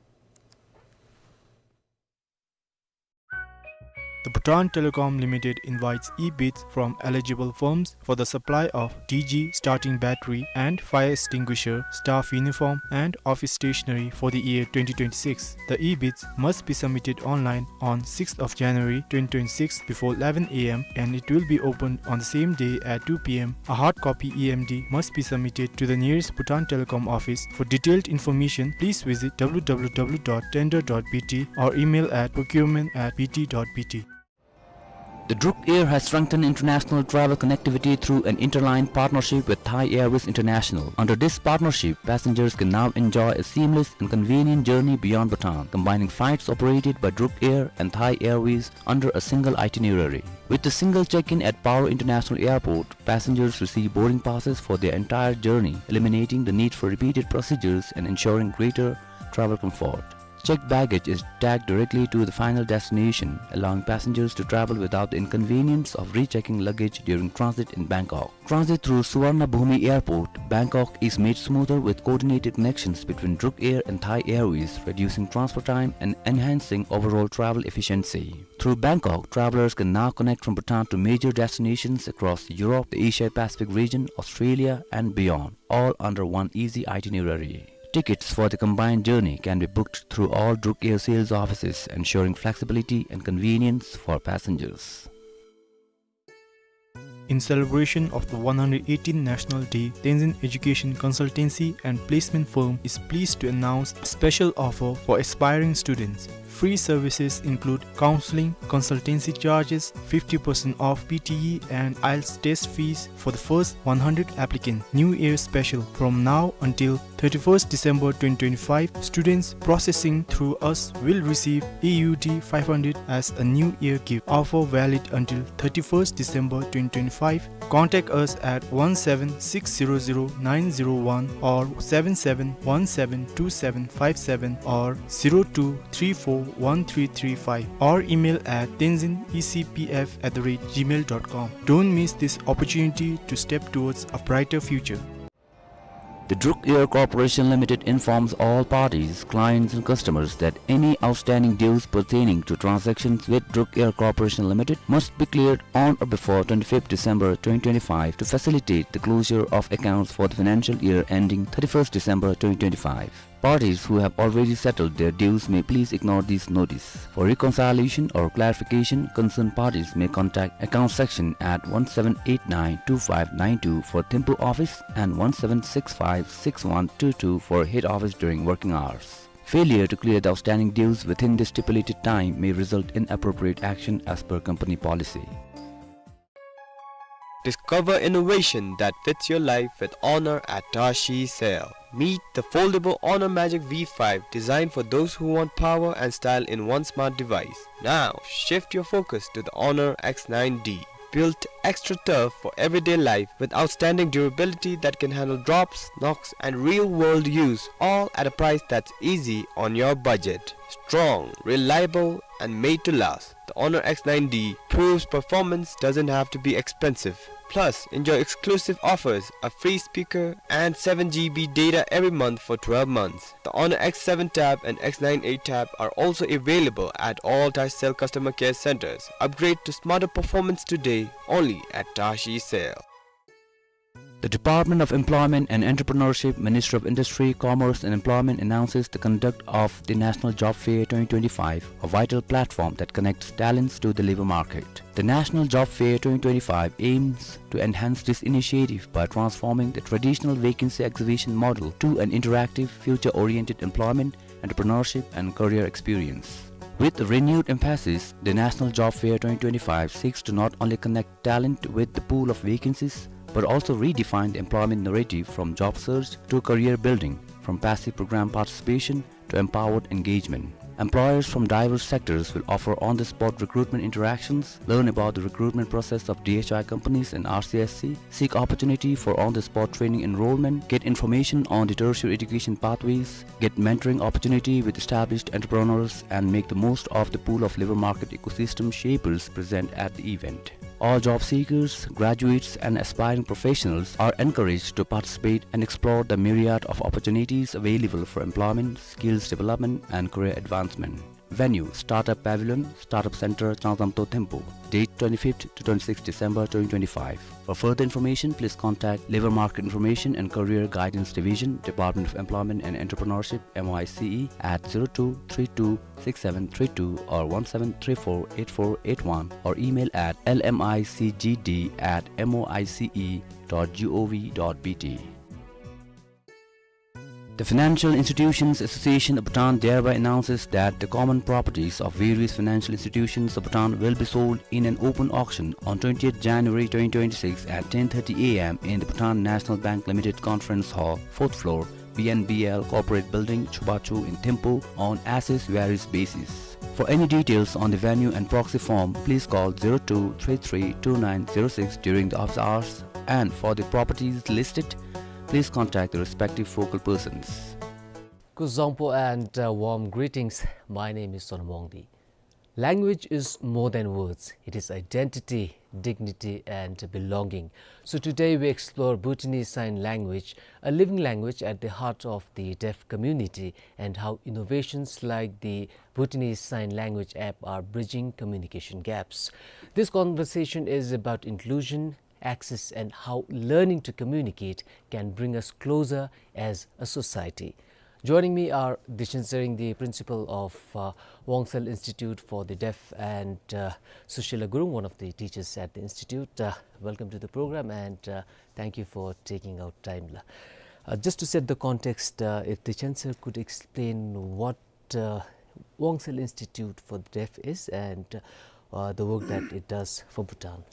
The Bhutan Telecom Limited invites e-bids from eligible firms for the supply of D G starting battery and fire extinguisher, staff uniform and office stationery for the year twenty twenty-six. The e-bids must be submitted online on sixth of January twenty twenty-six before eleven A M and it will be opened on the same day at two P M. A hard copy E M D must be submitted to the nearest Bhutan Telecom office. For detailed information, please visit W W W dot tender dot B T or email at procurement at B T dot B T. The Druk Air has strengthened international travel connectivity through an interline partnership with Thai Airways International. Under this partnership, passengers can now enjoy a seamless and convenient journey beyond Bhutan, combining flights operated by Druk Air and Thai Airways under a single itinerary. With a single check-in at Paro International Airport, passengers receive boarding passes for their entire journey, eliminating the need for repeated procedures and ensuring greater travel comfort. Checked baggage is tagged directly to the final destination, allowing passengers to travel without the inconvenience of rechecking luggage during transit in Bangkok. Transit through Suvarnabhumi Airport, Bangkok is made smoother with coordinated connections between Druk Air and Thai Airways, reducing transfer time and enhancing overall travel efficiency. Through Bangkok, travelers can now connect from Bhutan to major destinations across Europe, the Asia-Pacific region, Australia, and beyond, all under one easy itinerary. Tickets for the combined journey can be booked through all Druk Air sales offices, ensuring flexibility and convenience for passengers. In celebration of the one hundred eighteenth National Day, Tenzin Education Consultancy and Placement Firm is pleased to announce a special offer for aspiring students. Free services include counseling, consultancy charges, fifty percent off P T E and IELTS test fees for the first one hundred applicants. New Year special, from now until thirty-first December twenty twenty-five, students processing through us will receive A U D five hundred as a New Year gift. Offer valid until thirty-first December twenty twenty-five. Contact us at one seven six zero zero nine zero one or seven seven one seven two seven five seven or zero two three four one three three five or email at tenzin E C P F at the rate gmail dot com. Don't miss this opportunity to step towards a brighter future. The Druk Air Corporation Limited informs all parties, clients and customers that any outstanding dues pertaining to transactions with Druk Air Corporation Limited must be cleared on or before twenty-fifth December twenty twenty-five to facilitate the closure of accounts for the financial year ending thirty-first December twenty twenty-five. Parties who have already settled their dues may please ignore this notice. For reconciliation or clarification, concerned parties may contact account section at one seven eight nine two five nine two for Thimphu office and one seven six five six one two two for head office during working hours. Failure to clear the outstanding dues within the stipulated time may result in appropriate action as per company policy. Discover innovation that fits your life with Honor at Tashi Cell. Meet the foldable Honor Magic V five, designed for those who want power and style in one smart device. Now, shift your focus to the Honor X nine D. Built extra tough for everyday life with outstanding durability that can handle drops, knocks, and real-world use, all at a price that's easy on your budget. Strong, reliable, and made to last, the Honor X nine D proves performance doesn't have to be expensive. Plus, enjoy exclusive offers, a free speaker, and seven G B data every month for twelve months. The Honor X seven Tab and X nine eight Tab are also available at all Tashi Cell customer care centers. Upgrade to smarter performance today, only at Tashi Cell. The Department of Employment and Entrepreneurship, Ministry of Industry, Commerce and Employment announces the conduct of the National Job Fair twenty twenty-five, a vital platform that connects talents to the labor market. The National Job Fair twenty twenty-five aims to enhance this initiative by transforming the traditional vacancy exhibition model to an interactive, future-oriented employment, entrepreneurship, and career experience. With a renewed emphasis, the National Job Fair twenty twenty-five seeks to not only connect talent with the pool of vacancies, but also redefine the employment narrative from job search to career building, from passive program participation to empowered engagement. Employers from diverse sectors will offer on-the-spot recruitment interactions, learn about the recruitment process of D H I companies and R C S C, seek opportunity for on-the-spot training enrollment, get information on the tertiary education pathways, get mentoring opportunity with established entrepreneurs, and make the most of the pool of labor market ecosystem shapers present at the event. All job seekers, graduates, and aspiring professionals are encouraged to participate and explore the myriad of opportunities available for employment, skills development, and career advancement. Venue, Startup Pavilion, Startup Center, Changzamto, Thimphu. Date, twenty-fifth to twenty-sixth December twenty twenty-five. For further information, please contact Labor Market Information and Career Guidance Division, Department of Employment and Entrepreneurship, M O I C E, at zero two three two six seven three two or one seven three four eight four eight one, or email at L M I C G D at M O I C E dot G O V dot B T. The Financial Institutions Association of Bhutan thereby announces that the common properties of various financial institutions of Bhutan will be sold in an open auction on twentieth January twenty twenty-six at ten thirty A M in the Bhutan National Bank Limited Conference Hall, fourth floor, B N B L Corporate Building, Chubachu in Thimphu on as-is various basis. For any details on the venue and proxy form, please call zero two three three two nine zero six during the office hours, and for the properties listed, please contact the respective focal persons. Kuzuzangpo and, uh, warm greetings. My name is Sonam Wangdi. Language is more than words. It is identity, dignity, and belonging. So today we explore Bhutanese Sign Language, a living language at the heart of the deaf community, and how innovations like the Bhutanese Sign Language app are bridging communication gaps. This conversation is about inclusion, access, and how learning to communicate can bring us closer as a society. Joining me are Dechen Tshering, the principal of, uh, Wongsel Institute for the Deaf, and, uh, Sushila Gurung, one of the teachers at the institute. Uh, welcome to the program, and, uh, thank you for taking out time. Uh, just to set the context, uh, if Dechen sir could explain what, uh, Wongsel Institute for the Deaf is and, uh, the work that it does for Bhutan.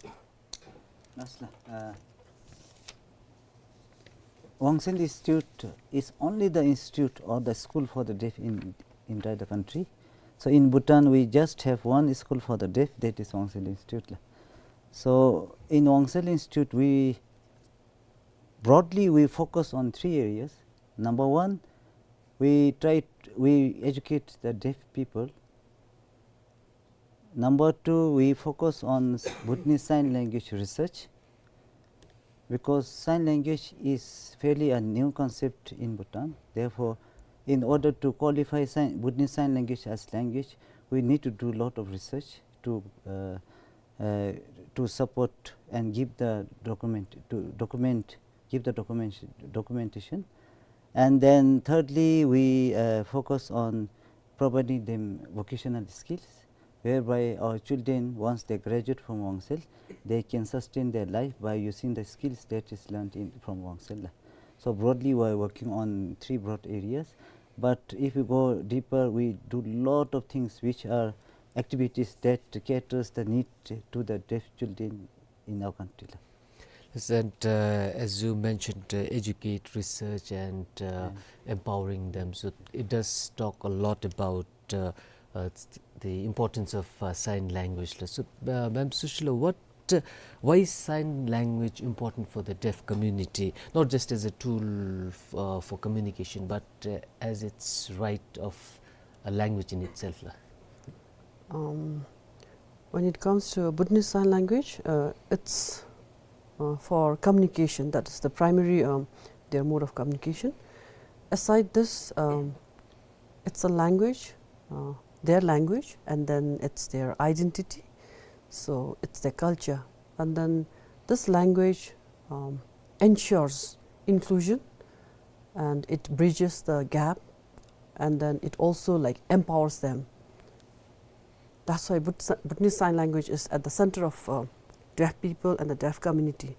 That's la-, uh, Wongsel Institute is only the institute or the school for the deaf in, in entire the country. So in Bhutan, we just have one school for the deaf, that is Wongsel Institute la. So in Wongsel Institute, we broadly, we focus on three areas. Number one, we try t-, we educate the deaf people. Number two, we focus on s-, Bhutanese Sign Language research, because sign language is fairly a new concept in Bhutan. Therefore, in order to qualify sign, Bhutanese Sign Language as language, we need to do lot of research to, uh, uh, to support and give the document, to document, give the document, documentation. And then thirdly, we, uh, focus on providing them vocational skills, whereby our children, once they graduate from Wongsel, they can sustain their life by using the skills that is learned in, from Wongsel. So broadly, we are working on three broad areas. But if we go deeper, we do lot of things which are activities that caters the need to the deaf children in our country. Yes, and, uh, as you mentioned, uh, educate, research, and, uh, empowering them. So it does talk a lot about, uh, uh, th-, the importance of, uh, sign language. So, uh, Ma'am Sushila, what, uh, why is sign language important for the deaf community? Not just as a tool f-, uh, for communication, but, uh, as its right of a language in itself, la? Um, when it comes to Bhutanese Sign Language, uh, it's, uh, for communication. That is the primary, um, their mode of communication. Aside this, um, it's a language, uh, their language, and then it's their identity. So it's their culture. And then this language, um, ensures inclusion, and it bridges the gap, and then it also, like, empowers them. That's why Bhut-, Bhutanese Sign Language is at the center of, uh, deaf people and the deaf community.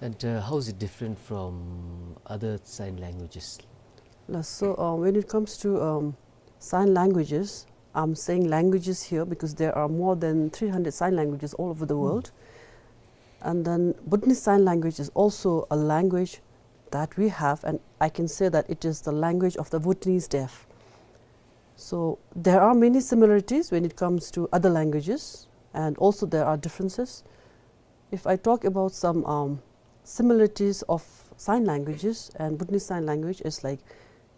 And, uh, how is it different from other sign languages? La, so, uh, when it comes to, um, sign languages, I'm saying languages here because there are more than three hundred sign languages all over the world. And then Bhutanese Sign Language is also a language that we have, and I can say that it is the language of the Bhutanese deaf. So there are many similarities when it comes to other languages, and also there are differences. If I talk about some, um, similarities of sign languages and Bhutanese Sign Language, is like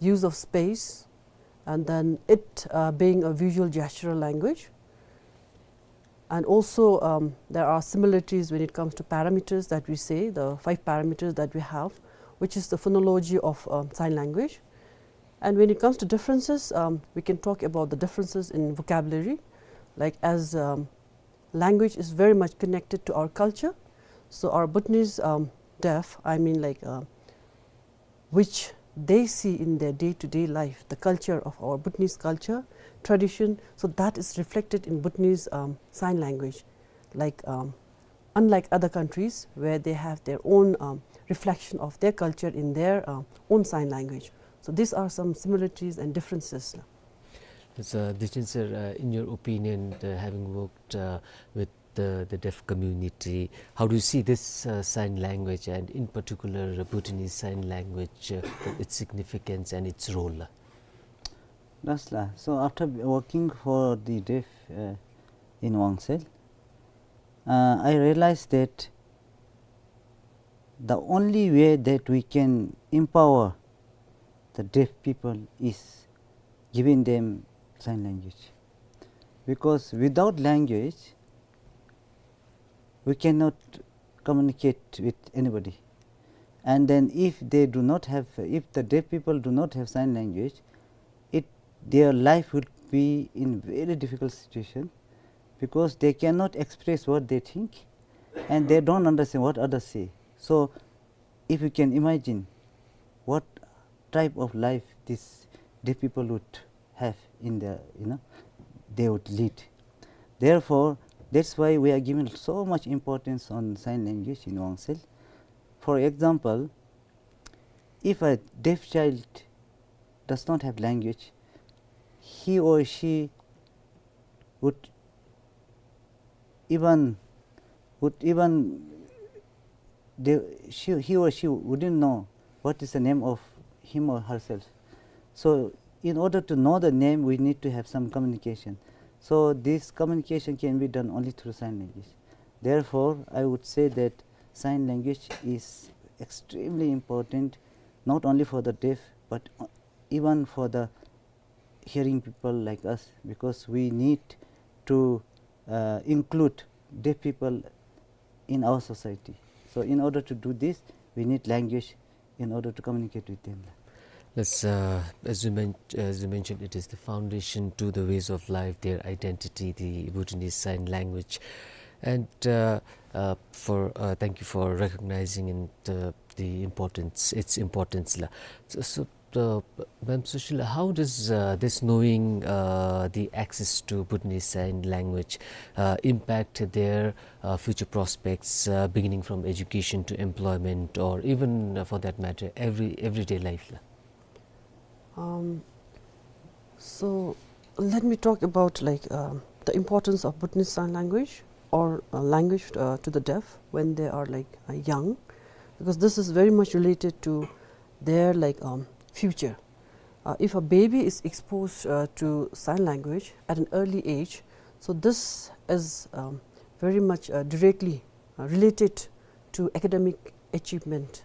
use of space, and then it, uh, being a visual gestural language. And also, um, there are similarities when it comes to parameters that we say, the five parameters that we have, which is the phonology of, um, sign language. And when it comes to differences, um, we can talk about the differences in vocabulary, like, as, um, language is very much connected to our culture. So our Bhutanese, um, deaf, I mean, like, uh, which they see in their day-to-day life, the culture of our Bhutanese culture, tradition, so that is reflected in Bhutanese, um, sign language. Like, um, unlike other countries where they have their own, um, reflection of their culture in their, um, own sign language. So these are some similarities and differences. Yes, uh, Dichin sir, uh, in your opinion, uh, having worked, uh, with the, the deaf community, how do you see this, uh, sign language and in particular, uh, Bhutanese Sign Language, uh, its significance and its role? Thus la. So after b-, working for the deaf, uh, in Wangsel, uh, I realized that the only way that we can empower the deaf people is giving them sign language. Because without language, we cannot communicate with anybody. And then if they do not have, if the deaf people do not have sign language, it, their life would be in very difficult situation, because they cannot express what they think, and they don't understand what others say. So if you can imagine what type of life these deaf people would have in their, you know, they would lead. Therefore, that's why we are giving so much importance on sign language in Wangsel. For example, if a deaf child does not have language, he or she would even, would even, they, she, he or she wouldn't know what is the name of him or herself. So in order to know the name, we need to have some communication. So this communication can be done only through sign language. Therefore, I would say that sign language is extremely important, not only for the deaf, but even for the hearing people like us, because we need to, uh, include deaf people in our society. So in order to do this, we need language in order to communicate with them. Yes, uh, as you men-, as you mentioned, it is the foundation to the ways of life, their identity, the Bhutanese Sign Language. And, uh, uh, for, uh, thank you for recognizing and, uh, the importance, its importance la. So, so, uh, Ma'am Sushila, how does, uh, this knowing, uh, the access to Bhutanese Sign Language, uh, impact their, uh, future prospects, uh, beginning from education to employment, or even, uh, for that matter, every, everyday life la? Um, so let me talk about, like, um, the importance of Bhutanese Sign Language. or uh, language uh, to the deaf when they are like uh, young, because this is very much related to their like um, future. Uh, if a baby is exposed uh, to sign language at an early age, so this is um, very much uh, directly uh, related to academic achievement.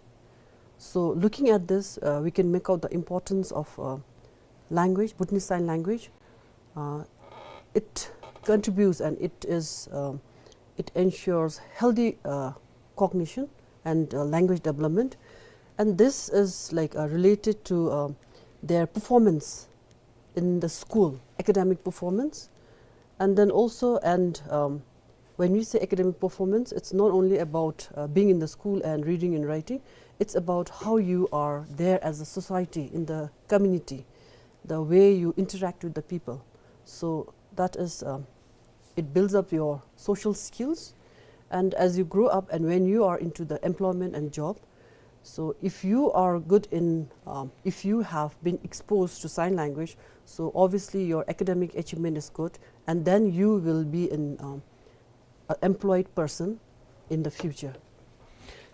So looking at this, uh, we can make out the importance of uh, language, Bhutanese Sign Language. Uh, it contributes and it is um, it ensures healthy uh, cognition and uh, language development, and this is like uh, related to uh, their performance in the school, academic performance, and then also and um, when we say academic performance, it's not only about uh, being in the school and reading and writing. It's about how you are there as a society in the community, the way you interact with the people. So that is, um, it builds up your social skills. And as you grow up and when you are into the employment and job, so if you are good in, um, if you have been exposed to sign language, so obviously your academic achievement is good, and then you will be an um, a employed person in the future.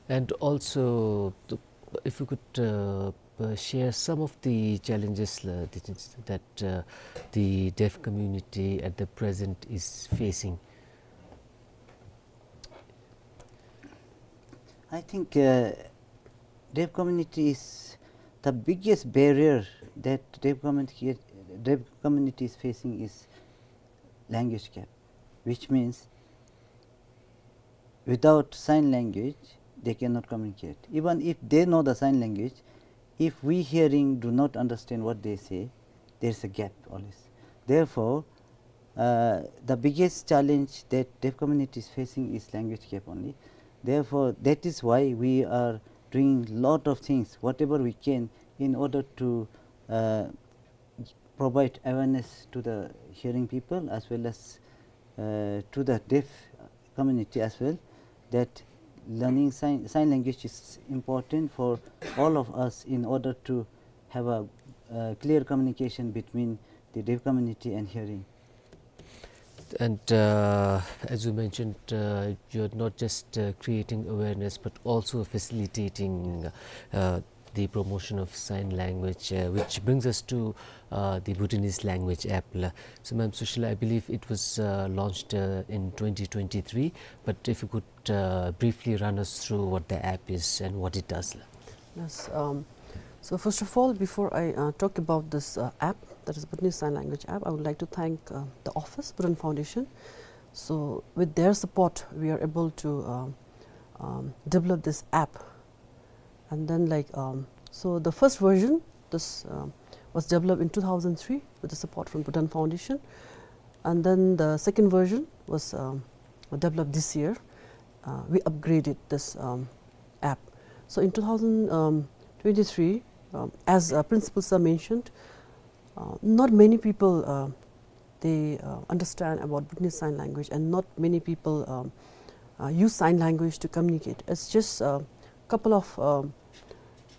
And also, the, if you could uh, uh, share some of the challenges uh, that, that uh, the deaf community at the present is facing. I think uh, deaf community is the biggest barrier that deaf community, deaf community is facing is language gap, which means without sign language, they cannot communicate. Even if they know the sign language, if we hearing do not understand what they say, there's a gap always. Therefore, uh, the biggest challenge that deaf community is facing is language gap only. Therefore, that is why we are doing lot of things, whatever we can, in order to uh, provide awareness to the hearing people as well as uh, to the deaf community as well, that learning sign, sign language is important for all of us in order to have a uh, clear communication between the deaf community and hearing. And uh, as you mentioned, uh, you're not just uh, creating awareness but also facilitating uh, the promotion of sign language, uh, which brings us to uh, the Bhutanese language app. La. So, Ma'am Sushila, I believe it was uh, launched uh, in twenty twenty-three, but if you could uh, briefly run us through what the app is and what it does. La. Yes. Um, so, first of all, before I uh, talk about this uh, app, that is Bhutanese Sign Language app, I would like to thank uh, the office, Bhutan Foundation. So, with their support, we are able to um, um, develop this app. And then like um, so the first version, this um, was developed in two thousand three with the support from Bhutan Foundation. And then the second version was um, developed this year. Uh, we upgraded this um, app. So in two thousand twenty-three, um, as uh, Principal Sir mentioned, uh, not many people uh, they uh, understand about Bhutanese Sign Language, and not many people um, uh, use sign language to communicate. It's just a couple of um,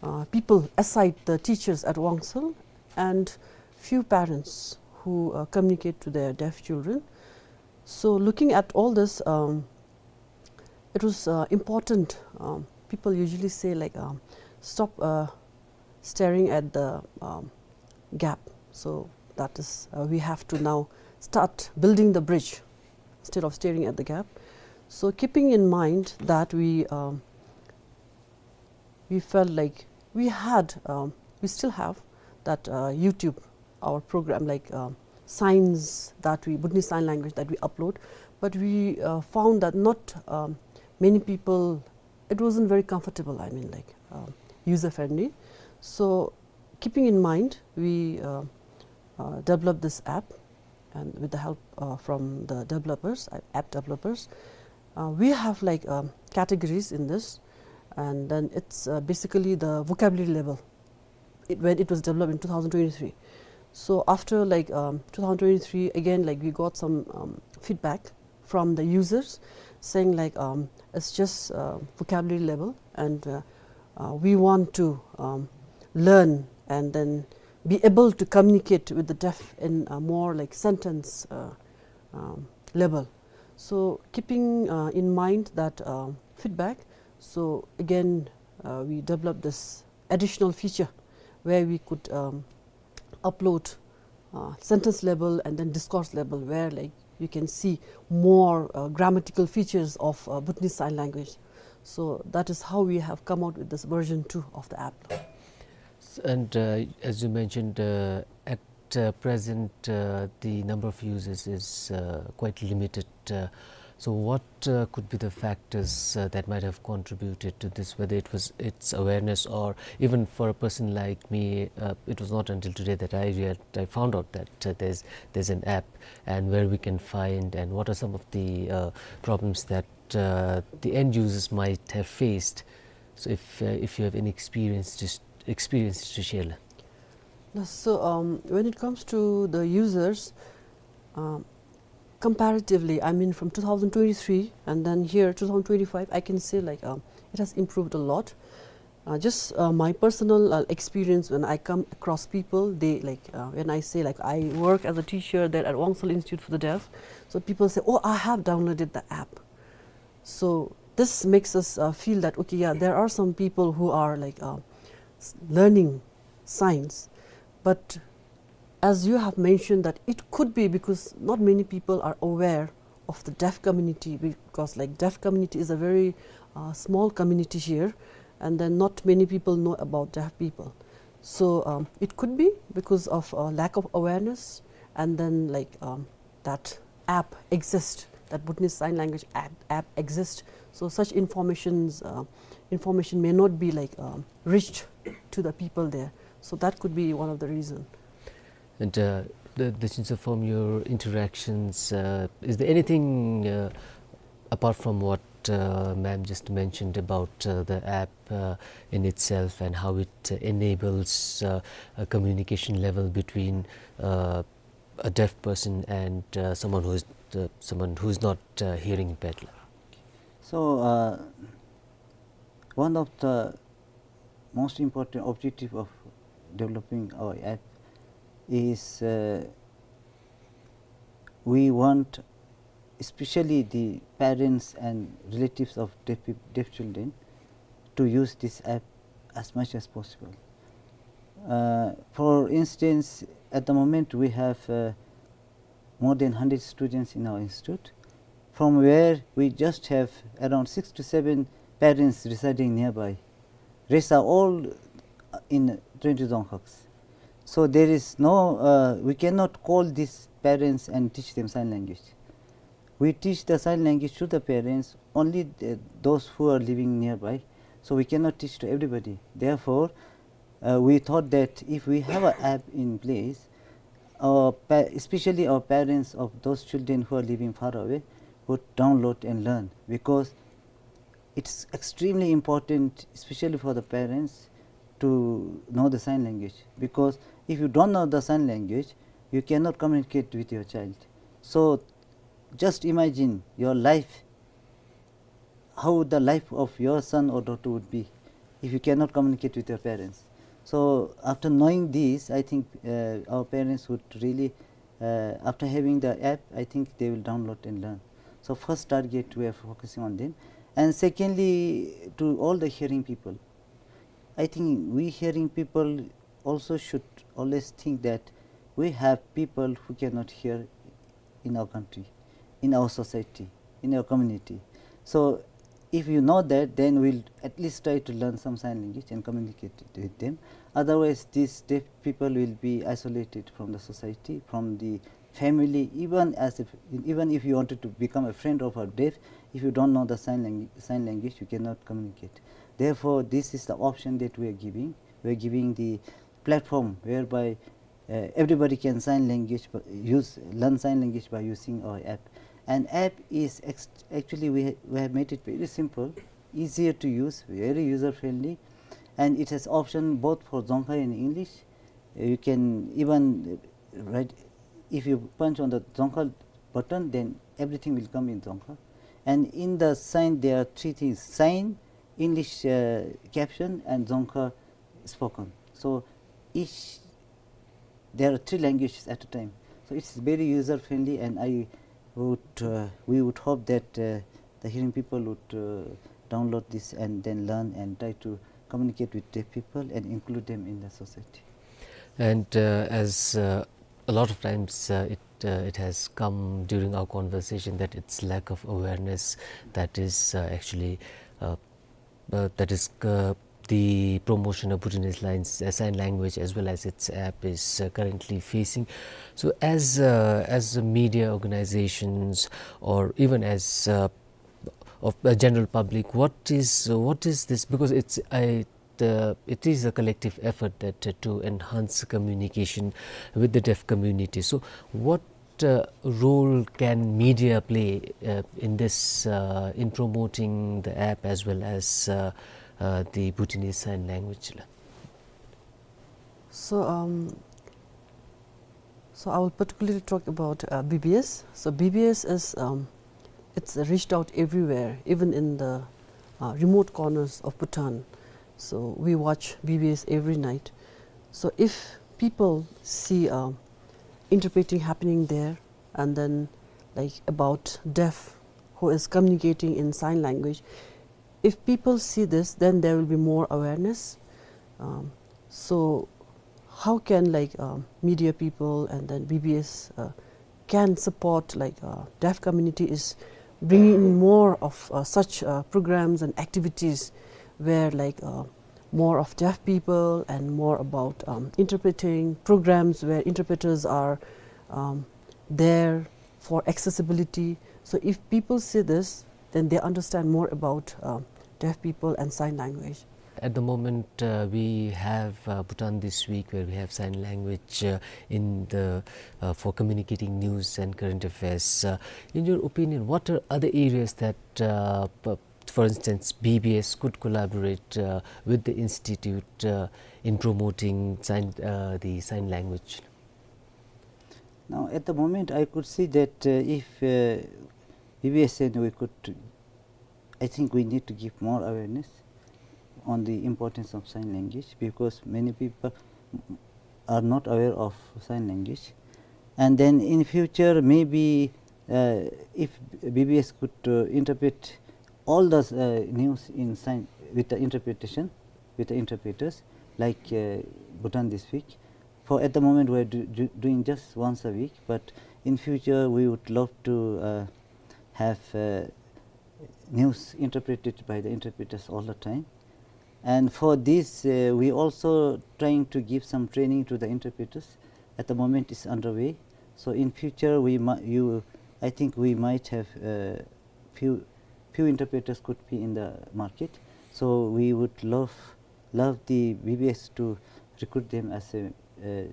uh, people aside the teachers at Wangsel and few parents who uh, communicate to their deaf children. So looking at all this, um, it was uh, important. Um, people usually say like, um, stop uh, staring at the um, gap. So that is, uh, we have to now start building the bridge instead of staring at the gap. So keeping in mind that we um, we felt like we had, um, we still have that uh, YouTube, our program, like uh, signs that we, Bhutanese Sign Language that we upload, but we uh, found that not um, many people, it wasn't very comfortable, I mean, like uh, user friendly. So keeping in mind, we uh, uh, developed this app, and with the help uh, from the developers, uh, app developers, uh, we have like um, categories in this, and then it's uh, basically the vocabulary level. It, when it was developed in two thousand twenty-three, so after like um, two thousand twenty-three, again, like, we got some um, feedback from the users saying like um, it's just uh, vocabulary level, and uh, uh, we want to um, learn and then be able to communicate with the deaf in a more like sentence uh, um, level. So keeping uh, in mind that uh, feedback, so again uh, we developed this additional feature where we could um, upload uh, sentence level and then discourse level, where like you can see more uh, grammatical features of uh, Bhutanese Sign Language. So that is how we have come out with this version two of the app. And uh, as you mentioned, uh, at uh, present uh, the number of users is uh, quite limited. Uh, so what uh, could be the factors uh, that might have contributed to this, whether it was its awareness, or even for a person like me, uh, it was not until today that I realized, I found out that uh, there's there's an app, and where we can find, and what are some of the uh, problems that uh, the end users might have faced. So if uh, if you have any experience to s- experience to share. So um, when it comes to the users, um, comparatively, I mean, from two thousand twenty-three and then here two thousand twenty-five, I can say like um, it has improved a lot. Uh, just uh, my personal uh, experience, when I come across people, they like uh, when I say like I work as a teacher there at Wongsal Institute for the Deaf, so people say, "Oh, I have downloaded the app." So this makes us uh, feel that okay, yeah, there are some people who are like uh, s- learning signs, but as you have mentioned that it could be because not many people are aware of the deaf community, because like deaf community is a very uh, small community here, and then not many people know about deaf people. So um, it could be because of uh, lack of awareness, and then like um, that app exists, that Bhutanese Sign Language app, app exists. So such informations, uh, information may not be like um, reached to the people there. So that could be one of the reason. And uh, the, the since from your interactions, uh, is there anything uh, apart from what uh, ma'am just mentioned about uh, the app uh, in itself and how it uh, enables uh, a communication level between uh, a deaf person and uh, someone who's uh, someone who's not uh, hearing impaired? So uh, one of the most important objective of developing our app is uh, we want especially the parents and relatives of deaf, peop- deaf children to use this app as much as possible. Uh, for instance, at the moment we have uh, more than one hundred students in our institute, from where we just have around six to seven parents residing nearby. Rest are all uh, in twenty Dzongkhags. So there is no, uh, we cannot call these parents and teach them sign language. We teach the sign language to the parents, only the, those who are living nearby. So we cannot teach to everybody. Therefore, uh, we thought that if we have an app in place, our pa- especially our parents of those children who are living far away would download and learn, because it's extremely important, especially for the parents, to know the sign language, because if you don't know the sign language, you cannot communicate with your child. So just imagine your life, how the life of your son or daughter would be if you cannot communicate with your parents. So after knowing this, I think uh, our parents would really, uh, after having the app, I think they will download and learn. So first target, we are focusing on them. And secondly, to all the hearing people, I think we hearing people also should always think that we have people who cannot hear in our country, in our society, in our community. So if you know that, then we'll at least try to learn some sign language and communicate with them. Otherwise, these deaf people will be isolated from the society, from the family. Even as if, even if you wanted to become a friend of a deaf, if you don't know the sign, langu- sign language, you cannot communicate. Therefore, this is the option that we are giving. We are giving the platform whereby uh, everybody can sign language, but use learn sign language by using our app. And app is ex- actually we, ha- we have made it very simple, easier to use, very user friendly, and it has option both for Dzongkha and English. Uh, you can even uh, write, if you punch on the Dzongkha button, then everything will come in Dzongkha. And in the sign, there are three things: sign, English uh, caption, and Dzongkha spoken. So each, there are three languages at a time. So it's very user friendly, and I We would, uh, we would hope that, uh, the hearing people would, uh, download this and then learn and try to communicate with deaf people and include them in the society. And, uh, as, uh, a lot of times, uh, it, uh, it has come during our conversation that it's lack of awareness that is, uh, actually, uh, uh, that is, uh, the promotion of Bhutanese lines, uh, sign language as well as its app is, uh, currently facing. So as, uh, as the media organizations or even as, uh, of the general public, what is, what is this? Because it's, I, the, it is a collective effort that, uh, to enhance communication with the deaf community. So what, uh, role can media play, uh, in this, uh, in promoting the app as well as, uh, uh, the Bhutanese Sign Language? So, um, so I will particularly talk about, uh, B B S. So B B S is, um, it's reached out everywhere, even in the, uh, remote corners of Bhutan. So we watch B B S every night. So if people see, uh, interpreting happening there, and then, like, about deaf who is communicating in sign language, if people see this, then there will be more awareness. Um, so how can, like, um, media people and then B B S, uh, can support, like, uh, deaf community is bringing in more of, uh, such, uh, programs and activities where, like, uh, more of deaf people and more about, um, interpreting programs where interpreters are, um, there for accessibility. So if people see this, then they understand more about, uh, deaf people and sign language. At the moment, uh, we have, uh, Bhutan This Week, where we have sign language, uh, in the, uh, for communicating news and current affairs. Uh, in your opinion, what are other areas that, uh, p-, for instance, B B S could collaborate, uh, with the institute, uh, in promoting sign, uh, the sign language? Now, at the moment, I could see that, uh, if, uh, B B S and we could, I think we need to give more awareness on the importance of sign language, because many people are not aware of sign language. And then in future, maybe, uh, if B B S could, uh, interpret all the, uh, news in sign with the interpretation, with the interpreters, like, uh, Bhutan This Week. For at the moment, we're do-, do-, doing just once a week, but in future, we would love to, uh, have, uh, news interpreted by the interpreters all the time. And for this, uh, we also trying to give some training to the interpreters. At the moment, it's underway. So in future, we mi-, you, I think we might have, uh, few, few interpreters could be in the market. So we would love, love the B B S to recruit them as a, uh,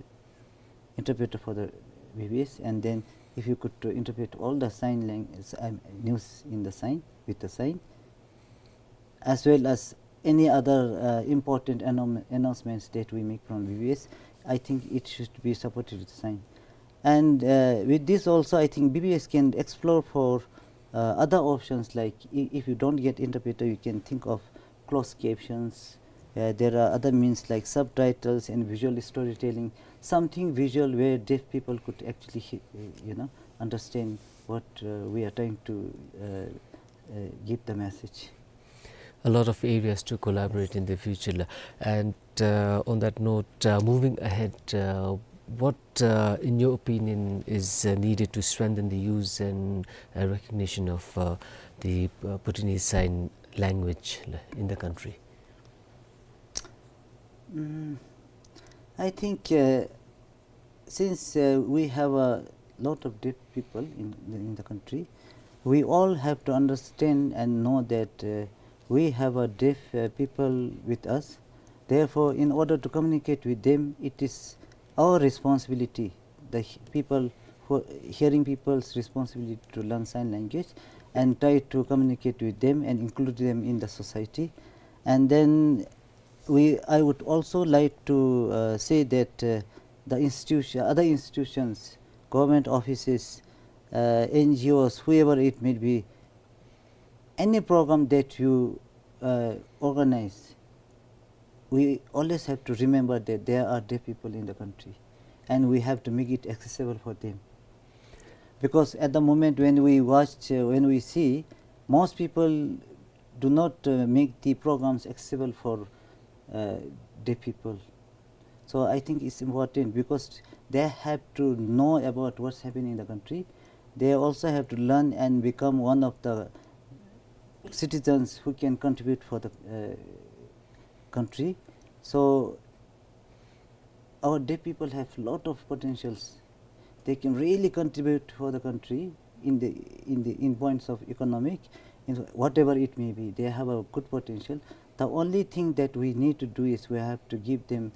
interpreter for the B B S, and then if you could, uh, interpret all the sign lang-, s-, um, news in the sign, with the sign, as well as any other, uh, important annou-, announcements that we make from B B S, I think it should be supported with sign. And, uh, with this also, I think B B S can explore for, uh, other options, like i-, if you don't get interpreter, you can think of closed captions. Uh, there are other means like subtitles and visual storytelling, something visual where deaf people could actually he-, you know, understand what, uh, we are trying to, uh, uh, give the message. A lot of areas to collaborate in the future. And, uh, on that note, uh, moving ahead, uh, what, uh, in your opinion, is, uh, needed to strengthen the use and, uh, recognition of, uh, the, uh, Bhutanese Sign Language in the country? Mm, I think, uh, since, uh, we have a lot of deaf people in the, in the country, we all have to understand and know that, uh, we have a deaf, uh, people with us. Therefore, in order to communicate with them, it is our responsibility, the he-, people who, hearing people's responsibility to learn sign language and try to communicate with them and include them in the society. And then we, I would also like to, uh, say that, uh, the institution, other institutions, government offices, uh, N G Os, whoever it may be, any program that you, uh, organize, we always have to remember that there are deaf people in the country, and we have to make it accessible for them. Because at the moment when we watch, uh, when we see, most people do not, uh, make the programs accessible for, uh, deaf people. So I think it's important because they have to know about what's happening in the country. They also have to learn and become one of the citizens who can contribute for the, uh, country. So our deaf people have lot of potentials. They can really contribute for the country in the, in the, in points of economic, in whatever it may be. They have a good potential. The only thing that we need to do is we have to give them,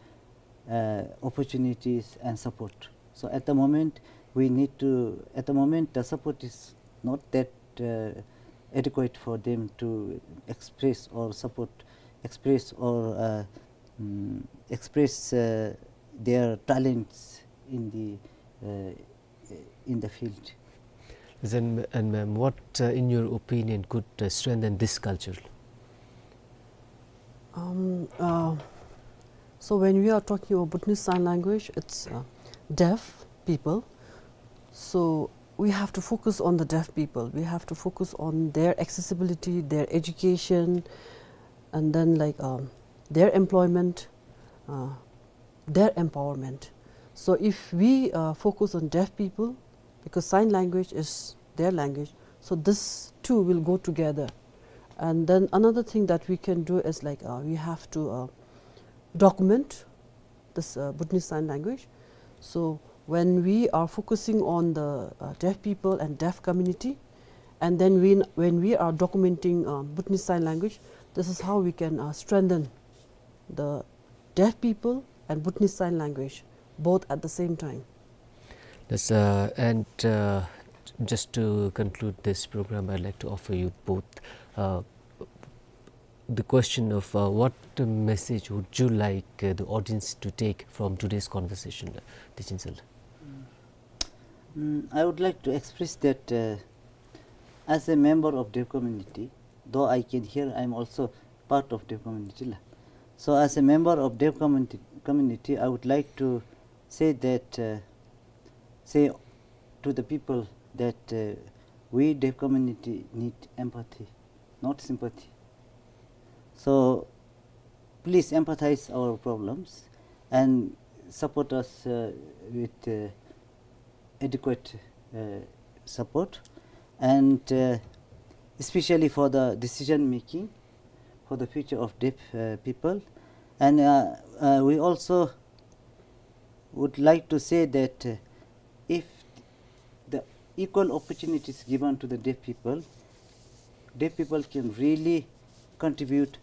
uh, opportunities and support. So at the moment, we need to, at the moment, the support is not that, uh, adequate for them to express or support, express or, uh, mm, express, uh, their talents in the, uh, in the field. Then, and ma'am, what, uh, in your opinion, could, uh, strengthen this culture? Um, uh, so when we are talking about Bhutanese Sign Language, it's, uh, deaf people. So we have to focus on the deaf people. We have to focus on their accessibility, their education, and then, like, um, their employment, uh, their empowerment. So if we, uh, focus on deaf people, because sign language is their language, so this two will go together. And then another thing that we can do is, like, uh, we have to, uh, document this, uh, Bhutanese Sign Language. So when we are focusing on the, uh, deaf people and deaf community, and then we, when we are documenting, uh, Bhutanese Sign Language, this is how we can, uh, strengthen the deaf people and Bhutanese Sign Language, both at the same time. That's, uh, and, uh, just to conclude this program, I'd like to offer you both, uh, the question of, uh, what message would you like, uh, the audience to take from today's conversation, uh, Techinsel? Mm, I would like to express that, uh, as a member of deaf community, though I can hear, I'm also part of deaf community la. So as a member of deaf community, community, I would like to say that, uh, say to the people that, uh, we deaf community need empathy, not sympathy. So please empathize our problems and support us, uh, with, uh, adequate, uh, support, and, uh, especially for the decision making for the future of deaf, uh, people. And, uh, uh, we also would like to say that, uh, if the equal opportunities given to the deaf people, deaf people can really contribute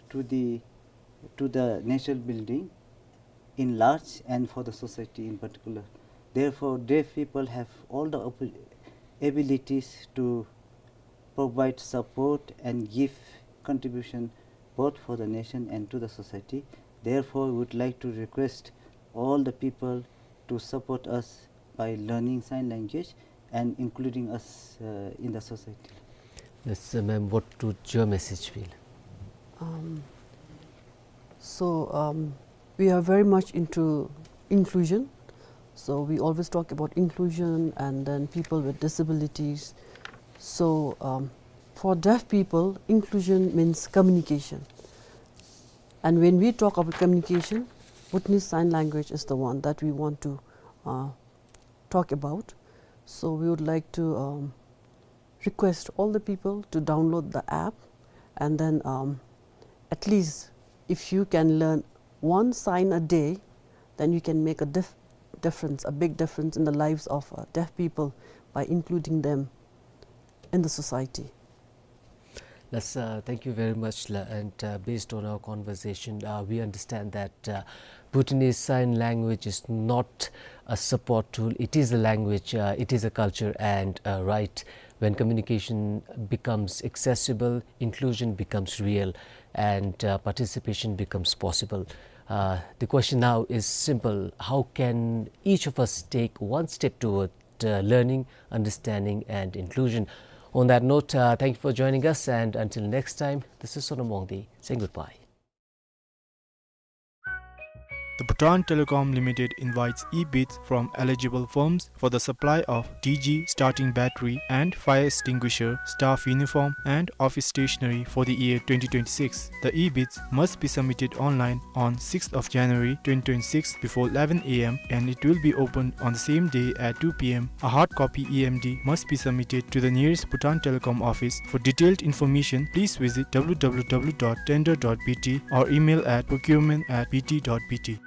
to the, to the national building in large and for the society in particular. Therefore, deaf people have all the oppo-, abilities to provide support and give contribution both for the nation and to the society. Therefore, we would like to request all the people to support us by learning sign language and including us, uh, in the society. Yes, uh, ma'am, what would your message be? Um, so, um, we are very much into inclusion. So we always talk about inclusion and then people with disabilities. So, um, for deaf people, inclusion means communication. And when we talk about communication, Bhutanese Sign Language is the one that we want to, uh, talk about. So we would like to, um, request all the people to download the app, and then, um, at least if you can learn one sign a day, then you can make a dif-, difference, a big difference in the lives of, uh, deaf people by including them in the society. That's, uh, thank you very much, la. And, uh, based on our conversation, uh, we understand that, uh, Bhutanese Sign Language is not a support tool. It is a language, uh, it is a culture and a right. When communication becomes accessible, inclusion becomes real, and, uh, participation becomes possible. Uh, the question now is simple. How can each of us take one step toward, uh, learning, understanding, and inclusion? On that note, uh, thank you for joining us, and until next time, this is Sonam Wangdi saying goodbye. The Bhutan Telecom Limited invites e-bids from eligible firms for the supply of D G starting battery and fire extinguisher, staff uniform and office stationery for the year twenty twenty-six. The e-bids must be submitted online on sixth of January twenty twenty-six before eleven a m and it will be opened on the same day at two p m. A hard copy E M D must be submitted to the nearest Bhutan Telecom office. For detailed information, please visit w w w dot tender dot b t or email at procurement at b t dot b t.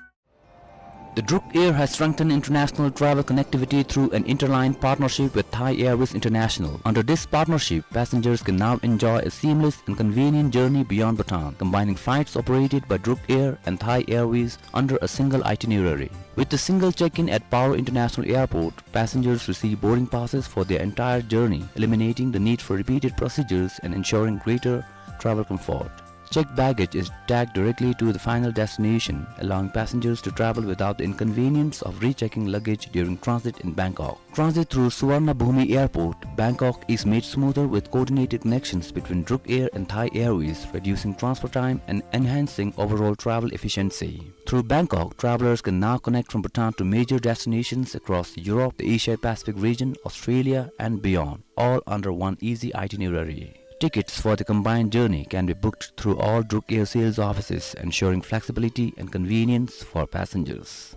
The Druk Air has strengthened international travel connectivity through an interline partnership with Thai Airways International. Under this partnership, passengers can now enjoy a seamless and convenient journey beyond Bhutan, combining flights operated by Druk Air and Thai Airways under a single itinerary. With a single check-in at Paro International Airport, passengers receive boarding passes for their entire journey, eliminating the need for repeated procedures and ensuring greater travel comfort. Checked baggage is tagged directly to the final destination, allowing passengers to travel without the inconvenience of rechecking luggage during transit in Bangkok. Transit through Suvarnabhumi Airport, Bangkok is made smoother with coordinated connections between Druk Air and Thai Airways, reducing transfer time and enhancing overall travel efficiency. Through Bangkok, travelers can now connect from Bhutan to major destinations across Europe, the Asia-Pacific region, Australia, and beyond, all under one easy itinerary. Tickets for the combined journey can be booked through all Druk Air sales offices, ensuring flexibility and convenience for passengers.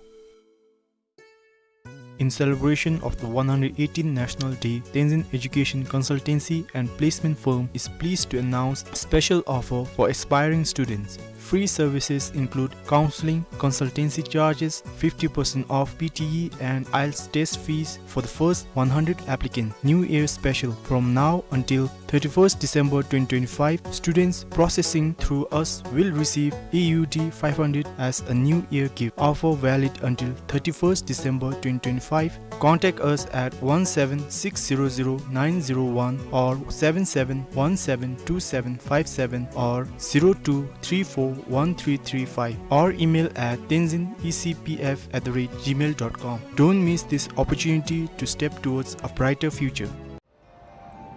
In celebration of the one hundred eighteenth National Day, Tenzin Education Consultancy and Placement Firm is pleased to announce a special offer for aspiring students. Free services include counseling, consultancy charges, fifty percent off P T E and IELTS test fees for the first one hundred applicants. New Year special. From now until thirty-first December twenty twenty-five, students processing through us will receive A U D five hundred as a New Year gift. Offer valid until thirty-first December twenty twenty-five. Contact us at one seven six zero zero nine zero one or seven seven one seven two seven five seven or zero two three four one three three five or email at tenzin E C P F at the rate gmail dot com. Don't miss this opportunity to step towards a brighter future.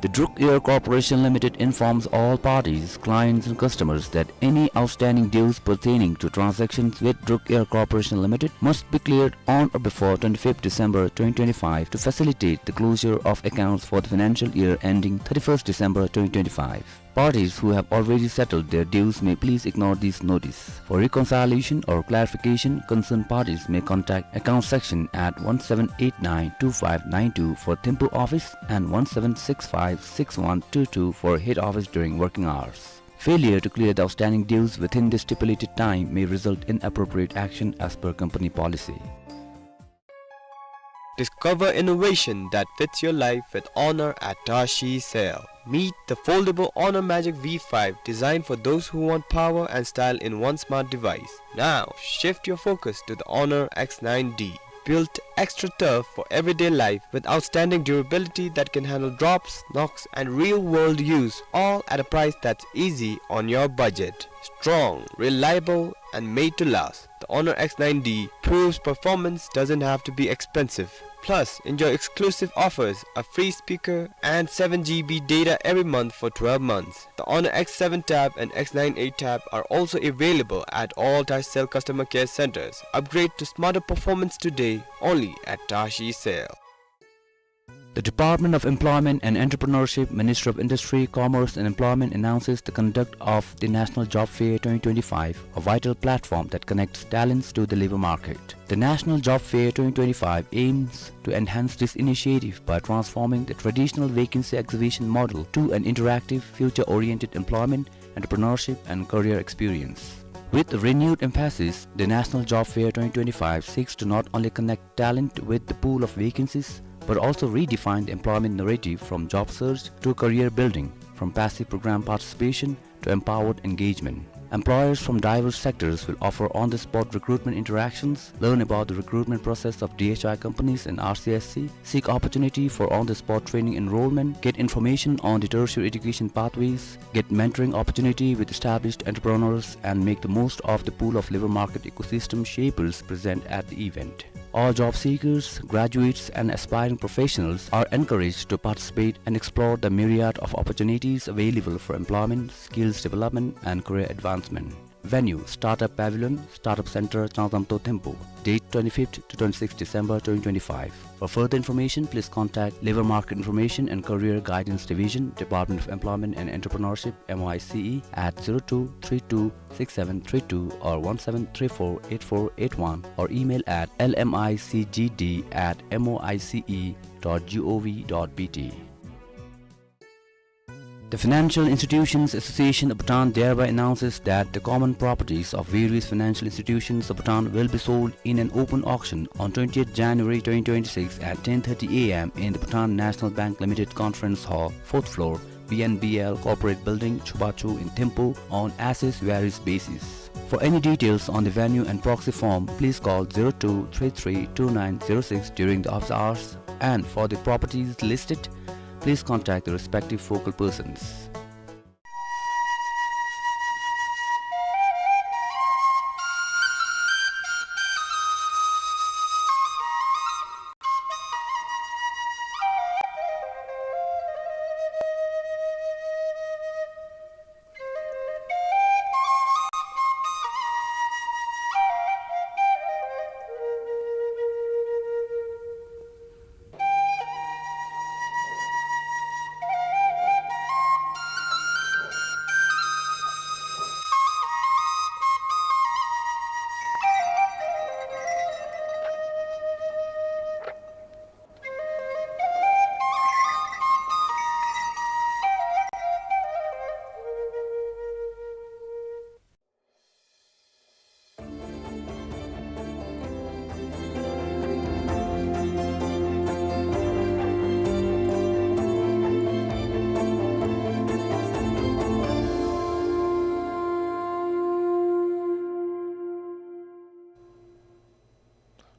The Druk Air Corporation Limited informs all parties, clients and customers that any outstanding dues pertaining to transactions with Druk Air Corporation Limited must be cleared on or before twenty-fifth December twenty twenty-five to facilitate the closure of accounts for the financial year ending thirty-first December twenty twenty-five. Parties who have already settled their dues may please ignore this notice. For reconciliation or clarification, concerned parties may contact account section at one seven eight nine two five nine two for Thimphu office and one seven six five six one two two for head office during working hours. Failure to clear the outstanding dues within the stipulated time may result in appropriate action as per company policy. Discover innovation that fits your life with Honor at Tashi Sale. Meet the foldable Honor Magic V five, designed for those who want power and style in one smart device. Now, shift your focus to the Honor X nine D. Built extra tough for everyday life with outstanding durability that can handle drops, knocks, and real-world use, all at a price that's easy on your budget. Strong, reliable, and made to last. The Honor X nine D proves performance doesn't have to be expensive. Plus, enjoy exclusive offers, a free speaker, and seven G B data every month for twelve months. The Honor X seven Tab and X nine eight Tab are also available at all Tashi Sale customer care centers. Upgrade to smarter performance today, only at Tashi Sale. The Department of Employment and Entrepreneurship, Ministry of Industry, Commerce and Employment announces the conduct of the National Job Fair twenty twenty-five, a vital platform that connects talents to the labor market. The National Job Fair twenty twenty-five aims to enhance this initiative by transforming the traditional vacancy exhibition model to an interactive, future-oriented employment, entrepreneurship, and career experience. With a renewed emphasis, the National Job Fair twenty twenty-five seeks to not only connect talent with the pool of vacancies, but also redefine the employment narrative from job search to career building, from passive program participation to empowered engagement. Employers from diverse sectors will offer on-the-spot recruitment interactions, learn about the recruitment process of D H I companies and R C S C, seek opportunity for on-the-spot training enrollment, get information on the tertiary education pathways, get mentoring opportunity with established entrepreneurs, and make the most of the pool of labor market ecosystem shapers present at the event. All job seekers, graduates, and aspiring professionals are encouraged to participate and explore the myriad of opportunities available for employment, skills development, and career advancement. Venue, Startup Pavilion, Startup Center, Changzamto, Thimphu. Date, twenty-fifth to twenty-sixth December twenty twenty-five. For further information, please contact Labour Market Information and Career Guidance Division, Department of Employment and Entrepreneurship, M O I C E, at zero two three two six seven three two or one seven three four eight four eight one, or email at L M I C G D at M O I C E dot G O V dot B T. The Financial Institutions Association of Bhutan thereby announces that the common properties of various financial institutions of Bhutan will be sold in an open auction on twentieth January twenty twenty-six at ten thirty A M in the Bhutan National Bank Limited Conference Hall, fourth floor, B N B L Corporate Building, Chubachu in Thimphu on as-is where-is basis. For any details on the venue and proxy form, please call zero two three three two nine zero six during the office hours, and for the properties listed, please contact the respective focal persons.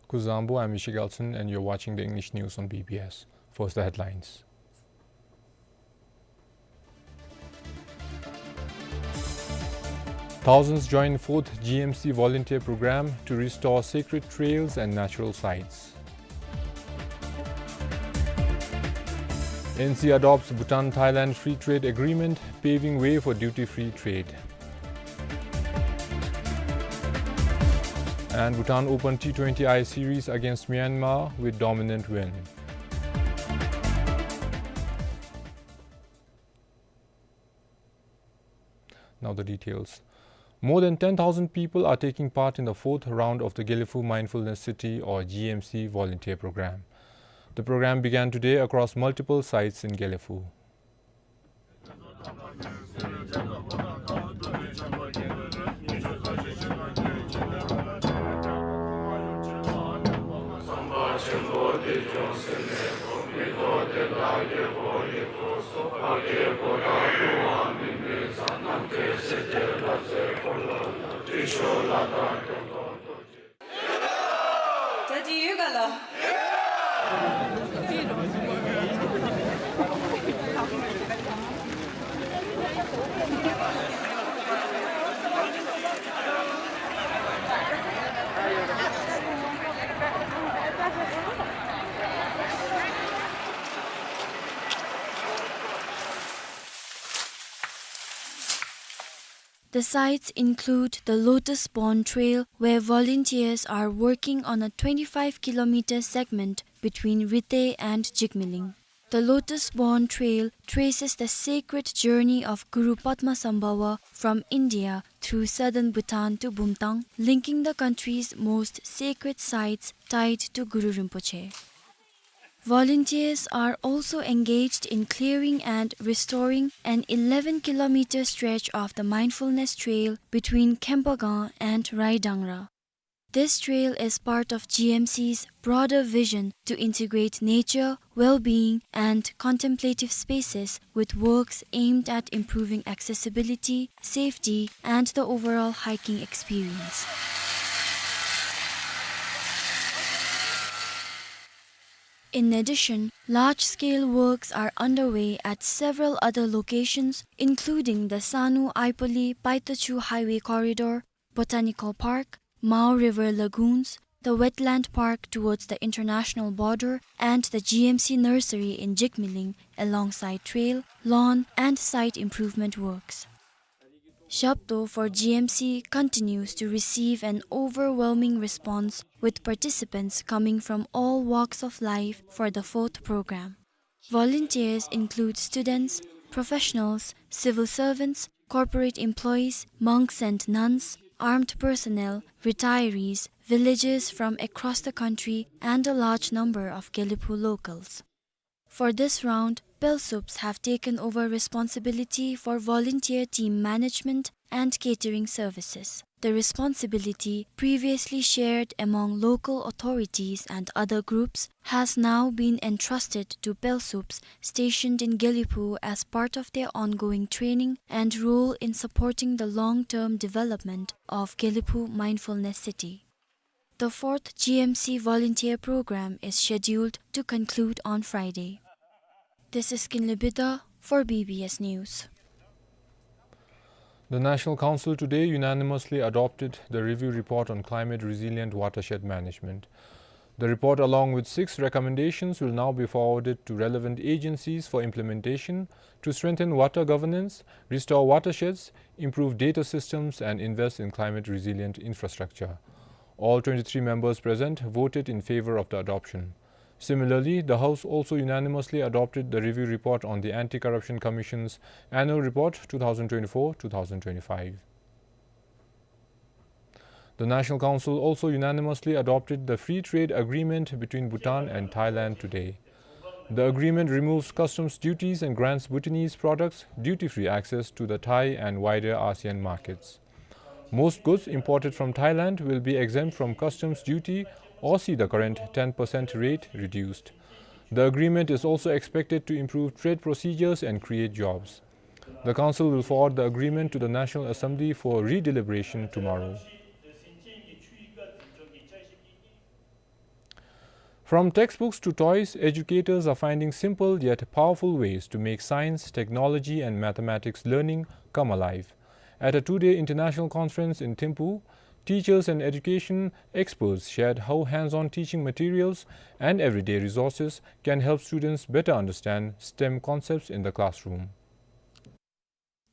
Kuzuzangpo, I'm Yushe Gelson, and you're watching the English news on B B S. First, the headlines. Thousands join fourth G M C volunteer program to restore sacred trails and natural sites. N C adopts Bhutan-Thailand free trade agreement, paving way for duty-free trade. And Bhutan Open T twenty I series against Myanmar with dominant win. Now the details. More than ten thousand people are taking part in the fourth round of the Gelephu Mindfulness City, or G M C, volunteer program. The program began today across multiple sites in Gelephu. The sites include the Lotus Born Trail, where volunteers are working on a twenty-five kilometer segment between Rite and Jigmeling. The Lotus Born Trail traces the sacred journey of Guru Padmasambhava from India through southern Bhutan to Bumthang, linking the country's most sacred sites tied to Guru Rinpoche. Volunteers are also engaged in clearing and restoring an eleven kilometer stretch of the mindfulness trail between Khempagang and Raidangra. This trail is part of G M C's broader vision to integrate nature, well-being, and contemplative spaces with works aimed at improving accessibility, safety, and the overall hiking experience. In addition, large-scale works are underway at several other locations, including the Sanu-Aipali-Paitachu Highway Corridor, Botanical Park, Mao River Lagoons, the wetland park towards the international border, and the G M C nursery in Jigmeling, alongside trail, lawn, and site improvement works. Zhabto for G M C continues to receive an overwhelming response, with participants coming from all walks of life for the fourth program. Volunteers include students, professionals, civil servants, corporate employees, monks and nuns, armed personnel, retirees, villagers from across the country, and a large number of Gelephu locals. For this round, PELSUPs have taken over responsibility for volunteer team management and catering services. The responsibility, previously shared among local authorities and other groups, has now been entrusted to PELSUPs stationed in Gelephu as part of their ongoing training and role in supporting the long-term development of Gelephu Mindfulness City. The fourth G M C volunteer program is scheduled to conclude on Friday. This is Kinley Bidha for B B S News. The National Council today unanimously adopted the review report on climate resilient watershed management. The report, along with six recommendations, will now be forwarded to relevant agencies for implementation to strengthen water governance, restore watersheds, improve data systems, and invest in climate resilient infrastructure. All twenty-three members present voted in favor of the adoption. Similarly, the House also unanimously adopted the review report on the Anti-Corruption Commission's Annual Report two thousand twenty-four two thousand twenty-five. The National Council also unanimously adopted the free trade agreement between Bhutan and Thailand today. The agreement removes customs duties and grants Bhutanese products duty-free access to the Thai and wider ASEAN markets. Most goods imported from Thailand will be exempt from customs duty or see the current ten percent rate reduced. The agreement is also expected to improve trade procedures and create jobs. The Council will forward the agreement to the National Assembly for redeliberation tomorrow. From textbooks to toys, educators are finding simple yet powerful ways to make science, technology, and mathematics learning come alive. At a two-day international conference in Thimphu, teachers and education experts shared how hands-on teaching materials and everyday resources can help students better understand STEM concepts in the classroom.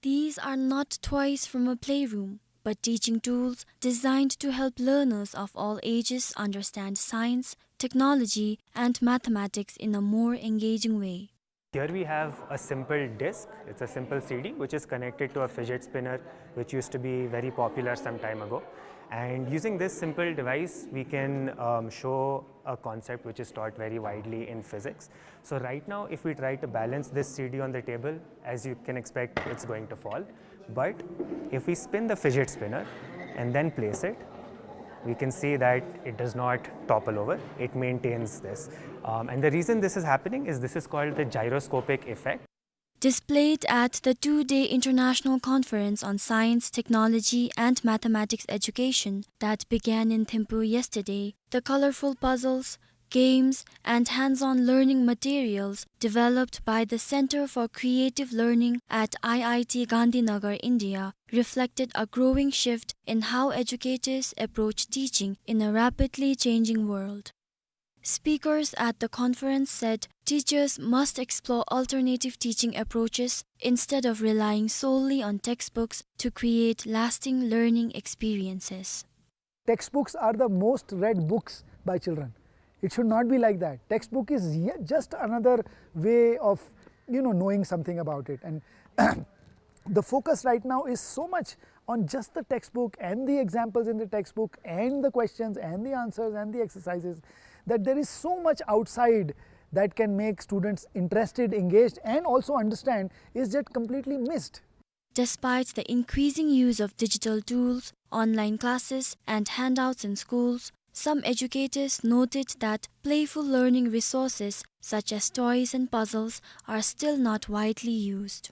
These are not toys from a playroom, but teaching tools designed to help learners of all ages understand science, technology, and mathematics in a more engaging way. Here we have a simple disc. It's a simple C D which is connected to a fidget spinner, which used to be very popular some time ago. And using this simple device, we can, um, show a concept which is taught very widely in physics. So right now, if we try to balance this C D on the table, as you can expect, it's going to fall. But if we spin the fidget spinner and then place it, we can see that it does not topple over. It maintains this. Um, and the reason this is happening is this is called the gyroscopic effect. Displayed at the two-day International Conference on Science, Technology, and Mathematics Education that began in Thimphu yesterday, the colorful puzzles, games, and hands-on learning materials developed by the Center for Creative Learning at I I T Gandhinagar, India, reflected a growing shift in how educators approach teaching in a rapidly changing world. Speakers at the conference said teachers must explore alternative teaching approaches instead of relying solely on textbooks to create lasting learning experiences. Textbooks are the most read books by children. It should not be like that. Textbook is ye-, just another way of, you know, knowing something about it. And the focus right now is so much on just the textbook and the examples in the textbook and the questions and the answers and the exercises that there is so much outside that can make students interested, engaged, and also understand is just completely missed. Despite the increasing use of digital tools, online classes, and handouts in schools, some educators noted that playful learning resources such as toys and puzzles are still not widely used.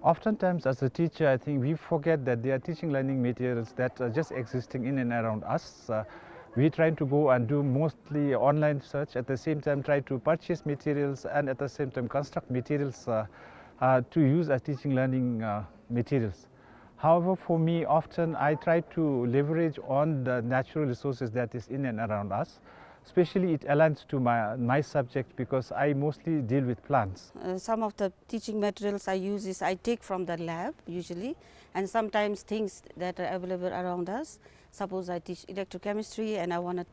Oftentimes, as a teacher, I think we forget that there are teaching learning materials that are just existing in and around us. Uh, we trying to go and do mostly online search, at the same time try to purchase materials and at the same time construct materials, uh, uh, to use as teaching learning, uh, materials. However, for me, often I try to leverage on the natural resources that is in and around us. Especially it aligns to my, my subject because I mostly deal with plants. Uh, some of the teaching materials I use is I take from the lab usually, and sometimes things that are available around us. Suppose I teach electrochemistry and I wanna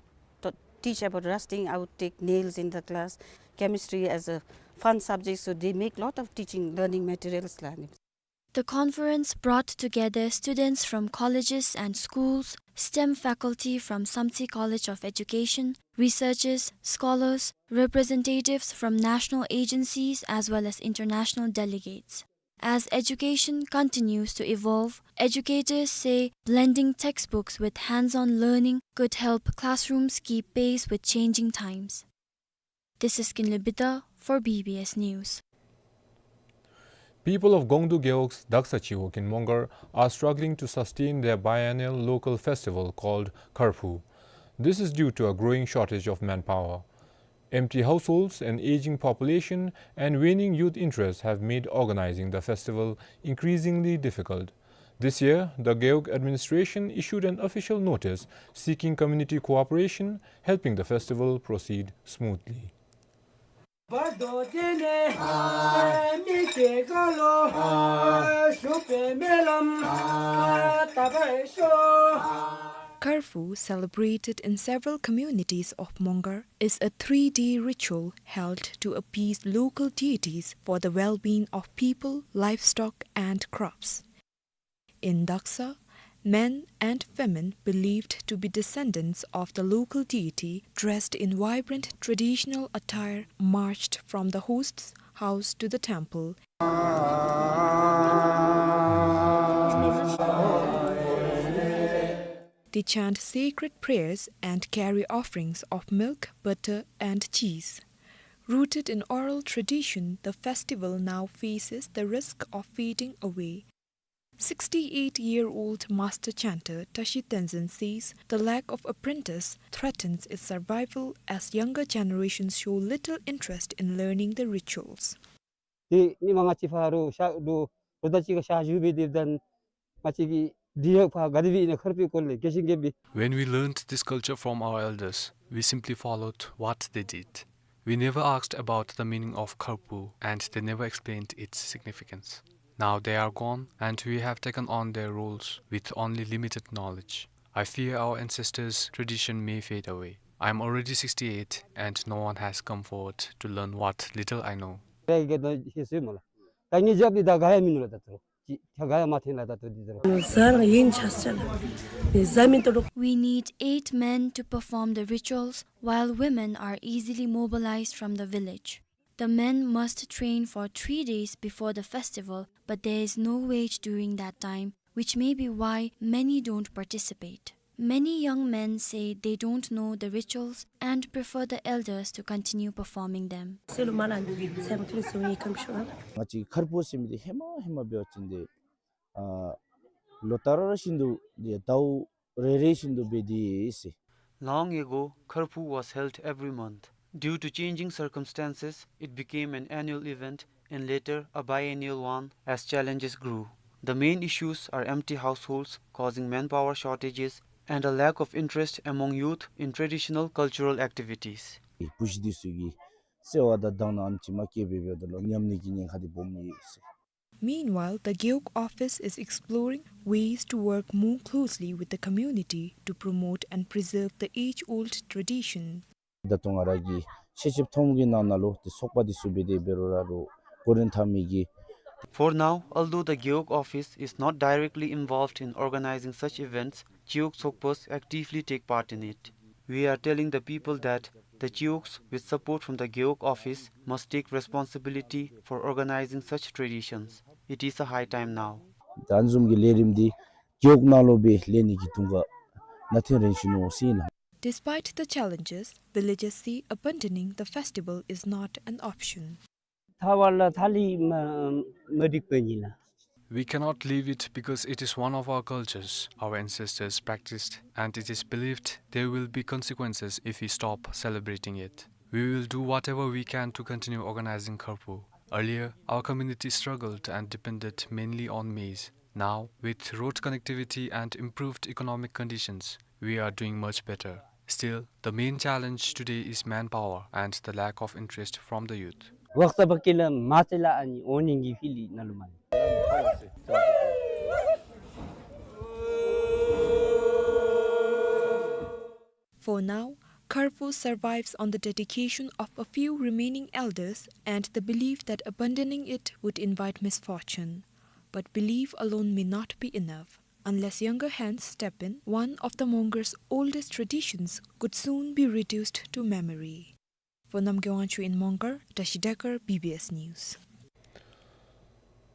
t-, teach about rusting, I would take nails in the class. Chemistry as a fun subject, so they make lot of teaching, learning materials la. The conference brought together students from colleges and schools, STEM faculty from Samtse College of Education, researchers, scholars, representatives from national agencies as well as international delegates. As education continues to evolve, educators say blending textbooks with hands-on learning could help classrooms keep pace with changing times. This is Kinley Bida for B B S News. People of Gongdu Gewog, Daksa Chiwog in Mongar are struggling to sustain their biennial local festival called Kharphu. This is due to a growing shortage of manpower. Empty households, an aging population, and waning youth interest have made organizing the festival increasingly difficult. This year, the Gewog administration issued an official notice seeking community cooperation, helping the festival proceed smoothly. Kharphu, celebrated in several communities of Mongar, is a three-day ritual held to appease local deities for the well-being of people, livestock, and crops. In Daksa, men and women believed to be descendants of the local deity, dressed in vibrant traditional attire, marched from the host's house to the temple. They chant sacred prayers and carry offerings of milk, butter, and cheese. Rooted in oral tradition, the festival now faces the risk of fading away. Sixty-eight-year-old master chanter Tashi Tenzin says the lack of apprentice threatens its survival as younger generations show little interest in learning the rituals. ཏེ་མི་མང་ང་ཅིག་ཕར་རུ་ཤ་རུ་རུ་ད་ཅིག་ཤ་ཞུ་བའི་དེབ་དང་ང་ཅིག་གི་འདི་ཡག་ཕར་ག་དེ་སྦེ་ཨིན་ན་ཁར་པའི་སྐོར་ལས་རྒྱས་ཤིང་རྒྱས་པའི། When we learnt this culture from our elders, we simply followed what they did. We never asked about the meaning of Kharphu, and they never explained its significance. Now they are gone, and we have taken on their roles with only limited knowledge. I fear our ancestors' tradition may fade away. I am already sixty-eight, and no one has come forward to learn what little I know. ད་ངེ་རྒྱབ་ནི་ད་ག་ཡང་མིན་ནུག་ལགས་ད་ཏོ། ཅི་ད་ག་ཡང་མ་ཐོན་ལགས་ད་ཏོ་འདི་ད་རུང་། We need eight men to perform the rituals, while women are easily mobilized from the village. The men must train for three days before the festival, but there is no wage during that time, which may be why many don't participate. Many young men say they don't know the rituals and prefer the elders to continue performing them. ང་བཅས་ཁར་ཕུ་ཟེར་མི་འདི་ཧེ་མ་ཧེ་མ་འབད་བ་ཅིན་ཏེ་ཨ་ལོ་ལྟར་བཞིན་དུ་ཏེ་ཟླཝ་རེ་རེ་བཞིན་དུ་འབད་དེ་ཟེར། Long ago, Kharphu was held every month. Due to changing circumstances, it became an annual event and later a biennial one as challenges grew. The main issues are empty households, causing manpower shortages, and a lack of interest among youth in traditional cultural activities. བུ་གཞི་འདི་ཚུ་གིས་བརྩེ་བ་དང་དག་སྣང་ཨ་ནེམ་ཅིག་མ་སྐྱེས་པའི་འབདཝ་ད་ལུ་ཉམས་ནི་གི་ཉེན་ཁ་འདི་སྦོམ་ཨིན་ཟེར། Meanwhile, the Gewog office is exploring ways to work more closely with the community to promote and preserve the age-old tradition. ད་ལྟོ་ང་ར་གི་ཤེས་ཚད་མཐོངམ་གི་ནང་ན་ལུ་ཏེ་ཚོགས་པ་འདི་ཚུ་འབད་དེ་འབད་རུང་ར་རུང་གོ་རིམ་མཐའ་མའི་གི། For now, although the Gewog office is not directly involved in organizing such events, Chiwog Tsokpos actively take part in it. We are telling the people that the Chiwogs, with support from the Gewog office, must take responsibility for organizing such traditions. It is a high time now. ད་ཨ་ནི་བཟུམ་གྱི་ལས་རིམ་འདི་རྒེད་འོག་ནང་ལུ་སྦེ་ལས་ནི་གི་དུང་ཁ་ནང་ཐོན་རན་ཞིནམ་ཟེར་ཨིན་ལགས། Despite the challenges, villagers say abandoning the festival is not an option. ཐ་བ་ལ་ཐ་ལི་མ་མ་འགྲིག་པ་ཨིན་ལགས། We cannot leave it because it is one of our cultures our ancestors practiced, and it is believed there will be consequences if we stop celebrating it. We will do whatever we can to continue organizing Kharphu. Earlier, our community struggled and depended mainly on maize. Now, with road connectivity and improved economic conditions, we are doing much better. Still, the main challenge today is manpower and the lack of interest from the youth. ཝག་ས་བ་ཀི་ལ་མ་ཚེ་ལ་ཨ་ནི་ཨོ་ནིང་གི་ཕི་ལི་ན་ལུ་མ་ནི། For now, Kharpur survives on the dedication of a few remaining elders and the belief that abandoning it would invite misfortune. But belief alone may not be enough. Unless younger hands step in, one of the Mongar's oldest traditions could soon be reduced to memory. For Namgay Wangchuk in Mongar, Tashi Dekar, B B S News.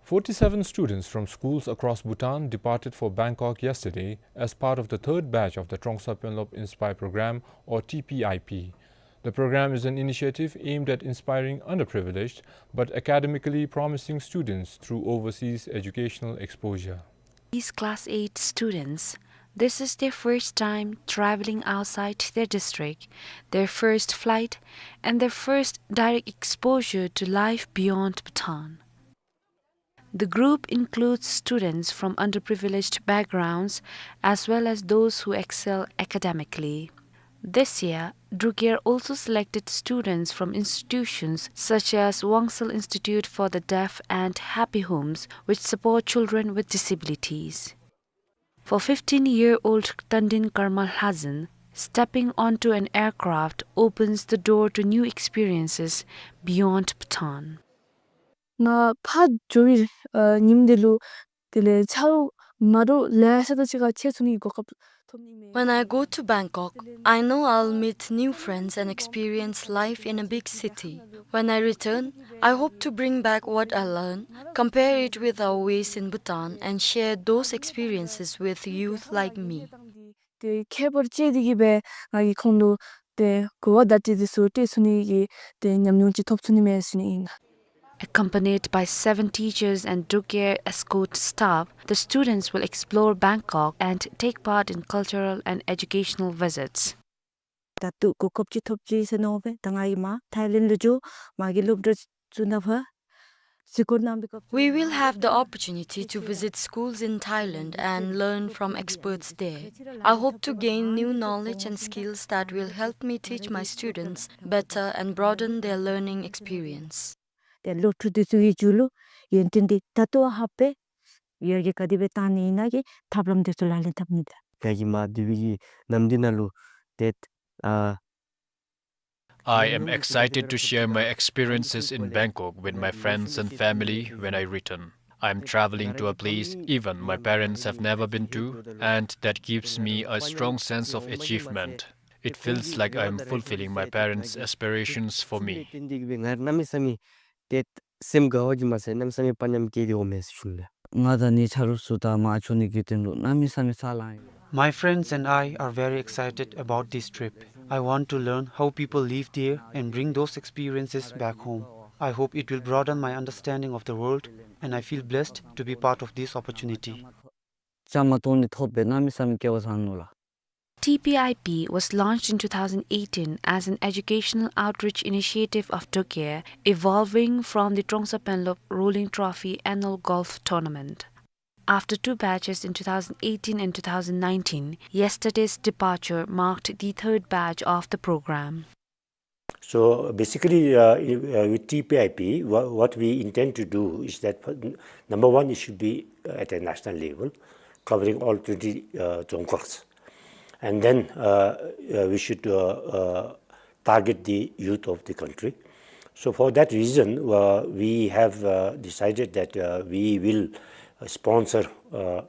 Forty-seven students from schools across Bhutan departed for Bangkok yesterday as part of the third batch of the Trongsa Penlop Inspire Program, or T P I P. The program is an initiative aimed at inspiring underprivileged but academically promising students through overseas educational exposure. These class eight students, this is their first time traveling outside their district, their first flight, and their first direct exposure to life beyond Bhutan. The group includes students from underprivileged backgrounds as well as those who excel academically. This year, Druk Yer also selected students from institutions such as Wangsal Institute for the Deaf and Happy Homes, which support children with disabilities. For fifteen-year-old Tandin Karma Lhazan, stepping onto an aircraft opens the door to new experiences beyond Bhutan. ང་ཕར་འགྱོ་བའི་ཨ་ཉིནམ་དེ་ལུ་དེ་ལས་ཆ་རོགས་མ་འདྲཝ་ལེ་ཤ་དང་གཅིག་ཁར་ཕྱད་ཚུགས་ནི་གི་གོ་སྐབས་ཐོབ་ནི་མས། When I go to Bangkok, I know I'll meet new friends and experience life in a big city. When I return, I hope to bring back what I learn, compare it with our ways in Bhutan, and share those experiences with youth like me. དེ་ཁྱད་པར་ཅིག་དེ་གིས་སྦེ་ང་གིས་ཁོང་ལུ་དེ་གོ་བ་བརྡ་སྤྲོད་དེ་ཚུ་སྤྲོད་ཚུགས་ནི་གི་དེ་ཉམས་མྱོང་ཅིག་ཐོབ་ཚུགས་ནི་མས་ཟེར་ནི་ཨིན། Accompanied by seven teachers and Druk Yer escort staff, the students will explore Bangkok and take part in cultural and educational visits. ད་ལྟོ་གོ་སྐབས་ཅིག་ཐོབ་ཅི་ཟེར་མནོ་སྦེ་ད་ང་གིས་མར་ཐཱའི་ལེནཌ་ལུ་འགྱོ་མར་གྱི་སློབ་གྲྭ་ཚུ་ནང་ཕར་གཟིགས་སྐོར་གནང་བའི་སྐབས། We will have the opportunity to visit schools in Thailand and learn from experts there. I hope to gain new knowledge and skills that will help me teach my students better and broaden their learning experience. དེ་སློབ་ཕྲུག་དེ་ཚུ་གི་རྒྱུད་ལུ་ཡོན་ཏན་དེ་ད་ལྟོ་ཧ་སྦེ་ཡར་རྒྱས་ག་དེ་སྦེ་བཏང་ནི་ཨིན་ན་གི་ཐབས་ལམ་དེ་ཚུ་ལག་ལེན་འཐབ་ནི་དང་། ང་གིས་མར་འདི་བའི་གི་ནམ་འདི་ནང་ལུ་དེ་ཨ། I am excited to share my experiences in Bangkok with my friends and family when I return. I am traveling to a place even my parents have never been to, and that gives me a strong sense of achievement. It feels like I am fulfilling my parents' aspirations for me. ཏན་ཏིག་སྦེ་ང་གནམ་མེད་ས་མེད་ཏེ་སེམས་དགའ་བ་གིས་མ་ཚད་གནམ་མེད་ས་མེད་དཔའ་ཉམས་སྐྱེས་ཏེ་འོང་མས་ཟེར་ཞུ་ནི་ལགས། ང་དང་ངེའི་ཆ་རོགས་ཚུ་དང་མར་འགྱོ་ནི་གི་དོན་ལུ་གནམ་མེད་ས་མེད་ཚ་ལང་ཡི། My friends and I are very excited about this trip. I want to learn how people live there and bring those experiences back home. I hope it will broaden my understanding of the world, and I feel blessed to be part of this opportunity. བཅའ་མར་གཏོགས་ནི་ཐོབ་སྦེ་གནམ་མེད་ས་མེད་སྐལ་བ་བཟང་ནུག་ལགས། T P I P was launched in two thousand eighteen as an educational outreach initiative of Druk Yer, evolving from the Trongsa Penlop Rolling Trophy annual golf tournament. After two batches in two thousand eighteen and two thousand nineteen, yesterday's departure marked the third batch of the program. So basically, uh, i-, uh, with T P I P, wha-, what we intend to do is that, uh, n-, number one, it should be, uh, at a national level, covering all twenty, uh, Dzongkhags. And then, uh, uh, we should, uh, uh, target the youth of the country. So for that reason, uh, we have, uh, decided that, uh, we will, uh, sponsor, uh,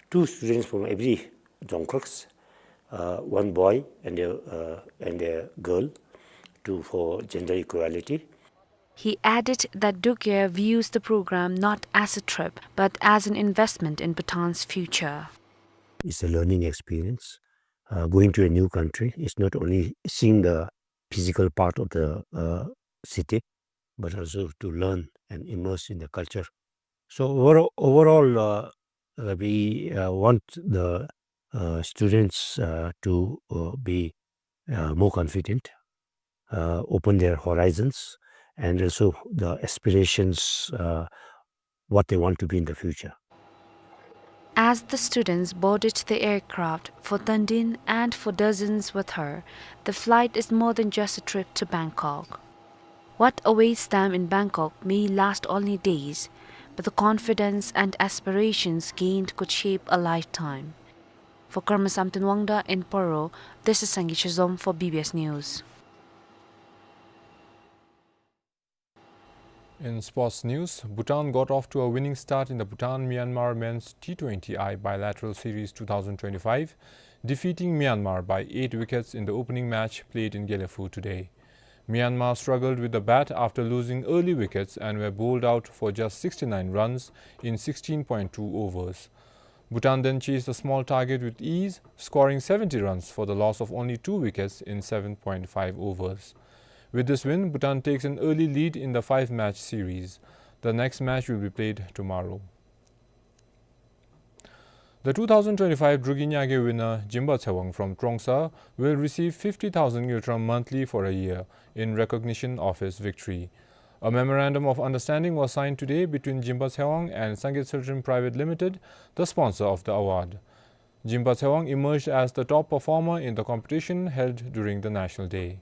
two students from every Dzongkhags, uh, one boy and a, uh, and a girl, to, for gender equality. He added that Druk Yer views the program not as a trip, but as an investment in Bhutan's future. It's a learning experience. Uh, going to a new country is not only seeing the physical part of the, uh, city, but also to learn and immerse in the culture. So overall, overall, uh, uh, we, uh, want the, uh, students, uh, to, uh, be, uh, more confident, uh, open their horizons, and also the aspirations, uh, what they want to be in the future. As the students boarded the aircraft, for Tandin and for dozens with her, the flight is more than just a trip to Bangkok. What awaits them in Bangkok may last only days, but the confidence and aspirations gained could shape a lifetime. For Karma Samten Wangda in Paro, this is Sangi Chizom for B B S News. In sports news, Bhutan got off to a winning start in the Bhutan-Myanmar men's T twenty I bilateral series two thousand twenty-five, defeating Myanmar by eight wickets in the opening match played in Gelephu today. Myanmar struggled with the bat after losing early wickets and were bowled out for just sixty-nine runs in sixteen point two overs. Bhutan then chased the small target with ease, scoring seventy runs for the loss of only two wickets in seven point five overs. With this win, Bhutan takes an early lead in the five-match series. The next match will be played tomorrow. The two thousand twenty-five Druk Inyakge winner, Jimba Tsewang from Trongsa, will receive fifty thousand ngultrum monthly for a year in recognition of his victory. A memorandum of understanding was signed today between Jimba Tsewang and Sangay Tshiltrim Private Limited, the sponsor of the award. Jimba Tsewang emerged as the top performer in the competition held during the National Day.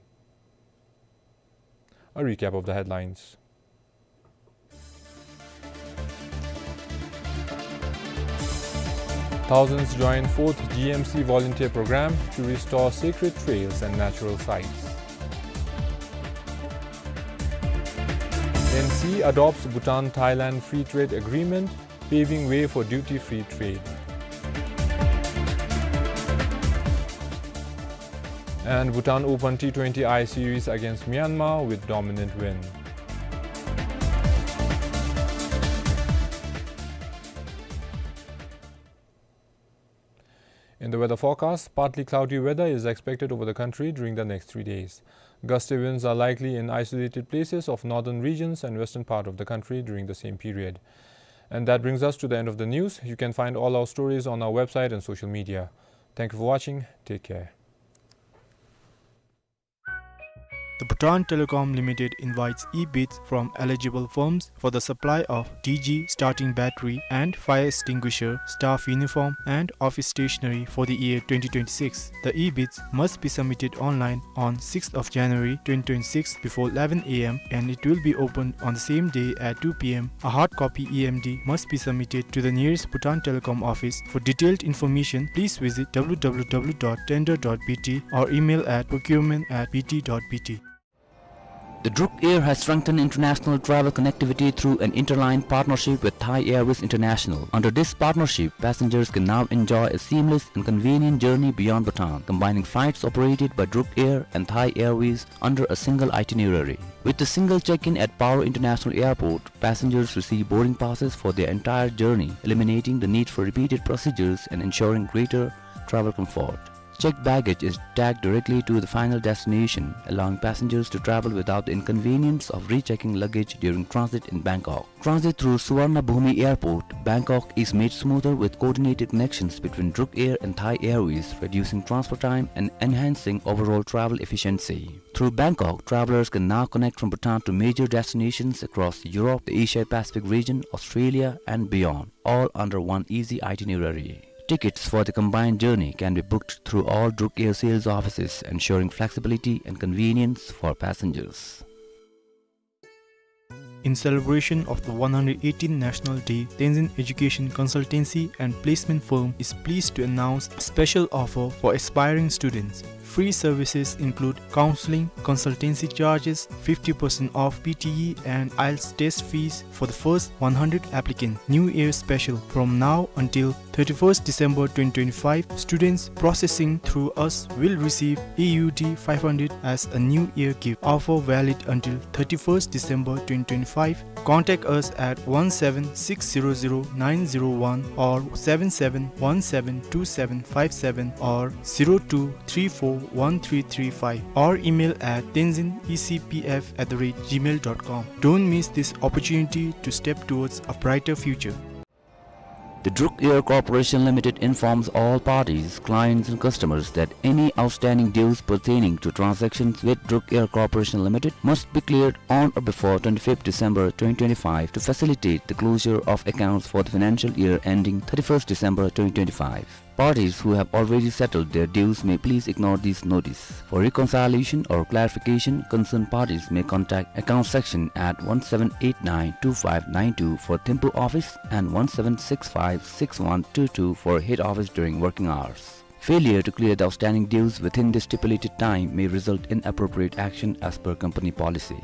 A recap of the headlines. Thousands join fourth G M C volunteer program to restore sacred trails and natural sites. N C adopts Bhutan-Thailand free trade agreement, paving way for duty-free trade. And Bhutan Open T twenty I series against Myanmar with dominant win. In the weather forecast, partly cloudy weather is expected over the country during the next three days. Gusty winds are likely in isolated places of northern regions and western part of the country during the same period. And that brings us to the end of the news. You can find all our stories on our website and social media. Thank you for watching. Take care. The Bhutan Telecom Limited invites e-bids from eligible firms for the supply of D G starting battery and fire extinguisher, staff uniform and office stationery for the year twenty twenty-six. The e-bids must be submitted online on sixth of January twenty twenty-six before eleven A M and it will be opened on the same day at two P M. A hard copy E M D must be submitted to the nearest Bhutan Telecom office. For detailed information, please visit W W W dot tender dot B T or email at procurement at B T dot B T. The Druk Air has strengthened international travel connectivity through an interline partnership with Thai Airways International. Under this partnership, passengers can now enjoy a seamless and convenient journey beyond Bhutan, combining flights operated by Druk Air and Thai Airways under a single itinerary. With a single check-in at Paro International Airport, passengers receive boarding passes for their entire journey, eliminating the need for repeated procedures and ensuring greater travel comfort. Checked baggage is tagged directly to the final destination, allowing passengers to travel without the inconvenience of rechecking luggage during transit in Bangkok. Transit through Suvarnabhumi Airport, Bangkok is made smoother with coordinated connections between Druk Air and Thai Airways, reducing transfer time and enhancing overall travel efficiency. Through Bangkok, travelers can now connect from Bhutan to major destinations across Europe, the Asia-Pacific region, Australia, and beyond, all under one easy itinerary. Tickets for the combined journey can be booked through all Druk Air sales offices, ensuring flexibility and convenience for passengers. In celebration of the one hundred eighteenth National Day, Tenzin Education Consultancy and Placement Firm is pleased to announce a special offer for aspiring students. Free services include counseling, consultancy charges, fifty percent off P T E and IELTS test fees for the first one hundred applicants. New Year special. From now until thirty-first December twenty twenty-five, students processing through us will receive A U D five hundred as a New Year gift. Offer valid until thirty-first December twenty twenty-five. Contact us at one seven six zero zero nine zero one or seven seven one seven two seven five seven or zero two three four one three three five or email at tenzin E C P F at the rate gmail dot com. Don't miss this opportunity to step towards a brighter future. The Druk Air Corporation Limited informs all parties, clients and customers that any outstanding dues pertaining to transactions with Druk Air Corporation Limited must be cleared on or before twenty-fifth December twenty twenty-five to facilitate the closure of accounts for the financial year ending thirty-first December twenty twenty-five. Parties who have already settled their dues may please ignore this notice. For reconciliation or clarification, concerned parties may contact account section at one seven eight nine two five nine two for Thimphu office and one seven six five six one two two for head office during working hours. Failure to clear the outstanding dues within the stipulated time may result in appropriate action as per company policy.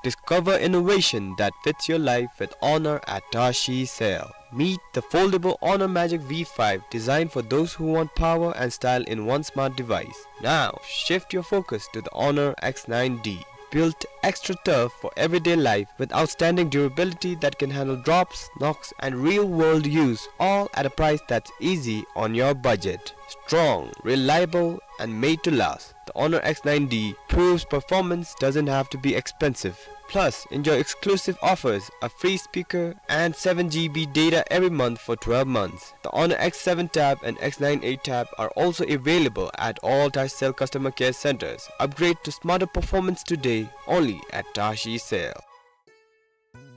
Discover innovation that fits your life with Honor at Tashi Cell. Meet the foldable Honor Magic V five, designed for those who want power and style in one smart device. Now, shift your focus to the Honor X nine D. Built extra tough for everyday life with outstanding durability that can handle drops, knocks, and real-world use, all at a price that's easy on your budget. Strong, reliable, and made to last, the Honor X nine D proves performance doesn't have to be expensive. Plus, enjoy exclusive offers, a free speaker, and seven G B data every month for twelve months. The Honor X seven Tab and X nine eight Tab are also available at all Tashi Cell customer care centers. Upgrade to smarter performance today, only at Tashi Cell.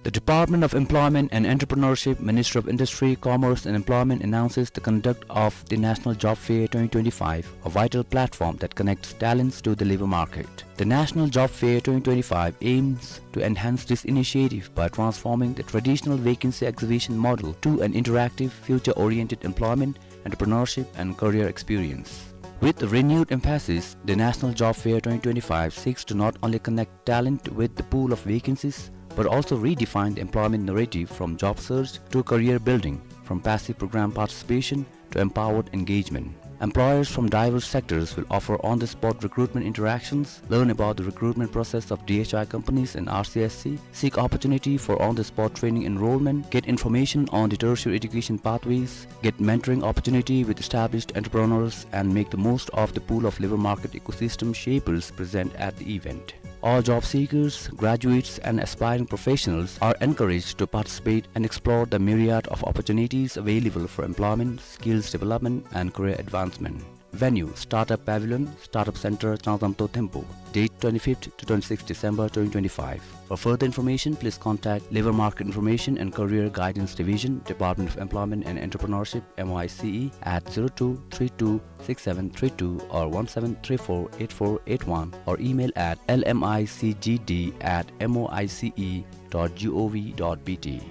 The Department of Employment and Entrepreneurship, Ministry of Industry, Commerce and Employment announces the conduct of the National Job Fair twenty twenty-five, a vital platform that connects talents to the labor market. The National Job Fair twenty twenty-five aims to enhance this initiative by transforming the traditional vacancy exhibition model to an interactive, future-oriented employment, entrepreneurship, and career experience. With a renewed emphasis, the National Job Fair twenty twenty-five seeks to not only connect talent with the pool of vacancies, but also redefine the employment narrative from job search to career building, from passive program participation to empowered engagement. Employers from diverse sectors will offer on-the-spot recruitment interactions, learn about the recruitment process of D H I companies and R C S C, seek opportunity for on-the-spot training enrollment, get information on the tertiary education pathways, get mentoring opportunity with established entrepreneurs, and make the most of the pool of labor market ecosystem shapers present at the event. All job seekers, graduates, and aspiring professionals are encouraged to participate and explore the myriad of opportunities available for employment, skills development, and career advancement. Venue, Startup Pavilion, Startup Center, Changzamto, Thimphu. Date, twenty-fifth to twenty-sixth December twenty twenty-five. For further information, please contact Labor Market Information and Career Guidance Division, Department of Employment and Entrepreneurship, M O I C E, at zero two three two six seven three two or one seven three four eight four eight one, or email at L M I C G D at M O I C E dot G O V dot B T.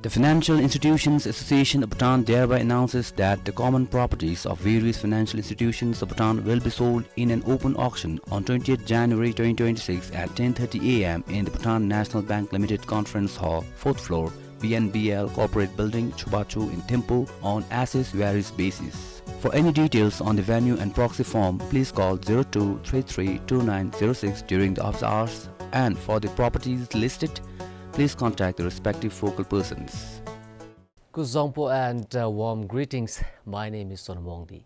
The Financial Institutions Association of Bhutan thereby announces that the common properties of various financial institutions of Bhutan will be sold in an open auction on twentieth January twenty twenty-six at ten thirty A M in the Bhutan National Bank Limited Conference Hall, fourth floor, B N B L Corporate Building, Chubachu in Thimphu on as is various basis. For any details on the venue and proxy form, please call zero two three three two nine zero six during the office hours, and for the properties listed, please contact the respective focal persons. Kuzuzangpo and, uh, warm greetings. My name is Sonam Wangdi.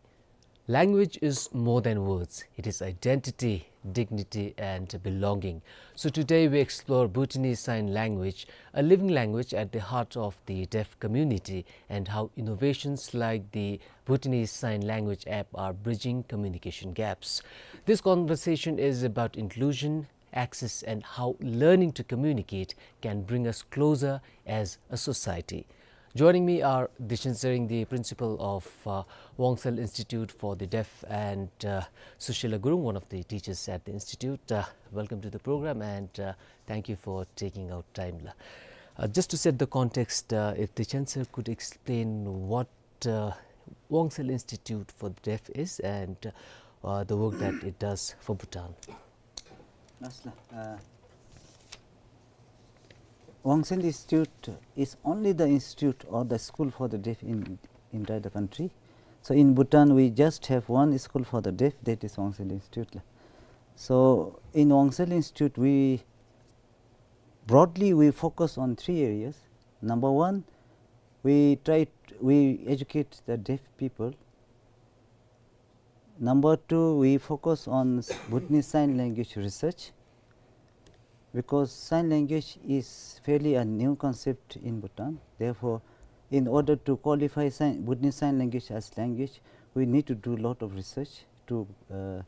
Language is more than words. It is identity, dignity, and belonging. So today we explore Bhutanese Sign Language, a living language at the heart of the deaf community, and how innovations like the Bhutanese Sign Language app are bridging communication gaps. This conversation is about inclusion, access, and how learning to communicate can bring us closer as a society. Joining me are Dechen Tshering, the principal of, uh, Wongsel Institute for the Deaf, and, uh, Sushila Gurung, one of the teachers at the institute. Uh, welcome to the program, and, uh, thank you for taking out time. Uh, just to set the context, uh, if Dechen sir could explain what, uh, Wongsel Institute for the Deaf is and, uh, the work that it does for Bhutan. Yes, sir. Uh, Wongsel Institute is only the institute or the school for the deaf in entire the country. So in Bhutan, we just have one school for the deaf, that is Wongsel Institute. So in Wongsel Institute, we broadly, we focus on three areas. Number one, we try t-, we educate the deaf people. Number two, we focus on s-, Bhutanese Sign Language research. Because sign language is fairly a new concept in Bhutan. Therefore, in order to qualify sign, Bhutanese Sign Language as language, we need to do a lot of research to, uh,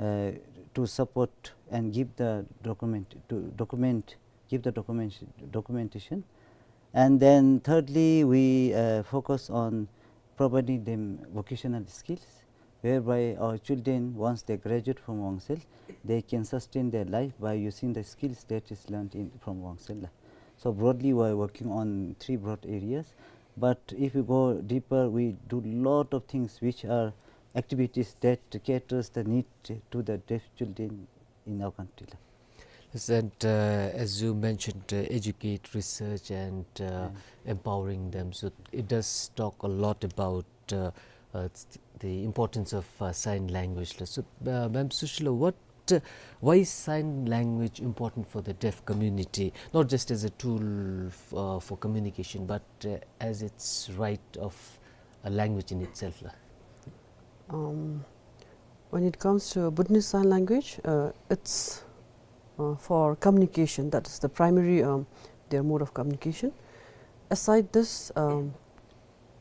uh, to support and give the document, to document, give the document, documentation. And then thirdly, we, uh, focus on providing them vocational skills, whereby our children, once they graduate from Wangsel, they can sustain their life by using the skills that is learned in, from Wangsel. So broadly, we are working on three broad areas. But if you go deeper, we do lot of things which are activities that caters the need to the deaf children in our country. Yes, and, uh, as you mentioned, uh, educate, research, and, uh, Yeah. empowering them. So it does talk a lot about, uh, uh, th-, the importance of, uh, sign language. So, uh, Ma'am Sushila, what, uh, why is sign language important for the deaf community? Not just as a tool f-, uh, for communication, but, uh, as its right of a language in itself, la? Um, when it comes to Bhutanese Sign Language, uh, it's, uh, for communication. That is the primary, um, their mode of communication. Aside this, um,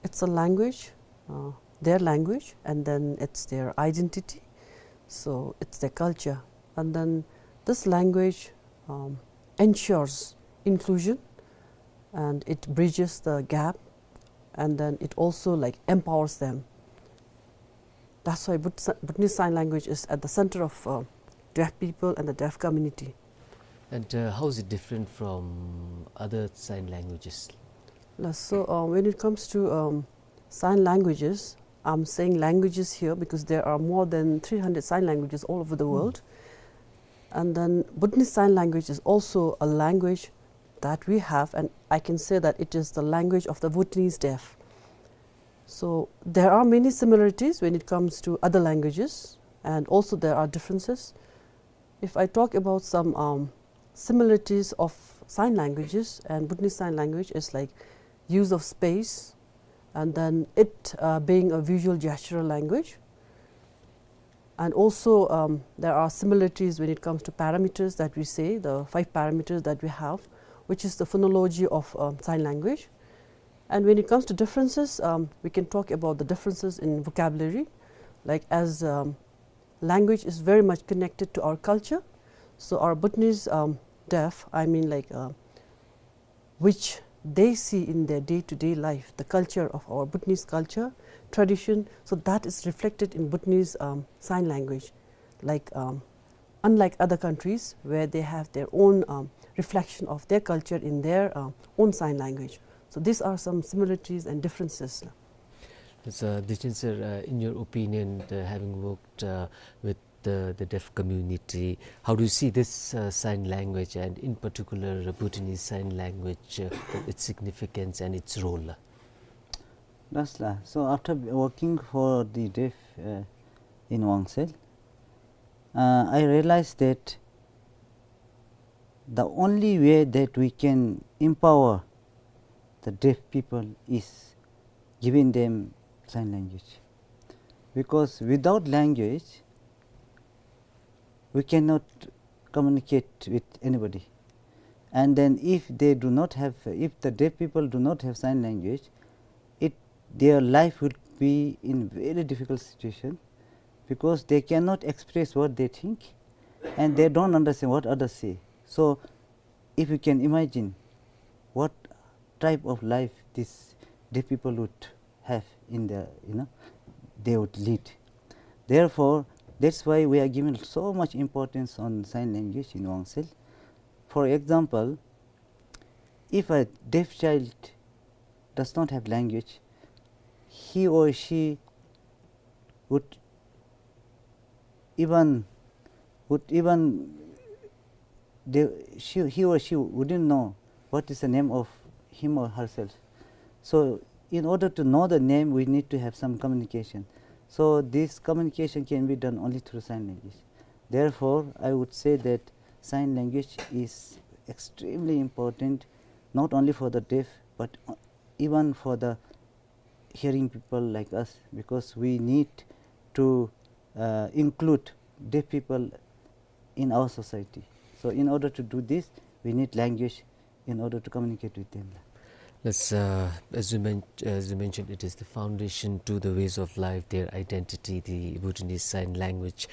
it's a language, uh, their language, and then it's their identity. So it's their culture. And then this language, um, ensures inclusion, and it bridges the gap, and then it also, like, empowers them. That's why Bhut-, Bhutanese Sign Language is at the center of, uh, deaf people and the deaf community. And, uh, how is it different from other sign languages? La, so, uh, when it comes to, um, sign languages, I'm saying languages here because there are more than three hundred sign languages all over the Hmm. world. And then Bhutanese Sign Language is also a language that we have, and I can say that it is the language of the Bhutanese deaf. So there are many similarities when it comes to other languages, and also there are differences. If I talk about some, um, similarities of sign languages and Bhutanese Sign Language, is like use of space, and then it, uh, being a visual gestural language. And also, um, there are similarities when it comes to parameters that we say, the five parameters that we have, which is the phonology of, um, sign language. And when it comes to differences, um, we can talk about the differences in vocabulary, like, as, um, language is very much connected to our culture. So our Bhutanese, um, deaf, I mean, like, uh, which they see in their day-to-day life, the culture of our Bhutanese culture, tradition, so that is reflected in Bhutanese, um, sign language. Like, um, unlike other countries where they have their own, um, reflection of their culture in their, um, own sign language. So these are some similarities and differences. Yes, uh, Dichin sir, uh, in your opinion, uh, having worked, uh, with the, the deaf community, how do you see this, uh, sign language and in particular, uh, Bhutanese Sign Language, uh, its significance and its role? Thus la. So after working for the deaf, uh, in Wangsel, uh, I realized that the only way that we can empower the deaf people is giving them sign language. Because without language, we cannot communicate with anybody. And then if they do not have, if the deaf people do not have sign language, it, their life would be in very difficult situation, because they cannot express what they think and they don't understand what others say. So if you can imagine what type of life these deaf people would have in the, you know, they would lead. Therefore, that's why we are giving so much importance on sign language in Wangsel. For example, if a deaf child does not have language, he or she would even, would even, they, she, he or she wouldn't know what is the name of him or herself. So in order to know the name, we need to have some communication. So this communication can be done only through sign language. Therefore, I would say that sign language is extremely important, not only for the deaf, but even for the hearing people like us, because we need to, uh, include deaf people in our society. So in order to do this, we need language in order to communicate with them. Yes, uh, as you men-, as you mentioned, it is the foundation to the ways of life, their identity, the Bhutanese Sign Language.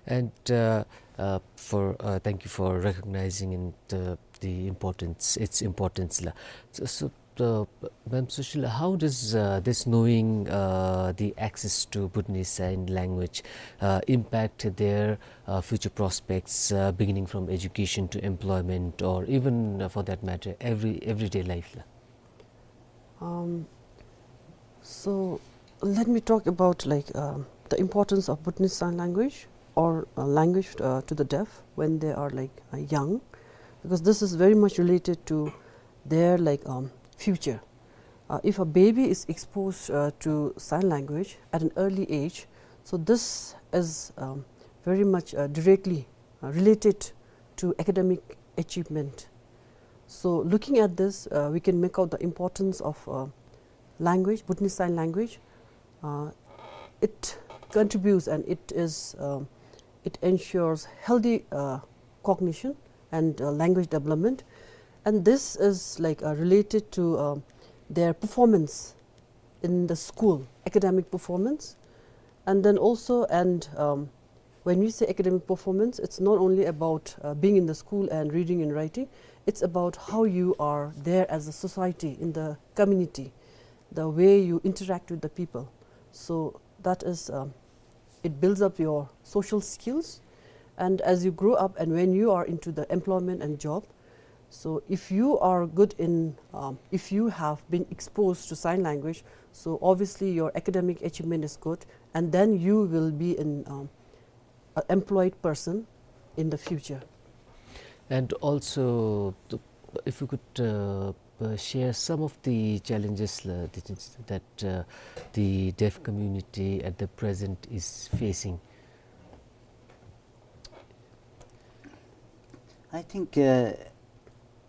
And, uh, uh, for, uh, thank you for recognizing in the, the importance, its importance la. So, so, uh, Ma'am Sushila, how does, uh, this knowing, uh, the access to Bhutanese Sign Language, uh, impact their, uh, future prospects, uh, beginning from education to employment, or even, uh, for that matter, every, everyday life la? Um, so let me talk about, like, um, the importance of Bhutanese Sign Language or, uh, language, uh, to the deaf when they are, like, uh, young, because this is very much related to their, like, um, future. Uh, if a baby is exposed, uh, to sign language at an early age, so this is, um, very much, uh, directly, uh, related to academic achievement. So looking at this, uh, we can make out the importance of, uh, language, Bhutanese Sign Language. Uh, it contributes and it is, um, it ensures healthy, uh, cognition and, uh, language development. And this is, like, uh, related to, um, their performance in the school, academic performance. And then also, and, um, when we say academic performance, it's not only about, uh, being in the school and reading and writing. It's about how you are there as a society, in the community, the way you interact with the people. So that is, um, it builds up your social skills. And as you grow up and when you are into the employment and job, so if you are good in, um, if you have been exposed to sign language, so obviously your academic achievement is good, and then you will be an, um, a employed person in the future. And also, the, if you could, uh, uh, share some of the challenges, uh, that is, that, uh, the deaf community at the present is facing. I think, uh,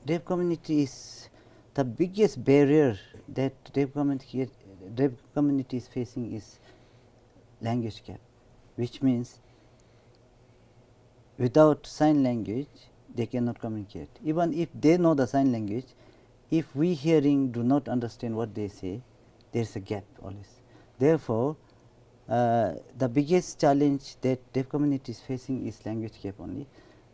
deaf community is the biggest barrier that deaf community, deaf community is facing is language gap, which means without sign language, they cannot communicate. Even if they know the sign language, if we hearing do not understand what they say, there's a gap always. Therefore, uh, the biggest challenge that deaf community is facing is language gap only.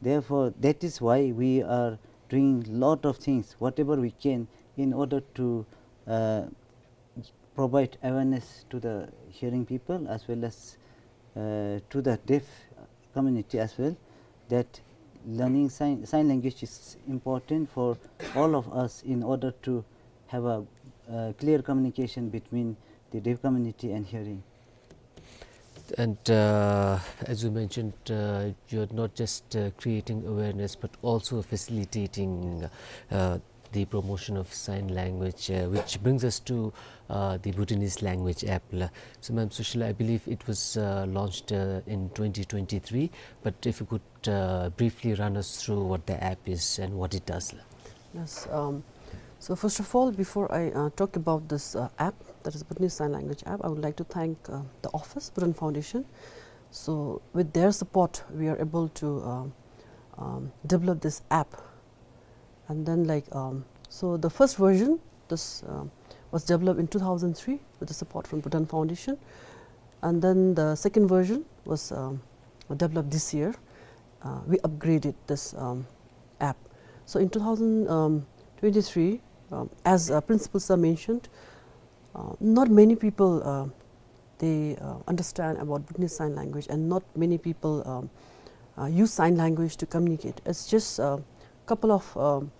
Therefore, that is why we are doing lot of things, whatever we can, in order to, uh, provide awareness to the hearing people as well as, uh, to the deaf community as well, that learning sign, sign language is important for all of us in order to have a, uh, clear communication between the deaf community and hearing. And, uh, as you mentioned, uh, you're not just, uh, creating awareness, but also facilitating, uh, the promotion of sign language, uh, which brings us to, uh, the Bhutanese language app la. So, Ma'am Sushila, I believe it was, uh, launched, uh, in twenty twenty-three, but if you could, uh, briefly run us through what the app is and what it does la. Yes, um, so first of all, before I, uh, talk about this, uh, app, that is Bhutanese Sign Language app, I would like to thank, uh, the office, Bhutan Foundation. So with their support, we are able to, um, um, develop this app. And then, like, um, so the first version, this, um, was developed in two thousand three with the support from Bhutan Foundation. And then the second version was, um, developed this year. Uh, we upgraded this, um, app. So in two thousand twenty-three, um, as, uh, Principal Sir mentioned, uh, not many people, uh, they, uh, understand about Bhutanese Sign Language, and not many people, um, uh, use sign language to communicate. It's just a couple of, um,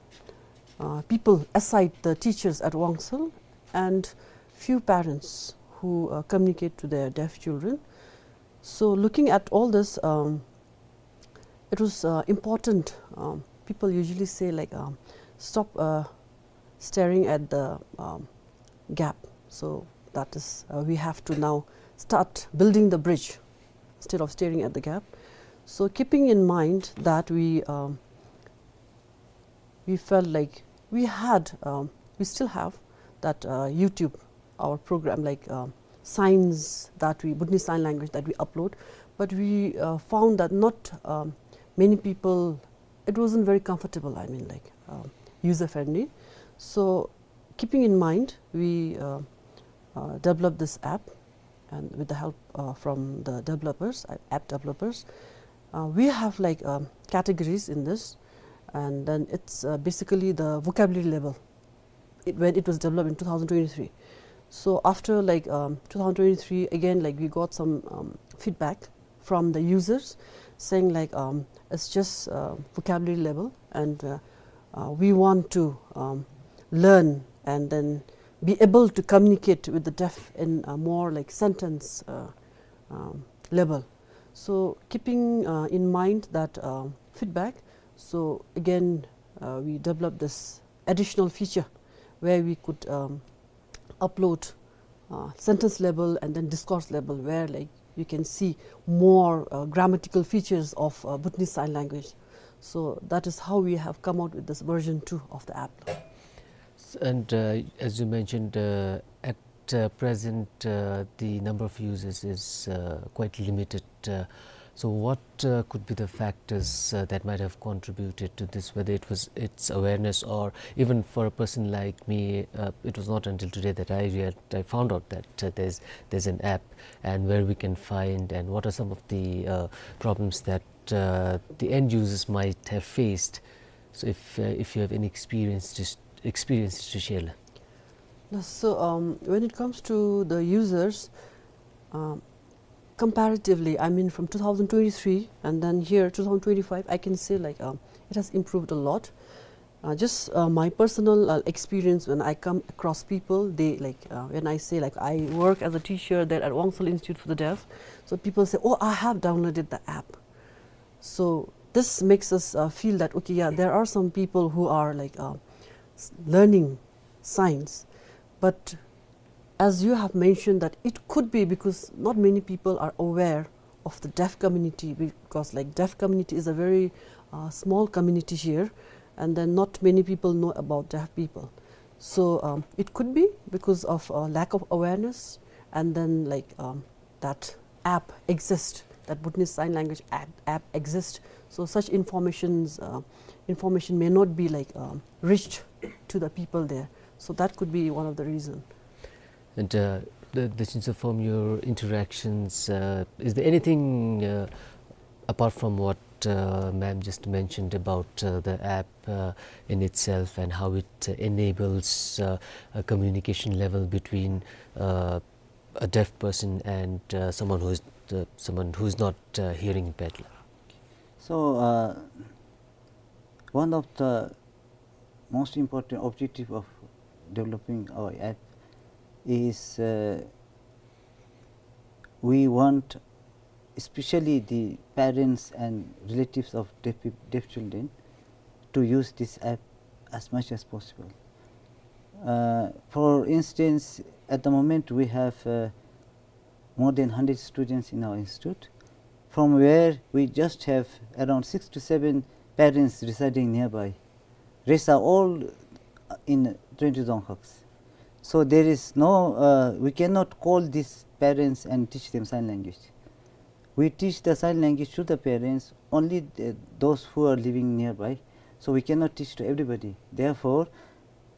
uh, people aside the teachers at Wongsel and few parents who, uh, communicate to their deaf children. So looking at all this, um, it was, uh, important. Um, people usually say, like, um, "Stop, uh, staring at the, um, gap." So that is, uh, we have to now start building the bridge instead of staring at the gap. So keeping in mind that we, um, we felt like we had, um, we still have that, uh, YouTube, our program, like, um, signs that we, Bhutanese Sign Language that we upload, but we, uh, found that not, um, many people it wasn't very comfortable, I mean, like, um, user friendly. So, keeping in mind, we, uh, uh, developed this app, and with the help, uh, from the developers, uh, app developers, uh, we have, like, um, categories in this, and then it's, uh, basically the vocabulary level. It, when it was developed in two thousand twenty-three. So after, like, um, two thousand twenty-three, again, like, we got some, um, feedback from the users saying, like, um, it's just, uh, vocabulary level, and, uh, uh, we want to, um, learn and then be able to communicate with the deaf in a more, like, sentence, uh, um, level. So keeping, uh, in mind that, uh, feedback, so again, uh, we developed this additional feature where we could, um, upload, uh, sentence level and then discourse level, where, like, you can see more, uh, grammatical features of, uh, Bhutanese Sign Language. So that is how we have come out with this version two of the app. S-, and, uh, as you mentioned, uh, at, uh, present, uh, the number of users is, uh, quite limited. Uh, so what, uh, could be the factors, uh, that might have contributed to this, whether it was its awareness, or even for a person like me, uh, it was not until today that I real-, I found out that, uh, there's, there's an app, and where we can find, and what are some of the, uh, problems that, uh, the end users might have faced. So if, uh, if you have any experience to s-, experiences to share. Now, so, um, when it comes to the users, um, comparatively, I mean, from two thousand twenty-three and then here, two thousand twenty-five, I can say, like, um, it has improved a lot. Uh, just, uh, my personal, uh, experience, when I come across people, they, like, uh, when I say, like, I work as a teacher there at Wangsul Institute for the Deaf, so people say, "Oh, I have downloaded the app." So this makes us, uh, feel that, okay, yeah, there are some people who are, like, uh, s-, learning signs. But as you have mentioned, that it could be because not many people are aware of the deaf community, because, like, deaf community is a very, uh, small community here, and then not many people know about deaf people. So, um, it could be because of, uh, lack of awareness, and then, like, um, that app exists, that Bhutanese Sign Language app, app exists. So such informations, uh, information may not be, like, um, reached to the people there. So that could be one of the reason. And, uh, the, the sense of from your interactions, uh, is there anything, uh, apart from what, uh, ma'am just mentioned about, uh, the app, uh, in itself and how it, uh, enables, uh, a communication level between, uh, a deaf person and, uh, someone who's, uh, someone who's not, uh, hearing impaired? So, uh, one of the most important objective of developing our app is, uh, we want especially the parents and relatives of deaf peop-, deaf children to use this app as much as possible. Uh, for instance, at the moment we have, uh, more than hundred students in our institute, from where we just have around six to seven parents residing nearby. Rest are all, uh, in Trentri Dzongkhag. So there is no, uh, we cannot call these parents and teach them sign language. We teach the sign language to the parents, only the, those who are living nearby. So we cannot teach to everybody. Therefore,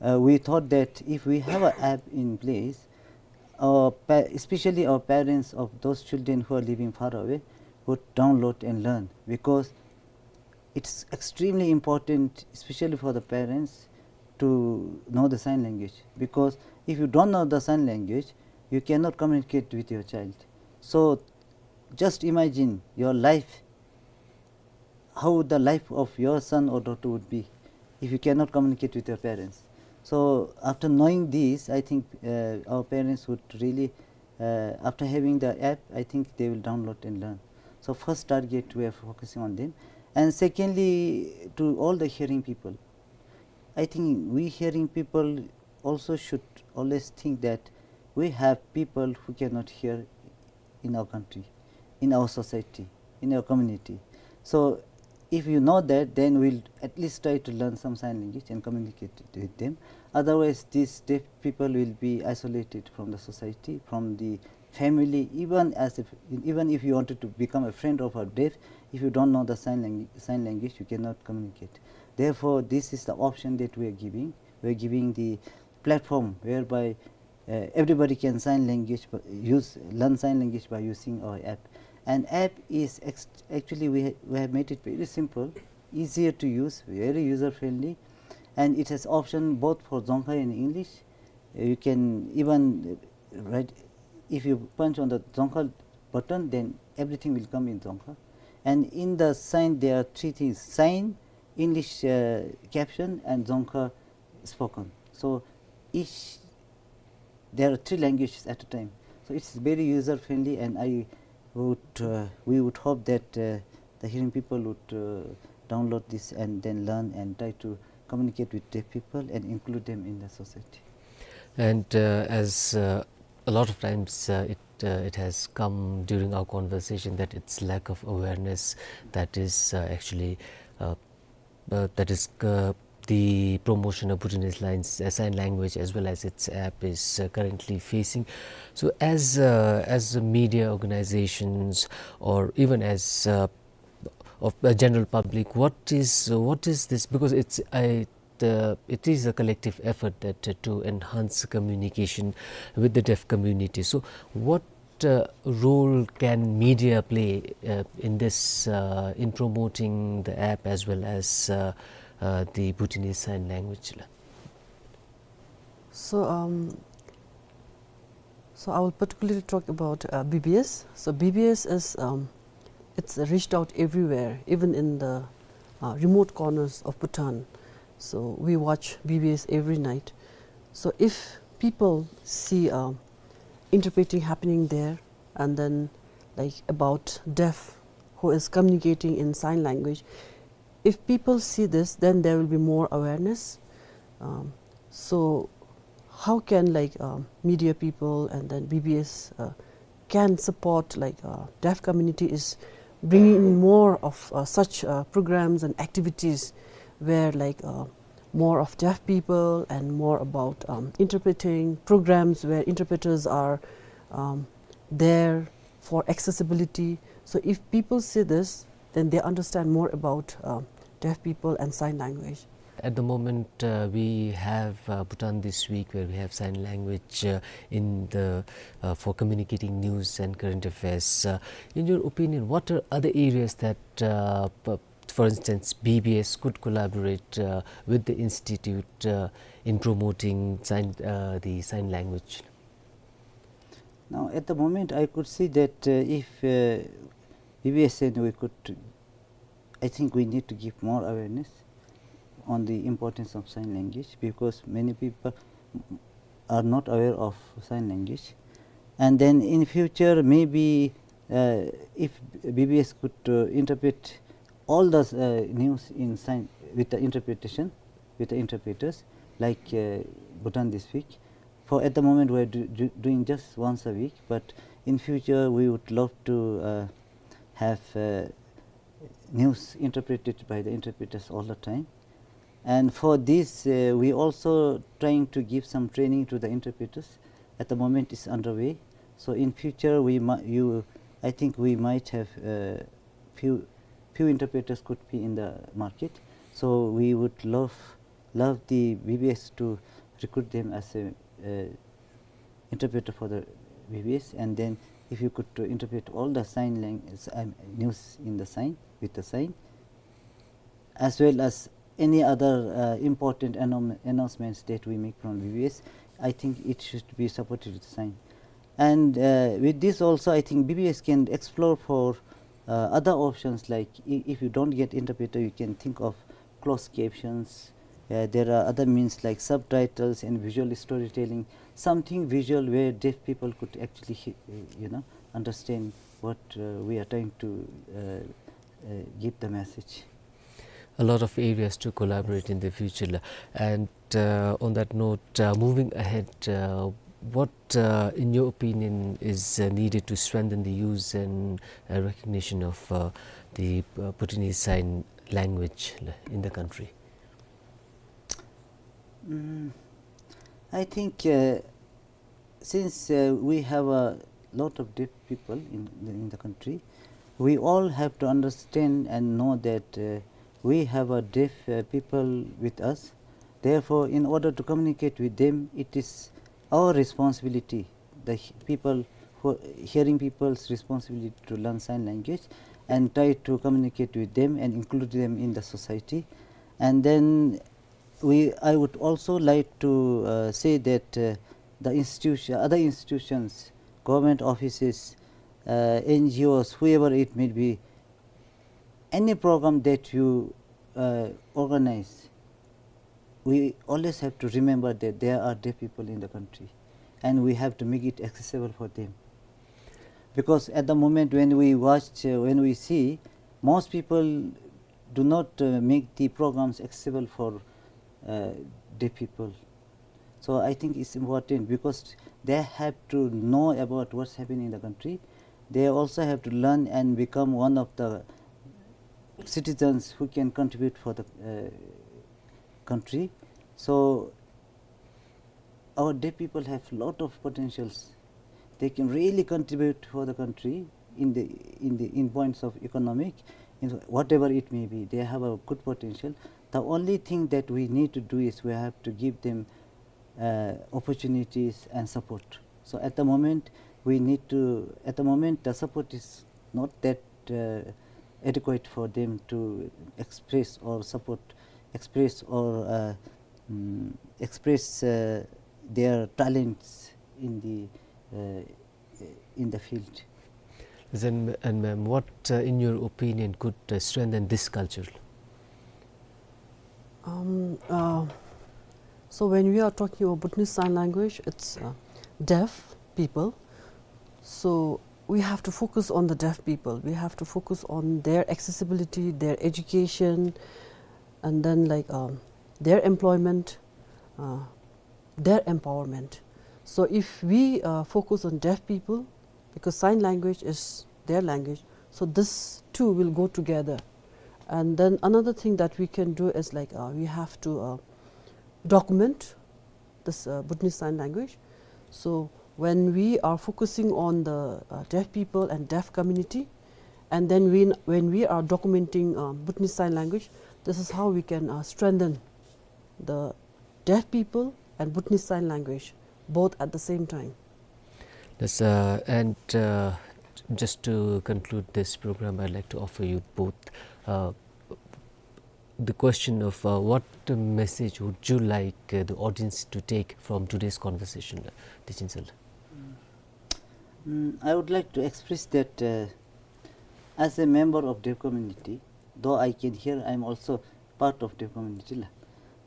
uh, we thought that if we have an app in place, our pa-, especially our parents of those children who are living far away would download and learn, because it's extremely important, especially for the parents, to know the sign language, because if you don't know the sign language, you cannot communicate with your child. So just imagine your life, how the life of your son or daughter would be if you cannot communicate with your parents. So after knowing this, I think, uh, our parents would really, uh, after having the app, I think they will download and learn. So first target, we are focusing on them. And secondly, to all the hearing people, I think we hearing people also should always think that we have people who cannot hear in our country, in our society, in our community. So if you know that, then we'll at least try to learn some sign language and communicate with them. Otherwise, these deaf people will be isolated from the society, from the family. Even as if, even if you wanted to become a friend of a deaf, If you don't know the sign language, sign language, you cannot communicate. Therefore, this is the option that we are giving. We are giving the platform whereby, uh, everybody can sign language, but use, learn sign language by using our app. And app is ex-, actually, we ha-, we have made it very simple, easier to use, very user friendly, and it has option both for Dzongkha and English. You can even, uh, write, if you punch on the Dzongkha button, then everything will come in Dzongkha. And in the sign, there are three things: sign, English, uh, caption, and Dzongkha spoken. So each, there are three languages at a time. So it's very user friendly, and I would, uh, we would hope that, uh, the hearing people would, uh, download this and then learn and try to communicate with deaf people and include them in the society. And, uh, as, uh, a lot of times, uh, it, uh, it has come during our conversation that it's lack of awareness that is, uh, actually, uh, uh, that is, uh, the promotion of Bhutanese lines, uh, sign language, as well as its app is, uh, currently facing. So as, uh, as the media organizations, or even as, uh, of the general public, what is, what is this? Because it's, I, the, it is a collective effort that, uh, to enhance communication with the deaf community. So what, uh, role can media play, uh, in this, uh, in promoting the app as well as, uh, uh, the Bhutanese Sign Language? So, um, so I will particularly talk about, uh, B B S. So B B S is, um, it's reached out everywhere, even in the, uh, remote corners of Bhutan. So we watch B B S every night. So if people see, uh, interpreting happening there, and then, like, about deaf who is communicating in sign language, if people see this, then there will be more awareness. Um, so how can, like, um, media people and then B B S, uh, can support, like, uh, deaf community is bringing in more of, uh, such, uh, programs and activities where, like, uh, more of deaf people and more about, um, interpreting programs where interpreters are, um, there for accessibility. So if people see this, then they understand more about, uh, deaf people and sign language. At the moment, uh, we have, uh, Bhutan This Week, where we have sign language, uh, in the, uh, for communicating news and current affairs. Uh, in your opinion, what are other areas that, uh, p-, for instance, B B S could collaborate, uh, with the institute, uh, in promoting sign, uh, the sign language? Now, at the moment, I could see that, uh, if, uh, B B S and we could, I think we need to give more awareness on the importance of sign language, because many people are not aware of sign language. And then in future, maybe, uh, if B B S could, uh, interpret all the, uh, news in sign with the interpretation, with the interpreters, like, uh, Bhutan This Week. For at the moment, we're do-, do-, doing just once a week, but in future, we would love to, uh, have, uh, news interpreted by the interpreters all the time. And for this, uh, we also trying to give some training to the interpreters. At the moment, it's underway. So in future, we mi-, you, I think we might have, uh, few, few interpreters could be in the market. So we would love, love the B B S to recruit them as a, uh, interpreter for the B B S, and then if you could, uh, interpret all the sign lang-, s-, um, news in the sign, with the sign, as well as any other, uh, important annou-, announcements that we make from B B S, I think it should be supported with the sign. And, uh, with this also, I think B B S can explore for, uh, other options, like i-, if you don't get interpreter, you can think of closed captions. Uh, there are other means like subtitles and visual storytelling, something visual where deaf people could actually he-, you know, understand what, uh, we are trying to, uh, uh, give the message. A lot of areas to collaborate in the future. And, uh, on that note, uh, moving ahead, uh, what, uh, in your opinion, is, uh, needed to strengthen the use and, uh, recognition of, uh, the, uh, Bhutanese Sign Language in the country? Mm, I think, uh, since, uh, we have a lot of deaf people in the, in the country, We all have to understand and know that, uh, we have a deaf, uh, people with us. Therefore, in order to communicate with them, it is our responsibility, the h-, people who, hearing people's responsibility to learn sign language and try to communicate with them and include them in the society. And then we, I would also like to, uh, say that, uh, the institution, other institutions, government offices, uh, N G Os, whoever it may be, any program that you, uh, organize, we always have to remember that there are deaf people in the country, and we have to make it accessible for them. Because at the moment when we watch, uh, when we see, most people do not, uh, make the programs accessible for, uh, deaf people. So I think it's important because they have to know about what's happening in the country. They also have to learn and become one of the citizens who can contribute for the, uh, country. So our deaf people have lot of potentials. They can really contribute for the country in the, in the, in points of economic, in whatever it may be. They have a good potential. The only thing that we need to do is we have to give them, uh, opportunities and support. So at the moment, we need to, at the moment, the support is not that, uh, adequate for them to express or support, express or, uh, mm, express, uh, their talents in the, uh, in the field. Then, and ma'am, what, uh, in your opinion, could, uh, strengthen this culture? Um, uh, so when we are talking about Bhutanese Sign Language, it's, uh, deaf people. So we have to focus on the deaf people. We have to focus on their accessibility, their education, and then, like, um, their employment, uh, their empowerment. So if we, uh, focus on deaf people, because sign language is their language, so this two will go together. And then another thing that we can do is, like, uh, we have to, uh, document this, uh, Bhutanese Sign Language. So when we are focusing on the, uh, deaf people and deaf community, and then we, when we are documenting, um, Bhutanese Sign Language, this is how we can, uh, strengthen the deaf people and Bhutanese Sign Language, both at the same time. Yes, uh, and, uh, just to conclude this program, I'd like to offer you both, uh, the question of, uh, what message would you like, uh, the audience to take from today's conversation, uh, Techinsel? Mm, I would like to express that, uh, as a member of deaf community, though I can hear, I am also part of deaf community la.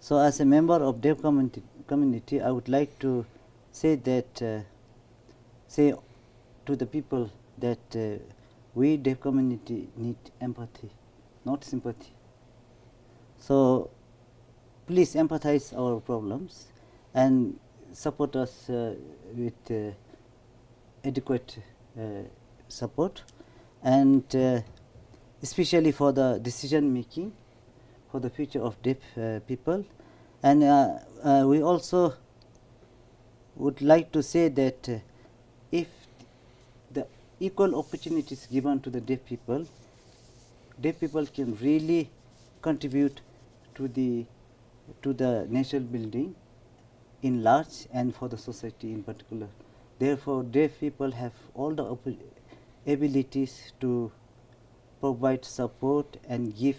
So as a member of deaf community, community, I would like to say that, uh, say to the people that, uh, we deaf community need empathy, not sympathy. So please empathize our problems and support us, uh, with, uh, adequate, uh, support, and, uh, especially for the decision making for the future of deaf, uh, people. And, uh, uh, we also would like to say that, uh, if the equal opportunities given to the deaf people, deaf people can really contribute to the, to the national building in large and for the society in particular. Therefore, deaf people have all the oppo-, abilities to provide support and give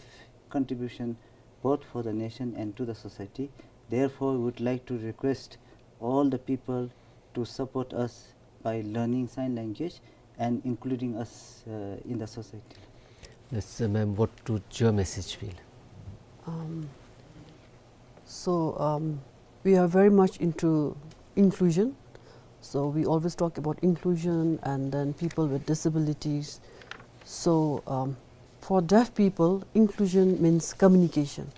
contribution both for the nation and to the society. Therefore, we would like to request all the people to support us by learning sign language and including us, uh, in the society. Yes, uh, ma'am, what would your message be? Um, so, um, we are very much into inclusion. So we always talk about inclusion and then people with disabilities. So, um, for deaf people, inclusion means communication.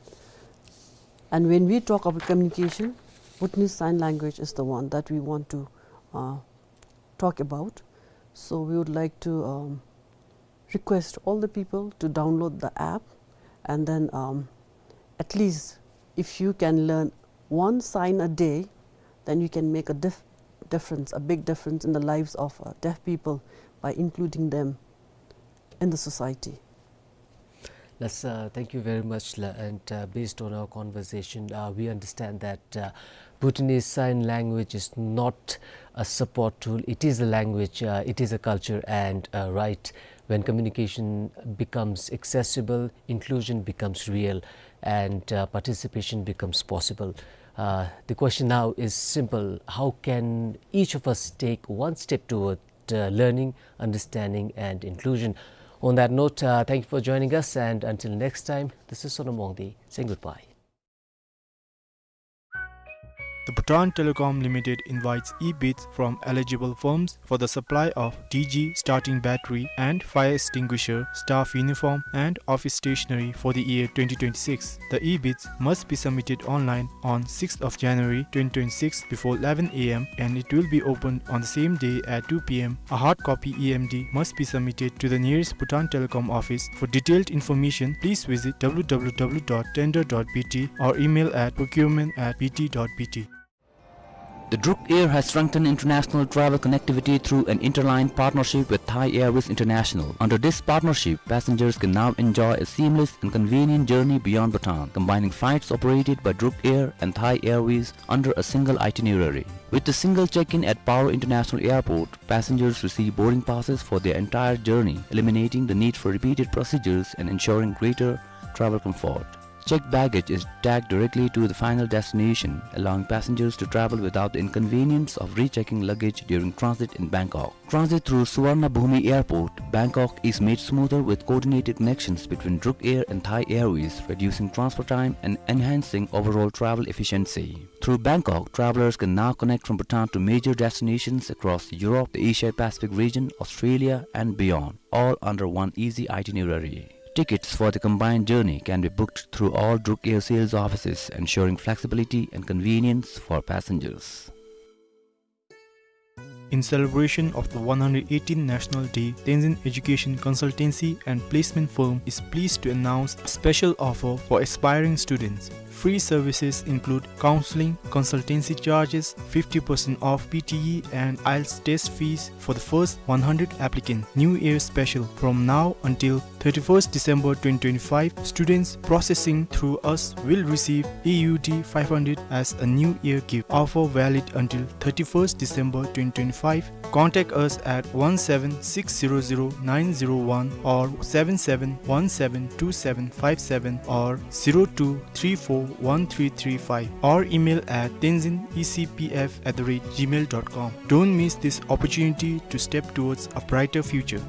And when we talk about communication, Bhutanese Sign Language is the one that we want to, uh, talk about. So we would like to, um, request all the people to download the app, and then, um, at least if you can learn one sign a day, then you can make a dif-, difference, a big difference in the lives of, uh, deaf people by including them. in the society. That's, uh, thank you very much, La. And, uh, based on our conversation, uh, we understand that, uh, Bhutanese Sign Language is not a support tool. It is a language, uh, it is a culture and a right. When communication becomes accessible, inclusion becomes real, and, uh, participation becomes possible. Uh, the question now is simple. How can each of us take one step toward uh, learning, understanding, and inclusion. On that note, uh, thank you for joining us, and until next time, this is Sonam Wangdi saying goodbye. The Bhutan Telecom Limited invites e-bids from eligible firms for the supply of D G starting battery and fire extinguisher, staff uniform, and office stationery for the year twenty twenty-six. The e-bids must be submitted online on sixth of January twenty twenty-six before eleven A M, and it will be opened on the same day at two P M. A hard copy E M D must be submitted to the nearest Bhutan Telecom office. For detailed information, please visit W W W dot tender dot B T or email at procurement at B T dot B T. The Druk Air has strengthened international travel connectivity through an interline partnership with Thai Airways International. Under this partnership, passengers can now enjoy a seamless and convenient journey beyond Bhutan, combining flights operated by Druk Air and Thai Airways under a single itinerary. With a single check-in at Paro International Airport, passengers receive boarding passes for their entire journey, eliminating the need for repeated procedures and ensuring greater travel comfort. Checked baggage is tagged directly to the final destination, allowing passengers to travel without the inconvenience of rechecking luggage during transit in Bangkok. Transit through Suvarnabhumi Airport, Bangkok is made smoother with coordinated connections between Druk Air and Thai Airways, reducing transfer time and enhancing overall travel efficiency. Through Bangkok, travelers can now connect from Bhutan to major destinations across Europe, the Asia-Pacific region, Australia, and beyond, all under one easy itinerary. Tickets for the combined journey can be booked through all Druk Air sales offices, ensuring flexibility and convenience for passengers. In celebration of the one hundred eighteenth National Day, Tenzin Education Consultancy and Placement Firm is pleased to announce a special offer for aspiring students. Free services include counseling, consultancy charges, fifty percent off P T E and IELTS test fees for the first one hundred applicants. New Year special. From now until thirty-first December twenty twenty-five, students processing through us will receive A U D five hundred as a New Year gift. Offer valid until thirty-first December twenty twenty-five. Contact us at one seven six zero zero nine zero one or seven seven one seven two seven five seven or zero two three four one three three five, or email at tenzin E C P F at the rate gmail dot com. Don't miss this opportunity to step towards a brighter future.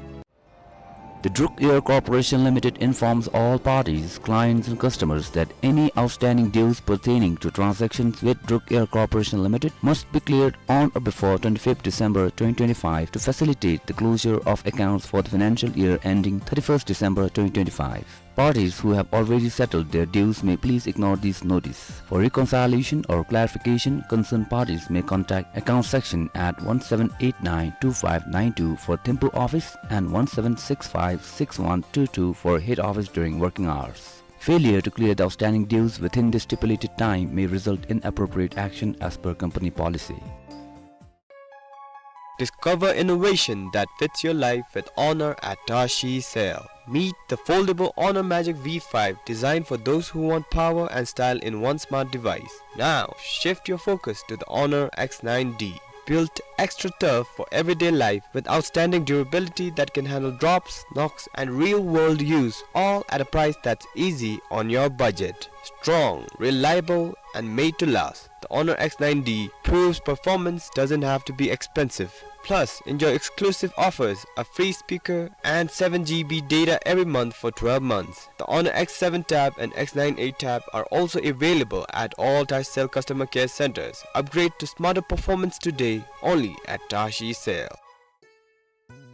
The Druk Air Corporation Limited informs all parties, clients and customers that any outstanding dues pertaining to transactions with Druk Air Corporation Limited must be cleared on or before twenty-fifth December twenty twenty-five to facilitate the closure of accounts for the financial year ending thirty-first December twenty twenty-five. Parties who have already settled their dues may please ignore this notice. For reconciliation or clarification, concerned parties may contact account section at one seven eight nine two five nine two for Thimphu office and one seven six five six one two two for head office during working hours. Failure to clear the outstanding dues within the stipulated time may result in appropriate action as per company policy. Discover innovation that fits your life with Honor at Tashi Cell. Meet the foldable Honor Magic V five, designed for those who want power and style in one smart device. Now, shift your focus to the Honor X nine D. Built extra tough for everyday life with outstanding durability that can handle drops, knocks, and real-world use, all at a price that's easy on your budget. Strong, reliable, and made to last. The Honor X nine D proves performance doesn't have to be expensive. Plus, enjoy exclusive offers, a free speaker, and seven G B data every month for twelve months. The Honor X seven Tab and X nine eight Tab are also available at all Tashi Cell customer care centers. Upgrade to smarter performance today, only at Tashi Cell.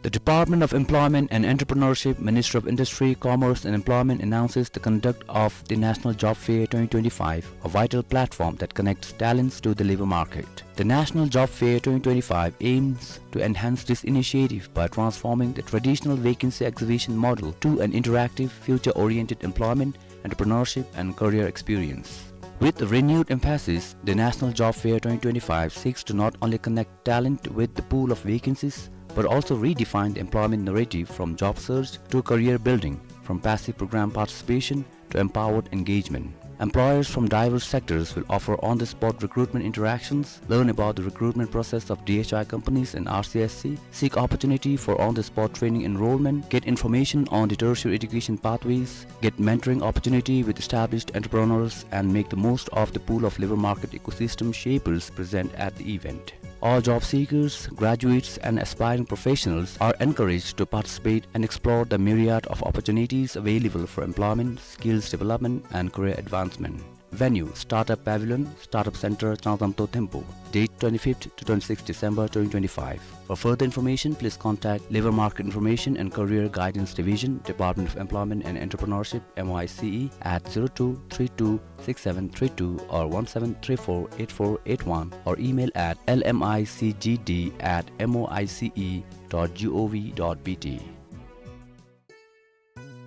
The Department of Employment and Entrepreneurship, Ministry of Industry, Commerce and Employment announces the conduct of the National Job Fair twenty twenty-five, a vital platform that connects talents to the labor market. The National Job Fair twenty twenty-five aims to enhance this initiative by transforming the traditional vacancy exhibition model to an interactive, future-oriented employment, entrepreneurship and career experience. With a renewed emphasis, the National Job Fair twenty twenty-five seeks to not only connect talent with the pool of vacancies, but also redefine the employment narrative from job search to career building, from passive program participation to empowered engagement. Employers from diverse sectors will offer on-the-spot recruitment interactions, learn about the recruitment process of D H I companies and R C S C, seek opportunity for on-the-spot training enrollment, get information on the tertiary education pathways, get mentoring opportunity with established entrepreneurs, and make the most of the pool of labor market ecosystem shapers present at the event. All job seekers, graduates, and aspiring professionals are encouraged to participate and explore the myriad of opportunities available for employment, skills development, and career advancement. Venue: Startup Pavilion, Startup Center, Changzamto, Thimphu. Date: twenty-fifth to twenty-sixth December twenty twenty-five. For further information, please contact Labor Market Information and Career Guidance Division, Department of Employment and Entrepreneurship, M O I C E, at zero two three two six seven three two or one seven three four eight four eight one, or email at L M I C G D at M O I C E dot G O V dot B T.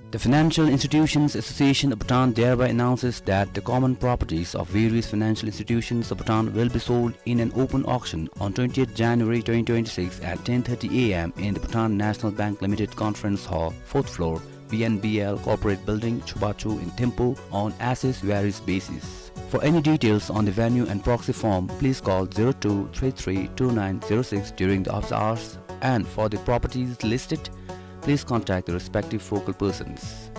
The Financial Institutions Association of Bhutan thereby announces that the common properties of various financial institutions of Bhutan will be sold in an open auction on twentieth January twenty twenty-six at ten thirty A M in the Bhutan National Bank Limited Conference Hall, fourth floor, B N B L Corporate Building, Chubachu in Thimphu on as-is varies basis. For any details on the venue and proxy form, please call zero two three three two nine zero six during the office hours, and for the properties listed, please contact the respective focal persons.